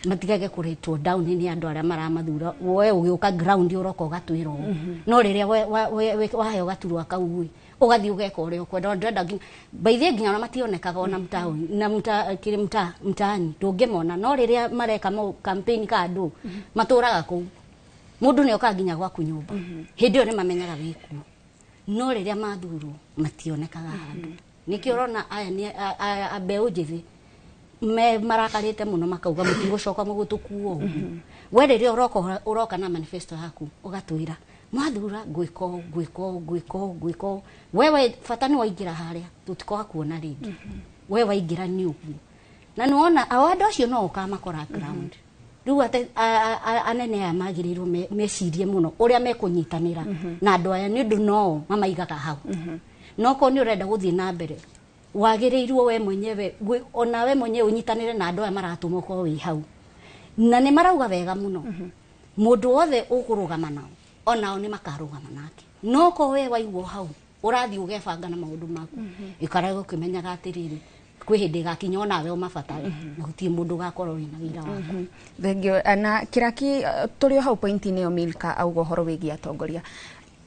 matigage kũretwo down nĩ andũ arĩa maramathura. We ũgĩũka ground ũroka ũgatwĩra ũũ, no rĩrĩa waheo gaturwa kau ĩ, ũgathiĩ ũgeka ũrĩa ũkwenda. Ndĩrenda nginya by the way, nginya ona mationekaga ona mtaoni na mta kĩrĩ mta mtaani ndũngĩmona, no rĩrĩa mareka campaign ka andũ matũraga kũu, mũndũ nĩ okaga nginya gwaku nyũmba, hĩndĩ ĩyo nĩ mamenyaga wĩkuo, no rĩrĩa mathurwo mationekaga handũ. Nĩkĩo ũrona aya nĩ a mbeũ njĩthĩ me marakarĩte mũno, makauga mũtigũcoka mũgũtũkua ũguo. We rĩrĩa ũroka, ũroka na manifesto yaku, ũgatwĩra mwathura ngwĩka ũũ, ngwĩka ũũ, ngwĩka ũũ, ngwĩka ũũ. Wewe bata nĩ waingĩra harĩa, tũtikoga kuona rĩngĩ. We waingĩra nĩ ũguo, na nĩwona o andũ acio no ũkamakora ground. Rĩu anene aya magĩrĩirwo mecirie mũno ũrĩa mekũnyitanĩra na andũ aya, nĩ ũndũ no mamaigaga hau. No korwo nĩ ũrenda gũthiĩ na mbere, wagĩrĩirwo we mwenyewe ona we mwenyewe ũnyitanĩre na andũ aya maratũma ũkorwo wĩ hau. Na nĩ marauga wega mũno, mũndũ wothe ũkũrũgama nao, onao nĩ makarũgama nake. No korwo we waigwo hau ũrathiĩ ũgebanga na maũndũ maku, ikarage ũkĩmenyaga atĩrĩrĩ, kwĩ hĩndĩ ĩgakinya onawe ũmabatare, na gũtirĩ mũndũ ũgakorwo wĩna wĩra waku. Thengio. Na Kĩraki, tũrĩ o hau point-inĩ ĩyo, Milka auga ũhoro wĩgiĩ atongoria.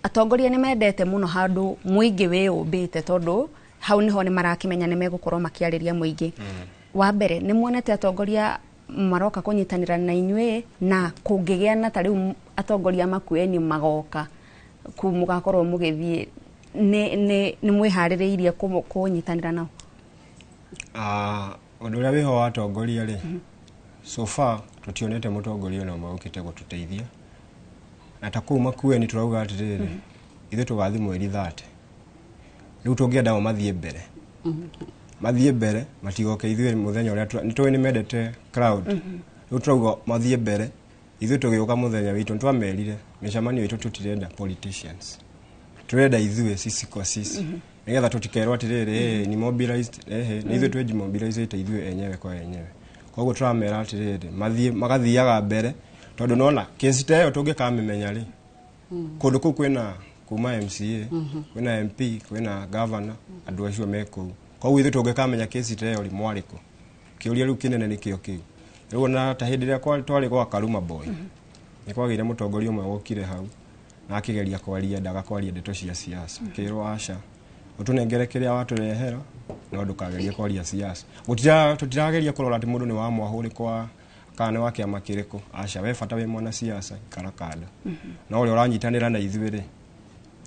Atongoria nĩ mendete mũno handũ mũingĩ wĩyũmbĩte, tondũ hau nĩho nĩ marakĩmenya nĩ megũkorwo makĩarĩria mũingĩ. Wa mbere, nĩ muonete atongoria maroka kũnyitanĩra na inyuĩ? Na kũngĩgĩa na ta rĩu atongoria Makueni magoka kũ mũgakorwo mũgĩthiĩ, nĩ mwĩharĩrĩirie kũnyitanĩra nao? Ah, ũndũ ũrĩa wĩho wa atongoria rĩ, so far tũtionete mũtongoria ona ũmwe ũkĩte gũtũteithia. Na ta kũu Makueni tũrauga atĩrĩrĩ, ithuĩ tũgathiĩ mweri 30. Rĩu tũngĩenda o mathiĩ mbere, mathiĩ mbere, matigoke ithuĩ mũthenya ũrĩa nĩ tũĩ nĩ mendete crowd. Rĩu tũrauga mathiĩ mbere, ithuĩ tũgĩũka mũthenya witũ nĩtwamerire mĩcemanio itũ tũtirenda politicians, tũrenda ithuĩ sisi kwa sisi, nĩgetha tũtikerwo atĩrĩrĩ, ni mobilized, ehe nĩ ithuĩ twĩjimobilizĩte ithuĩ enyewe kwa enyewe. Koguo tũramera atĩrĩrĩ, mathiĩ magathiaga mbere, tondũ nona kesi ta ĩyo tũngĩkamĩmenya rĩ, kũndũ kũu kwĩna kuma MCA, kwĩna MP, kwĩna governor, andũ acio me kũu. Koguo ithuĩ tũngĩkamenya kesi ta ĩyo rĩ, mwarĩ kũ? Kĩũria rĩu kĩnene nĩkĩo kĩu. Rĩu ona ta hĩndĩ ĩrĩa twarĩ gwa Karuma Boy, nĩ kwagĩire mũtongoria ũmwe wokire hau na akĩgeria kwaria, ndaga kwaria ndeto cia siasa, kĩrwo aca, ũtũnengere kĩrĩa watũrehera, no ndũkagerie kwaria siasa. Tũtirageria kũrora atĩ mũndũ nĩ wa mwahũ wa kana nĩ wa kĩama kĩrĩkũ, aca, we bata wĩ mwana siasa, ikara kando. No ũrĩa ũranyitanĩra na ithuĩ rĩ,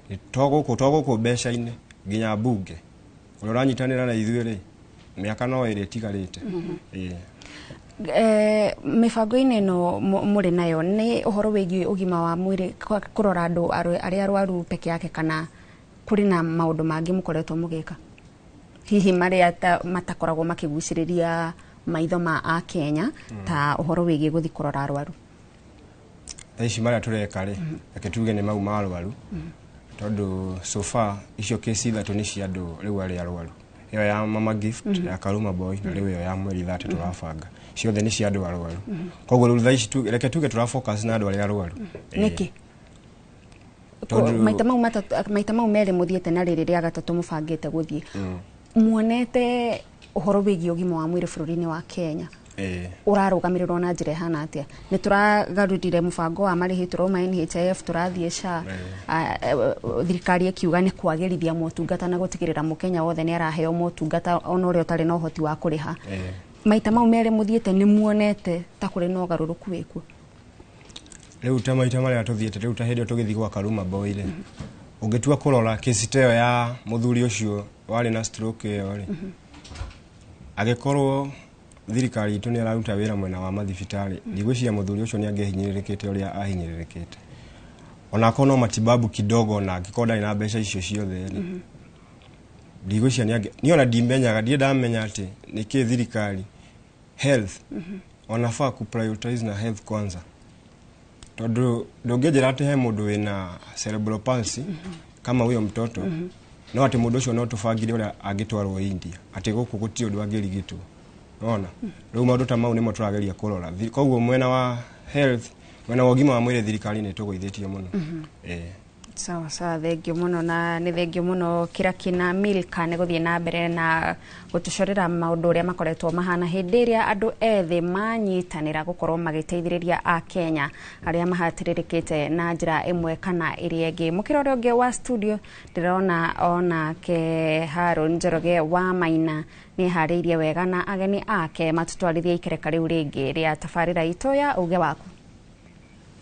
nĩ to gũkũ mbeca-inĩ nginya mbunge, ũrĩa ũranyitanĩra na ithuĩ rĩ, mĩaka no ĩrĩ ĩtigarĩte. Ĩĩ. Mĩbango-inĩ ĩno mũrĩ nayo, nĩ ũhoro wĩgiĩ ũgima wa mwĩrĩ, kũrora andũ arĩa arwaru peke yake, kana kũrĩ na maũndũ mangĩ mũkoretwo mũgĩka, hihi marĩa matakoragwo makĩgucĩrĩria maitho ma akenya, ta ũhoro wĩgiĩ gũthiĩ kũrora arwaru? Thaa ici marĩa tũreka rĩ, reke tuge nĩ mau ma arwaru, tondũ so far icio kesi ithatũ nĩ cia andũ rĩu arĩa arwaru, ĩyo ya Mama Gift, ya Karuma Boy, na rĩu ĩyo ya mweri 30 tũrabanga, ciothe nĩ cia andũ arwaru. Koguo rĩu thaa ici reke tuge tũra focus na andũ arĩa arwaru. Nĩkĩ? Maita mau matatũ, maita mau merĩ mũthiĩte na rĩrĩ rĩa gatatũ mũbangĩte gũthiĩ, muonete ũhoro wĩgiĩ ũgima wa mwĩrĩ bũrũri-inĩ wa Kenya Ũrarũgamĩrĩrwo na njĩra ĩhana atĩa? Nĩ tũragarũrire mũbango wa marĩhi, tũrauma NHIF tũrathiĩ SHA. Thirikari ĩkiuga nĩ kwagĩrithia motungata na gũtigĩrĩra mũkenya wothe nĩ araheo motungata ona ũrĩa ũtarĩ na ũhoti wa kũrĩha. Maita mau merĩ mũthiĩte nĩ muonete ta kũrĩ na ũgarũrũku wĩkuo? Rĩu ta maita marĩa tũthiĩte, rĩu ta hĩndĩ ĩyo tũgĩthiĩ gwa Karuma Boy rĩ, ũngĩtua kũrora kesi ta ĩyo ya mũthuri ũcio warĩ na stroke ĩyo rĩ, angĩkorwo thirikari itũ nĩ ĩraruta wĩra mwena wa mathibitarĩ, ndigwĩciria mũthuri ũcio nĩ angĩhinyĩrĩrĩkĩte ũrĩa ahinyĩrĩrĩkĩte, onakorwo no matibabu kidogo, na angĩkorwo ndarĩ na mbeca icio ciothe rĩ, ndigwĩciria nĩ angĩ. Niĩ ona ndimenyaga, ndirĩ ndamenya atĩ nĩkĩ thirikari health wanafaa ku prioritize na health kwanza, tondũ ndũngĩnjĩra atĩ he mũndũ wĩna cerebral palsy kama huyo mtoto, no atĩ mũndũ ũcio no tũbangire ũrĩa angĩtwarwo India, atĩ gũkũ gũtirĩ ũndũ angĩrigitwo. Ona rĩu maũndũ ta mau nĩmo tũrageria kũrora. Koguo mwena wa health, mwena wa ũgima wa mwĩrĩ, thirikari nĩ ĩtũgũithĩtie mũno. Sawa sawa, thengio mũno, na nĩ thengio mũno Kĩrakina Milka nĩ gũthiĩ na mbere na gũtũcorera maũndũ ũrĩa makoretwo mahana hĩndĩ ĩrĩa andũ ethĩ manyitanĩra gũkorwo magĩteithĩrĩria a Kenya arĩa mahatĩrĩrĩkĩte na njĩra ĩmwe kana ĩrĩa ĩngĩ. Mũkĩra ũrĩa ũngĩ wa studio ndĩrona onake Haron Njoroge wa Maina nĩ eharĩirie wega na ageni ake matũtwarithie ikereka rĩu rĩngĩ rĩa tabarĩra itũ ya uge waku.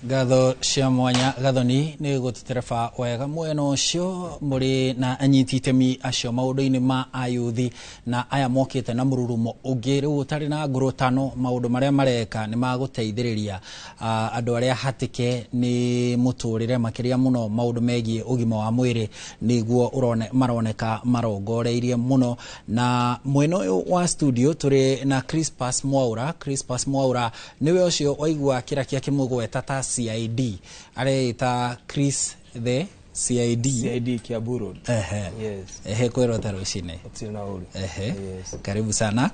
Ngatho cia mwanya Gathoni nĩ gũtũtereba wega mwena ũcio mũrĩ na anyiti itemi acio maũndũ-inĩ ma ayuthi, na aya mokĩte na mũrurumo ũngĩ rĩu ũtarĩ na ngũrũtano. Maũndũ marĩa mareka nĩ magũteithĩrĩria andũ arĩa hatĩke nĩ mũtũrĩre, makĩria mũno maũndũ megiĩ ũgima wa mwĩrĩ nĩguo maroneka marongoreirie mũno. Na mwena ũyũ wa studio tũrĩ na Crispus Mwaura. Crispus Mwaura nĩwe ũcio waigua kĩrakia kĩmũgweta ta CID, areita Chris the CID. CID Kiambu Road. Yes. Ehe, kwĩrwo ta rũcinĩ. Gũtirĩ na ũru. Ehe. Yes. Karibu sana.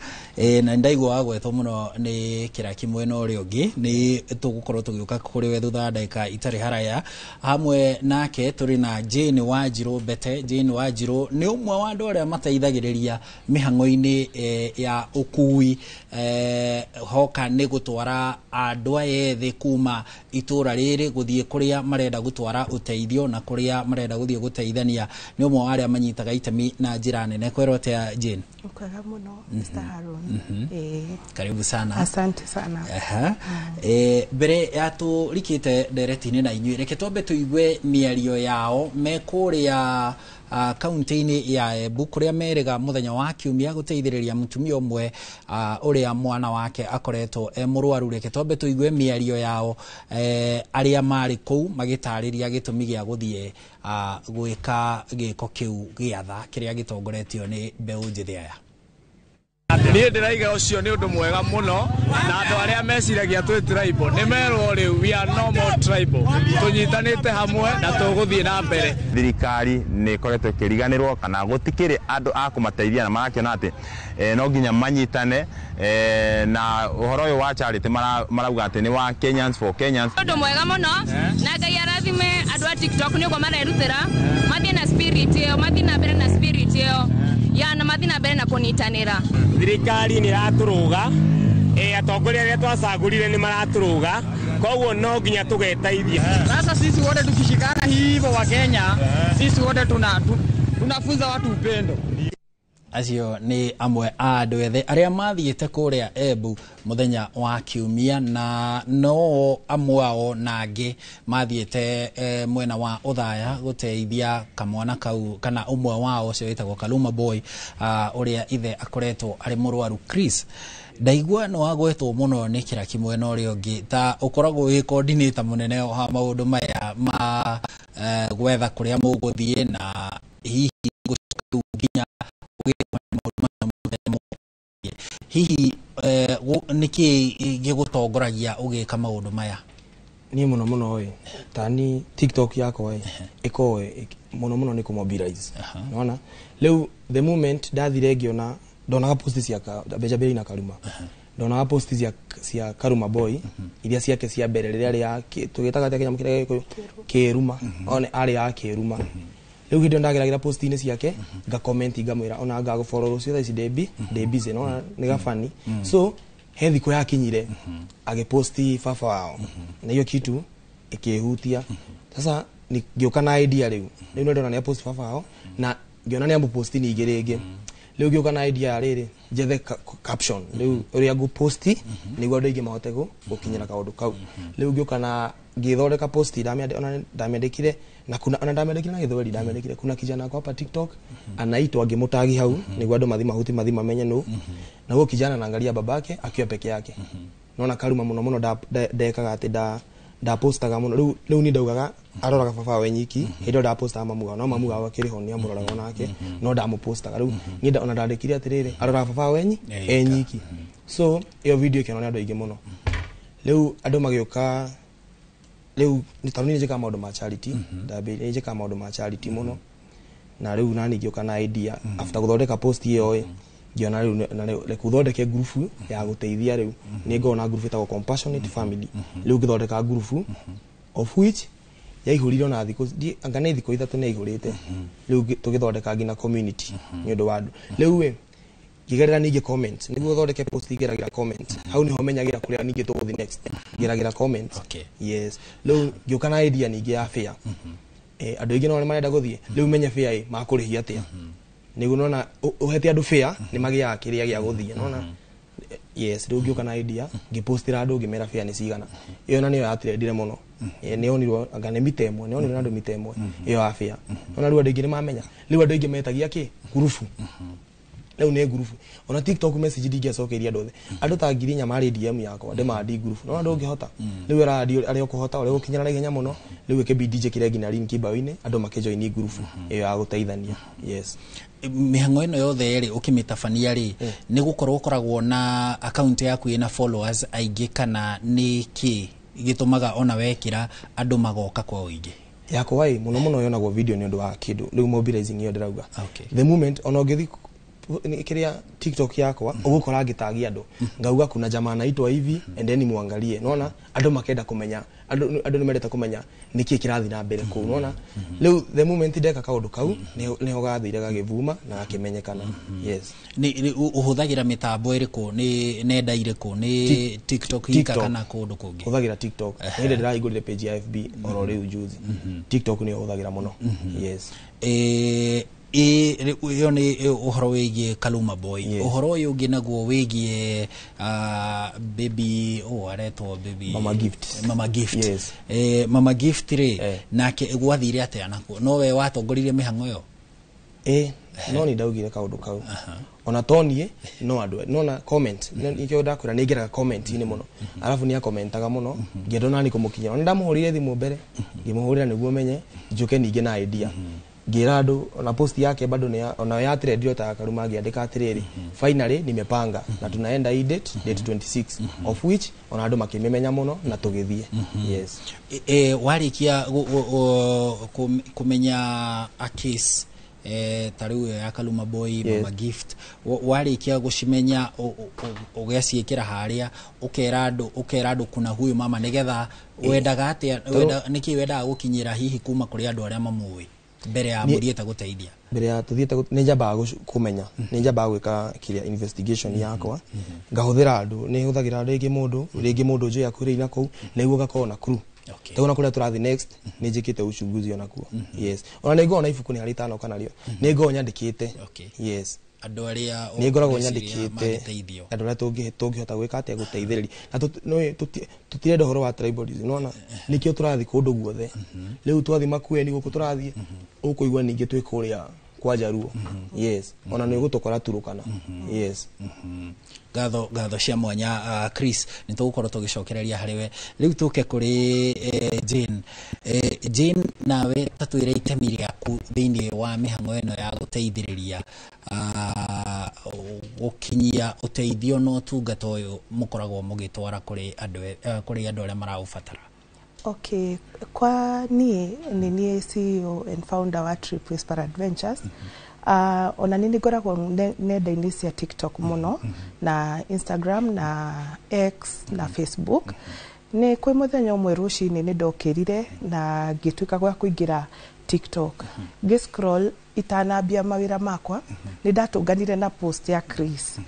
Na ndaigua wagwetwo mũno nĩ kĩraki mwena ũrĩa ũngĩ, nĩ tũgũkorwo tũgĩũka kũrĩ we thutha wa ndagĩka itarĩ haraya. Hamwe nake tũrĩ na Jane Wanjirũ Mbete. Jane Wanjirũ nĩ ũmwe wa andũ arĩa mateithagĩrĩria mĩhang'o-inĩ ya ũkui, hoka nĩ gũtwara andũ aya ethĩ kuma itũra rĩrĩ gũthiĩ kũrĩa marenda gũtwara ũteithio na kũrĩa marenda gũthiĩ gũteithania. Nĩ ũmwe wa arĩa manyitaga itemi na njĩra nene. Kwĩrwo atĩa Jane? Kwega mũno, Mr. Harun. Karibu sana. Asante sana. Aha. Mbere ya tũrikĩte ndereti-inĩ na inyuĩ, reke twambe tũigue mĩario yao me kũrĩa kaunti-inĩ ya Embu kũrĩa merĩga mũthenya wa kiumia gũteithĩrĩria mũtumia ũmwe ũrĩa mwana wake akoretwo e mũrwaru. Reke twambe tũigue mĩario yao arĩa marĩ kũu magĩtarĩria gĩtũmi gĩa gũthiĩ gwĩka gĩko kĩu gĩa tha kĩrĩa gĩtongoretio nĩ mbeũ njĩthĩ aya. Niĩ ndĩraiga ũcio nĩ ũndũ mwega mũno, na andũ arĩa meciragia twĩ tribal nĩ merwo rĩu we are no more tribal, tũnyitanĩte hamwe na tũgũthiĩ na mbere. Thirikari nĩ ĩkoretwo ĩkĩriganĩrwo kana gũtikĩrĩ andũ a kũmateithia, na marakĩona atĩ no nginya manyitane, na ũhoro ũyũ wa charity marauga atĩ nĩ wa Kenyans for Kenyans. Ũndũ mwega mũno, na Ngai arathime andũ a TikTok nĩ ũguo marerutĩra, mathiĩ na spirit ĩyo, mathiĩ na mbere na spirit ĩyo ya, na mathiĩ na mbere na kũnyitanĩra. Thirikari nĩ ĩratũrũga, atongoria arĩa twacagũrire nĩ maratũrũga, koguo no nginya tũgeteithia. Sasa sisi wote tukishikana hivyo wa Kenya, sisi wote tunafunza watu upendo. Acio nĩ amwe a andũ ethĩ arĩa mathiĩte kũrĩa Embu mũthenya wa kiumia, na no amwe ao na angĩ mathiĩte mwena wa Othaya gũteithia kamwana kau, kana ũmwe wao ũcio wĩtagwo Kaluma Boy, ũrĩa ithe akoretwo arĩ mũrwaru. Chris, ndaigua nĩ wagwetwo mũno nĩ kĩraki mwena ũrĩa ũngĩ, ta ũkoragwo wĩ coordinator mũnene wa maũndũ maya ma gwetha kũrĩa mũgũthiĩ na hihi gũcoka nginya hihi nĩkĩ gĩgũtongoragia ũgĩka maũndũ maya? Niĩ mũno mũno ĩ, ta ni TikTok yakwa ĩ ĩkoragwo mũno mũno nĩ kũmobilize. Nĩwona rĩu the moment ndathire ngĩona ndonaga post cia Benjamin na Karuma, ndonaga post cia Karuma Boy iria ciake cia mbere rĩrĩa arĩ ya tũgĩtaga atĩa kĩnyamũ kĩrĩa Gĩkũyũ kĩruma, one arĩ ya kĩruma. Rĩu hĩndĩ ĩyo ndageragĩra post-inĩ ciake nga comment ngamwĩra ona ngagũfollow rũciũ thaa ici ndĩ busy, nĩwona nĩ gabani. So He thikũ yakinyire agĩposti baba wao na hiyo kitu ĩkĩhutia. Sasa ngĩũka na idea rĩu nĩ ndona nĩ apost baba wao na ngĩona nĩ amũposti ningĩ rĩngĩ. Rĩu ngĩũka na idea ya rĩrĩ njethe caption rĩu ũrĩa ngũposti nĩguo andũ aingĩ mahote gũkinyĩra kaũndũ kau. Rĩu ngĩũka na ngĩthondeka posti ona ndamĩandĩkire na kuna ona ndamĩandĩkire na Gĩthweri, ndamĩandĩkire kuna kijana ako hapa TikTok anaitwa, ngĩmũtagi hau nĩguo andũ mathi mahuti mathi mamenye nũ. Na huyo kijana anaangalia babake akiwa peke yake. Naona Karuma muno muno ndekaga atĩ ndapostaga muno. Rĩu ni ndaugaga aroraga baba we nyiki hĩndĩ ĩyo ndapostaga mamu wao, no mamu wao akĩrĩ ho nĩamũroraga onake no ndamũpostaga. Rĩu niĩ ona ndandĩkire atĩrĩrĩ aroraga baba we e nyiki. So ĩyo video ĩkĩonwo nĩ andũ aingĩ mũno. Rĩu andũ magĩũka rĩu nĩ tondũ niĩ njĩkaga maũndũ ma charity, ndambĩrĩria njĩkaga maũndũ ma charity mũno na rĩu nani ngĩũka na idea after gũthondeka post ĩyo ĩ ngĩona rĩu na reke ũthondeke ngurubu ya gũteithia. Rĩu nĩ ngoragwo na ngurubu ĩtagwo Compassionate Family. Rĩu ngĩthondeka ngurubu of which yaihũrire na thikũ anga nĩ thikũ 3 nĩ yaihũrĩte. Rĩu tũgĩthondeka nginya community nĩ ũndũ wa andũ. Rĩu ĩ ngĩgerera ningĩ comment nĩguo ũthondeke post ngeragĩra comment hau nĩho menyagĩra kũrĩa ningĩ tũgũthiĩ next, ngeragĩra comment. Yes, rĩu ngĩũka na idea ningĩ ya fair. Andũ aingĩ no nĩ marenda gũthiĩ rĩu menye fair ĩ makũrĩhia atĩa nĩguo nona ũhete andũ fair nĩ magĩaga kĩrĩa gĩa gũthiĩ nona. Yes, rĩu ngĩũka na idea ngĩpostĩra andũ ngĩmera fair nĩ cigana. Ĩyo na nĩyo yatrendire mũno, nĩyonirwo anga nĩ mita ĩmwe, nĩyonirwo na andũ mita ĩmwe ĩyo ya fair. Nona rĩu andũ aingĩ nĩmamenya. Rĩu andũ aingĩ metagia kĩ ngurubu. Rĩu nĩ ngurubu ona TikTok message ndingĩacokeirie andũ othe. Andũ ta 4,000 marĩ DM yakwa ndĩmandi ngurubu nona ndũngĩhota. Rĩu arandi arĩa ũkũhota ũrĩa ũgũkinyĩra na ihenya mũno. Rĩu ĩkĩbidi njĩkĩre nginya link bao-inĩ andũ makĩjoini ngurubu ĩyo ya gũteithania. Yes, mĩhang'o ĩno yothe rĩ ũkĩmĩtabania rĩ nĩ gũkorwo ũkoragwo na account yaku ĩna followers aingĩ kana nĩ kĩ gĩtũmaga ona wekĩra andũ magoka kwa ũingĩ? Yakwa ĩ mũno mũno yonagwo video nĩ ũndũ wa kĩndũ rĩu mobilizing ĩyo ndĩrauga. The moment ona ũngĩthiĩ kĩrĩa TikTok yakwa ũgũkora ngĩtagia andũ ngauga kuna jamaa anaitwa hivi endeni muangalie. Unaona andũ makenda kũmenya, andũ nĩ mendete kũmenya nĩkĩ kĩrathiĩ na mbere kũu. Unaona rĩu the moment ndeka kaũndũ kau nĩho gathire gagĩvuma na gakĩmenyekana. Yes, nĩ ũhũthagĩra mĩtambo ĩrĩkũ, nĩ nenda irĩkũ, nĩ TikTok ika kana kũndũ kũngĩ? Hũthagĩra TikTok. Nĩ ndĩrahingũrire page ya FB oro rĩu juzi. TikTok nĩyo hũthagĩra mũno. Yes. Ĩyo nĩ ũhoro wĩgiĩ Kaluma Boy. Ũhoro ũyũ ũngĩ naguo wĩgiĩ baby aretwo baby Mama Gift. Mama Gift. Yes. Mama Gift rĩ nake gwathire atĩa nakuo? No we watongoririe mĩhang'o ĩyo? No nĩ ndaugire kaũndũ kau ona toniĩ no andũ nona comment nikĩo ndakwĩra nĩ ngeraga comment-inĩ mũno arabu nĩ akomentaga mũno ngĩenda nani kũmũkinyĩra. Ona ndamũhũrire thimũ mbere ngĩmũhũrĩra nĩguo menye njũke ningĩ na idea ngĩra andũ ona post yake bado ni ona ya trend ta Karuma ngĩandĩka atĩrĩrĩ finally nimepanga na tunaenda hii date 26 of which ona andũ makĩmĩmenya mũno na tũgĩthiĩ. Yes. Warĩkia kũmenya a case ta rĩu ya Kaluma Boy, Mama Gift, warĩkia gũcimenya ũgaciĩkĩra harĩa ũkera andũ kuna huyu mama nĩgetha wendaga atĩa, nĩkĩ wendaga gũkinyĩra hihi kuma kũrĩ andũ arĩa mamũĩ mbere ya mũthiĩte gũteithia? Mbere ya tũthiĩte nĩ njambaga kũmenya, nĩ njambaga gwĩka kĩrĩa investigation yakwa ngahũthĩra andũ, nĩ hũthagĩra rĩngĩ mũndũ rĩngĩ mũndũ njũĩ akuhĩrĩirie na kũu nĩguo ngakorwo na crew. Tagona kũrĩa tũrathiĩ next nĩ njĩkĩte uchunguzi onakuo. Yes, ona nĩ ngoragwo na ibuku nĩ harĩ 5 kana rĩo nĩ ngoragwo nyandĩkĩte. Yes, andũ arĩa nĩ ngoragwo nyandĩkĩte andũ arĩa tũngĩhota gwĩka atĩa gũteithĩrĩria na tũtirenda ũhoro wa tribalism. Unaona nĩkĩo tũrathiĩ kũndũ guothe. Rĩu twathiĩ Makueni gũkũ tũrathiĩ ũkũigua ningĩ twĩ kũrĩa kwa Jaruo. Yes, ona nĩ ũgũtũkora Turukana. Yes. Ngatho cia mwanya Chris, nĩ tũgũkorwo tũgĩcokereria harĩ we. Rĩu tũke kũrĩ Jane. Jane, nawe ta twĩre itemi rĩaku thĩinĩ wa mĩhang'o ĩno ya gũteithĩrĩria gũkinyia ũteithio na ũtungata ũyũ mũkoragwo mũgĩtwara kũrĩ andũ arĩa maraũbatara. Okay, kwa niĩ nĩ niĩ CEO and founder wa Trip Whisperer Adventures. Ona nĩ ngoragwo nenda-inĩ cia TikTok mũno na Instagram na X na Facebook. Nĩ kwĩ mũthenya ũmwe rũcinĩ nĩ ndokĩrire na ngĩtuĩka gwa kũingĩra TikTok. Ngĩ scroll itanambia mawĩra makwa nĩ ndatũnganire na post ya Chris.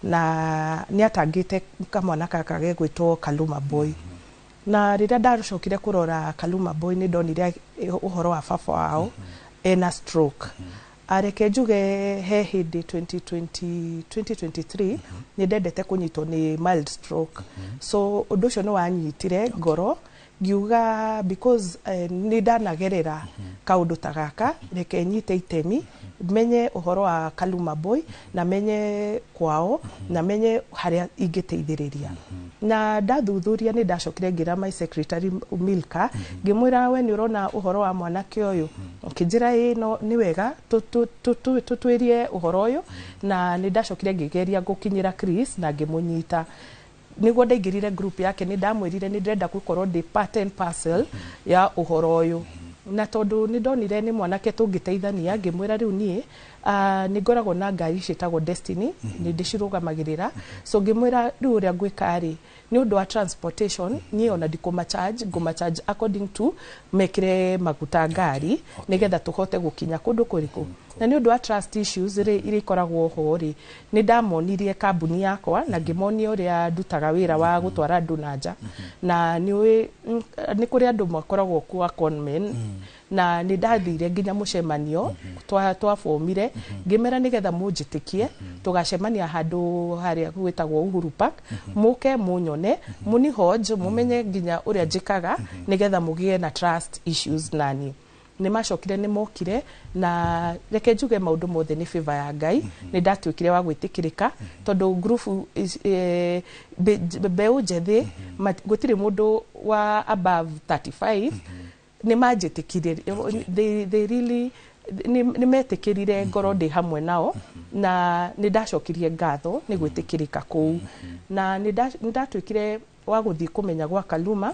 Na nĩ atangĩte kamwana gaka gegwĩtwo Kaluma Boy. Na rĩrĩa ndacokire kũrora Kaluma Boy, nĩ ndonire ũhoro wa baba wao ena stroke. Areke njuge, he hĩndĩ 2020, 2023 nĩ ndendete kũnyitwo nĩ mild stroke, so ũndũ ũcio nĩ wanyitire ngoro, ngiuga because nĩ ndanagerera kaũndũ ta gaka, reke nyite itemi, menye ũhoro wa Kaluma Boy na menye kwao na menye harĩa ingĩteithĩrĩria. Na ndathuthuria, nĩ ndacokire ngĩra my secretary Milka, ngĩmwĩra, "We nĩ ũrona ũhoro wa mwanake ũyũ?" Akĩnjĩra, "Ĩ, no nĩ wega tũtuĩrie ũhoro ũyũ." Na nĩ ndacokire ngĩgeria gũkinyĩra Chris na ngĩmũnyita, nĩguo ndaingĩrire group yake. Nĩ ndamwĩrire nĩ ndĩrenda gũkorwo ndĩ part and parcel ya ũhoro ũyũ, na tondũ nĩ ndonire nĩ mwanake tũngĩteithania, ngĩmwĩra rĩu niĩ nĩ ngoragwo na ngari ciĩtagwo Destiny, nĩ ndĩcirũgamagĩrĩra. So ngĩmwĩra rĩu ũrĩa ngwĩka rĩ, nĩ ũndũ wa transportation, niĩ ona ndikũma charge, ngũma charge according to mekĩre maguta ngari, nĩgetha tũhote gũkinya kũndũ kũrĩkũ. Na nĩ ũndũ wa trust issues rĩ, iria ikoragwo ho rĩ, nĩ ndamonirie kambuni yakwa na ngĩmonia ũrĩa ndutaga wĩra wa gũtwara andũ na nja. Na nĩ ũĩ nĩ kũrĩ andũ makoragwo kwa conmen, na nĩ ndathire nginya mũcemanio twabomire, ngĩmera nĩgetha mũnjĩtĩkie, tũgacemania handũ harĩa gwĩtagwo Uhuru Park, mũke mũnyone, mũnihonje, mũmenye nginya ũrĩa njĩkaga, nĩgetha mũgĩe na trust issues. Nani nĩ macokire nĩ mokire, na reke njuge maũndũ mothe nĩ favor ya Ngai. Nĩ ndatuĩkire wa gwĩtĩkĩrĩka tondũ ngurubu mbeũ njĩthĩ, gũtirĩ mũndũ wa above 35, nĩ manjĩtĩkirie. They really nĩ metĩkĩrire ngorwo ndĩ hamwe nao, na nĩ ndacokirie ngatho nĩ gwĩtĩkĩrĩka kũu. Na nĩ ndatuĩkire wa gũthiĩ kũmenya gwa Kaluma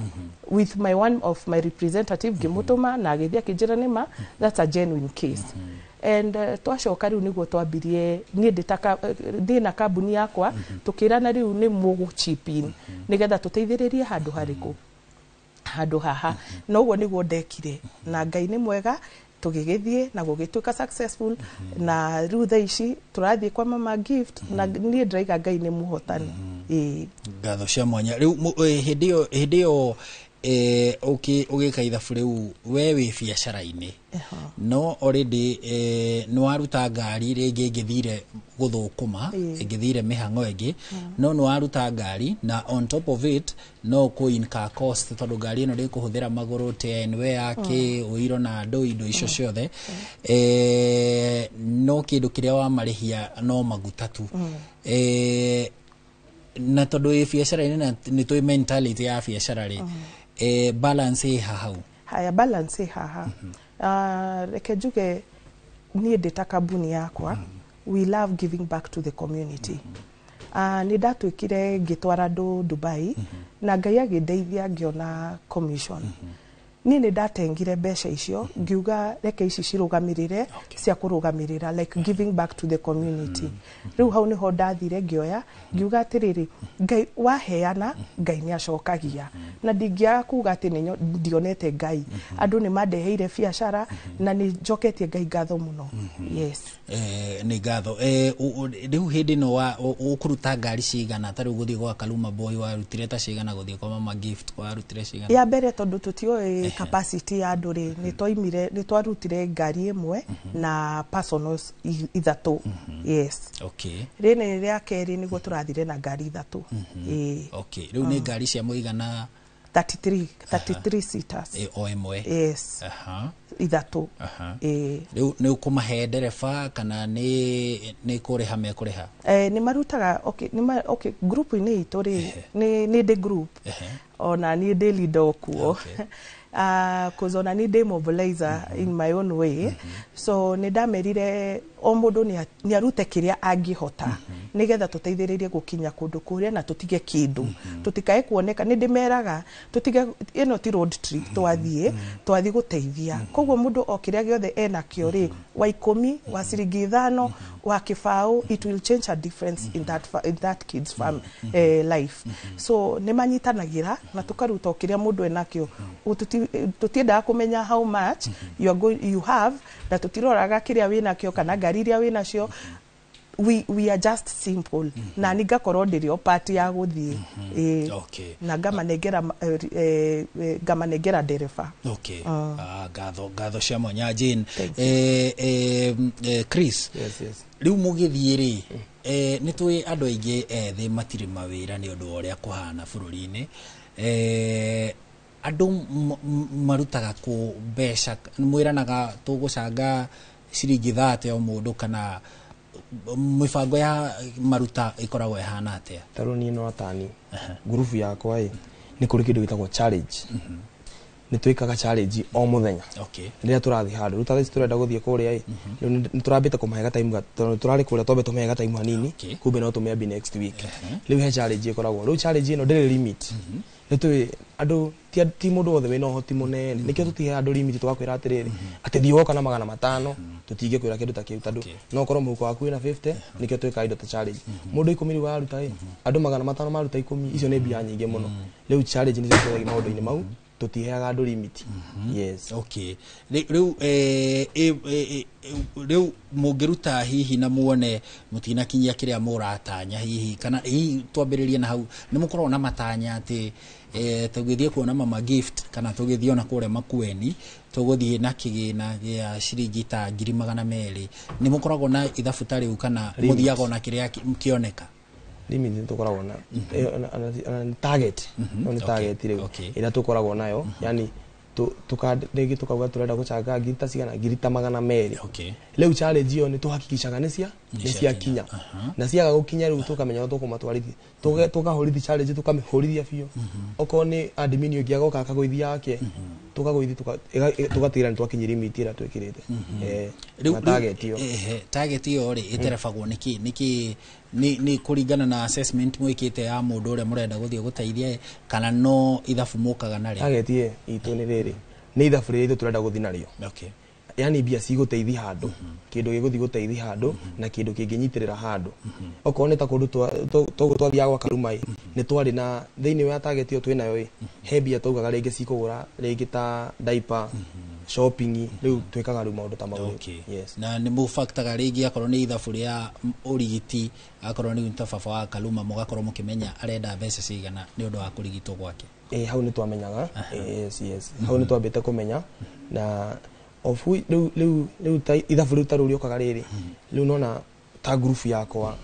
with my one of my representative, ngĩmũtũma na agĩthiĩ akĩnjĩra nĩma that's a genuine case. And twacoka rĩu nĩguo twambirie, niĩ ndĩ na kambuni yakwa, tũkĩrana rĩu nĩ mũgũ chip in nĩgetha tũteithĩrĩrie handũ harĩkũ, handũ haha. Na ũguo nĩguo ndekire, na Ngai nĩ mwega, tũgĩgĩthiĩ na gũgĩtuĩka successful. Na rĩu thaa ici tũrathiĩ kwa Mama Gift, na niĩ ndĩraiga Ngai nĩ mũhotani, ĩĩ. Ngatho cia mwanya. Rĩu hĩndĩ ĩyo ũgĩka ithabu rĩu, we wĩ biacara-inĩ, no already nĩ waruta ngari rĩngĩ ĩngĩthire gũthũkũma, ĩngĩthire mĩhang'o ĩngĩ, no nĩ waruta ngari, na on top of it no kũ incur cost, tondũ ngari ĩno ndĩkũhũthĩra magũrũ TNW yake ũiro na andũ indo icio ciothe, no kĩndũ kĩrĩa wamarĩhia no maguta tu. Na tondũ wĩ biacara-inĩ na nĩ tũĩ mentality ya biacara rĩ, balance ĩ hau? Haya, balance ĩ haha. Reke njuge niĩ ndĩ ta kambuni yakwa, we love giving back to the community. Nĩ ndatuĩkire ngĩtwara andũ Dubai, na Ngai agĩndeithia ngĩona commission. Niĩ nĩ ndatengire mbeca icio, ngiuga reke ici cirũgamĩrĩre cia kũrũgamĩrĩra, like giving back to the community. Rĩu hau nĩho ndathire ngĩoya, ngiuga atĩrĩrĩ, Ngai waheana, Ngai nĩ acokagia, na ndingĩaga kuga atĩ nĩ ndionete Ngai. Andũ nĩ mandeheire biacara na nĩ njoketie Ngai ngatho mũno, yes. Nĩ ngatho. Rĩu hĩndĩ ĩno ũkũruta ngari cigana? Ta rĩu gũthiĩ gwa Kaluma Boy warutire ta cigana? Gũthiĩ kwa Mama Gift warutire cigana? Ya mbere, tondũ tũtiũĩ capacity ya andũ rĩ, nĩ twaimire, nĩ twarutire ngari ĩmwe na personals ithatũ, yes. Rĩnĩ rĩa kerĩ nĩguo tũrathire na ngari ithatũ, ĩĩ. Okay, rĩu nĩ ngari cia mũigana? 33, 33 seaters. O ĩmwe? Yes. Ithatũ. Ĩĩ. Rĩu nĩ ũkũmahe ndereba kana nĩ kũrĩha mekũrĩha? Nĩ marutaga, okay, okay, group-inĩ itũ rĩ, nĩ ndĩ group, ona niĩ ndĩ leader okuo, cause ona niĩ ndĩ mobilizer in my own way. So nĩ ndamerire o mũndũ nĩ arute kĩrĩa angĩhota, nĩgetha tũteithĩrĩrie gũkinya kũndũ kũrĩa na tũtige kĩndũ, tũtikae kuoneka. Nĩ ndĩmeraga tũtige, ĩno ti road trip, twathiĩ gũteithia. Koguo mũndũ o kĩrĩa gĩothe enakĩo rĩ, wa 10, wa ciringi 5, wa kĩbaũ, it will change a difference in that kid's life. So nĩ manyitanagĩra na tũkaruta o kĩrĩa mũndũ enakĩo. Tũtiendaga kũmenya how much you are going, you have, na tũtiroraga kĩrĩa wĩnakĩo kana ngari iria wĩnacio. We are just simple, na ni ngakorwo ndĩrĩ o part ya gũthiĩ. Ĩĩ. Na ngamanengera ngamanengera ndereba. Okay. Ah, ngatho cia mwanya, Jane. Chris. Yes. Rĩu mũgĩthiĩ rĩ, nĩ tũĩ andũ aingĩ ethĩ matirĩ mawĩra nĩ ũndũ wa ũrĩa kũhana bũrũri-inĩ. Andũ marutaga kũ mbeca? Mwĩranaga tũgũcanga ciringi 30 o mũndũ, kana mĩbango ya maruta ĩkoragwo ĩhana atĩa? Tarĩu niĩ no atani ngurubu yakwa ĩ, nĩ kũrĩ kĩndũ gĩtagwo challenge. Nĩ twĩkaga challenge o mũthenya rĩrĩa tũrathiĩ handũ. Rĩu ta thaa ici tũrenda gũthiĩ kũrĩa ĩ, rĩu nĩ tũrambĩte kũmahe gataimu tondũ tũrarĩ kũrĩa, twambe tũmahe gataimu hanini, kumbe no tũmĩambie next week. Rĩu he challenge ĩkoragwo. Rĩu challenge ĩno ndĩrĩ limit. Nĩ tũĩ andũ ti mũndũ wothe wĩna ũhoti mũnene, nĩkĩo tũtihe andũ limit tũgakwĩra atĩrĩrĩ, atĩ thiĩ woka na 500. Tũtingĩkwĩra kĩndũ ta kĩu, tondũ no ũkorwo mũhuko waku wĩna 50. Nĩkĩo twĩkaga indo ta challenge. Mũndũ 10 rĩu aruta ĩ, andũ 500 maruta 10, icio nĩ mbia nyingĩ mũno. Rĩu challenge nĩcio citeithagia maũndũ-inĩ mau. Tũtiheaga andũ limit, yes. Okay. Rĩu rĩu mũngĩruta hihi na muone mũtinakinyia kĩrĩa mũratanya hihi, kana hihi twambĩrĩrie na hau, nĩ mũkoragwo na matanya atĩ tũgĩthiĩ kuona Mama Gift kana tũgĩthiĩ ona kũrĩa Makueni tũgũthiĩ na kĩgĩna gĩa ciringi ta 200,000? Nĩ mũkoragwo na ithabu ta rĩu, kana Limit. mũthiaga ona kĩrĩa kĩoneka? Limit nĩ tũkoragwo na ona nĩ target, no nĩ target rĩu ĩrĩa tũkoragwo nayo, yani rĩngĩ tukauga tũrenda gũcanga ngiri ta cigana, ngiri ta 200. Rĩu challenge ĩyo nĩ tũhakikicaga nĩ ciakinya, na ciaga gũkinya rĩu tũkamenya ũrĩa tũkũmatwarithia. Tũkahũrithia challenge, tũkamĩhũrithia biũ. Okorwo nĩ admin ũngĩ agoka akagũithia yake, tũkagũithia, tũgatigĩrĩra nĩ twakinyia limit ĩrĩa twĩkĩrĩte. Rĩu Na target ĩyo. Ehe, target ĩyo rĩ, ĩterebagwo nĩkĩ? Nĩ kũringana na assessment mwĩkĩte ya mũndũ ũrĩa mũrenda gũthiĩ gũteithia, kana no ithabu mũkaga narĩo? Target ĩ itũ nĩ rĩrĩ, nĩ ithabu rĩrĩa itũ tũrenda gũthiĩ narĩo. Yani mbia cigũteithia handũ, kĩndũ gĩgũthiĩ gũteithia handũ na kĩndũ kĩngĩnyitĩrĩra handũ. Okorwo nĩ ta kũndũ toguo twathiaga gwa Karuma ĩ, nĩ twarĩ na thĩinĩ wa target ĩyo twĩnayo ĩ, he mbia twaugaga rĩngĩ cikũgũra rĩngĩ ta diaper, shopping. Rĩu twĩkaga rĩu maũndũ ta mau rĩu. Yes. Na nĩ mũbaktaga rĩngĩ akorwo nĩ ithabu rĩa ũrigiti, akorwo nĩ ta baba wa Kaluma, mũgakorwo mũkĩmenya arenda mbeca cigana nĩ ũndũ wa kũrigitwo gwake? Ĩ, hau nĩ twamenyaga. Yes, hau nĩ twambĩte kũmenya na of which rĩu ta ithabu rĩu ta rĩu rĩũkaga rĩrĩ, rĩu nona ta group yakwa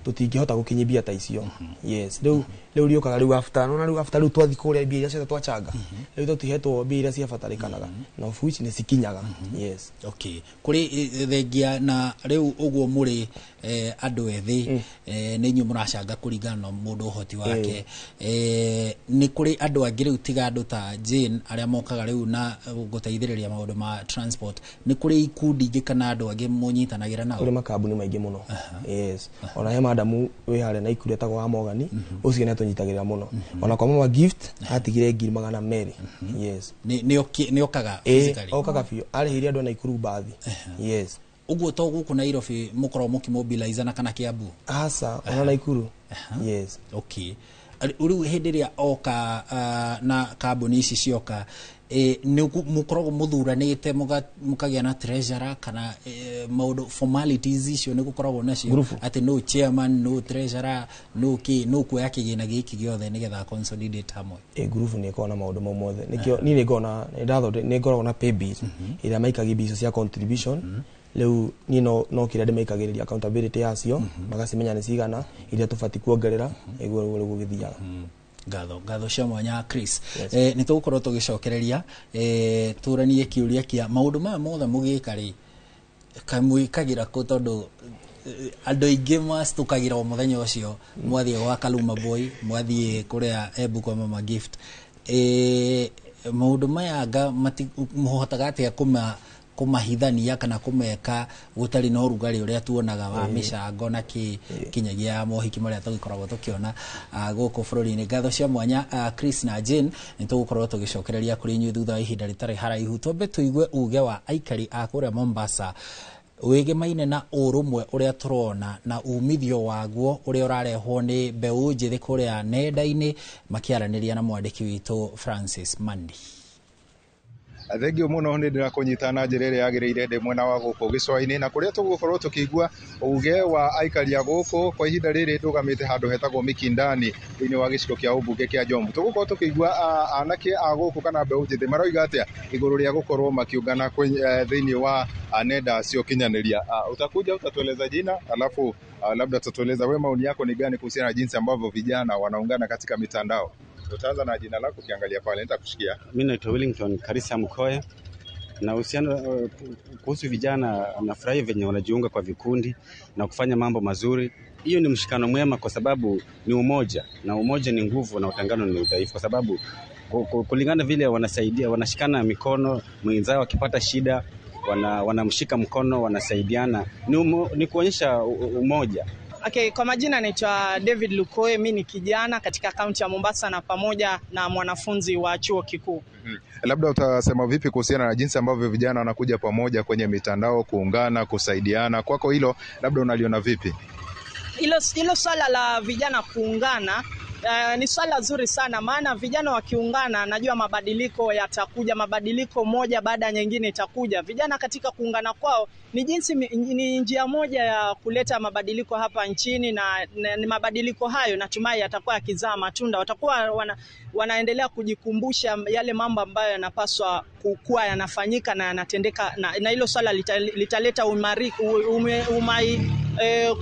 tũtingĩhota gũkinyia mbia ta icio. Yes, rĩu rĩũkaga rĩu after, nona rĩu after rĩu twathiĩ kũrĩa, mbia iria ciothe twachanga, rĩu tũtihetwo mbia iria ciabatarĩkanaga, na of which nĩ cikinyaga, yes. Okay, kũrĩ thengia na rĩu ũguo mũrĩ andũ ethĩ, nĩ inyuĩ mũracanga kũringana na mũndũ ũhoti wake. Nĩ kũrĩ andũ angĩ rĩu tiga andũ ta Jane arĩa mokaga rĩu na gũteithĩrĩria maũndũ ma transport? Nĩ kũrĩ ikundi ingĩ kana andũ angĩ mũnyitanagĩra nao? Kũrĩ makambuni maingĩ mũno, yes. Ona he madamu wĩ harĩa Naikuru etagwo wa Mogani, ũcio nĩ atũnyitagĩrĩra mũno. Ona kwa Mama Gift atigire 200,000, yes. Nĩ okaga Ĩ, physically? Okaga biũ, arĩhĩire andũ a Naikuru mbathi, yes. Ũguo to gũkũ Nairobi mũkoragwo mũkĩmobilize na kana Kiambu? Aca, ona Naikuru, yes. Okay. Rĩu hĩndĩ ĩrĩa oka na kambuni ici cioka, nĩ mũkoragwo mũthuranĩte mũkagĩa na treasurer, kana maũndũ formalities icio nĩ gũkoragwo nacio? Group. Atĩ no chairman, no treasurer, no kĩ, no kuoya kĩgĩna gĩkĩ gĩothe nĩgetha consolidate hamwe? Ĩ, group nĩ ĩkoragwo na maũndũ mau mothe. Nĩkĩo niĩ nĩ ngoragwo na nĩ ngoragwo na pay bill ĩrĩa maikagia mbia icio cia contribution. Rĩu niĩ no kĩrĩa ndĩmaikagĩrĩria accountability yacio, magacimenya nĩ cigana iria tũbatiĩ kuongerera, nĩguo rĩu gũgĩthiaga. Ngatho cia mwanya, Chris. Nĩ tũgũkorwo tũgĩcokereria, tũranie kĩũria kĩa maũndũ maya mothe mũgĩka rĩ, kamwĩkagĩra kũ, tondũ andũ aingĩ macitũkagĩra o mũthenya ũcio mwathiĩ gwa Kaluma Boy, mwathiĩ kũrĩa Embu kwa Mama Gift. Maũndũ maya anga mũhotaga atĩa kũmahithania kana kũmeka gũtarĩ na ũrugarĩ ũrĩa tuonaga wa mĩcango na kĩ kinyagia mohiki marĩa tũgĩkoragwo tũkĩona gũkũ bũrũri-inĩ? Ngatho cia mwanya, Chris na Jane. Nĩ tũgũkorwo tũgĩcokereria kũrĩ inyuĩ thutha wa ihinda rĩtarĩ haraihu. Twambe tũigue uge wa aikari a kũrĩa Mombasa wĩgemaine na ũrũmwe ũrĩa tũrona na umithio waguo ũrĩa ũrarehwo nĩ mbeũ njĩthĩ kũrĩa nenda-inĩ, makĩaranĩria na mwandĩki witũ Francis Mandi. Thengio muno nĩ ndĩrakũnyita na njĩra ĩrĩa yagĩrĩire ndĩ mwena wa gũkũ gĩcũa-inĩ na kũrĩa tũgũkorwo tũkĩigua uge wa aikari a gũkũ kwa ihinda rĩrĩ ndũgamĩte handũ hetagwo Mikindani thĩinĩ wa gĩcigo kĩa ũmbunge kĩa Jomvu. Tũgũkorwo tũkĩigua anake a gũkũ kana mbeũ njĩthĩ maroiga atĩa igũrũ rĩa gũkorwo makĩũngana thĩinĩ wa nenda cia ũkinyanĩria. Utakuja utatueleza jina alafu labda tutatueleza we maoni yako ni gani kuhusiana na jinsi ambavyo vijana wanaungana katika mitandao. Utaanza na jina lako ukiangalia pale nitakushikia. Mimi naitwa Wellington Karisa Mkoe. Na uhusiano kuhusu vijana, nafurahi venye wanajiunga kwa vikundi na kufanya mambo mazuri. Hiyo ni mshikano mwema kwa sababu ni umoja, na umoja ni nguvu na utengano ni udhaifu, kwa sababu kulingana vile wanasaidia, wanashikana mikono, mwenzao akipata shida wanamshika mkono, wanasaidiana. Ni kuonyesha umoja. Okay, kwa majina naitwa David Lukoe, mimi ni kijana katika kaunti ya Mombasa na pamoja na mwanafunzi wa chuo kikuu. Labda utasema vipi kuhusiana na jinsi ambavyo vijana wanakuja pamoja kwenye mitandao kuungana, kusaidiana? Kwako hilo labda unaliona vipi? Hilo swala la vijana kuungana ni swala zuri sana, maana vijana wakiungana najua mabadiliko yatakuja, mabadiliko moja baada ya nyingine itakuja. Vijana katika kuungana kwao ni jinsi, ni njia moja ya kuleta mabadiliko hapa nchini, na mabadiliko hayo natumai yatakuwa yakizaa matunda. Watakuwa wanaendelea kujikumbusha yale mambo ambayo yanapaswa kuwa yanafanyika na yanatendeka, na hilo swala litaleta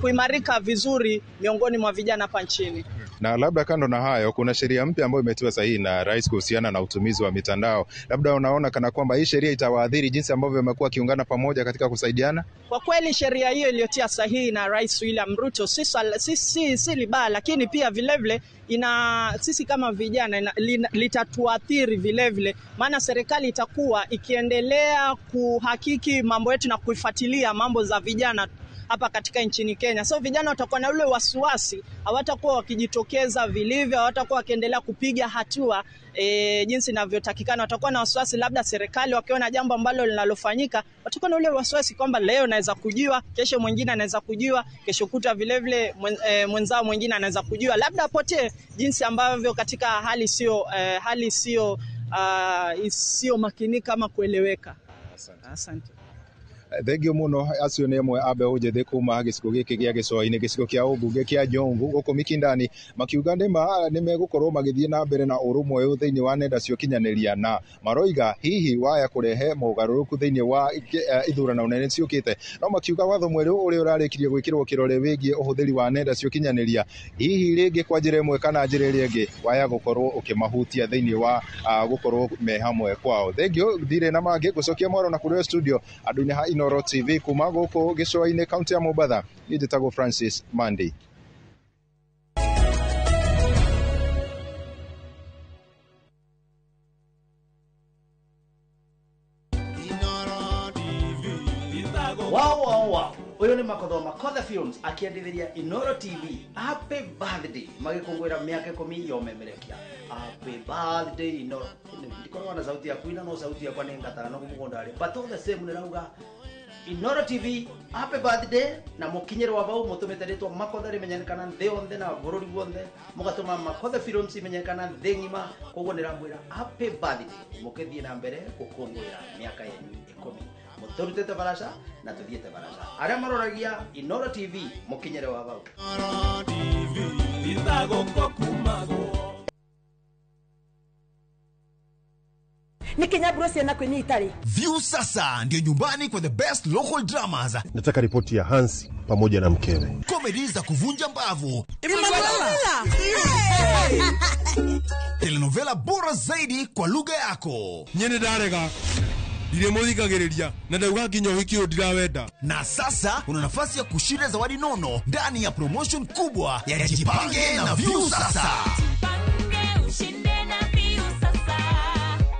kuimarika vizuri miongoni mwa vijana hapa nchini. Na labda kando na hayo, kuna sheria mpya ambayo imetiwa sahihi na rais kuhusiana na utumizi wa mitandao. Labda unaona kana kwamba hii sheria itawaathiri jinsi ambavyo wamekuwa kiungana pamoja katika kusaidiana? Kwa kweli sheria hiyo iliyotia sahihi na Rais William Ruto si libaya, lakini pia vilevile ina sisi kama vijana litatuathiri vilevile, maana serikali itakuwa ikiendelea kuhakiki mambo yetu na kuifuatilia mambo za vijana hapa katika nchini Kenya. So vijana watakuwa na ule wasiwasi, hawatakuwa wakijitokeza vilivyo, hawatakuwa wakiendelea kupiga hatua jinsi inavyotakikana. Watakuwa na wasiwasi, labda serikali wakiona jambo ambalo linalofanyika, watakuwa na ule wasiwasi kwamba leo naweza kujiwa, kesho mwingine anaweza kujiwa, kesho kuta vile vile mwenzao mwingine anaweza kujiwa, labda apotee, jinsi ambavyo katika hali sio makini kama kueleweka. Asante. Thengio muno acio nĩ amwe a mbeũ njĩthĩ kuma gĩcigo gĩkĩ gĩa gĩcũa-inĩ gĩcigo kĩa ũmbunge kĩa Jomvu gũkũ Mikindani makiuga nĩ megũkorwo magĩthiĩ na mbere na ũrũmwe ũyũ thĩinĩ wa nenda cia ũkinyanĩria, na maroiga hihi waya kũrehe mogarũrũku thĩinĩ wa ithurano nene ciũkĩte. No makiuga watho mwerũ ũrĩa ũrarĩkirie gwĩkĩrwo kĩrore wĩgiĩ ũhũthĩri wa nenda cia ũkinyanĩria hihi rĩngĩ kwa njĩra ĩmwe kana njĩra ĩrĩa ĩngĩ waya gũkorwo ũkĩmahutia thĩinĩ wa gũkorwo me hamwe kwao. Thengio ndirĩ na mangĩ gũcokia mwaro na kũrĩ studio andũ-inĩ ha Inooro TV kuma gũkũ gĩcũa-inĩ kaunti ya Mombatha. Niĩ njĩtagwo Francis Mandi. Wow, wow, wow. Uyu ni Makothoma Makothe Films akiendithiria Inooro TV happy birthday magikungwira miaka 10 ya umemerekia. Happy birthday Inooro. Ndikoragwo na sauti ya kuina no sauti yakwa ni ngatara no mugunda ari, but all the same nirauga Inooro TV happy birthday na mukinyirwa bau mutumite ritwa Makothe rimenyekana nthi yonthe na bururi guothe, mugatuma Makothe Films imenyekana nthi ng'ima. Koguo niramwira happy birthday mukithie na mbere gukungwira miaka yenyu 10 muturutite barasha na tuthiete barasha. Aria maroragia Inooro TV mukinyire wa bau. View sasa ndio nyumbani kwa the best local dramas. Nataka ripoti ya Hansi pamoja na mkewe. Comedy za kuvunja mbavu. Telenovela bora zaidi kwa lugha yako. Nyene darega. Ndiremuthikagiriria na ndauga nginya uhiki uyu ndirawenda. Na sasa una nafasi ya kushinda zawadi nono ndani ya promotion kubwa ya Jipange na View Sasa.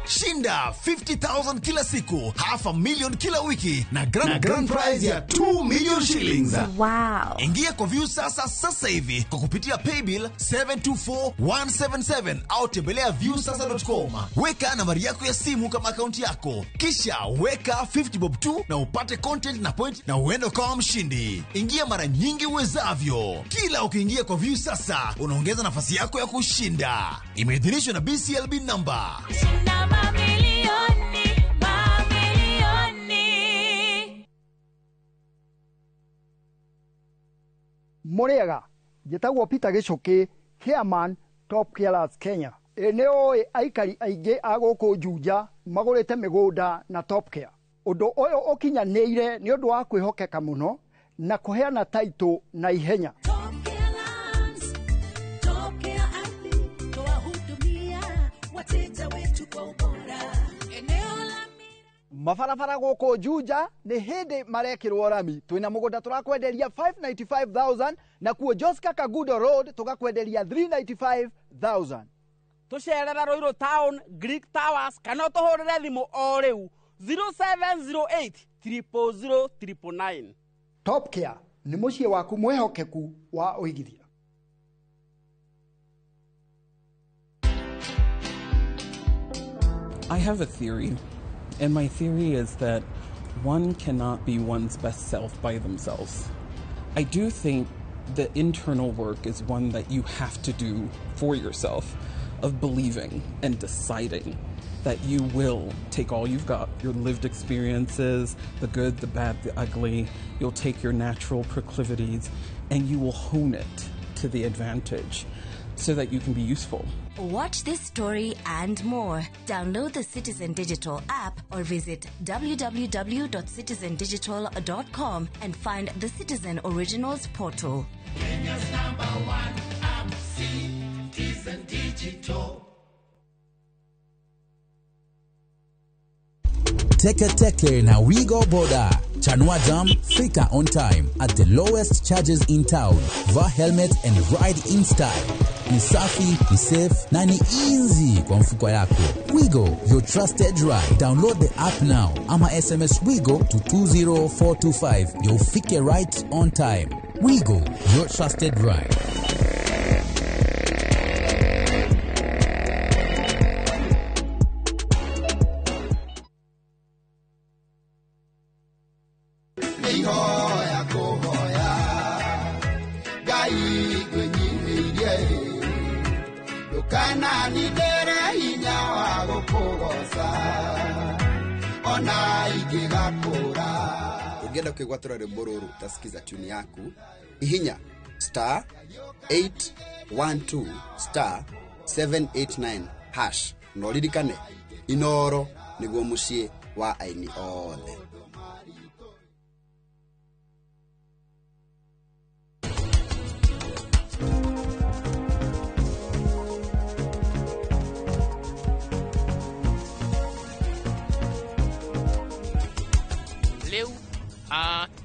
Shinda 50,000 kila siku, 500,000 kila wiki na grand prize ya 2 million shillings. Wow. Ingia kwa View Sasa sasa hivi kwa kupitia paybill 724177 au tembelea viewsasa.com. Weka nambari yako ya simu kama akaunti yako, kisha weka 50 bob tu na upate content na point na uende ukawa mshindi. Ingia mara nyingi uwezavyo. Kila ukiingia kwa View Sasa unaongeza nafasi yako ya kushinda. Imeidhinishwa na BCLB number. Shinda mamilioni. Mũrĩega, njĩtagwo Peter Gĩcũkĩ, chairman Top Carers Kenya. Ĩ nĩ ũĩ aikari aingĩ a gũkũ Juja magũrĩte mĩgũnda na Top Care. Ũndũ ũyũ ũkinyanĩire nĩ ũndũ wa kwĩhokeka mũno na kũheana taitũ na ihenya. Mabarabara gũkũ Juja nĩ hĩndĩ marekĩrwo rami. Twĩna mũgũnda tũrakwenderia 595,000 na kuo Joska Kagudo Road tũgakwenderia 395,000. Tũcerera Ruiru Town, Greek Towers kana ũtũhũrĩre thimũ o rĩu 0708 000 999. Top Care nĩ mũciĩ waku mwĩhokeku wa ũigithia. I have a theory, and my theory is that one cannot be one's best self by themselves. I do think the internal work is one that you have to do for yourself, of believing and deciding that you will take all you've got, your lived experiences, the good, the bad, the ugly, you'll take your natural proclivities and you will hone it to the advantage so that you can be useful. Watch this story and more. Download the Citizen Digital app or visit www.citizendigital.com and find the Citizen Originals portal. Kenya's number one app, Citizen Digital. Teke Teke na Wigo Boda. Chanua Jam, fika on time at the lowest charges in town. Vaa helmet and ride in style. Ni safi, ni safe na ni easy kwa mfuko yako. Wigo, your trusted ride. Download the app now ama SMS Wigo to 20425. You'll fike right on time. Wigo, your trusted ride. Ihoya kũhoya Ngai ngwĩnyihĩirie ndũkananindĩre hinya wa gũkũgoca ona ingĩgakũra. Ũngĩenda kwĩgwatĩra rwĩmbo rũrũ utasikiza tune yaku ihinya star 812 star 789 hash na ũririkane Inoro nĩguo mũciĩ wa aini othe. Rĩu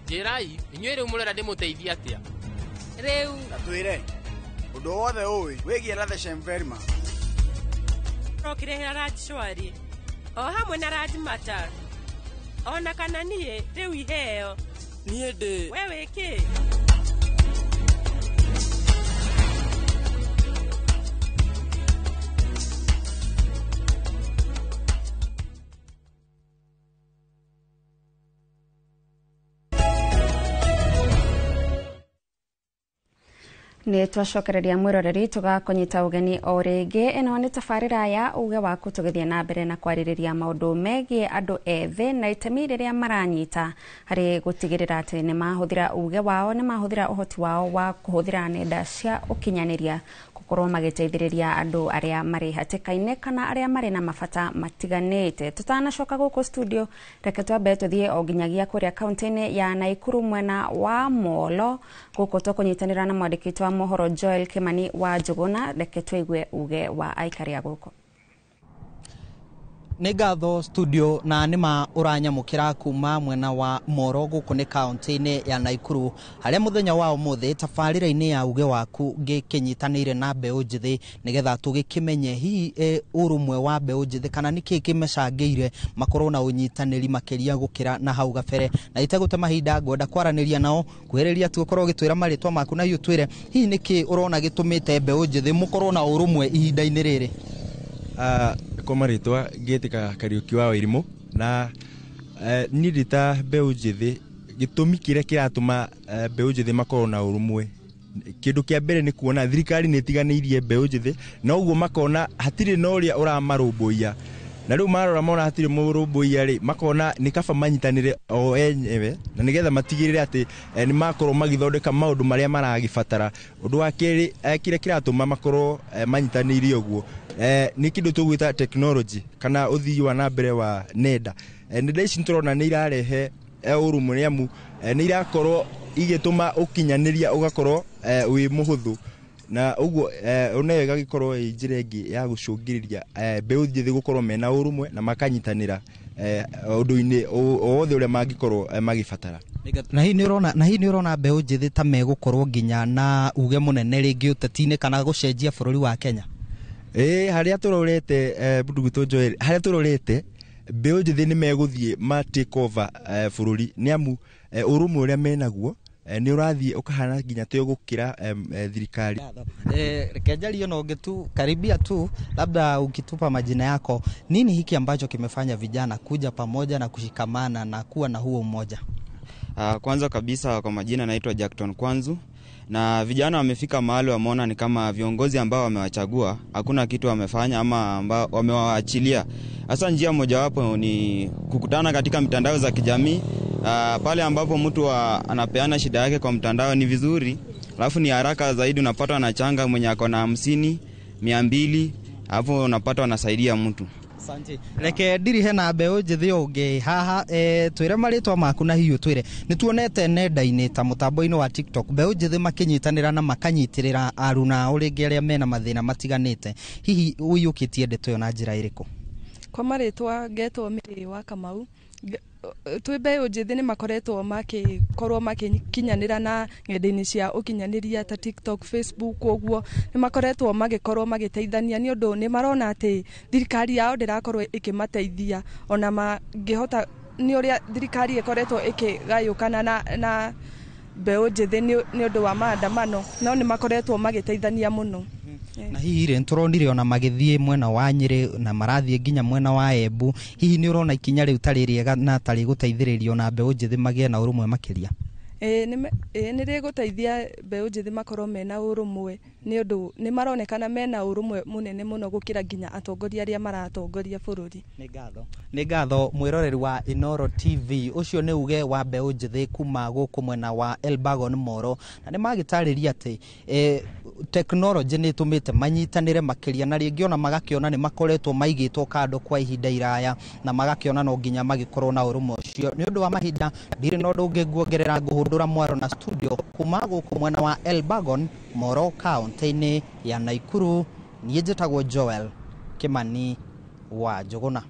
njĩrai inyuĩ rĩu mũrera ndĩmũteithie atĩa? Rĩu twĩre ũndũ wothe ũĩ wĩgiĩ Ratheshem Verma. Rokĩrehera Raj Shwari o hamwe na Raj Matar ona kana niĩ rĩu iheo niĩ ndĩ we wĩ kĩ? Nĩ twacokereria mwĩroreri tũgakũnyita ũgeni o rĩngĩ. Ĩno nĩ tabarĩra ya uge waku tũgĩthiĩ na mbere na kwarĩrĩria maũndũ megiĩ andũ ethĩ na itemi rĩrĩa maranyita harĩ gũtigĩrĩra atĩ nĩ mahũthĩra uge wao, nĩ mahũthĩra ũhoti wao wa kũhũthĩra nenda cia ũkinyanĩria gũkorwo magĩteithĩrĩria andũ arĩa marĩ hatĩka-inĩ kana arĩa marĩ na mabata matiganĩte. Tũtanacoka gũkũ studio, reke twambe tũthiĩ o nginyagia kũrĩa kaunti-inĩ ya Naikuru mwena wa Molo gũkũ tũkũnyitanĩra na mwandĩki witũ wa mohoro Joel Kimani wa Njũgũna. Reke tũigue uge wa aikari a gũkũ. Nĩ ngatho studio na nĩma ũranyamũkĩra kuma mwena wa Moro gũkũ nĩ kaunti-inĩ ya Naikuru harĩa mũthenya wa ũmũthĩ tabarĩra-inĩ ya uge waku ngĩkĩnyitanĩire na mbeũ njĩthĩ nĩgetha tũgĩkĩmenye hihi ũrũmwe wa mbeũ njĩthĩ kana nĩkĩĩ kĩmacangĩire makorwo na ũnyitanĩri makĩria gũkĩra na hau gabere. Na itegũte mahinda ngwenda kwaranĩria nao kuhĩrĩria tu ũkorwo ũgĩtwĩra marĩtwa maku na hihi ũtwĩre hihi nĩkĩĩ ũrona gĩtũmĩte mbeũ njĩthĩ mũkorwo na ũrũmwe ihinda-inĩ rĩrĩ. Kwa marĩtwa ngĩtĩka Kariũki wa Wairimu na niĩ ndĩ ta mbeũ njĩthĩ gĩtũmi kĩrĩa kĩratũma mbeũ njĩthĩ makorwo na ũrũmwe kĩndũ kĩa mbere nĩ kuona thirikari nĩ ĩtiganĩirie mbeũ njĩthĩ na ũguo makona hatirĩ na ũrĩa ũramarũmbũiya. Na rĩu marora mona hatirĩ mũrũmbũiya rĩ, makona nĩ kaba manyitanĩre o enyewe na nĩgetha matigĩrĩre atĩ nĩ makorwo magĩthondeka maũndũ marĩa maragĩbatara. Ũndũ wa kerĩ, kĩrĩa kĩratũma makorwo manyitanĩire ũguo nĩ kĩndũ tũgwĩta technology kana ũthii wa na mbere wa nenda. Nenda ici nĩtũrona nĩ irarehe ũrũmwe nĩ amu nĩ irakorwo igĩtũma ũkinyanĩria ũgakorwo wĩ mũhũthũ, na ũguo onayo ĩgagĩkorwo ĩ njĩra ĩngĩ ya gũcũngĩrĩria mbeũ njĩthĩ gũkorwo mena ũrũmwe na makanyitanĩra ũndũ-inĩ o wothe ũrĩa mangĩkorwo magĩbatara. Na hihi nĩ ũrona mbeũ njĩthĩ ta megũkorwo nginya na uge mũnene rĩngĩ ũteti-inĩ kana gũcenjia bũrũri wa Kenya? Harĩa tũrorete, mũndũ Joel, harĩa tũrorete mbeũ njĩthĩ nĩ megũthiĩ ma take over bũrũri, nĩ amu ũrũmwe ũrĩa menaguo nĩ ũrathiĩ ũkahana nginya ta ũgũkĩra thirikari. Reke njarie na ũngĩ tu, karibia tu, labda ukitupa majina yako, nini hiki ambacho kimefanya vijana kuja pamoja na kushikamana na kuwa na huo umoja? Kwanza kabisa kwa majina naitwa Jackton Kwanzu, na vijana wamefika mahali wameona ni kama viongozi ambao wamewachagua hakuna kitu wamefanya ama ambao wamewaachilia. Hasa njia mojawapo ni kukutana katika mitandao za kijamii. Pale ambapo mtu anapeana shida yake kwa mtandao ni vizuri, alafu ni haraka zaidi unapata anachanga mwenye ako na 50, 200, hapo unapata anasaidia mtu. Asante. Reke ndirihe na mbeũ njĩthĩ ũngĩ haha, twĩre marĩtwa maku na hihi ũtwĩre nĩ tuonete nenda-inĩ ta mũtambo-inĩ wa TikTok mbeũ njĩthĩ makĩnyitanĩra na makanyitĩrĩra aruna ao rĩngĩ arĩa mena mathĩna matiganĩte, hihi ũiyũkĩtie ndeto ĩyo na njĩra ĩrĩkũ? Kwa marĩtwa ngetwo Mary wa Kamau. Twĩ mbeũ njĩthĩ nĩ makoretwo makĩkorwo makĩkinyanĩra na ng'enda-inĩ cia ũkinyanĩria ta TikTok, Facebook, ũguo nĩ makoretwo magĩkorwo magĩteithania nĩ ũndũ nĩ marona atĩ thirikari yao ndĩrakorwo ĩkĩmateithia, ona mangĩhota nĩ ũrĩa thirikari ĩkoretwo ĩkĩgayũkana na mbeũ njĩthĩ nĩ ũndũ wa maandamano, no nĩ makoretwo magĩteithania mũno. Na hihi rĩ, nĩtũronire ona magĩthiĩ mwena wa Nyĩrĩ na marathiĩ nginya mwena wa Embu, hihi nĩ ũrona ikinya rĩu tarĩ rĩega na tarĩ gũteithĩrĩria ona mbeũ njĩthĩ magĩe na ũrũmwe makĩria? Nĩ rĩgũteithia mbeũ njĩthĩ makorwo mena ũrũmwe nĩ ũndũ nĩ maronekana mena ũrũmwe mũnene mũno gũkĩra nginya atongoria arĩa maratongoria bũrũri. Nĩ ngatho mwĩroreri wa Inooro TV, ũcio nĩ uge wa mbeũ njĩthĩ kuma gũkũ mwena wa Elbagon Moro, na nĩ magĩtarĩria atĩ tekinoronjĩ nĩ ĩtũmĩte manyitanĩre makĩria na rĩngĩ ona magakĩona nĩ makoretwo maigĩtwo kando kwa ihinda iraya na magakĩona no nginya magĩkorwo na ũrũmwe ũcio. Nĩ ũndũ wa mahinda ndirĩ na ũndũ ũngĩ nguongerera, ngũhũndũra mwaro na studio kuma gũkũ mwena wa Elbagon Moro kaunti-inĩ ya Naikuru. Niĩ njĩtagwo Joel Kimani wa Njũgũna.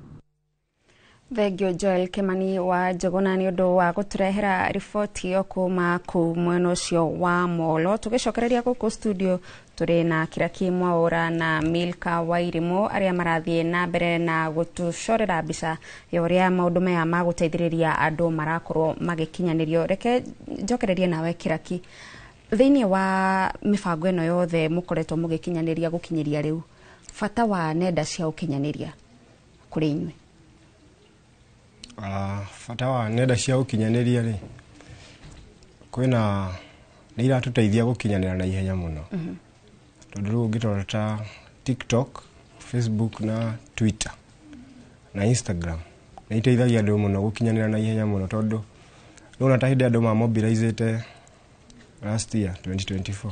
Thengio Joel Kimani wa Njũgũna nĩ ũndũ wa gũtũrehera riboti ĩyo kuma kũu mwena ũcio wa Molo. Tũgĩcokereria gũkũ studio tũrĩ na Kĩraki Mwaũra na Milka Wairimũ arĩa marathiĩ na mbere na gũtũcorera mbica ya ũrĩa maũndũ maya ma gũteithĩrĩria andũ marakorwo magĩkinyanĩrio. Reke njokererie nawe Kĩraki, thĩinĩ wa mĩbango ĩno yothe mũkoretwo mũgĩkinyanĩria gũkinyĩria rĩu, bata wa nenda cia ũkinyanĩria kũrĩ inyuĩ? Bata wa nenda cia ũkinyanĩria rĩ, kwĩna nĩ iratũteithia gũkinyanĩra na ihenya mũno. Tondũ rĩu ũngĩrora ta TikTok, Facebook na Twitter na Instagram nĩ iteithagia andũ mũno gũkinyanĩra na ihenya mũno, tondũ nĩwona ta hĩndĩ andũ mamobilizĩte last year 2024,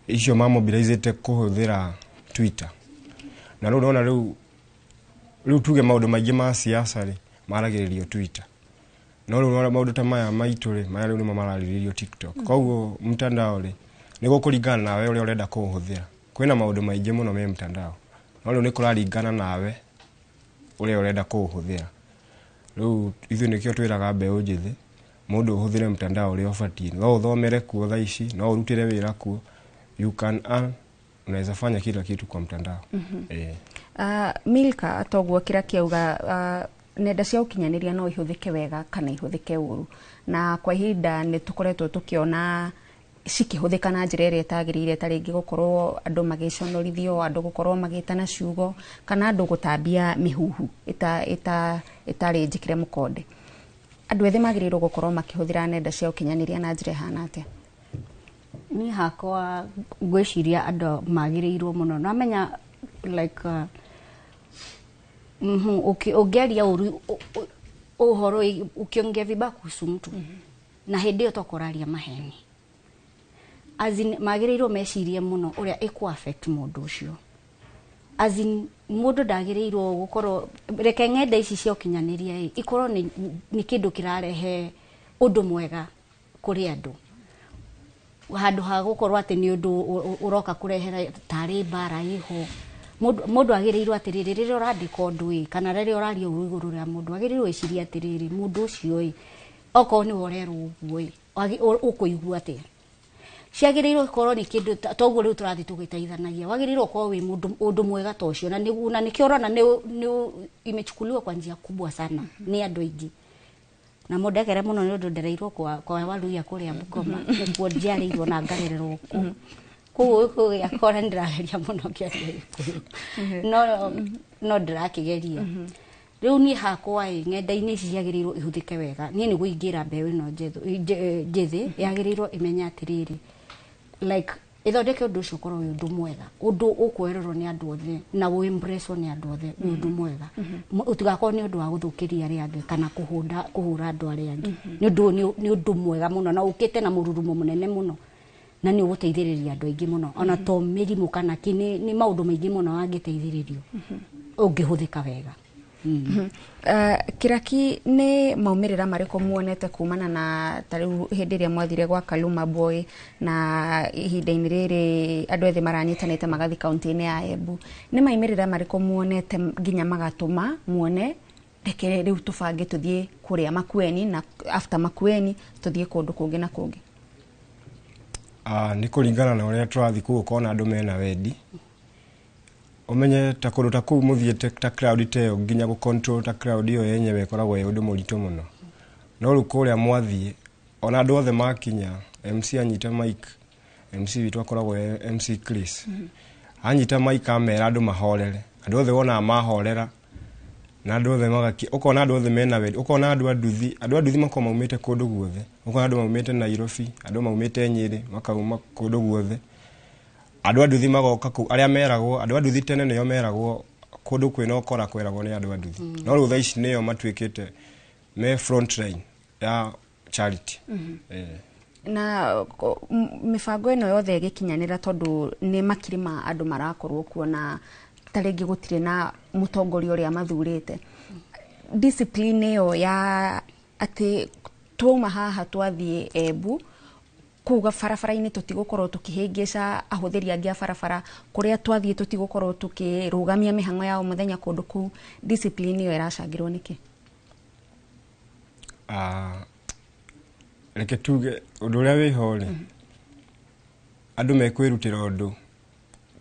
icio mamobilizĩte kũhũthĩra Twitter, na rĩu ũrona rĩu tuge maũndũ maingĩ ma siasa rĩ maragĩrĩrio Twitter, no rĩu ũrona maũndũ ta maya maitũ rĩ, maya rĩu nĩmo mararĩrĩrio TikTok. Koguo mtandao rĩ nĩ gũkũringana nawe ũrĩa ũrenda kũũhũthĩra. Kwĩna maũndũ maingĩ mũno me mtandao, no rĩu nĩ kũraringana nawe ũrĩa ũrenda kũũhũthĩra. Rĩu ithuĩ nĩkĩo twĩraga mbeũ njĩthĩ mũndũ ũhũthĩre mtandao ũrĩa ũbatiĩ, no ũthomere kuo thaa ici, no ũrutĩre wĩra kuo, you can earn, unaweza fanya kila kitu kwa mtandao. Milka, toguo Kĩraki auga nenda cia ũkinyanĩria no ihũthĩke wega kana ihũthĩke ũru, na kwa ihinda nĩ tũkoretwo tũkĩona cikĩhũthĩka na njĩra ĩrĩa ĩtagĩrĩire, ta rĩngĩ gũkorwo andũ magĩconorithio, andũ gũkorwo magĩtana ciugo, kana andũ gũtambia mĩhuhu ĩtarĩ njĩkĩre mũkonde. Andũ ethĩ magĩrĩirwo gũkorwo makĩhũthĩra nenda cia ũkinyanĩria na njĩra ĩhana atĩa? Niĩ hakwa ngwĩciria andũ magĩrĩirwo mũno, namenya like Ũngĩaria ũru ũhoro, ukiongea vibaya kuhusu mtu, na hĩndĩ ĩyo tokoraria maheni. As in, magĩrĩirwo mecirie mũno ũrĩa ĩkũ affect mũndũ ũcio. As in, mũndũ ndagĩrĩirwo gũkorwo, reke ng'enda ici cia ũkinyanĩria ĩ ikorwo nĩ kĩndũ kĩrarehe ũndũ mwega kũrĩ andũ, handũ ha gũkorwo atĩ nĩ ũndũ ũroka kũrehera tarĩ mbara ĩho. Mũndũ agĩrĩirwo atĩrĩrĩ, rĩrĩa ũrandĩka ũndũ ĩ kana rĩrĩa ũraria ũru igũrũ rĩa mũndũ, agĩrĩirwo wĩcirie atĩrĩrĩ, mũndũ ũcio ĩ okorwo nĩwe ũrerwo ũguo ĩ ũkũigua atĩa. Ciagĩrĩirwo gũkorwo nĩ kĩndũ toguo rĩu tũrathiĩ tũgĩteithanagia, wagĩrĩirwo gũkorwo wĩ mũndũ ũndũ mwega ta ũcio, na nĩkĩo ũrona nĩ imechukuliwa kwa njia kubwa sana nĩ andũ aingĩ. Na mũndekere mũno nĩ ũndũ ndereirwo kwa Waluya kũrĩa Bungoma, nĩkuo njiarĩirwo na ngarererwo kuo, koguo gĩkũyũ gĩakwa nĩ ndĩrageria mũno kĩaria gĩkũyũ, no ndĩrakĩgeria. Rĩu niĩ hakwa ĩ ng'enda-inĩ ici ciagĩrĩirwo ihũthĩke wega. Niĩ nĩguo ingĩra mbeũ ĩno njĩthĩ yagĩrĩirwo ĩmenye atĩrĩrĩ, like ĩthondeke ũndũ ũcio ũkorwo wĩ ũndũ mwega, ũndũ ũkwererwo nĩ andũ othe na ũembracewo nĩ andũ othe, wĩ ũndũ mwega, ũtigakorwo nĩ ũndũ wa gũthũkĩria arĩa angĩ kana kũhũra andũ arĩa angĩ. Nĩ ũndũ nĩ ũndũ mwega mũno na ũkĩte na mũrurumo mũnene mũno, na nĩ ũgũteithĩrĩria andũ aingĩ mũno, ona to mĩrimũ kana kĩ, nĩ maũndũ maingĩ mũno wangĩteithĩrĩrio ũngĩhũthĩka wega. Kĩraki, nĩ maumĩrĩra marĩkũ muonete kumana na ta rĩu hĩndĩ ĩrĩa mwathire gwa Kaluma Boy, na ihinda-inĩ rĩrĩ andũ ethĩ maranyitanĩte magathi kaunti-inĩ ya Embu, nĩ maumĩrĩra marĩkũ muonete nginya magatũma muone reke rĩu tũbange tũthiĩ kũrĩa Makueni, na after Makueni tũthiĩ kũndũ kũngĩ na kũngĩ? Nĩ kũringana na ũrĩa tũrathiĩ kũu, ũkona andũ mena wendi. Ũmenye ta kũndũ ta kũu mũthiĩte ta crowd ta ĩyo, nginya gũ control ta crowd ĩyo yenyewe ĩkoragwo ĩ ũndũ mũritũ mũno. No rĩu kũrĩa mwathiĩ, ona andũ othe makinya, MC anyita mic, MC witũ akoragwo e MC Chris, anyita mic amera andũ mahorere, andũ othe wonaga mahorera, na andũ othe magaki, ũkona andũ othe mena wendi, ũkona andũ a nduthi, andũ a nduthi makoragwo maumĩte kũndũ guothe, ũkona andũ maumĩte Nairobi, andũ maumĩte Nyĩrĩ, makauma kũndũ guothe. Andũ a nduthi magoka kũu, arĩa meragwo, andũ a nduthi tene nĩo meragwo kũndũ kwĩna ũkora kweragwo nĩ andũ a nduthi. No rĩu thaa ici nĩo matuĩkĩte me front line ya charity. Na mĩbango ĩno yothe ĩgĩkinyanĩra, tondũ nĩ makiri ma andũ marakorwo kuo na ta rĩngĩ gũtirĩ na mũtongoria ũrĩa mathurĩte, discipline ĩyo ya atĩ twauma haha twathiĩ Embu, kũu barabara-inĩ tũtigũkorwo tũkĩhĩngĩca ahũthĩri angĩ a barabara, kũrĩa twathiĩ tũtigũkorwo tũkĩrũgamia mĩhang'o ya o mũthenya kũndũ kũu, discipline ĩyo ĩracangĩrwo nĩkĩ? Reke tuge ũndũ ũrĩa wĩho rĩ, andũ mekwĩrutĩra ũndũ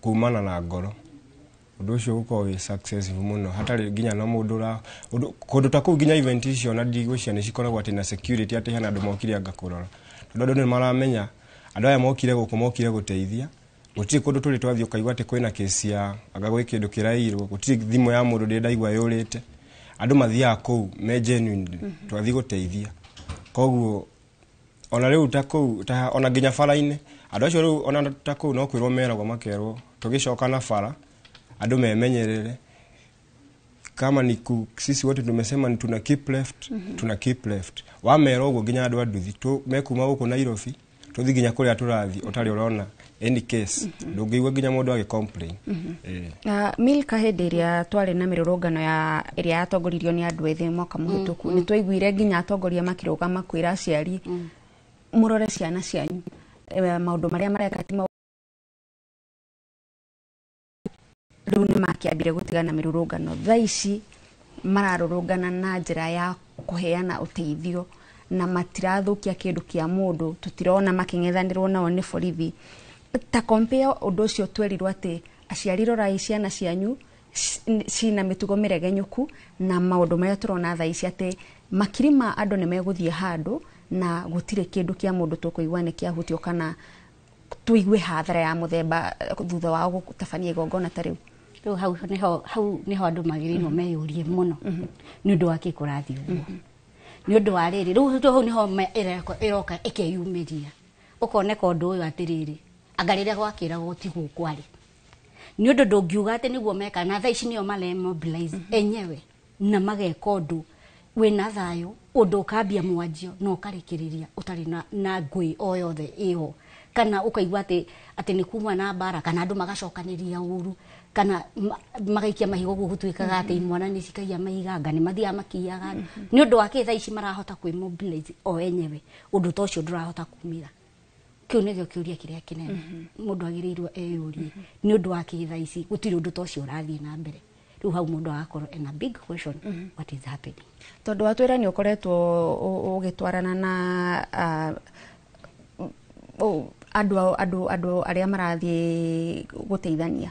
kumana na ngoro, ũndũ ũcio ũgũkorwo wĩ successful mũno, hatarĩ nginya na mũndũ ũra ũndũ kũndũ ta kũu, nginya event icio na ndigwĩciria nĩ cikoragwo atĩ na security, atĩ hena andũ mokire anga kũrora, tondũ andũ nĩ maramenya andũ aya mokire gũkũ mokire gũteithia. Gũtirĩ kũndũ tũrĩ twathiĩ ũkaigua atĩ kwĩna kesi ya anga gwĩ kĩndũ kĩrairwo, gũtirĩ thimũ ya mũndũ ndĩ ndaigua yũrĩte. Andũ mathiaga kũu me genuine, twathiĩ gũteithia. Koguo ona rĩu ta kũu ta ona nginya bara-inĩ andũ acio rĩu ona ta kũu no kwĩrwo meragwo, makerwo tũgĩcoka na bara andũ memenyerere, kama ni sisi wote tumesema ni tuna keep left, tuna keep left. Wamera ũguo nginya andũ a nduthi mekuma gũkũ Nairobi tũthiĩ nginya kũrĩa tũrathiĩ ũtarĩ ũrona any case, ndũngĩigua nginya mũndũ agĩ complain. Milka, hĩndĩ ĩrĩa twarĩ na mĩrũrũngano ya ĩrĩa yatongoririo nĩ andũ ethĩ mwaka mũhĩtũku, nĩ twaiguire nginya atongoria makĩrũgama kwĩra aciari mũrore ciana cianyu, maũndũ marĩa mareka ti rĩu nĩ makĩambire gũtigana mĩrũrũngano. Thaa ici mararũrũngana na njĩra ya kũheana ũteithio na matirathũkia kĩndũ kĩa mũndũ, tũtirona makĩng'ethanĩrwo nao nĩ borithi. Ta compare ũndũ ũcio twerirwo atĩ aciari rorai ciana cianyu cina mĩtugo mĩregenyũku, na maũndũ marĩa tũrona thaa ici atĩ makiri ma andũ nĩ megũthiĩ handũ na gũtirĩ kĩndũ kĩa mũndũ tũkũigua nĩ kĩahutio kana tũigue hathara ya mũthemba thutha wa gũtabania igongona ta rĩu. Rĩu hau nĩho andũ magĩrĩirwo meyũrie mũno, nĩ ũndũ wa kĩ kũrathiĩ ũguo, nĩ ũndũ wa rĩrĩ rĩu hau nĩho ĩroka ĩkeyumĩria, ũkoneka ũndũ ũyũ atĩrĩrĩ, anga rĩrĩa gwakĩragwo tiguo kwarĩ. Nĩ ũndũ ndũngiuga atĩ nĩguo meka na thaa ici nĩo maremobilize enyewe na mageka ũndũ wĩna thayũ, ũndũ ũkambia mwanjio na ũkarĩkĩrĩria ũtarĩ na ngũĩ o yothe ĩho, kana ũkaigua atĩ nĩ kuma na mbara, kana andũ magacokanĩria ũru, kana magaikia mahiga ũguo gũtuĩkaga atĩ imwana nĩ cikagia mahiga, anga nĩ mathiaga makiyaga andũ. Nĩ ũndũ wa kĩ thaa ici marahota kwĩmobilize o enyewe, ũndũ ta ũcio ndũrahota kumĩra. Kĩu nĩkĩo kĩũria kĩrĩa kĩnene mũndũ agĩrĩirwo eyũrie, nĩ ũndũ wa kĩ thaa ici gũtirĩ ũndũ ta ũcio ũrathiĩ na mbere. Rĩu hau mũndũ agakorwo ena big question, what is happening? Tondũ watwĩra nĩ ũkoretwo ũgĩtwarana na andũ arĩa marathiĩ gũteithania,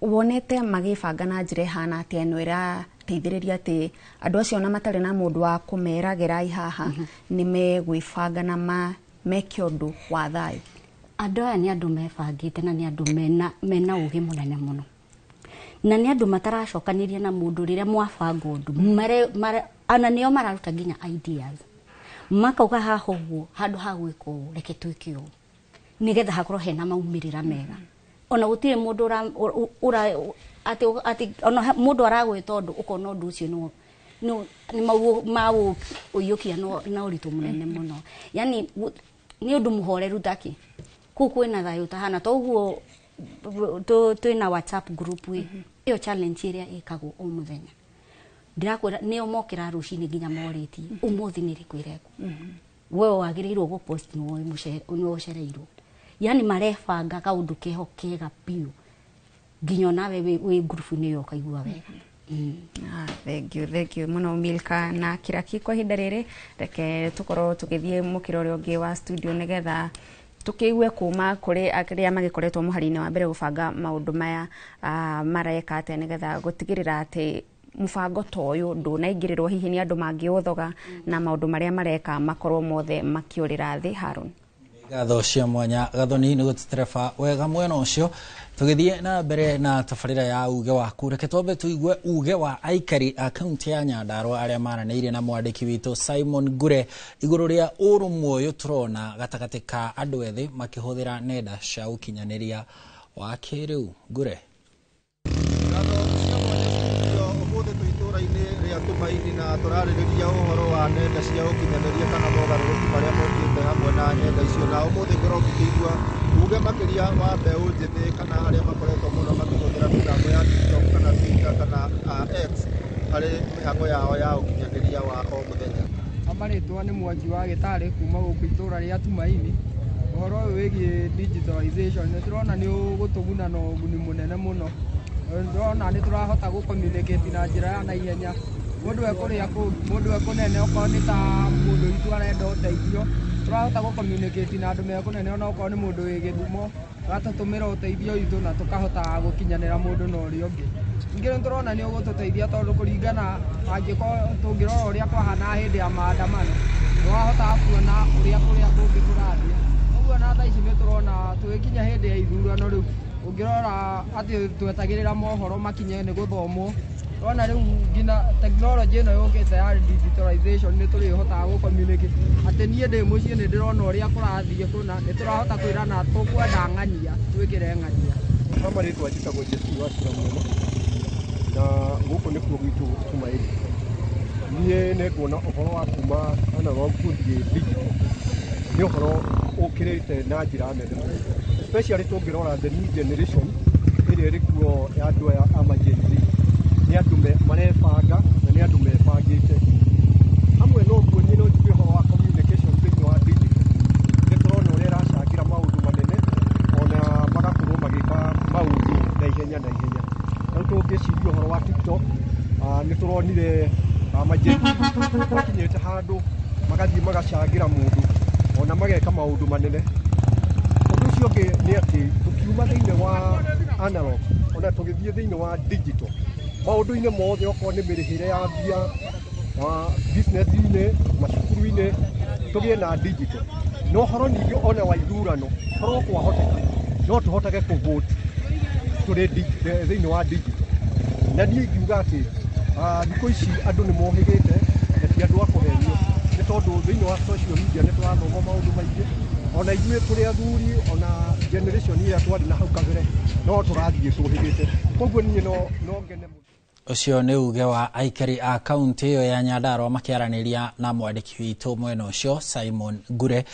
wonete magĩbanga na njĩra ĩhana atĩa ĩno ĩrateithĩrĩria atĩ andũ acio ona matarĩ na mũndũ wa kũmeragĩra haha nĩ megwĩbanga na meke ũndũ wa thayũ? Andũ aya nĩ andũ mebangĩte na nĩ andũ mena ũgĩ mũnene mũno, na nĩ andũ mataracokanĩria na mũndũ rĩrĩa mwabanga ũndũ, ana nĩo mararuta nginya ideas, makauga haha ũguo handũ ha gwĩka ũũ reke twĩke ũũ nĩgetha hakorwo hena maumĩrĩra mega. Ona gũtirĩ mũndũ atĩ ona mũndũ aragwĩta ũndũ ũkona ũndũ ũcio nĩ maũiyũkia na ũritũ mũnene mũno, yani nĩ ũndũ mũhoreru taki kũu kwĩna thayũ tahana toguo twĩna WhatsApp group ĩyo challenge ĩrĩa ĩkagwo o mũthenya, ndĩrakwĩra nĩo mokĩra rũcinĩ nginya morĩtie ũmũthĩ nĩ rĩkũ ĩrekwo, we wagĩrĩirwo gũpost nĩwe ũcereirwo, yani marebanga kaũndũ keho kega biũ nginya onawe wĩ ngurubu-inĩ ĩyo ũkaigua wega. Thank you mũno Milka na Kĩraki kwa ihinda rĩrĩ. Reke tũkorwo tũgĩthiĩ mũkĩra ũrĩa ũngĩ wa studio nĩgetha tukiigue kuma kuri aria magikoretwo muhari-inĩ wa mbere gũbanga maũndũ maya mareka atĩa nĩgetha gũtigĩrĩra atĩ mũbango ta ũyũ ndũnaingĩrĩrwo hihi nĩ andũ mangĩũthoga na maũndũ marĩa mareka makorwo mothe makĩũrĩra thĩ. Harun, ngatho cia mwanya Gathoni nĩ gũtũtereba wega mwena ũcio. Tũgĩthiĩ na mbere na tabarĩra ya uge waku, reke twambe tũigue uge wa aikari a kaunti ya Nyandarua arĩa maranĩirie na mwandĩki witũ Simon Ngure igũrũ rĩa ũrũmwe ũyũ tũrona gatagatĩ ka andũ ethĩ makĩhũthĩra nenda cia ũkinyanĩria wa kĩrĩu. Ngure. Ũmũthĩ twĩ itũũra-inĩ rĩa Tumaini na tũrarĩrĩria ũhoro wa nenda cia ũkinyanĩria kana mogarũrũku marĩa mokĩte hamwe na nenda icio, na ũmũthĩ ngorwo ngĩkĩigua uge makĩria wa mbeũ njĩthĩ kana arĩa makoretwo mũno makĩhũthĩra mĩtambo ya TikTok kana Twitter kana X harĩ mĩhang'o yao ya ũkinyanĩria wa o mũthenya. Amarĩtwa nĩ Mwangi wa Gĩtarĩ kuma gũkũ itũũra rĩa Tumaini. Ũhoro ũyũ wĩgiĩ digitalization nĩ tũrona nĩ ũgũtũguna na ũguni mũnene mũno. Ndĩrona nĩ tũrahota gũ communicate na njĩra ya naihenya, mũndũ e kũrĩa kũngĩ, mũndũ e kũnene, okorwo nĩ ta mũndũ witũ arenda ũteithio, tũrahota gũ communicate na andũ me kũnene, ona okorwo nĩ mũndũ wĩ Gĩthumo, agatũtũmĩra ũteithio witũ na tũkahota gũkinyanĩra mũndũ na ũrĩa ũngĩ. Ningĩ nĩ tũrona nĩ ũgũtũteithia tondũ kũringana angĩkorwo tũngĩrora ũrĩa kwahana hĩndĩ ya maandamano, nĩ wahotaga kuona ũrĩa kũrĩa kũngĩ kũrathiĩ. Ũguo na thaa ici nĩ tũrona tũgĩkinya hĩndĩ ya ithurano rĩu, ũngĩrora atĩ twetagĩrĩra mohoro makinye nĩ gũthomwo, ona rĩu nginya tekinoronjĩ ĩno yũkĩte ya digitalization nĩ tũrĩhotaga gũ communicate atĩ niĩ ndĩ mũciĩ nĩ ndĩrona ũrĩa kũrathiĩ kũna, nĩ tũrahota kwĩrana tũkwenda ng'ania twĩkĩre ng'ania. Kwa marĩtwa njĩtagwo Jesu wa Ciramuono na gũkũ nĩkuo gwitũ Tumaini. Niĩ nĩ nguona ũhoro wa kuma analog gũthiĩ digital nĩ ũhoro ũkĩrĩte na njĩra nene mũno, especially tũngĩrora the new generation ĩrĩa ĩrĩ kuo ya andũ aya a Gen Z, nĩ andũ marebanga na nĩ andũ mebangĩte. Hamwe na ũguo niĩ no njuge ũhoro wa communication thĩinĩ wa digital nĩ tũrona ũrĩa ĩracangĩra maũndũ manene ona magakorwo magĩka maũndũ na ihenya na ihenya. Rĩu tũngĩciria ũhoro wa TikTok, nĩ tũronire Gen Z makinyĩte handũ magathiĩ magacangĩra mũndũ ona mageka maũndũ manene. Ũndũ ũcio ũngĩ nĩ atĩ tũkiuma thĩinĩ wa analog ona tũgĩthiĩ thĩinĩ wa digital, maũndũ-inĩ mothe okorwo nĩ mĩrĩhĩre ya mbia, business-inĩ, macukuru-inĩ, tũgĩe na digital. Na ũhoro ningĩ ona wa ithurano, korwo kwahoteka no tũhotage kũ-vote tũrĩ thĩinĩ wa digital. Na niĩ ingiuga atĩ thikũ ici andũ nĩ mohĩgĩte na ti andũ a kũhenio, nĩ tondũ thĩinĩ wa social media nĩ tũrathoma maũndũ maingĩ Ona ithuĩ tũrĩ athuri, ona generation ĩrĩa twarĩ na hau kabere no tũrathiĩ tũhĩgĩte. Koguo niĩ no ngene mũno. Ũcio nĩ uge wa aikari a kaunti ĩyo ya Nyandarua makĩaranĩria na mwandĩki witũ mwena ũcio Simon Ngure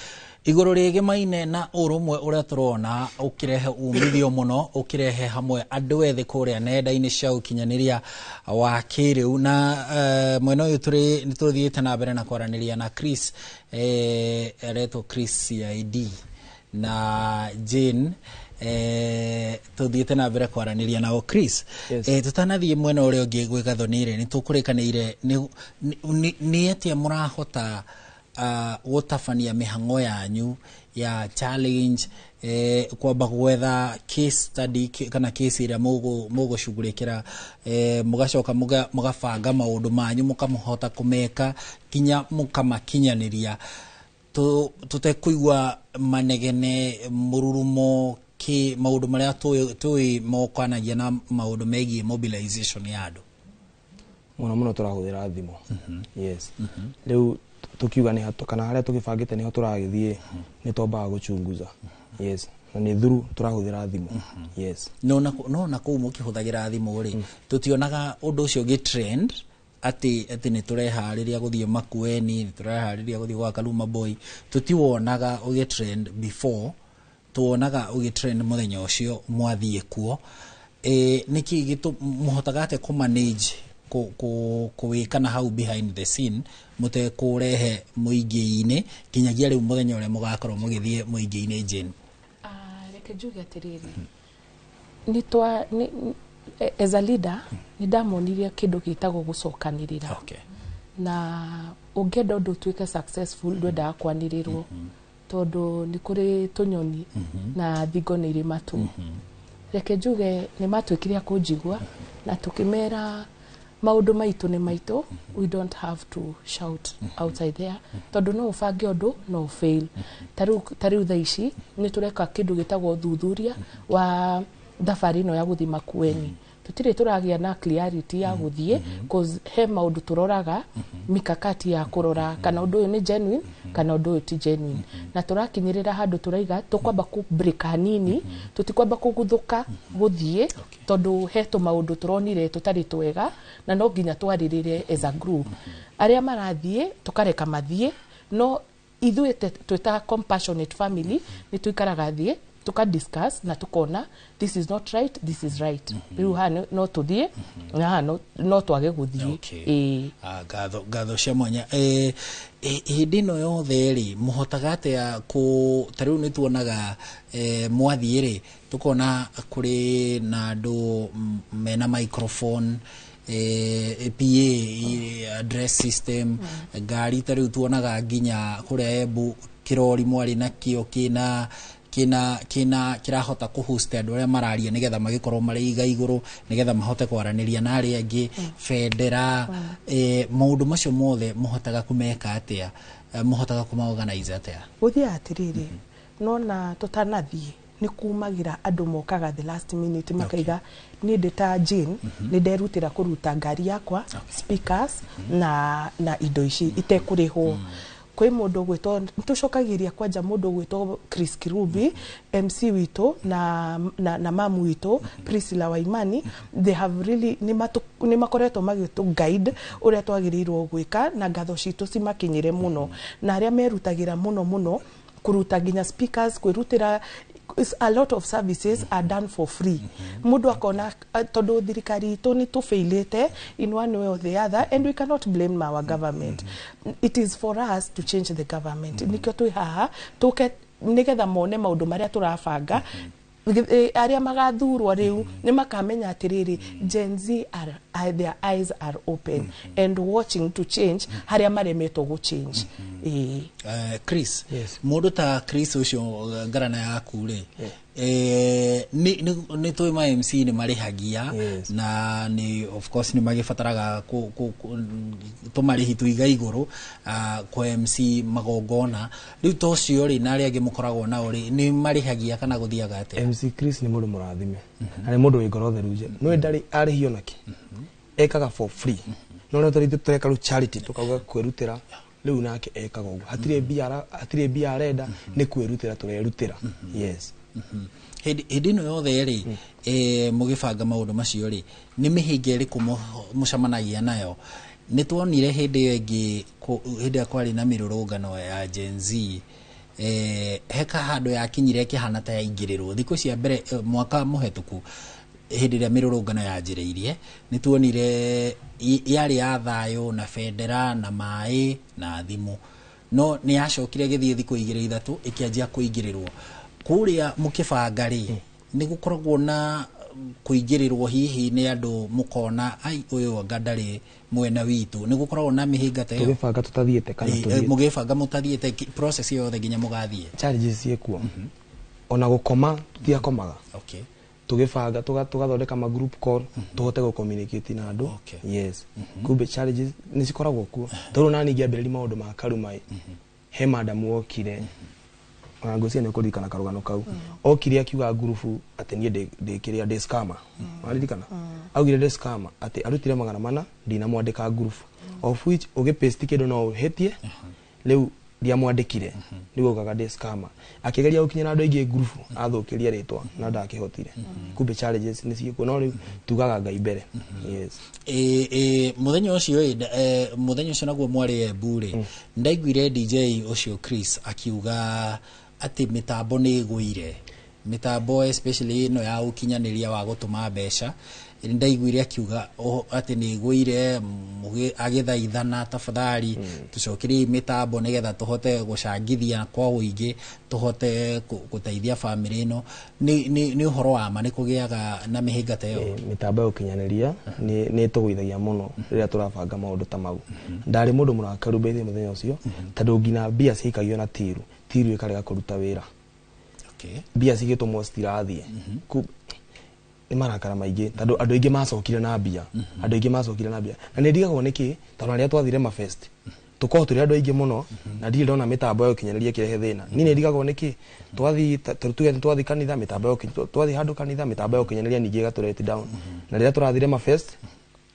igũrũ rĩgĩmaine na ũrũmwe ũrĩa tũrona ũkĩrehe umithio mũno, ũkĩrehe hamwe andũ ethĩ kũrĩa nenda-inĩ cia ũkinyanĩria wa kĩrĩu. Na mwena ũyũ tũrĩ nĩ tũthiĩte na mbere na kwaranĩria na Chris, aretwo Chris CID na Jane, tuthiĩte na mbere kwaranĩria nao. Chris, Yes. Tutanathiĩ mwena ũrĩa ũngĩ gwĩ Gathoni-rĩ, nĩ tũkũrĩkanĩire nĩ atĩa mũrahota gũtabania mĩhang'o yanyu ya challenge, kwamba gwetha case study kana case ĩrĩa mũgũcugurĩkĩra, mũgacoka mũgabanga maũndũ manyu, mũkamũhota kũmeka nginya mũkamakinyanĩria tũtekũigua manegene, mũrurumo, kĩ maũndũ marĩa tũĩ mokanagia na maũndũ megiĩ mobilization ya andũ. Mũno mũno tũrahũthĩra thimũ. Yes, rĩu tukiuga nĩ hatũ kana harĩa tũgĩbangĩte nĩho tũragĩthiĩ, nĩ twambaga gũchunguza. Yes, na nĩ through tũrahũthĩra thimũ. Yes. No na kũu mũkĩhũthagĩra thimũ rĩ, tũtionaga ũndũ ũcio ũgĩ trend atĩ nĩ tũreharĩria gũthiĩ Makueni, nĩ tũreharĩria gũthiĩ gwa Kaluma Boy. Tũtiwonaga ũgĩ trend before, tuonaga ũgĩ trend mũthenya ũcio mwathiĩ kuo. Nĩkĩ mũhotaga atĩa kũ manage kũwĩka na hau behind the scene mũtekũrehe mũingĩ-inĩ nginyagia rĩu mũthenya ũrĩa mũgakorwo mũgĩthiĩ mũingĩ-inĩ, Jane? Reke njuge atĩrĩrĩ, nĩ twa as a leader nĩ ndamonirie kĩndũ gĩtagwo gũcokanĩrĩra. Na ũngĩenda ũndũ ũtuĩke successful, ndwendaga kwanĩrĩrwo, tondũ nĩ kũrĩ tũnyoni na thingo nĩ irĩ matũ. Reke njuge nĩ matuĩkire a kũnjigua na tũkĩmera maũndũ maitũ nĩ maitũ, we don't have to shout outside there, tondũ no ũbange ũndũ no fail. Ta rĩu thaa ici nĩ tũreka kĩndũ gĩtagwo thuthuria wa thabarĩ ĩno ya gũthiĩ Makueni. Tũtirĩ tũragĩa na clarity ya gũthiĩ, cause he maũndũ tũroraga, mikakati ya kũrora kana ũndũ ũyũ nĩ genuine kana ũndũ ũyũ ti genuine. Na tũrakinyĩrĩra handũ tũraiga tũkwamba kũ break hanini, tũtikwamba kũguthũka gũthiĩ, tondũ he tũmaũndũ tũronire tũtarĩ twega na no nginya twarĩrĩre as a group. Arĩa marathiĩ tũkareka mathiĩ, no ithuĩ twĩta compassionate family nĩ tũikaraga thiĩ tuka discuss na tukona this is not right, this is right. Rĩu haha no tũthiĩ na haha no twage gũthiĩ. Ĩĩ. Ah, ngatho cia mwanya. Hĩndĩ ĩno yothe rĩ, mũhotaga atĩa kũ ta rĩu nĩ tuonaga, mwathiĩ rĩ, tũkona kũrĩ na andũ mena microphone, PA, address system, ngari ta rĩu tuonaga nginya kũrĩa Embu kĩrori mwarĩ nakĩo kĩna kĩrahota kũhost andũ arĩa mararia nĩgetha magĩkorwo marĩ iga igũrũ nĩgetha mahote kwaranĩria na arĩa angĩ, bendera, maũndũ macio mothe mũhotaga kũmeka atĩa? Mũhotaga kũmaorganize atĩa? Gũthiaga atĩrĩrĩ, nona tũtanathiĩ nĩ kumagĩra andũ mokaga the last minute makaiga, niĩ ndĩ ta Jane nĩ nderutĩra kũruta ngari yakwa, speakers na indo ici itekũrĩhwo. Kwĩ mũndũ gwĩtwo, nĩtũcokagĩria kwanja mũndũ gwĩtwo Chris Kirubi, MC witũ, na mamu witũ Priscilla Waimani. They have really nĩ makoretwo magĩtũ guide ũrĩa twagĩrĩirwo gwĩka, na ngatho citũ cimakinyĩre mũno, na arĩa merutagĩra mũno mũno kũruta nginya speakers, kwĩrutĩra. A lot of services are done for free. Mũndũ akona tondũ thirikari itũ nĩ tũbĩilĩte in one way or the other, and we cannot blame our government. It is for us to change the government. Nĩkĩo twĩ haha tũke nĩgetha mone maũndũ marĩa tũrabanga. Arĩa magathurwo rĩu nĩ makamenya atĩrĩrĩ, Gen Z are their eyes are open and watching to change harĩa maremetwo gũ change. Ĩĩ. Chris, mũndũ ta Chris ũcio, ngarana yaku rĩ, nĩ tũĩ ma MC nĩ marĩhagia na nĩ of course nĩ magĩbataraga tũmarĩhi tũiga igũrũ, kwa MC magongona. Rĩu ta ũcio rĩ, na arĩa angĩ mũkoragwo nao rĩ, nĩ marĩhagia kana gũthiaga atĩa? MC Chris nĩ mũndũ mũrathime na nĩ mũndũ wĩ ngoro theru nje. No ndarĩ arĩhio nake, ekaga for free. No rĩu tũrĩ tũreka rĩu charity, tukauga kwĩrutĩra Rĩu nake ekaga ũguo, hatirĩ mbia, hatirĩ mbia arenda, nĩ kwĩrutĩra tũrerutĩra. Yes. Hĩndĩ ĩno yothe rĩ, mũgĩbanga maũndũ macio rĩ, nĩ mĩhĩnga ĩrĩkũ mũcemanagia nayo? Nĩ tuonire hĩndĩ ĩyo ĩngĩ, hĩndĩ ĩrĩa kwarĩ na mĩrũrũngano ya Gen Z, heka handũ yakinyire ĩkĩhana ta yaingĩrĩrwo. Thikũ cia mbere, mwaka mũhetũku, hĩndĩ ĩrĩa mĩrũrũngano yanjĩrĩirie, nĩ tuonire yarĩ ya thayũ na bendera na maĩ na thimũ, no nĩ yacokire ĩgĩthiĩ thikũ igĩrĩ ithatũ ĩkĩanjia kũingĩrĩrwo. Kũrĩa mũkĩbanga rĩ, nĩ gũkoragwo na kũingĩrĩrwo hihi nĩ andũ mũkona ai ũyũ anga ndarĩ mwena witũ? Nĩ gũkoragwo na mĩhĩnga ta ĩyo? Tũgĩbanga tũtathiĩte kana tũthiĩte? Mũgĩbanga mũtathiĩte, process yothe nginya mũgathiĩ. Challenges ciĩkuo, ona gũkoma tutiakomaga. Tũgĩbanga tũgathondeka ma group call tũhote gũ communicate na andũ. Yes, kumbe challenges nĩ cikoragwo kuo, tondũ nani ingĩambĩrĩria maũndũ ma Karuma ĩ, he madam wokire, ona ngwĩciria nĩ ũkũririkana karũgano kau, okire akiuga ngurubu atĩ niĩ ndĩ kĩrĩa, ndĩ scammer. Waririkana augire ndĩ scammer, atĩ arutire 400 ndinamwandĩka ngurubu, of which ũgĩpaste kĩndũ no ũhĩtie. Rĩu ndiamwandĩkire, nĩguo augaga ndĩ scammer. Akĩgeria gũkinyĩra andũ aingĩ ngurubu athũkĩria rĩtwa na ndakĩhotire. Kumbe challenges nĩ ciĩkuo, no rĩu tugaga Ngai mbere. Yes. Mũthenya ũcio mũthenya ũcio naguo mwarĩ Embu rĩ, ndaiguire DJ ũcio Chris akiuga atĩ mĩtambo nĩ ĩgũire, mĩtambo especially ĩno ya ũkinyanĩria wa gũtũma mbeca. Ndaiguire akiuga atĩ nĩ ĩgũire, agĩthaithana tafadhali tũcokerie mĩtambo nĩgetha tũhote gũcangithia kwa ũingĩ, tũhote gũteithia bamĩrĩ ĩno. Nĩ ũhoro wa ma nĩ kũgĩaga na mĩhĩnga ta ĩyo? Mĩtambo ya ũkinyanĩria nĩ ĩtũgũithagia mũno rĩrĩa tũrabanga maũndũ ta mau. Ndarĩ mũndũ mũrakaru mbere mũthenya ũcio, tondũ nginya mbia ciaikagio na tiru, tiru ĩkarega kũruta wĩra. Mbia cigĩtũmwo citirathiĩ. Nĩ marakara maingĩ, tondũ andũ aingĩ macokire na mbia, andũ aingĩ macokire na mbia, na nĩ ndigagwo nĩkĩ, tondũ arĩa twathire mafest tũkorwo tũrĩ andũ aingĩ mũno, na ndirĩ ndona mĩtambo ya ũkinyanĩria ĩkĩrehe thĩna. Niĩ nĩ ndigagwo nĩkĩ twathi, tuge twathi kanitha, mĩtambo ya twathi handũ kanitha, mĩtambo ya ũkinyanĩria ningĩ ĩgatũ let down, na rĩrĩa tũrathire mafest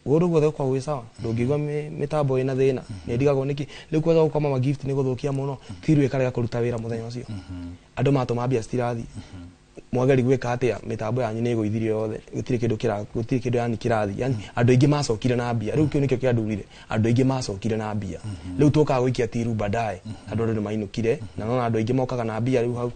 ũndũ guothe ũkoragwo wĩ sawa, ndũngĩigua mĩtambo ĩna thĩna. Nĩ ndigagwo nĩkĩ rĩu kwenda gũkoma ma gift nĩ gũthũkia mũno, tiru ĩkarega kũruta wĩra mũthenya ũcio, andũ matũma mbia citirathiĩ. Mwageri gwĩka atĩa? Mĩtambo yanyu nĩ ĩgũithirio yothe, gũtirĩ kĩndũ kĩra, gũtirĩ kĩndũ yani kĩrathiĩ, yani andũ aingĩ macokire na mbia. Rĩu kĩu nĩkĩo kĩandurire, andũ aingĩ macokire na mbia. Rĩu tũkaga gũikia tiru baadaye, andũ nĩ mainũkire, na nona andũ aingĩ mokaga na mbia. Rĩu hau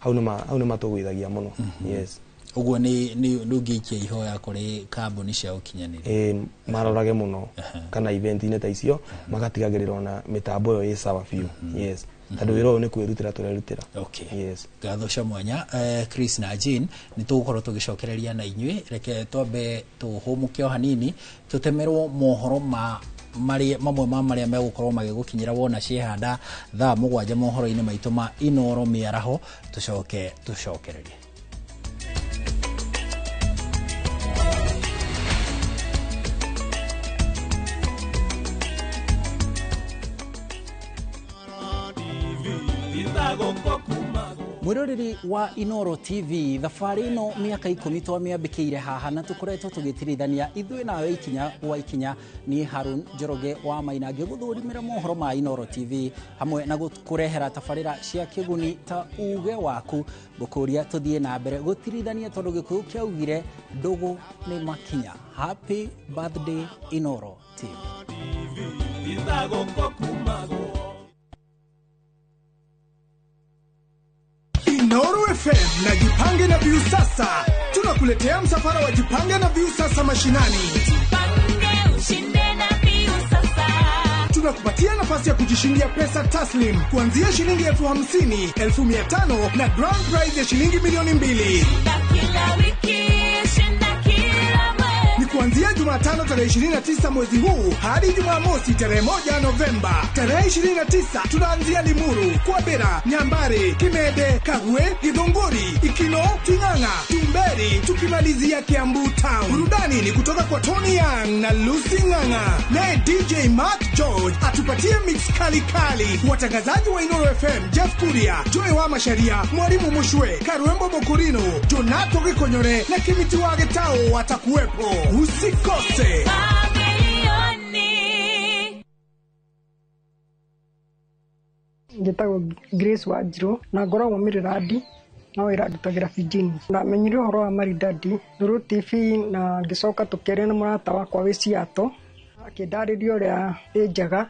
hau nĩ matũgũithagia mũno. Yes. Ũguo nĩ ũngĩikia ihoya kũrĩ kambuni cia ũkinyanĩria? Marorage mũno kana event-inĩ ta icio magatigagĩrĩra ona mĩtambo ĩyo ĩ sawa biũ. Yes, tondũ wĩra ũyũ nĩ kwĩrutĩra tũrerutĩra. Yes. Ngatho cia mwanya, Chris na Jean, nĩ tũgũkorwo tũgĩcokereria na inyuĩ. Reke twambe tũhũmũke o hanini, tũtemerwo mohoro ma marĩa mamwe ma marĩa megũkorwo magĩgũkinyĩra wona ciehanda thaa 7 mohoro-inĩ maitũ ma Inoro mĩaraho, tũcoke tũcokererie. Mwiroreri wa Inoro TV, thabarĩ ĩno mĩaka 10 twamĩambĩkĩire haha, na tũkoretwo tũgĩtirithania ithuĩ nawe ikinya gwa ikinya. Niĩ Harun Njoroge wa Maina ngĩgũthũrimĩra mohoro ma Inoro TV hamwe na gũkũrehera tabarĩra cia kĩguni ta uge waku. Ngũkũria tũthiĩ na mbere gũtirithania, tondũ Gĩkũyũ kĩaugire ndũgũ nĩ makinya. Happy birthday Inoro TV. Inoro FM na Jipange na Viusasa tunakuletea msafara wa Jipange na Viusasa mashinani. Jipange ushinde na Viusasa. Tunakupatia nafasi ya kujishindia pesa taslim kuanzia shilingi 50,000, 500,000 na grand prize ya shilingi 2,000,000. Kila wiki, shinda kila mwezi. Ni kuanzia Jumatano tarehe 29 mwezi huu hadi Jumamosi tarehe 1 Novemba. Tarehe 29 tunaanzia Limuru, Kwabera, Nyambare, Kimede, Kagwe, Githunguri, Ikino, Ting'ang'a, Tumberi, tukimalizia Kiambu Town. Burudani ni kutoka kwa Tony Young na Lucy Ng'ang'a. Naye DJ Mark George atupatie mix kali kali. Watangazaji wa Inoro FM Jeff Kuria, Joy wa Masharia, Mwalimu Mushwe, Karuembo Mokurino, Jonato Gikonyore na Kimiti wa Getao watakuwepo. Usikose. Njĩtagwo Grace Wanjirũ na ngoragwo Mĩrĩrandi no wĩra ndutagĩra Virginia. Ndamenyire ũhoro wa Maridadi through TV na ngĩcoka tũkĩaria na mũrata wakwa wĩ Seattle, akĩndarĩria ũrĩa ĩ njega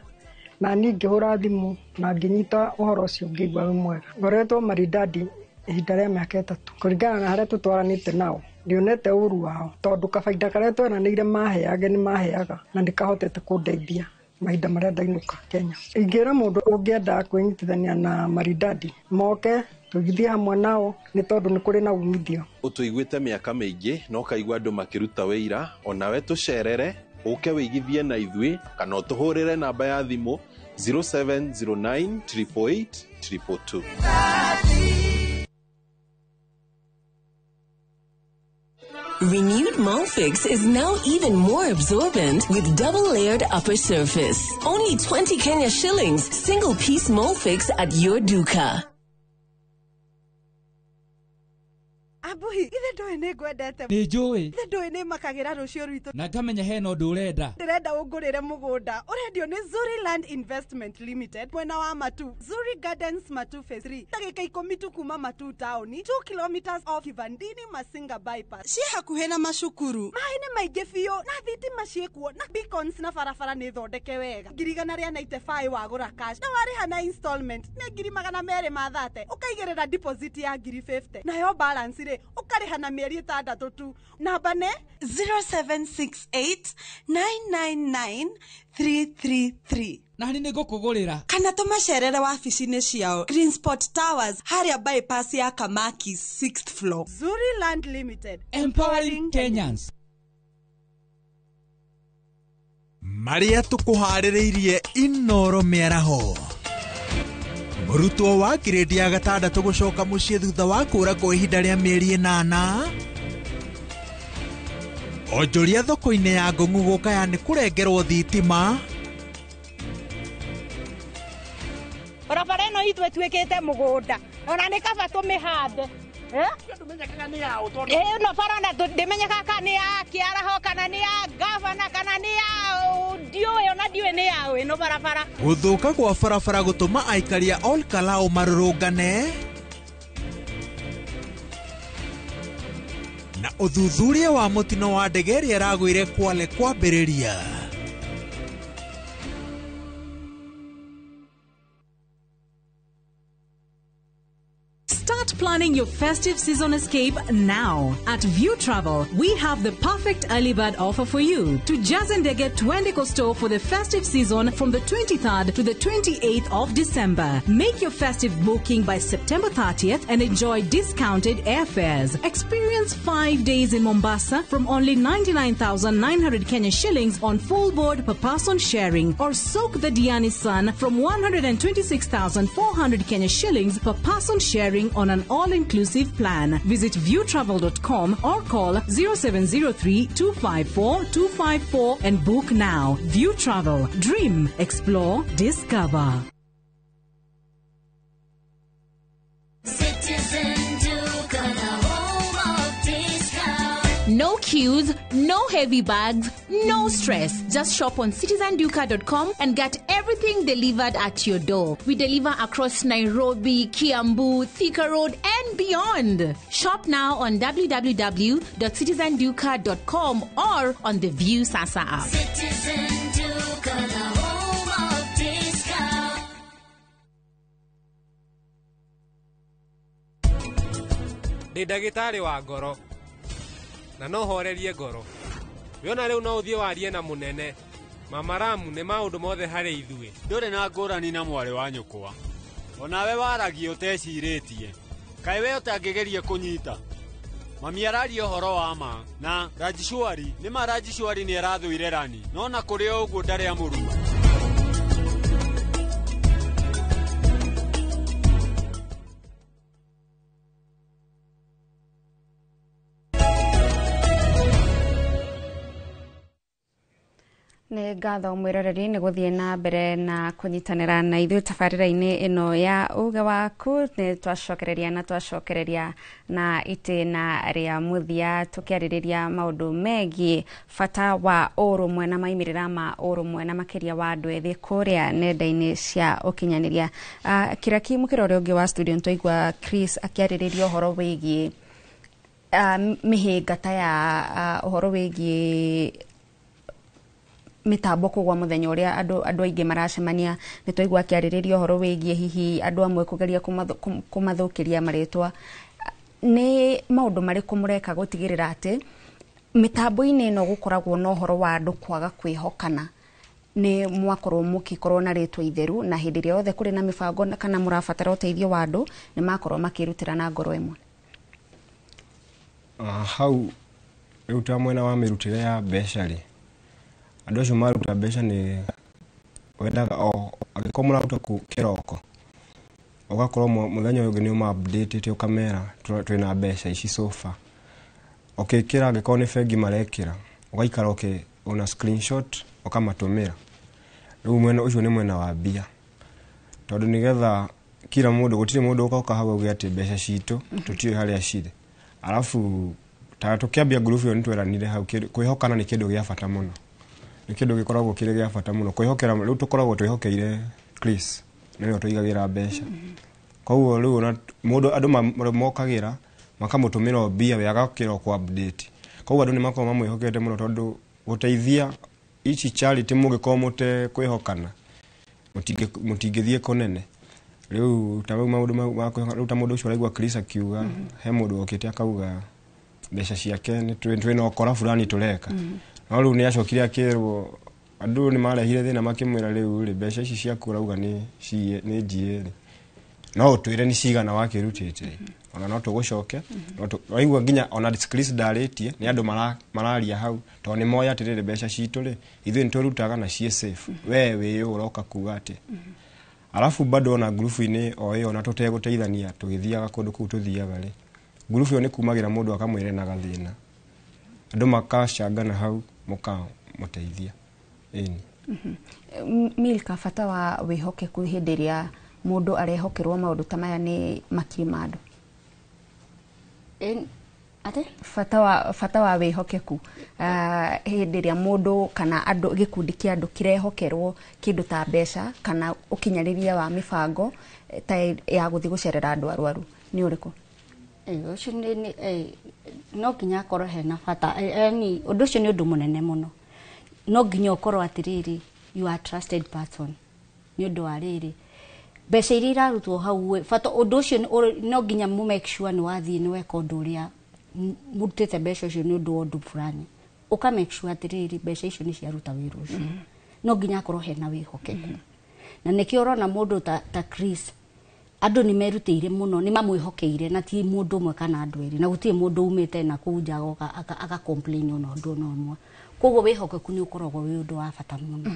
na niĩ ngĩhũra thimũ na ngĩnyita ũhoro ũcio ngĩigua wĩ mwega. Ngoretwo Maridadi ihinda rĩa mĩaka 3 kũringana na harĩa tũtwaranĩte nao ndionete ũru wao tondũ kabaida karĩa tweranĩire maheage nĩ maheaga na nĩkahotete kũndeithia mahinda marĩa ndainũka Kenya. Ingĩra mũndũ ũngĩenda kwĩnyitithania na Maridadi moke tũgithie hamwe nao nĩ tondũ nĩ kũrĩ na umithio. Ũtũiguĩte mĩaka mĩingĩ na ũkaigua andũ makĩruta wĩira, onawe tũcerere ũke wĩigithie na ithuĩ kana ũtũhũrĩre namba ya thimũ 0709 888 222. Renewed Molfix is now even more absorbent with double-layered upper surface. Only 20 Kenya shillings, single-piece Molfix at your duka. Abuhi, ithe ndoĩ nĩ ngwendete. Nĩ njũĩ. Ithe ndoĩ nĩ makagĩra rũciũ rwitũ. Na ngamenya hena ũndũ ũrenda. Ndĩrenda ũngũrĩre mũgũnda. Ũrendio nĩ Zuri Land Investment Limited mwena wa Matu. Zuri Gardens Matu Phase 3. Ndagĩka 10 tu kuma Matu town, 2 kilometers off Kivandini Masinga bypass. Ciĩ hakuhĩ na macukuru. Maĩ nĩ maingĩ biũ na thitima ciĩkuo na beacons na barabara nĩ thondeke wega. 195 wagũra cash na warĩha na installment nĩ 230 ũkaigĩrĩra deposit ya 50 nayo balance rĩ ũkarĩha na mĩeri 6 tu. Namba nĩ 0768 999 333. Na nĩ ngũkũgũrĩra. Kana tũmacerere wabici-inĩ ciao Green Spot Towers harĩa bypass ya Kamaki 6th floor. Zuri Land Limited, empowering Kenyans. Marĩa tũkũharĩrĩirie Inoro mĩaraho. Mũrutwo wa grade ya 6 gũcoka mũciĩ thutha wa kũra kwa ihinda rĩa mĩeri 8. Onjoria thoko-inĩ ya Ngong'u gũkaya nĩ kũrengerwo thitima. Barabara ĩno itũ ĩtuĩkĩte mũgũnda ona nĩ kaba tũmĩhande. Ĩno bara ona ndĩmenyekaga kana nĩ ya Kĩaraho kana nĩ ya gavana kana nĩ ya ndiũĩ ona ndiũĩ nĩ ya ũ ĩno barabara. Gũthũka kwa barabara gũtũma aikari a Ol Kalou marũrũngane. Na ũthuthuria wa mũtino wa ndege ĩrĩa ĩragũire Kwale kwambĩrĩria. Start planning your festive season escape now. At View Travel, we have the perfect early bird offer for you. To Jazendege Twendeko store for the festive season from the 23rd to the 28th of December. Make your festive booking by September 30th and enjoy discounted airfares. Experience 5 days in Mombasa from only 99,900 Kenya shillings on full board per person sharing, or soak the Diani sun from 126,400 Kenya shillings per person sharing on an all-inclusive plan. Visit viewtravel.com or call 0703 254 254 and book now. View Travel. Dream, explore, discover. Citizen Duka, the home of discount. No queues, no heavy bags, no stress. Just shop on citizenduka.com and get everything delivered at your door. We deliver across Nairobi, Kiambu, Thika Road, and beyond. Shop now on www.citizenduka.com or on the View Sasa app. Citizen Duka, the home of discount. Ndĩ ndagĩtarĩ wa ngoro na no horerie ngoro. Wĩona rĩu no ũthiĩ warie na mũnene. Mama Ramu nĩ maũndũ mothe harĩ ithuĩ. Ndũrĩ na ngũrani na mwarĩ wa nyũkwa. Onawe waragia ũtecirĩtie. Kaĩ we ũtangĩgeria kũnyita. Mami araria ũhoro wa ma na Rajishwari nĩ ma Rajishwari nĩ arathũire Rani no na kũrĩ o ũguo ndarĩ amũruma. Nĩ ngatho mwĩroreri nĩ gũthiĩ na mbere na kũnyitanĩra na ithuĩ tabarĩra-inĩ ĩno ya uge waku. Nĩ twacokereria na twacokereria na itĩna rĩa mũthia tũkĩarĩrĩria maũndũ megiĩ bata wa ũrũmwe na maimĩrĩra ma ũrũmwe na makĩria wa andũ ethĩ kũrĩa nenda-inĩ cia ũkinyanĩria. Kĩraki mũkĩra ũrĩa ũngĩ wa studio, nĩtwaigua Chris akĩarĩrĩria ũhoro wĩgiĩ mĩhĩnga ta ya ũhoro wĩgiĩ mĩtambo kũgwa mũthenya ũrĩa andũ aingĩ maracemania. Nĩ twaigua akĩarĩrĩria ũhoro wĩgiĩ hihi andũ amwe kũgeria kũmathũkĩria marĩtwa. Nĩ maũndũ marĩkũ mũreka gũtigĩrĩra atĩ mĩtambo-inĩ ĩno gũkoragwo na ũhoro wa andũ kwaga kwĩhokana, nĩ mwakorwo mũgĩkorwo na rĩtwa itheru, na hĩndĩ ĩrĩa yothe kũrĩ na mĩbango kana mũrabatara ũteithio wa andũ nĩ makorwo makĩrutĩra na ngoro ĩmwe? Hau rĩu ta mwena wa mĩrutĩre ya mbeca rĩ, andũ acio maruta mbeca nĩ wendaga o angĩkorwo mũraruta kĩroko, ũgakorwo mũthenya ũyũ ũngĩ nĩ ũma update ũkamera twĩna mbeca ici so far. Ũkĩkĩra angĩkorwo nĩ bengi marekĩra, ũgaikara una screenshot ũkamatũmĩra. Rĩu mwena ũcio nĩ mwena wa mbia, tondũ nĩgetha kila mũndũ, gũtirĩ mũndũ ũgoka hau auge atĩ mbeca citũ tũtiũĩ harĩa cirĩ. Arabu ta tũkĩambia ngurubu ĩyo nĩtweranire hau kwĩhokana nĩ kĩndũ gĩa bata mũno, nĩ kĩndũ gĩkoragwo kĩrĩ gĩa bata mũno kwĩhokera. Rĩu tũkoragwo twĩhokeire Chris, nĩwe ũtũigagĩra mbeca, koguo rĩu ona mũndũ andũ mokagĩra makamũtũmĩra o mbia, we agakĩra ku update. Koguo andũ nĩ makoragwo mamwĩhokete mũno, tondũ gũteithia ici charity mũngĩkorwo mũte kwĩhokana mũtingĩthiĩ kũnene. Rĩu ta rĩu maũndũ ma kwĩhoka, rĩu ta mũndũ ũcio ũraigua Chris akiuga he mũndũ okĩte akauga mbeca ciake nĩ twĩna ũkora fulani tũreka, no rĩu nĩ acokire akĩrwo andũ nĩ marehire thĩna makĩmwĩra rĩu rĩ mbeca ici ciaku ũrauga nĩ njiĩ rĩ, no ũtwĩre nĩ cigana wakĩrutĩte, ona no tũgũcoke waigua nginya ona Chris ndarĩtie nĩ andũ mararia hau, tondũ nĩ moĩ atĩrĩrĩ mbeca citũ rĩ ithuĩ nĩ tũrutaga na ciĩ safe, we wĩ ũũ ũroka kuga atĩ. Alafu bado ona ngurubu-inĩ o ĩyo ona tũtegũteithania tũgĩthiaga kũndũ kũu tũthiaga rĩ, ngurubu ĩyo nĩ kumagĩra mũndũ akamwĩra ena gathĩna, andũ makacangana hau mũkamũteithia. Ĩni Milka, bata wa wĩhokeku hĩndĩ ĩrĩa mũndũ arehokerwo maũndũ ta maya nĩ makiri ma andũ? Ate? Bata wa wĩhokeku hĩndĩ ĩrĩa mũndũ kana andũ gĩkundi kĩa andũ kĩrehokerwo kĩndũ ta mbeca kana ũkinyanĩria wa mĩbango ta ya gũthiĩ gũcerera andũ arwaru nĩ ũrĩkũ? Ũcio nĩ no nginya akorwo hena bata, yani ũndũ ũcio nĩ ũndũ mũnene mũno. No nginya ũkorwo atĩrĩrĩ you are trusted person, nĩ ũndũ wa rĩrĩ mbeca iria irarutwo hau bata ũndũ ũcio no nginya mu make sure nĩ wathiĩ nĩ weka ũndũ ũrĩa mũrutĩte mbeca ũcio nĩ ũndũ wa ũndũ fulani, ũka make sure atĩrĩrĩ mbeca icio nĩ ciaruta wĩra ũcio. No nginya akorwo hena wĩhokeku, na nĩkĩo ũrona mũndũ ta Chris andũ nĩ merutĩire mũno, nĩ mamwĩhokeire, na ti mũndũ ũmwe kana andũ erĩ, na gũtirĩ mũndũ umĩte na kũu nja aka complain ona ũndũ ona ũmwe. Koguo wĩhokeku nĩ ũkoragwo wĩ ũndũ wa bata mũno,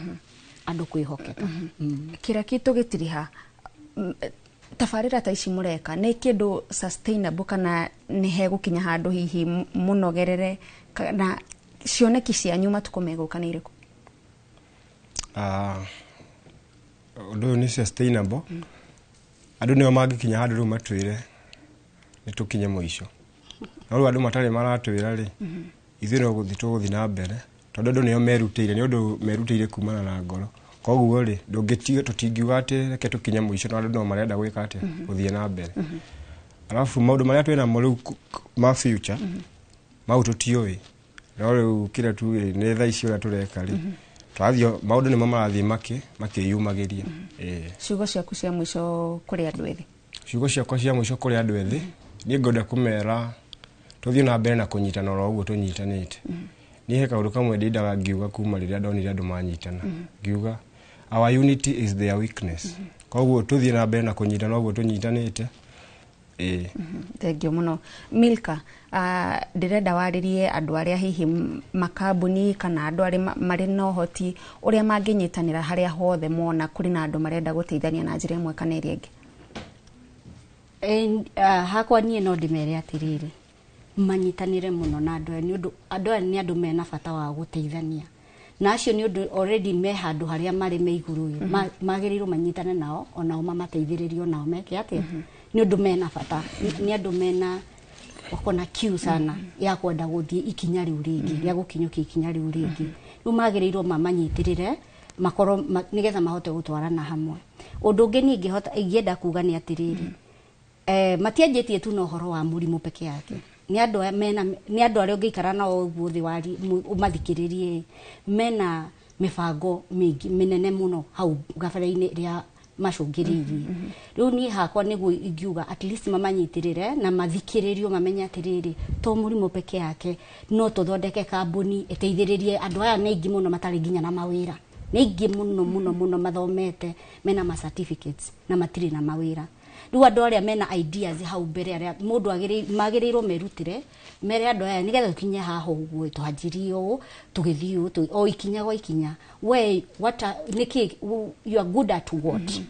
andũ kwĩhokeka. Kĩraki tũgĩtiriha tabarĩra ta ici mũreka nĩ kĩndũ sustainable kana nĩ hegũkinya handũ hihi mũnogerere, kana cioneki cianyu matukũ megũka nĩ irĩkũ? Ũndũ ũyũ nĩ sustainable. Andũ nĩo mangĩkinya handũ rĩu matwĩre nĩ tũkinye mũico, no rĩu andũ matarĩ maratwĩra rĩ, ithuĩ no gũthiĩ tũgũthiĩ na mbere, tondũ andũ nĩo merutĩire, nĩ ũndũ merutĩire kumana na ngoro. Koguo rĩ tũtingiuga atĩ reke tũkinye mũico, no andũ no marenda gwĩka atĩa, gũthiĩ na mbere. Alafu maũndũ marĩa twĩnamo rĩu ma future mau tũtiũĩ, no rĩu kĩrĩa tuugire nĩ thaa ici ũrĩa tũreka rĩ, tũrathiĩ maũndũ nĩmo marathiĩ makĩyumagĩria. Ciugo ciaku cia mũico kũrĩ andũ ethĩ? Ciugo ciakwa cia mũico kũrĩ andũ ethĩ, niĩ ngwenda kũmera tũthiĩ na mbere na kũnyitana oro ũguo tũnyitanĩte. Niĩ he kaũndũ kamwe ndindaga ngiuga kuma rĩrĩa ndonire andũ manyitana, ngiuga our unity is their weakness. Koguo tũthiĩ na mbere na kũnyitana ũguo tũnyitanĩte. Thengio mũno Milka. Ndĩrenda warĩrie andũ arĩa hihi makambuni kana andũ arĩa marĩ na ũhoti ũrĩa mangĩnyitanĩra harĩa hothe mona kũrĩ na andũ marenda gũteithania na njĩra ĩmwe kana ĩrĩa ĩngĩ. Hakwa niĩ no ndĩmere atĩrĩrĩ, manyitanĩre mũno na andũ aya, nĩ ũndũ andũ aya nĩ andũ mena bata wa gũteithania, Na acio nĩ ũndũ already me handũ harĩa marĩ me igũrũ ĩ, magĩrĩirwo manyitane nao onao mamateithĩrĩrie onao meke atĩa, nĩ ũndũ mena bata, nĩ andũ mena wako na kiu sana ya kwenda gũthiĩ ikinya rĩu rĩngĩ, rĩa gũkinyũkia ikinya rĩu rĩngĩ. Rĩu magĩrĩirwo mamanyitĩrĩre makorwo nĩgetha mahote gũtwarana hamwe. Ũndũ ũngĩ niĩ ingĩenda kuga nĩ atĩrĩrĩ, matianjĩtie tu na ũhoro wa mũrimũ peke yake. Nĩ andũ aya mena, nĩ andũ arĩa ũngĩikara nao ũguo thĩ ũmathikĩrĩrie, mena mĩbango mĩingĩ mĩnene mũno hau gabere-inĩ rĩa macũngĩrĩirie. Rĩu niĩ hakwa nĩguo ingiuga at least mamanyitĩrĩre na mathikĩrĩrio, mamenye atĩrĩrĩ, to mũrimũ peke yake, no tũthondeke kambuni ĩteithĩrĩrie andũ aya. Nĩ aingĩ mũno matarĩ nginya na mawĩra, nĩ aingĩ mũno mũno mũno mathomete mena ma certificates na matirĩ na mawĩra. Rĩu andũ arĩa mena ideas hau mbere, arĩa mũndũ magĩrĩirwo merutĩre mere andũ aya nĩgetha tũkinye haha ũguo, twanjirie ũũ tũgĩthiĩ ũũ, o ikinya gwa ikinya. We what nĩkĩ you are good at, what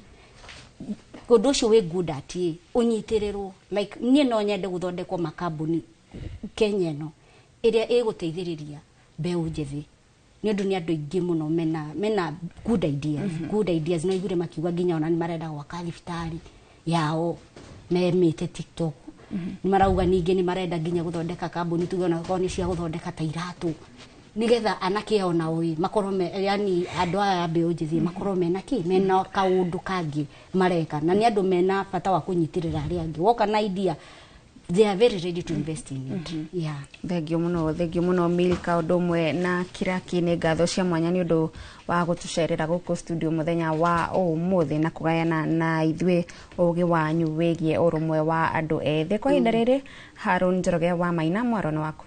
ũndũ ũcio wĩ good at ĩ, ũnyitĩrĩrwo. Like niĩ no nyende gũthondekwo makambuni Kenya ĩno ĩrĩa ĩgũteithĩrĩria mbeũ njĩthĩ, nĩ ũndũ nĩ andũ aingĩ mũno mena good ideas, good ideas. No igure makiuga nginya ona nĩ marenda gwaka thibitarĩ yao memĩte TikTok, nĩ marauga ningĩ nĩ marenda nginya gũthondeka kambuni, tuge ona korwo nĩ cia gũthondeka ta iratũ, nĩgetha anake onao ĩ makorwo me, yani andũ aya a mbeũ njĩthĩ makorwo mena kĩ, mena kaũndũ kangĩ mareka. Na nĩ andũ mena bata wa kũnyitĩrĩra arĩa angĩ. Woka na idea, they are very ready to invest in it, yeah. Thengio mũno, thengio mũno Milka, ũndũ ũmwe na Kiraki. Nĩ ngatho cia mwanya nĩ ũndũ wa gũtũcerera gũkũ studio mũthenya wa ũmũthĩ na kũgayana na ithuĩ ũgĩ wanyu wĩgiĩ ũrũmwe wa andũ ethĩ. Kwa ihinda rĩrĩ, Harun Njoroge wa Maina, mwaro nĩ waku.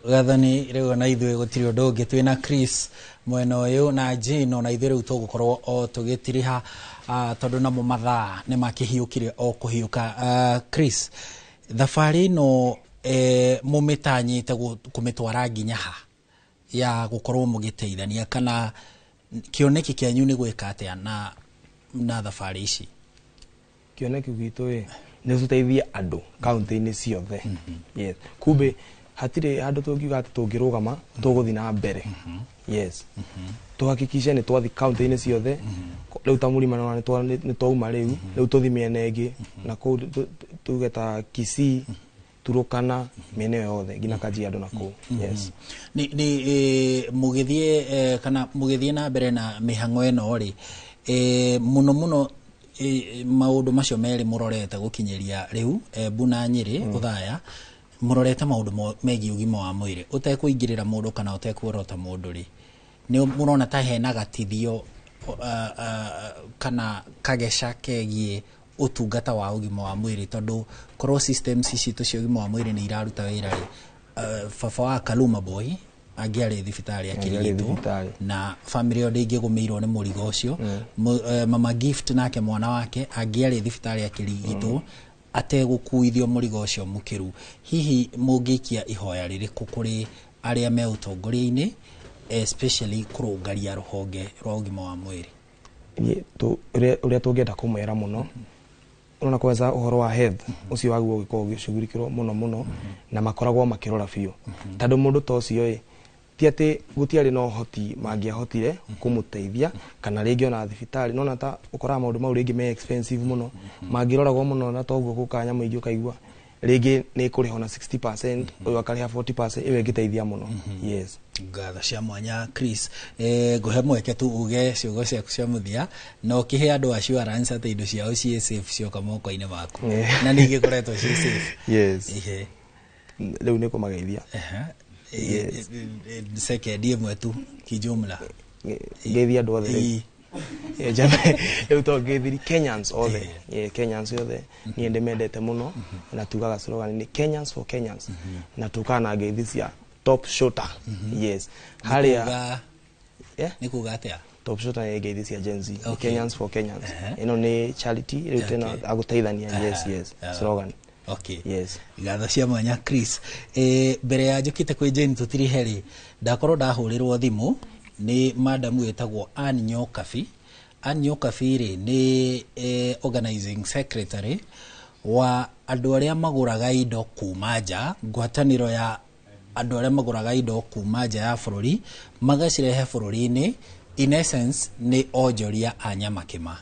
Gathani, rĩu ona ithuĩ gũtirĩ ũndũ ũngĩ, twĩna Chris mwena ũyũ na Jane, ona ithuĩ rĩu tũgũkorwo o tũgĩtiriha, tondũ namo mathaa nĩ makĩhiũkire o kũhiũka. Chris, thabarĩ ĩno mũmĩtanyĩte kũmĩtwara nginya ha ya gũkorwo mũgĩteithania, kana kĩoneki kĩanyu nĩ gwĩka atĩa na thabarĩ ici? Kĩoneki gitũ ĩ nĩ tũteithie andũ kaunti-inĩ ciothe. Yes, kumbe hatirĩ handũ tũngiuga atĩ tũngĩrũgama, tũgũthiĩ na mbere. Yes, tuhakikishe nĩ twathi kaunti-inĩ ciothe. Rĩu ta mũrima nĩ twauma, rĩu tũthi mĩena ĩngĩ na kũu, tuge ta Kisii, Turukana, mĩena ĩyo yothe nginya Kajiado na kũu. Yes. Nĩ mũgĩthiĩ kana mũgĩthiĩ na mbere na mĩhang'o ĩno rĩ, mũno mũno maũndũ macio merĩ mũrorete gũkinyĩria rĩu, Embu na Nyĩrĩ, Othaya, mũrorete maũndũ megiĩ ũgima wa mwĩrĩ, ũtekũingĩrĩra mũndũ kana ũtekuorota mũndũ rĩ, nĩ mũrona ta hena gatithio kana kageca kegiĩ ũtungata wa ũgima wa mwĩrĩ? Tondũ korwo systems ici citũ cia ũgima wa mwĩrĩ nĩ iraruta wĩra rĩ, baba wa Kaluma Boy angĩarĩ thibitarĩ Angĩarĩ akĩrigitwo thibitarĩ. na family ĩyo ndĩngĩgũmĩirwo nĩ mũrigo ũcio. Mama Gift nake mwana wake angĩarĩ thibitarĩ akĩrigitwo ategũkuithio mũrigo ũcio mũkĩru. Hihi mũngĩikia ihoya rĩrĩkũ kũrĩ arĩa me ũtongoria-inĩ, especially kũrũngaria rũhonge rwa ũgima wa mwĩrĩ? Niĩ ũrĩa tũngĩenda kũmwĩra mũno, ũrona kwanza ũhoro wa health ũcio waguo ũgĩkorwo ũgĩcugurikĩrwo mũno mũno na makoragwo makĩrora biũ, tondũ mũndũ ta ũcio ĩ ti atĩ gũtiarĩ na ũhoti mangĩahotire kũmũteithia kana rĩngĩ ona thibitarĩ nona ta ũkoraga maũndũ mau rĩngĩ me expensive mũno, mangĩroragwo mũno na toguo gũka nyamũ ingĩ ũkaigua rĩngĩ nĩ kũrĩha ona 60%, ũyũ akarĩha 40%, ĩyo ĩngĩteithia mũno. Yes. Ngatho cia mwanya Chris. Ngũhe mweke tu uge ciugo ciaku cia mũthia na ũkĩhe andũ assurance atĩ indo ciao ciĩ safe cioka moko-inĩ maku, na nĩ igĩkoretwo ciĩ safe. Yes. Ihe. Rĩu nĩ kũmageithia. Yes. Sekendi ĩmwe tu kijumla. Ngeithia andũ othe rĩu. Rĩu to ngethiri Kenyans othe. Yeah, Kenyans othe niĩ ndĩmendete mũno, na tugaga slogan nĩ Kenyans for Kenyans, na tukaga na ngeithi cia top shooter. Yes, harĩa Nĩ kuga atĩa? Top shooter nĩ ngeithi cia Gen Z. Okay. Kenyans for Kenyans, ĩno nĩ charity rĩu tena agũteithania. Yes, slogan. Okay. Yes. Ngatho cia mwanya Chris. Mbere ya njũkĩte kwĩ Jane tũtirihe rĩ, ndakorwo ndahũrĩrwo thimũ nĩ madamu wĩtagwo Ann Nyokabi. Ann Nyokabi rĩ nĩ organizing secretary wa andũ arĩa magũraga indo kuma nja, ngwatanĩro ya Andũ arĩa magũraga indo kuma nja ya bũrũri magacirehe bũrũri-inĩ, in essence nĩ onjoria a Nyamakĩma.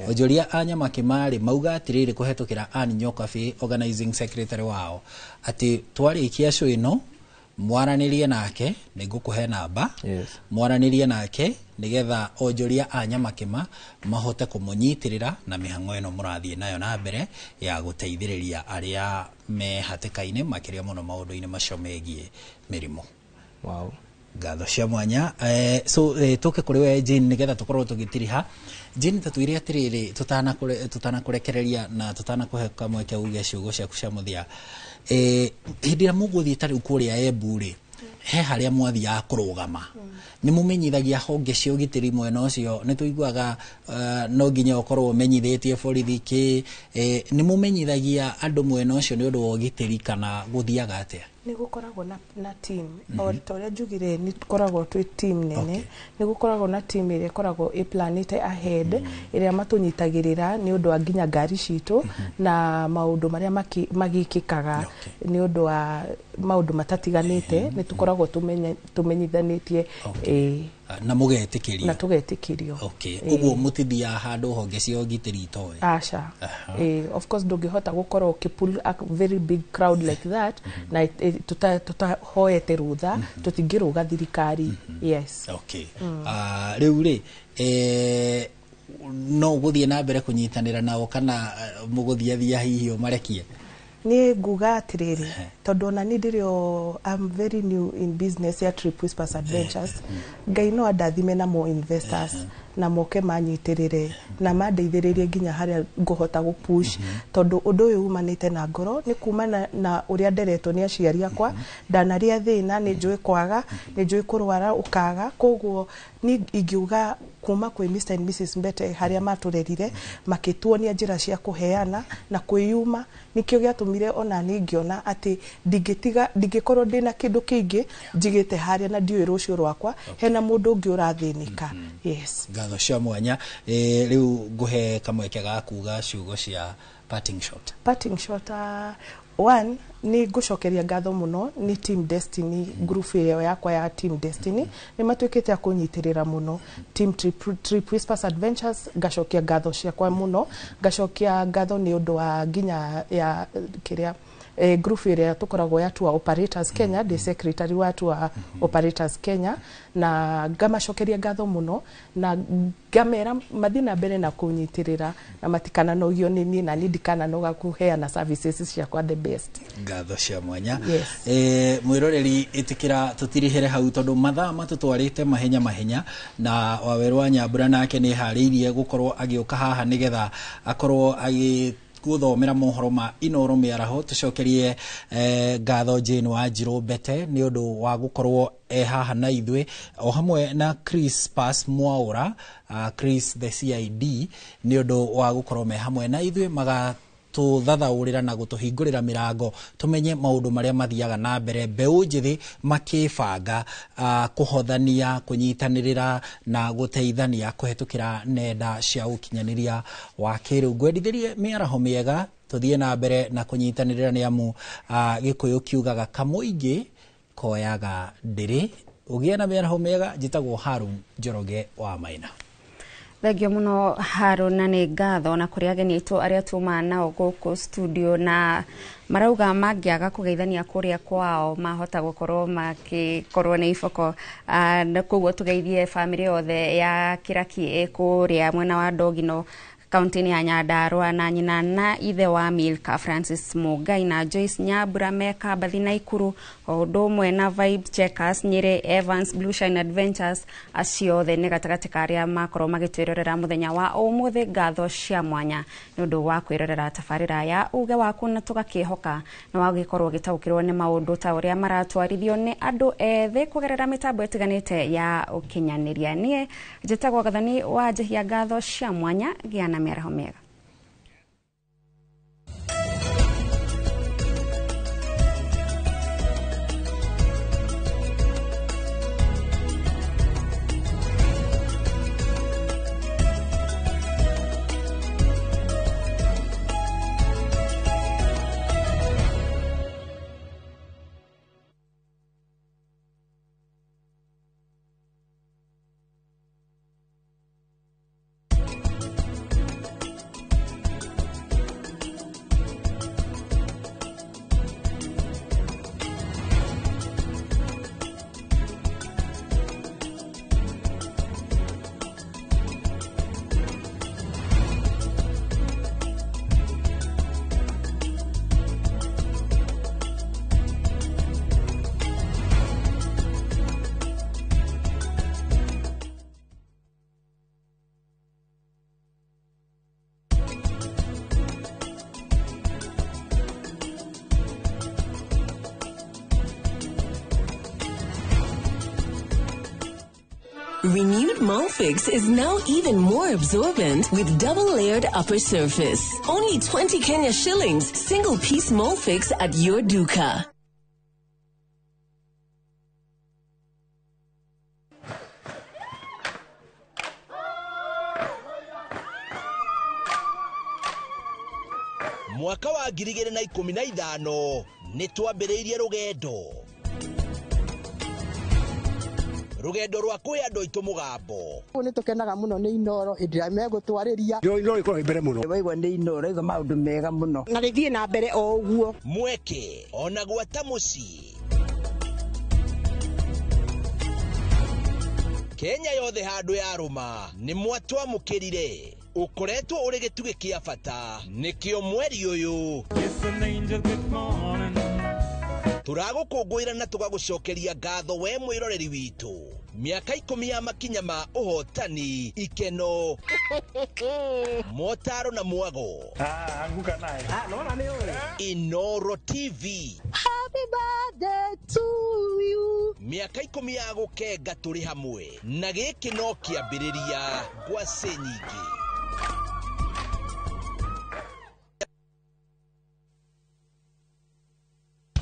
Onjoria a Nyamakĩma rĩ, mauga atĩrĩrĩ kũhetũkĩra Ann Nyokabi, organizing secretary wao, atĩ twarĩkia show ĩno mwaranĩrie nake, nĩ ngũkũhe namba. Yes. Mwaranĩrie nake nĩgetha onjoria a Nyamakĩma mahote kũmũnyitĩrĩra na mĩhang'o ĩno mũrathiĩ nayo na mbere ya gũteithĩrĩria arĩa me hatĩka-inĩ, makĩria mũno maũndũ-inĩ macio megiĩ mĩrimũ. Wow. Ngatho cia mwanya. So tũke kũrĩ we Jane, nĩgetha tũkorwo tũgĩtiriha. Jane, ta twĩre atĩrĩrĩ, tũtanakũrekereria na tũtanakũhe kamweke uge ciugo ciaku cia mũthia, hĩndĩ ĩrĩa mũgũthiĩ ta rĩu kũrĩa Embu rĩ, he harĩa mwathiaga kũrũgama, nĩ mũmenyithagia honge cia ũgitĩri mwena ũcio? Nĩ tũiguaga no nginya ũkorwo ũmenyithĩtie borithi kĩ, nĩ mũmenyithagia andũ mwena ũcio nĩ ũndũ wa ũgitĩri, kana gũthiaga atĩa? Nĩ gũkoragwo na team. O ta ũrĩa njugire, nĩ tũkoragwo twĩ team nene. Nĩ gũkoragwo na team ĩrĩa ĩkoragwo ĩplanĩte ahead, ĩrĩa matũnyitagĩrĩra nĩ ũndũ wa nginya ngari citũ na maũndũ marĩa magĩkĩkaga nĩ ũndũ wa maũndũ matatiganĩte. Nĩ tũkoragwo tũmenyithanĩtie, ĩĩ. Na mũgetĩkĩrio? Na tũgetĩkĩrio. Okay. Ĩĩ. Ũguo mũtithiaga handũ honge cia ũgitĩri itoĩ? Aca. Of course ndũngĩhota gũkorwo ũkĩ-pull a very big crowd like that na tũtahoete rũtha, tũtingĩrũga thirikari, yes. Okay. Rĩu rĩ, no ũgũthiĩ na mbere kũnyitanĩra nao, kana mũgũthiathia hihi ũmarekie? Nĩ nguga atĩrĩrĩ, tondũ ona niĩ ndĩrĩ o, I'm very new in business ya Trip Whispers Adventures. Ngai no andathime na more investors na moke manyitĩrĩre na mandeithĩrĩrie nginya harĩa ngũhota gũpush, tondũ ũndũ ũyũ umanĩte na ngoro, nĩ kumana na ũrĩa nderetwo nĩ aciari akwa. Ndanarĩa thĩna, nĩ njũĩ kwaga, nĩ njũĩ kũrwara ũkaga. Koguo niĩ ingiuga kuma kwĩ Mr and Mrs Mbete, harĩa matũrerire makĩtuonia njĩra cia kũheana na kwĩyuma, nĩkĩo gĩatũmire ona niĩ ngĩona atĩ ndingĩtiga, ndingĩkorwo ndĩna kĩndũ kĩingĩ njigĩte harĩa na ndiũĩ rũciũ rwakwa, hena mũndũ ũngĩ ũrathĩnĩka, yes. Ngatho cia mwanya. Rĩu ngũhe kamweke ga kuga ciugo cia parting shot. Parting shot, one, nĩ ngũcokeria ngatho mũno nĩ Team Destiny, group ĩyo yakwa ya Team Destiny. Nĩ matuĩkĩte a kũnyitĩrĩra mũno team Trip Whispers Adventures. Ngacokia ngatho ciakwa mũno, ngacokia ngatho nĩ ũndũ wa nginya ya kĩrĩa group ĩrĩa tũkoragwo ya Tour Operators Kenya. Ndĩ secretary wa Tour Operators Kenya, na ngamacokeria ngatho mũno na ngamera mathiĩ na mbere na kũnyitĩrĩra na matikananogio nĩ niĩ, na niĩ ndikananoga kũheana services ciakwa the best. Ngatho cia mwanya. Yes. Mwĩroreri, ĩtĩkĩra tũtirihĩre hau tondũ mathaa matũtwarĩte mahenya mahenya, na Wawerũ wa Nyambura nake nĩ harĩirie gũkorwo agĩũka haha nĩgetha akorwo agĩ gũthomera mohoro ma Inoro mĩaraho. Tũcokerie ngatho Jane Wanjirũ Mbete nĩ ũndũ wa gũkorwo e haha na ithuĩ, o hamwe na Chris Pass Mwaura, Chris the CID, nĩ ũndũ wa gũkorwo me hamwe na ithuĩ maga tũthathaũrĩra na gũtũhingũrĩra mĩrango tũmenye maũndũ marĩa mathiaga na mbere, mbeũ njĩthĩ makĩbanga kũhothania, kũnyitanĩrĩra na gũteithania kũhetũkĩra nenda cia ũkinyanĩria wa kĩrĩu. Ngwendithĩrie mĩaraho mĩega, tũthiĩ na mbere na kũnyitanĩrĩra, nĩ amu Gĩkũyũ kiugaga kamũingĩ koyaga ndĩrĩ. Ũgĩe na mĩaraho mĩega. Njĩtagwo Harun Njoroge wa Maina. Thengio mũno Harũ, na nĩ ngatho na kũrĩ ageni aitũ arĩa tuma nao gũkũ studio, na marauga mangĩaga kũgeithania kũrĩa kwao mahota gũkorwo makĩkorwo nĩ iboko. Na koguo tũgeithie bamĩrĩ yothe ya Kĩraki ĩ kũrĩa mwena wa Ndogino, kaunti-inĩ ya Nyandarua, na nyina na ithe wa Milka Francis Mugai na Joyce Nyambura me Kambathi Naikuru, o ũndũ ũmwe na Vibe Checkers Nyĩrĩ, Evans Blue Shine Adventures, acio othe nĩ gatagatĩ ka arĩa makorwo magĩtwĩrorera mũthenya wa ũmũthĩ. Ngatho cia mwanya nĩ ũndũ wa kwĩrorera tabarĩra ya uge waku, na tũgakĩhoka nĩ wagĩkorwo ũgĩtaũkĩrwo nĩ maũndũ ta ũrĩa maratwarithio nĩ andũ ethĩ kũgerera mĩtambo ĩtiganĩte ya ũkinyanĩria. Niĩ njĩtagwo Gathoni wa Njehia. Ngatho cia mwanya, gĩa na mĩaraho mĩega. Renewed Molfix is now even more absorbent with double layered upper surface. Only 20 Kenya shillings, single piece Molfix at your duka. Mwaka wa 2015 nĩ twambĩrĩirie rũgendo rwa kwĩ andũ aitũ mũgambo. Nĩ tũkenaga mũno nĩ Inooro hĩndĩ ĩrĩa megũtwarĩria. Inooro ĩkoragwo mbere mũno. Waigua nĩ Inooro igua maũndũ mega mũno. Na rĩthiĩ na mbere o ũguo. Mweke ona gwata mũciĩ. Kenya yothe handũ yarũma nĩ mwatwamũkĩrire. Ũkoretwo ũrĩ gĩtugĩ kĩa bata nĩkĩo mweri ũyũ tũragũkũngũĩra na tũgagũcokeria ngatho we mwĩroreri witũ. Mĩaka 10 ya makinya ma ũhotani, ikeno, motaro na mwago. Anguka naye. Inooro TV. Happy birthday to you. Mĩaka 10 ya gũkenga tũrĩ hamwe na gĩkĩ no kĩambĩrĩria ngwacĩ nyingĩ.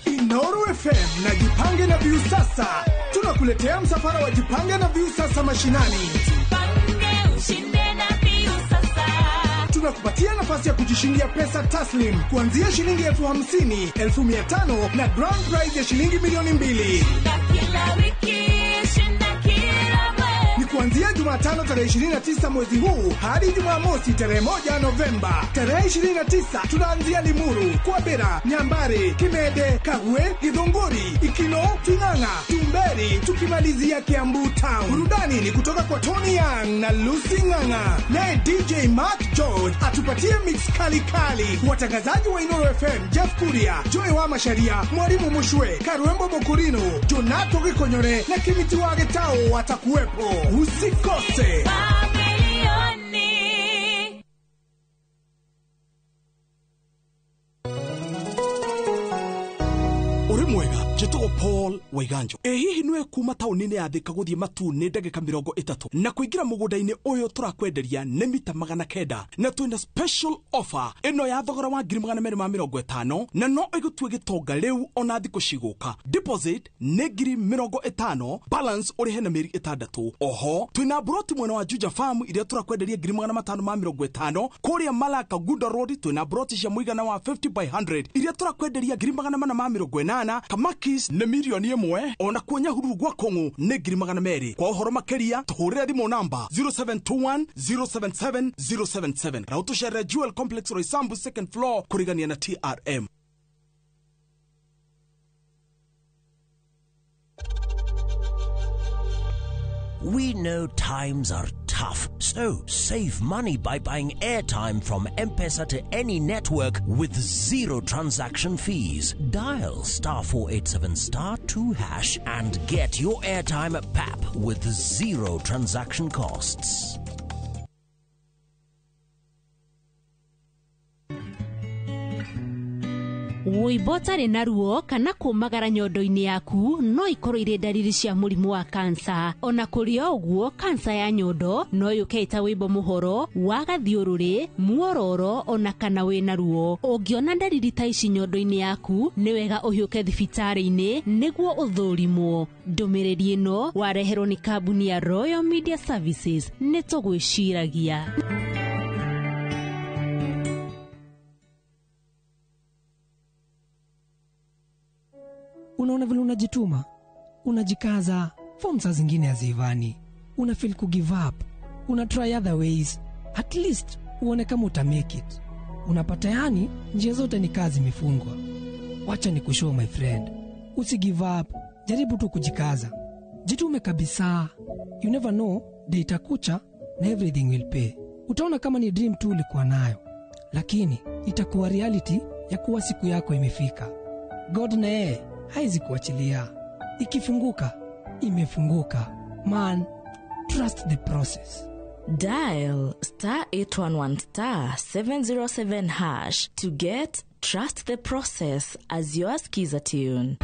Inooro FM na Jipange na Viusasa tunakuletea msafara wa Jipange na Viusasa mashinani. Jipange ushinde na Viusasa. Tunakupatia nafasi ya kujishindia pesa taslim kuanzia shilingi 50,000, 500,000 na grand prize ya shilingi 2,000,000. Kila wiki shinda kila mwezi. Ni kuanzia Jumatano tarehe 29 mwezi huu hadi Jumamosi tarehe 1 Novemba. Tarehe 29 tunaanzia Limuru, Kwabera, Nyambare, Kimede, Kagwe, Githunguri, Ikino, Ting'ang'a, Tumberi, tukimalizia Kiambu Town. Burudani ni kutoka kwa Tony Young na Lucy Ng'ang'a. Naye DJ Mark George atupatie mix kali kali. Watangazaji wa Inooro FM Jeff Kuria, Joy wa Masharia, Mwalimu Mushwe, Karuembo Mokurino, Jonato Gikonyore na Kimiti wa Getao watakuwepo. Usikose. Uri mwega njĩtagwo Paul Waiganjo. Ĩ hihi nĩwe kuma taũni-inĩ ya Thika gũthiĩ Matu nĩ ndagĩka 30 na kũingĩra mũgũnda-inĩ ũyũ tũrakwenderia nĩ mita 900 na twĩna special offer ĩno ya thogora wa 250,000 na no ĩgũtue gĩtonga rĩu ona thikũ cigũka. Deposit nĩ 50,000, balance ũrĩhe na mĩeri 6. Oho twĩna broti mwena wa Juja Farm iria tũrakwenderia 550,000. Kũrĩa Malaka Gunda Road twĩna broti cia mũigana wa 50 by 100 iria tũrakwenderia 480,000. Kamakis nĩ 1,000,000 ona kuo Nyahururu gwa Kong'u nĩ 200,000. Kwa ũhoro makĩria tũhũrĩre thimũ namba 0721 077 077 na ũtũcerere Jewel Complex Roysambu second floor kũrigania na TRM. We know times are tough, so save money by buying airtime from M-Pesa to any network with zero transaction fees. Dial *487*2# and get your airtime at PAP with zero transaction costs. Wũimbo ũtarĩ na ruo kana kũmagara nyondo-inĩ yaku no ikorwo irĩ ndariri cia mũrimũ wa kansa. Ona kũrĩ o ũguo, kansa ya nyondo no yũke ĩta wũimbo mũhoro, wa gathiũrũrĩ, muororo ona kana wĩna ruo. Ũngĩona ndariri ta ici nyondo-inĩ yaku, nĩ wega ũhiũke thibitarĩ-inĩ nĩguo ũthũrimwo. Ndũmĩrĩri ĩno wareherwo nĩ kambuni ya Royal Media Services. Nĩ tũgwĩciragia. Unaona vile unajituma, unajikaza, form saa zingine hazivani, una feel ku give up, una try other ways, at least uone kama uta make it. Unapata yani njia zote ni kazi imefungwa. Wacha nikushow my friend, usi give up, jaribu tu kujikaza. Jitume kabisa, you never know, day itakucha na everything will pay. Utaona kama ni dream tu ulikuwa nayo, lakini itakuwa reality ya kuwa siku yako imefika. God na yeye haizi kuachilia. Ikifunguka, imefunguka. Man, trust the process. Dial *811*707# to get Trust the Process as your skiza tune.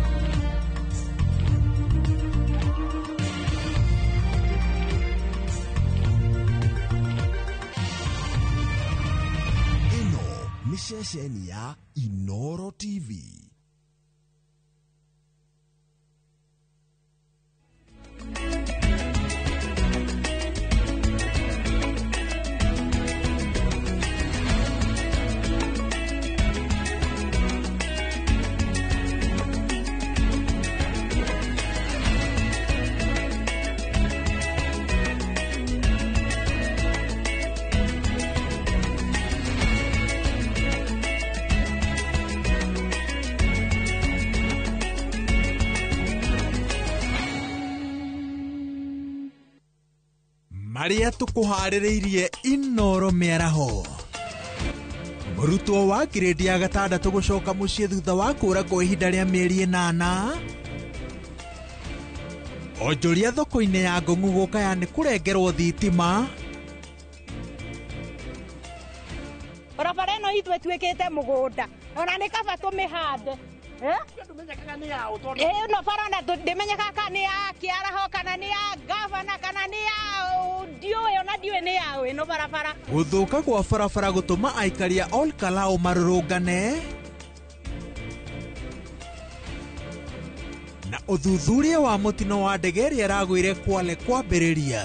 Ceceni ya Inoro TV. Maria tukuharĩrĩirie Inoro mĩaraho. Mũrutwo wa grade ya gatandatũ gũcoka mũciĩ thutha wa kũra kwa ihinda rĩa mĩeri 8. Onjoria thoko-inĩ ya Ngong'u gũkaya nĩ kũrengerwo thitima. Barabara ĩno itũ ĩtuĩkĩte mũgũnda ona nĩ kaba tũmĩhande. Ĩno bara ona ndĩmenyekaga kana nĩ ya kĩaraho kana nĩ ya gavana kana nĩ ya ndiũĩ ona ndiũĩ nĩ yaũ ĩno barabara. Gũthũka kwa barabara gũtũma aikari a Ol Kalou marũrũngane. Na ũthuthuria wa mũtino wa ndege ĩrĩa ĩragũire Kwale kwambĩrĩria.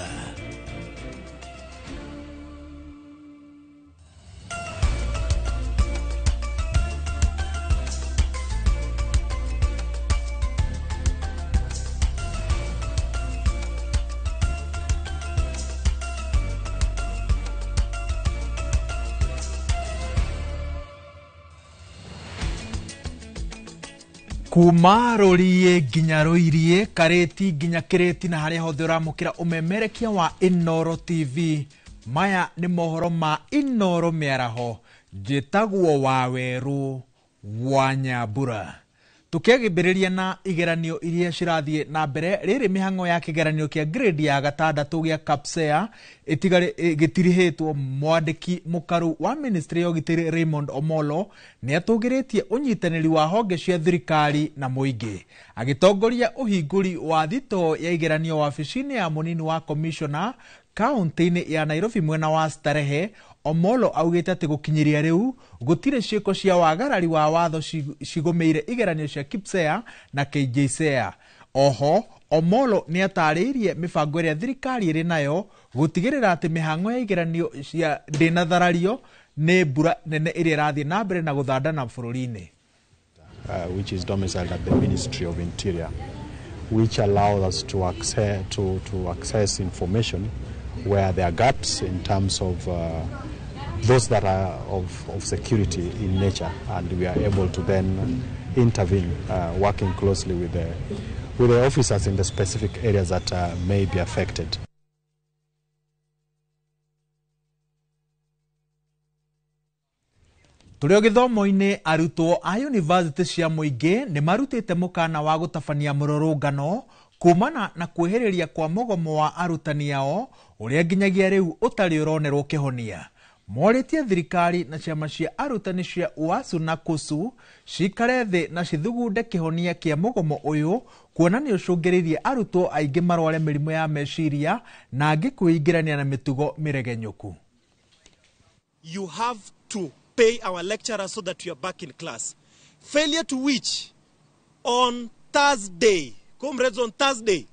Kuma rũriĩ nginya rũiriĩ, karĩti nginya kĩrĩti na harĩa hothe ũramũkĩra ũmemerekia wa Inoro TV. Maya nĩ mohoro ma Inoro mĩaraho. Njĩtagwo Wawerũ wa Nyambura. Tũkĩambĩrĩria na igeranio iria cirathiĩ na mbere, rĩrĩ mĩhang'o ya kĩgeranio kĩa grade ya gatandatũ gĩa KAPSEA gĩtirihĩtwo. Mwandĩki mũkaru wa ministry ya ũgitĩri Raymond Omolo nĩatũgĩrĩtie ũnyitanĩri wa honge cia thirikari na mũingĩ. Agĩtongoria ũhingũri wa thitoo ya igeranio wabici-inĩ ya mũnini wa commissioner kaunti-inĩ ya Nairobi mwena wa Starehe, Omolo augĩte atĩ gũkinyĩria rĩu gũtirĩ ciĩko cia wagarari wa watho cigũmĩire igeranio cia KPSEA na KJSEA. Oho Omolo nĩatarĩirie mĩbango ĩrĩa thirikari ĩrĩ nayo gũtigĩrĩra atĩ mĩhang'o ya igeranio cia ndĩnatharario nĩ mbura nene ĩrĩa ĩrathiĩ na mbere na gũthandana bũrũri-inĩ. Which is domiciled at the Ministry of Interior, which allows us to access information where there are gaps in terms of those that are of security in nature, and we are able to then intervene, working closely with the officers in the specific areas that may be affected. Tũrĩ o gĩthomo-inĩ, arutwo a yunivasĩtĩ cia mũingĩ nĩ marutĩte mũkana wa gũtabania mũrũrũngano kumana na kwĩhĩrĩria kwa mũgomo wa arutani ao ũrĩa nginyagia rĩu ũtarĩ ũronerwo kĩhonia. Morĩtie thirikari na ciama cia arutani cia UASU na KUSU cikare thĩ na cithugunde kĩhonia kĩa mũgomo ũyũ, kuona nĩ ũcũngĩrĩirie arutwo aingĩ marware mĩrimũ ya meciria na angĩ kwĩingĩrania na mĩtugo mĩregenyũku. You have to pay our lecturers so that we are back in class. Failure to which, on Thursday, comrades, on Thursday,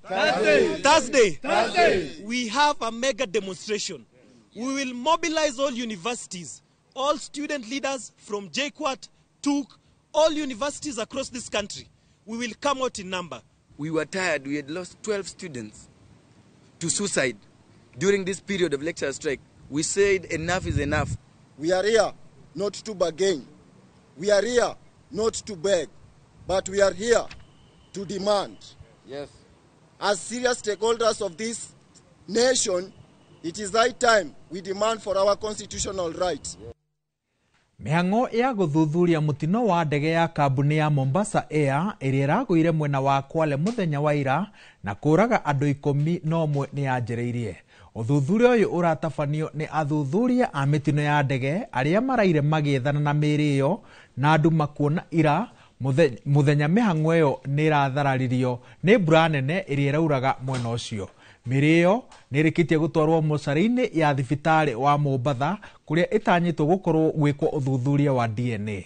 we have a mega demonstration. We will mobilize all universities, all student leaders from JKUAT, TUK, all universities across this country. We will come out in number. We were tired. We had lost 12 students to suicide during this period of lecturer strike. We said enough is enough. We are here not to bargain. We are here not to beg, but we are here to demand. Yes. As serious stakeholders of this nation, it is high time we demand for our constitutional rights. Mĩhang'o ya gũthuthuria mũtino wa ndege ya kambuni ya Mombasa Air ĩrĩa ĩragũire mwena wa Kwale mũthenya wa ira na kũraga andũ 11 nĩ yanjĩrĩirie. Ũthuthuria ũyũ ũratabanio nĩ athuthuria a mĩtino ya ndege arĩa maraire magĩethana na mĩĩrĩ ĩyo na andũ makuona ira mũthenya mĩhang'o ĩyo nĩ ĩrathararirio nĩ mbura nene ĩrĩa ĩrauraga mwena ũcio. Mĩĩrĩ ĩyo nĩ ĩrĩkĩtie gũtwarwo mocarĩ-inĩ ya thibitarĩ wa Mombatha. kũrĩa ĩtanyĩtwo gũkorwo gwĩkwo ũthuthuria wa DNA.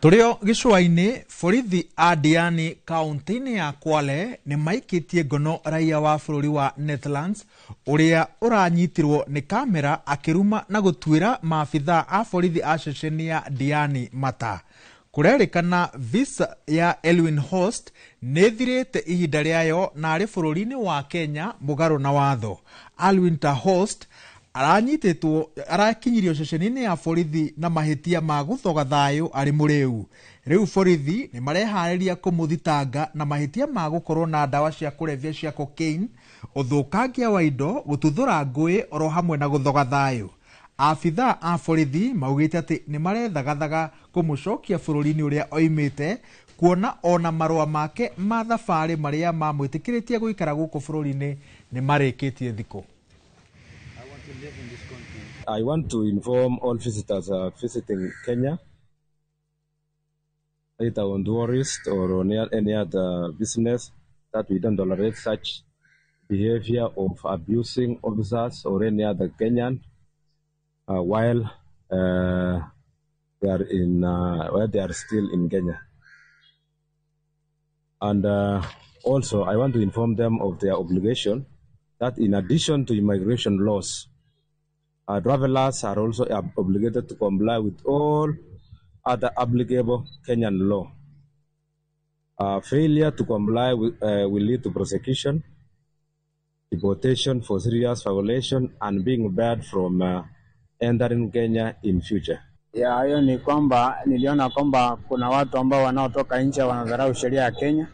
Tũrĩo gĩcũa-inĩ, borithi a Diani kaunti-inĩ ya Kwale nĩ maikĩtie ngono raiya wa bũrũri wa Netherlands ũrĩa ũranyitirwo nĩ kamera akĩruma na gũtuĩra maabithaa a borithi a ceceni ya Diani mata. Kũrerĩkana visa ya Elwin Host nĩ ĩthirĩte ihinda rĩayo na arĩ bũrũri-inĩ wa Kenya mũgarũ na watho. Alwin ta Host aranyitĩtwo arakinyirio ceceni-inĩ ya borithi na mahĩtia ma gũthoga thayũ arĩ mũrĩu. Rĩu borithi nĩ mareharĩria kũmũthitanga na mahĩtia ma gũkorwo na ndawa cia kũrebia cia cocaine, ũthũkangia wa indo, gũtuthũra ngũĩ oro hamwe na gũthoga thayũ. Abithaa a borithi maugĩte atĩ nĩ marethagathaga kũmũcokia bũrũri-inĩ ũrĩa oimĩte kuona ona marũa make ma thabarĩ marĩa mamwĩtĩkĩrĩtie gũikara gũkũ bũrũri-inĩ nĩ marĩkĩtie thikũ. I want to inform all visitors visiting Kenya, either on tourist or on any other business, that we don't tolerate such behavior of abusing officers or any other Kenyan while they are in while they are still in Kenya. And also, I want to inform them of their obligation that in addition to immigration laws, travelers are also obligated to comply with all other applicable Kenyan law. Failure to comply will lead to prosecution, deportation for serious violation, and being barred from entering Kenya in future. Ya hayo ni kwamba niliona kwamba kuna watu ambao wanaotoka nje wanadharau sheria ya Kenya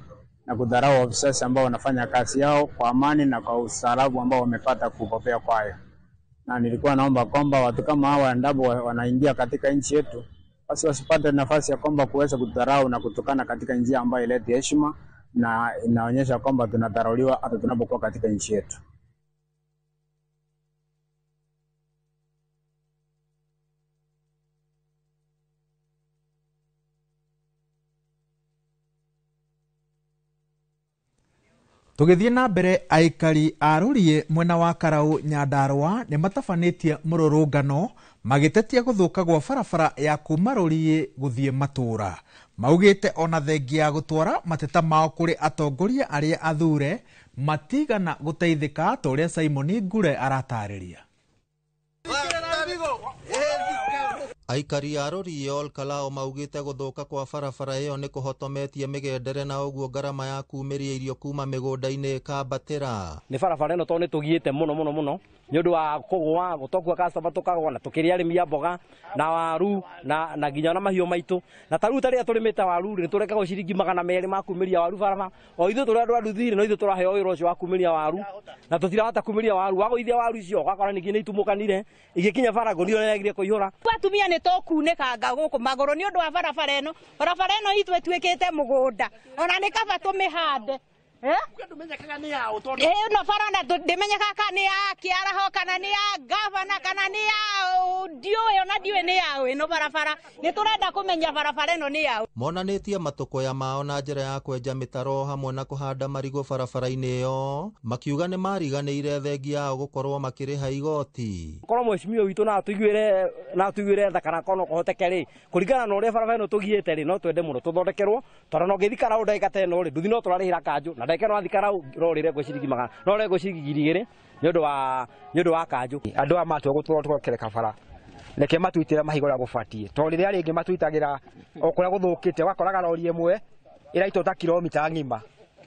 na kudharau officers ambao wanafanya kazi yao kwa amani na kwa ustaarabu ambao wamepata kupokea kwayo. Na nilikuwa naomba kwamba watu kama hawa endapo wanaingia katika nchi yetu basi wasipate nafasi ya kwamba kuweza kudharau na kutukana katika njia ambayo ilete heshima na inaonyesha kwamba tunadharauliwa hata tunapokuwa katika nchi yetu. Tũgĩthiĩ na mbere, aikari a Rũriĩ mwena wa Karau Nyandarũa nĩ matabanĩtie mũrũrũngano magĩtetia gũthũka gwa barabara ya kuma Rũriĩ gũthiĩ matũũra. Maugĩte ona thengia ya gũtwara mateta mao kũrĩ atongoria arĩa athure matigana gũteithĩka ta ũrĩa Simon Ngure aratarĩria. Aikari a Rũriĩ Ol Kalou maugĩte gũthũka kwa barabara ĩyo nĩ kũhotometie mĩgendere na ũguo ngarama ya kumĩria irio kuma mĩgũnda-inĩ ĩkambatĩra. Nĩ barabara ĩno tondũ nĩ tũgiĩte mũno mũno mũno nĩ ũndũ wa kũgũa gũtokua customer tũkagũa na tũkĩrĩa arĩmi a mboga na waru na nginya na mahiũ maitũ na ta rĩu ta rĩrĩa tũrĩmĩte waru rĩ nĩtũrekagwo ciringi 200 ma kumĩria waru barabara o ithuĩ tũrĩ andũ a nduthi rĩ no ithuĩ tũraheo wĩra ũcio wa kumĩria waru na tũtirahota kumĩria waru wagũithia waru icio ũgakora ningĩ nĩ itumũkanire igĩkinya bara ngũnia nĩ yagire kũihũra. Atumia nĩ tũkunĩkanga gũkũ magũrũ nĩ ũndũ wa barabara ĩno. Barabara ĩno itũ ĩtuĩkĩte mũgũnda ona nĩ kaba tũmĩhande. Ĩno bara ona ndĩmenyekaga kana nĩ ya kĩaraho kana nĩ ya gavana kana nĩ ya ndiũĩ ona ndiũĩ nĩ yaũ ĩno barabara. Nĩ tũrenda kũmenya barabara ĩno nĩ yaũ. Monanĩtie matũkũya mao na njĩra ya kwenja mĩtaro hamwe na kũhanda marigũ barabara-inĩ ĩyo makiuga nĩ mariganĩire thengia yao gũkorwo makĩrĩha igoti. Korwo mheshimiwa witũ no atũiguĩre tha kana korwo no kũhoteke rĩ kũringana na ũrĩa barabara ĩno tũgiĩte rĩ no twende mũno tũthondekerwo tondũ no ngĩthi Karau ndagĩka ta ĩno rĩ nduthi no tũrarĩhĩra kanjũ na ndagĩka ĩno wathi Karau no ũrĩrengwo ciringi 100 no ũrengwo ciringi 2000 nĩ ũndũ wa kanjũ. Andũ aya matua gũtũra tũgakereka bara reke matuitĩre mahiga ũrĩa gũbatiĩ tondũ rĩrĩa rĩngĩ matuitagĩra o kũrĩa gũthũkĩte ũgakoraga rori ĩmwe ĩraitwo ta kilomita ng'ima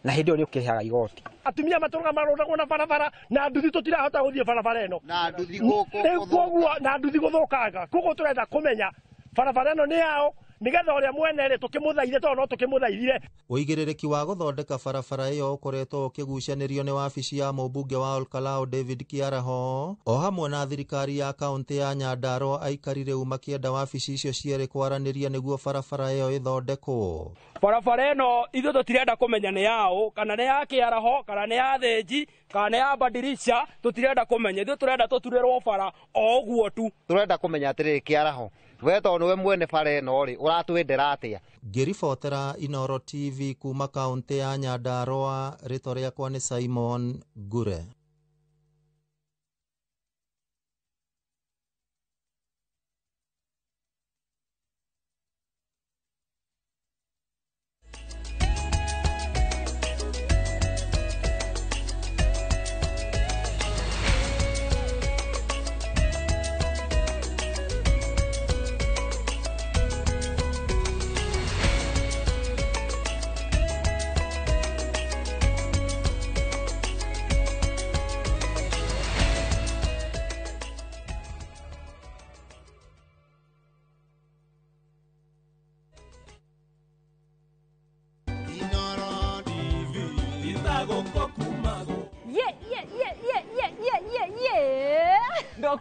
na hĩndĩ ĩyo nĩ ũkĩrĩhaga igoti. Atumia matũraga marondagwo na barabara na nduthi tũtirahota gũthiĩ barabara ĩno na nduthi gũkũ koguo na nduthi gũthũkanga koguo tũrenda kũmenya barabara ĩno nĩ yao Nigetha ũrĩa mwene rĩ tũkĩmũthaithe tondũ no tũkĩmũthaithire. Ũigĩrĩrĩki wa gũthondeka barabara ĩyo ũkoretwo ũkĩgucanĩrio nĩ wabici ya mũmbunge wa Olkalou David Kiaraho o hamwe na thirikari ya kaũntĩ ya Nyandarua. Aikari rĩu makĩenda wabici icio cierĩ kwaranĩria nĩguo barabara ĩyo ĩthondekwo. Barabara ĩno ithuĩ tũtirenda kũmenya nĩ yaũ, kana nĩ ya Kĩaraho, kana nĩ ya Thĩnji, kana nĩ ya Badirisha, tũtirenda kũmenya. Ithuĩ tũrenda tũturĩrwo bara o ũguo tu. Tũrenda kũmenya atĩrĩrĩ, Kĩaraho, we tondũ nĩwe mwene bara ĩno rĩ, ũratwendera atĩa? Ngĩribotera Inooro TV kuma kaũntĩ ya Nyandarua, rĩtwa rĩakwa nĩ Simon Ngure.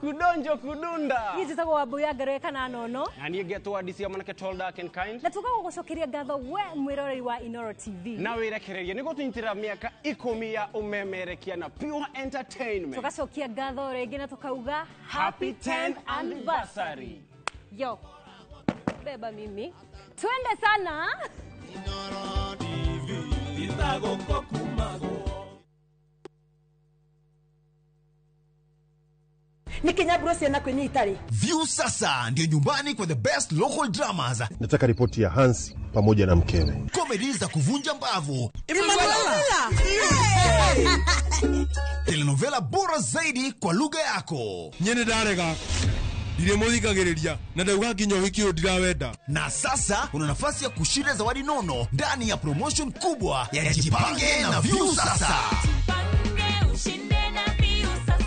Kudonjo kudunda. Niĩ njĩtagwo Wambui ya Ngeroe kana Nono. Na niĩ ngetwo DC mwanake tall dark and kind. Na tũgagũcokeria ngatho we mwĩroreri wa Inooro TV. Na wĩrekererie nĩguo tũnyitĩrĩra mĩaka 10 ya ũmemerekia na Pure Entertainment. Tũgacokia ngatho rĩngĩ na tũkauga happy 10th anniversary. Yo. Beba mimi. Twende sana. Inooro TV. Nikinyaburo ciana kwenye itari. View sasa ndio nyumbani kwa the best local dramas. Nataka ripoti ya Hansi pamoja na mkewe. Comedy za kuvunja mbavu. Emanuela. Telenovela bora zaidi kwa lugha yako. Nyene ndarega. Ndiremuthikagiriria na ndauga nginya ũhiki ũyũ ndirawenda. Na sasa una nafasi ya kushinda zawadi nono ndani ya promotion kubwa ya Jipange na View Sasa. Jipange ushinde na View Sasa.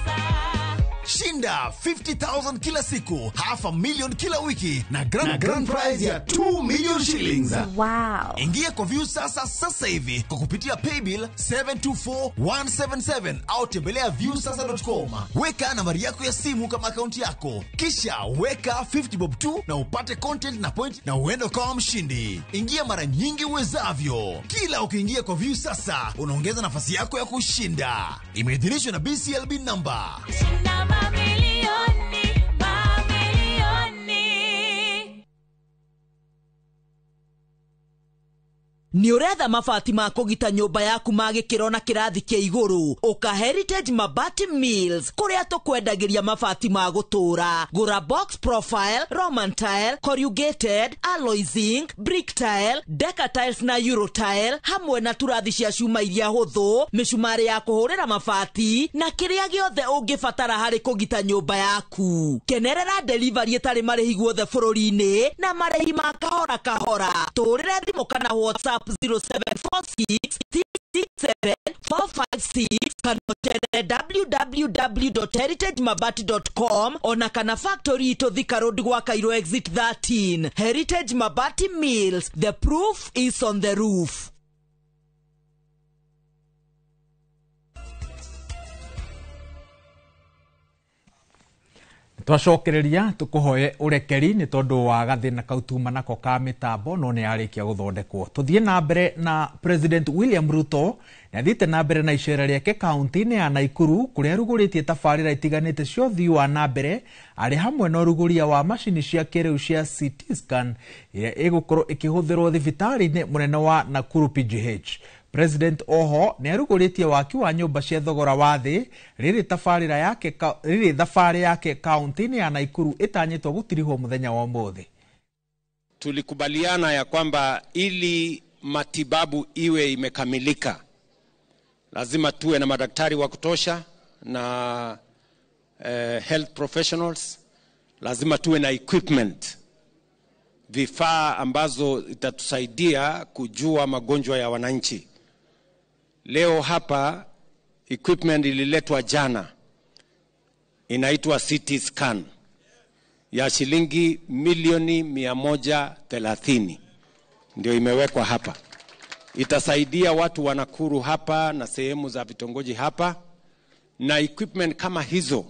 Shinda 50,000 kila siku, 500,000 kila wiki na grand prize ya 2 million shillings. Wow. Ingia kwa View Sasa sasa hivi kwa kupitia paybill 724177 au tembelea viewsasa.com. Weka nambari yako ya simu kama akaunti yako, kisha weka 50 bob 2 na upate content na point na uende kama mshindi. Ingia mara nyingi uwezavyo. Kila ukiingia kwa View Sasa unaongeza nafasi yako ya kushinda. Imeidhinishwa na BCLB number. Shinda mamilioni, mamilioni. Nĩ ũretha mabati ma kũgita nyũmba yaku ma gĩkĩro na kĩrathi kĩa igũrũ? Ũka Heritage Mabati Mills kũrĩa tũkwendagĩria mabati ma gũtũũra. Gũra box profile, Roman tile, corrugated, alloy zinc, brick tile, deca tiles na euro tile, hamwe na turathi cia cuma iria hũthũ, mĩcumarĩ ya kũhũrĩra mabati na kĩrĩa gĩothe ũngĩbatara harĩ kũgita nyũmba yaku. Kenerera delivery ĩtarĩ marĩhi guothe bũrũri-inĩ na marĩhi ma kahora kahora. Tũhũrĩre thimũ kana WhatsApp 0746 667 456 kana ũcere www.heritagemabati.com ona kana factory itũ Thika Road gwa Cairo exit 13. Heritage Mabati Mills, the proof is on the roof. Twacokereria tukuhoye urekeri ni tondu wa gathina kau tuma nako ka mitambo no ni yarikia guthondekwo. Tuthie na mbere na President William Ruto ni athiite na mbere na icera riake kaunti-ini ya Nakuru kuria aruguritie tabarira itiganite cia uthii wa na mbere ari hamwe na uruguria wa macini cia kiriu cia CT scan iria igukorwo ikihuthirwo thibitari-ini munene wa Nakuru PGH. President oho ni aruguritie waki wa nyumba cia thogora wa thi riri thabarĩ yake kaunti-inĩ ya Nakuru itanyitwo gutirihwo muthenya wa umuthi. Tulikubaliana ya kwamba ili matibabu iwe imekamilika lazima tuwe na madaktari wa kutosha na health professionals, lazima tuwe na equipment, vifaa ambazo itatusaidia kujua magonjwa ya wananchi. Leo hapa equipment ililetwa jana, inaitwa CT scan. ya shilingi milioni 130 ndio imewekwa hapa. Itasaidia watu wa Nakuru hapa na sehemu za vitongoji hapa, na equipment kama hizo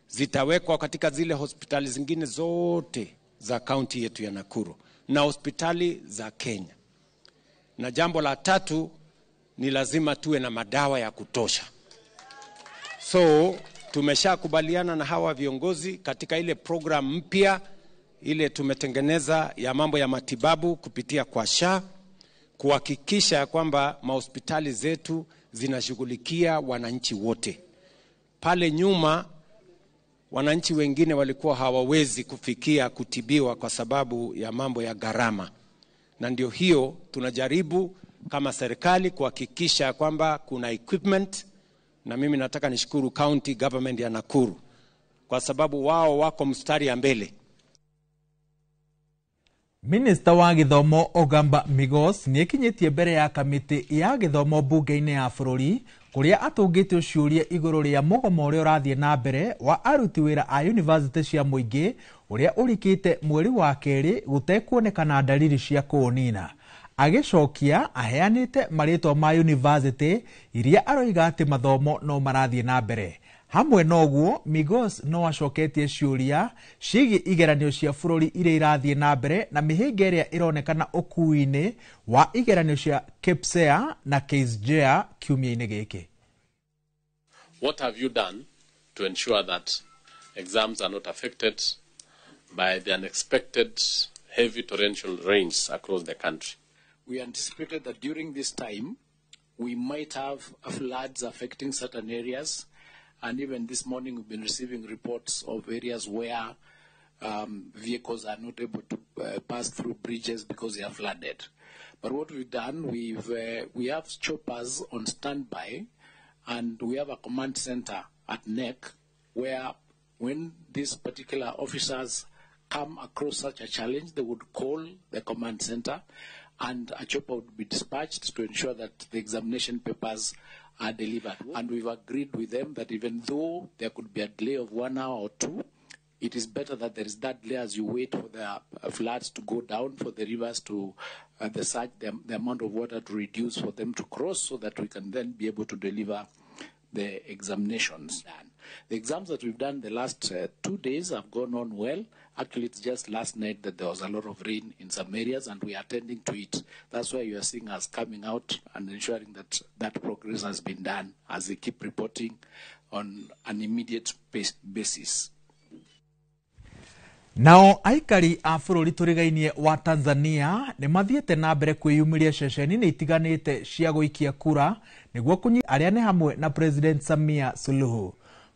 zitawekwa katika zile hospitali zingine zote za kaunti yetu ya Nakuru na hospitali za Kenya. Na jambo la tatu ni lazima tuwe na madawa ya kutosha. So tumeshakubaliana na hawa viongozi katika ile program mpya ile tumetengeneza ya mambo ya matibabu kupitia kwa SHA, kuhakikisha ya kwamba mahospitali zetu zinashughulikia wananchi wote. Pale nyuma wananchi wengine walikuwa hawawezi kufikia kutibiwa kwa sababu ya mambo ya gharama, na ndio hiyo tunajaribu kama serikali kuhakikisha kwamba kuna equipment. Na mimi nataka nishukuru county government ya Nakuru kwa sababu wao wako mstari ya mbele. Minista wa gĩthomo Ogamba Migos nĩekinyĩtie mbere ya kamĩtĩ ya gĩthomo mbunge-inĩ ya bũrũri kũrĩa atũngĩtio ciũria igũrũ rĩa mũgomo ũrĩa ũrathiĩ na mbere wa aruti wĩra a yunivasĩtĩ cia mũingĩ ũrĩa ũrikĩte mweri wa kerĩ gũtekuonekana dalili cia kũũnina. Agĩcokia aheanĩte marĩtwa ma yunivasĩtĩ iria aroiga atĩ mathomo no marathiĩ na mbere. Hamwe noguo, Migos no acoketie ciũria ciĩgiĩ igeranio cia bũrũri iria irathiĩ na mbere na mĩhĩnga ĩrĩa ĩronekana ũkuui-inĩ wa igeranio cia KPSEA na KJSEA kiumia-inĩ gĩkĩ. What have you done to ensure that exams are not affected by the unexpected heavy torrential rains across the country? We anticipated that during this time we might have floods affecting certain areas. And even this morning we've been receiving reports of areas where vehicles are not able to pass through bridges because they are flooded. But what we've done, we have choppers on standby, and we have a command center at NEC where when these particular officers come across such a challenge, they would call the command center and a chopper would be dispatched to ensure that the examination papers are delivered. And we've agreed with them that even though there could be a delay of 1 hour or two, it is better that there is that delay as you wait for the floods to go down, for the rivers to, the surge, the amount of water to reduce for them to cross, so that we can then be able to deliver the examinations. The exams that we've done the last 2 days have gone on well. Actually, it's just last night that there was a lot of rain in some areas, and we are attending to it. That's why you are seeing us coming out and ensuring that that progress has been done as they keep reporting on an immediate basis. Nao aikari a bũrũri tũrigainie wa Tanzania nĩ mathiĩte na mbere kwĩyumĩria ceceni-inĩ itiganĩte cia gũikia kura nĩguo kũnyita arĩa nĩ hamwe na President Samia Suluhu.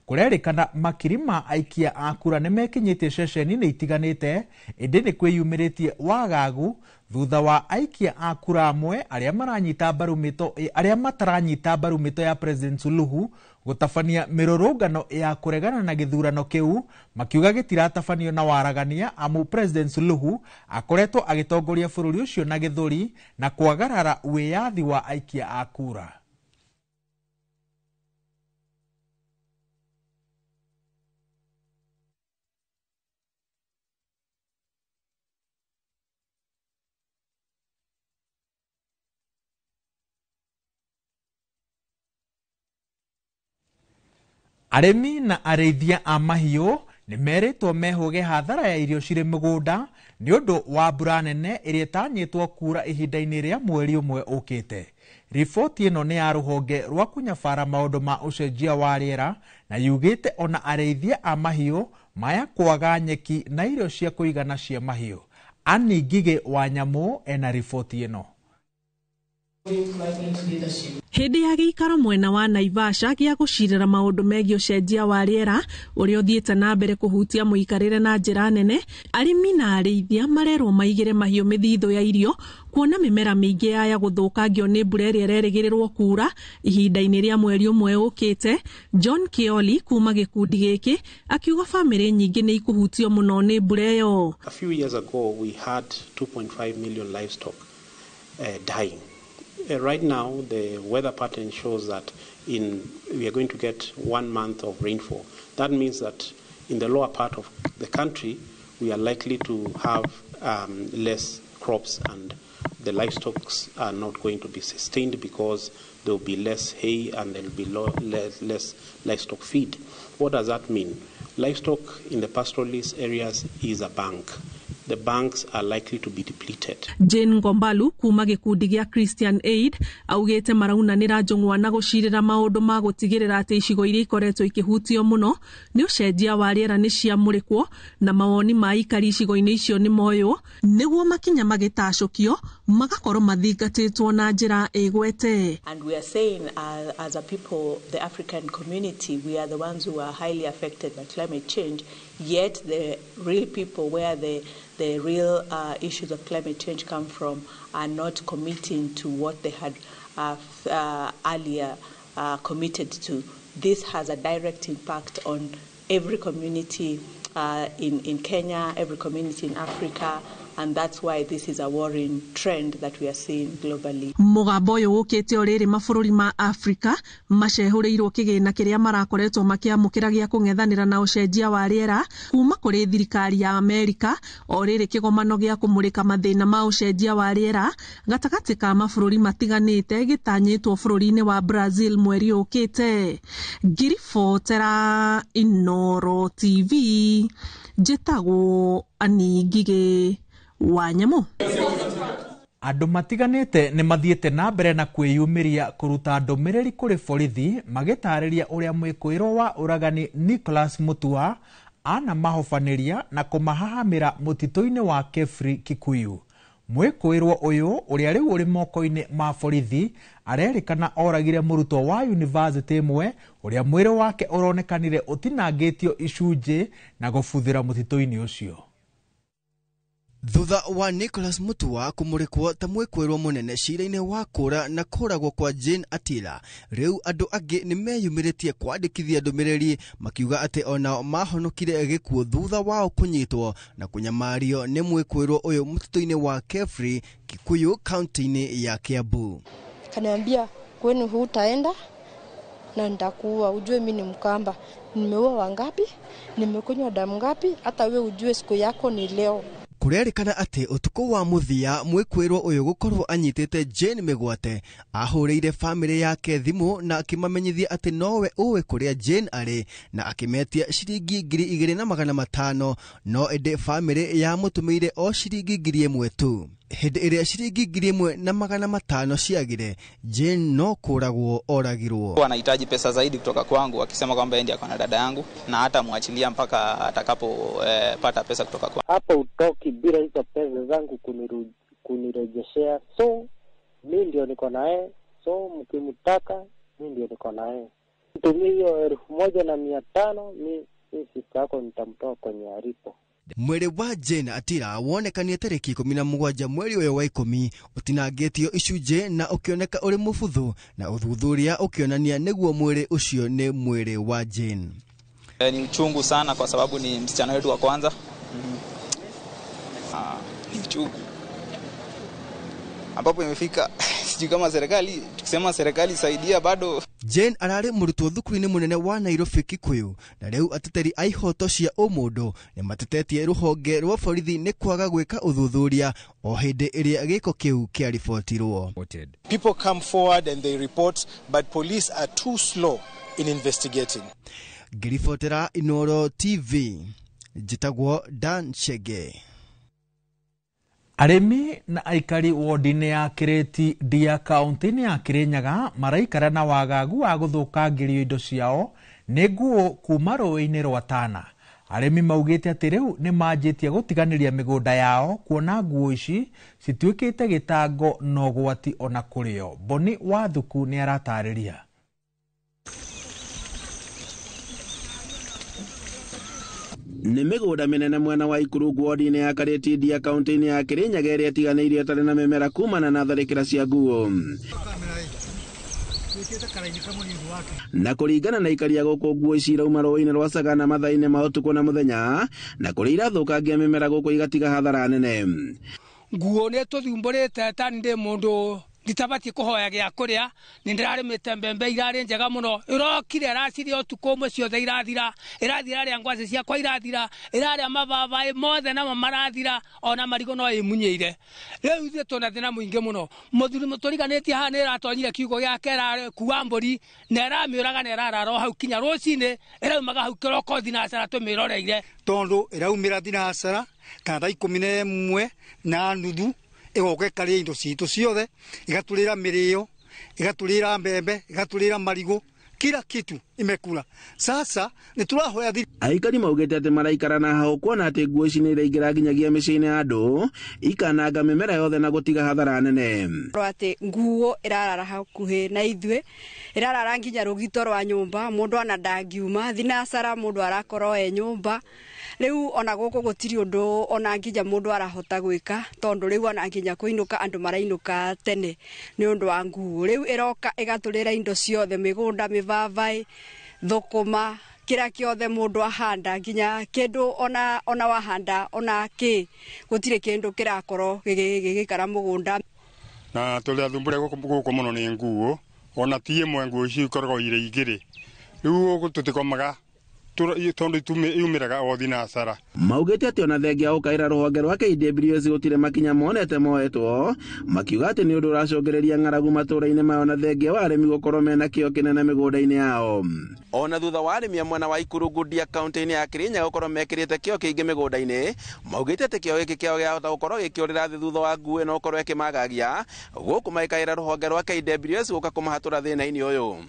Kũrerĩkana makiri ma aikia a kura nĩ mekinyĩtie ceceni-inĩ itiganĩte, ĩndĩ nĩ kwĩyumĩrĩtie wagagu thutha wa aikia a kura amwe arĩa maranyita mbaru mĩto arĩa mataranyita mbaru mĩto ya President Suluhu gũtabania mĩrũrũngano ya kũregana na gĩthurano kĩu, makiuga gĩtiratabanio na waragania amu President Suluhu akoretwo agĩtongoria bũrũri ũcio na gĩthũri na kwagarara wĩyathi wa aikia a kura. Arĩmi na arĩithia a mahiũ nĩ merĩtwo mehũge hathara ya irio cirĩ mĩgũnda nĩ ũndũ wa mbura nene ĩrĩa ĩtanyĩtwo kuura ihinda-inĩ rĩa mweri ũmwe ũkĩte. Riboti ĩno nĩ ya rũhonge rwa kũnyabara maũndũ ma ũcenjia wa rĩera na yugĩte ona arĩithia a mahiũ maya kwaga nyeki na irio cia kũigana cia mahiũ. Annie Ngigĩ wa Nyamũ ena riboti ĩno. Hĩndĩ ya gĩikaro mwena wa Naivasha gĩa gũcirĩra maũndũ megiĩ ũcenjia wa rĩera ũrĩa ũthiĩte na mbere kũhutia mũikarĩre na njĩra nene, arĩmi na arĩithia marerwo maigĩre mahiũ mĩthithũ ya irio kuona mĩmera mĩingĩ yaya gũthũkangio nĩ mbura ĩrĩa ĩrerĩgĩrĩrwo kuura ihinda-inĩ rĩa mweri ũmwe ũkĩte. John Kioli kuma gĩkundi gĩkĩ akiuga bamĩrĩ nyingĩ nĩ ikũhutio mũno nĩ mbura ĩyo. A few years ago we had 2.5 million livestock dying. Right now, the weather pattern shows that we are going to get 1 month of rainfall. That means that in the lower part of the country, We are likely to have less crops, and the livestock are not going to be sustained because there will be less hay and there will be less livestock feed. What does that mean? Livestock in the pastoralist areas is a bank. The banks are likely to be depleted. Jane Ngombalu kuma gĩkundi gĩa Christian Aid augĩte maraunanĩra njũng'wa na gũcirĩra maũndũ ma gũtigĩrĩra atĩ icigo iria ikoretwo ikĩhutio mũno nĩ ũcenjia wa rĩera nĩ ciamũrĩkwo na mawoni ma aikari icigo-inĩ icio nĩ moywo nĩguo makinya magĩtacũkio magakorwo mathingatĩtwo na njĩra ĩgwete. And we are saying as a people, the African community, we are the ones who are highly affected by climate change, yet the real people where the real issues of climate change come from are not committing to what they had earlier committed to. This has a direct impact on every community in Kenya, every community in Africa, and that's why this is a worrying trend that we are seeing globally. Mũgambo ũyũ ũkĩte o rĩrĩ mabũrũri ma Afrika macehũrĩirwo kĩgĩna kĩrĩa marakoretwo makĩamũkĩra gĩa kũng'ethanĩra na ũcenjia wa rĩera kuma kũrĩ thirikari ya Amerika o rĩrĩ kĩgomano gĩa kũmũrĩka mathĩna ma ũcenjia wa rĩera gatagatĩ ka mabũrũri matiganĩte gĩtanyĩtwo bũrũri-inĩ wa Brazil mweri ũkĩte. Ngiribotera Inooro TV, njĩtagwo Annie Ngigĩ wa Nyamũ. Andũ matiganĩte nĩ mathiĩte na mbere na kwĩyumĩria kũruta ndũmĩrĩri kũrĩ borithi magĩtarĩria ũrĩa mwĩkũĩrwo wa ũragani Nicholas Mutua anamahobanĩria na kũmahahamĩra mũtitũ-inĩ wa Kefri Kikuyu. Mwĩkũĩrwo ũyũ ũrĩa rĩu ũrĩ moko-inĩ ma borithi arerĩkana oragire mũrutwo wa yunivasĩtĩ ĩmwe ũrĩa mwĩrĩ wake ũronekanire ũtinangĩtio icunjĩ na gũbuthĩra mũtitũ-inĩ ũcio. Thutha wa Nicholas Mutua kũmũrĩkwo ta mwĩkũĩrwo mũnene cira-inĩ wa kũra na kũragwo kwa Jane Atila, rĩu andũ angĩ nĩ meyumĩrĩtie kwandĩkithia ndũmĩrĩri makiuga atĩ onao mahonokire gĩkuũ thutha wao kũnyitwo na kũnyamario nĩ mwĩkũĩrwo ũyũ mũtitũ-inĩ wa Kefri Kikuyu kaunti-inĩ ya Kiambu. Kaniambia kwenu hutaenda na nitakuua, ujue mimi ni Mkamba, nimeua wangapi, nimekunywa damu ngapi, hata we ujue siku yako ni leo. Kũrerĩkana atĩ ũtukũ wa mũthia mwĩkũĩrwo ũyũ gũkorwo anyitĩte Jane mĩgwate ahũrĩire famĩlĩ yake thimũ na akĩmamenyithia atĩ nowe ũĩ kũrĩa Jane arĩ na akĩmetia ciringi 2500 no ĩndĩ famĩlĩ yamũtũmĩire o ciringi 1000 tu. Hĩndĩ ĩrĩa ciringi 1500 ciagire, Jane no kũragwo oragirwo. Wanahitaji pesa zaidi kutoka kwangu, akisema kwamba ndiye akona dada yangu na hata muachilia mpaka atakapopata pesa kutoka kwangu. Hapo utoki bila hizo pesa zangu kunirejeshea, so mimi ndio niko naye, so mkimtaka mimi ndio niko naye. Tumie hiyo 1500 mimi sister yako nitamtoa kwenye alipo. Mwĩrĩ wa Jane Atila wonekanire tarĩki 17 mweri ũyũ wa 10 ũtinangĩtio icunjĩ na ũkĩoneka ũrĩ mũbuthu na ũthuthuria ũkĩonania nĩguo mwĩrĩ ũcio nĩ mwĩrĩ wa Jane. Ni uchungu sana kwa sababu ni msichana wetu wa kwanza. Ni uchungu ambapo imefika sijui kama serikali, tukisema serikali saidia bado. Jane ararĩ mũrutwo thukuru-inĩ mũnene wa Nairobi Kikuyu na rĩu ateteri a ihoto cia ũmũndũ nĩ matetetie rũhonge rwa borithi nĩ kwaga gwĩka ũthuthuria o hĩndĩ ĩrĩa gĩko kĩu kĩaribotirwo. People come forward and they report, but police are too slow in investigating. Ngĩribotera Inooro TV, njĩtagwo Dan Chege. Arĩmi na aikari wodi-inĩ ya Kĩrĩti Ndia kaunti-inĩ ya Kĩrĩnyaga maraikara na wagagu wa gũthũkangĩrio indo ciao nĩ nguo kuma rũĩ-inĩ rwa Tana. Arĩmi maugĩte atĩ rĩu nĩ manjĩtie gũtiganĩria mĩgũnda yao kuona nguo ici cituĩkĩte gĩtango na ũgwati ona kũrĩo. Boni Wathuku nĩ aratarĩria. Nĩ mĩgũnda mĩnene mwena wa Ikurungu wodi-inĩ ya Karĩti Ndia kaunti-inĩ ya Kĩrĩnyaga ĩrĩa ĩtiganĩirio ĩtarĩ na mĩmera kumana na tharĩkĩra cia nguo. Na kũringana na ikaria gũkũ nguo ici irauma rũĩ-inĩ rwa Sagana mathaa-inĩ ma ũtukũ na mũthenya na kũrĩa irathũkangia mĩmera gũkũ igatiga hathara nene. Nguo nĩ tũthumbũrĩte ta ndĩ mũndũ Nditabatiĩ kũhoya gĩa kũrĩa, nĩ ndĩrarĩmĩte mbembe irarĩ njega mũno, ĩrokire ĩraciria ũtukũ ũmwe ciothe irathira, ĩrathira rĩa ngwacĩ ciakwa irathira, ĩrarĩa mababaĩ mothe namo marathira, ona marigũ no ĩmunyĩire. Rĩu ithuĩ twĩna thĩna mũingĩ mũno. Mũthuri mũtũriganĩtie haha nĩ ĩratonyire kiugũ gĩake, ĩrakua mbũri na ĩramĩũraga na ĩrarara o hau kinya rũcinĩ, ĩraumaga hau kĩroko thinacara tũmĩroreire. Tondũ ĩraumĩra thinacara kana thaa 11:30 ĩgoka ĩkarĩa indo citũ ciothe, ĩgatũrĩra mĩrĩo, ĩgatũrĩra mbembe, ĩgatũrĩra marigũ, kila kitu imekula. Sasa nĩ tũrahoya Aikari maugĩte atĩ maraikara na hau kuona atĩ nguo ici nĩ iraingĩra nginyagia mĩciĩ-inĩ ya andũ, ikananga mĩmera yothe na gũtiga hathara nene. Atĩ nguo ĩrarara hakuhĩ na ithuĩ, ĩrarara nginya rũgito rwa nyũmba, mũndũ ona ndangiuma thinacara, mũndũ arakorwo e nyũmba. Rĩu ona gũkũ gũtirĩ ũndũ ona nginya mũndũ arahota gwĩka, tondũ rĩu ona nginya kũinũka andũ marainũka tene nĩ ũndũ wa nguo. Rĩu ĩroka ĩgatũrĩra indo ciothe, mĩgũnda, mĩbabaĩ, thũkũma, kĩrĩa kĩothe mũndũ ahanda, nginya kĩndũ ona wahanda ona kĩ, gũtirĩ kĩndũ kĩrakorwo gĩgĩikara mũgũnda. Na tũrĩa thumbũre gũkũ mũno nĩ nguo, ona ti ĩmwe nguo ici ikoragwo irĩ igĩrĩ. Rĩu gũkũ tũtikomaga tondũ yumĩraga o thinacara. Maugĩte atĩ ona thengia gũkaĩra rũhonge rwa KWS gũtirĩ makinya monete moetwo, makiuga atĩ nĩ ũndũ ũracũngĩrĩria ng'aragu matũũra-inĩ mao na thengia wa arĩmi gũkorwo mena kĩo kĩnene mĩgũnda-inĩ yao. Ona thutha wa arĩmi a mwena wa Ikurungundia kaunti-inĩ ya Kirinyaga gũkorwo mekĩrĩte kĩo kĩingĩ mĩgũnda-inĩ, maugĩte atĩ kĩo gĩkĩ kĩao gĩahota gũkorwo gĩkĩũrĩra thĩ thutha wa nguo ĩno gũkorwo ĩkĩmagagia, gũkũ magĩkaĩra rũhonge rwa KWS gũka kũmahatũra thĩna-inĩ ũyũ.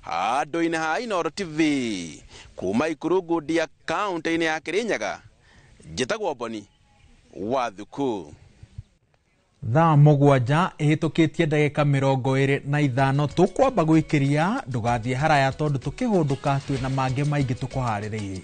Handũ-inĩ ha Inooro TV kuma Ikurungundia kaunti-inĩ ya Kirinyaga, njĩtagwo Boni wa Thuku. Thaa 7 ĩhĩtũkĩtie ndagĩka 25 tũkwamba gwĩkĩria, ndũgathiĩ haraya tondũ tũkĩhũndũka twĩna mangĩ maingĩ tũkũharĩrĩirie.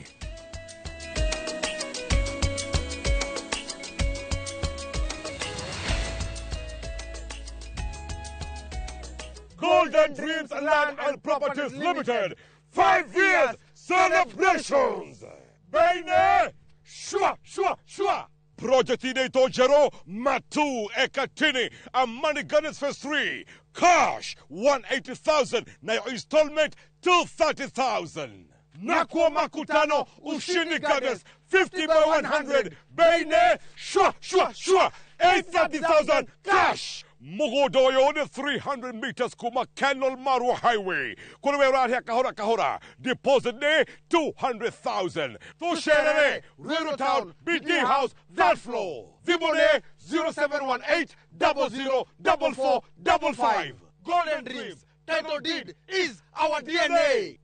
Golden Dreams Land and Properties Limited, 5 years celebrations. Baine, shua, shua, shua. Project inaitwa Jero Matu Ekatini, Amani Gardens Phase 3, cash 180,000 na your installment 230,000. Nakwa Makutano Ushindi Gardens 50 by 100, Baine, shua, shua, shua, 830,000 cash. Mugodoyo 300 meters kuma Kenol Marua Highway. Kuliwe rahia kahora kahora. Deposit ne 200,000. Tusherere, Ruiru Town, BD House, that floor. Vibone 0718 00 44 55. Golden Dreams, title deed is our DNA.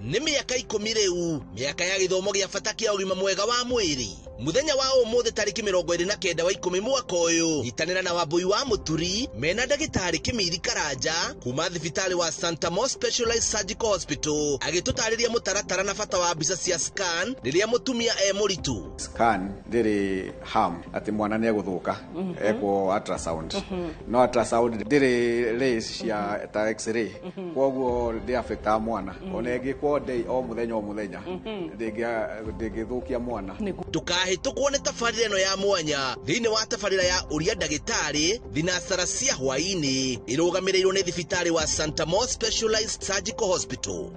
Nĩ mĩaka 10 rĩu, mĩaka ya gĩthomo gĩa bata kĩa ũgima mwega wa mwĩrĩ. Mũthenya wa ũmũthĩ tarĩki 29 wa 10 mwaka ũyũ, nyitanĩra na Wambui wa Mũturi mena ndagĩtarĩ Kĩmiri Karanja kuma thibitarĩ wa Santa Mo Specialized Surgical Hospital agĩtũtarĩria mũtaratara na bata wa mbica cia scan rĩrĩa mũtumia e mũritũ. Scan ndĩrĩ harm atĩ mwana nĩ egũthũka ekwo ultrasound, no ultrasound ndĩrĩ rays cia ta x-ray, koguo ndĩ affectaga mwana ona ĩngĩkwo day o mũthenya o mũthenya ndĩngĩthũkia mwana. Ndũkahĩtũkwo nĩ tabarĩra ĩno ya mwanya thĩinĩ wa tabarĩra ya ũria ndagĩtarĩ thinacara cia hwaĩ-inĩ ĩrũgamĩrĩirwo nĩ thibitarĩ wa Santa Mo Specialized Surgical Hospital.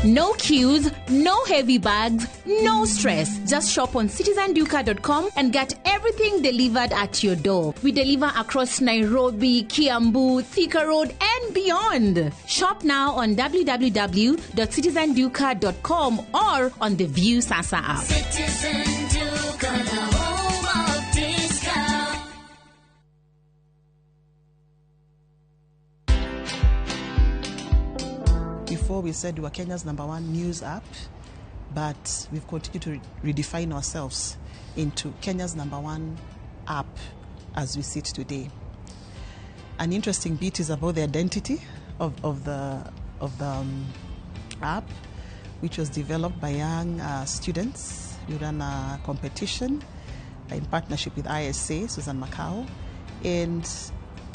No queues, no heavy bags, no stress. Just shop on citizenduka.com and get everything delivered at your door. We deliver across Nairobi, Kiambu, Thika Road, and beyond. Shop now on www.citizenduka.com or on the View Sasa app. Citizen Duka, the home of discount. Before we said we were Kenya's #1 news app, but we've continued to redefine ourselves into Kenya's #1 app as we sit today. An interesting bit is about the identity of the app, which was developed by young students. We ran a competition in partnership with ISA, Susan Macau, and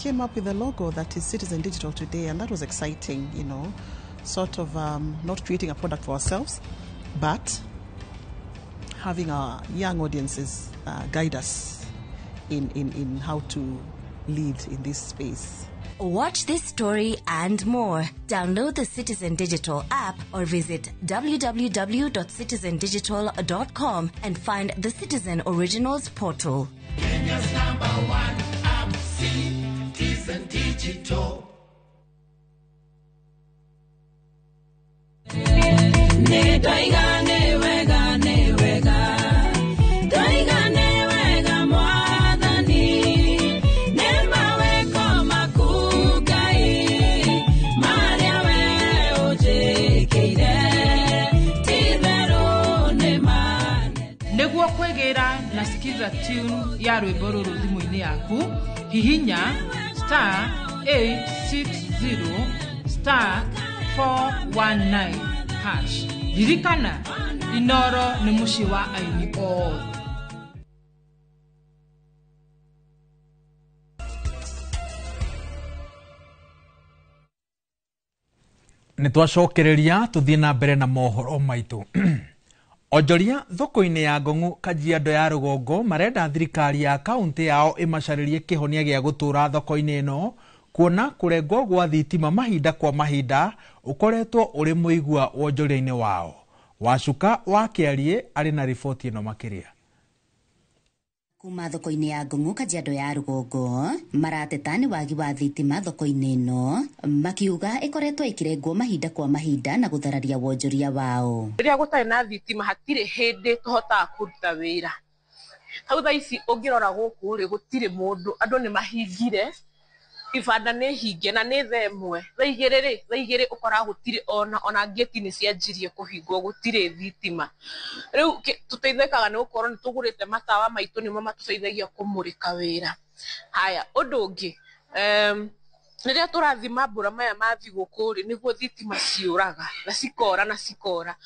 came up with a logo that is Citizen Digital today, and that was exciting, you know, sort of not creating a product for ourselves, but having our young audiences guide us in how to lead in this space. Watch this story and more. Download the Citizen Digital app or visit www.citizendigital.com and find the Citizen Originals portal. Kenya's number one app, Citizen Digital. Nĩguo kwĩgĩra na skiza tune ya rwĩmbo rũrũ thimũ-inĩ yaku, hihinya star 860 star 419 hash. Ririkana, Inoro nĩ mũciĩ wa aini othe. Nĩ twacokereria tũthiĩ na mbere na mohoro maitũ. Onjoria thoko-inĩ ya Ngong'u Kajiado ya rũgongo marenda thirikari ya kaunti yao ĩmacarĩrie kĩhonia gĩa gũtũra thoko-inĩ ĩno kuona kũrengwo gwa thitima mahinda kwa mahinda ũkoretwo ũrĩ mũigua wonjoria-inĩ wao. Wacuka wa Kĩarie arĩ na riboti ĩno makĩria. Kuma thoko-inĩ ya Ngong'u Kajiado ya rũgongo marateta nĩ wagi wa thitima thoko-inĩ ĩno makiuga ĩkoretwo ĩkĩrengwo mahinda kwa mahinda na gũthararia wonjoria wao. Rĩrĩa gũtarĩ na thitima hatirĩ hĩndĩ tũhotaga kũruta wĩra. Hau thaa ici ũngĩrora gũkũ rĩ gũtirĩ mũndũ, andũ nĩ mahingire, ibanda nĩ hinge na nĩ thaa ĩmwe, thaa igĩrĩ rĩ, thaa igĩrĩ ũkoraga gũtirĩ ona ngĩti nĩ cianjirie kũhingwo gũtirĩ thitima. Rĩu tũteithĩkaga nĩ gũkorwo nĩ tũgũrĩte matawa maitũ nĩmo matũteithagia kũmũrĩka wĩra. Haya, ũndũ ũngĩ, rĩrĩa tũrathiĩ mambura maya ma thigũkũ rĩ, nĩguo thitima ciũraga na cikora na cikora.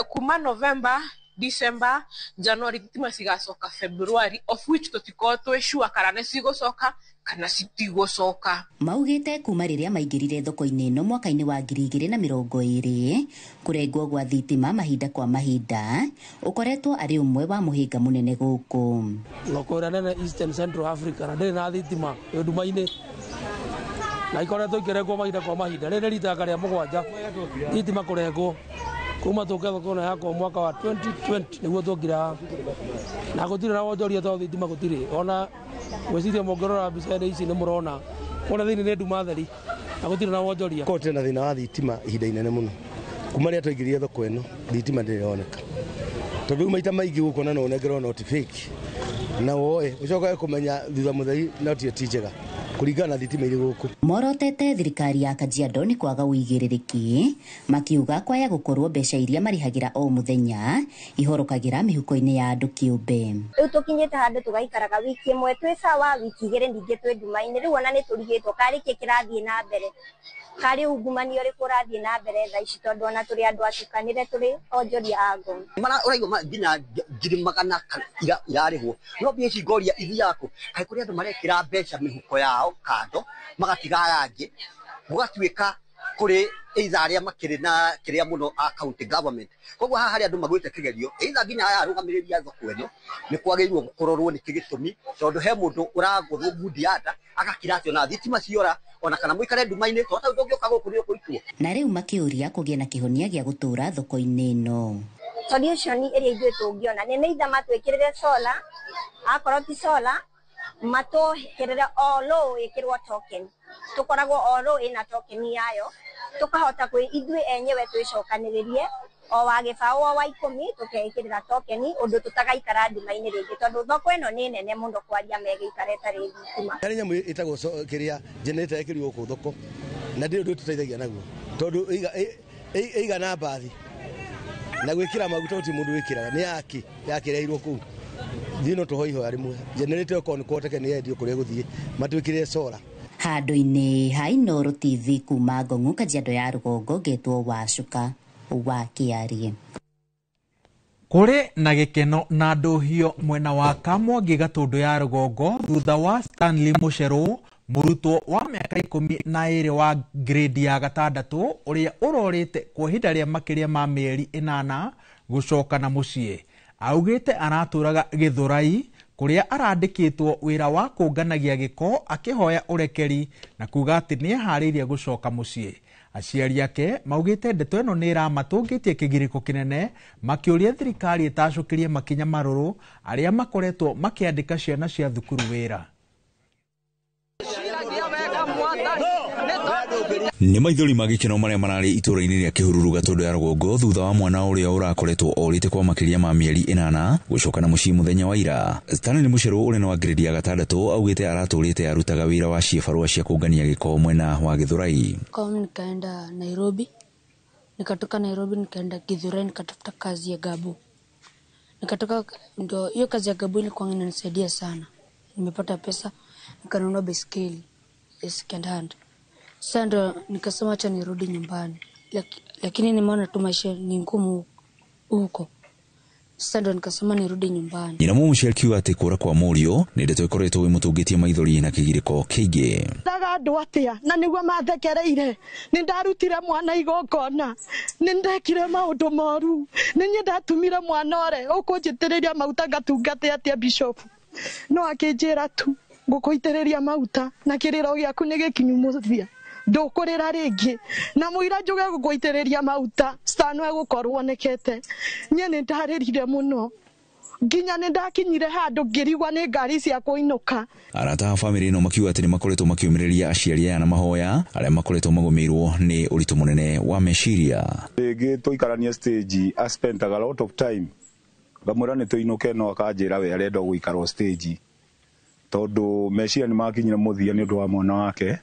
Kuma November, December, January thitima cigacoka February, of which tũtikoragwo twĩ sure kana nĩ cigũcoka kana citigũcoka. Maugĩte kuma rĩrĩa maingĩrire thoko-inĩ ĩno mwaka-inĩ wa 2020 kũrengwo gwa thitima mahinda kwa mahinda ũkoretwo arĩ ũmwe wa mũhĩnga mũnene gũkũ. Thoko ĩrĩa nene Eastern Central Africa na ndĩrĩ na thitima ĩ nduma-inĩ na ikoretwo ikĩrengwo mahinda kwa mahinda. Rĩrĩ rita rĩa mũgwanja thitima kũrengwo kuma tũke thoko ĩno yakwa mwaka wa 2020 nĩguo tuokire haha na gũtirĩ na wonjoria tondũ thitima gũtirĩ. Ona gwĩciria mũngĩrora mbica-inĩ ici nĩ mũrona kũrĩa thĩinĩ nĩ nduma theri na gũtirĩ na wonjoria. Korwo tũrĩ na thĩna wa thitima ihinda inene mũno kuma rĩrĩa twaingĩrire thoko ĩno thitima ndĩrĩ ĩroneka tondũ rĩu maita maingĩ gũkũ no ũnengerwo noti fake na woe ũcoke kũmenya thutha mũtheri noti ĩyo ti njega kũringana na thitima irĩ gũkũ. Morotete thirikari ya Kajiado nĩ kwaga ũigĩrĩrĩki makiuga kwaya gũkorwo mbeca iria marĩhagĩra o mũthenya ihorokagĩra mĩhuko-inĩ ya andũ kĩũmbe. Rĩu tũkinyĩte handũ tũgaikaraga wiki ĩmwe twĩ sawa, wiki igĩrĩ ningĩ twĩ nduma-inĩ. Rĩu ona nĩ tũrigĩtwo karĩ kĩ kĩrathiĩ na mbere, karĩ ungumania ũrĩkũ ũrathiĩ na mbere thaa ici tondũ ona tũrĩ andũ atukanĩre tũrĩ onjoria a Ngong. Ũraigua nginya 100,000 irarĩhwo no mbia ici ngoria ithiaga kũ? Kaĩ kũrĩ andũ marekĩra mbeca mĩhuko yao kando magatiga aya angĩ gũgatuĩka kũrĩ either arĩa makĩrĩ na kĩrĩa mũno a county government. Koguo haha harĩ andũ magwĩte kĩgerio either nginya aya arũgamĩrĩri a thoko ĩno nĩ kwagĩrĩirwo kũrorwo nĩkĩ gĩtũmi tondũ he mũndũ ũragũthwo ngundi ya nda agakira atĩ ona thitima ciora ona kana mũikare nduma-inĩ tondũ ta ũngĩũka gũkũ nĩ ũkũitwo. Na rĩu makĩũria kũgĩe na kĩhonia gĩa gũtũra thoko-inĩ ĩno. Solution ĩrĩa ithuĩ tũngĩona nĩ either matwĩkĩrĩre solar, akorwo ti solar matũkĩrĩre o low ĩkĩrwo token, tũkoragwo o low ĩna token yayo tũkahota kwĩ ithuĩ enyewe twĩcokanĩrĩrie o wa gĩbaũ o wa 10 tũkeĩkĩrĩra token ũndũ tũtagaikara nduma-inĩ rĩngĩ tondũ thoko ĩno nĩ nene mũno kwaria megĩikara ĩtarĩ thitima. Harĩ nyamũ ĩtagwo kĩrĩa generator ĩkĩrirwo gũkũ thoko na ndĩrĩ ũndũ ĩtũteithagia naguo tondũ ĩigana mbathi na gwĩkĩra maguta gũtirĩ mũndũ wĩkĩraga nĩ yake yakĩreirwo kũu thiĩ no tũhoe ihoya rĩmwe generator ĩyo korwo nĩ kũhoteke nĩ yendio kũrĩa ĩgũthiĩ matwĩkĩrĩre solar. Handũ-inĩ ha Inooro TV kuma Ngong'u Kajiado ya rũgongo ngetwo Wacuka wa Kĩarie. Kũrĩ na gĩkeno na ndũhio mwena wa Kamwangi Gatũndũ ya rũgongo thutha wa Stanley Mũcerũ Mũrutwo wa mĩaka 12 wa grade ya 6 ũrĩa ũrorĩte kwa ihinda rĩa makĩria ma mĩeri 8 gũcoka na mũciĩ. Augĩte aratũraga Gĩthũrai kũrĩa arandĩkĩtwo wĩra wa kũnganagia gĩko akĩhoya ũrekeri na kuga atĩ nĩeharĩirie gũcoka mũciĩ. Aciari ake maugĩte ndeto ĩno nĩ ĩramatũngĩtie kĩgirĩko kĩnene makĩũria thirikari ĩtacũkĩrie makinya marũrũ arĩa makoretwo makĩandĩka ciana cia thukuru wĩra. Nĩ maithori ma gĩkeno marĩa mararĩ itũũra-inĩ rĩa Kĩhururu Gatũndũ ya rũgongo thutha wa mwana ũrĩa ũrakoretwo orĩte kwa makĩria ma mĩeri 8 gũcoka na mũciĩ mũthenya wa ira. Stanley Mũcerũ ũrĩa nĩ wa grade ya 6 augĩte aratũrĩte arutaga wĩra wa ciĩbarũa cia kũngania gĩko mwena wa Gĩthũrai. Nikaenda Nairobi, nikatoka Nairobi nikaenda Githurai nikatafuta kazi ya gabu. Nikatoka, ndio hiyo kazi ya gabu ilikuwa inanisaidia sana. Nimepata pesa nikanunua baiskeli second hand. Sasa ndo nikasema acha nirudi nyumbani. Lakini nimeona tu maisha ni ngumu huko. Sasa ndo nikasema nirudi nyumbani. Nyina mũciari akiuga atĩ kũra kwa mũriũ nĩ ndeto ĩkoretwo ĩmũtũngĩtie maithori na kĩgirĩko kĩingĩ. Ndaga andũ atĩa na nĩguo mathekereire. Nĩ ndarutire mwana igongona. Nĩ ndekire maũndũ moru. Nĩ niĩ ndatumire mwana ore ũkũnjitĩrĩria maguta ngatungate atĩa bishop. No akĩnjĩra tu ngũkũitĩrĩria maguta na kĩrĩro gĩaku nĩ gĩkinyu mũthia. Ndũkũrĩra rĩngĩ na mũira njuge gũkũitĩrĩria maguta Stano egũkorwo onekete. Niĩ nĩ ndarĩrire mũno nginya nĩ ndakinyire handũ ngĩrigwa nĩ ngari cia kũinũka. Arata a bamĩrĩ ĩno makiuga atĩ nĩ makoretwo makĩũmĩrĩria aciari aya na mahoya arĩa makoretwo magũmĩirwo nĩ ũritũ mũnene wa meciria. Rĩngĩ tũikaranie stage I spent a lot of time ngamwĩra nĩ tũinũke no akanjĩra we arenda gũikara stage tondũ meciria nĩ makinyire mũthia nĩ ũndũ wa mwana wake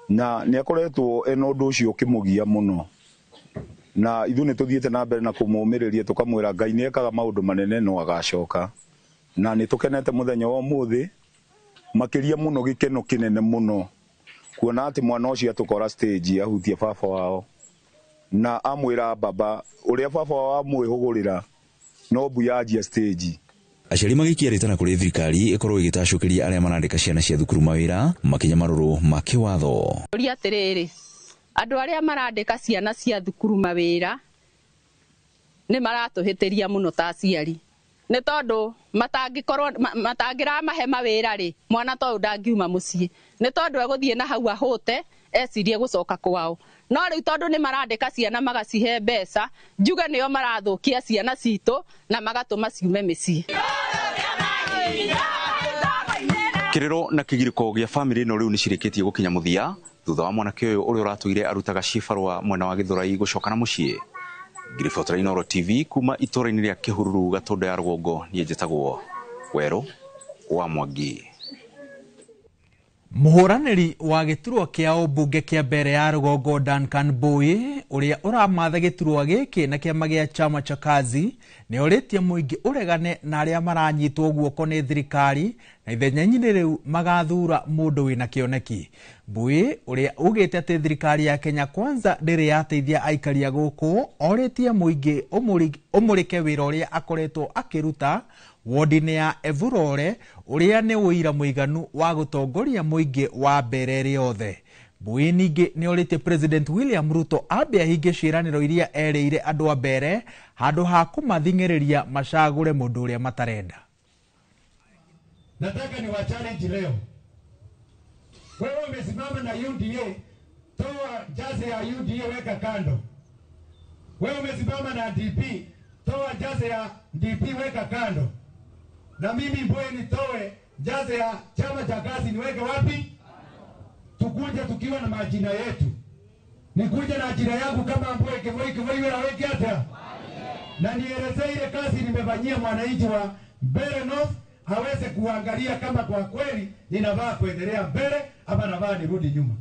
na nĩ akoretwo ena ũndũ ũcio ũkĩmũgia mũno na ithuĩ nĩ tũthiĩte na mbere na kũmũũmĩrĩria tũkamwĩra Ngai nĩ ekaga maũndũ manene no agacoka na nĩ tũkenete mũthenya wa ũmũthĩ makĩria mũno gĩkeno kĩnene mũno kuona atĩ mwana ũcio atũkora stage ahutie baba wao na amwĩra baba ũrĩa baba wao amwĩhũgũrĩra no mbu yanjia stage. Aciari magĩikia rĩtana kũrĩ thirikari ĩkorwo ĩgĩtacũkĩria arĩa marandĩka ciana cia thukuru mawĩra makinya marũrũ ma kĩwatho. Ũria atĩrĩrĩ, andũ arĩa marandĩka ciana cia thukuru mawĩra nĩ maratũhĩtĩria mũno ta aciari nĩ tondũ matangĩkorwo matangĩramahe mawĩra rĩ mwana ta ũyũ ndangiuma mũciĩ nĩ tondũ egũthiĩ na hau ahũte ecirie gũcoka kwao. No rĩu tondũ nĩ marandĩka ciana magacihe mbeca njuge nĩo marathũkia ciana citũ na magatũma ciume mĩciĩ. Kĩrĩro na kĩgirĩko gĩa bamĩrĩ ĩno rĩu nĩ cirĩkĩtie gũkinya mũthia thutha wa mwanake ũyũ ũrĩa ũratũire arutaga cibarũa mwena wa Gĩthũrai gũcoka na mũciĩ. Ngĩribotera Inooro TV kuma itũũra-inĩ rĩa Kĩhururu Gatũndũ ya rũgongo, niĩ njĩtagwo Werũ wa Mwangi. Mũhũranĩri wa gĩturwa kĩa ũmbunge kĩa mbere ya rũgongo Duncan Mbui ũrĩa ũramatha gĩturwa gĩkĩ na kĩama gĩa Chama cha Kazi nĩ orĩtie mũingĩ ũregane na arĩa maranyitwo guoko nĩ thirikari na ithenya-inĩ rĩu magathura mũndũ wĩna kĩoneki. Mbui ũrĩa ugĩte atĩ thirikari ya Kenya Kwanza ndĩrĩ yateithia aikari a gũkũ orĩtie mũingĩ ũmũrĩke wĩra ũrĩa akoretwo akĩruta wodi-inĩ ya Evurore ũrĩa nĩ ũira mũiganu wa gũtongoria mũingĩ wa mbere rĩothe. Mbui ningĩ nĩ orĩtie President William Ruto ambe ahingie ciĩranĩro iria erĩire andũ a mbere handũ ha kũmathing'ĩrĩria macagũre mũndũ ũrĩa matarenda. Nataka ni wa challenge leo. Wewe umesimama na UDA, toa jazi ya UDA weka kando. Wewe umesimama na DP, toa jazi ya DP weka kando. Na mimi Mbowe nitoe jazi ya Chama cha Kazi niweke wapi? Tukuje tukiwa na majina yetu. Nikuje na ajira yangu kama Mbowe Kivoi Kivoi wewe weke hata. Na nielezee ile kazi nimefanyia mwananchi wa Mbeere North aweze kuangalia kama kwa kweli ninavaa kuendelea mbele ama navaa nirudi nyuma.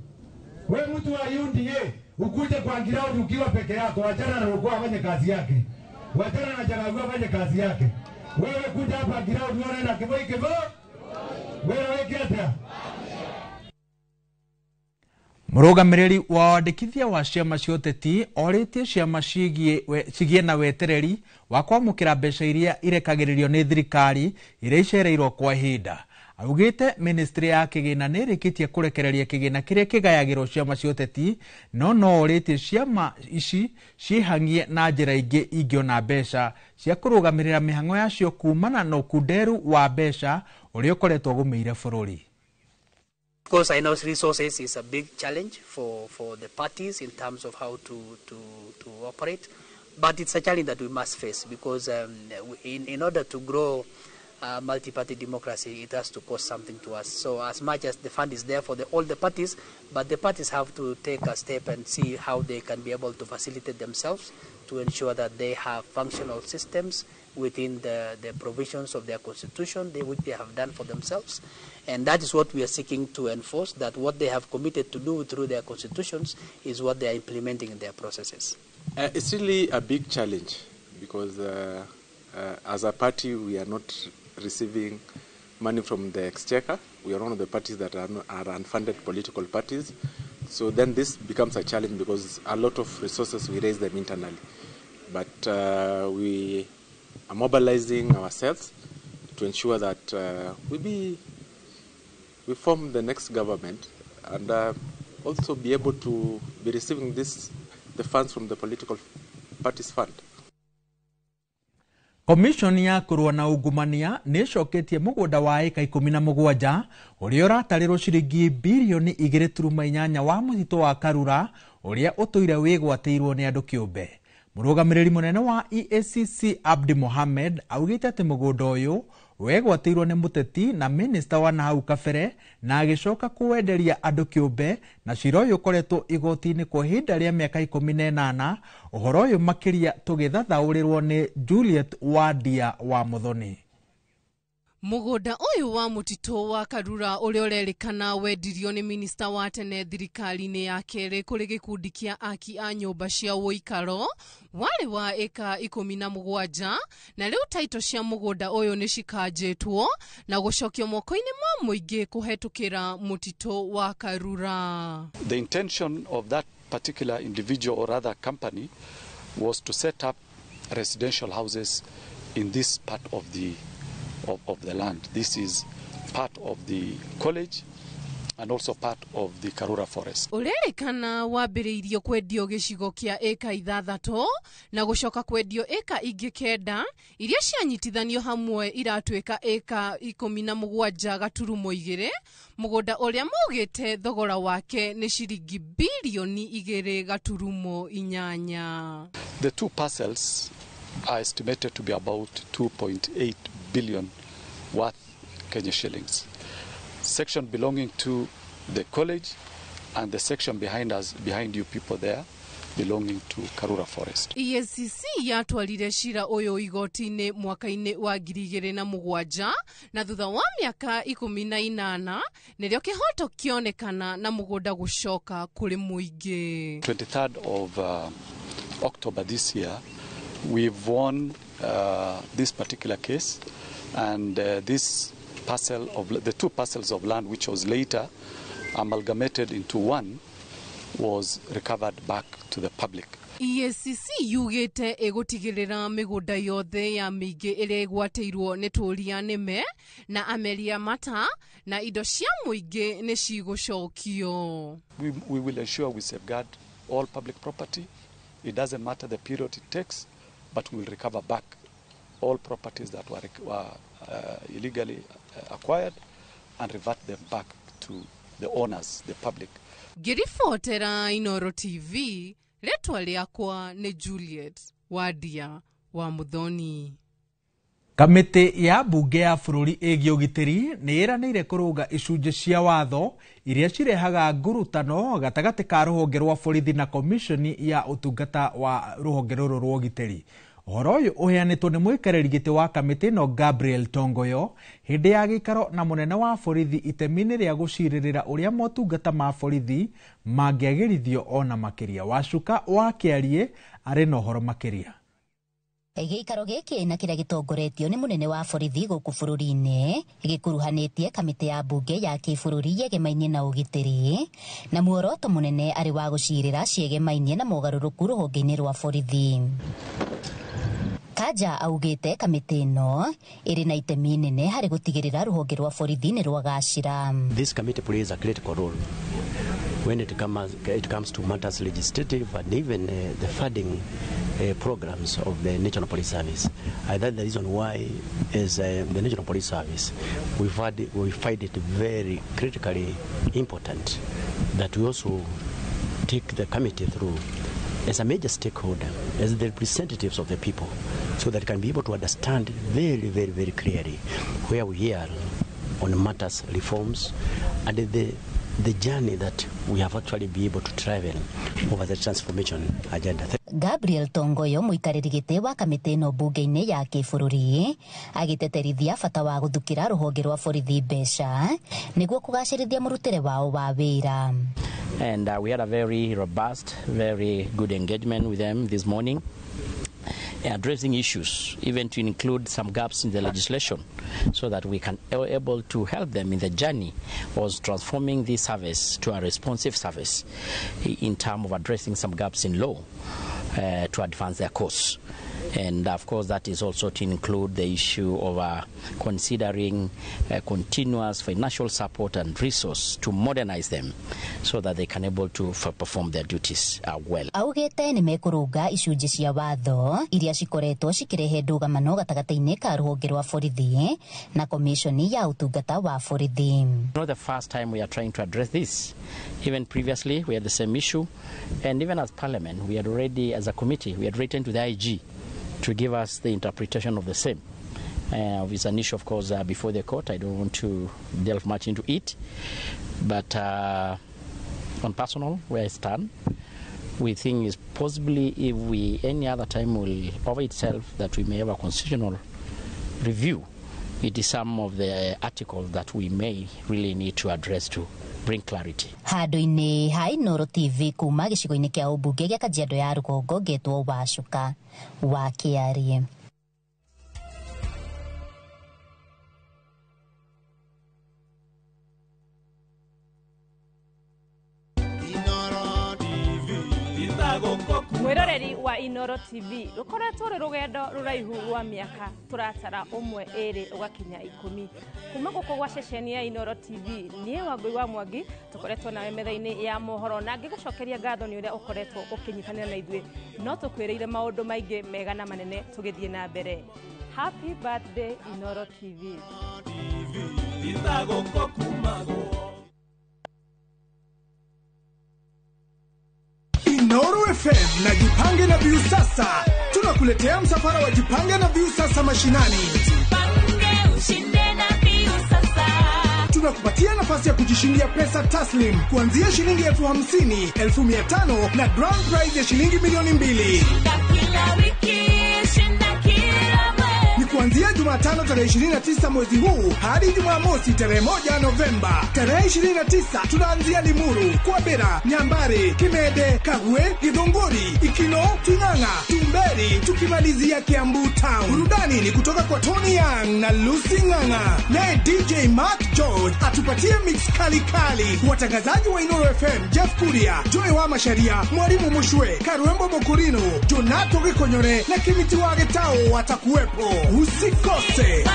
Wewe mtu wa UDA ukuje kwa ground ukiwa peke yako, wachana na ukoo afanye kazi yake. Wachana na Jaragu afanye kazi yake. Wewe kuja hapa ground uone na Kivoi Kivoi. Wewe weke hata. Mũrũgamĩrĩri wa wandĩkithia wa ciama cia ũteti orĩtie ciama cigie na wetereri wa kwamũkĩra mbeca iria irekagĩrĩrio nĩ thirikari iria icereirwo kwa ihinda. Augĩte ministry ya kĩgĩna nĩ ĩrĩkĩtie kũrekereria kĩgĩna kĩrĩa kĩgayagĩrwo ciama cia ũteti, no no orĩtie ciama ici ciĩhang'ie na njĩra ingĩ ingĩona mbeca cia kũrũgamĩrĩra mĩhang'o yacio kumana na ũkunderu wa mbeca ũrĩa ũkoretwo ũgũmĩire bũrũri. Of course, I know resources is a big challenge for the parties in terms of how to operate, but it's a challenge that we must face because in order to grow multi-party democracy, it has to cost something to us. So as much as the fund is there for all the parties, but the parties have to take a step and see how they can be able to facilitate themselves to ensure that they have functional systems within the provisions of their constitution, which they have done for themselves. And that is what we are seeking to enforce, that what they have committed to do through their constitutions is what they are implementing in their processes. It's really a big challenge because as a party we are not receiving money from the exchequer. We are one of the parties that are unfunded political parties. So then this becomes a challenge because a lot of resources, we raise them internally. But we are mobilizing ourselves to ensure that we form the next government and also be able to be receiving the funds from the political parties fund. Commission ya kũrũa na ungumania nĩ ĩcoketie mũgũnda wa ĩka 17 ũrĩa ũratarĩrwo ciringi birioni 2.8 wa mũtitũ wa Karura ũrĩa ũtũire wĩgwatĩirwo nĩ andũ kĩũmbe. Mũrũgamĩrĩri mũnene wa EACC Abdi Mohamed augĩte atĩ mũgũnda ũyũ wegwatĩirwo nĩ mũteti na minista wa nahau kabere na agĩcoka kũwenderia andũ kĩũmbe, na cira ũyũ ũkoretwo igoti-inĩ kwa ihinda rĩa mĩaka 18. Ũhoro ũyũ makĩria tũgĩthathaũrĩrwo nĩ Juliet Wadia wa Muthoni. Mũgũnda ũyũ wa mũtitũ wa Karura ũrĩa ũrerĩkana wendirio nĩ minista wa tene thirikari-inĩ ya kerĩ kũrĩ gĩkundi kĩa aki a nyũmba cia ũikaro warĩ wa ĩka 17, na rĩu taito cia mũgũnda ũyũ nĩ cikanjĩtwo na gũcokio moko-inĩ ma mũingĩ kũhetũkĩra mũtitũ wa Karura. The intention of that particular individual or other company was to set up residential houses in this part of the land. This is part of the college and also part of the Karura forest. Ũrerĩkana wambĩrĩirio kwendio gĩcigo kĩa ĩka 6 na gũcoka kwendio ĩka ingĩ 9 iria cianyitithanio hamwe iratuĩka ĩka 17.2, mũgũnda ũrĩa maugĩte thogora wake nĩ ciringi birioni 2.8. The two parcels are estimated to be about 2.8 billion worth Kenya shillings. Section belonging to the college and the section behind us, behind you people there, belonging to Karura Forest. EACC yatwarire cira ũyũ igoti-inĩ mwaka-inĩ wa 2007 na thutha wa mĩaka 18 nĩrĩo kĩhoto kĩonekana na mũgũnda gũcoka kũrĩ mũingĩ. 23rd of October this year, we've won this particular case, and this parcel of the two parcels of land, which was later amalgamated into one, was recovered back to the public. EACC yugĩte ĩgũtigĩrĩra mĩgũnda yothe ya mĩingĩ ĩrĩa ĩgwatĩirwo nĩ tũria nĩme na ameria mata na indo cia mũingĩ nĩ cigũcokio. We will ensure we safeguard all public property. It doesn't matter the period it takes, but we will recover back all properties that were illegally acquired and revert them back to the owners, the public. Ngĩribotera Inooro TV, rĩtwa rĩakwa nĩ Juliet Wadia wa Muthoni. Kamĩtĩ ya mbunge ya bũrũri ĩgiĩ ũgitĩri nĩ ĩranĩire kũrũnga icunjĩ cia watho iria cirehaga ngurutano gatagatĩ ka rũhonge rwa borithi na komishoni ya ũtungata wa rũhonge rũrũ rwa ũgitĩri. Ũhoro ũyũ ũheanĩtwo nĩ mũikarĩri gĩtĩ wa kamĩtĩ ĩno Gabriel Tongoyo hĩndĩ ya gĩikaro na mũnene wa borithi itemi-inĩ rĩa gũcirĩrĩra ũrĩa motungata ma borithi mangĩagĩrithio ona makĩria. Wacuka wa Kĩariĩ arĩ na ũhoro makĩria. Gĩikaro gĩkĩ na kĩrĩa gĩtongoretio nĩ mũnene wa borithi gũkũ bũrũri-inĩ gĩkuruhanĩtie kamĩtĩ ya mbunge ya kĩbũrũri yegemainie na ũgitĩri na muoroto mũnene arĩ wa gũcirĩra ciegemainie na mogarũrũku rũhonge-inĩ rwa borithi. Kanja augĩte kamĩtĩ ĩno ĩrĩ na itemi nene harĩ gũtigĩrĩra rũhonge rwa borithi nĩ rwagacĩra. This committee plays a critical role when it comes to matters legislative and even the funding programs of the National Police Service. That's the reason why, as the National Police Service, we find it very critically important that we also take the committee through as a major stakeholder, as the representatives of the people, so that can be able to understand very, very, very clearly where we are on matters reforms and the journey that we have actually been able to travel over the transformation agenda. Gabriel Tongoyo muikarĩri gĩtĩ wa kamĩtĩ ĩno mbunge-inĩ ya kĩbũrũri agĩteterithia bata wa gũthukĩra rũhonge rwa borithi mbeca nĩguo kũgacĩrithia mũrutĩre wao wa wĩra. And we had a very robust, very good engagement with them this morning, addressing issues, even to include some gaps in the legislation, so that we can able to help them in the journey of transforming this service to a responsive service in terms of addressing some gaps in law to advance their cause. And of course that is also to include the issue of considering continuous financial support and resource to modernize them so that they can able to perform their duties well. Augite ni mekũrũnga icunjĩ cia watho iria cikoretwo cikirehe ndũgamano gatagatĩ-inĩ ka rũhonge rwa borithi na komishoni ya ũtungata wa borithi. Not the first time we are trying to address this. Even previously we had the same issue, and even as Parliament we had already, as a committee, we had written to the IG to give us the interpretation of the same. It's an issue, of course, before the court. I don't want to delve much into it, but on personal, where I stand, we think is possibly if we any other time will over itself that we may have a constitutional review. It is some of the articles that we may really need to address to bring clarity. Handũ-inĩ ha Inooro TV kuma gĩcigo-inĩ kĩa ũmbunge gĩa Kajiado ya rũgongo ngetwo Wacuka wa Kĩarie. Mwiroreri wa Inooro TV rukoretwo ruri rugendo ruraihu rwa miaka turatara 1 2 ugakinya 10 kuma guku gwa ceceni ya Inooro TV nie Wangui wa Mwangi tukoretwo nawe metha-ini ya mohoro na ngigucokeria ngatho ni uria ukoretwo ukinyitanira na ithuĩ no tukwiriire maundu maingi mega na manene tugithie na mbere. Happy birthday Inooro TV. Inooro FM na Jipange na Viusasa. Tunakuletea msafara wa Jipange na Viusasa mashinani. Jipange ushinde na Viusasa. Tunakupatia nafasi ya kujishindia pesa taslim kuanzia shilingi 50,000, 500,000 na grand prize ya shilingi 2,000,000. Shinda kila wiki, shinda kila mwezi. Ni kuanzia Jumatano tarehe 29 mwezi huu hadi Jumamosi tarehe 1 Novemba. Tarehe 29 tunaanzia Limuru, Kwabera, Nyambari, Kimede, Kagwe, Githunguri, Ikino, Ting'ang'a, Tumberi, tukimalizia Kiambu Town. Burudani ni kutoka kwa Tony Young na Lucy Ng'ang'a. Naye DJ Mark George atupatie mix kali kali. Watangazaji wa Inooro FM Jeff Kuria, Joy wa Masharia, Mwalimu Mushwe, Karwembo Mokurino, Jonato Gikonyore na Kimiti wa Getao watakuwepo. Usikose.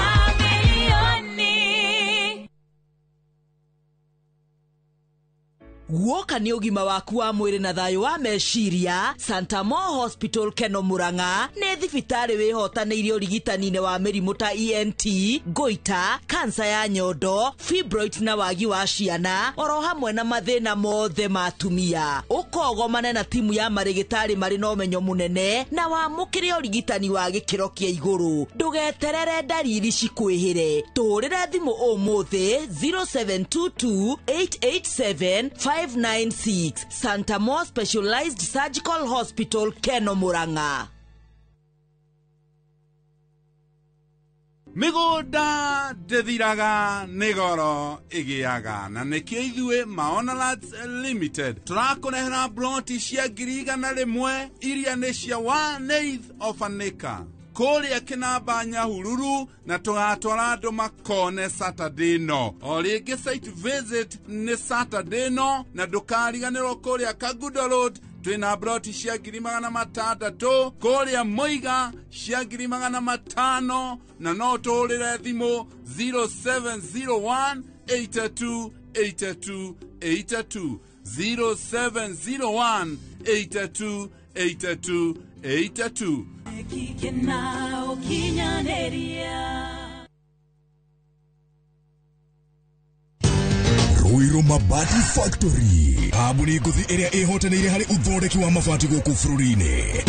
Guoka nĩ ũgima waku wa mwĩrĩ na thayũ wa meciria. Santa Mo Hospital Keno Murang'a nĩ thibitarĩ wĩhotanĩirie ũrigitani-inĩ wa mĩrimũ ta ENT, goita, kansa ya nyondo, fibroid na wagi wa ciana, oro hamwe na mathĩna mothe ma atumia. Ũkogomane na timu ya marĩgĩtarĩ marĩ na ũmenyo mũnene na wamũkĩre ũrigitani wa gĩkĩro kĩa igũrũ. Ndũgeterere ndariri cikwĩhĩre. Tũhũrĩre thimũ ũmũthĩ 0722 887 596. Santa Mo Specialized Surgical Hospital Keno Murang'a. Mĩgũnda ndĩthiraga nĩ goro ĩgĩaga na nĩkĩo ithuĩ Maona Lands Limited tũrakũrehera broti cia 100,000 iria nĩ cia 1/8 of an acre kũrĩa Kĩnamba Nyahururu na tũgatwara andũ makone Saturday no o rĩngĩ site visit nĩ Saturday no na ndũkariganĩrwo kũrĩa Kagudo Road Twĩna broti cia 600,000 kũrĩa Mũiga cia 500,000 na no tũhũrĩre thimũ 0701 82 82 82 0701 82 82 82. Ruiru Mabati Factory, kambuni ngũthi ĩrĩa ĩhotanĩire harĩ ũthondeki wa mabati gũkũ bũrũri-inĩ.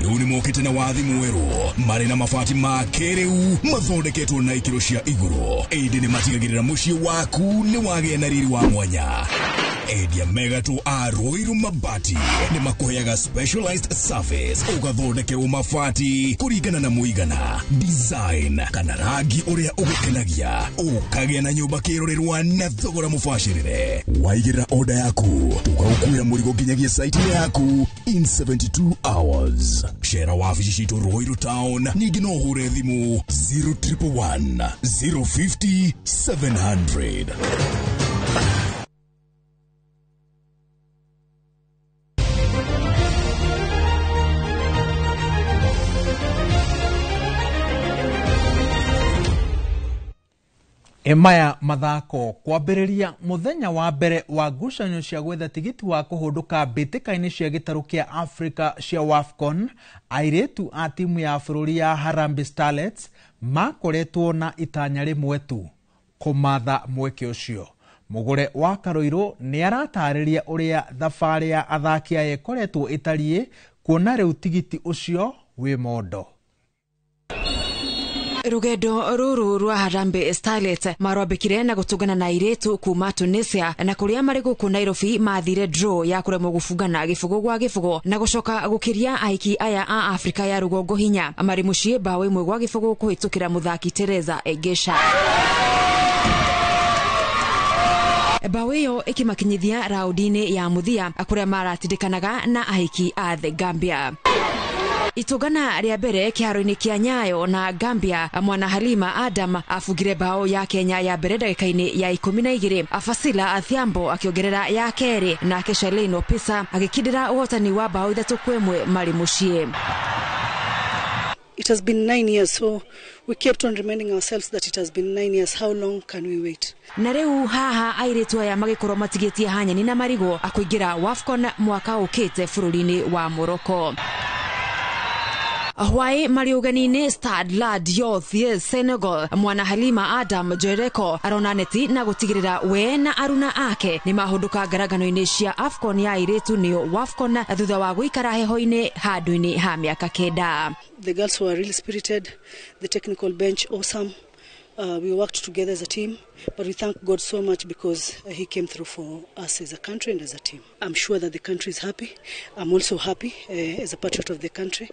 Rĩu nĩ mokĩte na wathi mwerũ marĩ na mabati ma kĩrĩu mathondeketwo na ikĩro cia igũrũ, ĩndĩ nĩ matigagĩrĩra mũciĩ waku nĩ wagĩa na riri wa mwanya. Endia megatũ a Ruiru Mabati nĩ makũheaga specialized service, ũgathondekerwo mabati kũringana na mũigana, design kana rangi ũrĩa ũgũkenagia, ũkagĩa na nyũmba kĩrorerwa na thogora mũbacĩrĩre. Waigĩrĩra order yaku tũgagũkuĩra mũrigo nginyagia site yaku in 72 hours. Cera wabici citũ Ruiru Town, ningĩ no ũhũre thimũ 0111 050 700. Maya mathako kwambĩrĩria mũthenya wa mbere wa ngucanio cia gwetha tigiti wa kũhũndũka mbĩtĩka-inĩ cia gĩtarũ kĩa Africa cia WAFCON, airĩtu a timu ya bũrũri ya Harambee Starlets makoretwo na itanya rĩmwe tu, kũmatha mweke ũcio. Mũgũre wa Karũirũ nĩ aratarĩria ũrĩa thabarĩ ya athaki aya ĩkoretwo ĩtariĩ kuona rĩu tigiti ũcio wĩ mondo. Rugendo ruru rwa Harambee Starlets marwambikire na gutungana na airitu kuma Tunisia na kuria mari guku Nairobi mathire draw ya kuremwo gubungana gibugo gwa gibugo na gucoka gukiria aiki aya a Afrika ya rugongo hinya mari mucii bao imwe gwa gibugo kuhitukira muthaki Teresa Egesha. Bao iyo ikimakinyithia raudi-ini ya muthia kuria maratindikanaga na aiki a The Gambia. Itugana rĩa mbere kĩharo-inĩ kĩa Nyayo na Gambia, mwana Halima Adam afungire bao ya Kenya ya mbere ndagĩka-inĩ ya 12, Afasila Athiambo akĩongerera ya kerĩ, nake Charlene Opisa agĩkindĩra ũhotani wa bao 3-1 marĩ mũciĩ. It has been 9 years, so we kept on reminding ourselves that it has been 9 years. How long can we wait? Na rĩu haha airĩtu aya magĩkorwo matigĩtie hanyeni na marigũ akũingĩra WAFCON mwaka ũkĩte bũrũri-inĩ wa Morocco. Hawaii mari ugenini Stade Lat Dior Senegal, mwana Halima Adam Jereko arona neti na gutigirira we na aruna ake ni mahunduka ngarangano-inĩ cia AFCON ya airĩtu nĩyo WAFCON thutha wa guikara heho-inĩ handũ-inĩ ha mĩaka 9. The girls were really spirited, the technical bench awesome. We worked together as a team, but we thank God so much because he came through for us as a country and as a team. I'm sure that the country is happy. I'm also happy as a patriot of the country,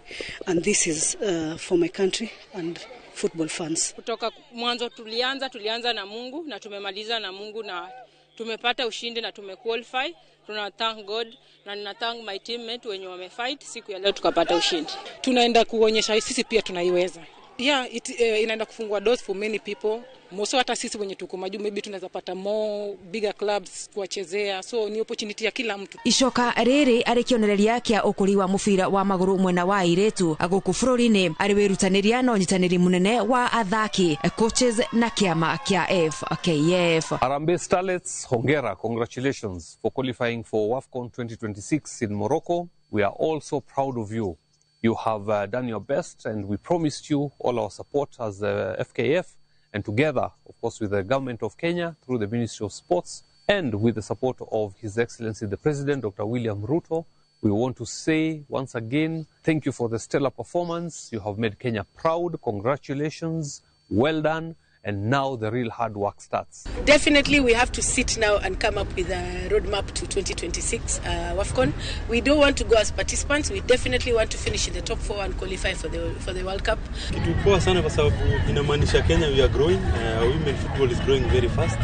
and this is for my country and football fans. Kutoka mwanzo tulianza na Mungu na tumemaliza na Mungu na tumepata ushindi na tumequalify. Tuna thank God na nina thank my teammate wenye wamefight siku ya leo tukapata ushindi. Tunaenda kuonyesha sisi pia tunaiweza. Yeah, it inaenda kufungua doors for many people. Mostly hata sisi wenye tuko majuu maybe tunaweza pata more bigger clubs kuwachezea, so ni opportunity ya kila mtu. Icoka riri ari kionereria kia ukuri wa mubira wa maguru mwena wa airitu guku bururi-ini ari wirutaniria na unyitaniri munene wa athaki, coaches na kiama kia FKF. Harambee Starlets, hongera, congratulations for qualifying for WAFCON 2026 in Morocco. We are all so proud of you. You have done your best, and we promised you all our support as the FKF, and together, of course, with the government of Kenya through the Ministry of Sports and with the support of His Excellency the President, Dr. William Ruto. We want to say once again, thank you for the stellar performance. You have made Kenya proud. Congratulations. Well done. And now the real hard work starts. Definitely we have to sit now and come up with a roadmap to 2026 WAFCON. We don't want to go as participants. We definitely want to finish in the top 4 and qualify for the World Cup. Kitu poa sana kwa sababu inamaanisha Kenya we are growing. Women football is growing very fast.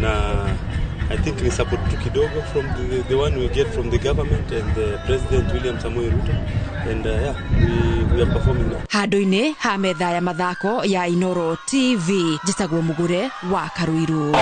Na I think ni support tu kidogo from the one we get from the government and the President William Samoei Ruto. And yeah, we are performing now. Handu-inĩ ha metha ya mathako ya Inoro TV, njĩtagwo Mugure wa Karuiru.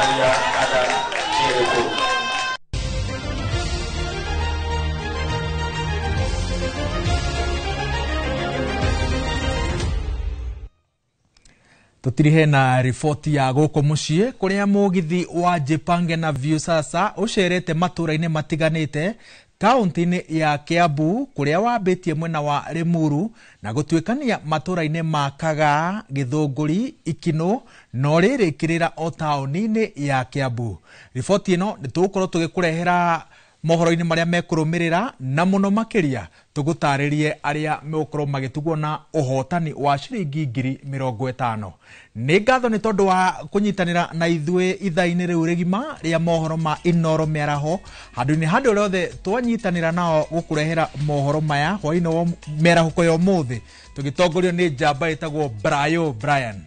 Tutirihe na riboti ya gũkũ mũciĩ kũrĩa mũgithi wa Jipange na Viusasa ũcerete matũra-inĩ matiganĩte kaunti-inĩ ya Kiambu kũrĩa wambĩtie mwena wa Limuru na gũtuĩkania matũra-inĩ ma Kagaa, Gĩthũngũri, Ikinũ na ũrĩrĩkĩrĩra o taũni-inĩ ya Kiambu. Riboti ĩno nĩ tũgũkorwo tũgĩkũrehera mohoro-inĩ marĩa mekũrũmĩrĩra na mũno makĩria tũgũtarĩrie arĩa megũkorwo magĩtugwo na ũhotani wa ciringi 50,000. Nĩ ngatho nĩ tondũ wa kũnyitanĩra na ithuĩ ithaa-inĩ rĩu rĩgima rĩa mohoro ma Inooro mĩaraho handũ-inĩ handũ rĩothe twanyitanĩra nao gũkũrehera mohoro maya hwaĩ-inĩ wa mĩarahũko ya ũmũthĩ tũgĩtongorio nĩ njamba ĩtagwo Brayo Brian.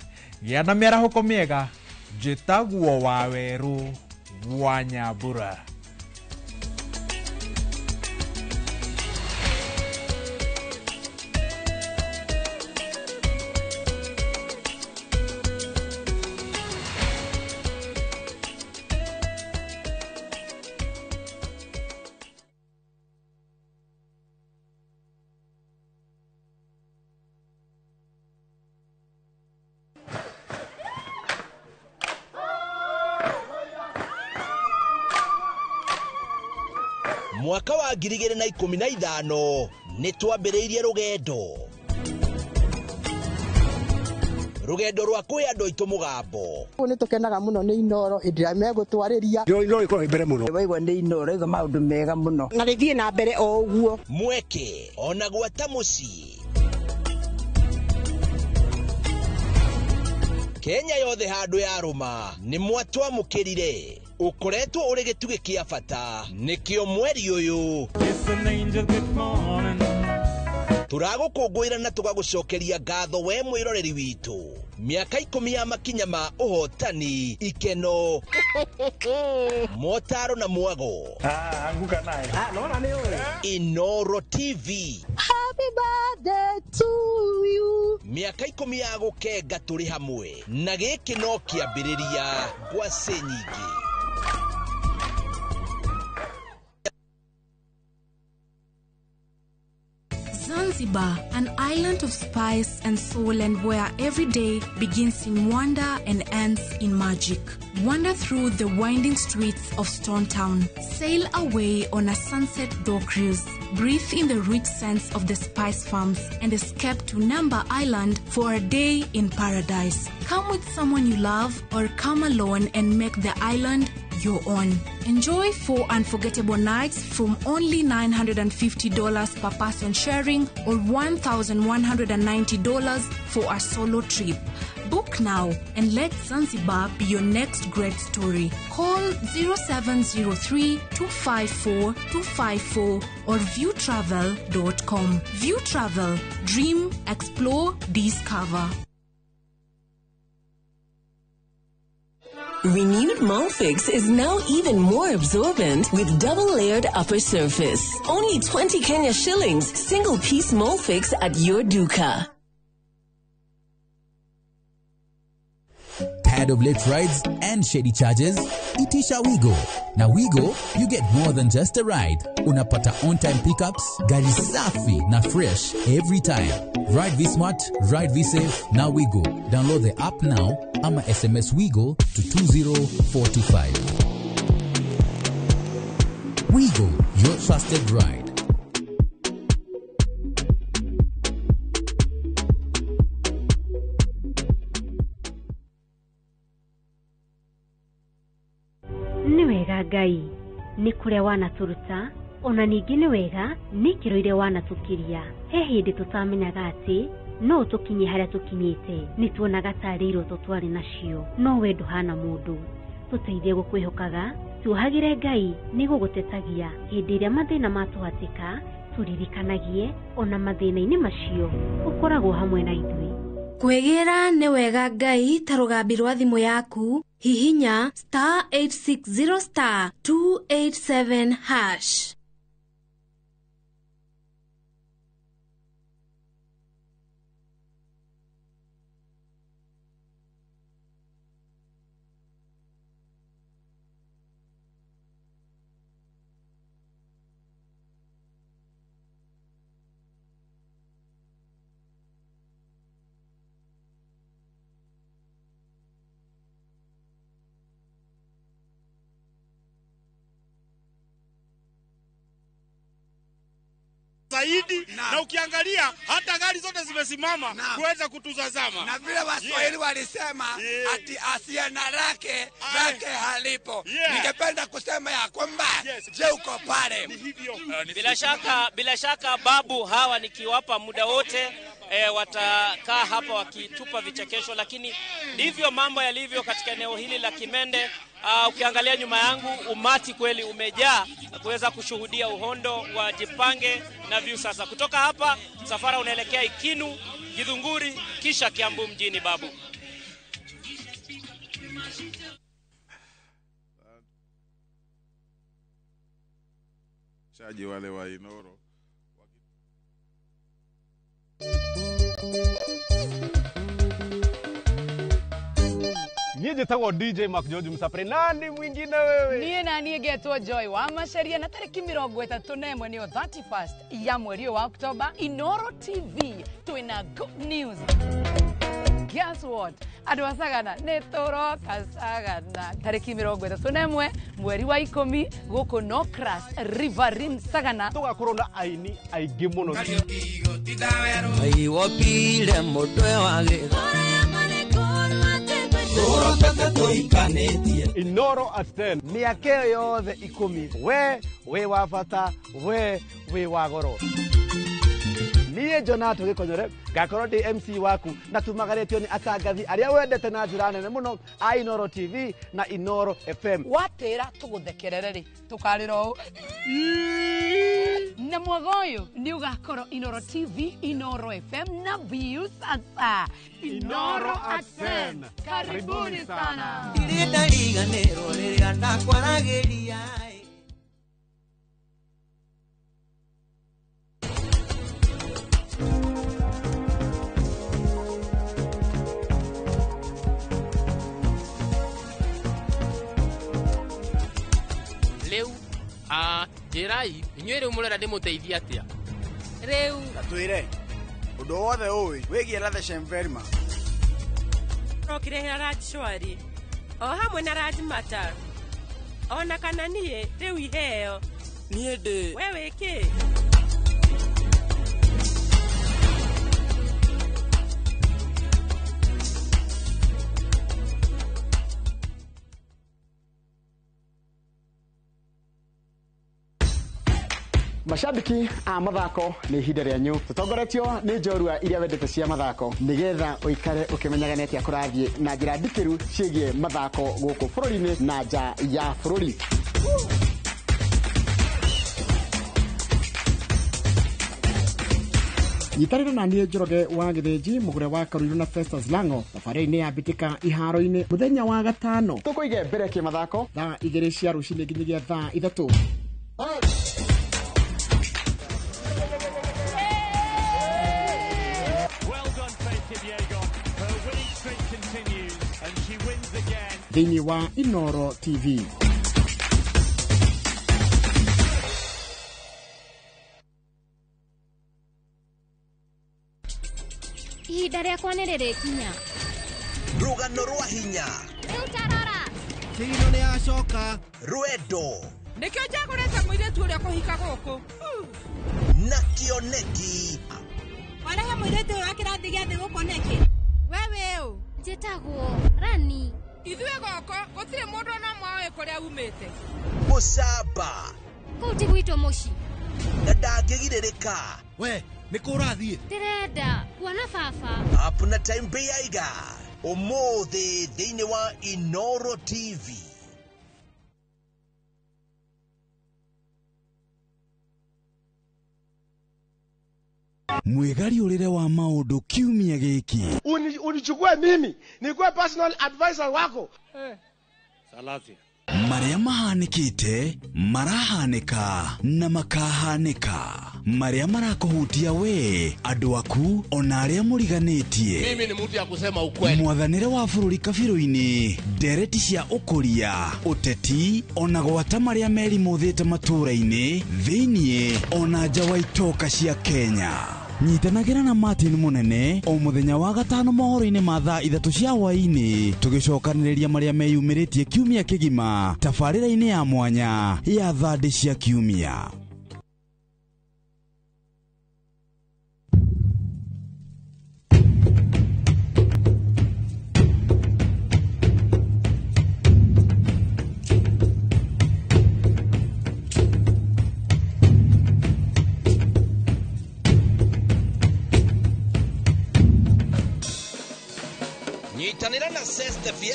Gĩa na mĩarahũko mĩega, njĩtagwo Wawerũ wa Nyambura. Mwaka wa 2015 nĩ twambĩrĩirie rũgendo rwa kũhe andũ aitũ mũgambo. Nĩ tũkenaga mũno nĩ Inooro hĩndĩ ĩrĩa megũtwarĩria. Inooro ĩkoragwo mbere mũno. Waigua nĩ Inooro ĩga maũndũ mega mũno. Na rĩthiĩ na mbere o ũguo. Mweke ona gwata mũciĩ. Kenya yothe handũ yarũma nĩ mwatwamũkĩrire. Ũkoretwo ũrĩ gĩtugĩ kĩa bata nĩkĩo mweri ũyũ tũragũkũngũĩra na tũgagũcokeria ngatho we mwĩroreri witũ. Mĩaka 10 ya makinya ma ũhotani, ikeno, motaro na mwago. Anguka nayo. Inooro TV. Happy birthday to you. Mĩaka 10 ya gũkenga tũrĩ hamwe na gĩkĩ no kĩambĩrĩria ngwacĩ nyingĩ. Zanzibar, an island of spice and soul, and where every day begins in wonder and ends in magic. Wander through the winding streets of Stone Town. Sail away on a sunset dhow cruise. Breathe in the rich scents of the spice farms and escape to Namba Island for a day in paradise. Come with someone you love or come alone and make the island your own. Enjoy 4 unforgettable nights from only $950 per person sharing or $1,190 for a solo trip. Book now and let Zanzibar be your next great story. Call 0703 254 254 or viewtravel.com. View Travel. Dream, explore, discover. Renewed Molfix is now even more absorbent with double-layered upper surface. Only 20 Kenya shillings, single-piece Molfix at your duka. Tired of late rides and shady charges? Itisha Wigo. Na Wigo, you get more than just a ride. Unapata on-time pickups, gari safi na fresh every time. Ride V-Smart, ride V-Safe, na Wigo. Download the app now ama SMS Wigo to 20425. Wigo, your trusted ride. Nĩ wega Ngai nĩ kũrĩa wanatũruta ona ningĩ nĩ wega nĩ ikĩro iria wanatũkiria. He hĩndĩ tũtamenyaga atĩ no tũkinye harĩa tũkinyĩte, nĩ tuonaga tarĩ iroto twarĩ nacio, no we ndũhana mũndũ. Tũteithie gũkwĩhokaga, tuohagĩre Ngai nĩ gũgũtetagia hĩndĩ ĩrĩa mathĩna matũhatĩka, tũririkanagie ona mathĩna-inĩ macio ũkoragwo hamwe na ithuĩ. Kwĩgĩra nĩ wega Ngai ta rũgambi rwa thimũ yaku, hihinya star 860 star 287 hash. zaidi na ukiangalia hata gari zote zimesimama kuweza kututazama. Na vile Waswahili walisema ati asiye na lake lake halipo. Ningependa kusema ya kwamba je, uko pale? Bila shaka babu, hawa nikiwapa muda wote watakaa hapa wakitupa vichekesho, lakini ndivyo mambo yalivyo katika eneo hili la Kimende. Ukiangalia nyuma yangu umati kweli umejaa kuweza kushuhudia uhondo wa Jipange na Viusasa. Kutoka hapa msafara unaelekea Ikinu, Githunguri, kisha Kiambu mjini. Babu Shaji wale wa Inoro. Niĩ njĩtagwo DJ Mark George Msapre nani mwingine wewe? Niĩ na niĩ ngetwo Joy wa Macaria na tarĩki 31 nĩyo 31st ya mweri ũyũ wa Oktoba, Inoro TV twĩna good news. Guess what? Andũ a Sagana nĩ tũroka Sagana tarĩki 31 mweri wa 10 gũkũ Nocras Riverine Sagana. Tũgakorwo na aini aingĩ mũno. Wopile mũtwe wa gĩtha Inoro at 10. Mĩaka ĩyo yothe 10 we wĩ wa bata, we wĩ wa goro. Niĩ Jonato Gĩkonyore ngakorwo ndĩ MC waku na tumagarĩtio nĩ atangathi arĩa wendete na njĩra nene mũno a Inoro TV na Inoro FM. Watĩra tũgũthekerere rĩ tũkarĩra ũũ na mwaga ũyũ nĩ ũgakorwo Inoro TV, Inoro FM na Viusasa. Inoro at 10. Karibuni sana. Ndirĩ ndariganĩrwo rĩrĩa ndakwaragĩria. Rĩu njĩrai inyuĩ rĩu mũrera ndĩmũteithie atĩa? Rĩu Twĩre ũndũ wothe ũĩ wĩgiĩ Ratheshem Verma. Rokirehera Raj Shwari o hamwe na Raj Mata ona kana niĩ rĩu iheo Niĩ ndĩ we wĩ kĩ? Mashabiki a mathako nĩ ihinda rĩanyu tũtongoretio nĩ njorua iria wendete cia mathako nĩgetha ũikare ũkĩmenyaga nĩ atĩa kũrathiĩ na njĩra ndikĩru ciĩgiĩ mathako gũkũ bũrũri-inĩ na nja ya bũrũri. Nyitanĩra na niĩ Njoroge wa Gĩthĩnji mũgũre wa Karuiru na Festus Lango thabarĩ-inĩ ya mbĩtĩka iharo-inĩ mũthenya wa gatano tũkũige mbere kĩmathako thaa 2 cia rũcinĩ nginyagia thaa 3. Thĩinĩ wa Inoro TV. Ihinda rĩakwa nĩ rĩrĩkinya. Rũgano rwa hinya. Rĩu tarora. Kĩgino nĩ acoka. Rwendo. Nĩkĩo njagũrĩte mũirĩtu ũrĩa kũhika gũkũ. Na kĩoneki. Warehe mũirĩtu ũyũ wa kĩrathi gĩa thĩ gũkũ nĩkĩ? We wĩ ũ? Njĩtagwo Rani. Ithuĩ gũkũ gũtirĩ mũndũ ona ũmwe ũĩ kũrĩa umĩte. Mũcamba. Kũu ti gwitũ mũciĩ. Na ndangĩgirĩrĩka. We nĩ kũ ũrathiĩ? Ndĩrenda kuona baba. Apna time beiga ũmũthĩ thĩinĩ wa Inoro TV. Mwĩgariũrĩre wa maũndũ kiumia gĩkĩ. Unichukue mimi nikuwe personal advisor wako. Salasia. Marĩa mahanĩkĩte marahanĩka na makahanĩka, marĩa marakũhutia we, andũ aku ona arĩa mũriganĩtie. Mimi ni mtu ya kusema ukweli. Mwathanĩre wa bũrũri kabirũ-inĩ, ndereti cia ũkũria, ũteti ona gwata marĩa merimũthĩte matũũra-inĩ thĩiniĩ ona nja wa itoka cia Kenya. Nyitanagĩra na Martin Mũnene o mũthenya wa gatano mohoro-inĩ ma thaa 3 cia hwaĩ-inĩ, tũgĩcokanĩrĩria marĩa meyumĩrĩtie kiumia kĩgima tabarĩra-inĩ ya mwanya ya thandĩ cia kiumia.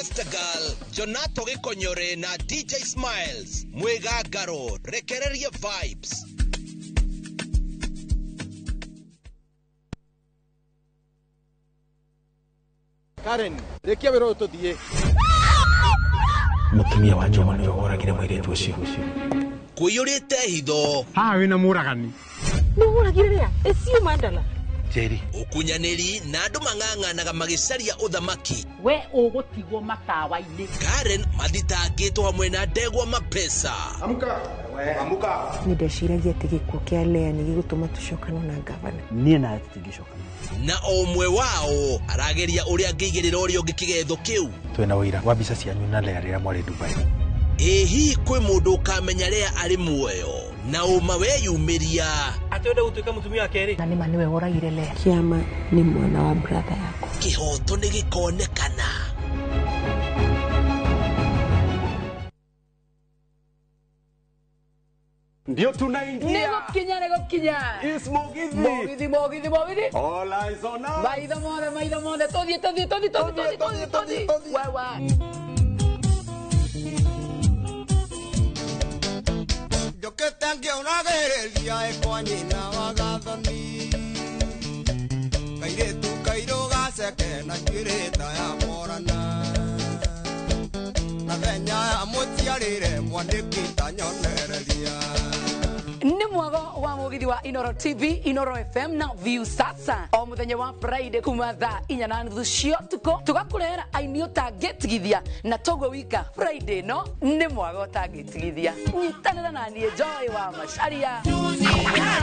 Rastagirl, Jonato Gĩkonyore na DJ Smiles. Mwĩgangaro, rekereria vibes. Karen, rĩkia wĩra ũyũ tũthiĩ. Mũtumia wa Njoma nĩwe woragire mũirĩtu ũcio. Kũiyũrĩte hitho. Haha wĩna mũragani. Nĩũragire rĩa? Ĩcio mandala. Njeri. Ũkunyanĩri na andũ mang'ang'anaga magĩcaria ũthamaki. We ũgũtigwo matawa-inĩ. Karen mathitangĩtwo hamwe na ndegwa mapesa. Amuka. Amuka. Nĩ ndeciragia atĩ gĩkuũ kĩa Lea nĩ gĩgũtũma tũcokane na ngavana. Niĩ nawe tũtingĩcokana. Na o ũmwe wao arageria ũrĩa angĩigĩrĩra ũrĩa ũngĩ kĩgetho kĩu. Twĩna ũira wa mbica cianyu na Lea rĩrĩa mwarĩ Dubai. Ĩ hihi kwĩ mũndũ ũkamenya Lea arĩ muoyo na ũma weyumĩria? Atĩ ũrenda gũtuĩka mũtumia wa kerĩ? Na nĩma nĩwe woragire Lea. Kĩama nĩ mwana wa brother yakwa. Kĩhoto nĩ gĩkonekana. Ndio tunaingia. Nĩgũkinya nĩgũkinya. Is Mugithi. Mugithi Mugithi Mugithi. All eyes on us. Maitho mothe maitho mothe tũthiĩ tũthiĩ tũthiĩ tũthiĩ tũthiĩ tũthiĩ tũthiĩ. Wewe. Njũkĩte ngĩũragĩrĩria ĩkwa nyina wa gathoni. Kairĩtu kairũ gaceke na njuĩrĩ ta ya morana. Na thenya ya mũciarĩre mwandĩki ta nyonereria. Nĩ mwago wa mugithi wa Inoro TV, Inoro FM na View Sasa. O muthenya wa Friday kuma thaa 4:30 cia ũtukũ tũgakũrehera aini ũtangĩtigithia na toguo wika Friday no nĩ mwago ũtangĩtigithia. Nyitanĩra na niĩ Joy wa Macharia.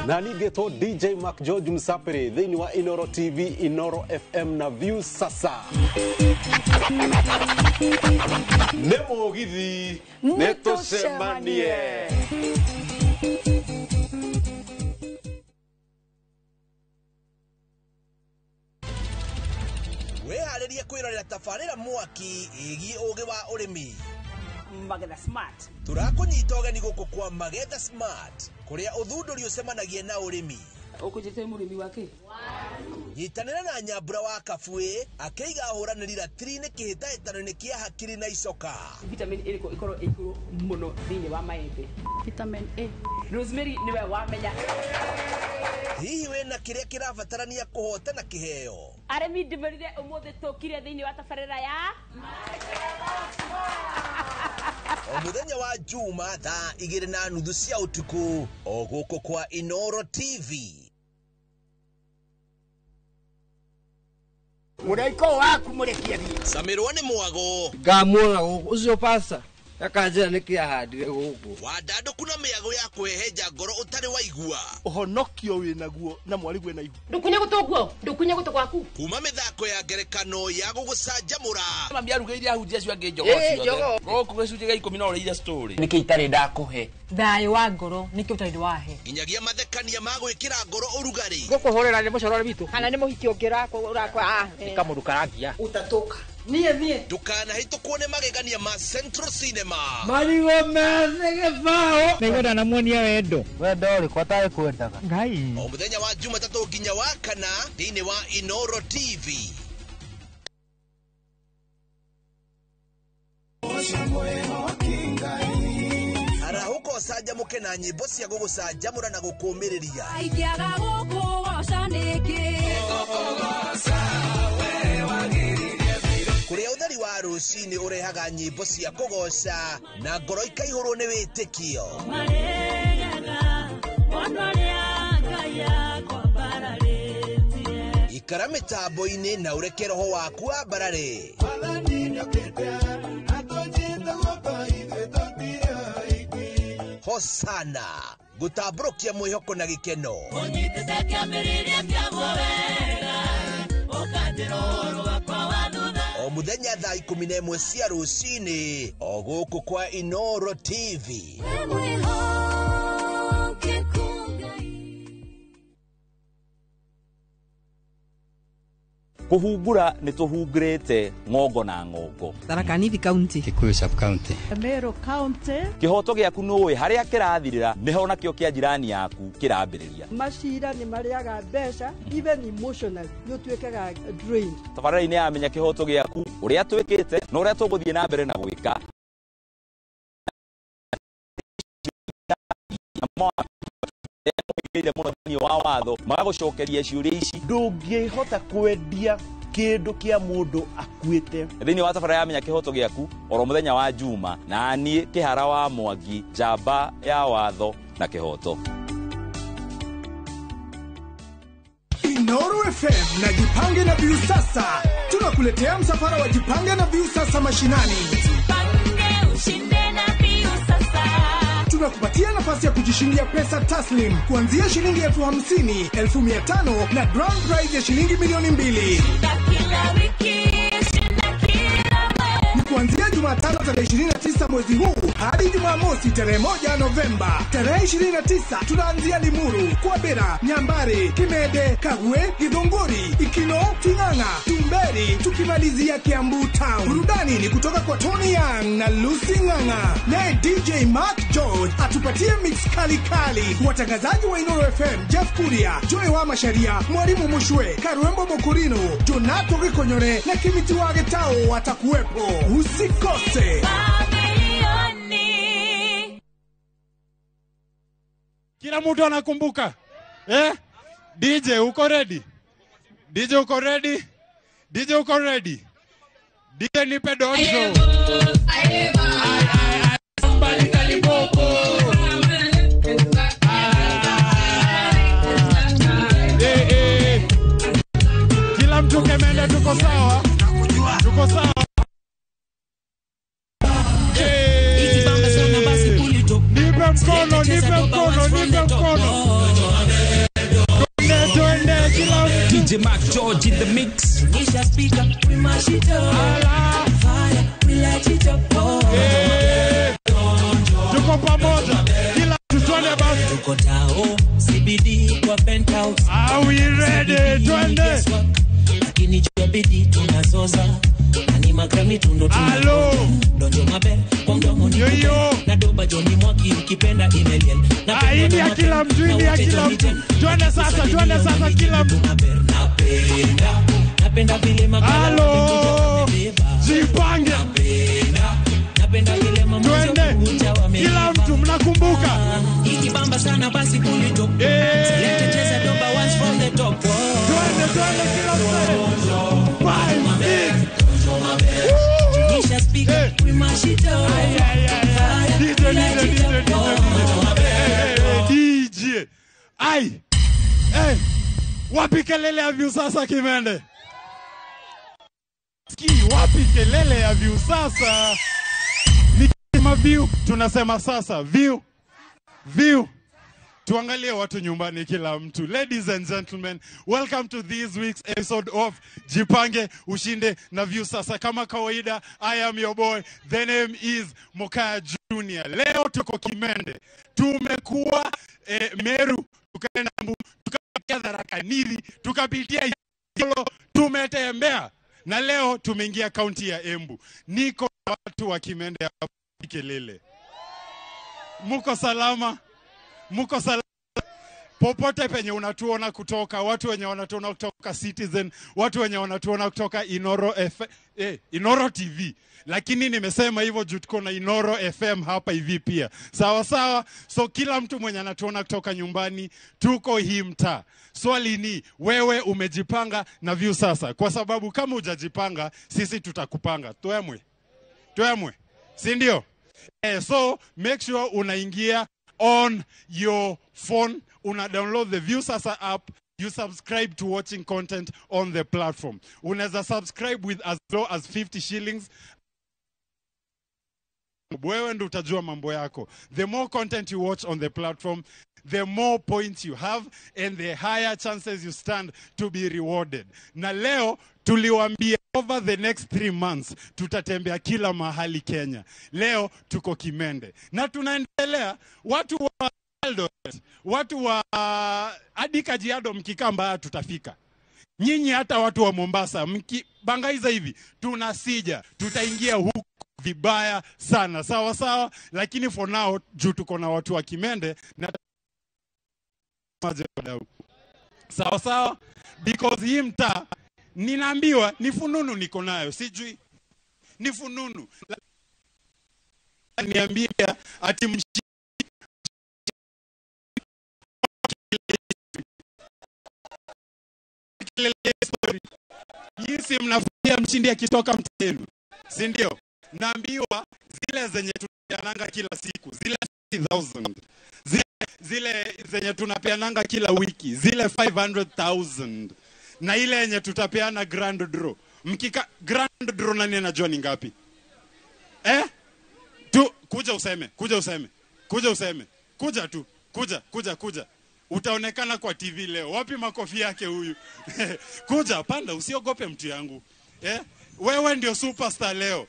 Na ningĩtwo DJ Mark George Msapere thĩinĩ wa Inoro TV, Inoro FM na View Sasa. Nĩ mũgithi, nĩ tũcemanie. Wĩharĩrie kwĩrorera tabarĩra mwaki ĩgiĩ ũgĩ wa ũrĩmi. Magetha Smart. Tũrakũnyita ũgeni gũkũ kwa Magetha Smart kũrĩa ũthundũri ũcemanagia na ũrĩmi. Ũkũnjĩte mũrĩmi wa kĩ? Nyitanĩra na Nyambura wa Kabuĩ akĩiga ahũranĩri ratiri-inĩ kĩhĩtahĩtano-inĩ kĩa hakiri na icoka. Vitamin ĩrĩkũ ĩkorwo ĩ igũrũ mũno thĩinĩ wa maembe? Vitamin A. Rosemary nĩwe wamenya. Hihi wĩna kĩrĩa kĩrabatarania kũhotana kĩheo? Arĩmi ndĩmerire ũmũthĩ tũkire thĩinĩ wa tabarĩra ya O mũthenya wa Juma thaa 2:30 cia ũtukũ o gũkũ kwa Inoro TV. Mũraika waku mũrekie thiĩ. Camirwo nĩ mwago. Ngamuona gũkũ ũcio pasta akanjĩra nĩkĩ ahandire gũkũ. Wandandũku na mĩago ya kwĩhehenja ngoro ũtarĩ waigua. Ũhonokio wĩnaguo na mwarĩguo ena ihu. Ndũkunye gũtũ guo, ndũkunye gũtũ gwaku. Kuma mĩthako ya ngerekano ya gũgũcanjamũra. Mami arugĩire ahunjia acio angĩ njogoo ciothe. Gũkũ gĩcunjĩ gĩa 10 no ũrĩire story. Nĩkĩ itarĩ ndakũhe? Thayũ wa ngoro nĩkĩ ũtarĩ wahe? Nginyagia mathekania ma gwĩkĩra ngoro ũrugarĩ. Gũkũhũrĩra nĩ mũcorore witũ. Kana nĩ mũhiki ũngĩ ũrakwa. Nĩ kamũndũ karangia. Ũtatũka. Niĩ niĩ. Ndũkanahĩtũkwo nĩ magegania ma Central Cinema. Marigũ methĩ gĩbaũ. Nĩngwenda namuonia wendo. Wendo ũrĩkũ atarĩ kwendaga? Ngai. O mũthenya wa Jumatatũ nginya wa kana thĩinĩ wa Inoro TV. Arahũka ũcanjamũke na nyĩmbo cia gũgũcanjamũra na gũkũũmĩrĩria. Ingĩaga gũkũgoca nĩkĩ? Kũrĩa ũtheri wa rũcinĩ ũrehaga nyĩmbo cia kũgoca na ngoro ikaihũrwo nĩ wĩtĩkio. Ikara mĩtambo-inĩ na ũreke roho waku wambarare. Hosana gũtambũrũkia mwĩhoko na gĩkeno. Ũnyitĩte kĩambĩrĩria kĩaguo wega, ũkanjĩra ũhoro wakwa wa thutha. O mũthenya thaa 11 cia rũcinĩ o gũkũ kwa Inoro TV. Kũhungura nĩ tũhungurĩte ng'ongo na ng'ongo. Tharaka Nithi County, Kikuyu sub county, Meru County. Kĩhoto gĩaku nĩũĩ harĩa kĩrathirĩra nĩho nakĩo kĩa jirani yaku kĩrambĩrĩria. Macira nĩ marĩaga mbeca even emotionally nĩ ũtuĩkaga drained. Tabarĩra-inĩ ya Menya Kĩhoto Gĩaku Ũrĩa twĩkĩte na ũrĩa tũgũthiĩ na mbere na gwĩka. Mũno thĩinĩ wa watho magagũcokeria ciũria ici. Ndũngĩhota kwendia kĩndũ kĩa mũndũ akuĩte. Thĩinĩ wa tabarĩra ya Menya Kĩhoto Gĩaku oro mũthenya wa Juma, na niĩ Kĩhara wa Mwangi, njamba ya watho na kĩhoto. Inooro FM na Jipange na Viusasa tunakuletea msafara wa Jipange na Viusasa mashinani. Jipange ushinde na Viusasa. Tunakupatia nafasi ya kujishindia pesa taslim kuanzia shilingi 50,000, 500,000 na grand prize ya shilingi 2,000,000. Kila wiki, shinda kila mwezi. Ni kuanzia Jumatano tarehe 29 mwezi huu hadi Jumamosi tarehe 1 Novemba. Tarehe 29 tunaanzia Limuru, Kwabera, Nyambare, Kimede, Kagwe, Githunguri, Ikino, Ting'ang'a, Tumberi, tukimalizia Kiambu Town. Burudani ni kutoka kwa Tony Young na Lucy Ng'ang'a. Naye DJ Mark George atupatie mix kali kali. Watangazaji wa Inooro FM, Jeff Kuria, Joy wa Masharia, Mwalimu Mushwe, Karwembo Mokurino, Jonato Gikonyore na Kimiti wa Getao watakuwepo. Usikose. Kila mtu anakumbuka. DJ uko ready? DJ uko ready? DJ uko ready? DJ nipe donjo. Kila mtu Kemende tuko sawa? Tuko sawa. Nipe mkono, nipe mkono, nipe mkono. Twende kila mtu. DJ Mark George in the mix. Nisha speaker, we mash it up. Fire, we light it up. Tuko pamoja. Kila mtu twende basi. Tuko tao, CBD kwa penthouse. Are we ready? Twende. Lakini jabidi tunazoza. Nani magrami tundo tunazo. Donjo mabe kwa mdomo ni na doba Johnny Mwaki ukipenda imeliel. Na hii ya kila mtu, hii ya kila mtu. Twende sasa, twende sasa kila mtu. Napenda, napenda vile makala. Halo. Jipange. Napenda vile Twende. Kila mtu mnakumbuka. Ikibamba sana basi kulito. Select cheza doba once from the top. Twende, twende kila mtu. 5 6. Nisha speaker, we mash it up. DJ, DJ. Ai. Hey. Wapi kelele ya Viusasa Kimende? Ski, wapi kelele ya Viusasa? Nikisema view, tunasema sasa view. View. Tuangalie watu nyumbani kila mtu. Ladies and gentlemen, welcome to this week's episode of Jipange Ushinde na Viusasa. Kama kawaida, I am your boy. The name is Mokaya Junior. Leo tuko Kimende. Tumekuwa Meru, tukaenda Embu, tukapitia Tharaka Nithi, tukapitia Isiolo, tumetembea. Na leo tumeingia kaunti ya Embu. Niko watu wa Kimende hapa kelele. Muko salama? Muko salama? Popote penye unatuona kutoka, watu wenye wanatuona kutoka Citizen, watu wenye wanatuona kutoka Inooro Inooro TV. Lakini nimesema hivyo juu tuko na Inooro FM hapa hivi pia. Sawa sawa. So kila mtu mwenye anatuona kutoka nyumbani, tuko hii mtaa. Swali ni, wewe umejipanga na Viusasa? Kwa sababu kama hujajipanga, sisi tutakupanga. Tuemwe. Tuemwe. Si ndio? So make sure unaingia on your phone, una download the Viusasa app, you subscribe to watching content on the platform. Unaweza subscribe with as low as 50 shillings. Wewe ndo utajua mambo yako. The more content you watch on the platform, the more points you have and the higher chances you stand to be rewarded. Na leo tuliwaambia over the next 3 months tutatembea kila mahali Kenya. Leo tuko Kimende. Na tunaendelea, watu wa Eldoret, watu wa hadi Kajiado mkikamba tutafika. Nyinyi hata watu wa Mombasa mkibangaiza hivi tunasija, tutaingia huko vibaya sana. Sawa sawa, lakini for now juu tuko na watu wa Kimende na sawa sawa, because hii mtaa ninaambiwa ni fununu niko nayo, sijui Ni fununu. Niambia ati Nyinyi mnafuria mshindi akitoka mtenu, si ndio? Naambiwa zile zenye tunapeananga kila siku, zile 50,000, zile zenye tunapeananga kila wiki, zile 500,000, na ile yenye tutapeana grand draw. Mkika grand draw, nani anajua ni ngapi? Tu kuja useme, kuja useme, kuja useme, kuja tu, kuja, kuja, kuja. Utaonekana kwa TV leo. Wapi makofi yake huyu? Kuja, panda, usiogope mtu yangu. Wewe ndio superstar leo.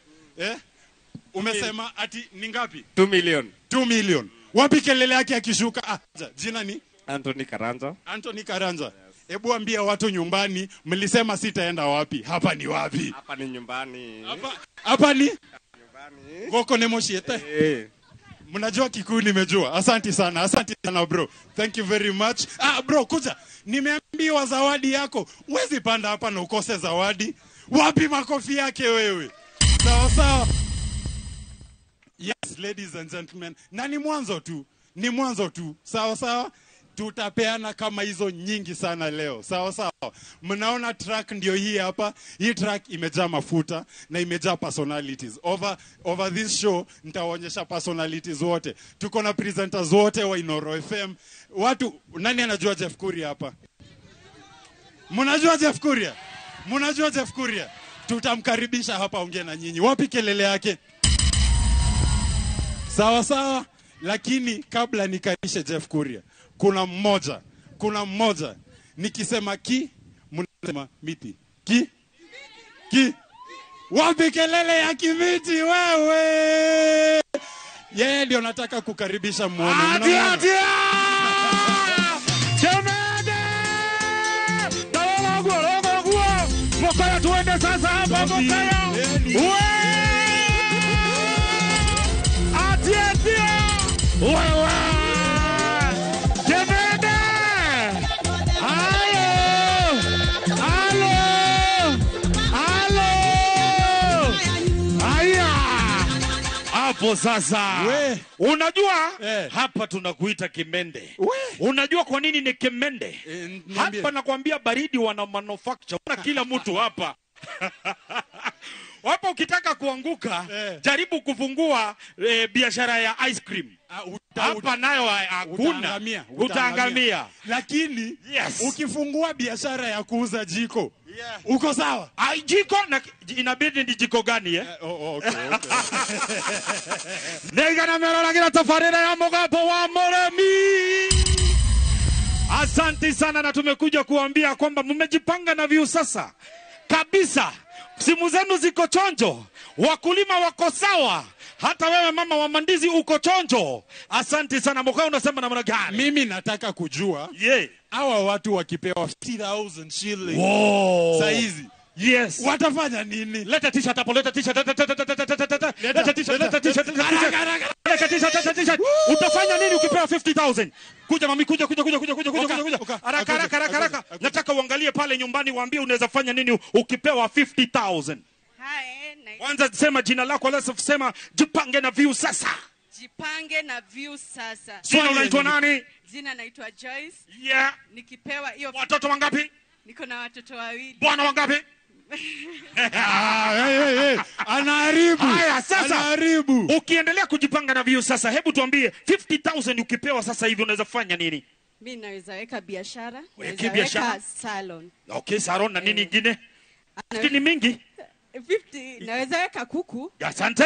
Umesema ati ni ngapi? 2 million. 2 million. Wapi kelele yake akishuka? Jina ni? Anthony Karanja. Anthony Karanja. Hebu ambia watu nyumbani, mlisema sitaenda wapi? Hapa ni wapi? Hapa ni nyumbani. Hapa ni? Nyumbani. Goko ne moshiete. Mnajua Kikuyu nimejua. Asante sana. Asante sana bro. Thank you very much. Bro, kuja. Nimeambiwa zawadi yako. Huwezi panda hapa na ukose zawadi. Wapi makofi yake wewe? Sawa sawa. Yes, ladies and gentlemen. Na ni mwanzo tu. Ni mwanzo tu. Sawa sawa. Tutapeana kama hizo nyingi sana leo. Sawa sawa. Mnaona track ndio hii hapa. Hii track imejaa mafuta na imejaa personalities. Over this show nitawaonyesha personalities wote. Tuko na presenters wote wa Inoro FM. Watu, nani anajua Jeff Kuria hapa? Mnajua Jeff Kuria? Mnajua Jeff Kuria? Tutamkaribisha hapa ongea na nyinyi. Wapi kelele yake? Sawa sawa. Lakini kabla nikarishe Jeff Kuria, kuna mmoja. Nikisema ki, mnasema miti. Ki? Ki? Wapi kelele ya kimiti wewe? Yeye ndio nataka kukaribisha muone. Atia, atia! Chemede! Tawana guo, guo, guo! Mokaya tuende sasa hapa Mokaya! Uwe! Atia, atia! Wewe! Chemede! Ayo! Alo! Alo! Aya! Hapo sasa. We. Unajua hapa tunakuita Kimende. We. Unajua kwa nini ni Kimende? Hapa nakwambia baridi wana manufacture. Una kila mtu hapa. Hapa ukitaka kuanguka, jaribu kufungua biashara ya ice cream. Hapa nayo hakuna. Utaangamia. Lakini yes, ukifungua biashara ya kuuza jiko, uko sawa? Ai, jiko na inabidi ni jiko gani eh? Okay, okay. Nega na merora kila tafarira ya Mugambo wa Muremi. Asante sana, na tumekuja kuambia kwamba mmejipanga na Viusasa kabisa. Simu zenu ziko chonjo, wakulima wako sawa, hata wewe mama wa mandizi uko chonjo. Asante sana. Mokao, unasema namna gani? Mimi nataka kujua hawa watu wakipewa 50,000 shillings saizi, yes, watafanya nini? Leta t-shirt hapo, leta t-shirt, leta t-shirt, leta t-shirt, leta t-shirt, leta t-shirt. Utafanya nini ukipewa 50,000? Kuja mami, kuja, kuja, kuja, kuja, kuja, kuja, kuja. Haraka, haraka, haraka, haraka. Nataka uangalie pale nyumbani, waambie unaweza fanya nini ukipewa 50,000. Kwanza sema jina lako, alafu sema jipange na Viusasa. Jipange na Viusasa. Jina unaitwa nani? Jina naitwa Joyce. Yeah. Nikipewa hiyo. Watoto wangapi? Niko na watoto wawili. Bwana wangapi? Anaharibu. Haya sasa. Anaharibu. Ukiendelea kujipanga na Viusasa, hebu tuambie 50,000 ukipewa sasa hivi unaweza fanya nini? Mimi naweza weka biashara, Weke biashara. Weka salon. Okay, salon na nini nyingine? Ni mingi. 50 naweza weka kuku. Asante.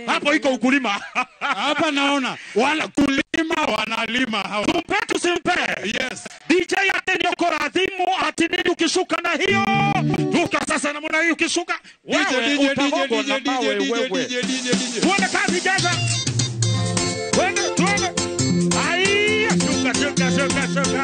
Hapo iko ukulima. Hapa naona wala kulima wanalima hawa. Tumpe tusimpe. Yes. DJ atenyo koradhimu ati nini ukishuka na hiyo? Ruka sasa namna hiyo ukishuka. DJ DJ DJ DJ DJ DJ DJ. Tuende kazi jaza. Twende twende. Ai, shuka shuka shuka shuka.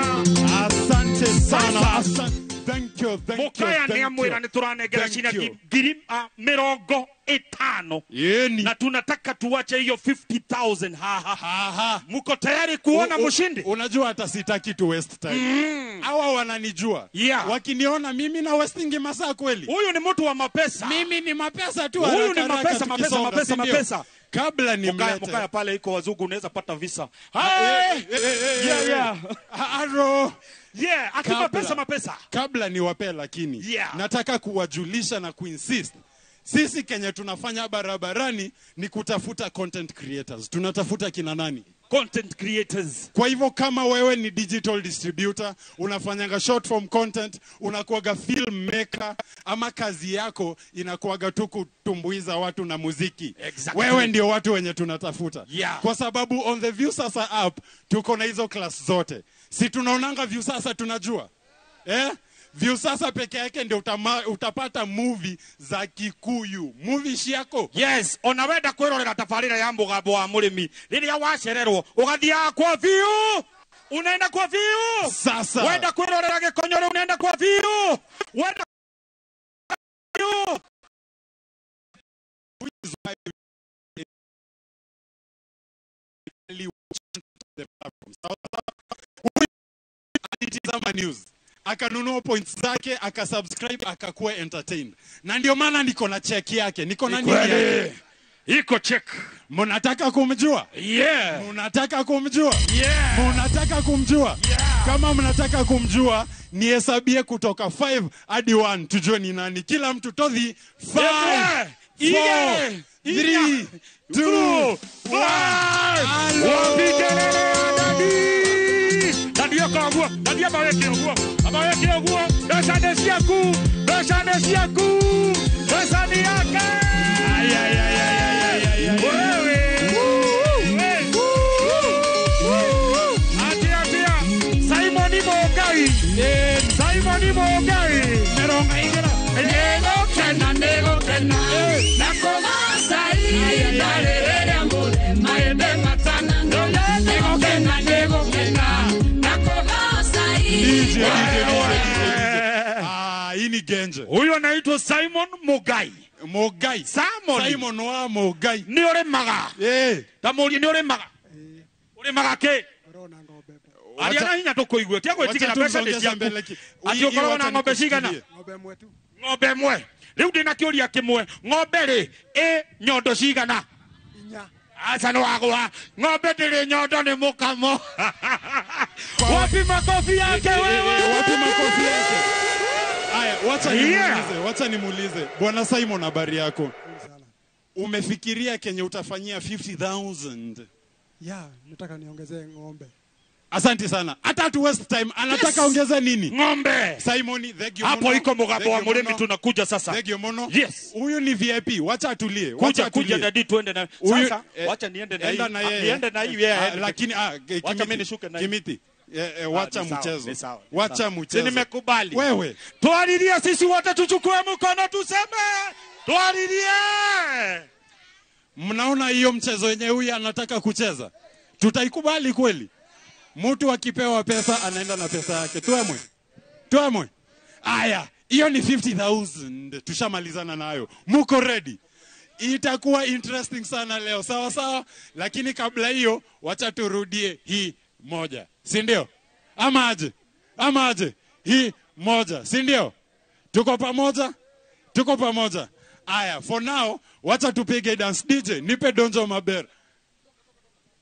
Asante sana. Asante. Thank you. Mukaya nĩ amwĩra nĩ tũranengera ciringi 50,000. Na tunataka tuache hiyo 50,000 haha. Haha. Mko tayari kuona mshindi? Unajua hata sitaki to waste time. Hawa wananijua. Yeah. Wakiniona mimi na wastingi masaa kweli. Huyu ni mtu wa mapesa. Mimi ni mapesa tu. Huyu ni mapesa, mapesa, mapesa, mapesa. Kabla ni mlete. Mkaya pale iko wazungu unaweza pata visa. Hey! Yeah, yeah. Aro. Yeah, ati mapesa, mapesa. Kabla niwape lakini. Yeah. Nataka kuwajulisha na kuinsist. Sisi Kenya tunafanya barabarani ni kutafuta content creators. Tunatafuta kina nani? Content creators. Kwa hivyo kama wewe ni digital distributor, unafanyanga short form content, unakuwaga filmmaker, ama kazi yako inakuwaga tu kutumbuiza watu na muziki. Exactly. Wewe ndio watu wenye tunatafuta. Yeah. Kwa sababu on the Viusasa app tuko na hizo class zote. Si tunaonanga Viusasa tunajua? Eh? Viusasa peke yake ndio utapata movie za Kikuyu. Movie ciako. Yes, ona wenda kwirorera tabarĩra ya mũgambo wa mũrĩmi rĩrĩa wacererwo ũgathiaga kwa Viu. Unaenda kwa Viu. Sasa. Wenda kwirorera gĩkonyore unaenda kwa Viu. Wenda Viu. Alitizama news. Akanunua points zake, akasubscribe, akakuwa entertained. Na ndio maana niko na check yake, niko na nini yake. Iko check. Mnataka kumjua? Yeah. Mnataka kumjua? Yeah. Mnataka kumjua? Yeah. Kama mnataka kumjua, nihesabie kutoka 5 hadi 1 tujue ni nani. Kila mtu todhi 5 4 3 2 1. Wapigelele dadi. Dadi yako dadi amaweke uguo. Amaweke uguo. Pesa ni ciaku. Pesa ni ciaku. Pesa ni yake. Ay ay ay ay ay ay. Wewe. Atia atia. Simon Mugai. Simon Mugai. Meronga igera. Nego kena nego kena. Nakogoca ihinda rĩrĩa mũre maembe matana. Nego kena nego kena. Nakogoca ihinda. Ah, hii ni genje. Huyu anaitwa Simon Mugai. Mugai. Simon. Simon wa Mugai. Ni ũrĩmaga. Eh. Ta mũriũ nĩ ũrĩmaga. Ũrĩmaga kĩ? Aria na hinya tũkũigue. Tia gwĩtigĩra mbeca nĩ ciaku. Atĩ ũkoragwo na ng'ombe cigana? Ng'ombe ĩmwe tu. Ng'ombe ĩmwe. Rĩu ndĩna kĩũria kĩmwe. Ng'ombe rĩ ĩ nyondo cigana? Inya. Aca nĩ wagũa. Ng'ombe ndĩrĩ nyondo nĩ mũkamo. Wapi makofi yake wewe? Wapi makofi yake? Aya, wacha nimuulize, wacha nimuulize. Bwana Simon, habari yako? Umefikiria kenye utafanyia 50,000? Yeah, nataka niongezee ng'ombe. Asante sana. Hata tu waste time, anataka ongeze nini? Ng'ombe. Simon, thank you. Hapo iko mũgambo wa mũrĩmi tunakuja sasa. Thank you mono. Yes. Huyu ni VIP, wacha atulie. Kuja kuja dadi tuende na. Sasa wacha niende na hii. Niende na hii yeye. Lakini wacha mimi nishuke na hii. Kimiti. Wacha mchezo. Wacha mchezo. Nimekubali. Wewe. Twalilie sisi wote tuchukue mkono tuseme. Twalilie. Mnaona hiyo mchezo yenyewe huyu anataka kucheza? Tutaikubali kweli? Mtu akipewa pesa anaenda na pesa yake. Tuamwe. Tuamwe. Aya, hiyo ni 50,000. Tushamalizana nayo. Muko ready? Itakuwa interesting sana leo. Sawa sawa? Lakini kabla hiyo wacha turudie hii moja. Si ndio? Ama aje? Ama aje? Hii moja. Si ndio? Tuko pamoja? Tuko pamoja. Aya, for now wacha tupige dance. DJ, nipe Donjo Maber.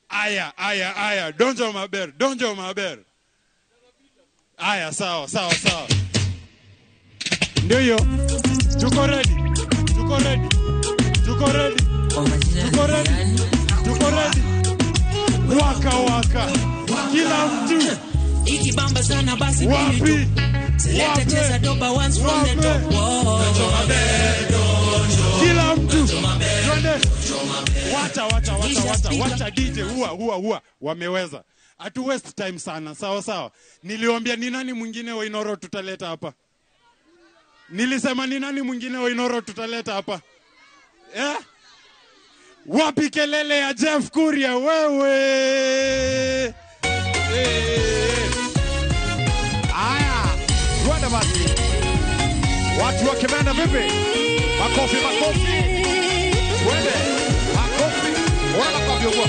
Aya, aya, aya, Donjo Maber, Donjo Maber. Aya, sawa, sawa, sawa. Ndio hiyo. Tuko ready. Tuko ready. Tuko ready. Tuko ready. Tuko ready. Waka waka. Kila mtu. Ikibamba sana basi wapi? Select cheza doba once from the top. Donjo Maber, donjo. Kila mtu. Twende. Wacha wacha wacha wacha wacha DJ huwa huwa huwa wameweza. Hatu waste time sana. Sawa sawa. Niliwaambia ni nani mwingine wa Inoro tutaleta hapa? Nilisema ni nani mwingine wa Inoro tutaleta hapa? Eh? Wapi kelele ya Jeff Kuria wewe? Aya, twende basi. Watu wa Kimende vipi? Makofi, makofi. Twende. Makofi. Ora makofi ogwa.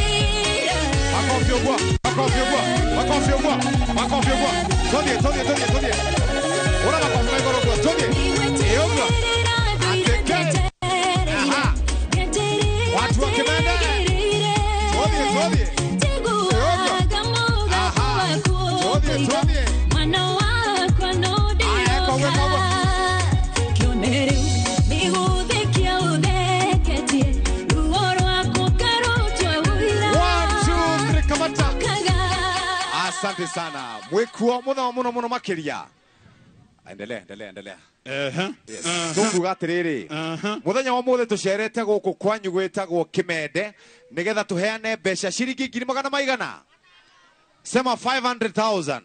Makofi ogwa. Makofi ogwa. Makofi ogwa. Makofi ogwa. Todie, todie, todie, todie. Ora makofi maigoro ogwa. Todie. Eogwa. Ateke. Aha. Watu wa Kimende. Todie, todie. Eogwa. Aha. Todie, todie. Asante sana. Mwekuo muno muno muno makiria. Endelea, endelea, endelea. Yes. Tukuga atiriri. Muthenya wa muthe tucerete guku kwanyu gwitagwo Kimende nigetha tuheane mbeca ciringi ngiri magana maigana. Sema 500,000.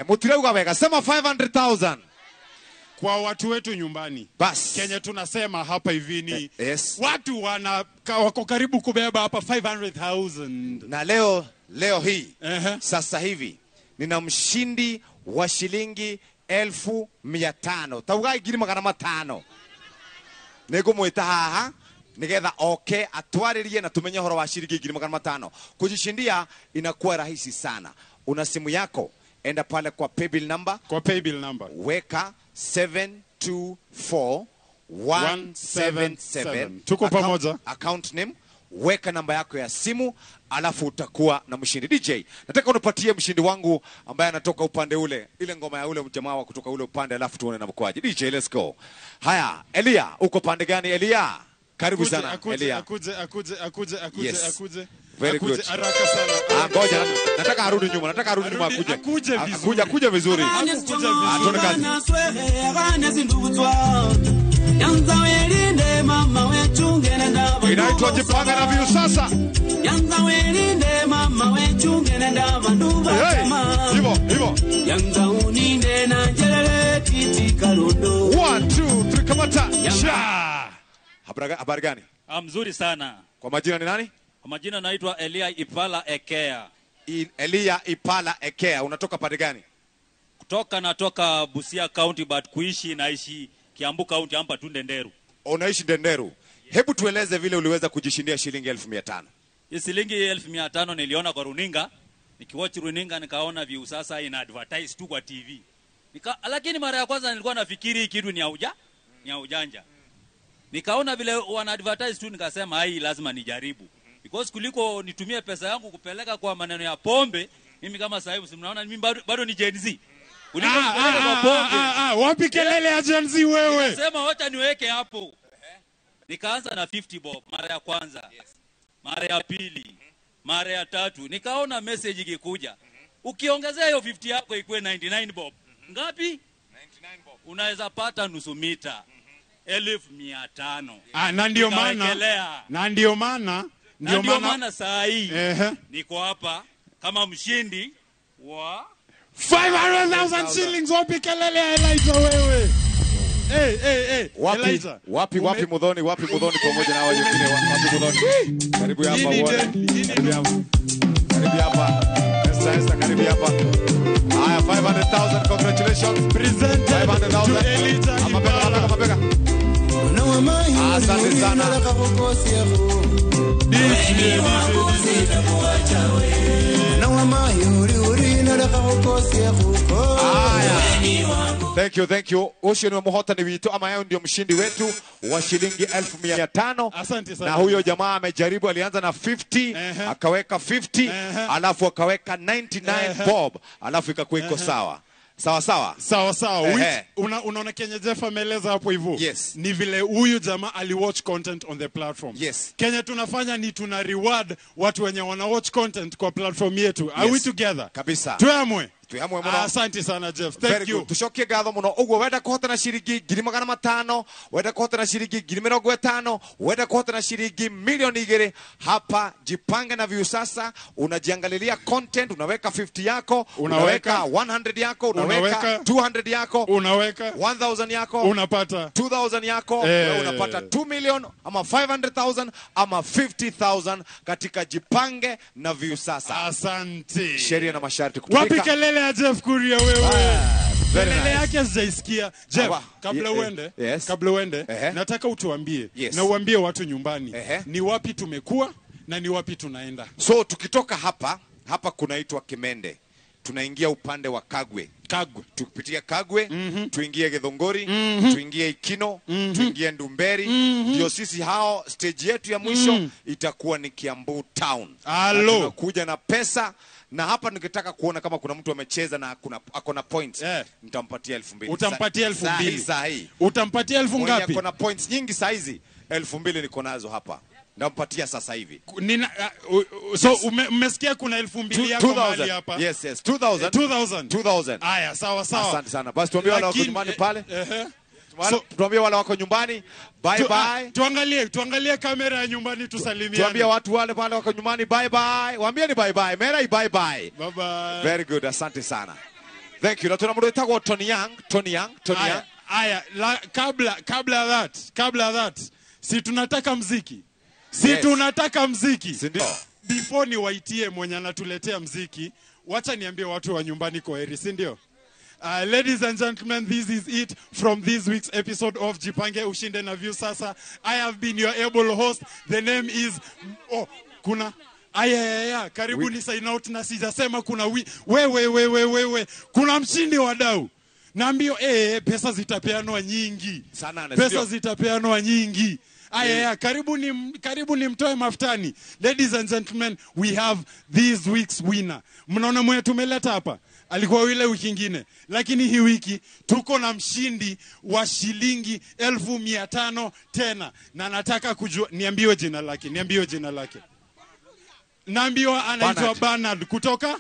Mutirauga wega. Sema 500,000. Kwa watu wetu nyumbani. Bas. Kenya tunasema hapa hivi ni yes. Watu wako karibu kubeba hapa 500,000. Na leo hii sasa hivi nina mshindi wa shilingi 500,000. Tauga ngiri magana matano. Nĩngũmwĩta haha nigetha oke atwarĩrie na tumenye horo wa shilingi ngiri magana matano. Kujishindia inakuwa rahisi sana. Una simu yako, enda pale kwa paybill number. Kwa paybill number. Weka 724177. Tuko pamoja. Account name, weka namba yako ya simu, alafu utakuwa na mshindi. DJ, nataka unipatie mshindi wangu ambaye anatoka upande ule, ile ngoma ya ule mjamaa wa kutoka ule upande, alafu tuone na mkwaji. DJ, let's go. Haya, Elia, uko pande gani Elia? Karibu sana Elia. Akuje, akuje, akuje, akuje, yes. Akuje. Very good. Haraka sana. Ngoja, nataka arudi nyuma, nataka arudi nyuma akuje. Akuje vizuri. Akuje vizuri. Tuone kazi. Inaitwa Jipange na Viusasa. Hey, hivo, hivo. 1 2 3 kamata. Sha. Habari gani? Mzuri sana. Kwa majina ni nani? Kwa majina naitwa Elia Ipala Ekea. Elia Ipala Ekea, unatoka pande gani? Natoka Busia County, but kuishi naishi Kiambu County hapa tu Ndenderu. Unaishi Ndenderu. Hebu tueleze vile uliweza kujishindia shilingi 500,000. Hii shilingi 500,000 niliona kwa runinga. Nikiwatch runinga nikaona Viusasa ina advertise tu kwa TV. Lakini mara ya kwanza nilikuwa nafikiri hii kitu ni ya ujanja. Nikaona vile wana advertise tu nikasema hii lazima nijaribu. Because kuliko nitumie pesa yangu kupeleka kwa maneno ya pombe, mimi kama sasa hivi mnaona mimi bado ni Gen Z. Kuliko kupeleka kwa pombe. Wapi kelele ya Gen Z wewe? Nikasema wacha niweke hapo. Nikaanza na 50 bob mara ya kwanza. Mara ya pili, mara ya tatu. Nikaona message ikikuja. Ukiongezea hiyo 50 yako ikuwe 99 bob. Ngapi? 99 bob. Unaweza pata nusu mita. 500,000. Na ndio maana. Na ndio maana. Ndio maana saa hii niko hapa kama mshindi wa 500,000 shillings. Wapi kelele ya Elijah wewe? Hey, hey, hey. Wapi, Elijah. Wapi, wapi Muthoni, wapi Muthoni pamoja na wengine, wapi Muthoni. Karibu hapa uone. Karibu hapa. Karibu hapa. Esther, karibu hapa. Haya, 500,000, congratulations. Presented 500,000. to Elijah Ipala. Mabega. Asante sana. Thank you, thank you. Ucio ni muhotani witu ama yeye ndio mshindi wetu wa shilingi 500,000. Asante sana. Na huyo jamaa amejaribu, alianza na 50, akaweka 50, alafu akaweka 99 bob, alafu ikakuwa iko sawa. Sawa sawa. Sawa sawa. Unaona Kenya Jeff ameeleza hapo hivyo. Yes. Ni vile huyu jamaa aliwatch content on the platform. Yes. Kenya tunafanya ni tuna reward watu wenye wana watch content kwa platform yetu. Are we together? Kabisa. Tuamwe. Tuamwe muno. Asante sana Jeff. Thank Very you. good. Tucokie ngatho muno. Uguo wenda kuhotana shilingi 500,000, wenda kuhotana shilingi 50,000, wenda kuhotana shilingi 2,000,000 hapa Jipange na Viusasa. Unajiangalilia content, unaweka 50 yako, unaweka 100 yako, unaweka 200 yako, unaweka 1000 yako, unapata 2000 yako, wewe unapata 2 million ama 500,000 ama 50,000 katika Jipange na Viusasa. Asante. Sheria na masharti kutumika. Wapi kelele ya Jeff Kuria wewe? Very Kelele nice. yake sijaisikia. Jeff, Awa. kabla uende, Yes. kabla uende, Ehe. nataka utuambie Yes. na uambie watu nyumbani Ehe. ni wapi tumekuwa na ni wapi tunaenda. So tukitoka hapa, hapa kunaitwa Kimende, tunaingia upande wa Kagwe. Kagwe. Tukipitia Kagwe, tuingie Githunguri, tuingie Ikino, tuingie Ndumberi. Ndio sisi hao, stage yetu ya mwisho itakuwa ni Kiambu Town. Alo. Na tunakuja na pesa na hapa nikitaka kuona kama kuna mtu amecheza na kuna ako na points, nitampatia 2000. Utampatia 2000. Saa hii. Utampatia elfu Mwenye ngapi? ako na points nyingi saa hizi 2000 niko nazo hapa. Nitampatia sasa hivi. Nina, so mmesikia kuna 2000 yako mahali 2000. hapa. Yes, yes. 2000. 2000. 2000. Aya, sawa sawa. Asante sana. Basi tuambie wale wako Lakini, nyumbani pale. ehe. So, tuambie wale wako nyumbani. Bye bye. Tuangalie kamera ya nyumbani tusalimiane. Tuambie watu wale pale wako nyumbani bye bye. Waambie ni bye bye. Mera bye bye. Bye bye. Very good. Asante sana. Thank you. Na tuna mtu anaitwa Tony Young, Tony Young, Tony Young. Aya, kabla that. Si tunataka mziki. Si Yes. tunataka mziki. Si ndio? Before niwaitie mwenye anatuletea mziki, wacha niambie watu wa nyumbani kwa heri, si ndio? Ladies and gentlemen, this is it from this week's episode of Jipange Ushinde na View Sasa. I have been your able host. The name is oh, kuna aya, karibu ni sign out na sijasema kuna wewe kuna mshindi wadau. Naambio pesa zitapeanwa nyingi. Sana, pesa ndio. zitapeanwa nyingi. Aya, karibu ni mtoe mafutani. Ladies and gentlemen, we have this week's winner. Mnaona mwenye tumeleta hapa? Alikuwa ile wiki ingine, lakini hii wiki tuko na mshindi wa shilingi 500,000 tena, na nataka kujua, niambiwe jina lake. Naambiwa anaitwa Bernard kutoka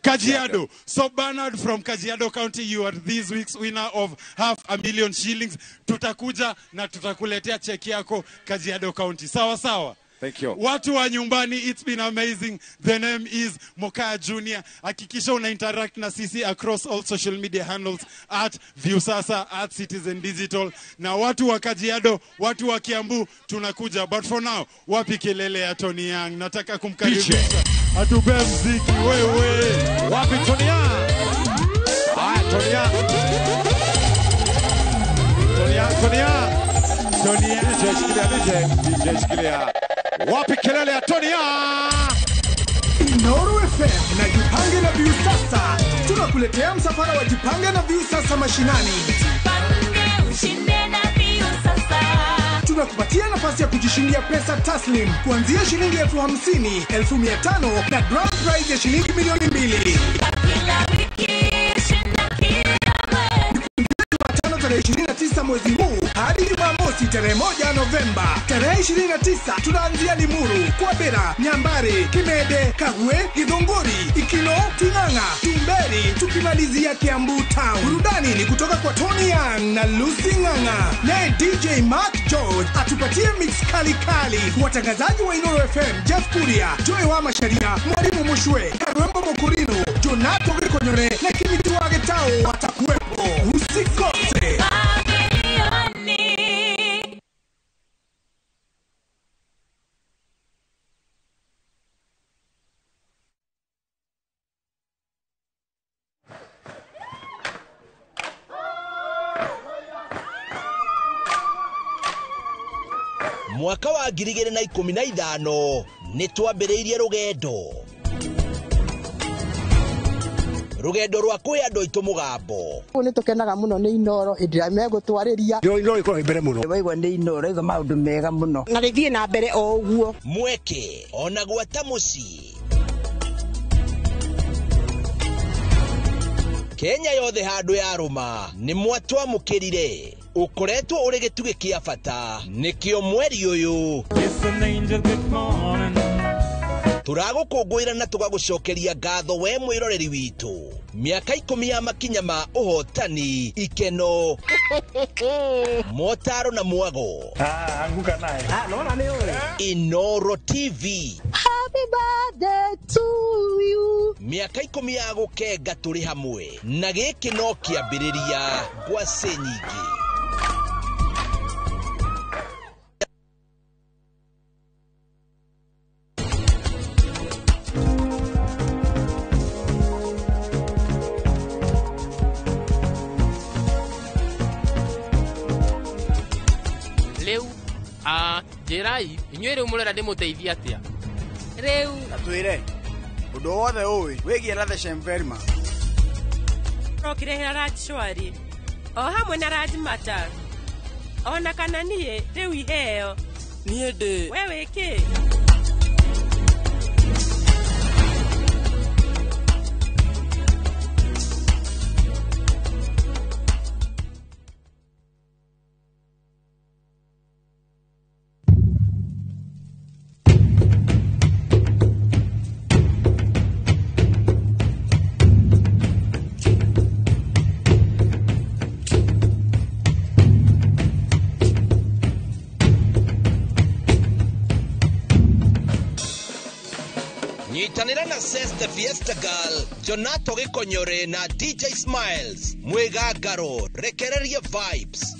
Kajiado. So Bernard from Kajiado County, you are this week's winner of 500,000 shillings. Tutakuja na tutakuletea cheki yako Kajiado County. Sawa sawa. Thank you. Watu wa nyumbani, it's been amazing. The name is Mokaya Junior. Hakikisha una interact na sisi across all social media handles at Viusasa, at Citizen Digital. Na watu wa Kajiado, watu wa Kiambu, tunakuja. But for now, wapi kelele ya Tony Young? Nataka kumkaribisha. Atupe mziki wewe. Wapi Tony Young? Haya, Tony Young. Tony Young, Tony Young. Tony Young. DJ shikilia, DJ shikilia. Wapi kelele ya Tony Young? Inooro FM na Jipange na Viusasa tunakuletea msafara wa Jipange na Viusasa mashinani. Jipange ushinde na Viusasa. Tunakupatia nafasi ya kujishindia pesa taslim kuanzia shilingi 50,000, 500,000 na grand prize ya shilingi 2,000,000. Kila wiki shinda kila mwezi. Jumatano tarehe 29 mwezi huu hadi Jumamosi tarehe 1 Novemba. Tarehe 29 tunaanzia Limuru, Kwabera, Nyambari, Kimede, Kagwe, Githunguri, Ikino, Ting'ang'a, Tumberi, tukimalizia Kiambu Town. Burudani ni kutoka kwa Tony Young na Lucy Ng'ang'a. Naye DJ Mark George atupatie mix kali kali. Watangazaji wa Inooro FM, Jeff Kuria, Joy wa Masharia, Mwalimu Mushwe, Karwembo Mokurino, Jonato Gikonyore na Kimiti wa Getao watakuwepo. Usikose. Mwaka wa 2015 nĩ twambĩrĩirie rũgendo rwa kũhe andũ aitũ mũgambo. Nĩ tũkenaga mũno nĩ Inooro hĩndĩ ĩrĩa megũtwarĩria. Inooro ĩkoragwo mbere mũno. Waigua nĩ Inooro ĩga maũndũ mega mũno. Na rĩthiĩ na mbere o ũguo. Mweke ona gwata mũciĩ. Kenya yothe handũ yarũma nĩ mwatwamũkĩrire. Ũkoretwo ũrĩ gĩtugĩ kĩa bata nĩkĩo mweri ũyũ tũragũkũngũĩra na tũgagũcokeria ngatho we mwĩroreri witũ. Mĩaka 10 ya makinya ma ũhotani, ikeno, motaro na mwago. Anguka naye. Naona nĩ ũĩ. Inooro TV. Happy birthday to you. Mĩaka 10 ya gũkenga tũrĩ hamwe na gĩkĩ no kĩambĩrĩria ngwacĩ nyingĩ. Njĩrai, inyuĩ rĩu mũrera ndĩmũteithie atĩa? Rĩu Twĩre ũndũ wothe ũĩ wĩgiĩ Ratheshem Verma. Rokire Raj Shwari o hamwe na Raj Mata ona kana niĩ rĩu iheo Niĩ ndĩ we wĩ kĩ? Nyitanĩra na Seste Fiesta Girl, Jonato Gĩkonyore na DJ Smiles mwĩgangaro rekereria vibes.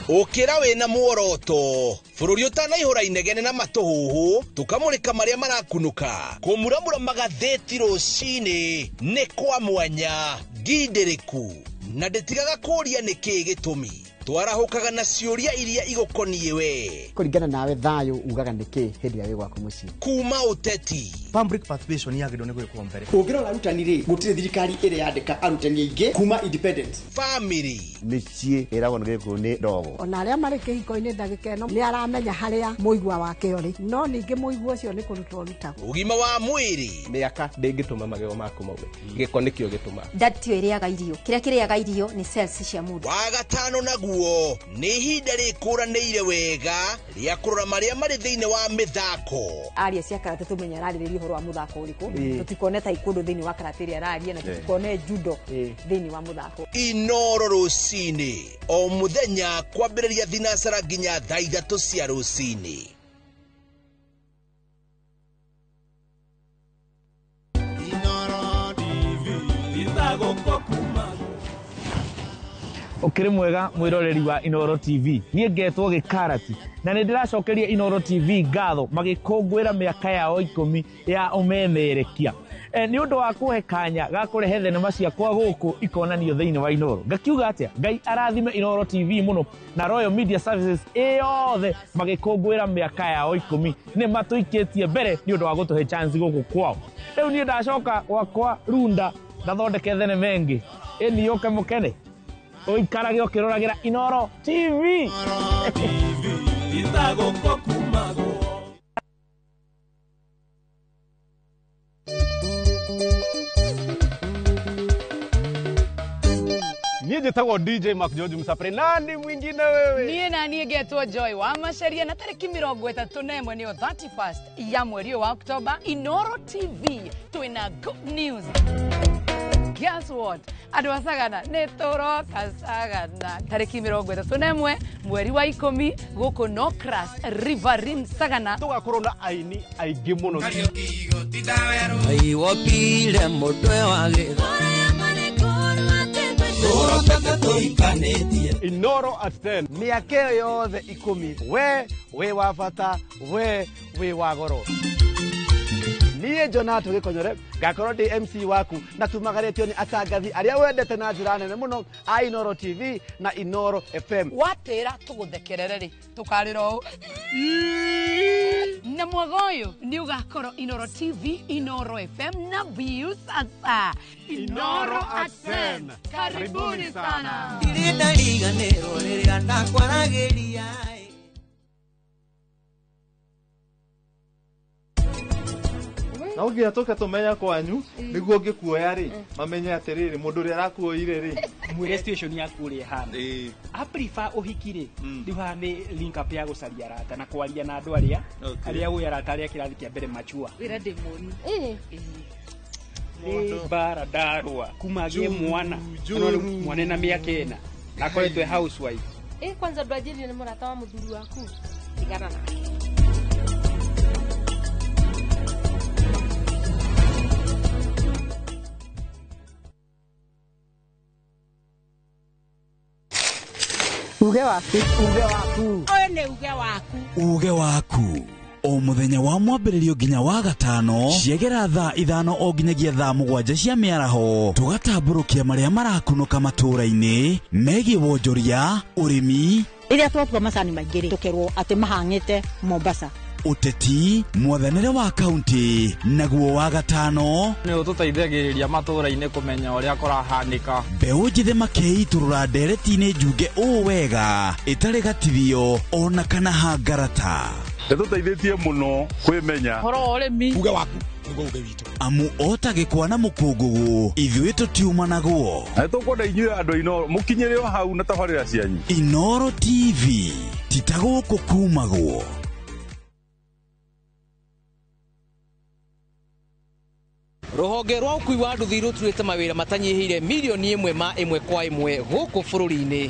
Ũkĩra wĩna muoroto bũrũri ũtanaihũra inegene na matũhũhũ tũkamũrĩka marĩa marakunũka kũmuramura magathĩti rũcinĩ nĩ kwa mwanya ngindĩrĩku na ndĩtigaga kũũria nĩkĩĩ gĩtũmi twarahũkaga na ciũria iria igũkoniĩ we Kũringana nawe thayũ ugaga nĩkĩ hĩndĩ ĩrĩa wĩ gwaku mũciĩ? Kuma ũteti Public participation yagĩrĩirwo nĩ gwĩkwo mbere. Ũngĩrora arutani rĩ, gũtirĩ thirikari ĩrĩ yandĩka arutani aingĩ kuma independence. Family Mĩciĩ ĩragwo nĩ gĩkũyũ nĩ ndogo. Ona arĩa marĩ kĩhiko-inĩ ndagĩka ĩno nĩ aramenya harĩa mũigua wake ũrĩ, no ningĩ mũigua ũcio nĩ kũrutwo ũrutagwo. Ũgima wa mwĩrĩ. Mĩaka ndĩngĩtũma magego maku maume, gĩko nĩkĩo gĩtũmaga. Nda tiyo ĩrĩaga irio, kĩrĩa kĩrĩaga irio nĩ cells cia mũndũ. Wa gatano naguo nĩ ihinda rĩkũranĩire wega rĩa kũrora marĩa marĩ thĩinĩ wa mĩthako. Aria cia karate tũmenye ararĩrĩria ũhoro wa mũthako ũrĩkũ, tũtikone taekwondo thĩinĩ wa karate ĩrĩa araria na tũtikone judo thĩinĩ wa mũthako. Inoro rũcinĩ o mũthenya kwambĩrĩria thinacara nginya thaa 3 cia rũcinĩ. Ũkĩrĩ mwega mwĩroreri wa Inoro TV. Niĩ ngetwo Gĩkarati na nĩ ndĩracokeria Inoro TV ngatho magĩkũngũĩra mĩaka yao 10 ya ũmemerekia. Nĩ ũndũ wa kũhe kanya ga kũrehe thenema ciakwa gũkũ ikonanio thĩinĩ wa Inoro. Ngakiuga atĩa, Ngai arathime Inoro TV mũno na Royal Media Services ĩyothe magĩkũngũĩra mĩaka yao 10 nĩ matũikĩtie mbere nĩ ũndũ wa gũtũhe chance gũkũ kwao. Rĩu niĩ ndacoka gwakwa Runda ndathondeke thenema ĩngĩ ĩni yũke mũkene ũikarage ũkĩroragĩra Inoro TV. Niĩ njĩtagwo DJ Mark George Msapre. Nani mwingine wewe? Niĩ na niĩ ngetwo Joy wa Macaria na tarĩki 31 nĩyo 31st ya mweri ũyũ wa Oktoba, Inoro TV twĩna good news. Guess what? Andũ a Sagana nĩ tũroka Sagana tarĩki 31 mweri wa 10 gũkũ Nocras Riverine Sagana. Tũgakorwo na aini aingĩ mũno. Aiwopire mũtwe wa gĩtho. Inoro at 10. Mĩaka ĩyo yothe 10 we wĩ wa bata, we wĩ wa goro. Niĩ Jonato Gĩkonyore ngakorwo ndĩ MC waku na tumagarĩtio nĩ atangathi arĩa wendete na njĩra nene mũno a Inoro TV na Inoro FM. Watĩra tũgũthekerere rĩ tũkarĩra ũũ na mwaga ũyũ nĩ ũgakorwo Inoro TV, Inoro FM na Viusasa. Inoro at 10. Karibuni sana. Ndirĩ ndariganĩrwo rĩrĩa ndakwaragĩria. Na ũngĩra tũke tũmenya kwanyu nĩguo ngĩkuoya rĩ mamenye atĩrĩrĩ mũndũ ũrĩa arakuoire rĩ mwĩre situation yaku ũrĩa ĩhana. A prefer ũhiki rĩ, rĩu haha nĩ link up ya gũcaria arata na kwaria na andũ arĩa arĩa ũĩ arata arĩa kĩrathi kĩa mbere machua. Wĩra ndĩ mũru. Nĩ mbara ndarũa kuma agĩe mwana mwana na mĩaka 4 na akoretwo e housewife. Kwanza ndwanjĩrire nĩ mũrata wa mũthuri waku tigana nake. Uge waku. Uge waku. Ũyũ nĩ uge waku. Uge waku. O mũthenya wa mwambĩrĩrio nginya wa gatano ciegera thaa 5 o nginyagia thaa 7 cia mĩaraho tũgatambũrũkia marĩa marakunũka matũũra-inĩ megiĩ wonjoria, ũrĩmi, rĩrĩa twatua macani maingĩ rĩ tũkerwo atĩ mahang'ĩte Mombasa, ũteti, mwathanĩre wa kaunti, naguo wa gatano nĩ ũtũteithagĩrĩria matũũra-inĩ kũmenya ũrĩa kũrahanĩka. Mbeũ njĩthĩ makeitũrũra ndereti-inĩ njunge ũũ wega ĩtarĩ gatithio ona kana hangarata. Nĩtũteithĩtie mũno kwĩmenya ũhoro wa ũrĩmi, uge waku nĩguo uge witũ, amu ota gĩkwa na mũkũngũgũ ithuĩ tũtiumanagwo. Na nĩtũkwenda inyuĩ andũ a Inooro mũkinyĩre o hau na tabarĩra cianyu. Inooro TV ti ta gũkũ kumagwo. Rũhonge rwa ũkui wa nduthi rũturĩte mawĩra matanyihĩire milioni 1 ma 1 kwa 1 gũkũ bũrũri-inĩ.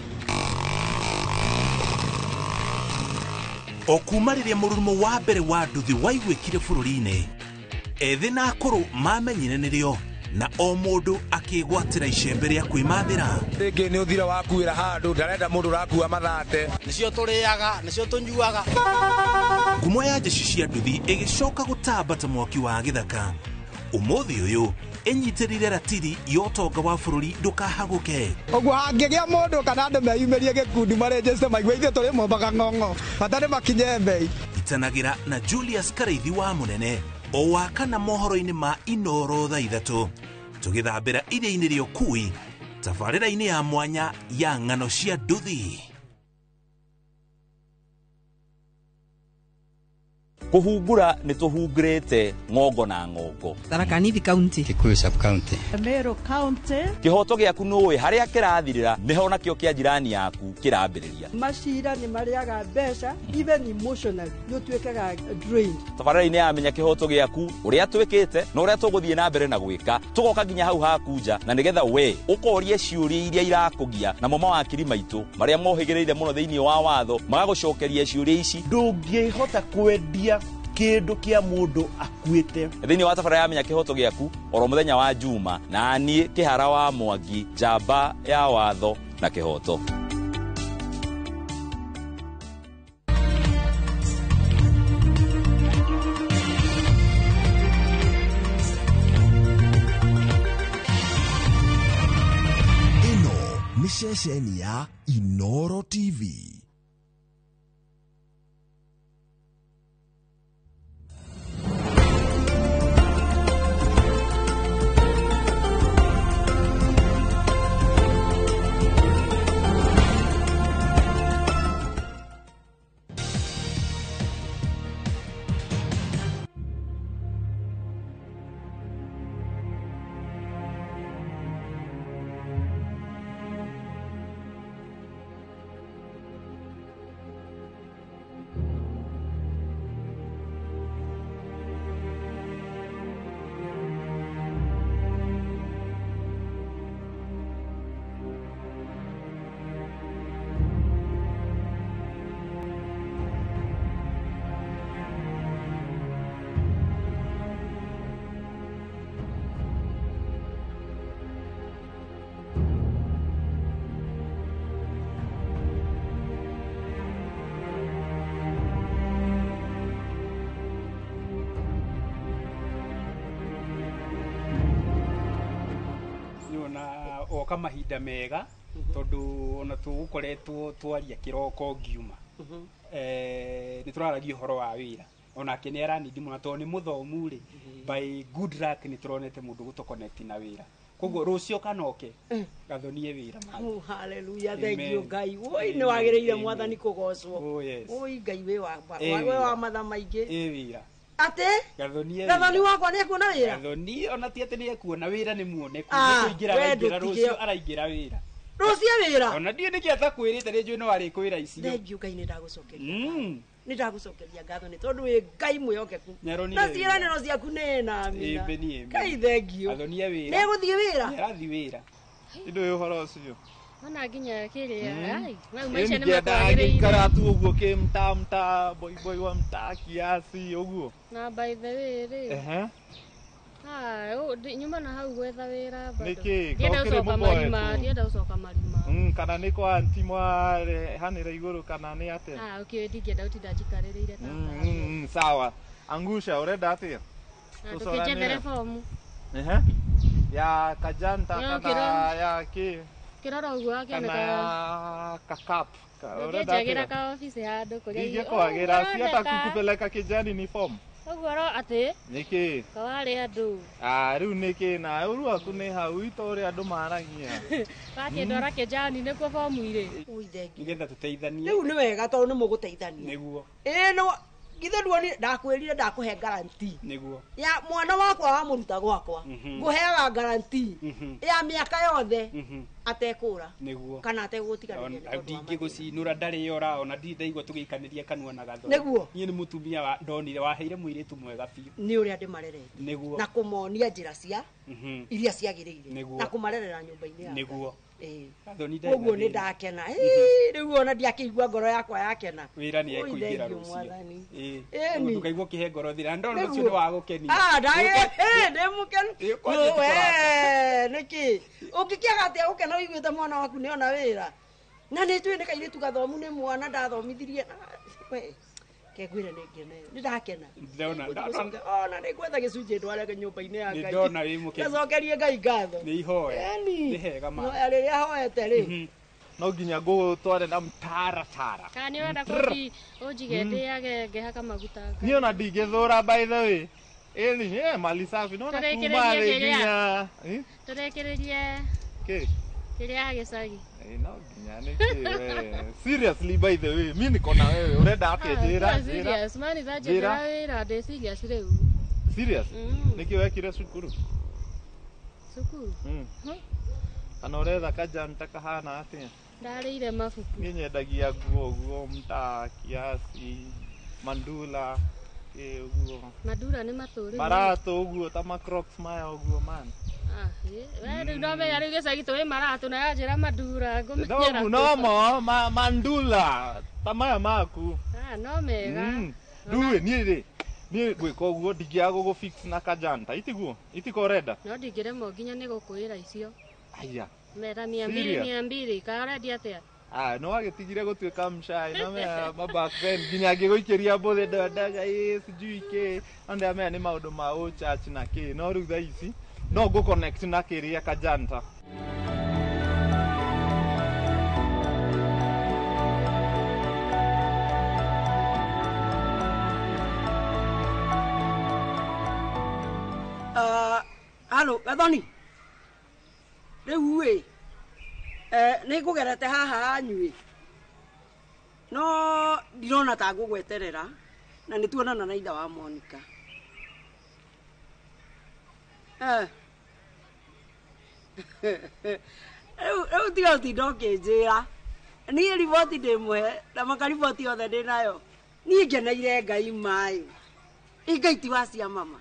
O kuma rĩrĩa mũrurumo wa mbere wa nduthi waiguĩkire bũrũri-inĩ, ethĩ na akũrũ mamenyire nĩrĩo na o mũndũ akĩgwatĩra icembe rĩa kwĩmathĩra. Rĩngĩ nĩ ũthira wakuĩra handũ ndarenda mũndũ ũrakua mathate. Nĩcio tũrĩaga, nĩcio tũnyuaga. Ngumo ya njeci cia nduthi ĩgĩcoka gũtamba ta mwaki wa gĩthaka. Ũmũthĩ ũyũ ĩnyitĩrĩire ratiri ya ũtonga wa bũrũri ndũkahagũke. Ũguo hangĩgĩa mũndũ kana andũ meyumĩrie gĩkundi marenjeste maigue ithuĩ tũrĩ mombaga ng'ong'o bata nĩ makinye mbei. Itanagĩra na Julius Karaithi wa Mũnene o wa kana mohoro-inĩ ma Inooro thaa 3 tũgĩthambĩra iria-inĩ rĩa ũkui tabarĩra-inĩ ya mwanya ya ng'ano cia nduthi. Kũhungura nĩ tũhungurĩte ng'ongo na ng'ongo. Tharaka Nithi County, Kikuyu sub county, Meru County. Kĩhoto gĩaku nũĩ harĩa kĩrathirĩra nĩho nakĩo kĩa jirani yaku kĩrambĩrĩria. Macira nĩ marĩaga mbeca even emotionally nĩ ũtuĩkaga drained. Tabarĩra-inĩ ya Menya Kĩhoto Gĩaku ũrĩa twĩkĩte na ũrĩa tũgũthiĩ na mbere na gwĩka tũgoka nginya hau haku nja na nĩgetha we ũkorie ciũria iria irakũgia namo mawakiri maitũ marĩa mohĩgĩrĩire mũno thĩinĩ wa watho magagũcokeria ciũria ici. Ndũngĩhota kwendia kĩndũ kĩa mũndũ akuĩte. Thĩinĩ wa tabarĩra ya Menya Kĩhoto Gĩaku oro mũthenya wa Juma na niĩ Kĩhara wa Mwangi, njamba ya watho na kĩhoto. Ĩno nĩ ceceni ya Inooro TV. Oka mahinda mega tondu ona tugukoretwo twaria kiroko ngiuma ni turaragia uhoro wa wira onake ni aranindi muno tondu ni muthomu ri by good luck ni turonete mundu gutu connect na wira koguo rucio kanoke gathonie wira. Oh hallelujah, thank you Ngai. Oi ni wagiriire mwathani kugocwo. Oi Ngai we wa we wa matha maingi wira ate Gathoni Gathoni wakwa nĩ ekuona wĩra. Gathoni ona ti atĩ nĩ ekuona wĩra nĩ muoneku nĩ kũingĩra araingĩra rũciũ araingĩra wĩra. Rũciũ wĩra. Ona ndiĩ nĩkĩ atakwĩrĩte nĩ njũĩ no arĩkwĩra icio. Thank you Ngai nĩ ndagũcokeria. Nĩ ndagũcokeria ngatho nĩ tondũ wĩ Ngai mwĩhokeku. Na ciĩranĩro ciaku nĩ na amina. Ngai thank you. Gathonie wĩra. Nĩ egũthiĩ wĩra. Nĩ arathiĩ wĩra. Ndũĩ ũhoro ũcio. Ona nginya kĩrĩa ai mau maica nĩ makwagĩrĩire. Ngĩikara tu ũguo kĩmtaa mtaa boy boy wa mtaa kiasi ũguo. Na by the way rĩ. Ehe. Ah, nyuma na hau gwetha wĩra bado. Nĩkĩ? Ndienda Ũkĩrĩ gũcoka mũboeku? marima, ndienda gũcoka marima. Kana nĩ kwa anti mwarehanĩra igũrũ kana nĩ atĩa? Ah, okay, ndingĩenda gũtinda njikarĩrĩire ta. Sawa. Angusha, ũrenda atĩa? Na Tũcoranĩre. ndũkĩnjethere bomu. Ehe. Ya kajanta Ya, kana kĩro- ya kĩ? Kĩrora ũguo Kana akĩoneka. ya kakap. Ũrenda Ndũkĩnjagĩra atĩa? ka ofici handũ kũrĩa. Ndingĩkwagĩra, Ũguo si hata ũroneka. kukupeleka kijani ni form. Ũguo ro atĩ Nĩkĩ? kawarĩ andũ. Ah, rĩu nĩkĩ na ũru waku nĩ hau ito ũrĩa andũ maragia. Wakĩndwara kĩjani nĩkuo bomu irĩ. Nĩgetha tũteithanie. Rĩu nĩ wega tondũ nĩ mũgũteithania. Nĩguo. Ĩĩ no githĩ nduoni ndakwĩrire ndakũhe guarantee. Nĩguo. Ya mwana wakwa wamũruta gwakwa. Ngũheaga guarantee ya mĩaka yothe atekũra Nĩguo. kana ategũtiganĩria nĩ tondũ wa Ndingĩgũcinũra ndarĩ ora ona ndirĩ ndaigua tũgĩikanĩria kanua na gathoni. Nĩguo. Niĩ nĩ mũtumia wa ndonire waheire mũirĩtu mwega biũ. nĩ ũrĩa ndĩmarerete Nĩguo. na kũmonia njĩra cia iria ciagĩrĩire Nĩguo. na kũmarerera nyũmba-inĩ ya Ngai. Nĩguo. Ĩĩ. Gathoni ndarĩ na Koguo nĩ thĩna. ndakena. Ĩĩ, rĩu ona ndiakĩigua ngoro yakwa yakena. Wĩra nĩ Ui, ekũingĩra thengiũ rũciũ. Mwathani. Ĩĩ. Ĩni. Ndũkaigua ũkĩhe ngoro thĩna. Ndona ũcio Nĩguo. nĩ wa gũkenia. Ah, ndĩ mũkenu. Ĩĩ, kwanja We, nĩkĩ ũngĩkĩaga atĩa gũkena ũiguĩte mwana waku nĩ ona wĩra na nĩ njũĩ nĩ kairĩtu gathomu nĩ mwana ndathomithirie. We, kengwĩre nĩ ngene nĩ ndakena. Ndona Ona nĩ ngwetha gĩcunjĩ ndware nyũmba-inĩ ya Nĩ Ngai. ndona wĩ mũkenu. Ngacokerie Ngai ngatho. Nĩ ihoya. Ĩni. Nĩ hega ma. Ihoya rĩrĩa hoete rĩ. No nginya ngũgũtware na mtaratara. Kana nĩ ũrenda kũnji ũnjige ndĩage ngĩhaka maguta. Niĩ ona ndingĩthũra by the way. Ĩni, mali safi. Nona kuma Tũrĩkĩrĩrie rĩ kĩrĩa? nginya. Eh? Tũrĩkĩrĩrie Kĩ? kĩrĩa gĩcagi. No nginya nĩkĩ we. Seriously by the way, mi niko na wewe. Ũrenda atĩa njĩra? Kuwa Njĩra. serious, mani thanjethera wĩra ndĩ serious rĩu. Serious? Nĩkĩ wekire cukuru? Cukuru. Kana ũretha kajanta kahana atĩa? Ndarĩire mabuku. Niĩ nyendagia nguo ũguo mtaa kiasi, mandula, ĩ ũguo. Mandura nĩ matũ rĩu. Maratũ ũguo ta ma Crocs maya ũguo man. Ah, ĩ, we rĩu ndamenya rĩu gĩcagi tũĩ maratũ na yanjĩra mandura ngũmenyera. No, no mo, mandula ta maya maku. Ah, no mega. Rĩu ĩ, niĩ rĩ, niĩ ngwĩka ũguo ndingĩaga gũgũfix na kajanta, itiguo? Itiko ũrenda? No ndingĩremwo nginya nĩ gũkwĩra icio. Aya. Mera 200 Serious? 200 kana ũrendia atĩa? Ah, no wagĩtigire gũtuĩka mshai no mea ma back then nginya ngĩgũikĩria mbũthĩ ndendaga ĩ sijui kĩ no ndĩramenya nĩ maũndũ ma ũ church na kĩ no rĩu thaa ici no ngũ connect na kĩrĩa kajanta. Ah, halo Gathoni. Rĩu ĩ nĩ ngũgerete haha anyuĩ no ndirona ta ngũgweterera na nĩ tuonana na ithe wa Monica. Rĩu tiga ũtinda ũkĩnjĩra niĩ riboti ndĩmũhe na makariboti othe ndĩ nayo. Niĩ ngeneire Ngai maĩ. Ĩ Ngai ti wa cia mama.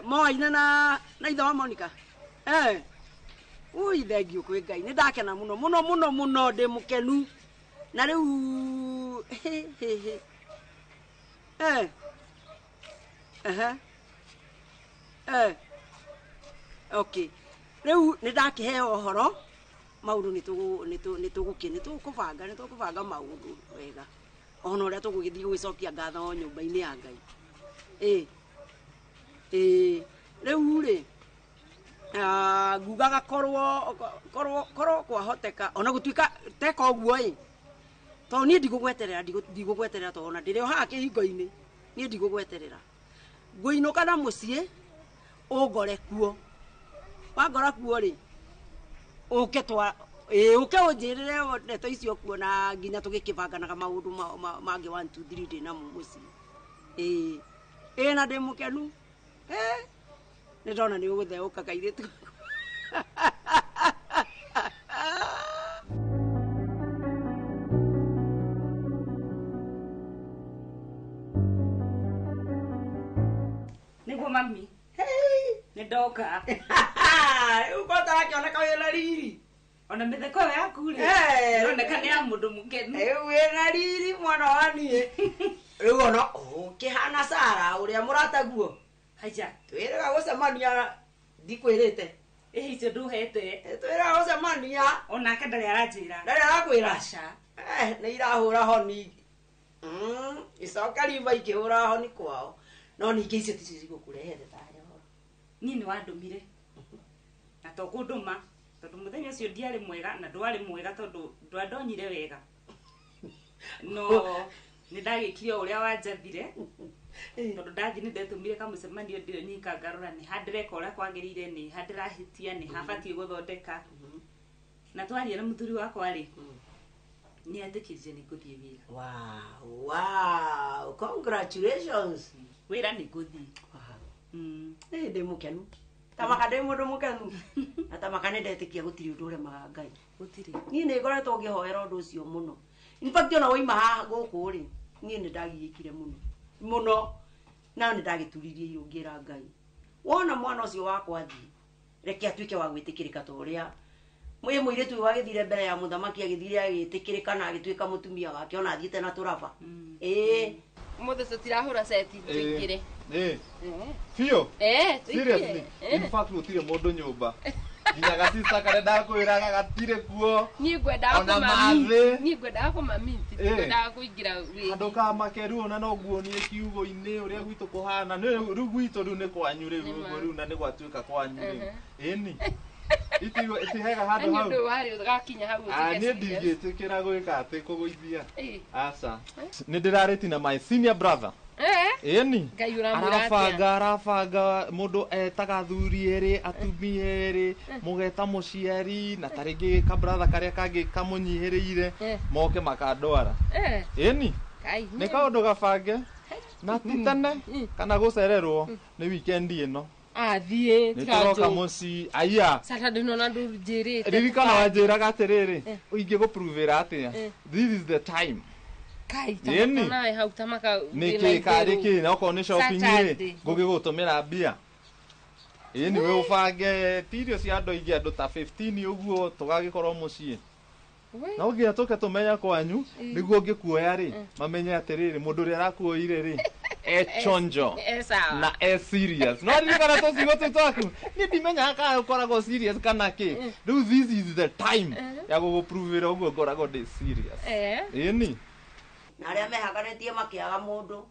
Moaine na ithe wa Monica. Ui thengiũ kwĩ Ngai nĩ ndakena mũno mũno mũno mũno ndĩ mũkenu na rĩu Okay rĩu nĩ ndakĩheo ũhoro maũndũ nĩ tũgũbanga maũndũ wega ona ũrĩa tũgũgĩthiĩ gũgĩcokia ngatho nyũmba-inĩ ya Ngai. Rĩu rĩ ngugaga korwo kwahoteka ona gũtuĩka teka ũguo ĩ tondũ niĩ ndigũgweterera tondũ ona ndĩrĩ o haha kĩhingo-inĩ niĩ ndigũgweterera ngũinũka na mũciĩ ũngore kuo wangora kuo rĩ ũke twa ũke ũnjĩrĩre ndeto icio kuo na nginya tũgĩkĩbanganaga maũndũ mangĩ 1 2 3 ndĩ namo mũciĩ. Na ndĩ mũkenu. Nĩ ndona nĩ ũgũtheũka kairĩtu. Nĩguo mami. Nĩ ndoka. Rĩu ko ũtarakĩoneka wĩna riri. Ona mĩtheko ĩyo yaku rĩ, ĩroneka nĩ ya mũndũ mũkenu. Rĩu wĩna riri mwana wa niĩ. Rĩu ona ũkĩhana Sara ũrĩa mũrataguo. Haja. Twĩrĩga gũcemania ndikwĩrĩte. Ĩĩ icio ndũhete. Twĩrĩga gũcemania. Onake ndarĩ aranjĩra. Ndarĩ arakwĩra. Aca. Nĩ irahũra honi. Icoka riuma ikĩhũra honi kwao. No ningĩ icio ticio cigũkũrehere thayũ. Niĩ nĩ wandũmire. Na to kũndũma tondũ mũthenya ũcio ndiarĩ mwega na ndwarĩ mwega tondũ ndwandonyire wega. No nĩ ndagĩkire o ũrĩa wanjathire. Tondũ ndathiĩ nĩ ndetũmire kamũcemanio ndĩo nyika ngarora nĩ ha ndĩreka ũrĩa kwagĩrĩire, nĩ ha ndĩrahĩtia, nĩ ha batiĩ gũthondeka. Na twaria na mũthuri wakwa rĩ, nĩ etĩkĩrire nĩ ngũthiĩ wĩra. Wow, wow, congratulations. Wĩra nĩ ngũthiĩ. Nĩ ndĩ mũkenu. Tamaka ndĩ mũndũ mũkenu. Na tamaka nĩ ndetĩkia gũtirĩ ũndũ ũremaga Ngai. Gũtirĩ. Niĩ nĩ ngoretwo ngĩhoera ũndũ ũcio mũno. In fact ona woima haha gũkũ rĩ, niĩ nĩ ndagiĩkire mũno. Mũno. Na nĩ ndagĩturirie irũ ngĩra Ngai. Wona mwana ũcio wakwa athiĩ, reke atuĩke wa gwĩtĩkĩrĩka ta ũrĩa mwĩ mũirĩtu ũyũ wagĩthire mbere ya mũthamaki agĩthire agĩtĩkĩrĩka na agĩtuĩka mũtumia wake ona athiĩte na tũraba. Ĩĩ. Ũmũthĩ tũtirahũra seti tũingĩre. Ĩĩ. Biũ? Tũingĩre. Seriously? In fact gũtirĩ mũndũ nyũmba. Nginya gacista karĩa ndakwĩraga gatirĩ kuo. Niĩ ngwendaga Ona kũmami. mathĩ. Niĩ ngwendaga kũmami. Ngwendaga kũingĩra wĩra. Andũ kamake rĩu ona no nguonie kiugo-inĩ ũrĩa gwitũ kũhana. Rĩu gwitũ rĩu nĩ kwanyu rĩu ũguo rĩu na nĩ gwatuĩka kwanyu rĩu. Ĩni. Itihega handũ hau. Nĩ ũndũ warĩ ũgakinya hau ũtuĩke. Niĩ ndingĩtĩkĩra gwĩka atĩ kũgũithia. Aca. Nĩ ndĩrarĩti na my senior brother. Ĩni. Ngai ũramwĩra atĩa? Arabanga mũndũ etaga athuri erĩ, atumia erĩ, mũgeta mũciari na ta rĩngĩ ka brother karĩa kangĩ kamũnyihĩrĩire moke makandwara. Ĩni. Nĩ kaũndũ gabange na ti tene kana gũcererwo nĩ weekend ĩno. Athiĩ Nĩ tũroka mũciĩ aya. Saturday no na ndũnjĩrĩte. Ririkana wanjĩraga atĩrĩrĩ, ingĩgũpruvĩra atĩa? This is the time. Kai tamaka nawe hau tamaka. Nĩkĩ karĩ kĩ na okorwo nĩ shopping rĩ, ngũgĩgũtũmĩra mbia. Ĩni we ũbange ti irio cia andũ aingĩ, andũ ta 15 ũguo tũgagĩkorwo mũciĩ. No nginya tũke tũmenye kwanyu nĩguo ngĩkuoya rĩ mamenye atĩrĩrĩ mũndũ ũrĩa arakuoire rĩ e chonjo na e serious. No ririkana tũcigo tũu twaku niĩ ndimenyaga kana ũkoragwo serious kana kĩ. Rĩu this is the time ya gũgũpruvĩra ũguo ngoragwo ndĩ serious. Ĩni. Na arĩa mehakanĩtie makĩaga mũndũ.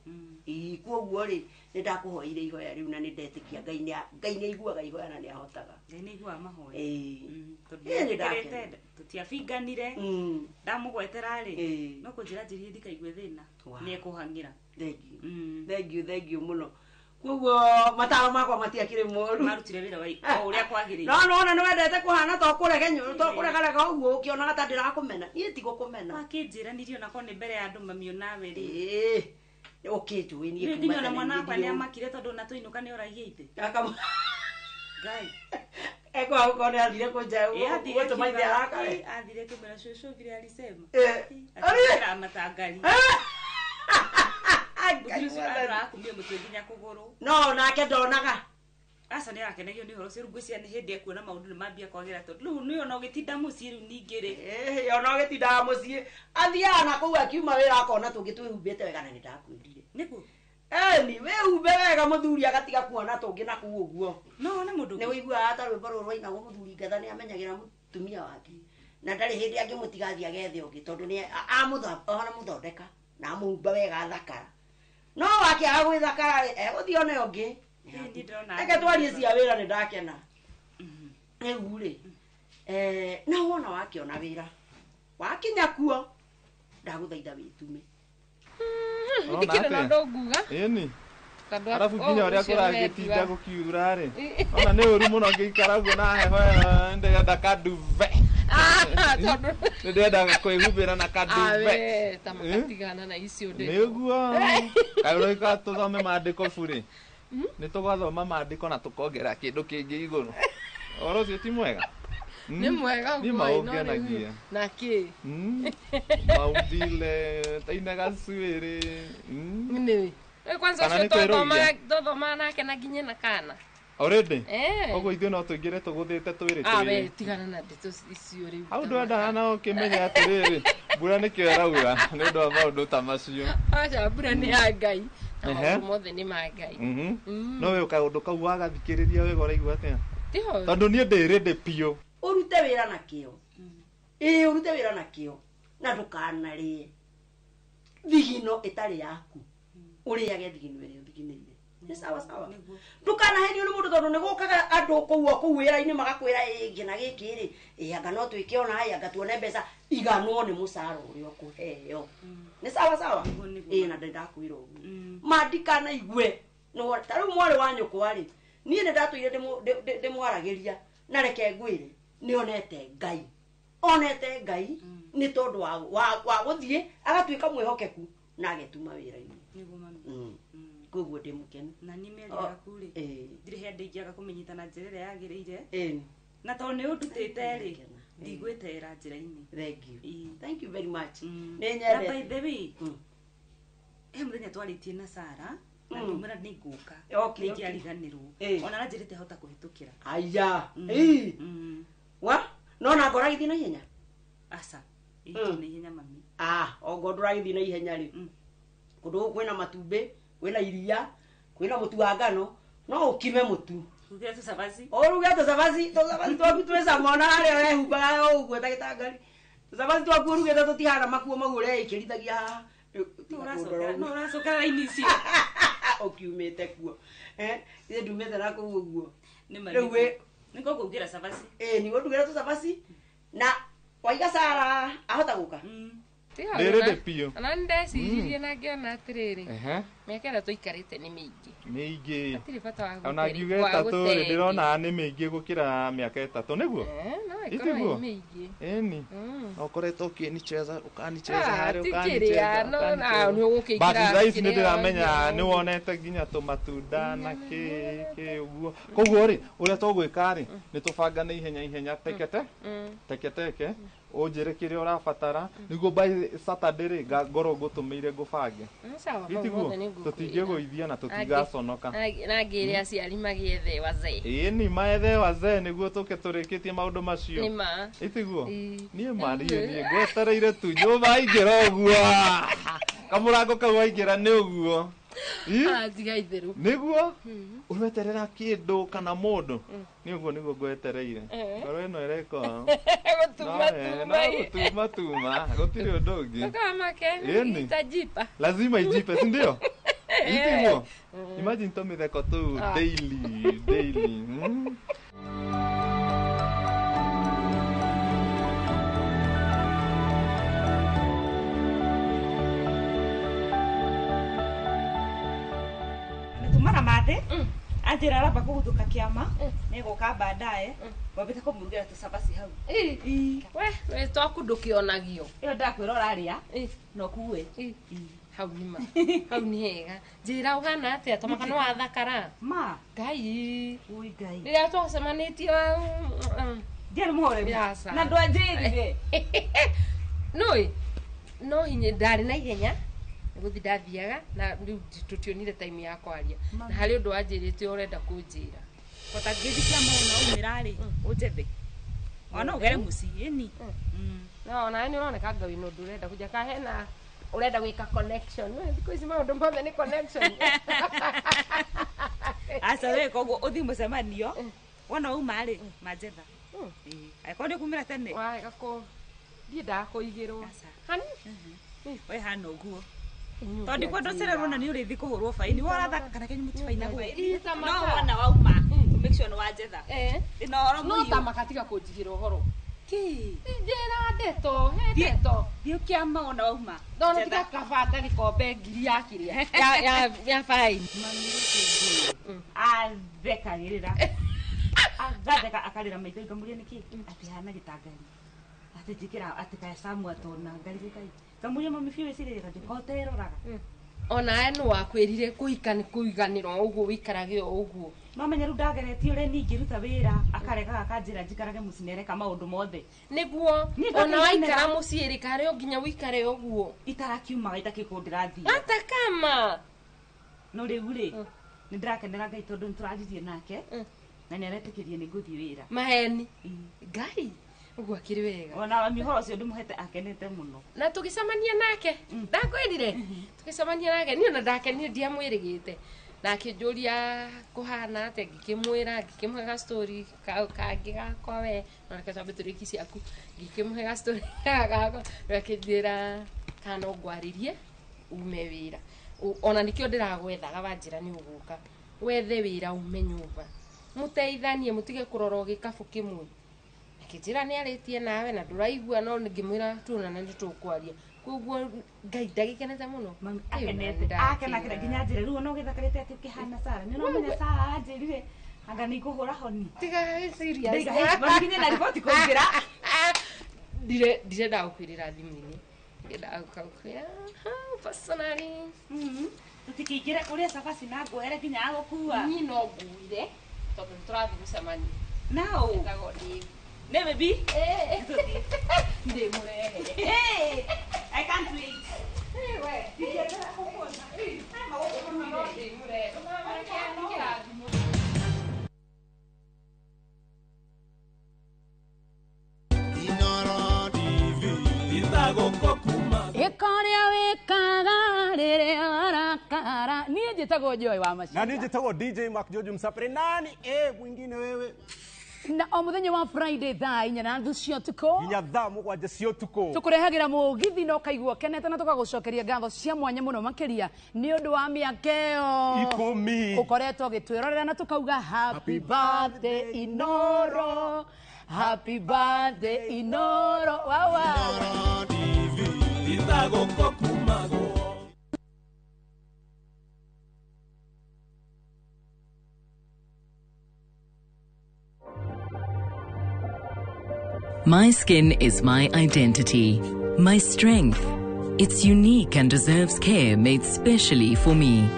Ĩĩ koguo rĩ nĩ ndakũhoire ihoya rĩu na nĩ ndetĩkia Ngai nĩ Ngai nĩ aiguaga ihoya na nĩ ahotaga. Ngai nĩ aiguaga mahoya. Ĩĩ. Tondũ tũtiabinganire. Ndamũgwetera rĩ no kũnjĩra njĩrie ndikaigue thĩna nĩ ekũhang'ĩra. Thank you. Thank you, thank you mũno. Koguo mataro makwa matiakĩrĩ moru. Marutire wĩra wa o ũrĩa kwagĩrĩire. No no nĩ wendete kũhana to kũregenyũ to kũregarega ũguo ũkĩonaga ta ndĩrakũmena. Niĩ tigũkũmena. Wakĩnjĩranirie ona korwo nĩ mbere ya andũ mami onawe rĩ. Ĩĩ. Ũkĩnjũĩ niĩ kuma tene. Mwana wakwa nĩ amakire tondũ ona tũinũka nĩ oragia ithe. Ngai. Ekwa huko nĩ athire kũnja gũtũma ithe arakare. Athire kũmera cũcũ vile alisema. Akĩra matangari. Mũthuri ũcio arakumia mũtwe nginya kũgũrũ. No nake ndonaga. Aca nĩ arakenagio nĩ ũhoro ũcio rĩu ngwĩciria nĩ hĩndĩ ekuona maũndũ nĩ mambia kwagĩra tondũ rĩu nĩ ona ũgĩtinda mũciĩ rĩu ningĩ rĩ. Ĩĩ ona ũgĩtindaga mũciĩ athiaga na kũu akiuma wĩra akona tũngĩ twĩhumbĩte wega na nĩ ndakwĩrire. Nĩguo. Ĩni wĩhumbe wega mũthuri agatiga kuona tũngĩ na kũu ũguo. No nĩ mũndũ. Nĩ ũiguaga ta rwĩmbo rũrũ rwainagwo mũthuri ngatha nĩ amenyagĩra mũtumia wake. Na ndarĩ hĩndĩ angĩmũtiga athiĩ agethe ũngĩ tondũ nĩ amũthondeka na amũhumba wega athakara. No wakĩaga gwĩthakara rĩ egũthiĩ one ũngĩ. Reke twarie cia wĩra nĩ ndakena. Rĩu rĩ na wona wakĩona wĩra wakinya kuo ndagũthaitha wĩtume. Ndikĩrĩ na ũndũ nguga. Ĩni. Arabu nginya ũrĩa kũragĩtinda gũkiura rĩ ona nĩ ũru mũno ngĩikara ũguo na heho ndĩrenda kaduve. Nĩ ndĩrenda kwĩhumbĩra na kaduve. Ta makatigana na icio ndĩ. Nĩguo. Kaĩ ũroika tũthome maandĩko burĩ. Nĩ tũgathoma maandĩko na tũkongera kĩndũ kĩngĩ igũrũ. Ũhoro ũcio ti mwega? Nĩ mwega Niĩ maũngenagia. Na kĩ? Maumbile taina gacuĩrĩ. Nĩ. Kwanza ũcio twathomaga nake na nginya na kana. Already? Eh. Koguo ithuĩ no tũingĩre tũgũthĩte twĩrĩ Ah, we twĩrĩ. tigana na ndeto icio rĩu. Hau ndwendaga na ũkĩmenya atĩrĩrĩ, mbura nĩkĩo ĩraura nĩ ũndũ wa maũndũ ta macio. Aca mbura nĩ ya Ngai. Na Ehe. maũndũ mothe nĩ ma Ngai. No we kaũndũ kau wagathikĩrĩria wega ũraigua atĩa? Tiho. Tondũ niĩ ndĩ ready biũ. Ũrute wĩra na kĩo. Ĩĩ ũrute wĩra na kĩo na ndũkanarĩe thigino ĩtarĩ yaku. Ũrĩage thigino ĩrĩa ũthiginĩire. Nĩ sawa sawa. Ndũkanahenio nĩ mũndũ tondũ nĩ gũkaga andũ kũu o kũu wĩra-inĩ magakwĩra ĩĩ ngĩna gĩkĩ rĩ, ĩĩ anga no twĩke ona ĩ anga tuone mbeca iganwo nĩ mũcara ũrĩa ũkũheo. Nĩ sawa sawa. Ĩĩ na ndĩrakwĩra ũguo. Ma ndikanaigue no ta rĩu mwarĩ wa nyũkwa rĩ, niĩ nĩ ndatũire ndĩmwaragĩria na reke ngwĩre nĩ onete Ngai. Onete Ngai nĩ tondũ wa gũthiĩ agatuĩka mwĩhokeku na agetuma wĩra-inĩ. Nĩguo mami. Koguo ndĩ mũkenu. Na niĩ mĩario yaku rĩ, ndirĩ hĩndĩ ingĩaga kũmĩnyita na njĩra ĩrĩa yagĩrĩire. Ĩĩ. Na tondũ nĩ ũndutĩte rĩ, ndigwĩtera njĩra-inĩ. Thank you. Thank you very much. Nĩ Na nyendete. by the way, he mũthenya twarĩtie na Sara na ngĩmwĩra nĩ ngũka. Okay, okay. Nĩngĩariganĩrwo. Ona aranjĩrĩte hota kũhĩtũkĩra. Aya. Ĩĩ. Wa? No na ngora gĩthiĩ na ihenya? Aca. Ĩĩ na ihenya mami. Ah, ongo ndũragĩthiĩ na ihenya rĩ. Kũndũ gũkũ kwĩna matumbĩ, kwĩna iria, kwĩna mũtu wa ngano, no ũkime mũtu. Rugĩra tũcabaci. Ũruge tũcabaci, tũcabaci twaku twĩ cama ona harĩa ũrehumbaga ũguo ta gĩtangari. Tũcabaci twaku ũrugĩte tũtihana makuo mau ũreĩkĩrithagia haha. No ũracokera raini icio. Ũkiumĩte kuo. Eh, ithe ndumĩte na kũu ũguo. Nĩ ma Rĩu wĩ nĩguo ngũrugĩra cabaci. Ĩĩ nĩguo ndugĩra tũcabaci na waiga Sara ahota gũka. Ndĩ ready biũ. Ona nĩ ndeciririe na ngĩona atĩrĩrĩ. Ehe. Mĩaka ĩrĩa tũikarĩte nĩ mĩingĩ. Mĩingĩ. Hatirĩ bata wa Ona ngiuga ĩtatũ rĩ, ndĩrona nĩ mĩingĩ gũkĩra mĩaka ĩtatũ nĩguo? No ĩkorwo Itiguo? ĩ mĩingĩ. Ĩni. Na ũkoretwo ũkĩnicheza, ũkanicheza Ah, harĩa ti ũkanicheza. kĩrĩa, no na nĩ ũgũkĩingĩra But thaa ici nĩ kĩrĩa, ndĩramenya nĩ wonete nginya tũmatunda na kĩ kĩ ũguo. Koguo rĩ, ũrĩa tũgwĩka rĩ, nĩ tũbangane ihenya ihenya tekete teke teke ũnjĩre kĩrĩa ũrabatara nĩguo by Saturday rĩ ngorwo ngũtũmĩire ngũbange. Sawa, hau Itiguo? hothe nĩ ngũkwĩra. Tũtingĩgũithia na tũtigaconoka. Na ngĩre aciari magĩethe wazee. Ĩĩ ni maethe wazee nĩguo tũke tũrĩkĩtie maũndũ macio. Nĩ ma. Itiguo? Niĩ ma niĩ ngwetereire tu nyũmba aingĩra ũguo. Kamũrango kau waingĩra nĩ ũguo. Ah, tiga itherũ. Nĩguo ũreterera kĩndũ kana mũndũ nĩ ũguo nĩguo ngwetereire. Ngoro ĩno ĩreka Gũtuma no gũtuma tuma gũtirĩ ũndũ ũngĩ. Ũkamake Ĩni. itajipa. Lazima ijipe, si ndio? Itiguo? Imagine tũmĩtheko tũu daily daily. Tumana mathe anjĩra aramba kũguthũka kĩama nĩegũka baadaye wambĩte kũmũrugĩra tũcabaci hau. We, we twaku ndũkĩonagio. Ĩyo ndakwĩra ũrarĩa no kuue. Hau nĩ ma. Hau nĩ hega. Njĩra ũhana atĩa tũmaka nĩ wathakara. Ma. Ngai. Ui Ngai. Rĩrĩa twacemanĩtie ndiarĩ mũhoreri. Aca. Na ndwanjĩrire. Nũĩ no hinya ndarĩ na ihenya nĩgũthiĩ ndathiaga na rĩu tũtionire time ya kwaria na harĩ ũndũ wanjĩrĩte ũrenda kũnjĩra. Kota ngĩthiĩ kĩama wona umĩra rĩ ũnjethe. Ona ũgere mũciĩ ĩni. No ona nĩ ũroneka anga wĩna ũndũ ũrenda kũnjĩra kana hena ũrenda gwĩka connection. Nĩũĩ thikũ ici maũndũ mothe nĩ connection. Aca we koguo ũthiĩ mũcemanio wona wauma rĩ manjetha. Angĩkorwo nĩ ũkumĩra tene. Warega kũ ndiendaga kũigĩrwo. Hani? We hana ũguo. Tondũ ndikwenda ũcererwo na nĩ ũrĩthiĩ kũhũrwo baini. We ũrathaka kana kenya mũtibainagwo. No wona wauma make sure nĩ wanjetha. Ndĩna ũhoro No mũhiũ. tamaka tiga kũnjigĩra ũhoro. Kĩ? Njĩra ndeto, he ndeto. Thiĩ kĩama wona wauma. Ndona tiga kabata gĩkombe ngiri ya kĩrĩa ya baini. Athekagĩrĩra. Agatheka akarĩra maitho ngamũria nĩkĩ? Atĩ hana gĩtangari. Atĩ njĩkĩra atĩ kaya Samu atona ngarigũ kai. Ngamũria mami biũ wĩcirĩria ndĩkoteroraga. Ona nĩ wakwĩrire kũhika nĩ kũiganĩra o ũguo wĩikarage o ũguo. No menya rĩu ndageretie ũrĩa niĩ ingĩruta wĩra akarega akanjĩra njikarage mũciĩ na ereka maũndũ mothe. Nĩguo Niĩ ona ndakĩiganĩra. waikara mũciĩ rĩ karĩ o nginya wĩikare ũguo. Itarakiumaga itakĩkũ ndĩrathiĩ. Hata kama. No rĩu rĩ Nĩ ndĩrakenera Ngai tondũ nĩ tũraririe nake na nĩ aretĩkĩrie nĩ ngũthiĩ wĩra. Maheni. Ngai ũguo akĩrĩ wega. Ona mami ũhoro ũcio ndĩmũhete akenete mũno. Na tũgĩcemania nake ndakwĩrire tũgĩcemania nake niĩ ona ndakenire ndiamwĩrĩgĩte na akĩnjũria kũhana atĩa, ngĩkĩmwĩra, ngĩkĩmũhe ga story kangĩ gakwa we, na reke twambe tũrĩki ciaku, ngĩkĩmũhe ga story gakwa, rĩu akĩnjĩra kana no ngwarĩrie ume wĩra. Ona nĩkĩo ndĩragwethaga wanjĩra nĩ ũgũka wethe wĩra ume nyũmba, mũteithanie, mũtige kũrora o gĩkabũ kĩmwe. Akĩnjĩra nĩ arĩtie nawe na ndũraigua, no ngĩmwĩra tuonana nĩ tũkwaria. Koguo Ngai ndagĩkenete mũno. Akenete, akenakĩra nginya njĩra rĩu ona ũgĩthakarĩte atĩ ũkĩhana Sara. Nĩ ũramenya Sara aranjĩrire anga nĩ ngũhũra honi. Tiga serious. Ndaiga nginya na riboti kũingĩra. Ndirenda gũkwĩrĩra thimũ-inĩ. Ndĩrenda gũkwĩra personally. Tũtikĩingĩre ũrĩa cabaci na nguohere nginya agũkua. Niĩ no nguire tondũ nĩ tũrathiĩ mũcemanio. Nao? Etagwo Dave. Nĩ baby? Ndĩmũrehe. I can't wait. We. Ndingĩendaga gũkuona. Ndĩmũrehe. Ĩkorĩa wĩkaga rĩrĩa warakara. Niĩ njĩtagwo Joy wa Maciria. Na niĩ njĩtagwo DJ Mark George Msapere. Nani mwingine wewe? Na o mũthenya wa Friday thaa 4:30 cia ũtukũ nginya thaa 7 cia ũtukũ tũkũrehagĩra mũgithi na ũkaigua ũkenete, na tũkagũcokeria ngatho cia mwanya mũno makĩria nĩ ũndũ wa mĩaka ĩyo 10 ũkoretwo ũgĩtwĩrorera, na tũkauga happy birthday Inoro, happy birthday Inoro. Wawa. My skin is my identity, my strength. It's unique and deserves care made specially for me.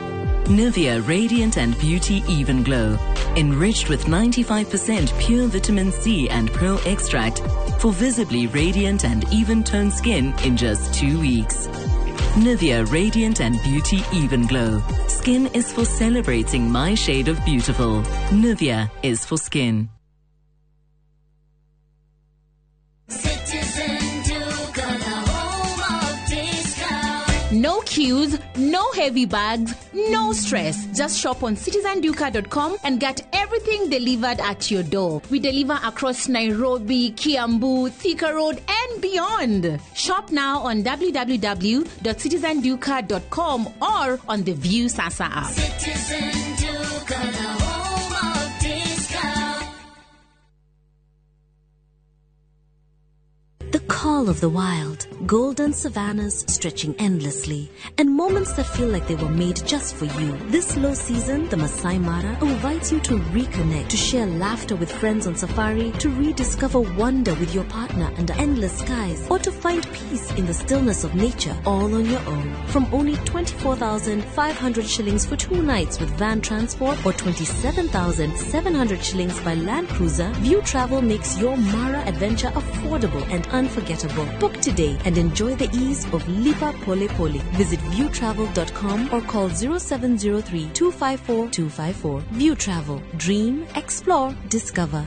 Nivea Radiant and Beauty Even Glow, enriched with 95% pure vitamin C and pearl extract for visibly radiant and even-toned skin in just 2 weeks. Nivea Radiant and Beauty Even Glow. Skin is for celebrating my shade of beautiful. Nivea is for skin. No queues, no heavy bags, no stress. Just shop on citizenduka.com and get everything delivered at your door. We deliver across Nairobi, Kiambu, Thika Road, and beyond. Shop now on www.citizenduka.com or on the View Sasa app. Citizen Duka, the home of discount. The call of the wild, golden savannas stretching endlessly, and moments that feel like they were made just for you. This low season, the Masai Mara invites you to reconnect, to share laughter with friends on safari, to rediscover wonder with your partner under endless skies, or to find peace in the stillness of nature all on your own. From only 24,500 shillings for 2 nights with van transport or 27,700 shillings by Land Cruiser, View Travel makes your Mara adventure affordable and unforgettable. Book today and enjoy the ease of Lipa Pole Pole. Visit viewtravel.com or call 0703 254 254. View Travel. Dream, explore, discover.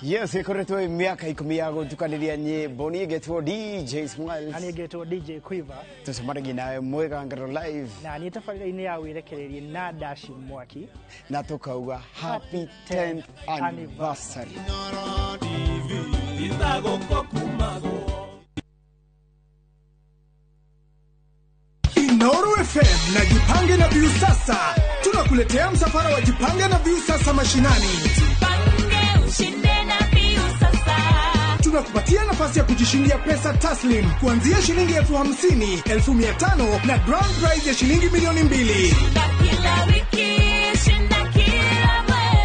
Yes, ikoretwo miaka 10 ya gutukaniria nyimbo. Niĩ ngetwo DJ Smiles. Na niĩ ngetwo DJ Quiver. Tucemanagia nawe Mwĩgangaro live. Na niĩ tabarĩra-inĩ ya wĩrekererie na Dashi Mwaki. Na tukauga happy 10th anniversary. Inoro FM na Jipange na View Sasa. Tunakuletea msafara wa Jipange na View Sasa mashinani. Tunakupatia nafasi ya kujishindia pesa taslim kuanzia shilingi 50,000, 500,000 na grand prize ya shilingi 2,000,000.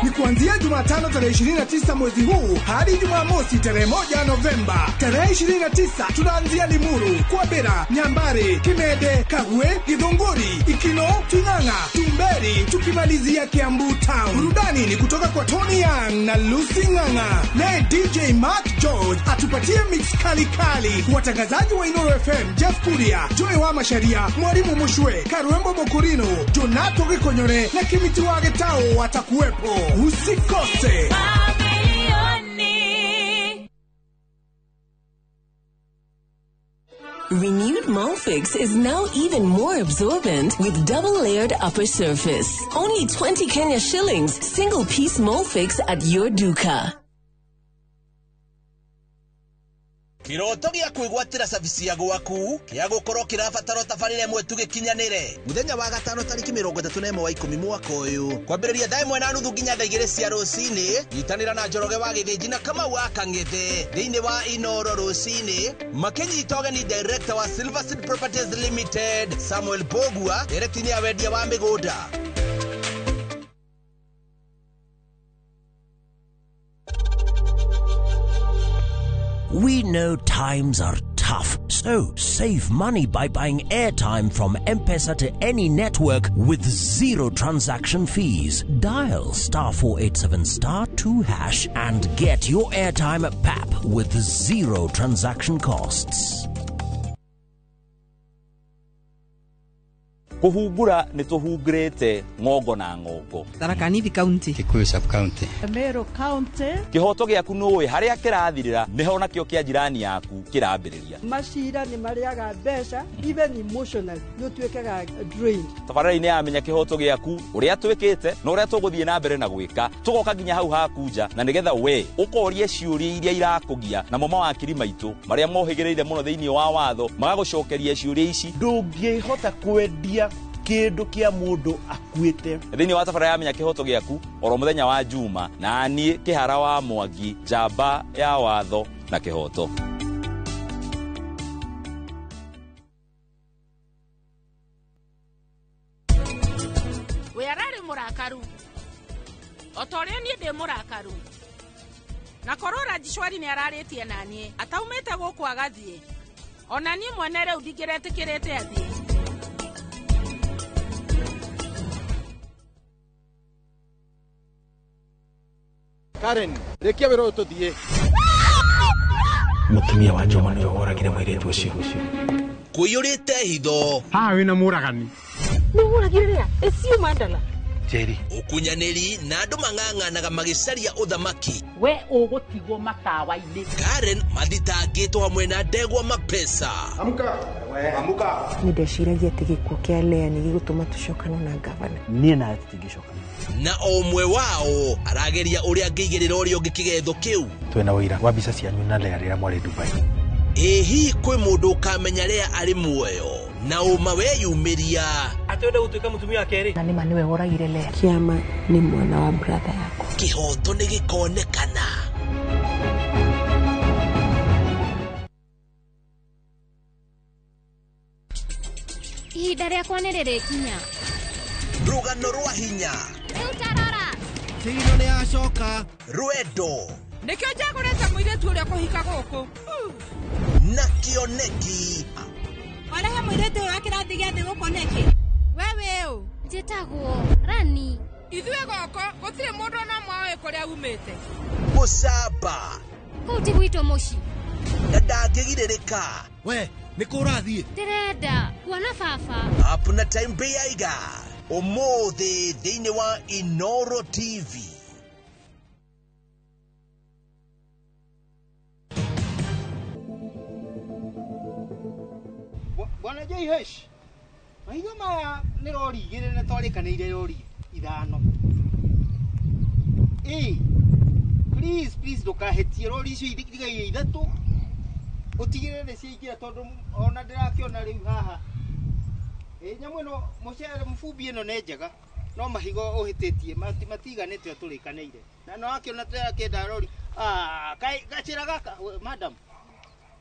Ni kuanzia Jumatatu Jumatano tarehe 29 mwezi huu hadi Jumamosi tarehe 1 Novemba. Tarehe 29 tunaanzia Limuru, Kwabera, Nyambari, Kimende, Kagwe, Githunguri, Ikino, Ting'ang'a, Tumberi, tukimalizia Kiambu Town. Burudani ni kutoka kwa Tony Young na Lucy Ng'ang'a, naye DJ Mark George atupatie mix kali kali. Watangazaji wa Inoro FM Jeff Kuria, Joy wa Masharia, Mwalimu Mushwe, Karwembo Mokurino, Jonato Gikonyore na Kimiti wa Getao watakuwepo. Usikose. Renewed Molfix is now even more absorbent with double layered upper surface. Only 20 Kenya shillings, single piece Molfix at your duka. Kiroto gĩa kwĩgwatĩra cabici ya gwaku kĩa gũkorwo kĩrabatara tabarĩra ĩmwe tu gĩkinyanĩre mũthenya wa gatano tarĩki 31 wa 10 mwaka ũyũ kwambĩrĩria thaa 1:30 nginya thaa 2 cia rũcinĩ. Nyitanĩra na Njoroge wa Gĩthĩnji na Kamau wa Kang'ethe thĩinĩ wa Inoro rũcinĩ makĩnyita ũgeni director wa Silver Seed Properties Limited Samuel Bogua ndereti-inĩ ya wendia wa mĩgũnda. We know times are tough, so save money by buying airtime from M-Pesa to any network with zero transaction fees. Dial *487*2# and get your airtime at PAP with zero transaction costs. Kuhungura nĩ tũhungurĩte ng'ongo na ng'ongo. Tharaka Nithi County, Kikuyu sub county, Meru County. Kĩhoto gĩaku nũĩ harĩa kĩrathirĩra nĩho nakĩo kĩa jirani yaku kĩrambĩrĩria. Macira nĩ marĩaga mbeca even emotionally nĩ ũtuĩkaga drained. Tabarĩra-inĩ ya Menya Kĩhoto Gĩaku ũrĩa twĩkĩte na ũrĩa tũgũthiĩ na mbere na gwĩka tũgoka nginya hau haku nja na nĩgetha we ũkorie ciũria iria irakũgia namo mawakiri maitũ marĩa mohĩgĩrĩire mũno thĩinĩ wa watho magagũcokeria ciũria ici. Ndũngĩhota kwendia kĩndũ kĩa mũndũ akuĩte. Thĩinĩ wa tabarĩra ya Menya Kĩhoto Gĩaku oro mũthenya wa Juma na niĩ Kĩhara wa Mwangi, njamba ya watho na kĩhoto. We ararĩ mũrakaru o ta ũrĩa niĩ ndĩ mũrakaru na korwo Rajishwari nĩ ararĩtie na niĩ ataumĩte gũkũ agathiĩ ona niĩ mwene rĩu ndingĩretĩkĩrĩte athiĩ. Karen, rĩkia wĩra ũyũ tũthiĩ. Mũtumia wa Njoma nĩwe woragire mũirĩtu ũcio. Kũiyũrĩte hitho. Haha wĩna mũragani. Nĩ woragire rĩa? Ĩcio Mandala. Njeri. Ũkunyanĩri na andũ mang'ang'anaga magĩcaria ũthamaki. We ũgũtigwo matawa-inĩ. Karen mathitangĩtwo hamwe na ndegwa mapesa. Amka. Amka. Nĩ ndeciragia atĩ gĩkuũ kĩa Lea nĩ gĩgũtũma tũcokane na gavana. Niĩ nawe tũtingĩcokana. Na o ũmwe wao arageria ũrĩa angĩigĩrĩra ũrĩa ũngĩ kĩgetho kĩu. Twĩna ũira wa mbica cianyu na Lea rĩrĩa mwarĩ Dubai. Ĩ hihi kwĩ mũndũ ũkamenya Lea arĩ muoyo na ũma weyumĩria atĩ gũtuĩka mũtumia wa kerĩ? Na nĩma nĩwe woragire Lea. Kĩama nĩ mwana wa brother yakwa. Kĩhoto nĩ gĩkonekana. Ihinda rĩakwa nĩ rĩrĩkinya. Rũgano rwa hinya. Rĩu tarora. Tino nĩ acoka. Rwendo. Nĩkĩo njagũrĩte mũirĩtu ũrĩa kũhika gũkũ. Na kĩoneki. Warehe mũirĩtu ũyũ wa kĩrathi gĩa thĩ gũkũ nĩkĩ? We wĩ ũ? Njĩtagwo Rani. Ithuĩ gũkũ gũtirĩ mũndũ ona ũmwe ũĩ kũrĩa umĩte. Mũcamba. Kũu ti gwitũ mũciĩ. Na ndangĩgirĩrĩka. We, nĩ kũ ũrathiĩ? Ndĩrenda kuona baba. Up na time Beiga. Ũmũthĩ thĩinĩ wa Inoro TV. Bwana JH, mahiga maya nĩ rori igĩrĩ na twarĩkanĩire rori ithano. Ĩ, please please ndũkahĩtie rori icio itigaire ithatũ ũtigĩrĩre nĩ ciaingĩra tondũ ona ndĩrakĩona rĩu haha. Ĩ nyamũ ĩno mũcere mũbumbi ĩno nĩ njega no mahiga ũhĩtĩtie matiganĩte ũrĩa tũrĩkanĩire. Na no wakĩona tũrakĩenda rori. Ah, gacĩra gaka madam.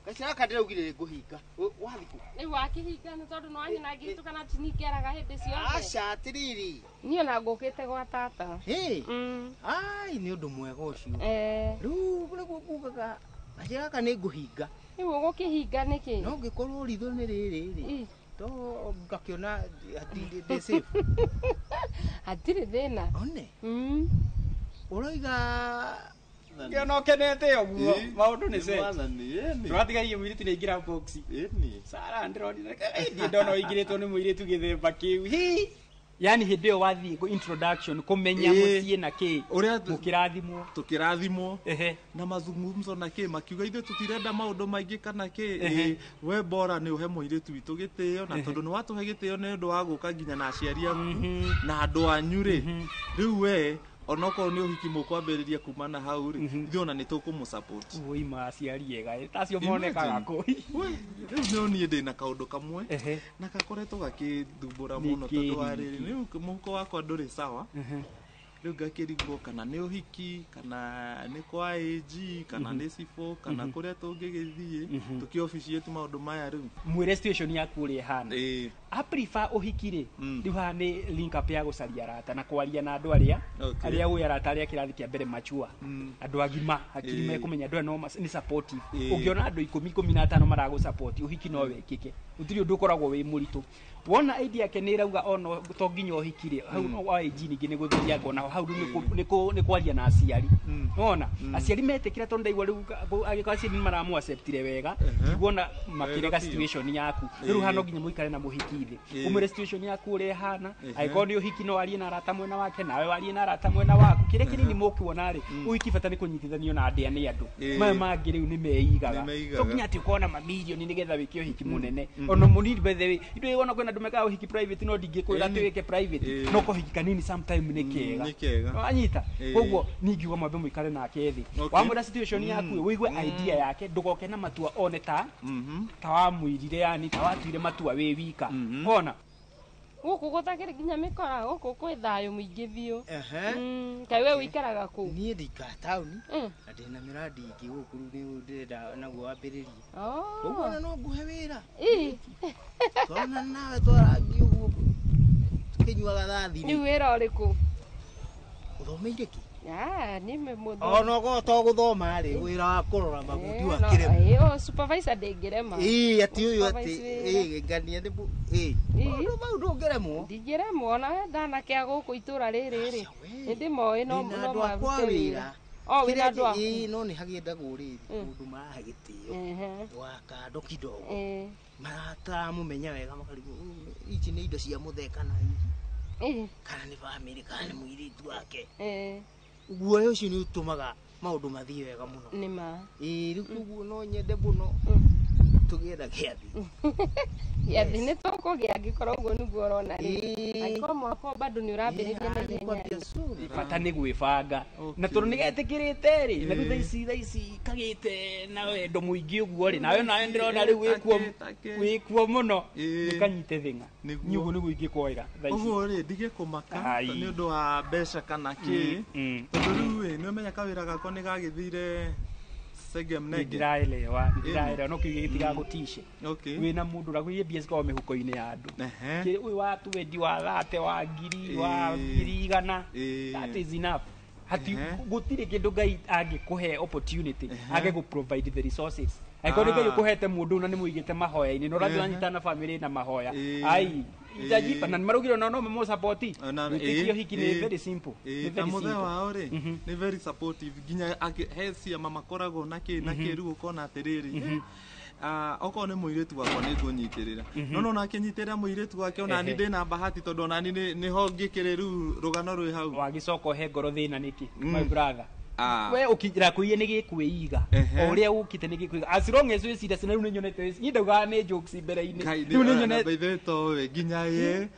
Gacĩra gaka ndĩraugire ngũhinga. Wathiĩ kũ? Rĩu wakĩhinga nĩ tondũ nĩ wanyona ngĩhĩtũka na tiningeraga hĩndĩ ciothe. Aca atĩrĩrĩ. Niĩ ona ngũkĩte gwa tata. Hĩ. Ai nĩ ũndũ mwega ũcio. Rĩu nĩguo ngugaga gacĩra gaka nĩ ngũhinga. Rĩu ũgũkĩhinga nĩkĩ? No ngĩkorwo ritho nĩ rĩrĩ rĩ. To ngakĩona ndĩ safe. Hatirĩ thĩna. One. Ũroiga Ngĩona ũkenete ũguo maũndũ nĩ set. Tũratigaire mũirĩtu nĩaingĩra box. Sara ndĩronire ndiĩ ndona ũingĩrĩtwo nĩ mũirĩtu gĩthemba kĩu. Hi! Yani hĩndĩ ĩyo wathiĩ kũ introduction kũmenya mũciĩ na kĩ mũkĩrathimwo tukirathimwo na mazungumzo na kĩ makiuga ithuĩ tũtirenda maũndũ maingĩ kana kĩ we bora nĩ ũhe mũirĩtu witũ gĩtĩo na tondũ nĩ watũhe gĩtĩo nĩ ũndũ wa gũka nginya na aciari aku na andũ anyu rĩ rĩu we onokorwo nĩ ũhiki mũkwambĩrĩria kuma na hau rĩ ithuĩ ona nĩ tũkũmũsupport. Woi ma aciari ega tacio monekaga kũ. Rĩu nĩ niĩ ndĩ na kaũndũ kamwe na gakoretwo gakĩthumbũra mũno tondũ wa rĩrĩ rĩu mũhuko wakwa ndũrĩ sawa. Rĩu ngakĩrigwo kana nĩ ũhiki kana nĩ kwa AG kana nĩ cibũ kana kũrĩa tũngĩgĩthiĩ tũkĩobici yetu maũndũ maya rĩu. Mwĩre situation yaku ũrĩa ĩhana. A prefer ũhiki rĩ rĩu haha nĩ link up ya gũcaria arata na kwaria na andũ arĩa arĩa ũĩ arata arĩa kĩrathi kĩa mbere machua andũ agima hakiri mekũmenya andũ aya no nĩ supportive. Ũngĩona andũ 10 15 maragũ support ũhiki no wĩkĩke gũtirĩ ũndũ ũkoragwo wĩ mũritũ. Wona idea yake nĩ ĩrauga ono to nginya ũhiki rĩ hau wa AG ningĩ nĩ gũthiĩ kuona hau rĩu nĩ kwaria na aciari. Wona aciari metĩkĩra tondũ ndaigua rĩu angĩkorwo aciari nĩ maramu acceptire wega ndiguona makĩrega situation yaku rĩu hano nginya mũikare na mũhiki thĩ ũmwĩre situation yaku ũrĩa ĩhana angĩkorwo nĩ ũhiki no arie na arata mwena wake nawe warie na arata mwena waku kĩrĩa kĩnini mũkuona rĩ ũhiki bata nĩ kũnyitithanio na andĩa nĩ andũ maya mangĩ rĩu nĩ meigaga to nginya atĩ ũkona mamirioni nĩgetha wĩke ũhiki mũnene ono mũnini by the way ithuĩ wona kwĩna andũ mekaga ũhiki private no ndingĩkwĩra atĩ wĩke private no kũhiki kanini sometime nĩ kega anyita koguo ningiuga mwambe mũikare nake thĩ wamwĩra situation yaku ũigue idea yake ndũgoke na matua one ta ta wamwĩrire yani ta watuire matua wĩ wika ona gũkũ gũtakĩrĩ nginya mĩkora gũkũ kwĩ thayũ mũingĩ biũ. Kaĩ we ũikaraga kũ? Niĩ ndikara taũni na ndĩna mĩrandi ĩngĩ gũkũ rĩu nĩ ndĩrenda naguo wambĩrĩrie. Koguo ona no ngũhe wĩra. Twana nawe twarangi ũguo tũkĩnyuaga thathi. Rĩu wĩra ũrĩkũ? Ũthomeire kĩ? Niĩ mũthomi. Ona okorwo to gũthoma rĩ wĩra wa kũrora mabundi wa kĩrema. Supervisor ndĩngĩrema. Atĩ ũyũ atĩ ngania nĩ maũndũ mau ndũngĩremwo. Ndingĩremwo ona ndanake a gũkũ itũra rĩrĩ rĩ nĩ ndĩmoĩ no marute wĩra. Wĩna andũ aku. No nĩ hagĩendagwo rĩrĩ mũndũ marahe gĩtĩo wa kando kidogo marataramũmenya wega makarigwo ici nĩ indo cia mũthee kana hihi kana nĩ bamĩrĩ kana nĩ mũirĩtu wake. Guoya ũcio nĩ ũtũmaga maũndũ mathiĩ wega mũno. Nĩ ma. Rĩu koguo no nyende mũno tũgĩe na gĩathĩ. Gĩathĩ nĩ tũkũgĩa angĩkorwo ũguo nĩguo ũrona rĩ. Angĩkorwo mwaka bado nĩ ũrambĩrĩria na ihenya. Bata nĩ gwĩbanga na tondũ nĩ getĩkĩrĩte rĩ na rĩu thaa ici kagĩte na wendo mũingĩ ũguo rĩ nawe ndĩrona rĩu wĩkuo mũno nĩkanyite thĩng'a. Niĩ ũguo nĩguo ingĩkwĩra thaa ici. Ũguo rĩ ndige kũmaka nĩ ũndũ wa mbeca kana kĩ tondũ rĩu ĩ nĩ ũmenya kawĩra gakwa nĩ gagĩthire ndiraelewa no kiugo gĩtigagũtice wĩna mũndũ ũragũire mbia cikoragwo mĩhuko-inĩ ya andũ ũyũ wa twendi wa thate wa ngiri wa ngiri igana that is enough. Hati gũtirĩ kĩndũ Ngai angĩkũhe opportunity age gũ provide the resources. Angĩkorwo nĩ Ngai ũkũhete mũndũ na nĩ mũigĩte mahoya-inĩ na ũrathiĩ ũranyitana na bamĩrĩ na mahoya ai itajipa na nĩmaraugire no mamũ support wĩtĩkie ũhiki nĩ very simple. Na mũthee wao rĩ nĩ very supportive nginya he ciama makoragwo na kĩ na kĩ rĩu ũkona atĩrĩrĩ okorwo nĩ mũirĩtu wakwa nĩ ngũnyitĩrĩra no no akĩnyitĩrĩra mũirĩtu wake onani ndĩna bahati tondũ onani nĩho ngĩkĩrĩ rĩu rũgano rwĩ hau. Wagĩcoka ũhe ngoro thĩna nĩkĩ my brother? We ũkĩnjĩra kũiye nĩ gĩkwĩiga o ũrĩa ũkĩte nĩ gĩkwĩiga as long as wĩ serious na rĩu nĩ nyonete niĩ ndaugaga nĩ jokes mbere-inĩ rĩu nĩ nyonete by the way towe nginya ye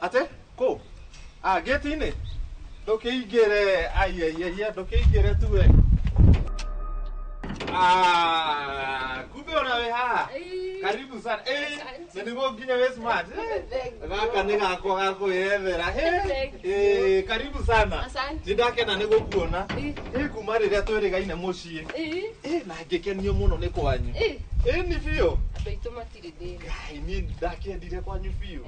Ate kũ gate-inĩ ndũkĩingĩre ai ai ai ndũkĩingĩre tu we. Kumbe ona wĩ haha. Karibu sana. Na nĩguo nginya wĩ smart. Gaka nĩ gakwa ga kwĩyethera. Karibu sana. Nĩ ndakena nĩ gũkuona. Kuma rĩrĩa twĩrĩgaine mũciĩ. Na ngĩkenio mũno nĩ kwanyu. Nĩ biũ. Andũ aitũ matirĩ thĩna. Ngai, niĩ ndakĩendire kwanyu biũ.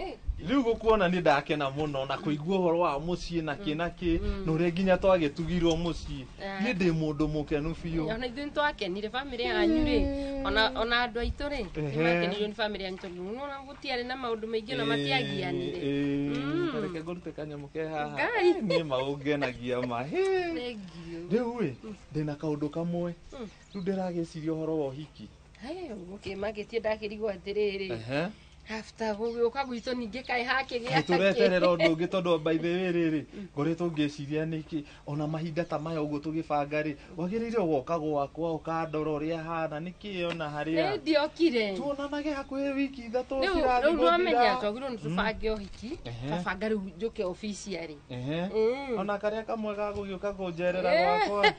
Rĩu gũkuona nĩ ndakena mũno na kũigua ũhoro wa mũciĩ na kĩ na kĩ na ũrĩa nginya twagĩtugirwo mũciĩ. Niĩ ndĩ mũndũ mũkenu biũ. Ona ithuĩ nĩtwakenire bamĩrĩ yanyu rĩ, ona andũ aitũ rĩ, nĩmakenirio nĩ bamĩrĩ yanyu tondũ nĩwona gũtiarĩ na maũndũ maingĩ na matiagianire. Reke ngũrute kanyamũ ke haha. Niĩ maũngenagia ma. Rĩu ĩ, ndĩna kaũndũ kamwe. Rĩu ndĩragĩciria ũhoro wa ũhiki. Gũkĩmakĩtie ndakĩrigwo atĩrĩrĩ. After gũgĩũka gwitũ ningĩ kaĩ hakĩgĩa tũreterera ũndũ ũngĩ tondũ by the way rĩrĩ ngoretwo ngĩciria nĩkĩ ona mahinda ta maya ũguo tũgĩbanga rĩ wagĩrĩire ũgoka gwakwa ũkandora ũrĩa hana nĩkĩ ona harĩa nĩ ndiokire tuonanage hakuhĩ wiki ithatũ rĩu rĩu nwamenya twagĩrĩirwo nĩ tũbange ũhiki twabanga rĩu njũke officially ona karĩa kamwe ga gũgĩũka kũnjerera gwakwa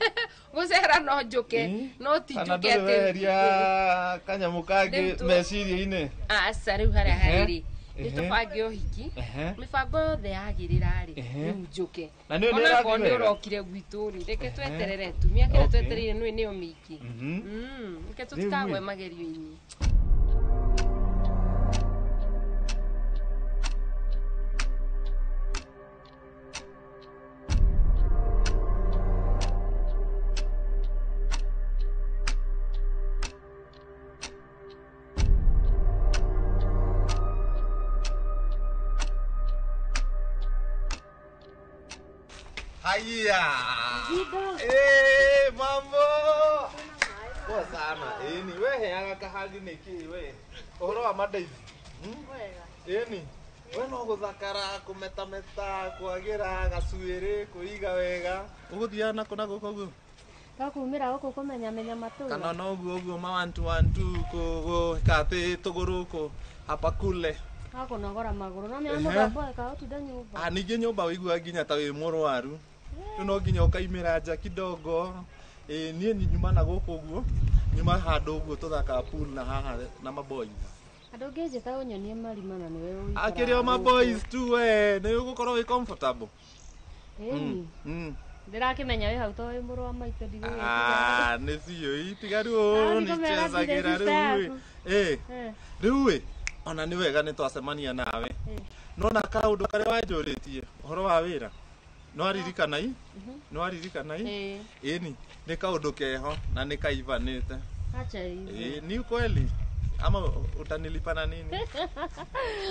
gũcera no njũke no ti kana njũke ndũrĩ weheria kanyamũ kangĩ meciria-inĩ aca rĩu harĩa harĩ nĩ tũbange ũhiki mĩbango yothe yagĩrĩra rĩ rĩu njũke onakorwo nĩ ũrokire gwitũ rĩ reke tweterere tu mĩaka ĩrĩa twetereire nĩ nĩyo mĩingĩ reke tũtikagwe magerio-inĩ. Haya. Mambo. Poa sana. Ni we heaga kahagi niki we. Ũhoro wa madaithi. Wega. Ni. We no gũthakara, kũmetameta, kwagĩra gacuĩrĩ, kwĩiga wega. Ũgũthiaga nako na gũkũ ũguo? Twakumĩra gũkũ kũmenyamenya matũra. Kana no ũguo ũguo ma 1 2 1 2 kũ katĩ tũgũrũ kũ hapa kule. Akũnogora magũrũ no nĩ mũgambo eka ũtinda nyũmba. Ningĩ nyũmba wĩiguaga nginya ta wĩ mũrwaru. Rĩu no nginya ũkaimĩra nja kidogo. Niĩ nyuma na gũkũ ũguo nyuma handũ ũguo tũthakaga pool na haha na maboys. Andũ ngĩnjĩta ũnyonie marima na nĩwe ũikaraga. Akĩrĩ o maboys tu we nĩ ũgũkorwo wĩ comfortable. Ndĩrakĩmenya wĩ hau to wĩ mũrũ wa maitũ ndigũgĩtiga. Nĩ biũ itiga rĩu nĩchezagĩra rĩu. Rĩu ĩ ona nĩ wega nĩ twacemania nawe. Nona kaũndũ karĩa wanjũrĩtie ũhoro wa wĩra nĩwaririkana i nĩwaririkana i ĩni nĩ kaũndũ keho na nĩ kaivanĩte. Acha hizo. Ni kweli ama utanilipa na nini?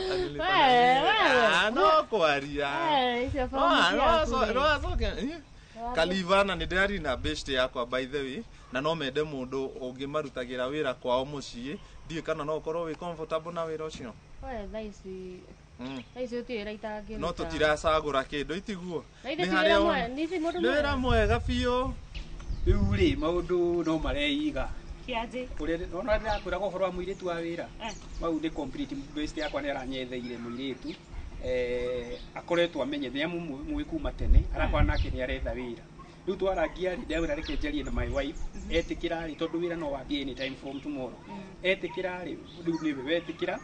Utanilipa na nini? No kwaria. No Kalivana nĩ ndĩrari na best yakwa by the way na no mende mũndũ ũngĩmarutagĩra wĩra kwao mũciĩ ndiũĩ kana no ũkorwo wĩ comfortable na wĩra ũcio. We thaa ici thaa ici gũtirĩ wĩra itangĩruta. No tũtiracagũra kĩndũ itiguo. Nĩ wĩra mwega biũ. Rĩu rĩ maũndũ no mareiga. Kĩanjĩ. Ũrĩa ona ndĩrakwĩraga ũhoro wa mũirĩtu wa wĩra mau nĩ complete best yakwa nĩ aranyetheire mũirĩtu akoretwo amenyete nĩ amũĩ kuma tene arakora nake nĩ aretha wĩra rĩu twarangia rĩ ndewĩra reke njarie na my wife etĩkĩra rĩ tondũ wĩra no wambie anytime from tomorrow etĩkĩra rĩ rĩu nĩwe wetĩkĩra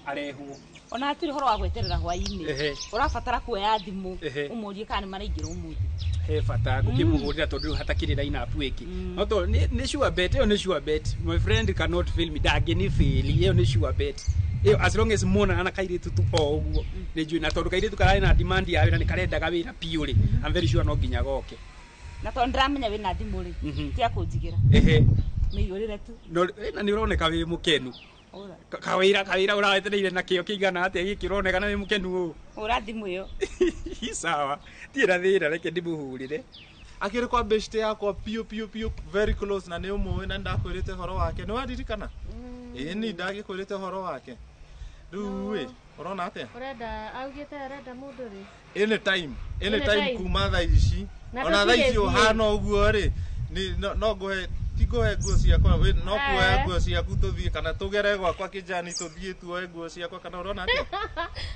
arehwo ona hatirĩ ũhoro wa gweterera hwaĩ-inĩ ũrabatara kuoya thimũ ũmũrie kana nĩ maraingĩra ũmũthĩ he bata ngũkĩmũhũrĩra tondũ rĩu hatakĩrĩ line up ĩngĩ no to nĩ sure bet ĩyo nĩ sure bet my friend cannot fail me ndangĩni fail ĩyo nĩ sure bet ĩyo as long as muonana na kairĩtu tu o ũguo nĩ njũĩ na tondũ kairĩtu kararĩ na demand ya wĩra nĩ karendaga wĩra biũ rĩ I'm very sure no nginya goke na tondũ ndĩramenya wĩna thimũ rĩ tiga kũnjigĩra mĩihũrĩre tu no na nĩ ũroneka wĩ mũkenu kawĩra kawĩra ũrawetereire na kĩo kĩigana atĩa gĩkĩ ũroneka na wĩ mũkenu ũũ hũra thimũ ĩyo sawa tirĩ na thĩna reke ndĩmũhũrĩre akĩrĩ kwa best yakwa piũ piũ piũ very close na nĩ ũmũĩ na nĩndakwĩrĩte ũhoro wake nĩ waririkana ĩĩ ni ndagĩkwĩrĩte ũhoro wake rĩu ĩ ũrona atĩa Ũrenda augĩte arenda mũndũ rĩ anytime anytime kuma thaa ici ona thaa ici ũhana ũguo rĩ no ngũhe tingohe nguo ciakwa no kuoya nguo ciaku tũthiĩ kana tũgere gwakwa kĩjani tũthiĩ tuoe nguo ciakwa kana ũrona atĩa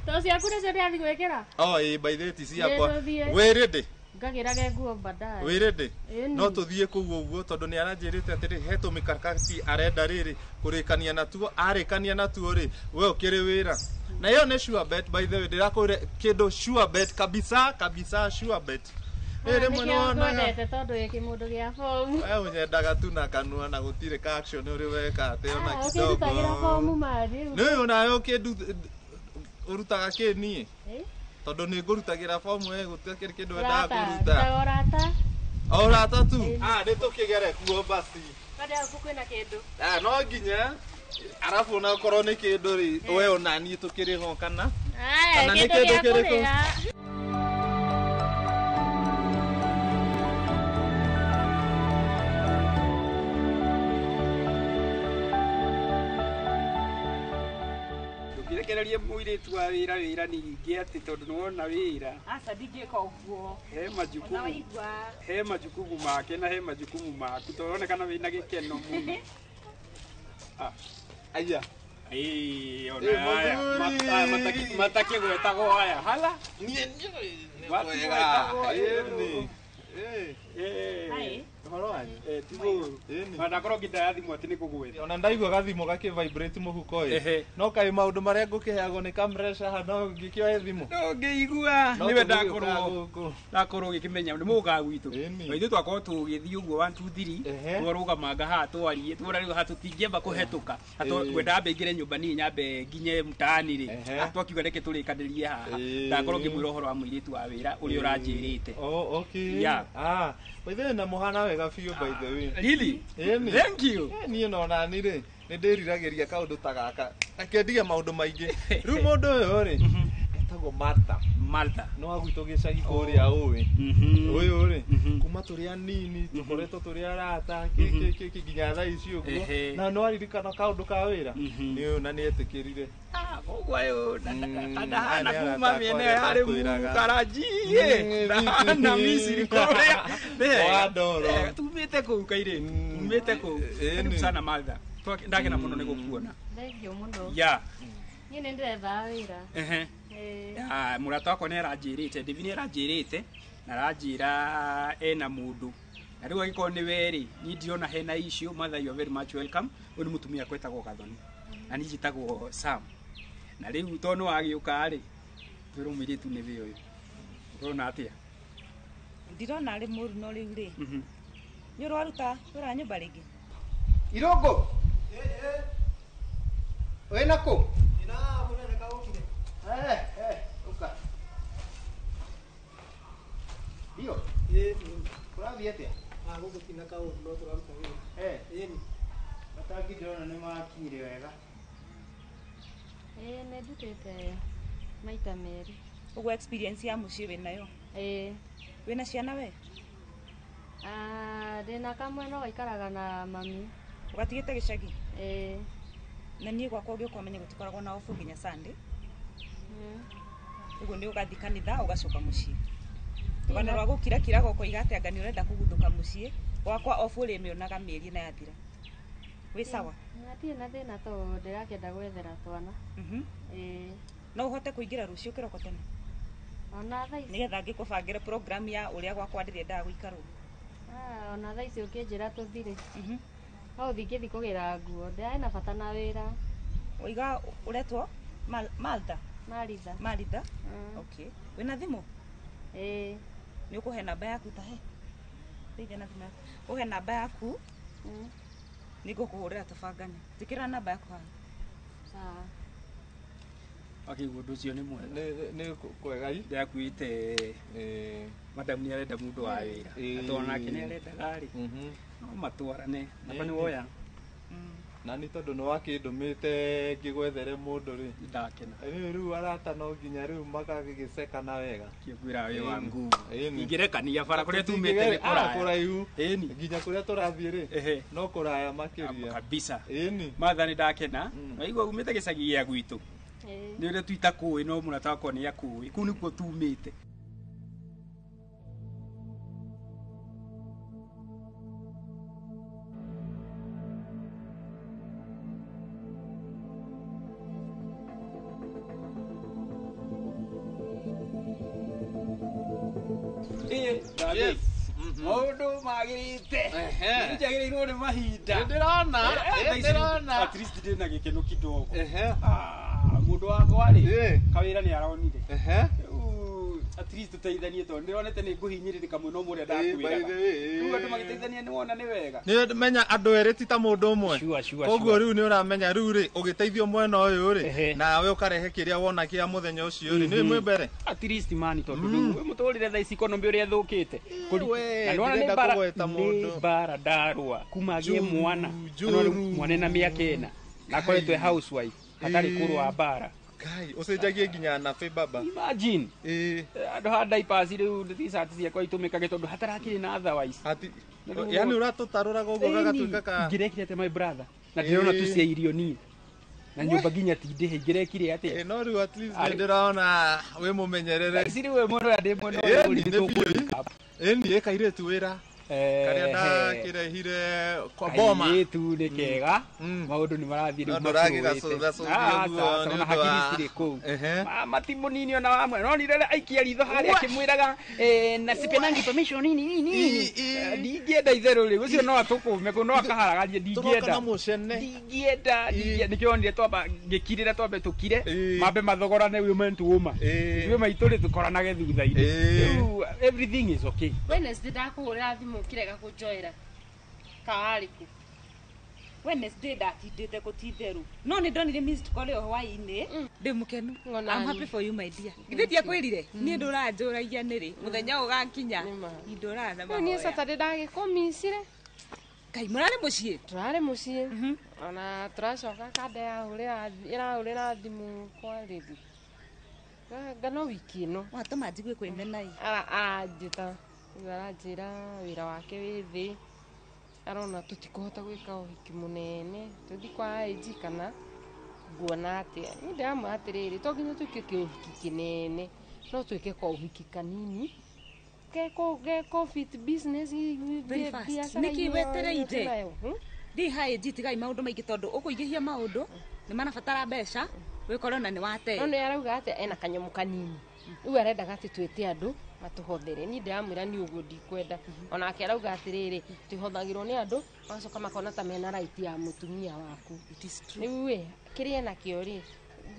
to ciaku nĩcio ndĩrathiĩ gwĩkĩra oh ĩ by the way ti ciakwa wĩ ready Ngagĩrage nguo baadaye. Wĩ ready? Ĩni. No tũthiĩ kũu ũguo tondũ nĩ aranjĩrĩte atĩrĩ he tũmĩkakati arenda rĩrĩ kũrĩkania natuo arĩkania natuo rĩ we ũkĩrĩ wĩra. Na ĩyo nĩ sure bet by the way ndĩrakwĩre kĩndũ sure bet kabisa kabisa sure bet. Rĩrĩ Nĩkĩo mũno wonaga ngwendete tondũ wĩ kĩmũndũ gĩa bomu. we ũnyendaga tu na kanua na gũtirĩ ka action ũrĩ weka atĩ ona Ũkĩndutagĩra kidogo. bomu ma rĩu. Nĩ ũyũ nawe ũkĩndu ũrutaga kĩ niĩ? Tondũ nĩ ngũrutagĩra bomu we gũtikĩrĩ kĩndũ wendaga Ũrata, kũruta. ndutaga ũrata. O ũrata tu? Ah, nĩ tũkĩgere kuo basi. Kwenda gũkũ kwĩna kĩndũ. Ah, no nginya arabu ona okorwo nĩ kĩndũ rĩ we ona niĩ tũkĩrĩ ho kana Aya, kana nĩ kĩndũ kĩndũ gĩa kĩrĩkũ? kũrĩa. Ndũngĩrekererie mũirĩtu wa wĩra wĩra ningĩ atĩ tondũ nĩwona wĩra Aca ndingĩka ũguo. he majukumu Ona waigua. he majukumu make na he majukumu maku tondũ ũronekana wĩna gĩkeno mũno. Ah, aya. Ĩĩ, ona Ĩ, aya mũthuri. aya matakĩgwetagwo aya hala Niĩ Matigwetagwo, Ĩni. Ĩĩ. Ũhoro wanyu? Ti ũru. Na ndakorwo ngĩndaya thimũ atĩ nĩ kũgwetha. Ona ndaigua gathimũ gakĩ vibrate mũhuko ĩ. Ehe. No kaĩ maũndũ marĩa ngũkĩheagwo nĩ kamresha haha no ngĩkĩoe thimũ. Ndũngĩigua No nĩwe tũgĩũkaga ndakorwo gũkũ. ndakorwo ngĩkĩmenya nĩ mũgũkaga gwitũ. Na ithuĩ twakorwo tũgĩthiĩ ũguo 1 2 3 twarũgamanga haha twarie tuona rĩu haha tũtingĩamba kũhetũka. Ngwenda ambe ingĩre nyũmba niĩ nyambe nginye mtaani rĩ. Twakiuga reke tũrĩkanĩrie haha. Ndakorwo ngĩmwĩra ũhoro wa mũirĩtu wa wĩra ũrĩa ũranjĩrĩte. Oh, okay. Yeah. Ah, by the way na mũhana wega biũ by the way. Really? Ĩni. Thank you. Niĩ no nani rĩ nĩ ndĩriragĩria kaũndũ ta gaka. Reke ndige maũndũ maingĩ. Rĩu mũndũ ũyũ rĩ etagwo Martha. Martha. No wa gwitũ gĩcagi kũrĩa ũĩ. Ũyũ rĩ kuma tũrĩ anini tũkoretwo tũrĩ arata kĩ kĩ kĩ nginya thaa ici ũguo. Na nĩ waririkana kaũndũ ka wĩra? Nĩ ũyũ na nĩ etĩkĩrire. Koguo ũyũ ndahana aya nĩ kuma arata mĩena akwa ĩyo arĩa harĩ ndakwĩraga. Karanji ndahana Misiri kũrĩa. Nĩ wega. Wa ndoro. Tumĩte kũu kairĩtu tumĩte kũu. Karibu sana Martha. Ndakena mũno nĩ gũkuona. Thank you mũno. Yeah. Niĩ nĩ ndĩrethaga wĩra. Ehe. Ĩĩ. Ah, mũrata wakwa nĩ aranjĩrĩte David nĩ aranjĩrĩte na aranjĩra ena mũndũ na rĩu angĩkorwo nĩ we rĩ niĩ ndirona hena issue. Martha, you are very much welcome. Ũyũ nĩ mũtumia kwetagwo Gathoni na niĩ njĩtagwo Sam na rĩu tondũ nĩ wagĩũka rĩ twĩrwo mũirĩtu nĩ we ũyũ ũrona atĩa? Ndirona arĩ mũru no rĩu rĩ nĩ ũraruta wĩra wa nyũmba rĩngĩ? Irũngũ. Wĩna kũ? Ũka. Ndio. Kũrathiĩ atĩa? Gũkũ tina kaũndũ no tũraruta wĩra. Ĩni. Matangi ndĩrona nĩ makinyire wega. Ĩĩ nĩ ndutĩte maita merĩ. Ũguo experience ya mũciĩ wĩnayo? Ĩĩ. Wĩna ciana we? Ah, ndĩna kamwe no gaikaraga na mami. Ũgatigĩte gĩcagi? Ĩĩ. Na niĩ gwakwa ũgĩũka ũmenye gũtikoragwo na obu nginya Sunday. Ũguo nĩ ũgathiĩ kanitha ũgacoka mũciĩ. Rũgano rwa gũkirakira ũkoiga atĩ anga nĩ ũrenda kũguthũka mũciĩ gwakwa obu ũrĩmĩonaga mĩeri ĩna yathira. Wĩ sawa? Hatirĩ na thĩna tondũ ndĩrakĩenda gwethera twana. Ĩĩ. No ũhote kũingĩra rũciũ kĩroko tene? Ona thaa ici. Nĩgetha ngĩkũbangĩre program ya ũrĩa gwakwa ndĩrendaga gũikarwo. Ah, ona thaa ici ũkĩnjĩra tũthire. No ũthiĩ kũgĩra nguo ndĩrarĩ na bata na wĩra. Waiga ũretwo Maltha? Maritha. Maritha? Okay. Wĩna thimũ? Ĩĩ. Nĩ ũkũhe namba yaku ta he? Ndeithia na thimũ yaku. Ũhe namba yaku. Nĩ ngũkũhũrĩra tũbangane. Njĩkĩra namba yaku haha. Sawa. Akĩigua ũndũ ũcio nĩ mwega. Nĩ kwega i. Ndĩrakuĩte madam nĩ arenda mũndũ wa wĩra. Na tondũ nake nĩ arendaga rĩ no matwarane. Namba nĩ woya. Na nĩ tondũ nĩ wakĩndũmĩte ngĩgwethere mũndũ rĩ. Ndakena. Rĩu arata no nginya rĩu magagĩcekana wega. Kĩngwĩra wĩ wa nguo. Ingĩrekania bara kũrĩa tumĩte nĩ kũraya. Kũraihu. Ĩni. Nginya kũrĩa tũrathiĩ rĩ no kũraya makĩria. Kabisa. Ĩni. Martha nĩ ndakena. Waigua umĩte gĩcagi gĩa gwitũ. Nĩ ũrĩa tuitakũĩ no mũrata wakwa nĩ akũĩ. Kũu nĩkuo tumĩte. Yes. Maũndũ magĩrĩte. Njagĩrĩirwo nĩ mahinda. Nĩndĩrona, nĩndĩrona. At least ndĩna gĩkeno kidogo. Mũndũ wakwa rĩ, kawĩra nĩ aronire. At least tũteithanie tondũ ndĩronete nĩ ngũhinyĩrĩrĩka mũno mũrĩa ndakwĩraga. Rĩu andũ magĩteithania nĩ wona nĩ wega. Nĩ menya andũ erĩ ti ta mũndũ ũmwe. Koguo rĩu nĩ ũramenya rĩu rĩ ũgĩteithio mwena ũyũ rĩ nawe ũkarehe kĩrĩa wona kĩa mũthenya ũcio rĩ nĩ mwĩ mbere. At least mani tondũ rĩu mũtũrĩre thaa ici economy ũrĩa ĩthũkĩte. We, Na nĩwona nĩ ndĩrenda mbara kũgweta mũndũ. nĩ mbara ndarũa kuma agĩe mwana. Mwana na mĩaka ĩna na akoretwo e housewife hatarĩ kũrũa mbara. Kai, ũcenjagie nginya nabe baba. Imagine. Andũ ha diapers rĩu t-shirt ciakwa itũmĩkage tondũ hatarakĩrĩ na otherwise. Yani ũratũtarũraga ũguo gagatuĩka ka Ingĩrekire atĩa my brother? Na ndĩrona tu cia irio niĩ. Na nyũmba nginya ti ndĩhe ingĩrekire atĩa? No rĩu at least nĩndĩrona wĩ mũmenyerere. Ici rĩu wĩ mwena ũrĩa ndĩ mwena ũyũ rĩ, nĩtũkũlink up. Ĩni ĩ kairĩtu wĩra. Karĩa ndakĩrehire kwa boma. Kairĩtu nĩ kega. Maũndũ nĩ marathiĩ rĩu No ndũragĩgacũthacũthia ũguo nĩ ona ũndũ hakiri wa cirĩ kũu. Mati mũnini ona wamwe. No nire aikia ritho harĩa akĩmwĩraga na sipenangi permission nini nini nini. Ndingĩenda itherũ rĩ ũcio no atũkũme kũ no akaharagarie Tũroka ndingĩenda. na mũcene. Ndingĩenda ndingĩenda nĩkĩo onire twamba ngĩkirĩra twambe tũkire mambe mathogorane women to woman. Ithuĩ maitũ rĩ tũkoranage thutha-inĩ. Rĩu everything is okay. Wednesday ndakũhũrĩra thimũ ũkĩrega kũnjoera kawarĩ kũ? Wednesday ndatindĩte gũtinderu no nĩ ndonire missed call ĩyo hwaĩ-inĩ ndĩ mũkenu. I'm happy for you my dear. Githĩ ndiakwĩrire niĩ ndũranjũragia nĩrĩ mũthenya ũgakinya ndũraga na Rĩu niĩ mahoya. Saturday ndagĩkũmicire. Ngai mũrarĩ mũciĩ? Tũrarĩ mũciĩ ona tũracoka kanda ĩrahũrĩra thimũ kwa rĩthi ngano wiki ĩno watũma njigue kwĩmenai. Aranjĩta rĩu aranjĩra wĩra wake wĩ thĩ arona tũtikũhota gwĩka ũhiki mũnene tũthiĩ kwa AG kana nguona atĩa. Niĩ ndĩramwĩra atĩrĩrĩ to nginya twĩke kĩũhiki kĩnene no twĩke kwa ũhiki kanini geko fit business Very fast. Nĩkĩ wetereire? Thiĩ ha AG tigai maũndũ maingĩ tondũ ũkũingĩhia maũndũ nĩ marabatara mbeca wĩkore ona nĩ wate. No nĩ arauga atĩ ena kanyamũ kanini rĩu arendaga atĩ twĩte andũ matũhothere. Niĩ ndĩramwĩra niĩ ũguo ndikwenda. Onake arauga atĩrĩrĩ twĩhothagĩrwo nĩ andũ magacoka makona ta mena right ya mũtumia waku. Rĩu ĩ kĩrĩa enakĩo rĩ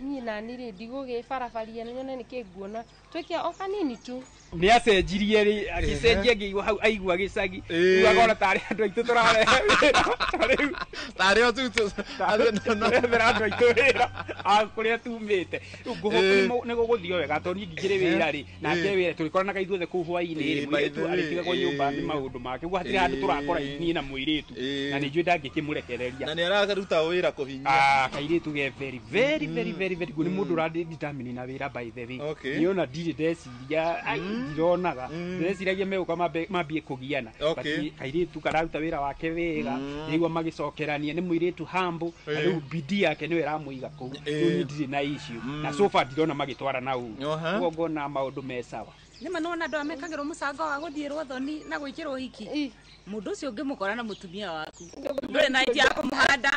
niĩ nani rĩ ndigũgĩbarabaria nyone nĩkĩ nguona twĩke o kanini tu. Nĩ acenjirie rĩ agĩcenjia ngĩigua hau aigua gĩcagi rĩu akona tarĩ andũ aitũ tũrarehe wĩra rĩu tarĩ o tu tũrethera andũ aitũ wĩra a kũrĩa tumĩte. Rĩu ngũhũka nĩ gũgũthiĩ o wega tondũ niĩ ngingĩrĩ wĩra rĩ nake wĩra tũrĩkoranaga ithuothe kũu hwaĩ-inĩ rĩ mũirĩtu arĩtigagwo nyũmba nĩ maũndũ make ũguo hatirĩ handũ tũrakora niĩ na mũirĩtu na nĩ njũĩ ndangĩkĩmũrekereria na nĩ araruta wĩra kũhinyia. Kairĩtu ge very very very very very good nĩ mũndũ ũradetermine na wĩra by the way. Nĩ ona ndirĩ ndeciria ndironaga ndeciragia megũka mambie kũgiana but kairĩtu kararuta wĩra wake wega nĩguo magĩcokerania nĩ mũirĩtu humble na rĩu bidii yake nĩyo ĩramũiga kũu rĩu niĩ ndirĩ na issue na so far ndirona magĩtwara na ũru ũguo ngona maũndũ me sawa. Nĩ ma nĩwona andũ aya mekagĩrwo mũcango wa gũthiĩ rwathoni na gwĩkĩrwo ũhiki mũndũ ũcio ũngĩmũkora na mũtumia waku ndũrĩ na idea ya kũmũhanda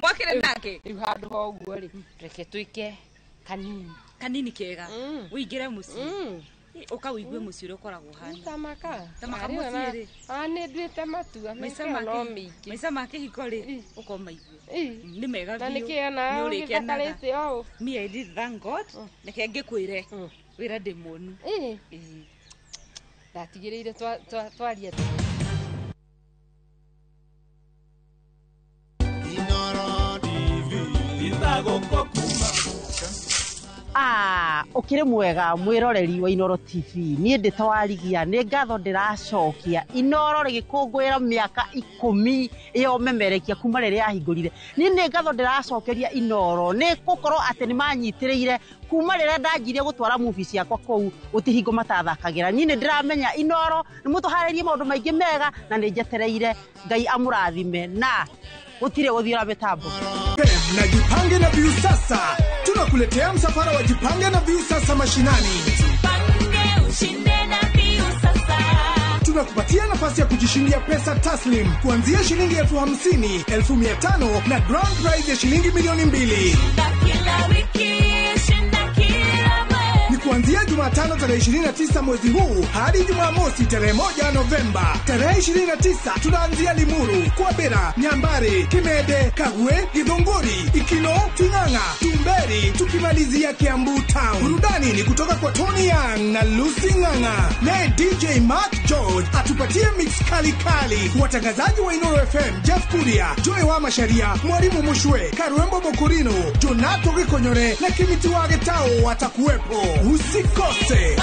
mwakĩrĩ nake rĩu handũ ha ũguo rĩ reke twĩke kanini kanini kega ũingĩre mũciĩ ũkawĩigue mũciĩ ũrĩa ũkoragwo ũhana. Tamaka Tamaka mũciĩ rĩ nĩ nduĩte matua maica no mĩingĩ maica ma kĩhiko rĩ ũkomaigue nĩ mega na biũ nĩkĩ ona nĩ ũrĩkenaga. ũgĩthakarĩte ũũ. Me I did thank God reke ngĩkwĩre wĩra ndĩ muonu. Ndatigĩrĩire twaria. Ukire mwega mwiroreri wa Inooro TV niĩ ndĩ ta warigia nĩ ngatho ndĩracokia Inooro rĩgĩkũngũĩra mĩaka 10 ĩyo memerekia kuma rĩrĩa yahingũrire. Niĩ nĩ ngatho ndĩracokeria Inooro nĩ gũkorwo atĩ nĩ manyitĩrĩire kuma rĩrĩa ndanjirie gũtwara movie ciakwa kũu gũtihingo matathakagĩra. Niĩ nĩ ndĩramenya Inooro nĩ mũtũharĩrie maũndũ maingĩ mega na nĩ njetereire Ngai amũrathime na gũtirĩ gũthiũra mĩtambo. Na Jipange na Viusasa tunakuletea msafara wa Jipange na Viusasa mashinani. Jipange ushinde na Viusasa. Tunakupatia nafasi ya kujishindia pesa taslim kuanzia shilingi 50,000, 500,000 na grand prize ya shilingi 2,000,000. Shinda kila wiki, shinda kila mwezi. Ni kuanzia Jumatano tarehe 29 mwezi huu hadi Jumamosi tarehe 1 Novemba. Tarehe 29 tunaanzia Limuru, Kwabera, Nyambari, Kimende, Kagwe, Githunguri, Ikino, Ting'ang'a, Tumberi, tukimalizia Kiambu Town. Burudani ni kutoka kwa Tony Young na Lucy Ng'ang'a, naye DJ Mark George atupatie mix kali kali. Watangazaji wa Inoro FM Jeff Kuria, Joy wa Masharia, Mwalimu Mushwe, Karwembo Mokurino, Jonato Gikonyore na Kimiti wa Getao watakuwepo. Usikose.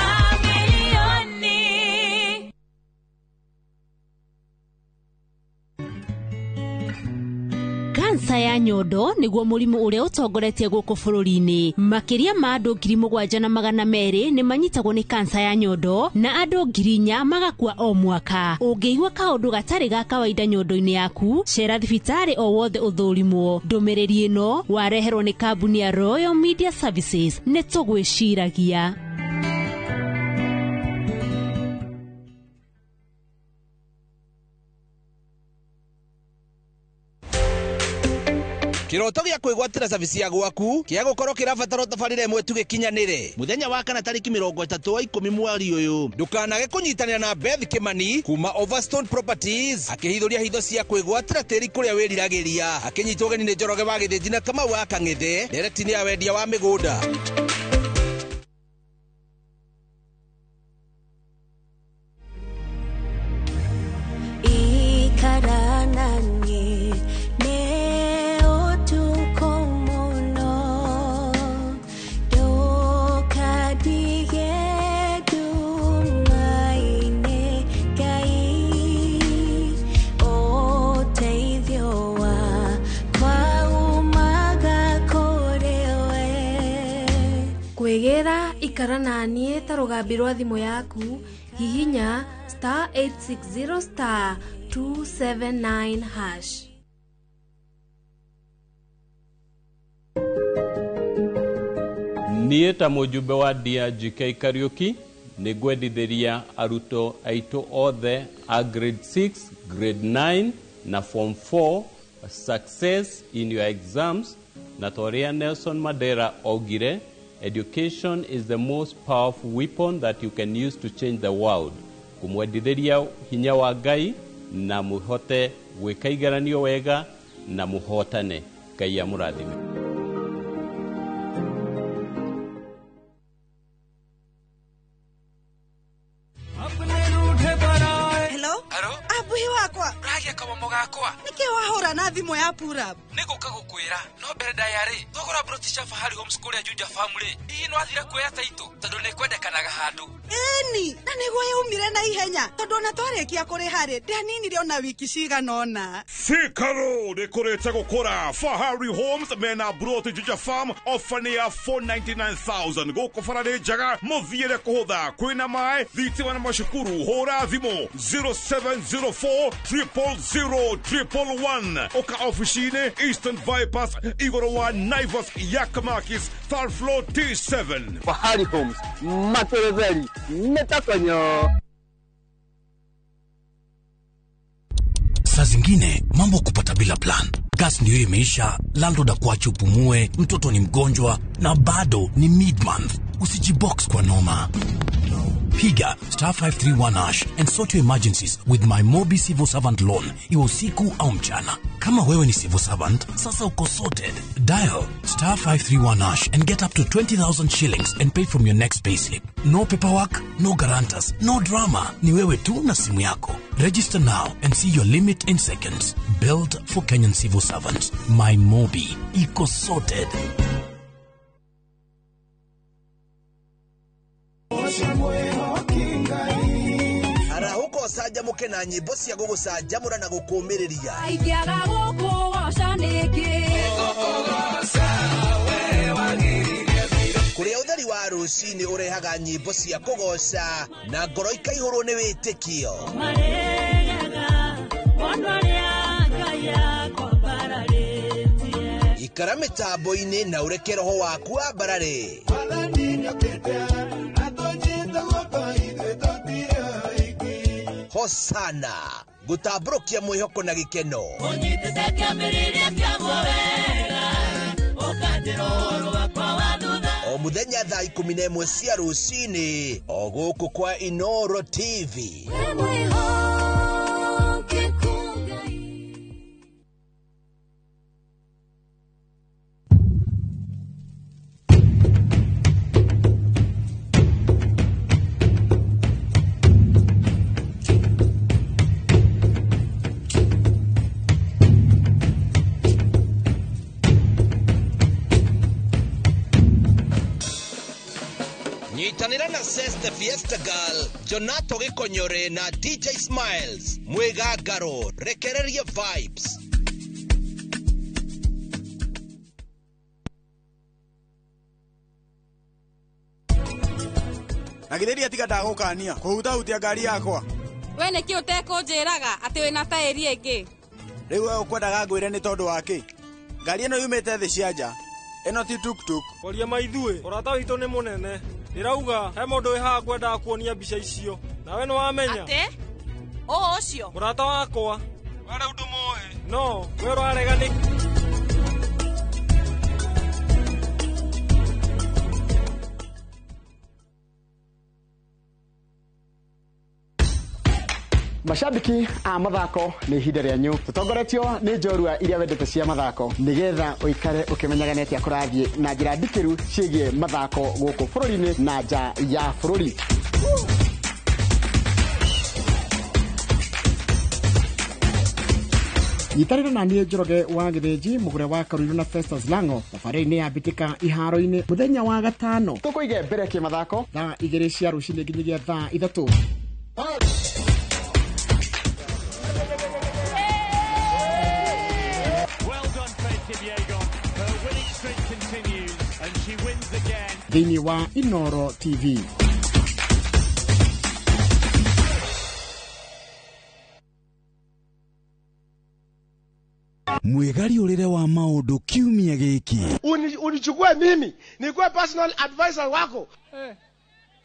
Kansa ya nyondo niguo mũrimũ ũrĩa ũtongoretie gũkũ bũrũri-inĩ. Makĩria ma andũ 7,200 nĩ manyitagwo nĩ kansa ya nyondo na andũ 4,000 magakua o mwaka. Ũngĩigua kaũndũ gatarĩ ga kawaida nyondo-inĩ yaku, cera thibitarĩ o wothe ũthũrimwo. Ndũmĩrĩri ĩno wareherwo nĩ kambuni ya Royal Media Services. Nĩ tũgwĩciragia. Kiroto gĩa kwĩgwatĩra cabici ya gwaku kĩa gũkorwo kĩrabatara tabarĩra ĩmwe tu gĩkinyanĩre mũthenya wa kana tarĩki 30 wa 10 mweri ũyũ. Ndũkanage kũnyitanĩra na Beth Kimani kuma Overstone Properties akĩhithũria hitho cia kwĩgwatĩra tĩri kũrĩa wĩriragĩria, akĩnyitwo ũgeni nĩ Njoroge wa Gĩthĩnji na Kamau wa Kang'ethe ndereti-inĩ ya wendia wa mĩgũnda. Kwĩgĩra ikara na niĩ ta rũgambi rwa thimũ yaku, hihinya *860 *279#. Niĩ ta mũjumbe wa DRGK Kariuki nĩ ngwendithĩria arutwo aitũ othe a grade 6, grade 9 na form 4 success in your exams, na ta ũrĩa Nelson Mandela augire, education is the most powerful weapon that you can use to change the world. Kumwendithĩria hinya wa Ngai na mũhote gwĩka igeranio wega na mũhotane. Ngai amũrathime. Hello? Abuhi wakwa. Uragia kamomo gakwa. Nĩkĩ wahũra na thimũ ya Purab? Nĩ gũka gũkwĩra no mbere ndaya rĩ thogora broti cia Fahari Homes kũrĩa Juja Farm rĩ hihi no athira kuoya taitũ tondũ nĩ kwendekanaga handũ. Ĩni, na nĩguo yaumire na ihenya tondũ ona twarĩkia kũrĩha rĩ ndianinire ona wiki cigana ũna. Thika Road ĩkũrĩte gũkũra. Fahari Homes mena broti Juja Farm ofa nĩ ya 499,000 gũkũ bara nĩ njega mũthiĩre kũhũtha kwĩna maĩ thitima na macukuru. Hũra thimũ 0704 000 111 oka ofici-inĩ Eastern Bypass igũrũ wa Naivas Yakamakis third floor T7. Fahari Homes materetheri metakonyo. Saa zingine mambo kupata bila plan. Gas ndio imeisha, landlord akuache upumue, mtoto ni mgonjwa na bado ni mid-month. Usijibox kwa noma. Piga *531# and sort your emergencies with my Mobi Civil Servant Loan. Iwe usiku au mchana. Kama wewe ni civil servant, sasa uko sorted. Dial *531# and get up to 20,000 shillings and pay from your next payslip. No paperwork, no guarantors, no drama. Ni wewe tu na simu yako. Register now and see your limit in seconds. Built for Kenyan civil servants. My Mobi. Iko sorted. Arahũka ũcanjamũke na nyĩmbo cia gũgũcanjamũra na gũkũũmĩrĩria. Ingĩaga gũkũgoca nĩkĩ? Kũrĩa ũtheri wa rũcinĩ ũrehaga nyĩmbo cia kũgoca na ngoro ikaihũrwo nĩ wĩtĩkio. Ikara mĩtambo-inĩ na ũreke roho waku wambarare. Hosana gũtambũrũkia mwĩhoko na gĩkeno. Ũnyitĩte kĩambĩrĩria kĩaguo wega, ũkanjĩra ũhoro wakwa wa thutha. O mũthenya thaa 11 cia rũcinĩ o gũkũ kwa Inoro TV. Nyitanĩra na Seste Fiesta Girl, Jonato Gĩkonyore na DJ Smiles mwĩgangaro rekereria vibes. Na githĩ tiga ndagũkania kũhutahutia ngari yakwa. We nĩkĩ ũtekũnjĩraga atĩ wĩna taĩri ĩngĩ? Rĩu we ũkwendaga ngwĩre nĩ tondũ wa kĩ? Ngari ĩno yumĩte thĩ cia nja, ĩno ti tuktuk. Koria maithuĩ, ũrata witũ nĩ mũnene. Ndĩrauga he mũndũ wĩ haha ngwendaga kuonia mbica icio. Nawe nĩ wamenya? Atĩ? Ũũ ũcio? Mũrata wakwa. We rĩu ndũmũĩ. No, we ũrarega nĩ Mashabiki a mathako nĩ ihinda rĩanyu tũtongoretio nĩ njorua iria wendete cia mathako nĩgetha ũikare ũkĩmenyaga nĩ atĩa kũrathiĩ na njĩra ndikĩru ciĩgiĩ mathako gũkũ bũrũri-inĩ na nja ya bũrũri. Nyitanĩra na niĩ Njoroge wa Gĩthĩnji mũgũre wa Karũirũ na Festus Lango thabarĩ-inĩ ya mbĩtĩka iharo-inĩ mũthenya wa gatano tũkũige mbere kĩmathako thaa 2 cia rũcinĩ nginyagia thaa 3. Thĩinĩ wa Inoro TV. Mwĩgariũrĩre wa maũndũ kiumia gĩkĩ. Unichukue mimi nikuwe personal advisor wako.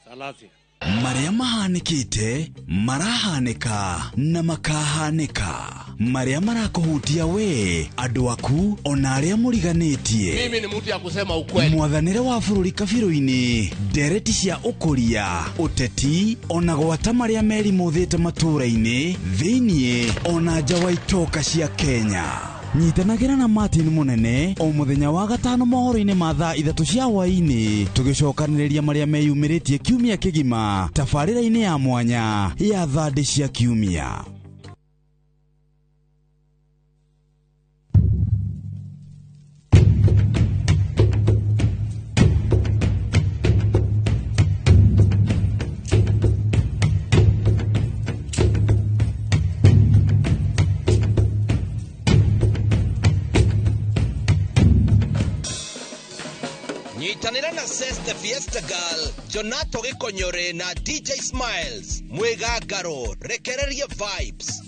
Salasia. Marĩa mahanĩkĩte, marahanĩka na makahanĩka. Marĩa marakũhutia we, andũ aku, ona arĩa mũriganĩtie. Mimi ni mtu ya kusema ukweli. Mwathanĩre wa bũrũri kabirũ-inĩ, ndereti cia ũkũria, ũteti, ona gwata marĩa merimũthĩte matũũra-inĩ, thĩiniĩ, ona nja wa itoka cia Kenya. Nyitanagĩra na Martin Mũnene o mũthenya wa gatano mohoro-inĩ ma thaa 3 cia hwaĩ-inĩ tũgĩcokanĩrĩria marĩa meyumĩrĩtie kiumia kĩgima tabarĩra-inĩ ya mwanya ya thandĩ cia kiumia. Nyitanĩra na Seste Fiesta Girl, Jonato Gĩkonyore na DJ Smiles mwĩgangaro rekereria vibes.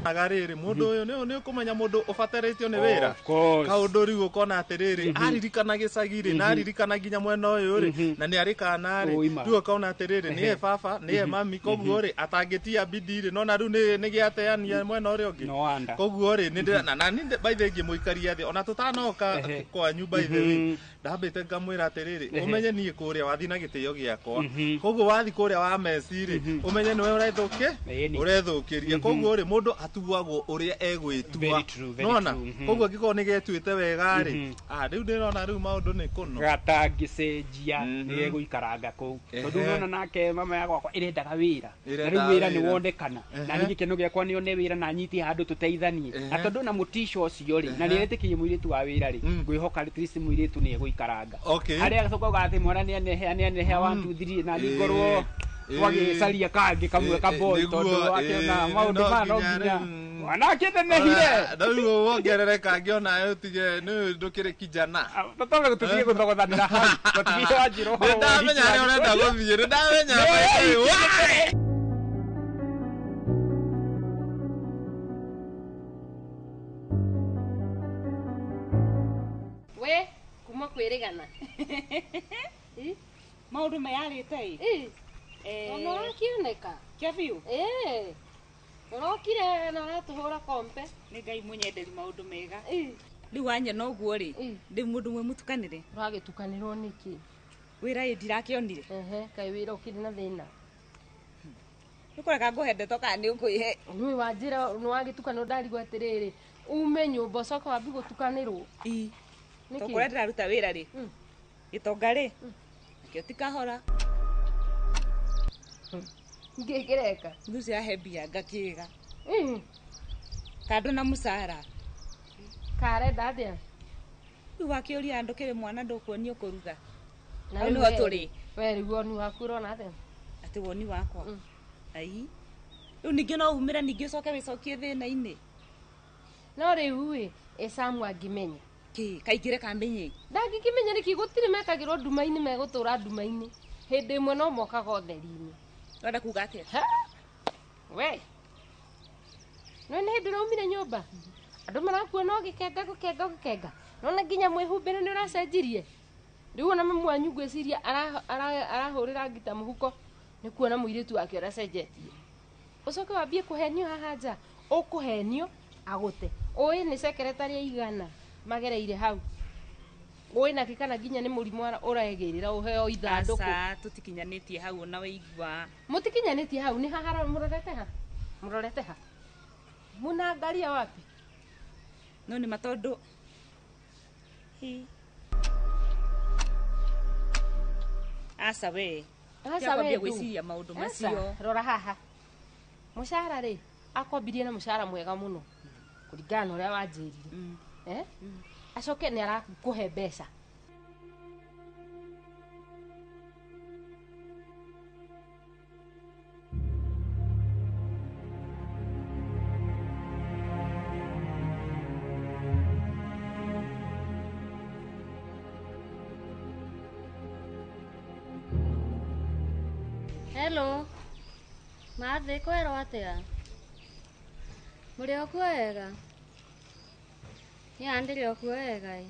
Agarĩrĩ mũndũ ũyũ nĩ ũkũmenya mũndũ ũbatarĩtio nĩ wĩra kaũndũ rĩu ũkona atĩrĩrĩ aririkana gĩcagi rĩ na aririkana nginya mwena ũyũ rĩ na nĩ arĩ kana rĩ rĩu ũkona atĩrĩrĩ nĩye baba nĩye mami koguo rĩ atangĩtia bidii rĩ nona rĩu nĩ gĩateania mwena ũrĩa ũngĩ koguo rĩ nĩ na nani by the way ngĩmũikaria thĩ ona tũtanoka kwanyu by the way ndambĩte ngamwĩra atĩrĩrĩ ũmenye niĩ kũrĩa wathi na gĩtĩo gĩakwa koguo wathi kũrĩa wa Messi rĩ ũmenye nĩwe ũrethũkĩria koguo rĩ mũndũ atuagwo ũrĩa egwĩtua nona koguo angĩkorwo nĩ getuĩte wega rĩ rĩu ndĩrona rĩu maũndũ nĩ kũno gatangĩcenjia nĩ gegũikaranga kũu tondũ ũrona nake mama ya gwakwa ĩrendaga wĩra na rĩu wĩra nĩ wonekana na niĩ gĩkeno gĩakwa nĩ one wĩra na nyitie handũ tũteithanie na tondũ na mũtico ũcio rĩ na nĩetĩkĩrie mũirĩtu wa wĩra rĩ ngwĩhoka at least mũirĩtu nĩ egũikaranga harĩa agacoka uga atĩ mwana nĩ anehe nĩ anehe 1 2 3 na ningorwo twagĩcaria kangĩ kamwe ka boy tondũ akĩona maũndũ maya no nginya mwana akĩnenehire rĩu wongerere kangĩ onawe ũtige nĩ ndũkĩrĩ kijana tũtobe tũtige gũthogothanĩra hau tũtige wanjĩra ũhoro nĩ ndamenya harĩa ũrenda gũthiĩ nĩ ndamenya. We kuma kwĩrĩgana maũndũ mayarĩte ĩ ona ũrakĩoneka kĩa biũ Ũrokire na ũratũhũra kompe. Nĩ Ngai mũnyenderi maũndũ mega. Rĩu wanyona ũguo rĩ, ndĩ mũndũ mwe mũtukanĩre. Ũragĩtukanĩrwo nĩkĩ? Wĩra ĩ ndirakĩonire. Ehe, kaĩ wĩra ũkĩrĩ na thĩna. Nĩ kũreka ngũhe ndeto kana nĩ ũkwĩhe. Nĩ wanjĩra nĩ wagĩtukanĩrwo ndarigwo atĩrĩrĩ, ume nyũmba ũcoke wambie gũtukanĩrwo. Ĩ. To kũrĩa ndĩraruta wĩra rĩ, gĩtonga rĩ, nakĩo ti kahora. Ngĩ kĩreka? Mũndũ ũcio ahe mbia ngakĩga. Kando na mũcara. Karenda atĩa? Rĩu wakĩũria andũ kĩrĩ mwana ndũkuonio kũruga. Na Hau rĩu nĩho tũrĩ. We rĩu woni waku ũrona atĩa? Atĩ woni wakwa? Ai. Rĩu ningĩ no umĩre ningĩ ũcoke wĩcokie thĩna-inĩ. No rĩu ĩ, ĩ Samu angĩmenya. Kĩ, kaingĩre kamenye. Ndangĩkĩmenya nĩkĩ gũtirĩ mekagĩrwo nduma-inĩ megũtũra nduma-inĩ. Hĩndĩ ĩmwe no mokaga ũtheri-inĩ. Ũrenda kuga atĩa? We. No nĩ hĩndĩ ũraumire nyũmba. Andũ marakuona ũgĩkenga gũkenga ũgĩkenga. Nona nginya mwĩhumbĩre nĩ ũracenjirie. Rĩu ona mamu wanyu ngwĩciria arahũrĩra ngita mũhuko nĩ kuona mũirĩtu wake ũracenjetie. Ũcoke wambie kũhenio haha nja. Ũkũhenio agũte. Ũĩ nĩ secretary aigana magereire hau. Ũĩ nake kana nginya nĩ mũrimũ ũregĩrĩra ũheo ithandũkũ. Aca, tũtikinyanĩtie hau ona waigua. Mũtikinyanĩtie hau nĩ haha mũrorete ha? Mũrorete ha? Mũnaangaria wapi? No nĩ ma tondũ hi. Aca we. Aca we. Gwĩciria maũndũ macio. Rora haha. Mũcara rĩ, akwambirie na mũcara mwega mũno. Kũringana na ũrĩa wanjĩrire. Acoke nĩ arakũhe mbeca. Hello. Mathĩ kwerwo atĩa? Mũrĩ o kuo wega? Niĩ ndĩrĩ o kuo wega ĩ.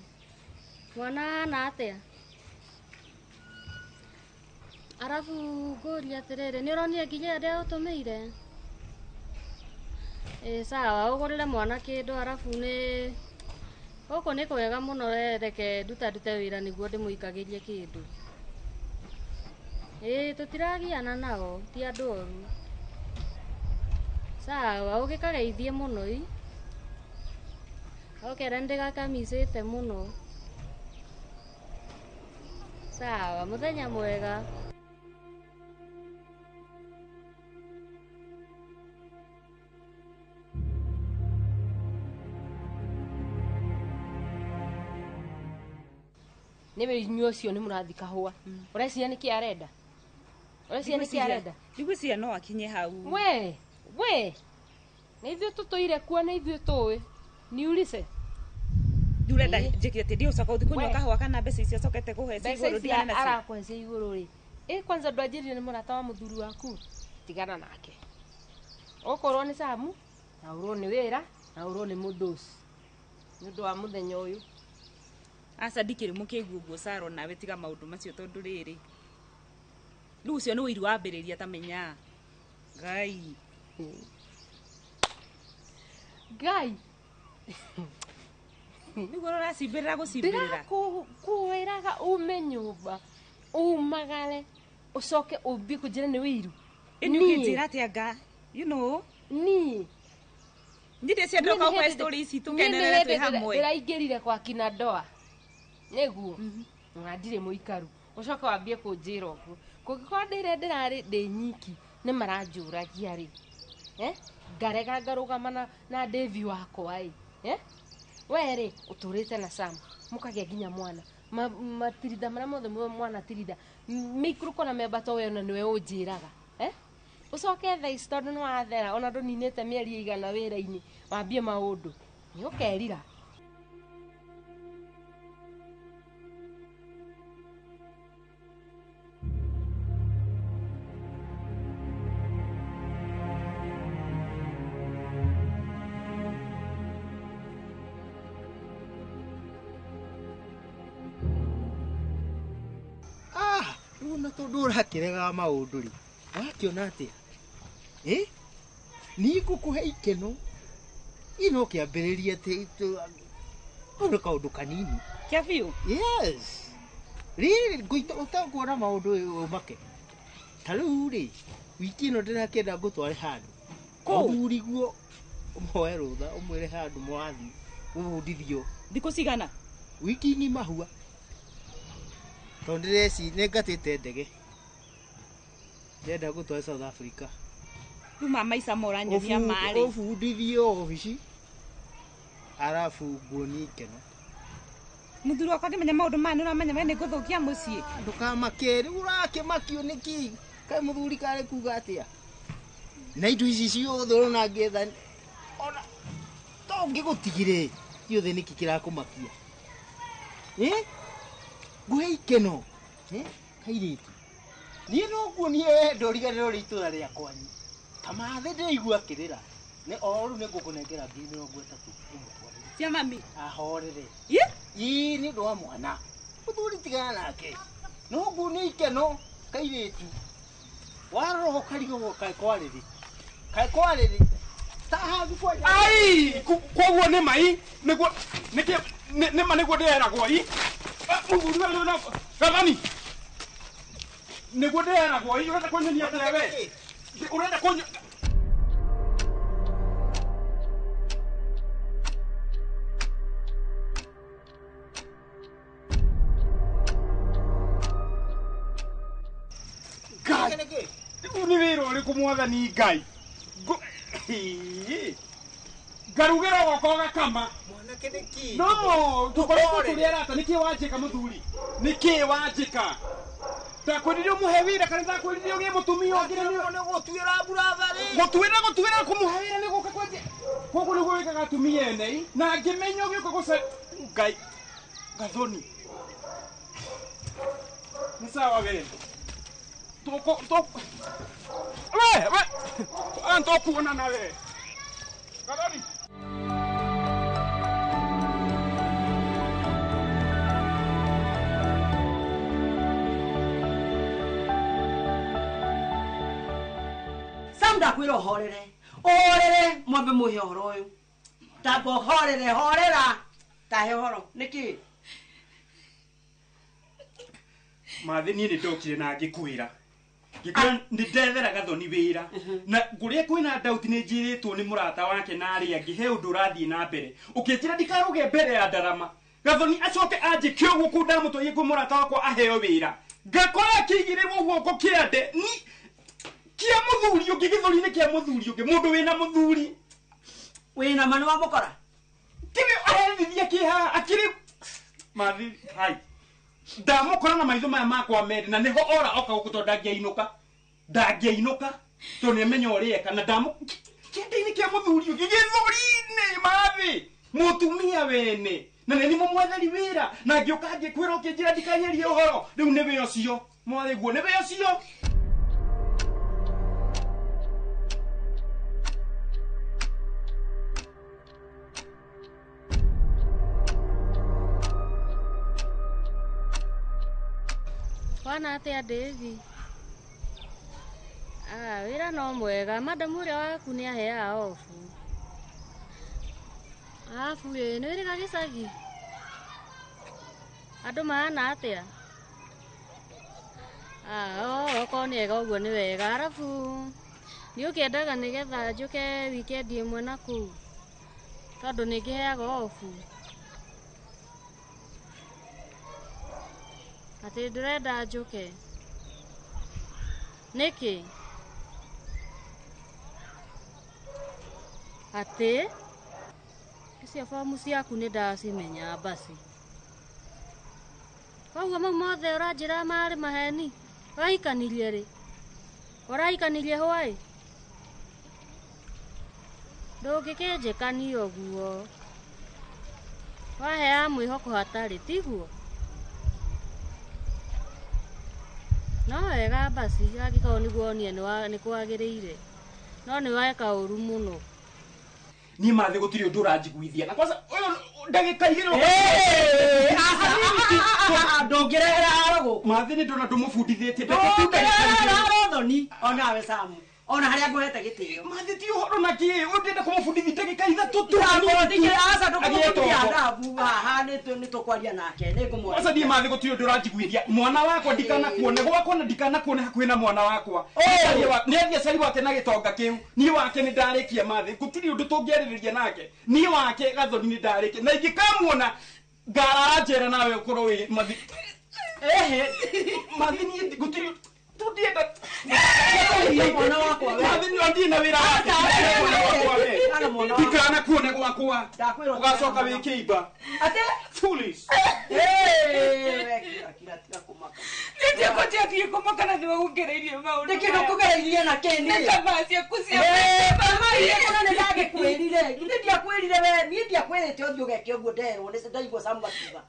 Mwana ahana atĩa? Arabu ngũrie atĩrĩrĩ, nĩ ũronire nginya ĩrĩa ũtũmĩire? Ĩ sawa, ũgũrĩre mwana kĩndũ arabu nĩ gũkũ nĩ kwega mũno reke ndutandute wĩra nĩguo ndĩmũikagĩrie kĩndũ. Ĩ tũtiragiana nao, ti andũ oru. Sawa, ũgĩkageithie mũno ĩ. Okere nĩndĩgakamicĩte mũno. Sawa, mũthenya mwega. Nĩwe inyuĩ ũcio nĩ mũrathi kahũa. Ũreciria nĩkĩ arenda? Ũreciria nĩkĩ arenda? Ndigwĩciria no akinye hau. We, we. Nĩ ithuĩ tũtũire kuo nĩ ithuĩ tũĩ. Niulize. Ndurenda njĩke atĩ ndiũcoka ũthiĩ kũnyua kahũa kana mbeca icio ũcokete kũhe cia igũrũ ndigane nacio. Arakũhe cia igũrũ rĩ. Ĩ kwanza ndwanjĩrire nĩ mũrata wa mũthuri waku. Tigana nake. Okorwo nĩ Samu, na ũrwo nĩ wĩra, na ũrwo nĩ mũndũci. Nĩ ũndũ wa mũthenya ũyũ. Aca ndikĩrĩ mũkĩgu ũguo Saro nawe tiga maũndũ macio tondũ rĩrĩ. Rĩu ũcio nĩ ũiru wambĩrĩria ta menya. Ngai. Ngai. Nĩguo ũracimbĩrĩra gũcimbĩrĩra. Ndĩrakwĩraga ume nyũmba, umagare, ũcoke ũmbie kũnjĩra nĩ ũiru. Ĩ nĩ ũkĩnjĩra atĩa nga? You know. Niĩ. Niĩ ndĩciendire ũka story ici tũkenerere twĩ hamwe. Ndĩraingĩrire kwa kina ndoa. Nĩguo. Na ndirĩ mũikaru. Ũcoke wambie kũnjĩra ũguo. Kũngĩkorwo ndĩre ndĩrarĩ ndĩ nyiki nĩ maranjũragia rĩ. Ngarega ngarũgama na Davy wakwa ĩ. We rĩ ũtũrĩte na Sam mũkagĩa nginya mwana. Matiritha marĩa mothe mwana tiritha. Mĩikũrũko na mĩambato we ona nĩwe ũnjĩraga. Ũcoke thaa ici tondũ nĩ wathera ona ndũninĩte mĩeri ĩigana wĩra-inĩ wambie maũndũ. Nĩ ũkerira. Rĩu ona tondũ ũrakĩregaga maũndũ rĩ, wakĩona atĩa? Niĩ ngũkũhe ikeno. Ino kĩambĩrĩria kaũndũ kaũndũ kanini. Kĩa biũ? Yes. Rĩrĩ ngũita ũtakuona maũndũ ũmake. Ta rĩu rĩ, wiki ĩno ndĩrakĩenda ngũtware handũ. Kũ? Mũthuriguo ũmũhoe rũtha ũmwĩre handũ mũrathiĩ gũbundithio. Thikũ cigana? Wiki ng'ima hua. Tondũ ndĩreci nĩngatĩte ndege. Ndĩrenda ngũtware South Africa. Rĩu ma maica ma ũranyonia marĩ. Ũbundithio obici arabu nguonie ikeno. Mũthuri wakwa angĩmenya maũndũ maya nĩũramenya we nĩngũthũkia mũciĩ. Ndũkamake rĩu ũrakĩmakio nĩkĩ? Kaĩ mũthuri karĩ kuga atĩa? Na indo ici ciothe ũrona ngĩetha ona to ngĩgũtigire ciothe nĩkĩ kĩrakũmakia? Eh? Ngũhe ikeno. Eh? Kairĩtu. Niĩ no nguonie wendo ũriganĩrwo nĩ itũra rĩa kwanyu. Kamathĩ ndĩraigua akĩrĩra. Nĩ o rĩu nĩngũkũnengera 30,000 ũmũtwarĩre. Cia mami? Ahorere. Ĩ? Ĩ nĩ ũndũ wa mwana. Mũthuri tigana nake. No nguonie ikeno kairĩtu. Warora ho karigwo kaĩ kwarĩrĩ. Kaĩ kwarĩrĩ. Ta hagu kwa. Ai, koguo nĩ mai nĩguo nĩkĩ nĩ ma nĩguo ndĩreragwo i. Mũthuri we rĩu no Gathani. Nĩguo ndĩreragwo i ũrenda kũnyonia atĩa we? Ũrenda kũnyo Ngai. Nĩ wĩra ũrĩkũ mwathani Ngai? Ngarugĩra gwakwa gakama. Mwanake nĩkĩ? No, tũkoretwo tũrĩ arata, nĩkĩ wanjĩka mũthuri? Nĩkĩ wanjĩka? Ndakwĩrire ũmũhe wĩra kana ndakwĩrire ũgĩe mũtumia ũngĩ nĩ gũtuĩra buratha rĩ. Gũtuĩra gũtuĩra kũmũhe wĩra nĩ gũka kwanjia. Koguo nĩguo wĩkaga atumia ene na ngĩmenya ũgĩũka gũca Ngai. Gathoni. Nĩ sawa we. Tũkũ tũkũ. We we. Tũkuonana we. Gathoni. Sam ndakwĩra ũhorere. Ũhorere mwambe mũhe ũhoro ũyũ. Tamba ũhorere horera. Tahe ũhoro. Nĩkĩ? Mathĩ niĩ nĩ ndokire na ngĩkwĩra. Ngĩkwĩra nĩ ndethera Gathoni wĩra. Na kũrĩa kwĩna doubt nĩ njĩrĩtwo nĩ mũrata wake na arĩa angĩ he ũndũ ũrathiĩ na mbere. Ũkĩnjĩra ndikarũge mbere ya ndarama. Gathoni acoke anjĩke ũguo kũu ndamũtwarie kwĩ mũrata wakwa aheo wĩra. Ngakora akĩigĩrĩrwo guoko kĩande ni kia muthuri ungi githuri-inĩ kĩa muthuri ungi mundu wina muthuri wina ma nĩ wamũkora tiwe aherithia kĩ haha akĩrĩ mathi hai ndamũkora na maitho maya makwa merĩ na nĩho ora oka gũkũ tondũ ndangĩainũka tondũ nĩamenya ũrĩa eka na ndamũ kĩande-inĩ kĩa muthuri ungi gĩthũri-inĩ mathi mũtumia wene na nĩ mũmwetheri wĩra na ngĩũka ngĩkwĩra ũkĩnjĩra ndikanyerie ũhoro rĩu nĩ wĩ ũcio mwarĩguo nĩ wĩ ũcio. Wana atia Davi? Ah, wĩra no mwega. Madamu ũrĩa waku nĩ aheaga obu. Arabu ĩ, nĩ wĩrĩga gĩcagi? Andũ mahana atĩa? Ah, okorwo nĩ ega ũguo nĩ wega. Arabu nĩ ũkĩendaga nĩgetha njũke wikendi ĩmwe na kũu tondũ nĩ ngĩheaga obu. Atĩ ndĩrenda njũke. Nĩkĩ? Atĩ icio bomu ciaku nĩ ndacimenya basi. Koguo mau mothe ũranjĩra marĩ maheni. Ũrahikanirie rĩ? Ũrahikanirie hwaĩ? Ndũngĩkĩnjĩkania ũguo. Waheaga mwĩhoko hatarĩ, tiguo? No wega basi angĩkorwo nĩguo wonire nĩ kwagĩrĩire. No nĩ weka ũru mũno. Niĩ mathĩ gũtirĩ ũndũ ũranjiguithia. Na kwanza ũyũ ndagĩka igĩrĩ ndũngĩrehera haro gũkũ. Mathĩ nĩ ndona ndũmũbundithĩtie. Ndũngĩrehera haro thoni onawe Samu. Ona harĩa ngũhete gĩtĩo. Mathi ti ũhoro na kĩ ũndĩenda kũmũbundithia ndagĩka ithatũ tu. Ndakũbundithia aca ndũkũmũbundithia adabu haha nĩ tũkwaria nake nĩ ngũmwaria. Aca niĩ mathi gũtirĩ ũndũ ũranjiguithia mwana wakwa ndikanakuone gwakwa na ndikanakuone hakuhĩ na mwana wakwa. Nĩ athiĩ acari wake na gĩtonga kĩu niĩ wake nĩ ndarĩkia mathi gũtirĩ ũndũ tũngĩarĩrĩria nake niĩ wake Gathoni nĩ ndarĩkia na ingĩkamuona ngarara njera nawe ũkorwo wĩ mathi. Ehe mathi niĩ gũtirĩ tundienda mwana wakwa we. Mathi nĩ ndirĩ na wĩra wake ndikanakuone gwakwa ũgacoka wĩ kĩimba. Ate foolish. Nĩndĩkũnjĩtie kũmaka na nĩwe ũngereirie maũndũ. Nĩkĩ ndũkũgereirie na kĩ niĩ? Nĩ tamaa ciaku cia Kũna nĩ ndagĩkwĩrire. Githĩ ndiakwĩrire we niĩ ndiakwĩrĩte ũthiĩ ũgeke ũguo nderwo nĩ ndaigua Sam akiuga.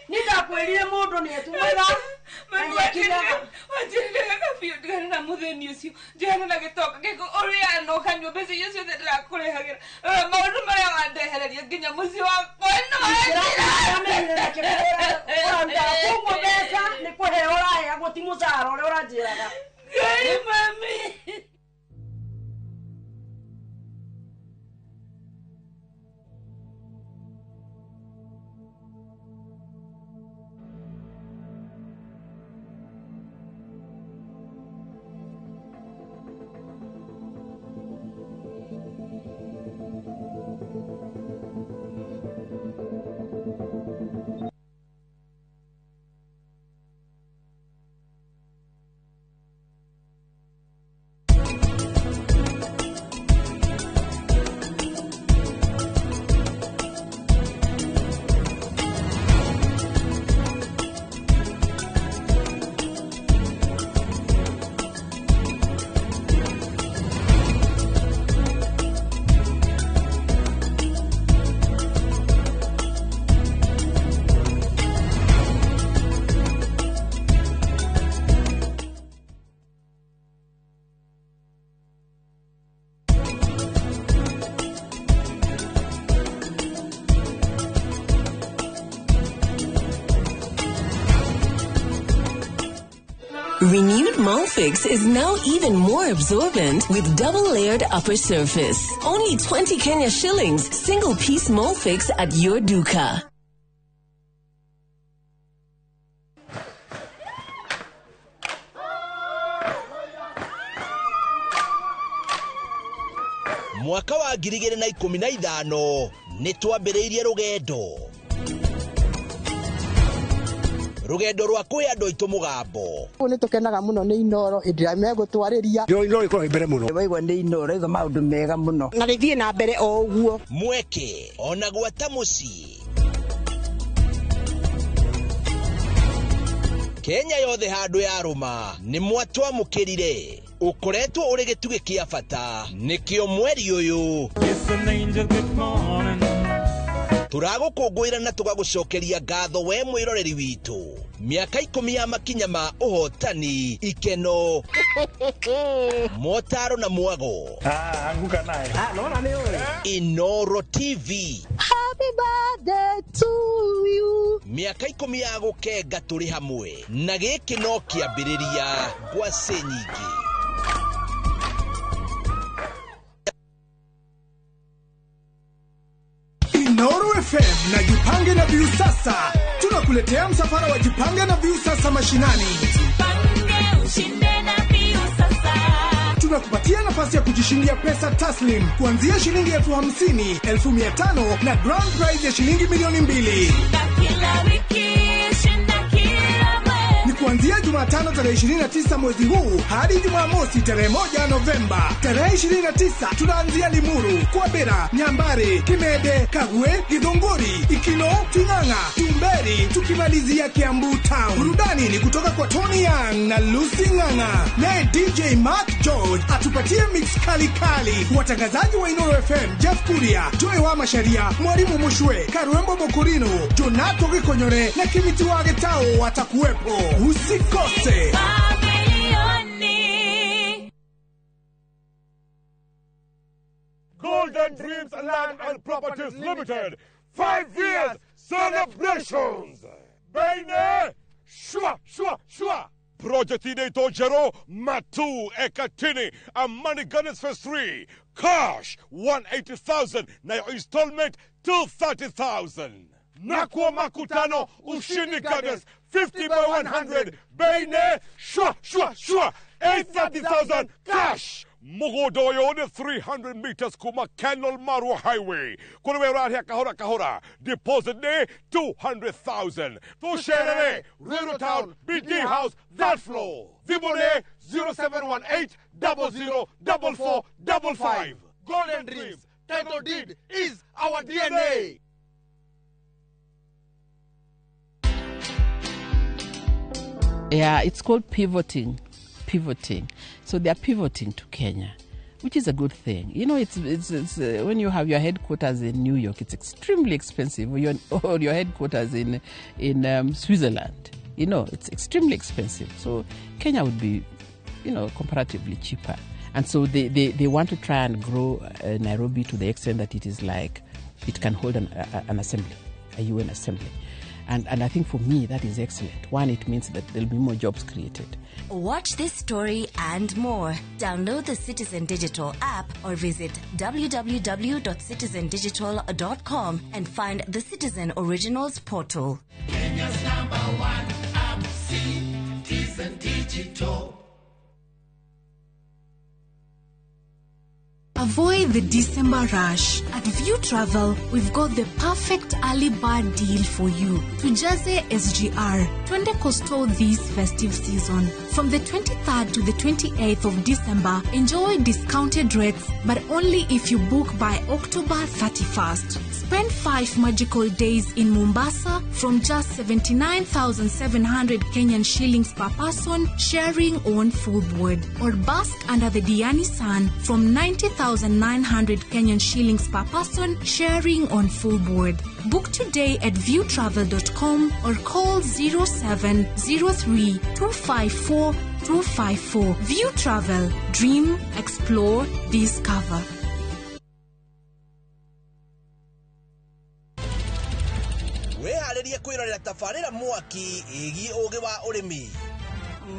Niĩ ndakwĩrire mũndũ nĩ etumaga. Wanjĩrire wega biũ ndigane na mũthĩni ũcio ndigane na gĩtonga gĩkũ ũrĩa na ũkanyua mbeca iria ciothe ndĩrakũrehagĩra. Maũndũ marĩa wandehereria nginya mũciĩ wakwa no Ũramũo mbeca nĩ kũheo ũraheagwo ti mũcara ũrĩa ũranjĩraga. Ngai mami. Renewed Molfix is now even more absorbent with double-layered upper surface. Only 20 Kenya shillings, single-piece Molfix at your duka. Mwaka wa 2015 nĩ twambĩrĩirie rũgendo. Rugendo rwa kwĩ andũ aitũ mũgambo. Nĩ tũkenaga mũno nĩ Inooro hĩndĩ ĩrĩa megũtwarĩria. Inooro ĩkoragwo mbere mũno. Waigua nĩ Inooro igua maũndũ mega mũno. Na rĩthiĩ na mbere o ũguo. Mweke ona gwata mũciĩ. Kenya yothe handũ yarũma nĩ mwatwamũkĩrire. Ũkoretwo ũrĩ gĩtugĩ kĩa bata nĩkĩo mweri ũyũ. Tũragũkũngũĩra na tũgagũcokeria ngatho we mwĩroreri witũ. Mĩaka 10 ya makinya ma ũhotani, ikeno, motaro na mwago. Anguka naye. Nona nĩ ũĩ. Inooro TV. Happy birthday to you. Mĩaka 10 ya gũkenga tũrĩ hamwe na gĩkĩ no kĩambĩrĩria ngwacĩ nyingĩ. Inooro FM na Jipange na Viusasa. Tunakuletea msafara wa Jipange na Viusasa mashinani. Jipange ushinde na Viusasa. Tunakupatia nafasi ya kujishindia pesa taslim kuanzia shilingi 50,000, 500,000 na grand prize ya shilingi 2,000,000. Kila wiki shinda kila mwezi. Ni kuanzia Jumatano tarehe 29 mwezi huu hadi Jumamosi tarehe 1 Novemba. Tarehe 29 tunaanzia Limuru, Kwabera, Nyambare, Kimede, Kagwe, Githunguri, Ikino, Ting'ang'a, Tumberi, tukimalizia Kiambu Town. Burudani ni kutoka kwa Tony Young na Lucy Ng'ang'a. Naye DJ Mark George atupatie mix kali kali. Watangazaji wa Inooro FM, Jeff Kuria, Joy wa Masharia, Mwalimu Mushwe, Karuembo Mokurino, Jonato Gikonyore na Kimiti wa Getao watakuwepo. Usikose. Golden Dreams Land and Properties Limited, 5 years celebrations. Baine, shua, shua, shua. Project inaitwa Njerũ Matu Ekatini Amani Gardens Phase 3 cash 180,000 nayo installment 230,000. Nakuwa makutano Ushindi Gardens 50 by 100 bei nĩ shwa shwa shwa 830,000 cash. Mũgũnda ũyũ nĩ 300 meters kuma Kenol Marua Highway kũrĩ we ũrarĩa kahora kahora deposit nĩ 200,000. Tũcerere Ruiru Town BD House third floor. Thimũ nĩ 0718 00 44 55. Golden Dreams title deed is our DNA. Yeah, it's called pivoting. Pivoting. So they are pivoting to Kenya, which is a good thing. You know, it's when you have your headquarters in New York, it's extremely expensive. Or your headquarters in Switzerland, you know, it's extremely expensive. So Kenya would be, you know, comparatively cheaper. And so they want to try and grow Nairobi to the extent that it is like it can hold an assembly, a UN assembly. And I think for me, that is excellent. One, it means that there'll be more jobs created. Watch this story and more. Download the Citizen Digital app or visit www.citizendigital.com and find the Citizen Originals portal. Kenya's number one app, Citizen Digital. Avoid the December rush. At View Travel, we've got the perfect early bird deal for you. Tujaze SGR, twende Coastal this festive season. From the 23rd to the 28th of December, enjoy discounted rates, but only if you book by October 31st. Spend 5 magical days in Mombasa from just 79,700 Kenyan shillings per person, sharing on full board. Or bask under the Diani sun from 90,900 Kenyan shillings per person, sharing on full board. Book today at viewtravel.com or call 0703 254 254. View Travel. Dream, explore, discover. Wĩharĩrie kwĩrorera tabarĩra mwaki ĩgiĩ ũgĩ wa ũrĩmi.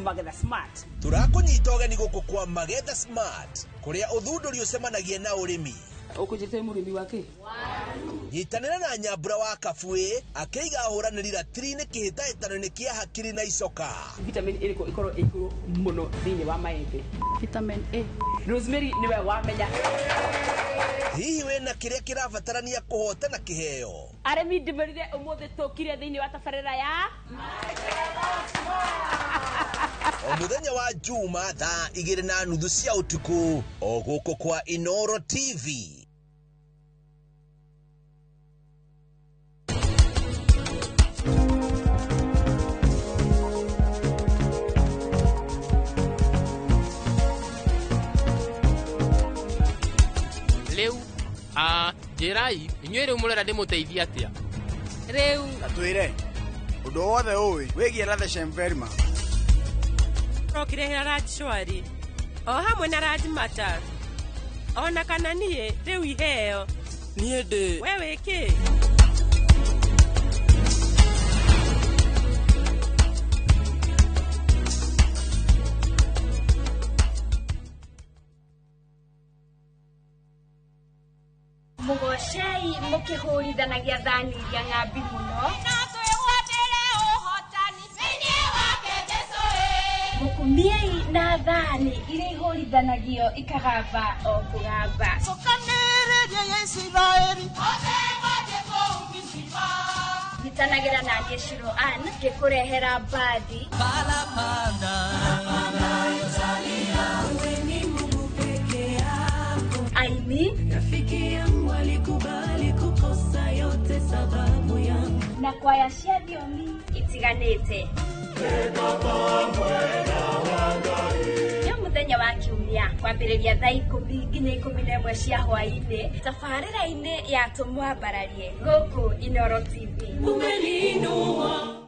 Magetha Smart. Tũrakũnyita ũgeni gũkũ kwa Magetha Smart kũrĩa ũthundũri ũcemanagia na ũrĩmi. Ũkũnjĩte mũrĩmi wa kĩ? Nyitanĩra na Nyambura wa Kabuĩ akĩiga ahũranĩri ratiri-inĩ kĩhĩtahĩtano-inĩ kĩa hakiri na icoka. Vitamin ĩrĩkũ ĩkorwo ĩ igũrũ mũno thĩinĩ wa maembe? Vitamin A. Rosemary nĩwe wamenya. Hihi wĩna kĩrĩa kĩrabatarania kũhotana kĩheo? Arĩmi ndĩmwĩrire ũmũthĩ tũkire thĩinĩ wa tabarĩra ya O mũthenya wa Juma thaa 2:30 cia ũtukũ o gũkũ kwa Inoro TV. Rĩu njĩrai inyuĩ rĩu mũrera ndĩmũteithie atĩa? Rĩu Atwĩre ũndũ wothe ũĩ wĩgiĩ Ratheshem Verma. Rokire Rajshwari o hamwe na Rajmata ona kana niĩ rĩu iheo niĩ ndĩ we wĩ kĩ? Mũgocei mũkĩhũrithanagia thani iria ng'ambi mũno. Mũkumiei na thani iria ihũrithanagio ikagamba o kũgamba. Nyitanagĩra na niĩ Shiro Ann ngĩkũrehera mbathi. Aini Rafiki yangu alikubali kukosa yote sababu yangu na kwaya cia thiomi itiganĩte. Nĩ mũthenya wa Kiumia kwambĩrĩria thaa 10 nginya 11 cia hwaĩ-inĩ tabarĩra-inĩ ya Tũmwambararie gũkũ Inoro TV. Umeniinua.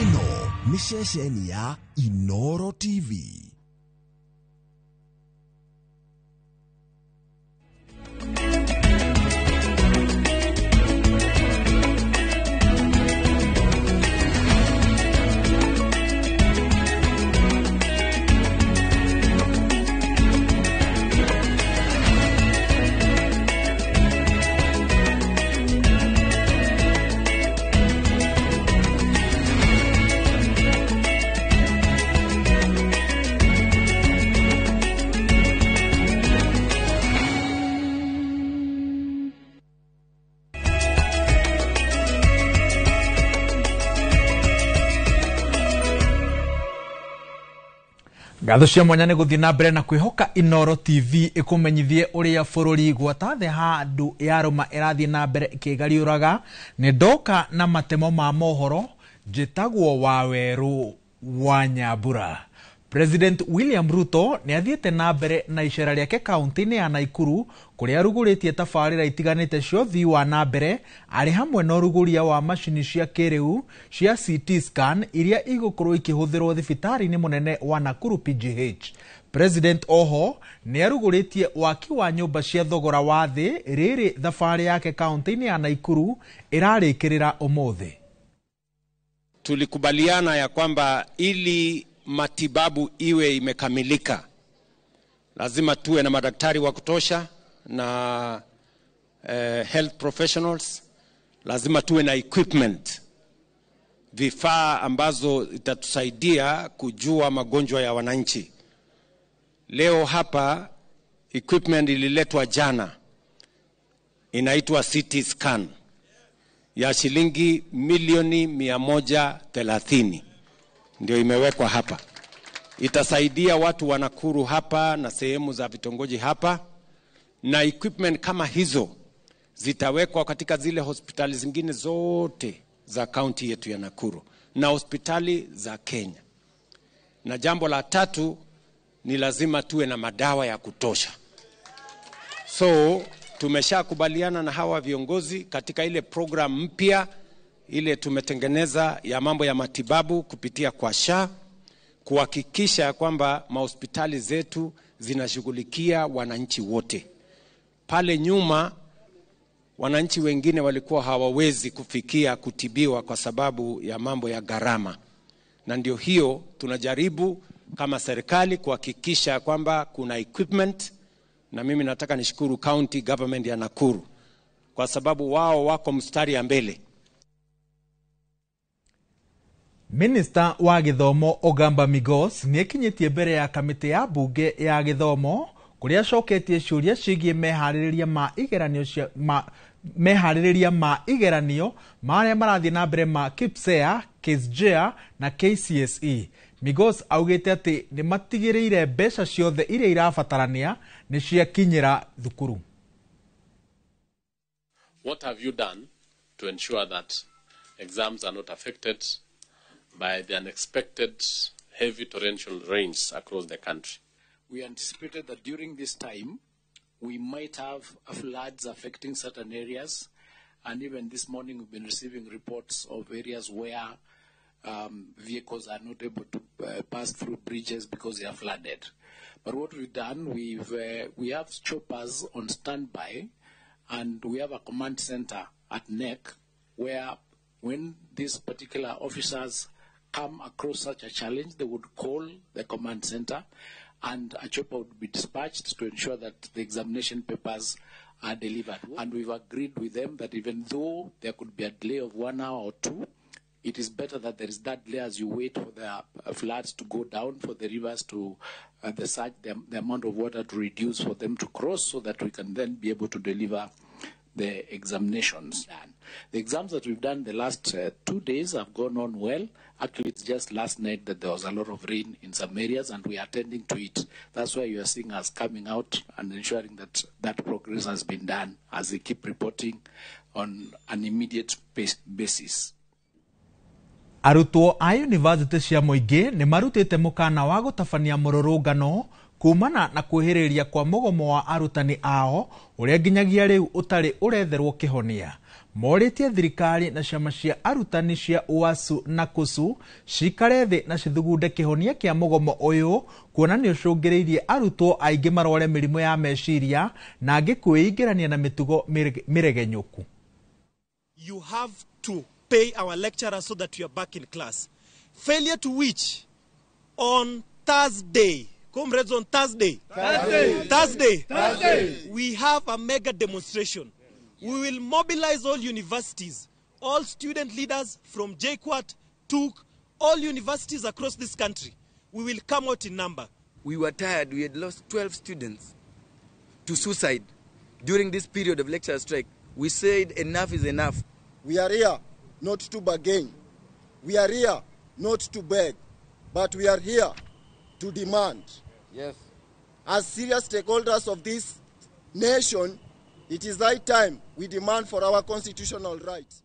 Ĩno nĩ ceceni ya Inoro TV. Ngatho cia mwanya nĩ gũthiĩ na mbere na kwĩhoka Inoro TV ĩkũmenyithie ũrĩa bũrũri gwata thĩ handũ yarũma ĩrathiĩ na mbere ĩkĩgariũraga. Nĩ ndoka na matemo ma mohoro, njĩtagwo Wawerũ wa Nyambura. President William Ruto nĩ athiĩte na mbere na icera rĩake kaunti-inĩ ya Naikuru kũrĩa arugũrĩtie tabarĩra itiganĩte cia ũthii wa na mbere arĩ hamwe na ũrugũria wa macini cia kĩrĩu cia CT scan iria igũkorwo ikĩhũthĩrwo thibitarĩ-inĩ mũnene wa Nakuru PGH. President oho nĩ arugũrĩtie waki wa nyũmba cia thogora wa thĩ rĩrĩ thabarĩ yake kaunti-inĩ ya Naikuru ĩrarĩkĩrĩra ũmũthĩ. Tulikubaliana ya kwamba ili matibabu iwe imekamilika lazima tuwe na madaktari wa kutosha na health professionals, lazima tuwe na equipment, vifaa ambazo itatusaidia kujua magonjwa ya wananchi. Leo hapa equipment ililetwa jana, inaitwa CT scan ya shilingi milioni 130 ndio imewekwa hapa. Itasaidia watu wa Nakuru hapa na sehemu za vitongoji hapa, na equipment kama hizo zitawekwa katika zile hospitali zingine zote za kaunti yetu ya Nakuru na hospitali za Kenya. Na jambo la tatu ni lazima tuwe na madawa ya kutosha. So tumeshakubaliana na hawa viongozi katika ile program mpya ile tumetengeneza ya mambo ya matibabu kupitia kwa SHA, kuhakikisha kwamba mahospitali zetu zinashughulikia wananchi wote. Pale nyuma wananchi wengine walikuwa hawawezi kufikia kutibiwa kwa sababu ya mambo ya gharama, na ndio hiyo tunajaribu kama serikali kuhakikisha kwamba kuna equipment. Na mimi nataka nishukuru county government ya Nakuru kwa sababu wao wako mstari ya mbele. Minister wa gĩthomo Ogamba Migos nĩekinyĩtie mbere ya kamĩtĩ ya bunge ya gĩthomo kũrĩa acoketie ciũria ciĩgiĩ meharĩrĩria ma igeranio cia meharĩrĩria ma igeranio marĩa marathiĩ na mbere ma KPSEA, KJSEA na KCSE. Migos augĩte atĩ nĩmatigĩrĩire mbeca ciothe iria irabatarania nĩ ciakinyĩra thukuru. What have you done to ensure that exams are not affected by the unexpected heavy torrential rains across the country? We anticipated that during this time we might have floods affecting certain areas, and even this morning we've been receiving reports of areas where vehicles are not able to pass through bridges because they are flooded. But what we've done, we have choppers on standby, and we have a command center at NEC where when these particular officers come across such a challenge, they would call the command center and a chopper would be dispatched to ensure that the examination papers are delivered. And we've agreed with them that even though there could be a delay of 1 hour or two, it is better that there is that delay as you wait for the floods to go down, for the rivers to, the surge, the amount of water to reduce for them to cross, so that we can then be able to deliver the examinations. The exams that we've done the last 2 days have gone on well. Actually, it's just last night that there was a lot of rain in some areas, and we are attending to it. That's why you are seeing us coming out and ensuring that that progress has been done as they keep reporting on an immediate basis. Arutwo a yunivasĩtĩ cia mũingĩ nĩ marutĩte mũkana wa gũtabania mũrũrũngano kumana na kwĩhĩrĩria kwa mũgomo wa arutani ao ũrĩa nginyagia rĩu ũtarĩ ũretherwo kĩhonia. Morĩtie thirikari na ciama cia arutani cia UASU na KUSU cikare thĩ na cithugunde kĩhonia kĩa mũgomo ũyũ, kuona nĩ ũcũngĩrĩirie arutwo aingĩ marware mĩrimũ ya meciria na angĩ kwĩingĩrania na mĩtugo mĩregenyũku. You have to pay our lecturers so that we are back in class. Failure to which, on Thursday, comrades, on Thursday, Thursday, we have a mega demonstration. We will mobilize all universities, all student leaders from JKUAT, TUK, all universities across this country. We will come out in number. We were tired. We had lost 12 students to suicide during this period of lecturer strike. We said enough is enough. We are here not to bargain. We are here not to beg, but we are here to demand. Yes. As serious stakeholders of this nation, it is high time we demand for our constitutional rights.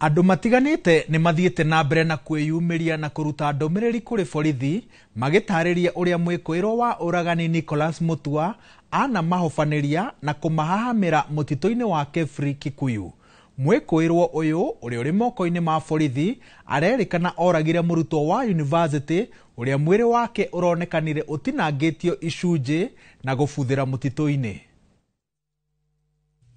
Andũ matiganĩte nĩ mathiĩte na mbere na kwĩyumĩria na kũruta ndũmĩrĩri kũrĩ borithi magĩtarĩria ũrĩa mwĩkũĩrwo wa ũragani Nicholas Mutua anamahobanĩria na kũmahahamĩra mũtitũ-inĩ wa Kefri Kikuyu. Mwĩkũĩrwo ũyũ ũrĩa ũrĩ moko-inĩ ma borithi arerĩkana oragire mũrutwo wa university ũrĩa mwĩrĩ wake ũronekanire ũtinangĩtio icunjĩ na gũbuthĩra mũtitũ-inĩ.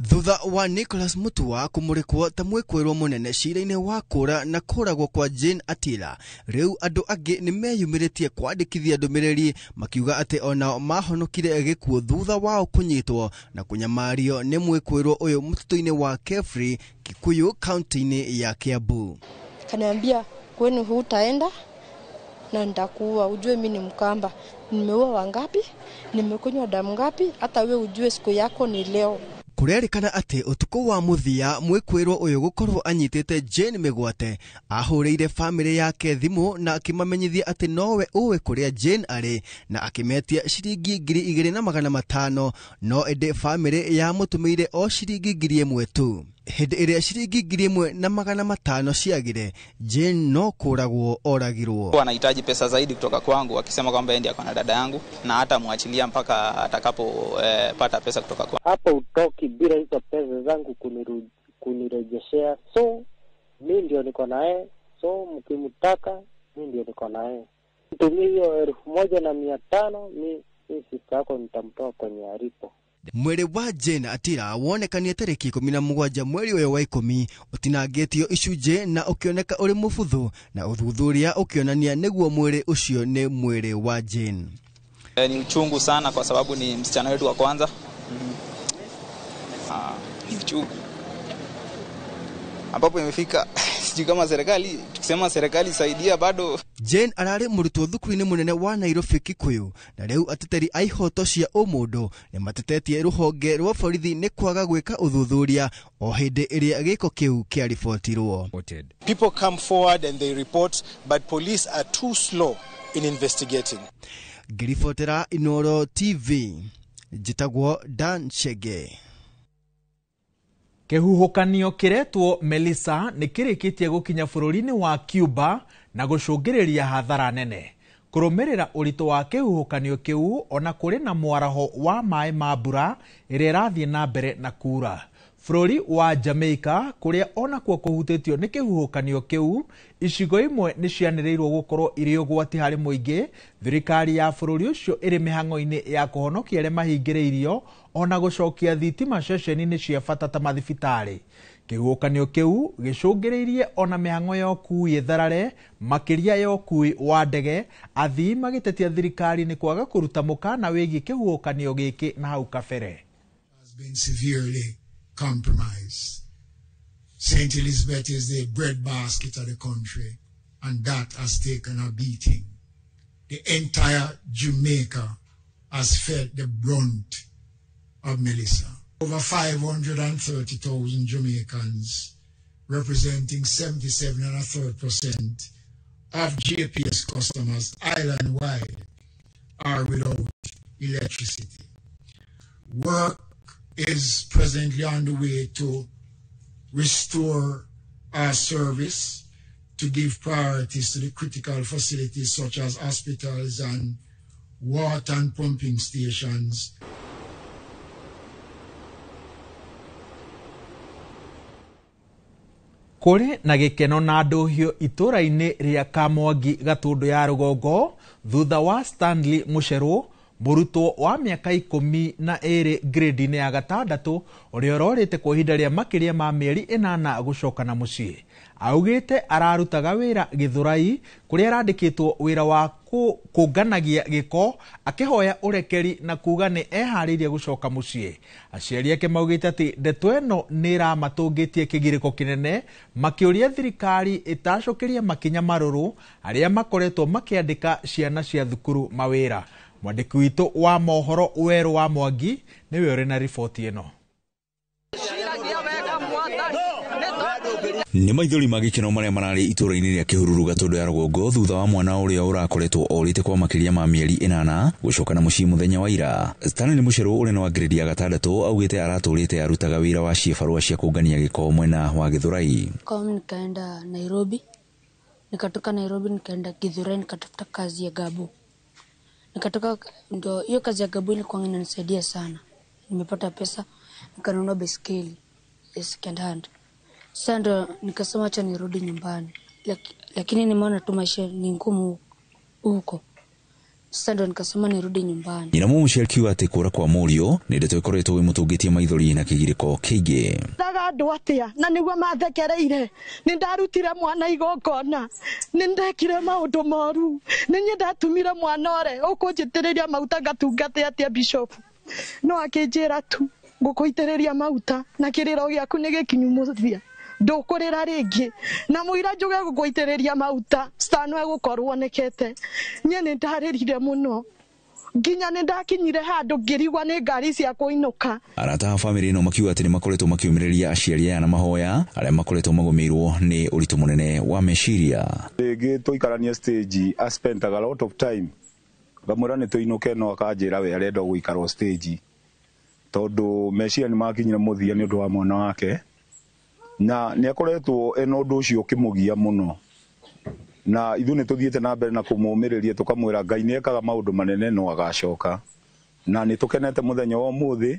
Thutha wa Nicholas Mutua kumurikwo ta mwĩkũĩrwo mũnene cira-inĩ wa kũra na kũragwo kwa Jane Atila, rĩu andũ angĩ nĩ meyumĩrĩtie kwandĩkithia ndũmĩrĩri makiuga atĩ onao mahonokire gĩkuũ thutha wao kũnyitwo na kũnyamario nĩ mwĩkũĩrwo ũyũ mũtitũ-inĩ wa Kefri Kikuyu kaunti-inĩ ya Kiambu. Kaniambia kwenu hutaenda na nitakuua, ujue mimi ni Mkamba, nimeua wangapi, nimekunywa damu ngapi, hata we ujue siku yako ni leo. Kurerĩkana atĩ ũtukũ wa mũthia mwĩkũĩrwo ũyũ gũkorwo anyitĩte Jane mĩgwate ahũrĩire famĩlĩ yake thimũ na akĩmamenyithia atĩ nowe ũĩ kũrĩa Jane arĩ na akĩmetia ciringi 2500 no ĩndĩ famĩlĩ yamũtũmĩire o ciringi 1000 tu. Hĩndĩ ĩrĩa ciringi 1500 ciagire, Jane no kũragwo oragirwo. Anahitaji pesa zaidi kutoka kwangu, akisema kwamba yeye ndiye akona dada yangu na hata muachilia mpaka atakapopata pesa kutoka kwangu. Hapo utoki bila hizo pesa zangu kunirejeshea. So mimi ndio niko naye, so mkimtaka mimi ndio niko naye. Tumie hiyo 1500 mimi sister yako nitamtoa kwenye alipo. Mwĩrĩ wa Jane Atila wonekanire tarĩki 17 mweri ũyũ wa 10 ũtinangĩtio icunjĩ na ũkĩoneka ũrĩ mũbuthu na ũthuthuria ũkĩonania nĩguo mwĩrĩ ũcio nĩ mwĩrĩ wa Jane. Ni uchungu sana kwa sababu ni msichana wetu wa kwanza. Ni uchungu ambapo imefika sijui kama serikali, tukisema serikali saidia bado. Jane ararĩ mũrutwo thukuru-inĩ mũnene wa Nairobi Kikuyu na rĩu ateteri a ihoto cia ũmũndũ nĩ matetetie rũhonge rwa borithi nĩ kwaga gwĩka ũthuthuria o hĩndĩ ĩrĩa gĩko kĩu kĩaribotirwo. People come forward and they report, but police are too slow in investigating. Ngĩribotera Inooro TV, njĩtagwo Dan Chege. Kĩhuhũkanio kĩretwo Melissa nĩ kĩrĩkĩtie gũkinya bũrũri-inĩ wa Cuba na gũcũngĩrĩria hathara nene. Kũrũmĩrĩra ũritũ wa kĩhuhũkanio kĩu ona kũrĩ na mwaraho wa maĩ ma mbura ĩrĩa ĩrathiĩ na mbere na kuura. Bũrũri wa Jamaica kũrĩa onakuo kũhutĩtio nĩ kĩhuhũkanio kĩu, icigo imwe nĩ cianĩrĩirwo gũkorwo irĩ ũgwati harĩ mũingĩ. Thirikari ya bũrũri ũcio ĩrĩ mĩhang'o-inĩ ya kũhonokia arĩa mahingĩrĩirio ona gũcokia thitima ceceni-inĩ cia bata ta mathibitarĩ. Kĩhuhũkanio kĩu gĩcũngĩrĩirie ona mĩhang'o ya ũkuui ĩtharare, makĩria ya ũkuui wa ndege, athii magĩtetia thirikari nĩ kwaga kũruta mũkana wĩgiĩ kĩhuhũkanio gĩkĩ na hau kabere. Compromised. St. Elizabeth is the breadbasket of the country, and that has taken a beating. The entire Jamaica has felt the brunt of Melissa. Over 530,000 Jamaicans, representing 77.33% of JPS customers island-wide, are without electricity. Work is presently on the way to restore our service, to give priorities to the critical facilities such as hospitals and water and pumping stations. Kũrĩ na gĩkeno na ndũhio itũra-inĩ rĩa Kamwangi Gatũndũ ya rũgongo thutha wa Stanley Mũcerũ mũrutwo wa mĩaka 12 grade-inĩ ya gatandatũ ũrĩa ũrorĩte kwa ihinda rĩa makĩria ma mĩeri 8 gũcoka na mũciĩ. Augĩte ararutaga wĩra Gĩthũrai kũrĩa arandĩkĩtwo wĩra wa kũnganagia gĩko akĩhoya ũrekeri na kuga nĩ eharĩirie gũcoka mũciĩ. Aciari ake maugĩte atĩ ndeto ĩno nĩ ĩramatũngĩtie kĩgirĩko kĩnene makĩũria thirikari ĩtacũkĩrie makinya marũrũ arĩa makoretwo makĩandĩka ciana cia thukuru mawĩra. Mwandĩki witũ wa mohoro Werũ wa Mwangi nĩwe ũrĩ na riboti ĩno. Nĩ maithori ma gĩkeno marĩa mararĩ itũũra-inĩ rĩa Kĩhururu Gatũndũ ya rũgongo thutha wa mwana ũrĩa ũrakoretwo orĩte kwa makĩria ma mĩeri 8 gũcoka na mũciĩ mũthenya wa ira. Stanley Mũcerũ ũrĩa nĩ wa grade ya 6 augĩte aratũrĩte arutaga wĩra wa ciĩbarũa cia kũngania gĩko mwena wa Gĩthũrai. Kwa nikaenda Nairobi, nikatoka Nairobi nikaenda Githurai nikatafuta kazi ya gabu. Nikatoka, ndio hiyo kazi ya gabu ilikuwa inanisaidia sana. Nimepata pesa nikanunua baiskeli ya second hand. Sasa ndo nikasema acha nirudi nyumbani. Lakini nimeona tu maisha ni ngumu huko. Sasa ndo nikasema nirudi nyumbani. Nyina mũciari akiuga atĩ kũra kwa mũriũ nĩ ndeto ĩkoretwo ĩmũtũngĩtie maithori na kĩgirĩko kĩingĩ. Ndaga andũ atĩa na nĩguo mathekereire. Nĩ ndarutire mwana igongona. Nĩ ndekire maũndũ moru. Nĩ niĩ ndatumire mwana ore ũkũnjitĩrĩria maguta ngatungate atĩa bishop. No akĩnjĩra tu ngũkũitĩrĩria maguta na kĩrĩro gĩaku nĩ gĩkinyu mũthia. Ndũkũrĩra rĩngĩ na mũira njuge gũkũitĩrĩria maguta Stano egũkorwo onekete. Niĩ nĩ ndarĩrire mũno nginya nĩ ndakinyire handũ ngĩrigwa nĩ ngari cia kũinũka. Arata a bamĩrĩ ĩno makiuga atĩ nĩ makoretwo makĩũmĩrĩria aciari aya na mahoya arĩa makoretwo magũmĩirwo nĩ ũritũ mũnene wa meciria. Rĩngĩ tũikaranie stage, I spent a lot of time ngamwĩra nĩ tũinũke no akanjĩra we arenda gũikara stage tondũ meciria nĩ makinyire mũthia nĩ ũndũ wa mwana wake na nĩ akoretwo ena ũndũ ũcio ũkĩmũgia mũno na ithuĩ nĩ tũthiĩte na mbere na kũmũũmĩrĩria tũkamwĩra Ngai nĩ ekaga maũndũ manene no agacoka na nĩ tũkenete mũthenya wa ũmũthĩ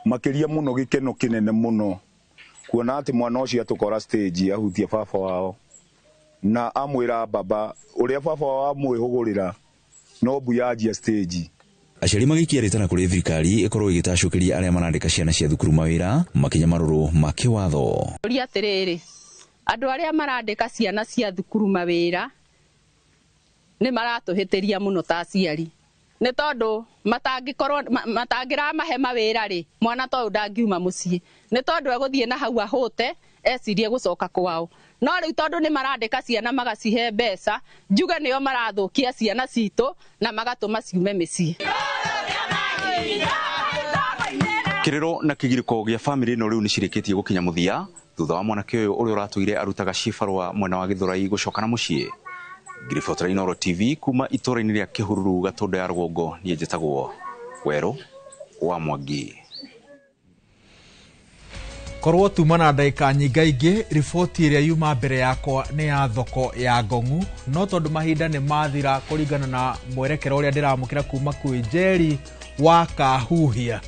makĩria mũno gĩkeno kĩnene mũno kuona atĩ mwana ũcio atũkora stage ahutie baba wao na amwĩra baba ũrĩa baba wao amwĩhũgũrĩra no mbu yanjia stage. Aciari magĩikia rĩtana kũrĩ thirikari ĩkorwo ĩgĩtacũkĩria arĩa marandĩka ciana cia thukuru mawĩra makinya marũrũ ma kĩwatho. Ũria atĩrĩrĩ, andũ arĩa marandĩka ciana cia thukuru mawĩra nĩ maratũhĩtĩria mũno ta aciari nĩ tondũ matangĩkorwo matangĩramahe mawĩra rĩ mwana ta ũyũ ndangiuma mũciĩ nĩ tondũ egũthiĩ na hau ahũte ecirie gũcoka kwao. No rĩu tondũ nĩ marandĩka ciana magacihe mbeca njuge nĩo marathũkia ciana citũ na magatũma ciume mĩciĩ. Kĩrĩro na kĩgirĩko gĩa bamĩrĩ ĩno rĩu nĩ cirĩkĩtie gũkinya mũthia thutha wa mwanake ũyũ ũrĩa ũratũire arutaga cibarũa mwena wa Gĩthũrai gũcoka na mũciĩ. Ngĩribotera Inooro TV kuma itũũra-inĩ rĩa Kĩhururu Gatũndũ ya rũgongo, niĩ njĩtagwo Werũ wa Mwangi. Korwo tuma na ndagĩka nyingaingĩ riboti ĩrĩa yuma mbere yakwa nĩ ya thoko ya Ngong'u no tondũ mahinda nĩ mathira kũringana na mwerekero ũrĩa ndĩramũkĩra kuma kwĩ Njeri wa Kahuhia.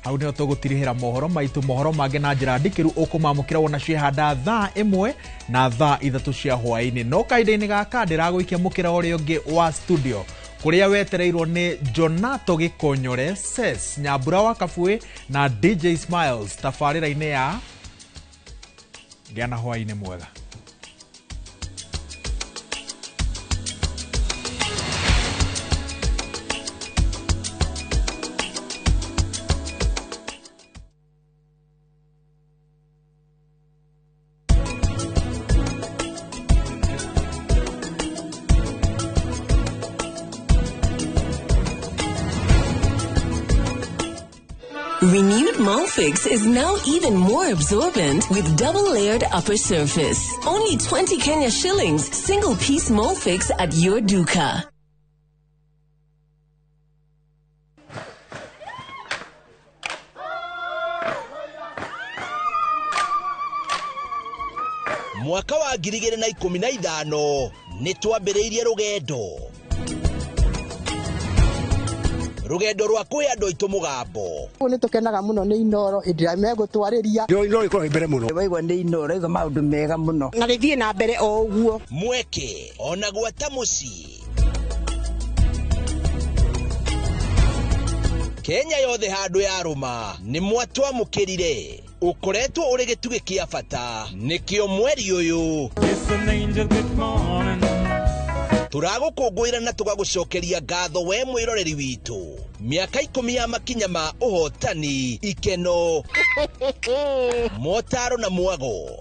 Hau nĩho tũgũtirihĩra mohoro maitũ, mohoro mangĩ na njĩra ndikĩru ũkũmamũkĩra wona ciĩhanda thaa 1 na thaa 3 cia hwaĩ-inĩ. No kahinda-inĩ gaka ndĩragũikia mũkĩra ũrĩa ũngĩ wa studio kũrĩa wetereirwo nĩ Jonato Gĩkonyore, Ses Nyambura wa Kabue na DJ Smiles tabarĩra-inĩ ya Gĩa na hwaĩ-inĩ mwega. Renewed Molfix is now even more absorbent with double-layered upper surface. Only 20 Kenya shillings, single-piece Molfix at your duka. Mwaka wa 2015 nĩ twambĩrĩirie rũgendo. Rugendo rwa kwĩ andũ aitũ mũgambo. Nĩ tũkenaga mũno nĩ Inooro hĩndĩ ĩrĩa megũtwarĩria. Inooro ĩkoragwo ĩ mbere mũno. Waigua nĩ Inooro ĩrauga maũndũ mega mũno. Na rĩthiĩ na mbere o ũguo. Mweke ona gwata mũciĩ. Kenya yothe handũ yarũma nĩ mwatwamũkĩrire. Ũkoretwo ũrĩ gĩtugĩ kĩa bata nĩkĩo mweri ũyũ. Tũragũkũngũĩra na tũgagũcokeria ngatho we mwĩroreri witũ. Mĩaka 10 ya makinya ma ũhotani, ikeno, motaro na mwago.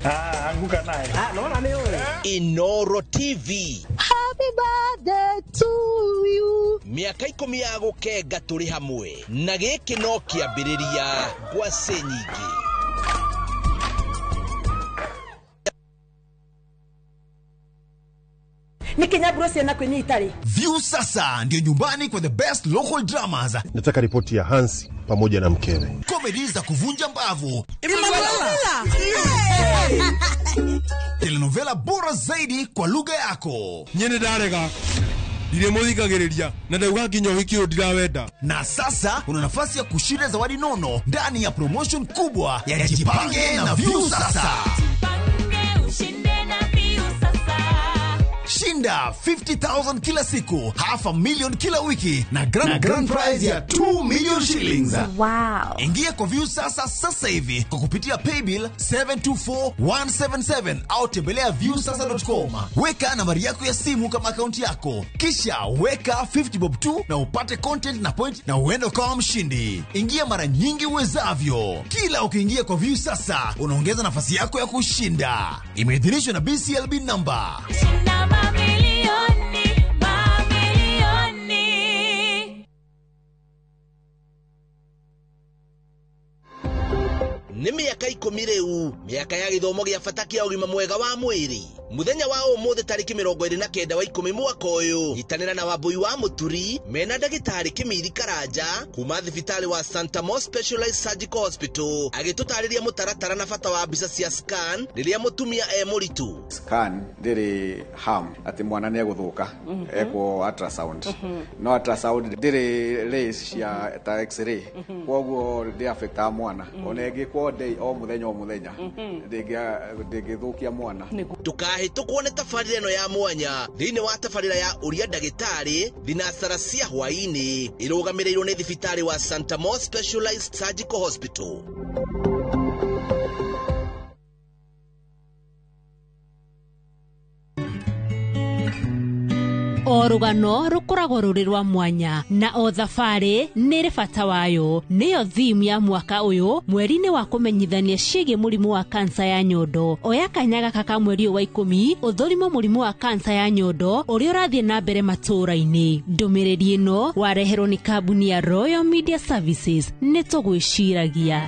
Anguka naye. Naona nĩ ũĩ. Inooro TV. Happy birthday to you. Mĩaka 10 ya gũkenga tũrĩ hamwe na gĩkĩ no kĩambĩrĩria ngwacĩ nyingĩ. Nĩ nyamburo ciana kwĩ itarĩ. View sasa ndio nyumbani kwa the best local dramas. Nataka ripoti ya Hansi pamoja na mkewe. Comedy za kuvunja mbavu. Telenovela bora zaidi kwa lugha yako. Nyene ndarega. Ndiremuthikagiriria na ndauga nginya uhiki uyu ndirawenda. Na sasa una nafasi ya kushinda zawadi nono ndani ya promotion kubwa ya Jipange na View Sasa. Ushinde na View Sasa. Shinda 50,000 kila siku, 500,000 kila wiki na grand prize ya 2 million shillings. Wow. Ingia kwa View Sasa sasa hivi kwa kupitia paybill 724177 au tembelea viewsasa.com. Weka nambari yako ya simu kama akaunti yako, kisha weka 50 bob tu na upate content na point na uende ukawa mshindi. Ingia mara nyingi uwezavyo. Kila ukiingia kwa View Sasa unaongeza nafasi yako ya kushinda. Imeidhinishwa na BCLB number. Shinda mamilioni, mamilioni. Nĩ mĩaka 10 rĩu, mĩaka ya gĩthomo gĩa bata kĩa ũgima mwega wa mwĩrĩ. Mũthenya wa ũmũthĩ tarĩki 29 wa 10 mwaka ũyũ, nyitanĩra na Wambui wa Mũturi mena ndagĩtarĩ Kĩmiri Karanja kuma thibitarĩ wa Santa Mo Specialized Surgical Hospital agĩtũtarĩria mũtaratara na bata wa mbica cia scan rĩrĩa mũtumia e mũritũ. Scan ndĩrĩ harm atĩ mwana nĩ egũthũka ekwo ultrasound. No ultrasound ndĩrĩ rays cia ta x-ray, koguo ndĩ affectaga mwana ona ĩngĩkwo day o mũthenya o mũthenya ndĩngĩthũkia mwana. Ndũkahĩtũkwo nĩ tabarĩra ĩno ya mwanya thĩinĩ wa tabarĩra ya ũria ndagĩtarĩ thinacara cia hwaĩ-inĩ ĩrũgamĩrĩirwo nĩ thibitarĩ wa Santa Mo Specialized Surgical Hospital. O rũgano rũkoragwo rũrĩ rwa mwanya na o thabarĩ nĩ ĩrĩ bata wayo. Nĩyo theme ya mwaka ũyũ mweri-inĩ wa kũmenyithania ciĩgiĩ mũrimũ wa kansa ya nyondo. Oya kanya gaka ka mweri ũyũ wa 10 ũthũrimwo mũrimũ wa kansa ya nyondo ũrĩa ũrathiĩ na mbere matũũra-inĩ. Ndũmĩrĩri ĩno wareherwo nĩ kambuni ya Royal Media Services. Nĩ tũgwĩciragia.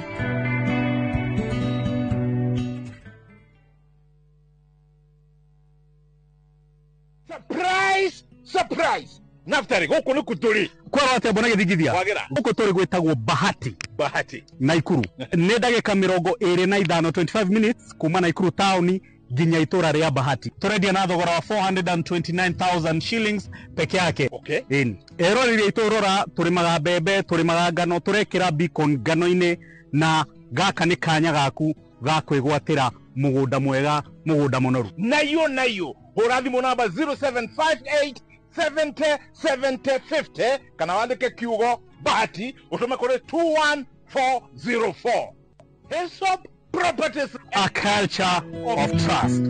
Surprise! Surprise! Naftari, gũkũ nĩ kũtũrĩ. Kwĩrwo atĩa mbona gĩthingithia? Wagĩra. Gũkũ tũrĩ gwĩtagwo Bahati. Bahati. Naikuru. Nĩ ndagĩka 25, 25 minutes kuma Naikuru taũni nginya itũra rĩa Bahati. Tũrendia na thogora wa 429,000 shillings peke yake. Okay. Ĩni. Eroreri aitũ rora, tũrĩmaga mbembe, tũrĩmaga ngano, tũrekĩra beacon ngano-inĩ na gaka nĩ kanya gaku ga kwĩgwatĩra mũgũnda mwega, mũgũnda mũnoru. Nayo nayo. Hũra thimũ namba 0758 70 70 50 kana wandĩke kiugo Bahati ũtũme kũrĩ 21404. Hillsop Properties, a culture of trust.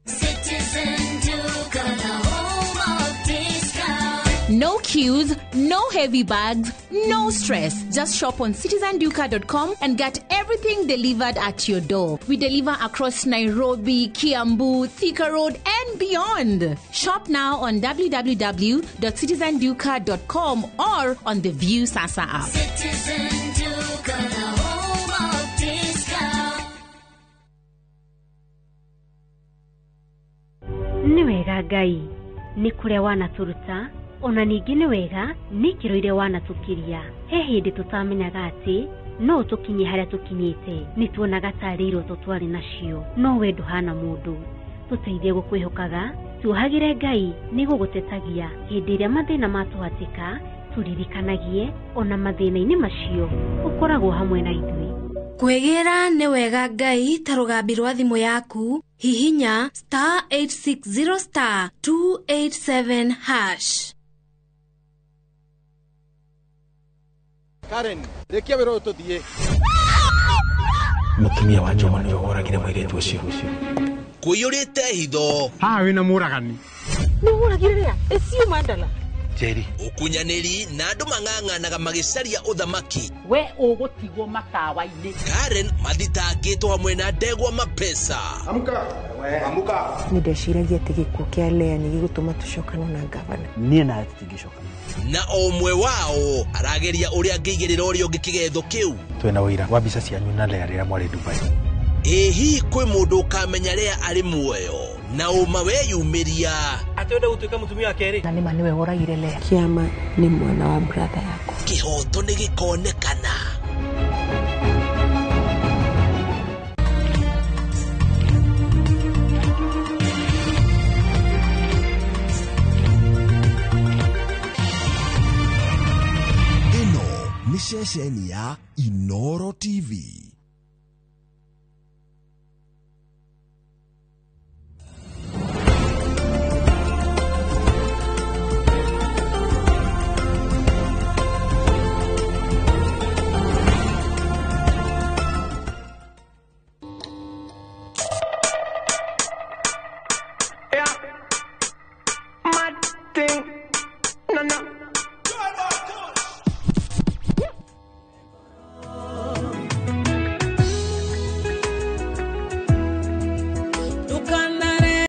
Citizen Duka, the home of discount. No queues, no heavy bags, no stress. Just shop on citizenduka.com and get everything delivered at your door. We deliver across Nairobi, Kiambu, Thika Road, and beyond. Shop now on www.citizenduka.com or on the View Sasa app. Citizen Duka, the home of discount. Nĩ wega Ngai, nĩ kũrĩa wanatũruta, ona ningĩ nĩ wega nĩ ikĩro iria wanatũkiria. He hĩndĩ tũtamenyaga atĩ no tũkinye harĩa tũkinyĩte, nĩ tuonaga tarĩ iroto twarĩ nacio, no we ndũhana mũndũ. Tũteithie gũkwĩhokaga, tuohagĩre Ngai nĩ gũgũtetagia hĩndĩ ĩrĩa mathĩna matũhatĩka, tũririkanagie ona mathĩna-inĩ macio ũkoragwo hamwe na ithuĩ. Kwĩgĩra nĩ wega Ngai ta rũgambi rwa thimũ yaku, hihinya star 860 star 287 hash. Karen, rĩkia wĩra ũyũ tũthiĩ. Mũtumia wa Njoma nĩwe woragire mũirĩtu ũcio. Kũiyũrĩte hitho. Haha wĩna mũragani. Nĩ mũragire rĩa? Ĩcio mandala. Njeri. Ũkunyanĩri na andũ mang'ang'anaga magĩcaria ũthamaki. We ũgũtigwo matawa-inĩ. Karen mathitangĩtwo hamwe na ndegwa mapesa. Amka. Amka. Nĩ ndeciragia atĩ gĩkuũ kĩa Lea nĩ gĩgũtũma tũcokane na ngavana. Niĩ nawe tũtingĩcokana. Na o ũmwe wao arageria ũrĩa angĩigĩrĩra ũrĩa ũngĩ kĩgetho kĩu. Twĩna ũira wa mbica cianyu na Lea rĩrĩa mwarĩ Dubai. Ĩ hihi kwĩ mũndũ ũkamenya Lea arĩ muoyo na ũma weyumĩria? Atĩ wenda gũtuĩka mũtumia wa kerĩ? Na nĩma nĩwe woragire Lea. Kĩama nĩ mwana wa brother yakwa. Kĩhoto nĩ gĩkonekana. Ĩno nĩ ceceni ya Inoro TV.